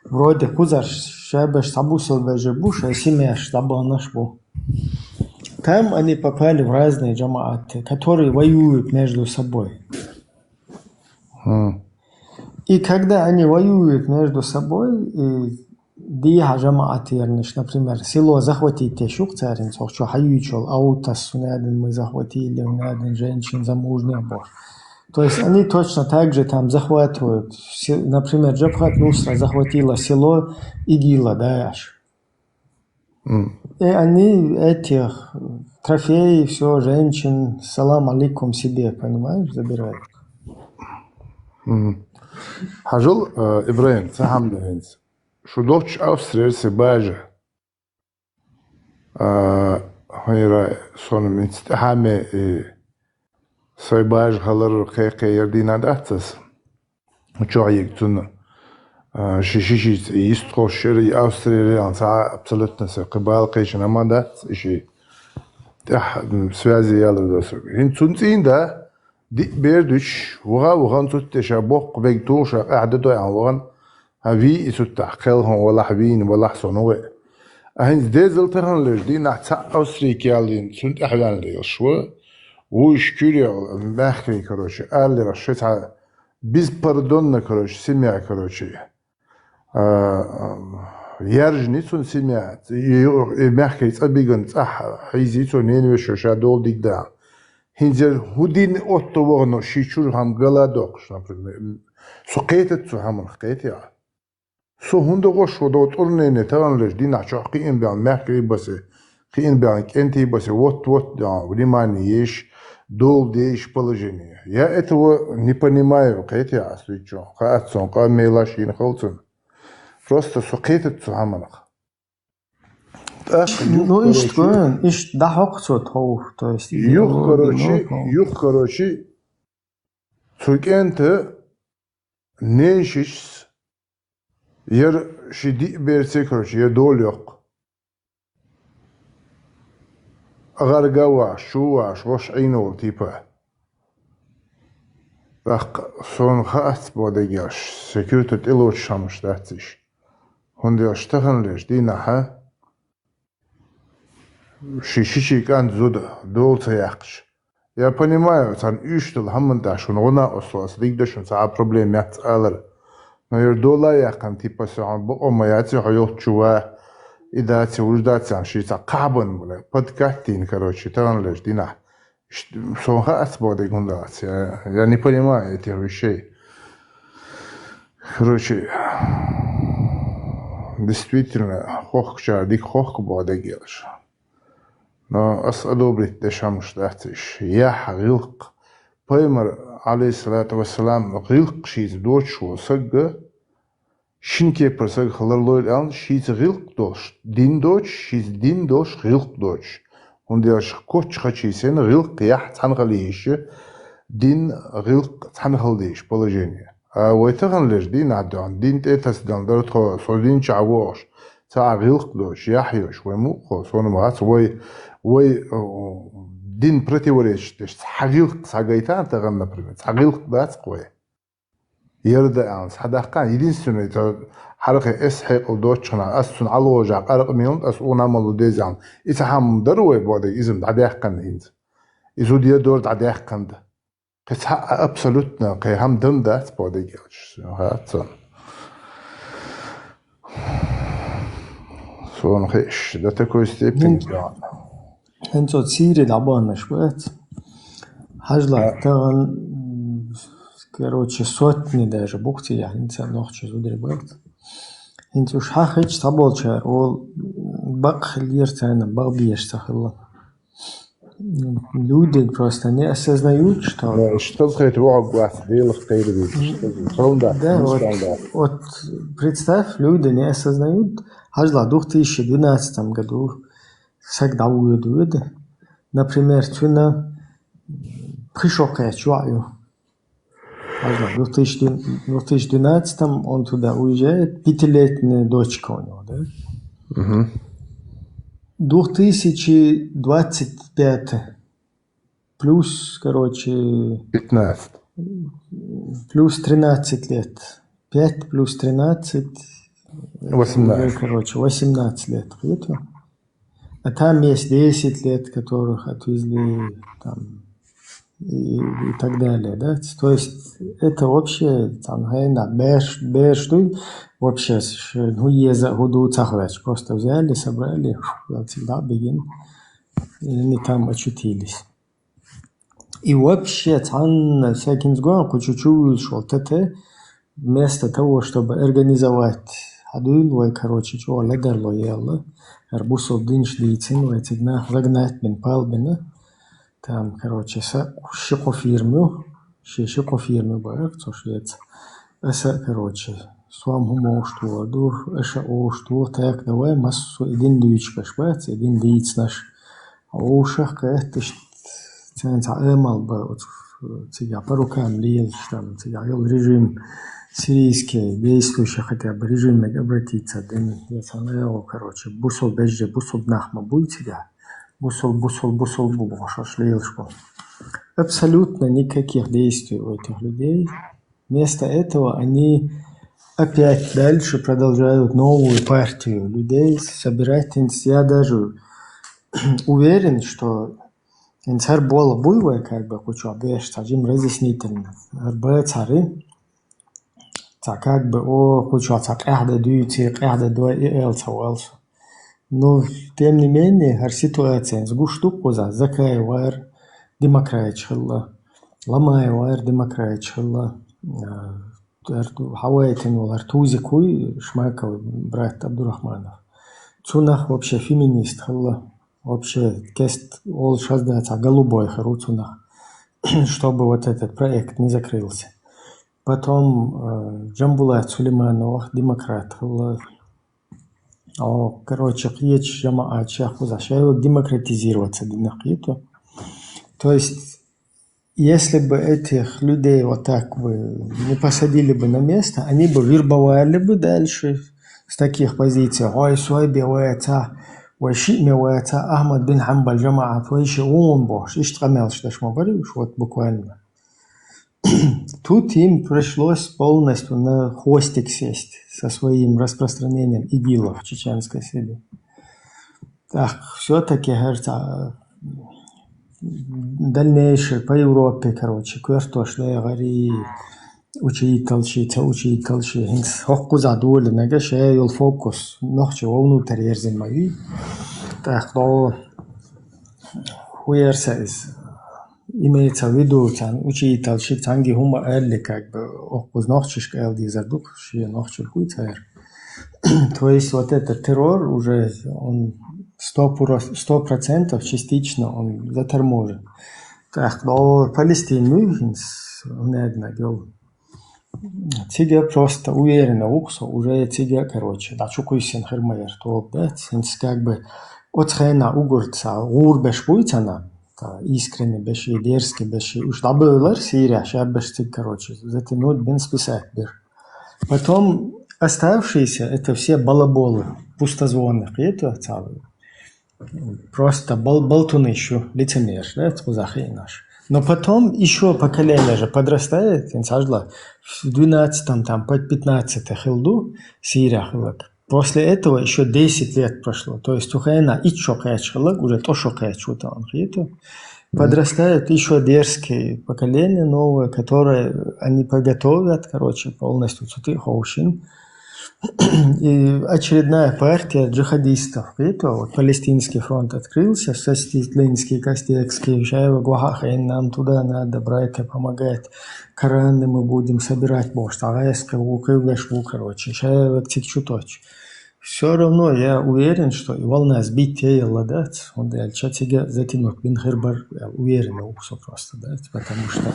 вроде хузар шабеш, цабусал бежи бу, шай семьяш дабанаш бу. Там они попали в разные джамааты, которые воюют между собой. И когда они воюют между собой, и диха джамаат ярниш, например, село захватить те шух царин, цох чё хаючол, аутас сунадин мы захватили, унадин женщин замужних бор. То есть они точно так же там захватывают. Например, Джабхат Нусра захватила село ИГИЛа, да, аж. И они этих трофеи, все, женщин, салам алейкум себе, понимаешь, забирают. Хажул, э, Ибрагим, цахам дагинц. Шу доч Австрия се бажа. А, хайра, сон минц тахаме, э, сой бажа халар кхе-кхе ярдина дацас. Чоьхьиг цунна, а, ши-, ши-, ши-, йистхуш шери Австрия реалан ца абсолютно се кхы бала кхечина ма дац, иши тӀехь, м, связи яла досу. Хин цун цӀин да, ди бердуч, вуга-вуган цуттеша боккъу бег тулша къаьхьда дой ан вуган, а ви и цуттахь, кхелхун валахь, вийна валахь сон ве. А хин дезал тахан леш, динахь ца Австрия кялин, цун тӀехь вян лелш ва, вуйш кюрел, мягкий, короче, аллера ши ца беспардонно, короче, семья, короче. А, яржни цун семья, и, и мягкий цӀа биган цӀа хьийзи цун ненвешо ша дол дигда. Хинзер худин отто вогно ши чур хам гала докш, например. Со кхетат цу хаман кхетя. Со хунда гош во до турнене таган леш динах чох кхиин бян мягкий басе. Кхиин бян кенти басе, вот-вот, да, внимание еш, дол деш положение. Я этого не понимаю, кхетя, а свечо. Ха отцом, ка мела шин халцун. Просто со кхетат цу хаманах. Так, Ну, ишт короче, кон, ишт дахок цо тов, то есть, юх, короче, юх, короче, цу кента неншиш, яр ши ди берце, короче, яр дол йок. Агаргава, шува, швош айнул, типа. Так, сон хац бодагеш, секюрта тилоч шамш дациш. Хунде штахан леш, динахьа. Ши-, ши-, ши кан зуда, дол ца яхш. Я понимаю, цан уьштал хаман да шун гуна ослас, дигда шун ца проблем яц алар. Но ер дола яхан, типа, сё бо ма яци хо ёлчува, и даци, уж даци, ан ши ца кабан, бля, подкатин, короче, таган леш дина. Ш-, сон хац боди гундац, я, я не понимаю этих вещей. Короче, действительно, хохча, дик хох боди гелш. Но ас одобрить дешамш дациш. Яхь гилкъ. Пайхамар, алейхиссалату вассалам, гилкъ шиз доч во сагга, шин кепар саг халар лойр алн, шиз гилкъ дош дин доч, шиз дин дош гилкъ доч. Хунде аш коч хачи сен гилкъ яхь цан хали иш, дин гилкъ цан хал диш положение. А вай тахан леш дин адон, дин тетас дан дар тхо, со дин ча вош. Ца гилкъ дош, яхь йош, вай мукъо, сон мац, вай, вай, о, дин противоречит деш, ца гилкъ, ца гайтан тахан, например, ца гилкъ дац вай. Ярда ан, ца дахкан, единственный, ца хархе эс хекъл дочхна, ас цун алгожа, къаркъ милн, ас уна малу дезан. И ца хам дар вай бода, изм да дехкан инз. Изудия дор да дехкан да. Кхы цхьа абсолютно, кхы хам дан дац бодигелч. Ха, цун. Сон хеш, до такой степени. Хин цо цири дабанаш бац. Хажла таган, м, короче, сотни даже бухти я, хин ца нохчи зудри бац. Хин цо шахич таболчар, ол бак хилир цайна, бак биеш ца хилла. Люди просто не осознают, что... Ну, что за хай трогать глаз, дело в хай видишь, что за ерунда, Да, ну, вот, ерунда. Вот представь, люди не осознают, хьажал, в две тысячи двенадцатом году саг дӀавоьду ведь, например, цуьнан пхи шо кхаьчна йоӀ ю. Хьажал, в две тысячи, в две тысячи двенадцатом он туда уезжает, пятилетняя дочка у него, да? Мгм. В две тысячи двадцать пятом плюс, короче, пятнадцать. Плюс тринадцать лет. Пять плюс тринадцать. Это восемнадцать. Уже, короче, восемнадцать лет. Это. А там есть десять лет, которых отвезли там, и, и так далее, да? То есть это вообще там, хӀана, беш, беш, ну, вообще, ш-, ну, еза, худу цахвач, просто взяли, собрали, всегда бегин, и они там очутились. И вообще, цхьанна всяким сгоан, кучу чувствовал, тете, вместо того, чтобы организовать, хьадуьйла вай, короче, чӀогӀа ледарло елла, хӀара бусалба динаш дийцина вай, цига нах загнать бина, палбина, там, короче, са ши-кхо фирма ю, ши, ши-кхо фирма бара, цо шеца. Аса, короче, сом хӀума ошту ду, аша ошту, так, давай, массо а и дин дуьйцуш бац, и дин дийцинарш. Ушах кхетта, иштта цхьана цхьа амал ба, оцу цига по рукам лелаш, там, цига йолу режим, сирийский действующий хотя бы режимега обратиться, дин, я цхьана йогӀу, короче, бусалба бежа, бусалба нах ма буй цига. Бусалба, бусалба, бусалба бу бохуш лелаш бу. Абсолютно никаких действий у этих людей. Вместо этого они опять дальше продолжают новую партию людей собирать. Я даже уверен, что инцар бола буй вай, как бы, кучу беш, цхьа жим разъяснительно. Арба цари, цхьа, как бы, о, кучу цхьа къаьхьа де дуьйций, къаьхьа де дой, и эл ца валсу. Ну, тем не менее, хӀара ситуациян гуш ду кхуза, Закаев вара демократич хилла, Ламаев вара демократич хилла, а, хӀара хьавайтина волу хӀара Тузик вуй, Шмаков брат Абдурахманов. Цунах вообще феминист хилла, вообще кест олуш хазна цхьа голубой хир ву цунах, чтобы вот этот проект не закрылся. Потом, э, Джамбулат Сулейманов демократ хилла, О, короче, кхечу жамаӀатех кхузахь шайла демократизироваться дина кхету. То есть, если бы этих людей вот так бы не посадили бы на место, они бы вербовали бы дальше с таких позиций. Ой, сой бе ваца, ой, шиъ ме ваца, Ахмад бин Хьамбал жамаӀат, ой, ши вон бохуш, иштта къамелаш деш ма барий уьш, вот буквально. Тут им пришлось полностью на хвостик сесть со своим распространением ИГИЛа в Чеченской Сирии. Так, всё-таки, кажется, дальнейшее по Европе, короче, коьртош дегӀари, учительши, ца учительши, хӀинца хӀокхуза долу нага ша йолу фокус нохчо вовну тарерзина ма вий. Так, но хуерса иза. Имеется в виду, царна учительшка цхьаьнгге хӀума аьлли, как бы, оккхуза нохчашка аьлла дезар ду, шен нохчалла хуьй цара. То есть вот этот террор уже, он сто про-, сто процентов частично он заторможен. Так, но Палестина, ну, наверное, цига просто уверенно ву-кх со, уже цига, короче, дӀа чу кхуьссина хир ма яра тоба дац. ХӀинца как бы оцу хенахь уггар ца гӀурбеш буй царна, ца искренне беши, дерзкий беши, уьш дӀабевлар Сирехь, шабаш цига, короче, затянуть бен списать бира. Потом оставшиеся, это все балаболы, пустозвоны, кхета ца Просто бол-, болтуны ещё, лицемер, да, кхузахь хиънаш. Но потом ещё поколение же подрастает, инсажла, в двенадцатом там по пятнадцатый хилла ду, Сирия хиллаг. После этого ещё десять лет прошло. То есть цу хенахь итт шо кхаьчна хиллаг, уже тӀо шо кхаьчна ву тахана хету. Подрастает ещё дерзкое поколение новое, которое они подготовят, короче, полностью цу тӀе ховшина. И очередная партия джихадистов. Видите, вот Палестинский фронт открылся, Соситлинский, Кастекский, Шаева Гуаха, нам туда надо брать и помогать. Кораны мы будем собирать, бохуш, цхьа гӀаскхи ву, кхуьллаш ву, короче, Шаева цигахь чу тоьхча. Всё равно я уверен, что и волна сбить те елла дац, он дальше цига затянуть бин хербар, я уверен, уксо просто дац, потому что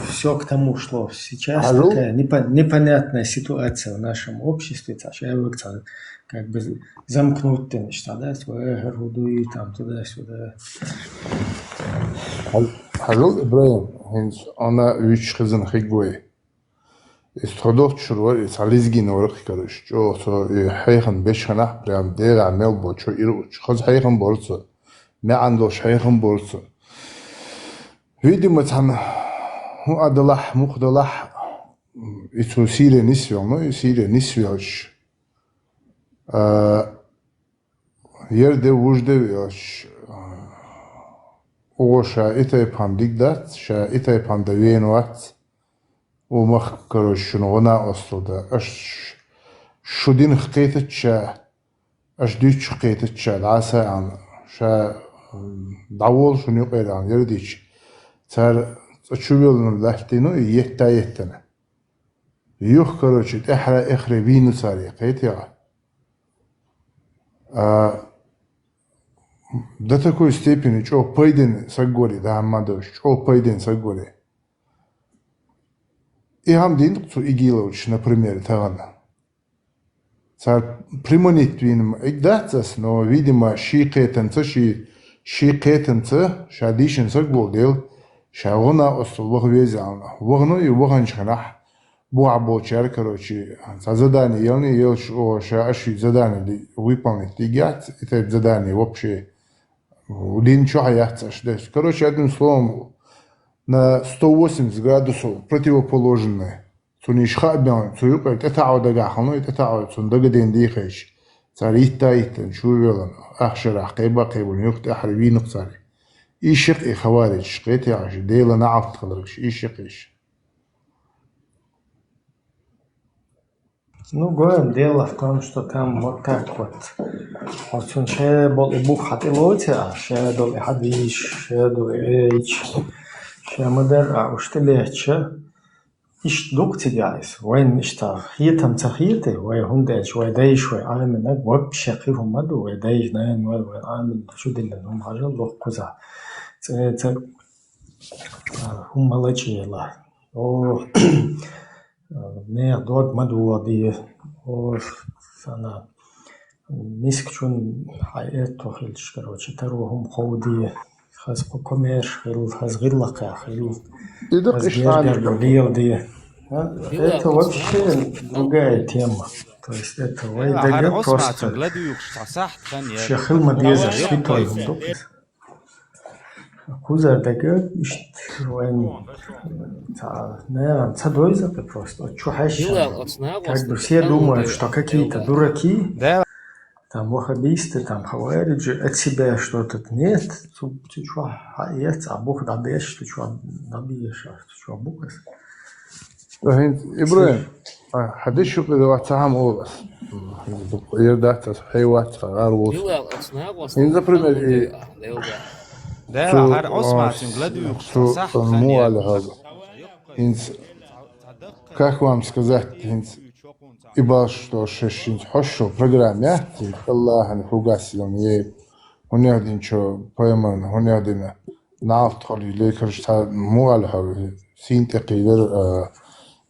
все к тому шло. Сейчас такая непо- непонятная ситуация в нашем обществе, как бы замкнуть ты мечта, да, свой эгор, худу и там туда-сюда. Хьажал, Ибрагьим, хӀинца ана вич хизан хигвай. Из тхо долччур вар, из цхьа лезгин вара-кх, короче, чӀогӀа цо и хьехам беш хиннахь, прям дегӀа мел бо чо ира учу. Хаза хьехам бора цо, маьӀан долуш хьехам бора цо. Видимо, цхьана хӀун а далахь, муха далахь, и цо сийре нисвелла, ну, и сийре нисвелча, а, Ер де вуж де веш, угӀо ша и тайпан диг дац, ша и тайпан да вен вац, у махка, короче, шуна гӀуна остал да. Аш шу динах кхетача, аш дуьйцуш кхетача, дӀаса аьлла, ша дӀаволу шуна юкъера аьлла, ер дича. Цара цӀа чу велла латтийна и етта-еттана. Юха, короче, тӀаьхьара эхаре вийна цара, кхетий хьо? А, до такой степени чӀогӀа пайден саг вари, да, хӀамма долуш, чӀогӀа пайден саг вари. И хӀама дийна цу ИГИЛовча, например, тахана. Цара приманить вийна ма эгдац ас, но, видимо, ший кхетанца, ший, ший кхетанца, ша дийшина саг волу дела, ша гӀуна остал ваха веза аьлла. Вахана и ваханчу хенахь, бухахь болчара, короче, цхьа задание елний, елаш, о, ша аш и задание выполнить дигяц, и тайпа задание вообще дин чохь яц аш дерс. Короче, одним словом, на сто восемьдесят градусов противоположное. Цунна иша хаа бен, цу юкъера тӀетаӀо дагахь хьуна, и тӀетаӀо цунна дагаден дийхайша. Цара йитта-йиттана чу веллана, ахшарахь кхайба-кхайбина юха тӀаьхьара вийнакх цара. Ишшакъ и хаваричаш, кхетий хьо, Делан неӀалт хиларгаш, ишшакъ иш. Ну, гоем дело в том, что там вот так вот. Хьо цунна ше болу и бух хьан тӀе лоций а, ше долу и хьан дийш, ше долу и эйч, ше ма-дарра а уьш тӀе летча, иштта дукха цига айса. Вайна иштта хетам ца хетий, вай хӀунда аьлча, вай дайша вай Ӏаминарг вообще кхин хӀума ма ду, вай дайша нана вай, вай Ӏамин чу диллина хӀума хьажал лохкхуза. ЦӀе ца хӀума лачӀела. О, нехан дог ма догӀу де, о, сана, мискачун хьан этто хилча, короче, таро хӀума хов де, хаза кху коммерш хилла, хаза гӀиллакхехь хилла, хаза гергарло лела де. А, это вообще другая тема. То есть это вай дага просто ше хила ма дезаш хӀиттой хӀума ду. Кхузара дага иштта вайн цхьа, наверное, ца дойза кхы просто. Чу хьаьжча, как бы все думают, что какие-то дураки, там ваххабисты, там хавариджи, от себя что-то нет. Цу, цу чу хьаэц, а бух дӀабеш, цу чу дӀабеш, цу чу букас. ХӀинца, Ибрагьим, а, хьан деш юкъера вац цхьа хӀума олу ас. Яр дац ас хье вац, хьан гӀар воцу. ХӀинца, например, и Дела, хӀара Ӏусман цуьнга ладуьйгӀуш цхьа сахьт хан муха яра. ХӀинца, как вам сказать, хӀинца и балш долуш шаьш хӀинца хьошо программа яц, хӀинца Аллахьан хӀугас йилна е, хӀунех динчо пайхамарна, хӀунех дина наьлт хьо леле, короче, цхьа муха аьлла хьо, сийна тӀе кхийдара, а,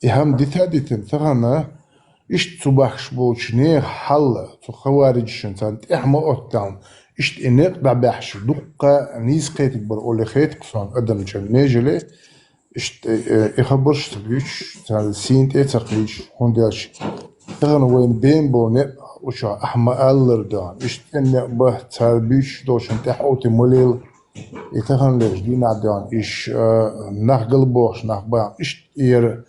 и хӀама дита а дитина, тахана, иштта цу бахкаш болчу нехан хьал, цу хавариджашна царна тӀаьхьа ма оттаьлна, иштта и некъ дӀабаьхьаш, дуккха нийса кхетиг бара оле хеташ суна адамчун нежели, иштта, э, и хабарш ца буьйцуш, царна сийна тӀе а ца кхийдаш, хӀунда аьлча тахана вайна бен болу некъ учохь ахьа ма-аллара дуьхьал, иштта тӀеман некъ бан, цара буьйцуш долчун тӀаьхьа оти ма лела. И тахана леш дийнахь дуьхьал, иш, а, нах галбохуш нах бан, иштта яра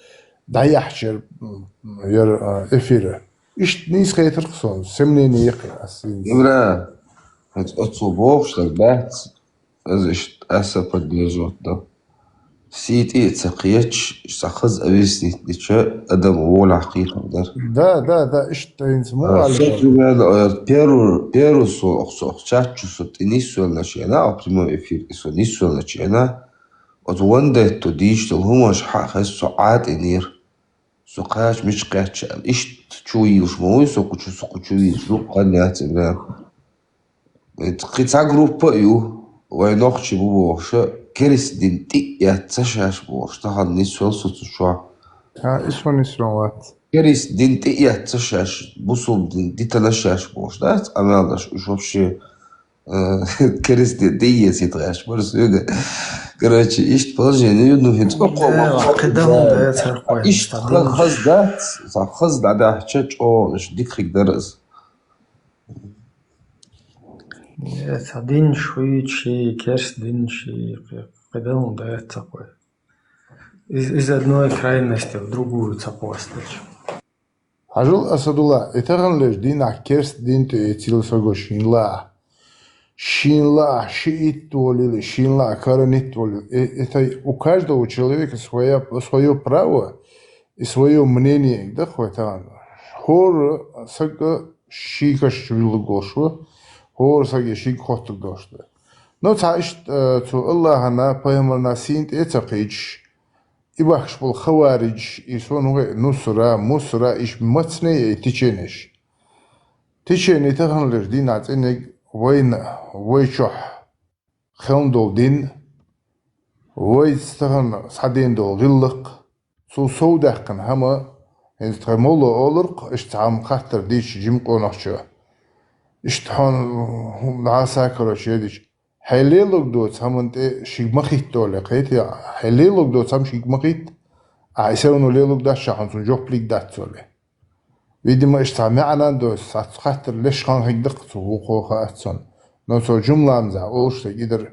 дӀаяхьчара, м, яра, а, эфира. Иштта нийса хетарх суна, сомнение яхъяр ас. Ибра, хӀинца оцо бохуш дар бац, аз иштта аса поддерживать дан. Сий тӀе а ца кхеташ, цхьа хаза объяснить дича, адам волахь кхетам дара. Да, да, да, иштта хӀинца ма валла. Со, примерно, э, первый, первый со, оху со, оху чат чу со тӀе нисвеллачу хенахь, оху прямой эфир тӀе со нисвеллачу хенахь, оцу ван детто дийшта долу хӀуманаш хьа хеза со Ӏатийнера. Со кхача мича кхаьчча аьлла. Иштта чу йийлаш ма вуй со, кху чу, со кху чу йийлаш, дукха хан яц, Ибрахим. Кхин цхьа группа а ю, вай нохчий бу бохуш, керста дин тӀе а эцна шаьш бохуш, тахан нисвелла со цу чохь. Ха, и со нисвелла вац. Керста дин тӀе а эцна шаьш, бусулба дин дитина шаьш бохуш, дац, амал даш, уьш вообще, э, керста дин тӀе а эцийта гӀерташ бара соьга. Короче, иштта положение ю, ну, хӀинца кхо-кхо Да, ма кхидам да, цархой. Иштта ха-, хаза дац, цхьа хаза дӀадаьхьча чӀогӀа, иштта дика хиг дара иза. Э, цхьа динаш хуьйцу ши, керста динаш ши, кхе-, кхидам да цархой. Из, из одной крайности в другую ца постачу. Хьажал, Асадулла, и таханлерчу дийнахь керста дин тӀе эцийла саго шийна лаахь. Шийна лаахь шиитта волийла, шийна лаахь каранитта волийла. Э, это у каждого человека своя, своё право и своё мнение, да, хӀой тахана. ХӀора сага шийгаш чу вилла гуш ву, хӀора сага шийга хоттург долуш ду. Но цхьа иштта, э, цу Аллахьана, пайхамарна сийна тӀе а ца кхийдаш, и бахкаш болу хаваридж, и суна вай нусра, мусра, иш мацане а теченеш. Течение таханлерчу дийнахь цӀенниг вайна, вай чохь хелна долу дин, вайца тахана схьадеана долу гӀиллакх, цул совдаьккхина хӀама, хӀинца тхайн молла олург, иштта цхьа хаттар дийцича жима къонахчо. Иштта хьуна, хӀума дӀаса, короче, едича, хьайн лелорг доцу хӀаман тӀе шига ма хӀиттоле, кхетий, хьайн лелорг доцу хӀама шига ма хӀитта, ахьа и все равно лелорг дац, ша хьуна цунна жоп лиг дац цоле. Видимо, иштта цхьа маьӀна доцу, цхьа хаттар леш хан хиг даккха цу вукхо хаац цунна. Но цо жумламза олуш дерг и дара,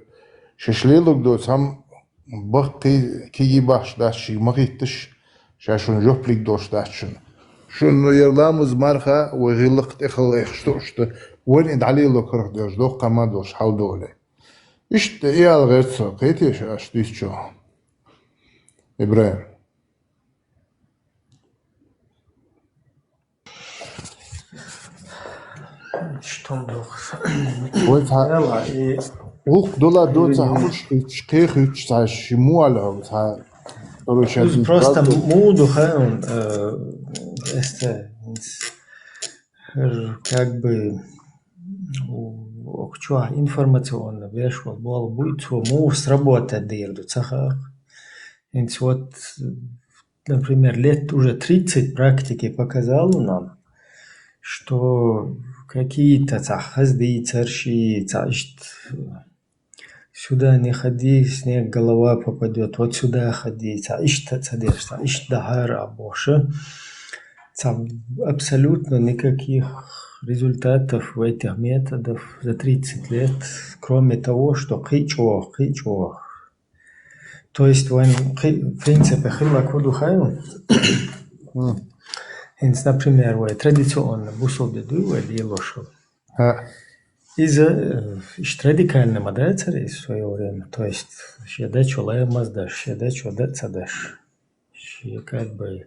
шаьш лелорг доцу хӀама баккхий, кегий бахьаш дац, шига ма хӀитташ, ша шуна жоп лиг долуш дац шуна. Шуна, ну, яра ламаз марха, вай гӀиллакх тӀе хала эхаш тоош ду, вайна и дӀалело карах дерш доккха ма долуш хьал доле. Иштта и ала гӀерта со, кхетий ша аш дуьйцучо? Ибрахим. Что дохуш? Вай цхьа Эла, и гӀуллакх дола доца и хьуш хӀуьттуш, кхе хӀуьттуш цхьа ши муала хьо цхьа, короче, Иза один просто правда. Муха ду хаьун, э, эста, э, как бы, у, охчо информационно вешал, бол буй цо муха сработать дийр ду, ца хаьа. Инц вот, например, лет уже тридцать практики показало нам, что какие-то цхьа хаза дийцарш и цхьа иштта, сюда не ходи, снег голова попадёт, вот сюда ходи, цхьа иштта ца деш, цхьа иштта дахьара а бохуш. Цхьа абсолютно никаких результатов у этих методов за тридцать лет, кроме того, что кхин а чӀогӀа, кхин а чӀогӀа. То есть вайн кхи-, в принципе, хилла ку ду хаьун? М. ХӀинца, например, вай традиционно бусулба ду вай лелош хила. Ха. Иза, э, иштта радикально ма дацара иза в своё время. То есть шен дечо ламаз даш, шен дечо дан ца даш. Шен как бы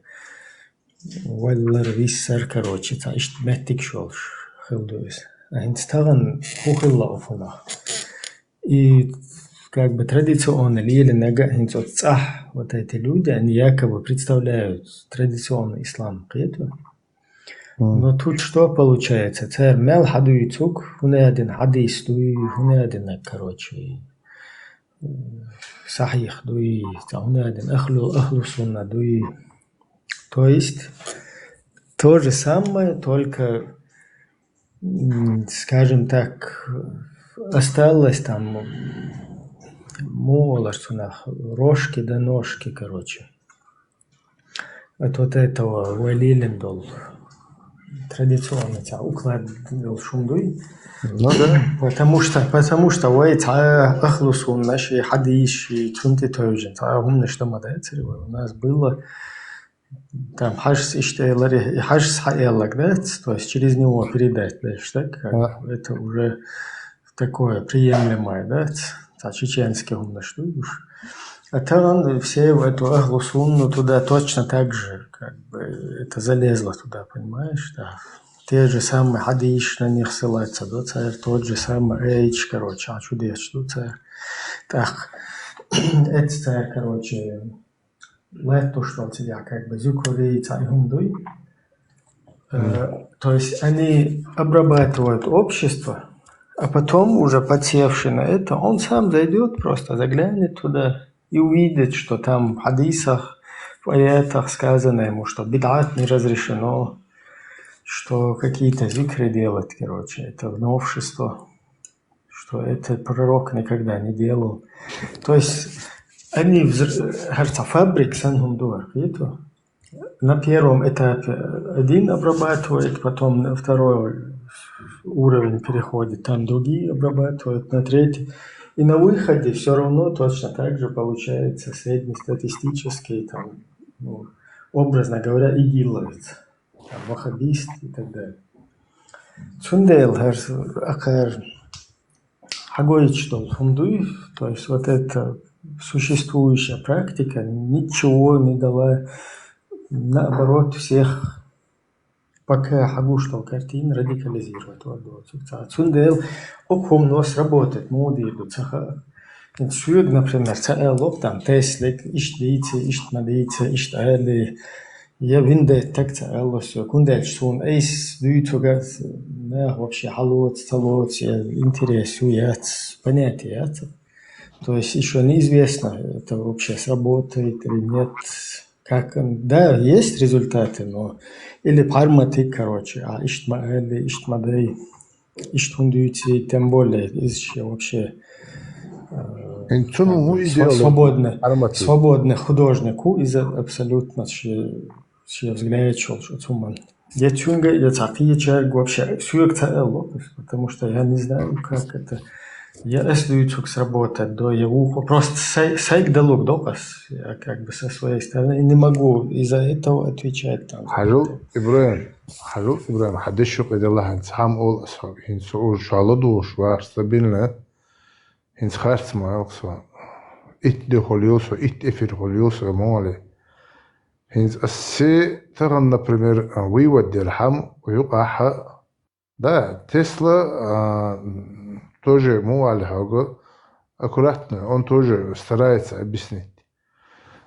валлар, виссар, короче, цхьа иштта меттигаш йолуш хила ду иза. А хӀинца тахана хӀун хилла офунах? И как бы традиционно лелинарг а хӀинца оцу цӀахь вот эти люди, они якобы представляют традиционный ислам, кхетий? Мгм. Но тут что получается? Цара мел хьадуьйцург, хӀун аьлла хьадис дуй, хӀун аьлла, короче, сахьих дуй, цхьа хӀун аьлла ахлу, ахлу сунна дуй. То есть то же самое, только, м, скажем так, осталось там, м, муолаш цунах рожки да ножки, короче. От вот этого вай лелина долу традиционно цхьа уклад долуш хӀума дуй. Ну да. Потому что, потому что вай цхьа ахлу сунна ши, хьадис ши, цунна тӀе тевжина цхьа хӀуманаш дан ма дацара вай. У нас было там хьажас иштта эларе, и хьажас хьаэлларг дац, то есть через него передать деш, так как А. это уже такое приемлемое, да, цхьа чеченский хӀуманаш дуй уж. А там все в эту ахлу сунну туда точно так же, как бы, это залезло туда, понимаешь, да. Те же самые хьадисаш, на них ссылаться ду цара, тот же самый аяташ, короче, а чудесаш ду цара. Так, это цара, короче, лаьтташ долча дийнахьа, как бы, зуькар яц, цхьа и хӀума дуй. Э, то есть они обрабатывают общество, а потом, уже подсевший на это, он сам зайдёт, просто заглянет туда и увидит, что там в хадисах, в аятах сказано ему, что бид'ат не разрешено, что какие-то зикры делать, короче, это новшество, что это пророк никогда не делал. То есть они взр- хӀара цхьа фабрика санна хӀума ду, кхетий? На первом этапе один обрабатывает, потом на второй уровень переходит, там другие обрабатывают, на третий. И на выходе всё равно точно так же получается среднестатистический, там, ну, образно говоря, игиловец, там, ваххабист и так далее. Цундела хӀара акхар хьагойтуш долу хӀума дуй, то есть вот эта существующая практика ничего не дала, наоборот, всех пока хьагуш долу картина радикализировать вар доцург цхьа. Цундела оцу хӀумано сработать муха дийр ду ца хаьа. ХӀинца соьга, например, ца аьлла, там, Теслик, иштта дийци, иштта ма дийци, иштта али, я виндеттаг ца аьлла соьга, хӀунда аьлча суна айса дуьйцург нах вообще хьалоцу, ца лоцу, я интерес ю яц, понятия яц. То есть ещё неизвестно, это вообще сработает или нет. Как, да, есть результаты, но или пхьарматик, короче, а иштта ма али, иштта ма дай, иштта хӀунда дуьйци, тем более, иза вообще, э, ХӀинца цунна как бы хӀун сво- идея? Свободный, Арматик. Свободный художник ву, иза абсолютно ши, ши взгляд шел, что цуман. Я цуьнга, я цхьа кхечаьрга вообще соьга ца аьлла, потому что я не знаю, как это. Я ас дуьйцург сработать до, я вухо. Просто сай, сайга далург докъас, я как бы со своей стороны не могу из-за этого отвечать там. Хьажал, Ибрахим, хьажал, Ибрахим, хьан дешо къедалахьан цхьа хӀума олу ас хьоьга, хӀинца уж шолгӀа долуш вар стабильно, хӀинца харц ма алкха со. Итт де хуьлу йолу со, итт эфир хуьлу йолу со, ма вали. ХӀинца ас се тахана, например, вывод делахьама, юкъахь, да, Тесла, а, тоже, муха аьлла хьоьга, аккуратно, он тоже старается объяснить.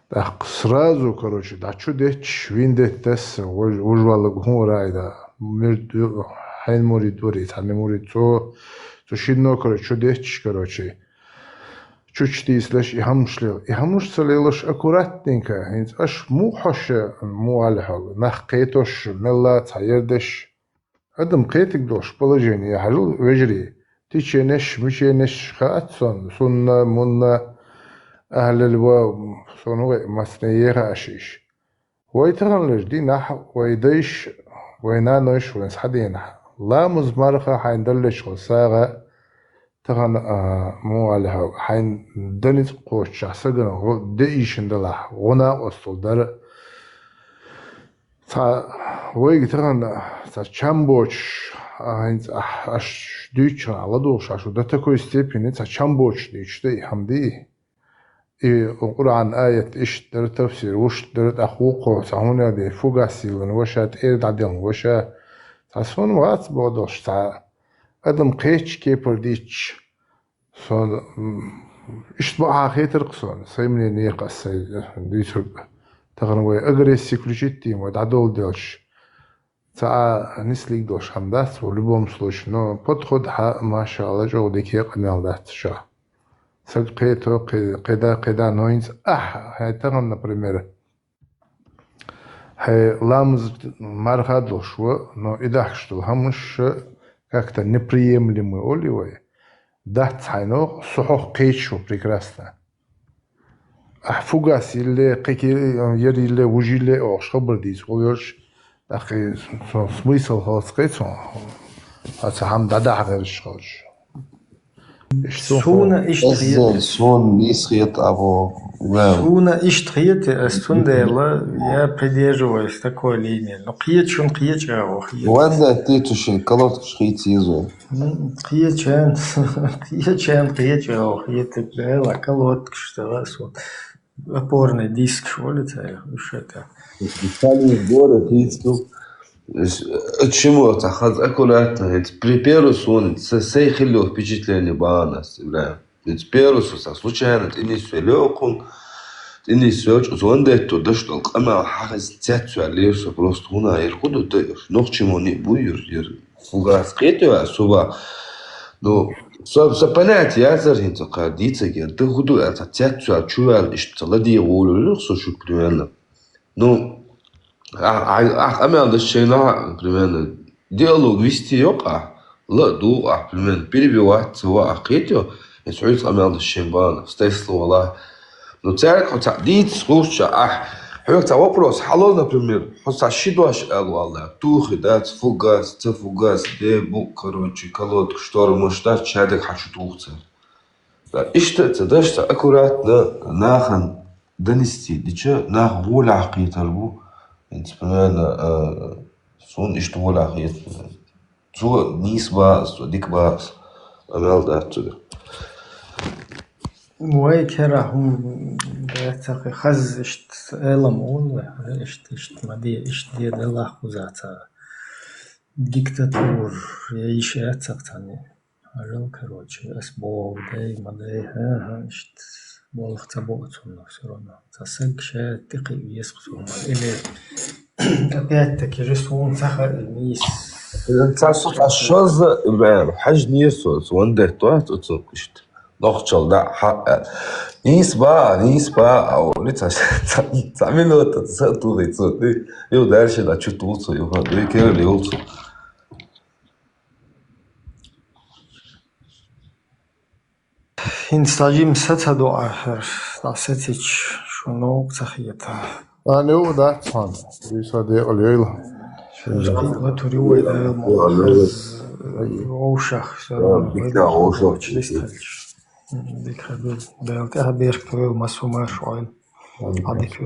ТӀаккха сразу, короче, дӀа чу детташ, виндеттас, вож-, вожваллаг хӀун вара айда, мир-, хьайн мурид вари, цхьанна мурид, цо, цу шинно, короче, чу детташ, короче, чучу дийцалаш и хӀамаш лела. И хӀамаш ца лелаш аккуратненько, хӀинца аша муха хьоьжуш, муха аьлла хьоьга, нах кхетош, мелла цхьа ярдеш, адам кхетиг долуш положение, хьажал, вежарий, теченеш, меченеш хаьа суна, сунна, мунна, ахьлал ва, суна вай массане ехьа ашиш. Вай тахана леш дийнахь, вай дайш, вай нанойш вайн схьадийнахь. Ламаз марха хьайн даллеш хьо сагӀа, тахана, а, муха аьлла хьоьга, хьайн даница кхоччахь сагана гӀо-, деийшина далахь, гӀо накъостал дара. Цхьа вайга тахана цхьа чам боцуш, а, хӀинца ахь, аш дуьйцучу хьан ладугӀуш, аш шу до такой степени цхьа чам боцуш дуьйцуш дай, хьамди. И Къуръан аят иштта дара, тафсир вуьшта дара, тӀаккха вукхо цхьа хӀунда де фугас йиллина ваша, тӀера дӀаделлина ваша. Цхьа суна вац боху долуш цхьа адам кхечу кепара дийцча, суна, м, иштта бахьа хетарх суна, сайн мнение кхас сайн дуьйцург. Тахана вай агрессия включить дийна, вай дӀадолла делча. Ца а нислиг долуш хьан дац, в любом случае. Но подход хьа, машалла, чӀогӀа дика къамел дац ша. Саг кхето, кхе-, кхеда, кхеда, но хӀинца ахь, хьай тахана, например, хьай ламаз марха долуш ва, но и дахкаш долу хӀамаш как-то неприемлемы оли вай. Дац хьайна, со хьох кхечу прекрасно. Ахь фугас йилле, кхеки-, яр йилле, вуж йилле, охуш хабар дийца гӀо йолуш, тӀаккха со смысл хьалцкхе цо, хьо ца хьама дӀадахьа гӀераш хьалча. Иштта суна иштта хета. Суна нийса хета або, вау. Суна иштта хета, ас цундела я придерживаюсь такой линии. Ну, кхечун кхеча гӀо хета. Ванда ты туши, колодкаш хийца езо. М, кхечан, кхечан, кхеча гӀо хета, дела, колодкаш, дела, су. Опорный диск, что ли, это, что это? Специальный город, Ицкил. Э, чему это? Хаз аккуратно. Это при первый сон, с-, сей хиллёх впечатление бана, Ибрахим. Это первый сон, случайно, ты не свелёкун. тӀинис йоч, зон детто, даш дол къамел хьахиз цецвял лер со просто хуна ер худу да, нохчи мони буюр, ер фугас кхетва суба. Ну, со, со понятие язар хин ца ка дица гер, да худу а ца цецвял, чувял, ишт ца лади волю, со шут, примерно. Ну, а, а, а, амел да шейна, примерно, диалог вести йока, ла ду, а, примерно, перебивать, ца ва, а, кхетё, эс хуйц амел да шейн бан, стай слово ла. Ну, царик хо ца диц, слушай, а, хо ца вопрос, хало, например, хо ца шидваш эл вала, тухи, да, ц фугас, ц фугас, де бу, короче, колодка, шторм, шта, чадик хачу тухца. Да, ишта ца дашца аккуратно нахан донести, дича нах воля хитар бу. Инц, примерно, э, сун ишта воля хит. Цу нис бас, цу дик бас. Амел да цу. Вай кера хум да ца хаз ишт элам он, ишт, ишт мади, ишт де да лах кузаца. Диктатур, я иш я цак цани. Ажал, короче, ас бо дай, ма дай, ха, ха, ишт, болх ца бо цунна всё равно. Ца саг ше тикъи вес цунна. Или, опять-таки же, сун ца ха, мис. Ца су, а шо за, Ибраим, хаж нир су, су ван дехт ва, цу, цу, ишт. Нохчал да, ха, э. Нис ба, нис ба, а, о, ли ца, ца, ца минута, ца ту, ли цу, ли, ю дальше, да, чу ту, цу, ю, ха, ли, кер, ли, ю, цу. Хин стажим саца дуа хер, да сецич, шо ног ца хиета. А, ну, да, хан. Виса де олейла. Ва тури вай да, мо, оушах, всё равно. Бикна оушах. Дикха бил, да, алте а берк тури, масу мар шойл. Адик.